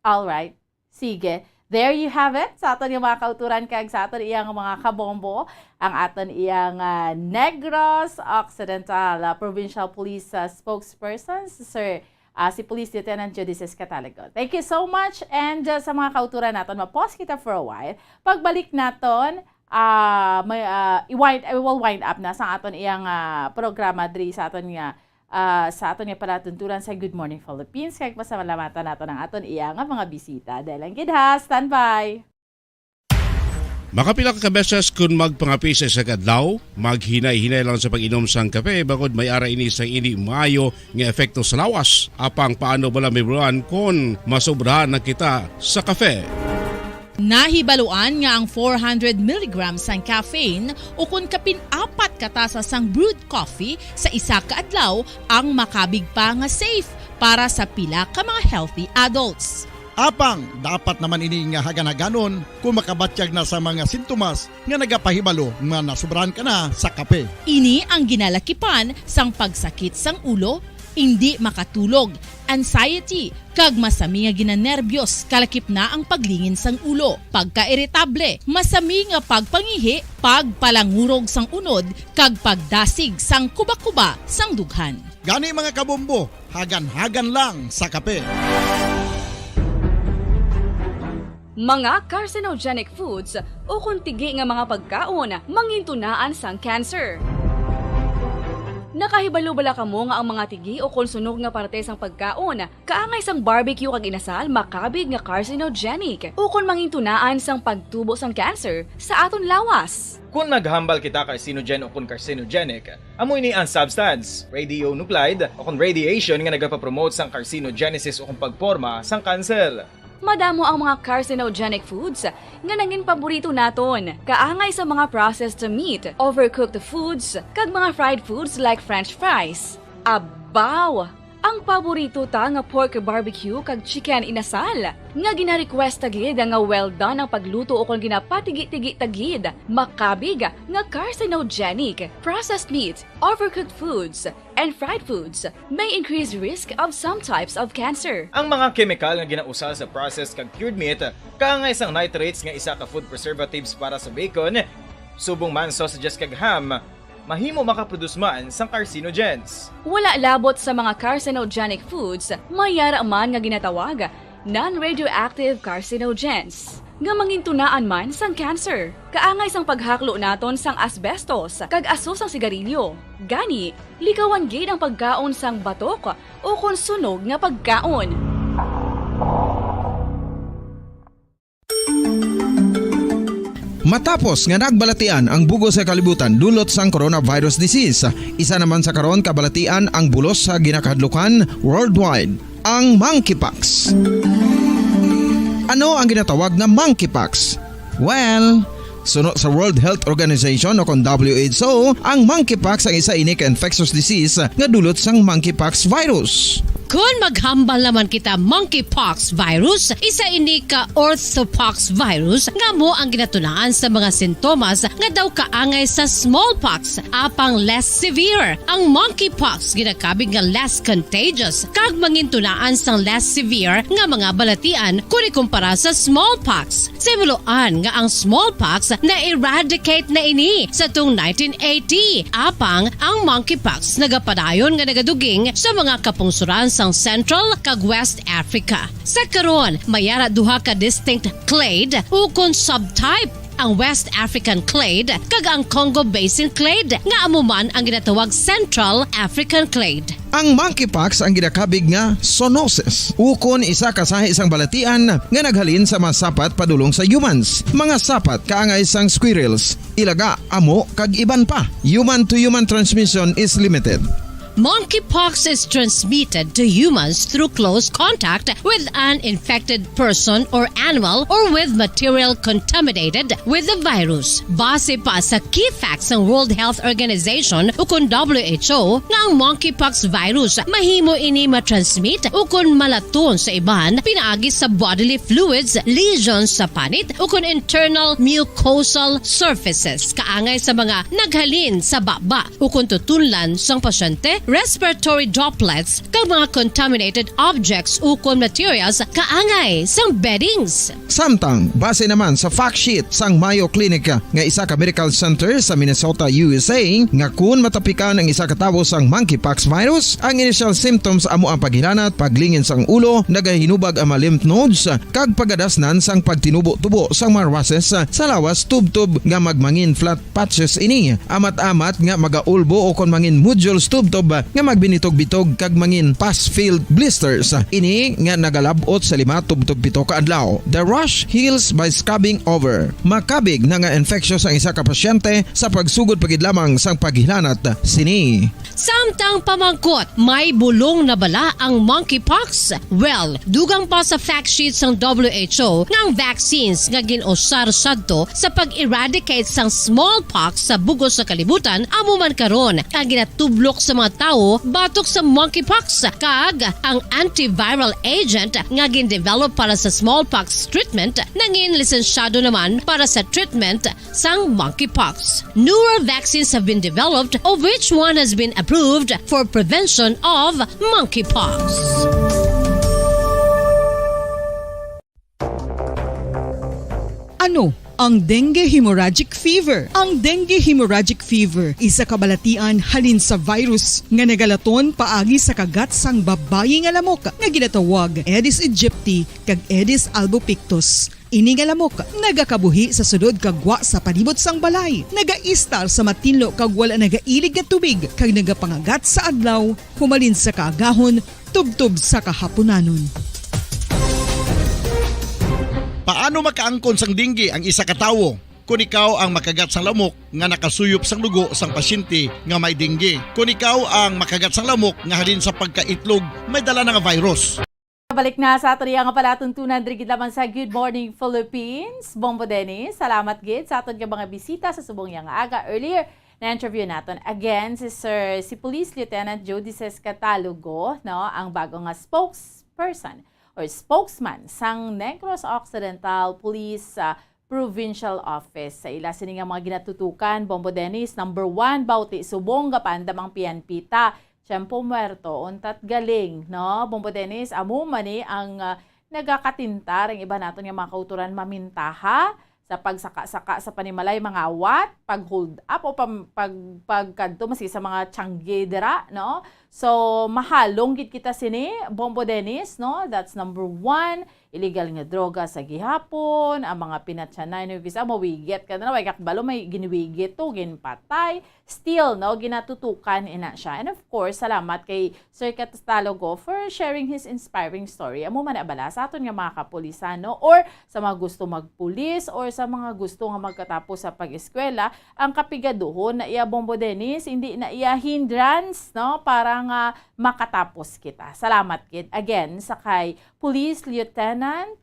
All right. Sige. There you have it. Sa aton nga mga kauturan kag sa aton iyang mga kabombo, ang aton iyang, ah, Negros Occidental, ah, Provincial Police, ah, spokesperson, si Sir, ah, si Police Lieutenant Judices Catalogo. Thank you so much. And, ah, sa mga kauturan naton, ma-pause kita for a while. Pagbalik naton, ah, may, ah, i-wind, I will wind up na sa aton iyang, ah, programa diri sa aton nga ah, sa aton nga palatuntunan sa Good Morning Philippines, kag pasalamatan naton ang aton iya nga mga bisita. Dahil lang gid ha, standby. Makapila ka beses kun magpangape sa isa ka adlaw, maghinay-hinay lang sa pag-inom sang kape, bangod may ara ini sang indi maayo nga epekto sa lawas. Apang paano bala may bulan kun masobrahan na kita sa kape? Nahibaluan nga ang four hundred milligrams sang caffeine ukon kapin apat ka tasa sang brewed coffee sa isa ka adlaw ang makabig pa nga safe para sa pila ka mga healthy adults. Apang dapat naman ini nga hagan-haganon kung makabatyag na sa mga sintomas nga nagapahibalo nga nasobrahan ka na sa kape. Ini ang ginalakipan sang pagsakit sang ulo, indi makatulog, anxiety, kag masami nga ginanerbyos kalakip na ang paglingin sang ulo, pagkairitable, masami nga pagpangihi, pagpalangurog sang unod, kag pagdasig sang kubakuba sang dughan. Gani, mga kabombo, hagan-hagan lang sa kape. Mga carcinogenic foods ukon tigi nga mga pagkaon mangintunaan sang cancer. Nakahibalo bala kamo nga ang mga tigi o kon sunog nga parte sang pagkaon kaangay sang barbecue kag inasal makabig nga carcinogenic o kon mangintunaan sang pagtubo sang cancer sa aton lawas? Kon naghambal kita carcinogen o kon carcinogenic, amo ini ang substance, radionuclide o kon radiation nga nagapapromote sang carcinogenesis o kon pagporma sang kanser. Madamo ang mga carcinogenic foods nga nangin paborito naton, kaangay sa mga processed meat, overcooked foods, kag mga fried foods like French fries. Abaw! Ang paborito ta nga pork barbecue kag chicken inasal, nga gina-request ta gid nga well done ang pagluto o kon ginapatigi-tigi ta gid, makabig nga carcinogenic. Processed meat, overcooked foods, and fried foods may increase risk of some types of cancer. Ang mga kemikal nga ginausar sa processed kag cured meat, kaangay sang nitrates nga isa ka food preservatives para sa bacon, subong man sausages kag ham, mahimo makaproduce man sang carcinogens. Wala labot sa mga carcinogenic foods, may yara man nga ginatawag non-radioactive carcinogens, nga mangintunaan man sang cancer, kaangay sang paghaklo naton sang asbestos kag aso sang sigarilyo. Gani, likawan gid ang pagkaon sang batok o kon sunog nga pagkaon. Matapos nga nagbalatian ang bug-os nga kalibutan dulot sang coronavirus disease, isa naman sa karon kabalatian ang bulos sa ginakahadlukan worldwide, ang monkeypox. Ano ang ginatawag nga monkeypox? Well, suno sa World Health Organization o kon W H O, ang monkeypox ang isa ini ka infectious disease nga dulot sang monkeypox virus. Kon maghambal naman kita monkeypox virus, isa ini ka orthopox virus nga amo ang ginatunaan sa mga sintomas nga daw kaangay sa smallpox, apang less severe. Ang monkeypox ginakabig nga less contagious kag mangintunaan sang less severe nga mga balatian kon ikumpara sa smallpox. Sa himuloan nga ang smallpox na-eradicate na ini sa tung nineteen eighty, apang ang monkeypox nagapadayon nga nagaduging sa mga kapungsoran sang Central kag West Africa. Sa karon, may ara duha ka distinct clade ukon subtype, ang West African clade kag ang Congo Basin clade, nga amo man ang ginatawag Central African clade. Ang monkeypox ang ginakabig nga zoonosis, ukon isa ka sahi sang balatian nga naghalin sa mga sapat padulong sa humans. Mga sapat kaangay sang squirrels, ilaga, amo, kag iban pa. Human-to-human transmission is limited. Monkeypox is transmitted to humans through close contact with an infected person or animal or with material contaminated with the virus. Base pa sa key facts sang World Health Organization ukon W H O nga ang monkeypox virus mahimo ini matransmit ukon malaton sa iban pinaagi sa bodily fluids, lesions sa panit ukon internal mucosal surfaces kaangay sa mga naghalin sa baba ukon tutunlan sang pasyente, respiratory droplets, kag mga contaminated objects ukon materials kaangay sang beddings. Samtang, base naman sa fact sheet sang Mayo Clinic nga isa ka medical center sa Minnesota, U S A, nga kun matapikan ang isa ka tawo sang monkeypox virus, ang initial symptoms amo ang paghilanat, paglingin sang ulo, nagahinubag ang mga lymph nodes, kag pagadasnan sang pagtinubo-tubo sang mga rushes sa lawas tubtob nga magmangin flat patches ini, amat-amat nga magaulbo ukon mangin nodules tubtob nga magbinitog-bitog kag mangin pus-filled blisters. Ini nga nagalab-ot sa lima tubtob pito ka adlaw. The rash heals by scabbing over. Makabig na nga infectious ang isa ka pasyente sa pagsugod pa gid lamang sang paghilanat sini. Samtang pamangkot, may bulong na bala ang monkeypox? Well, dugang pa sa fact sheet sang W H O nga ang vaccines nga gin-usar sadto sa pag-eradicate sang smallpox sa bug-os nga kalibutan amo man karon ang ginatublok sa mga tawo batok sa monkeypox, kag ang antiviral agent nga gin-develop para sa smallpox treatment nangin lisensyado naman para sa treatment sang monkeypox. Newer vaccines have been developed, of which one has been approved for prevention of monkeypox. Ano ang dengue hemorrhagic fever? Ang dengue hemorrhagic fever isa ka balatian halin sa virus nga nagalaton paagi sa kagat sang babayi nga lamok nga ginatawag Aedes aegypti kag Aedes albopictus. Ini nga lamok nagakabuhi sa sulod kag gwa sa palibot sang balay, nagaistar sa matinlo kag wala nagailig nga tubig, kag nagapangagat sa adlaw humalin sa kaagahon tubtob sa kahapunanon. Paano makaangkon sang dengue ang isa ka tawo? Kon ikaw ang makagat sang lamok nga nakasuyop sang dugo sang pasyente nga may dengue. Kon ikaw ang makagat sang lamok nga halin sa pagkaitlog may dala na nga virus. Balik na sa ato nga palatuntunan diri gid lamang sa Good Morning Philippines. Bombo Dennis, salamat gid sa aton nga mga bisita sa subong yang aga. Earlier, na-interview naton again si Sir, si Police Lieutenant Jodices Catalogo, no, ang bago nga spokesperson or spokesman sang Negros Occidental Police, ah, Provincial Office. Sa ila sini nga mga ginatutukan, Bombo Dennis, number one, bauti subong gapaandam ang P N P ta. Tiempo muerto, untat galing, no? Bombo Dennis, amo man ni ang, ah, nagakatintar ang iba naton nga mga kautoran mamintaha sa pagsaka-saka sa panimalay, mga awat, pag-hold up o pam-, pag-, pagkadto maski sa mga tiyangge dira, no? So, mahalong gid kita sini, Bombo Dennis, no? That's number one. Illegal nga droga sa gihapon, ang mga pinatyanay ni Visa, mawigit ka na, way kakbalo, may ginwigit to, ginpatay, still, no, ginatutukan ina siya. And of course, salamat kay Sir Catalogo for sharing his inspiring story. Amo man na bala sa aton nga mga kapulisan, no, or sa mga gusto magpulis, or sa mga gusto nga magkatapos sa pag-eskwela, ang kapigaduhon na iya, Bombo Dennis, hindi na iya hindrance, no, para nga makatapos kita. Salamat gid again sa kay Police Lieutenant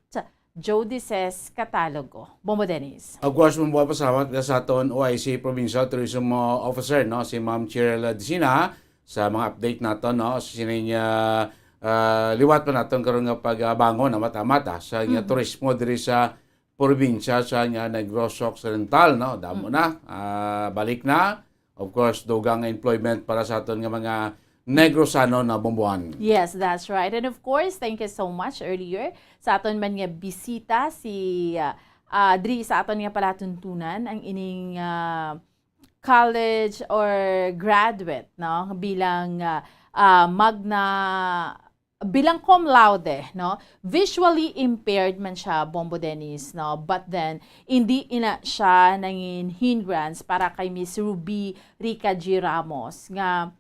Jodices Catalogo. Bombo Dennis. Of course, mabuhay, pasalamat kita sa aton O I C Provincial Tourism, uh, Officer, no, si Ma'am Cheryl Dicina, sa mga update naton, no, sa sining, uh, uh, liwat pa naton karon nga pag-abangon na mata-mata sa nga Mhm. turismo diri sa probinsya sa nga Negros Occidental, no. Damo Mhm. na, ah, balik na. Of course, dugang employment para sa aton nga mga Negrosano na bomboan. Yes, that's right. And of course, thank you so much earlier sa aton man nga bisita si, ah, ah, diri sa aton nga palatuntunan, ang ining, ah, college or graduate, no, bilang, ah, ah, magna bilang cum laude, no? Visually impaired man siya, Bombo Dennis, no? But then, hindi ina siya nangin hindrance para kay Miss Ruby Rica G Ramos nga,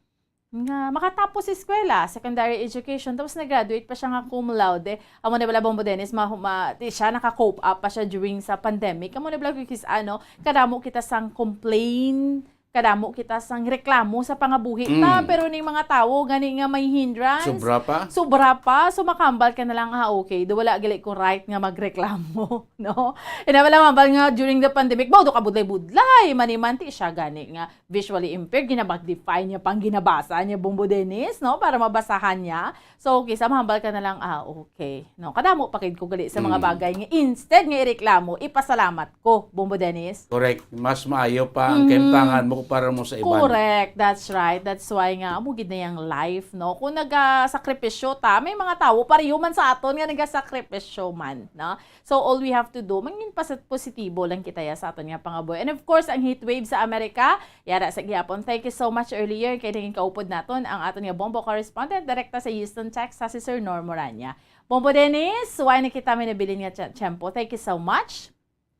nga makatapos eskwela, secondary education, tapos nag-graduate pa siya nga cum laude. Amo na bala, Bombo Dennis, ma, ma, di siya naka-cope up pa siya during sa pandemic. Amo na bala, kis-, ano, kadamo kita sang complain, kadamo kita sang reklamo sa pangabuhi ta, Mm. pero ning mga tawo gani nga may hindrance, Sobra pa? sobra pa, so makahambal ka na lang, "Ah, okay, do wala gali ko right nga magreklamo," no? Ina wala mambal nga during the pandemic, "Baw, do ka budlay-budlay, manimanti siya gani nga visually impaired, ginamagnify niya pang ginabasa niya, Bombo Dennis, no, para mabasahan niya." So, kisa mahambal ka na lang, "Ah, okay." No, kadamo pa gid ko gali sa mga Mm. bagay nga instead nga ireklamo, ipasalamat ko, Bombo Dennis. Correct. Mas maayo pa ang Mhm. kahimtangan mo kumpara mo sa iban. Correct. That's right. That's why nga, amo gid na yang life, no? Kung nagasakripisyo ta, may mga tawo, pareho man sa aton nga nagasakripisyo man, no? So, all we have to do, mangin pas-, positibo lang kita ya sa aton nga pangabuhi. And of course, ang heat wave sa Amerika, yara sa gihapon. Thank you so much earlier kay naging kaupod naton ang aton nga Bombo correspondent direkta sa Houston, Texas, si Sir Norm Moranya. Bombo Dennis, wala na kita may nabilin nga tsa-, tiyempo. Thank you so much.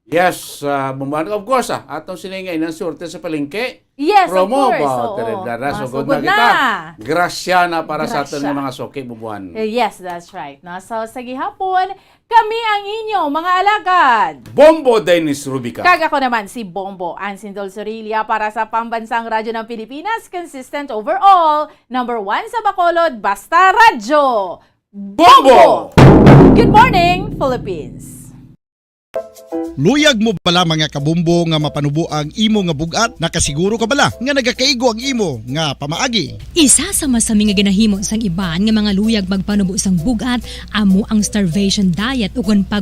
Yes, ah, Bombo. Of course, ah, atong sini nga inang suwerte sa palengke. Yes, of Promo course. ba? Oo. Tere, dara, sugod Masugod na kita. na. Grasya na para sa aton Grasya. nga mga suki, Bomboan. Eh, yes, that's right. No? So, sa gihapon, kami ang inyo mga alagad. Bombo Dennis Rubica. Kag ako naman si Bombo Ansin Dol Sorilla para sa Pambansang Radyo ng Pilipinas, consistent overall, number one sa Bacolod, Basta Radyo. Bombo! Good morning, Philippines! Luyag mo bala, mga kabombo, nga mapanubo ang imo nga bug-at? Nakasiguro ka bala nga nagakaigo ang imo nga pamaagi? Isa sa masami nga ginahimo sang iban nga mga luyag magpanubo sang bug-at amo ang starvation diet, ukon pag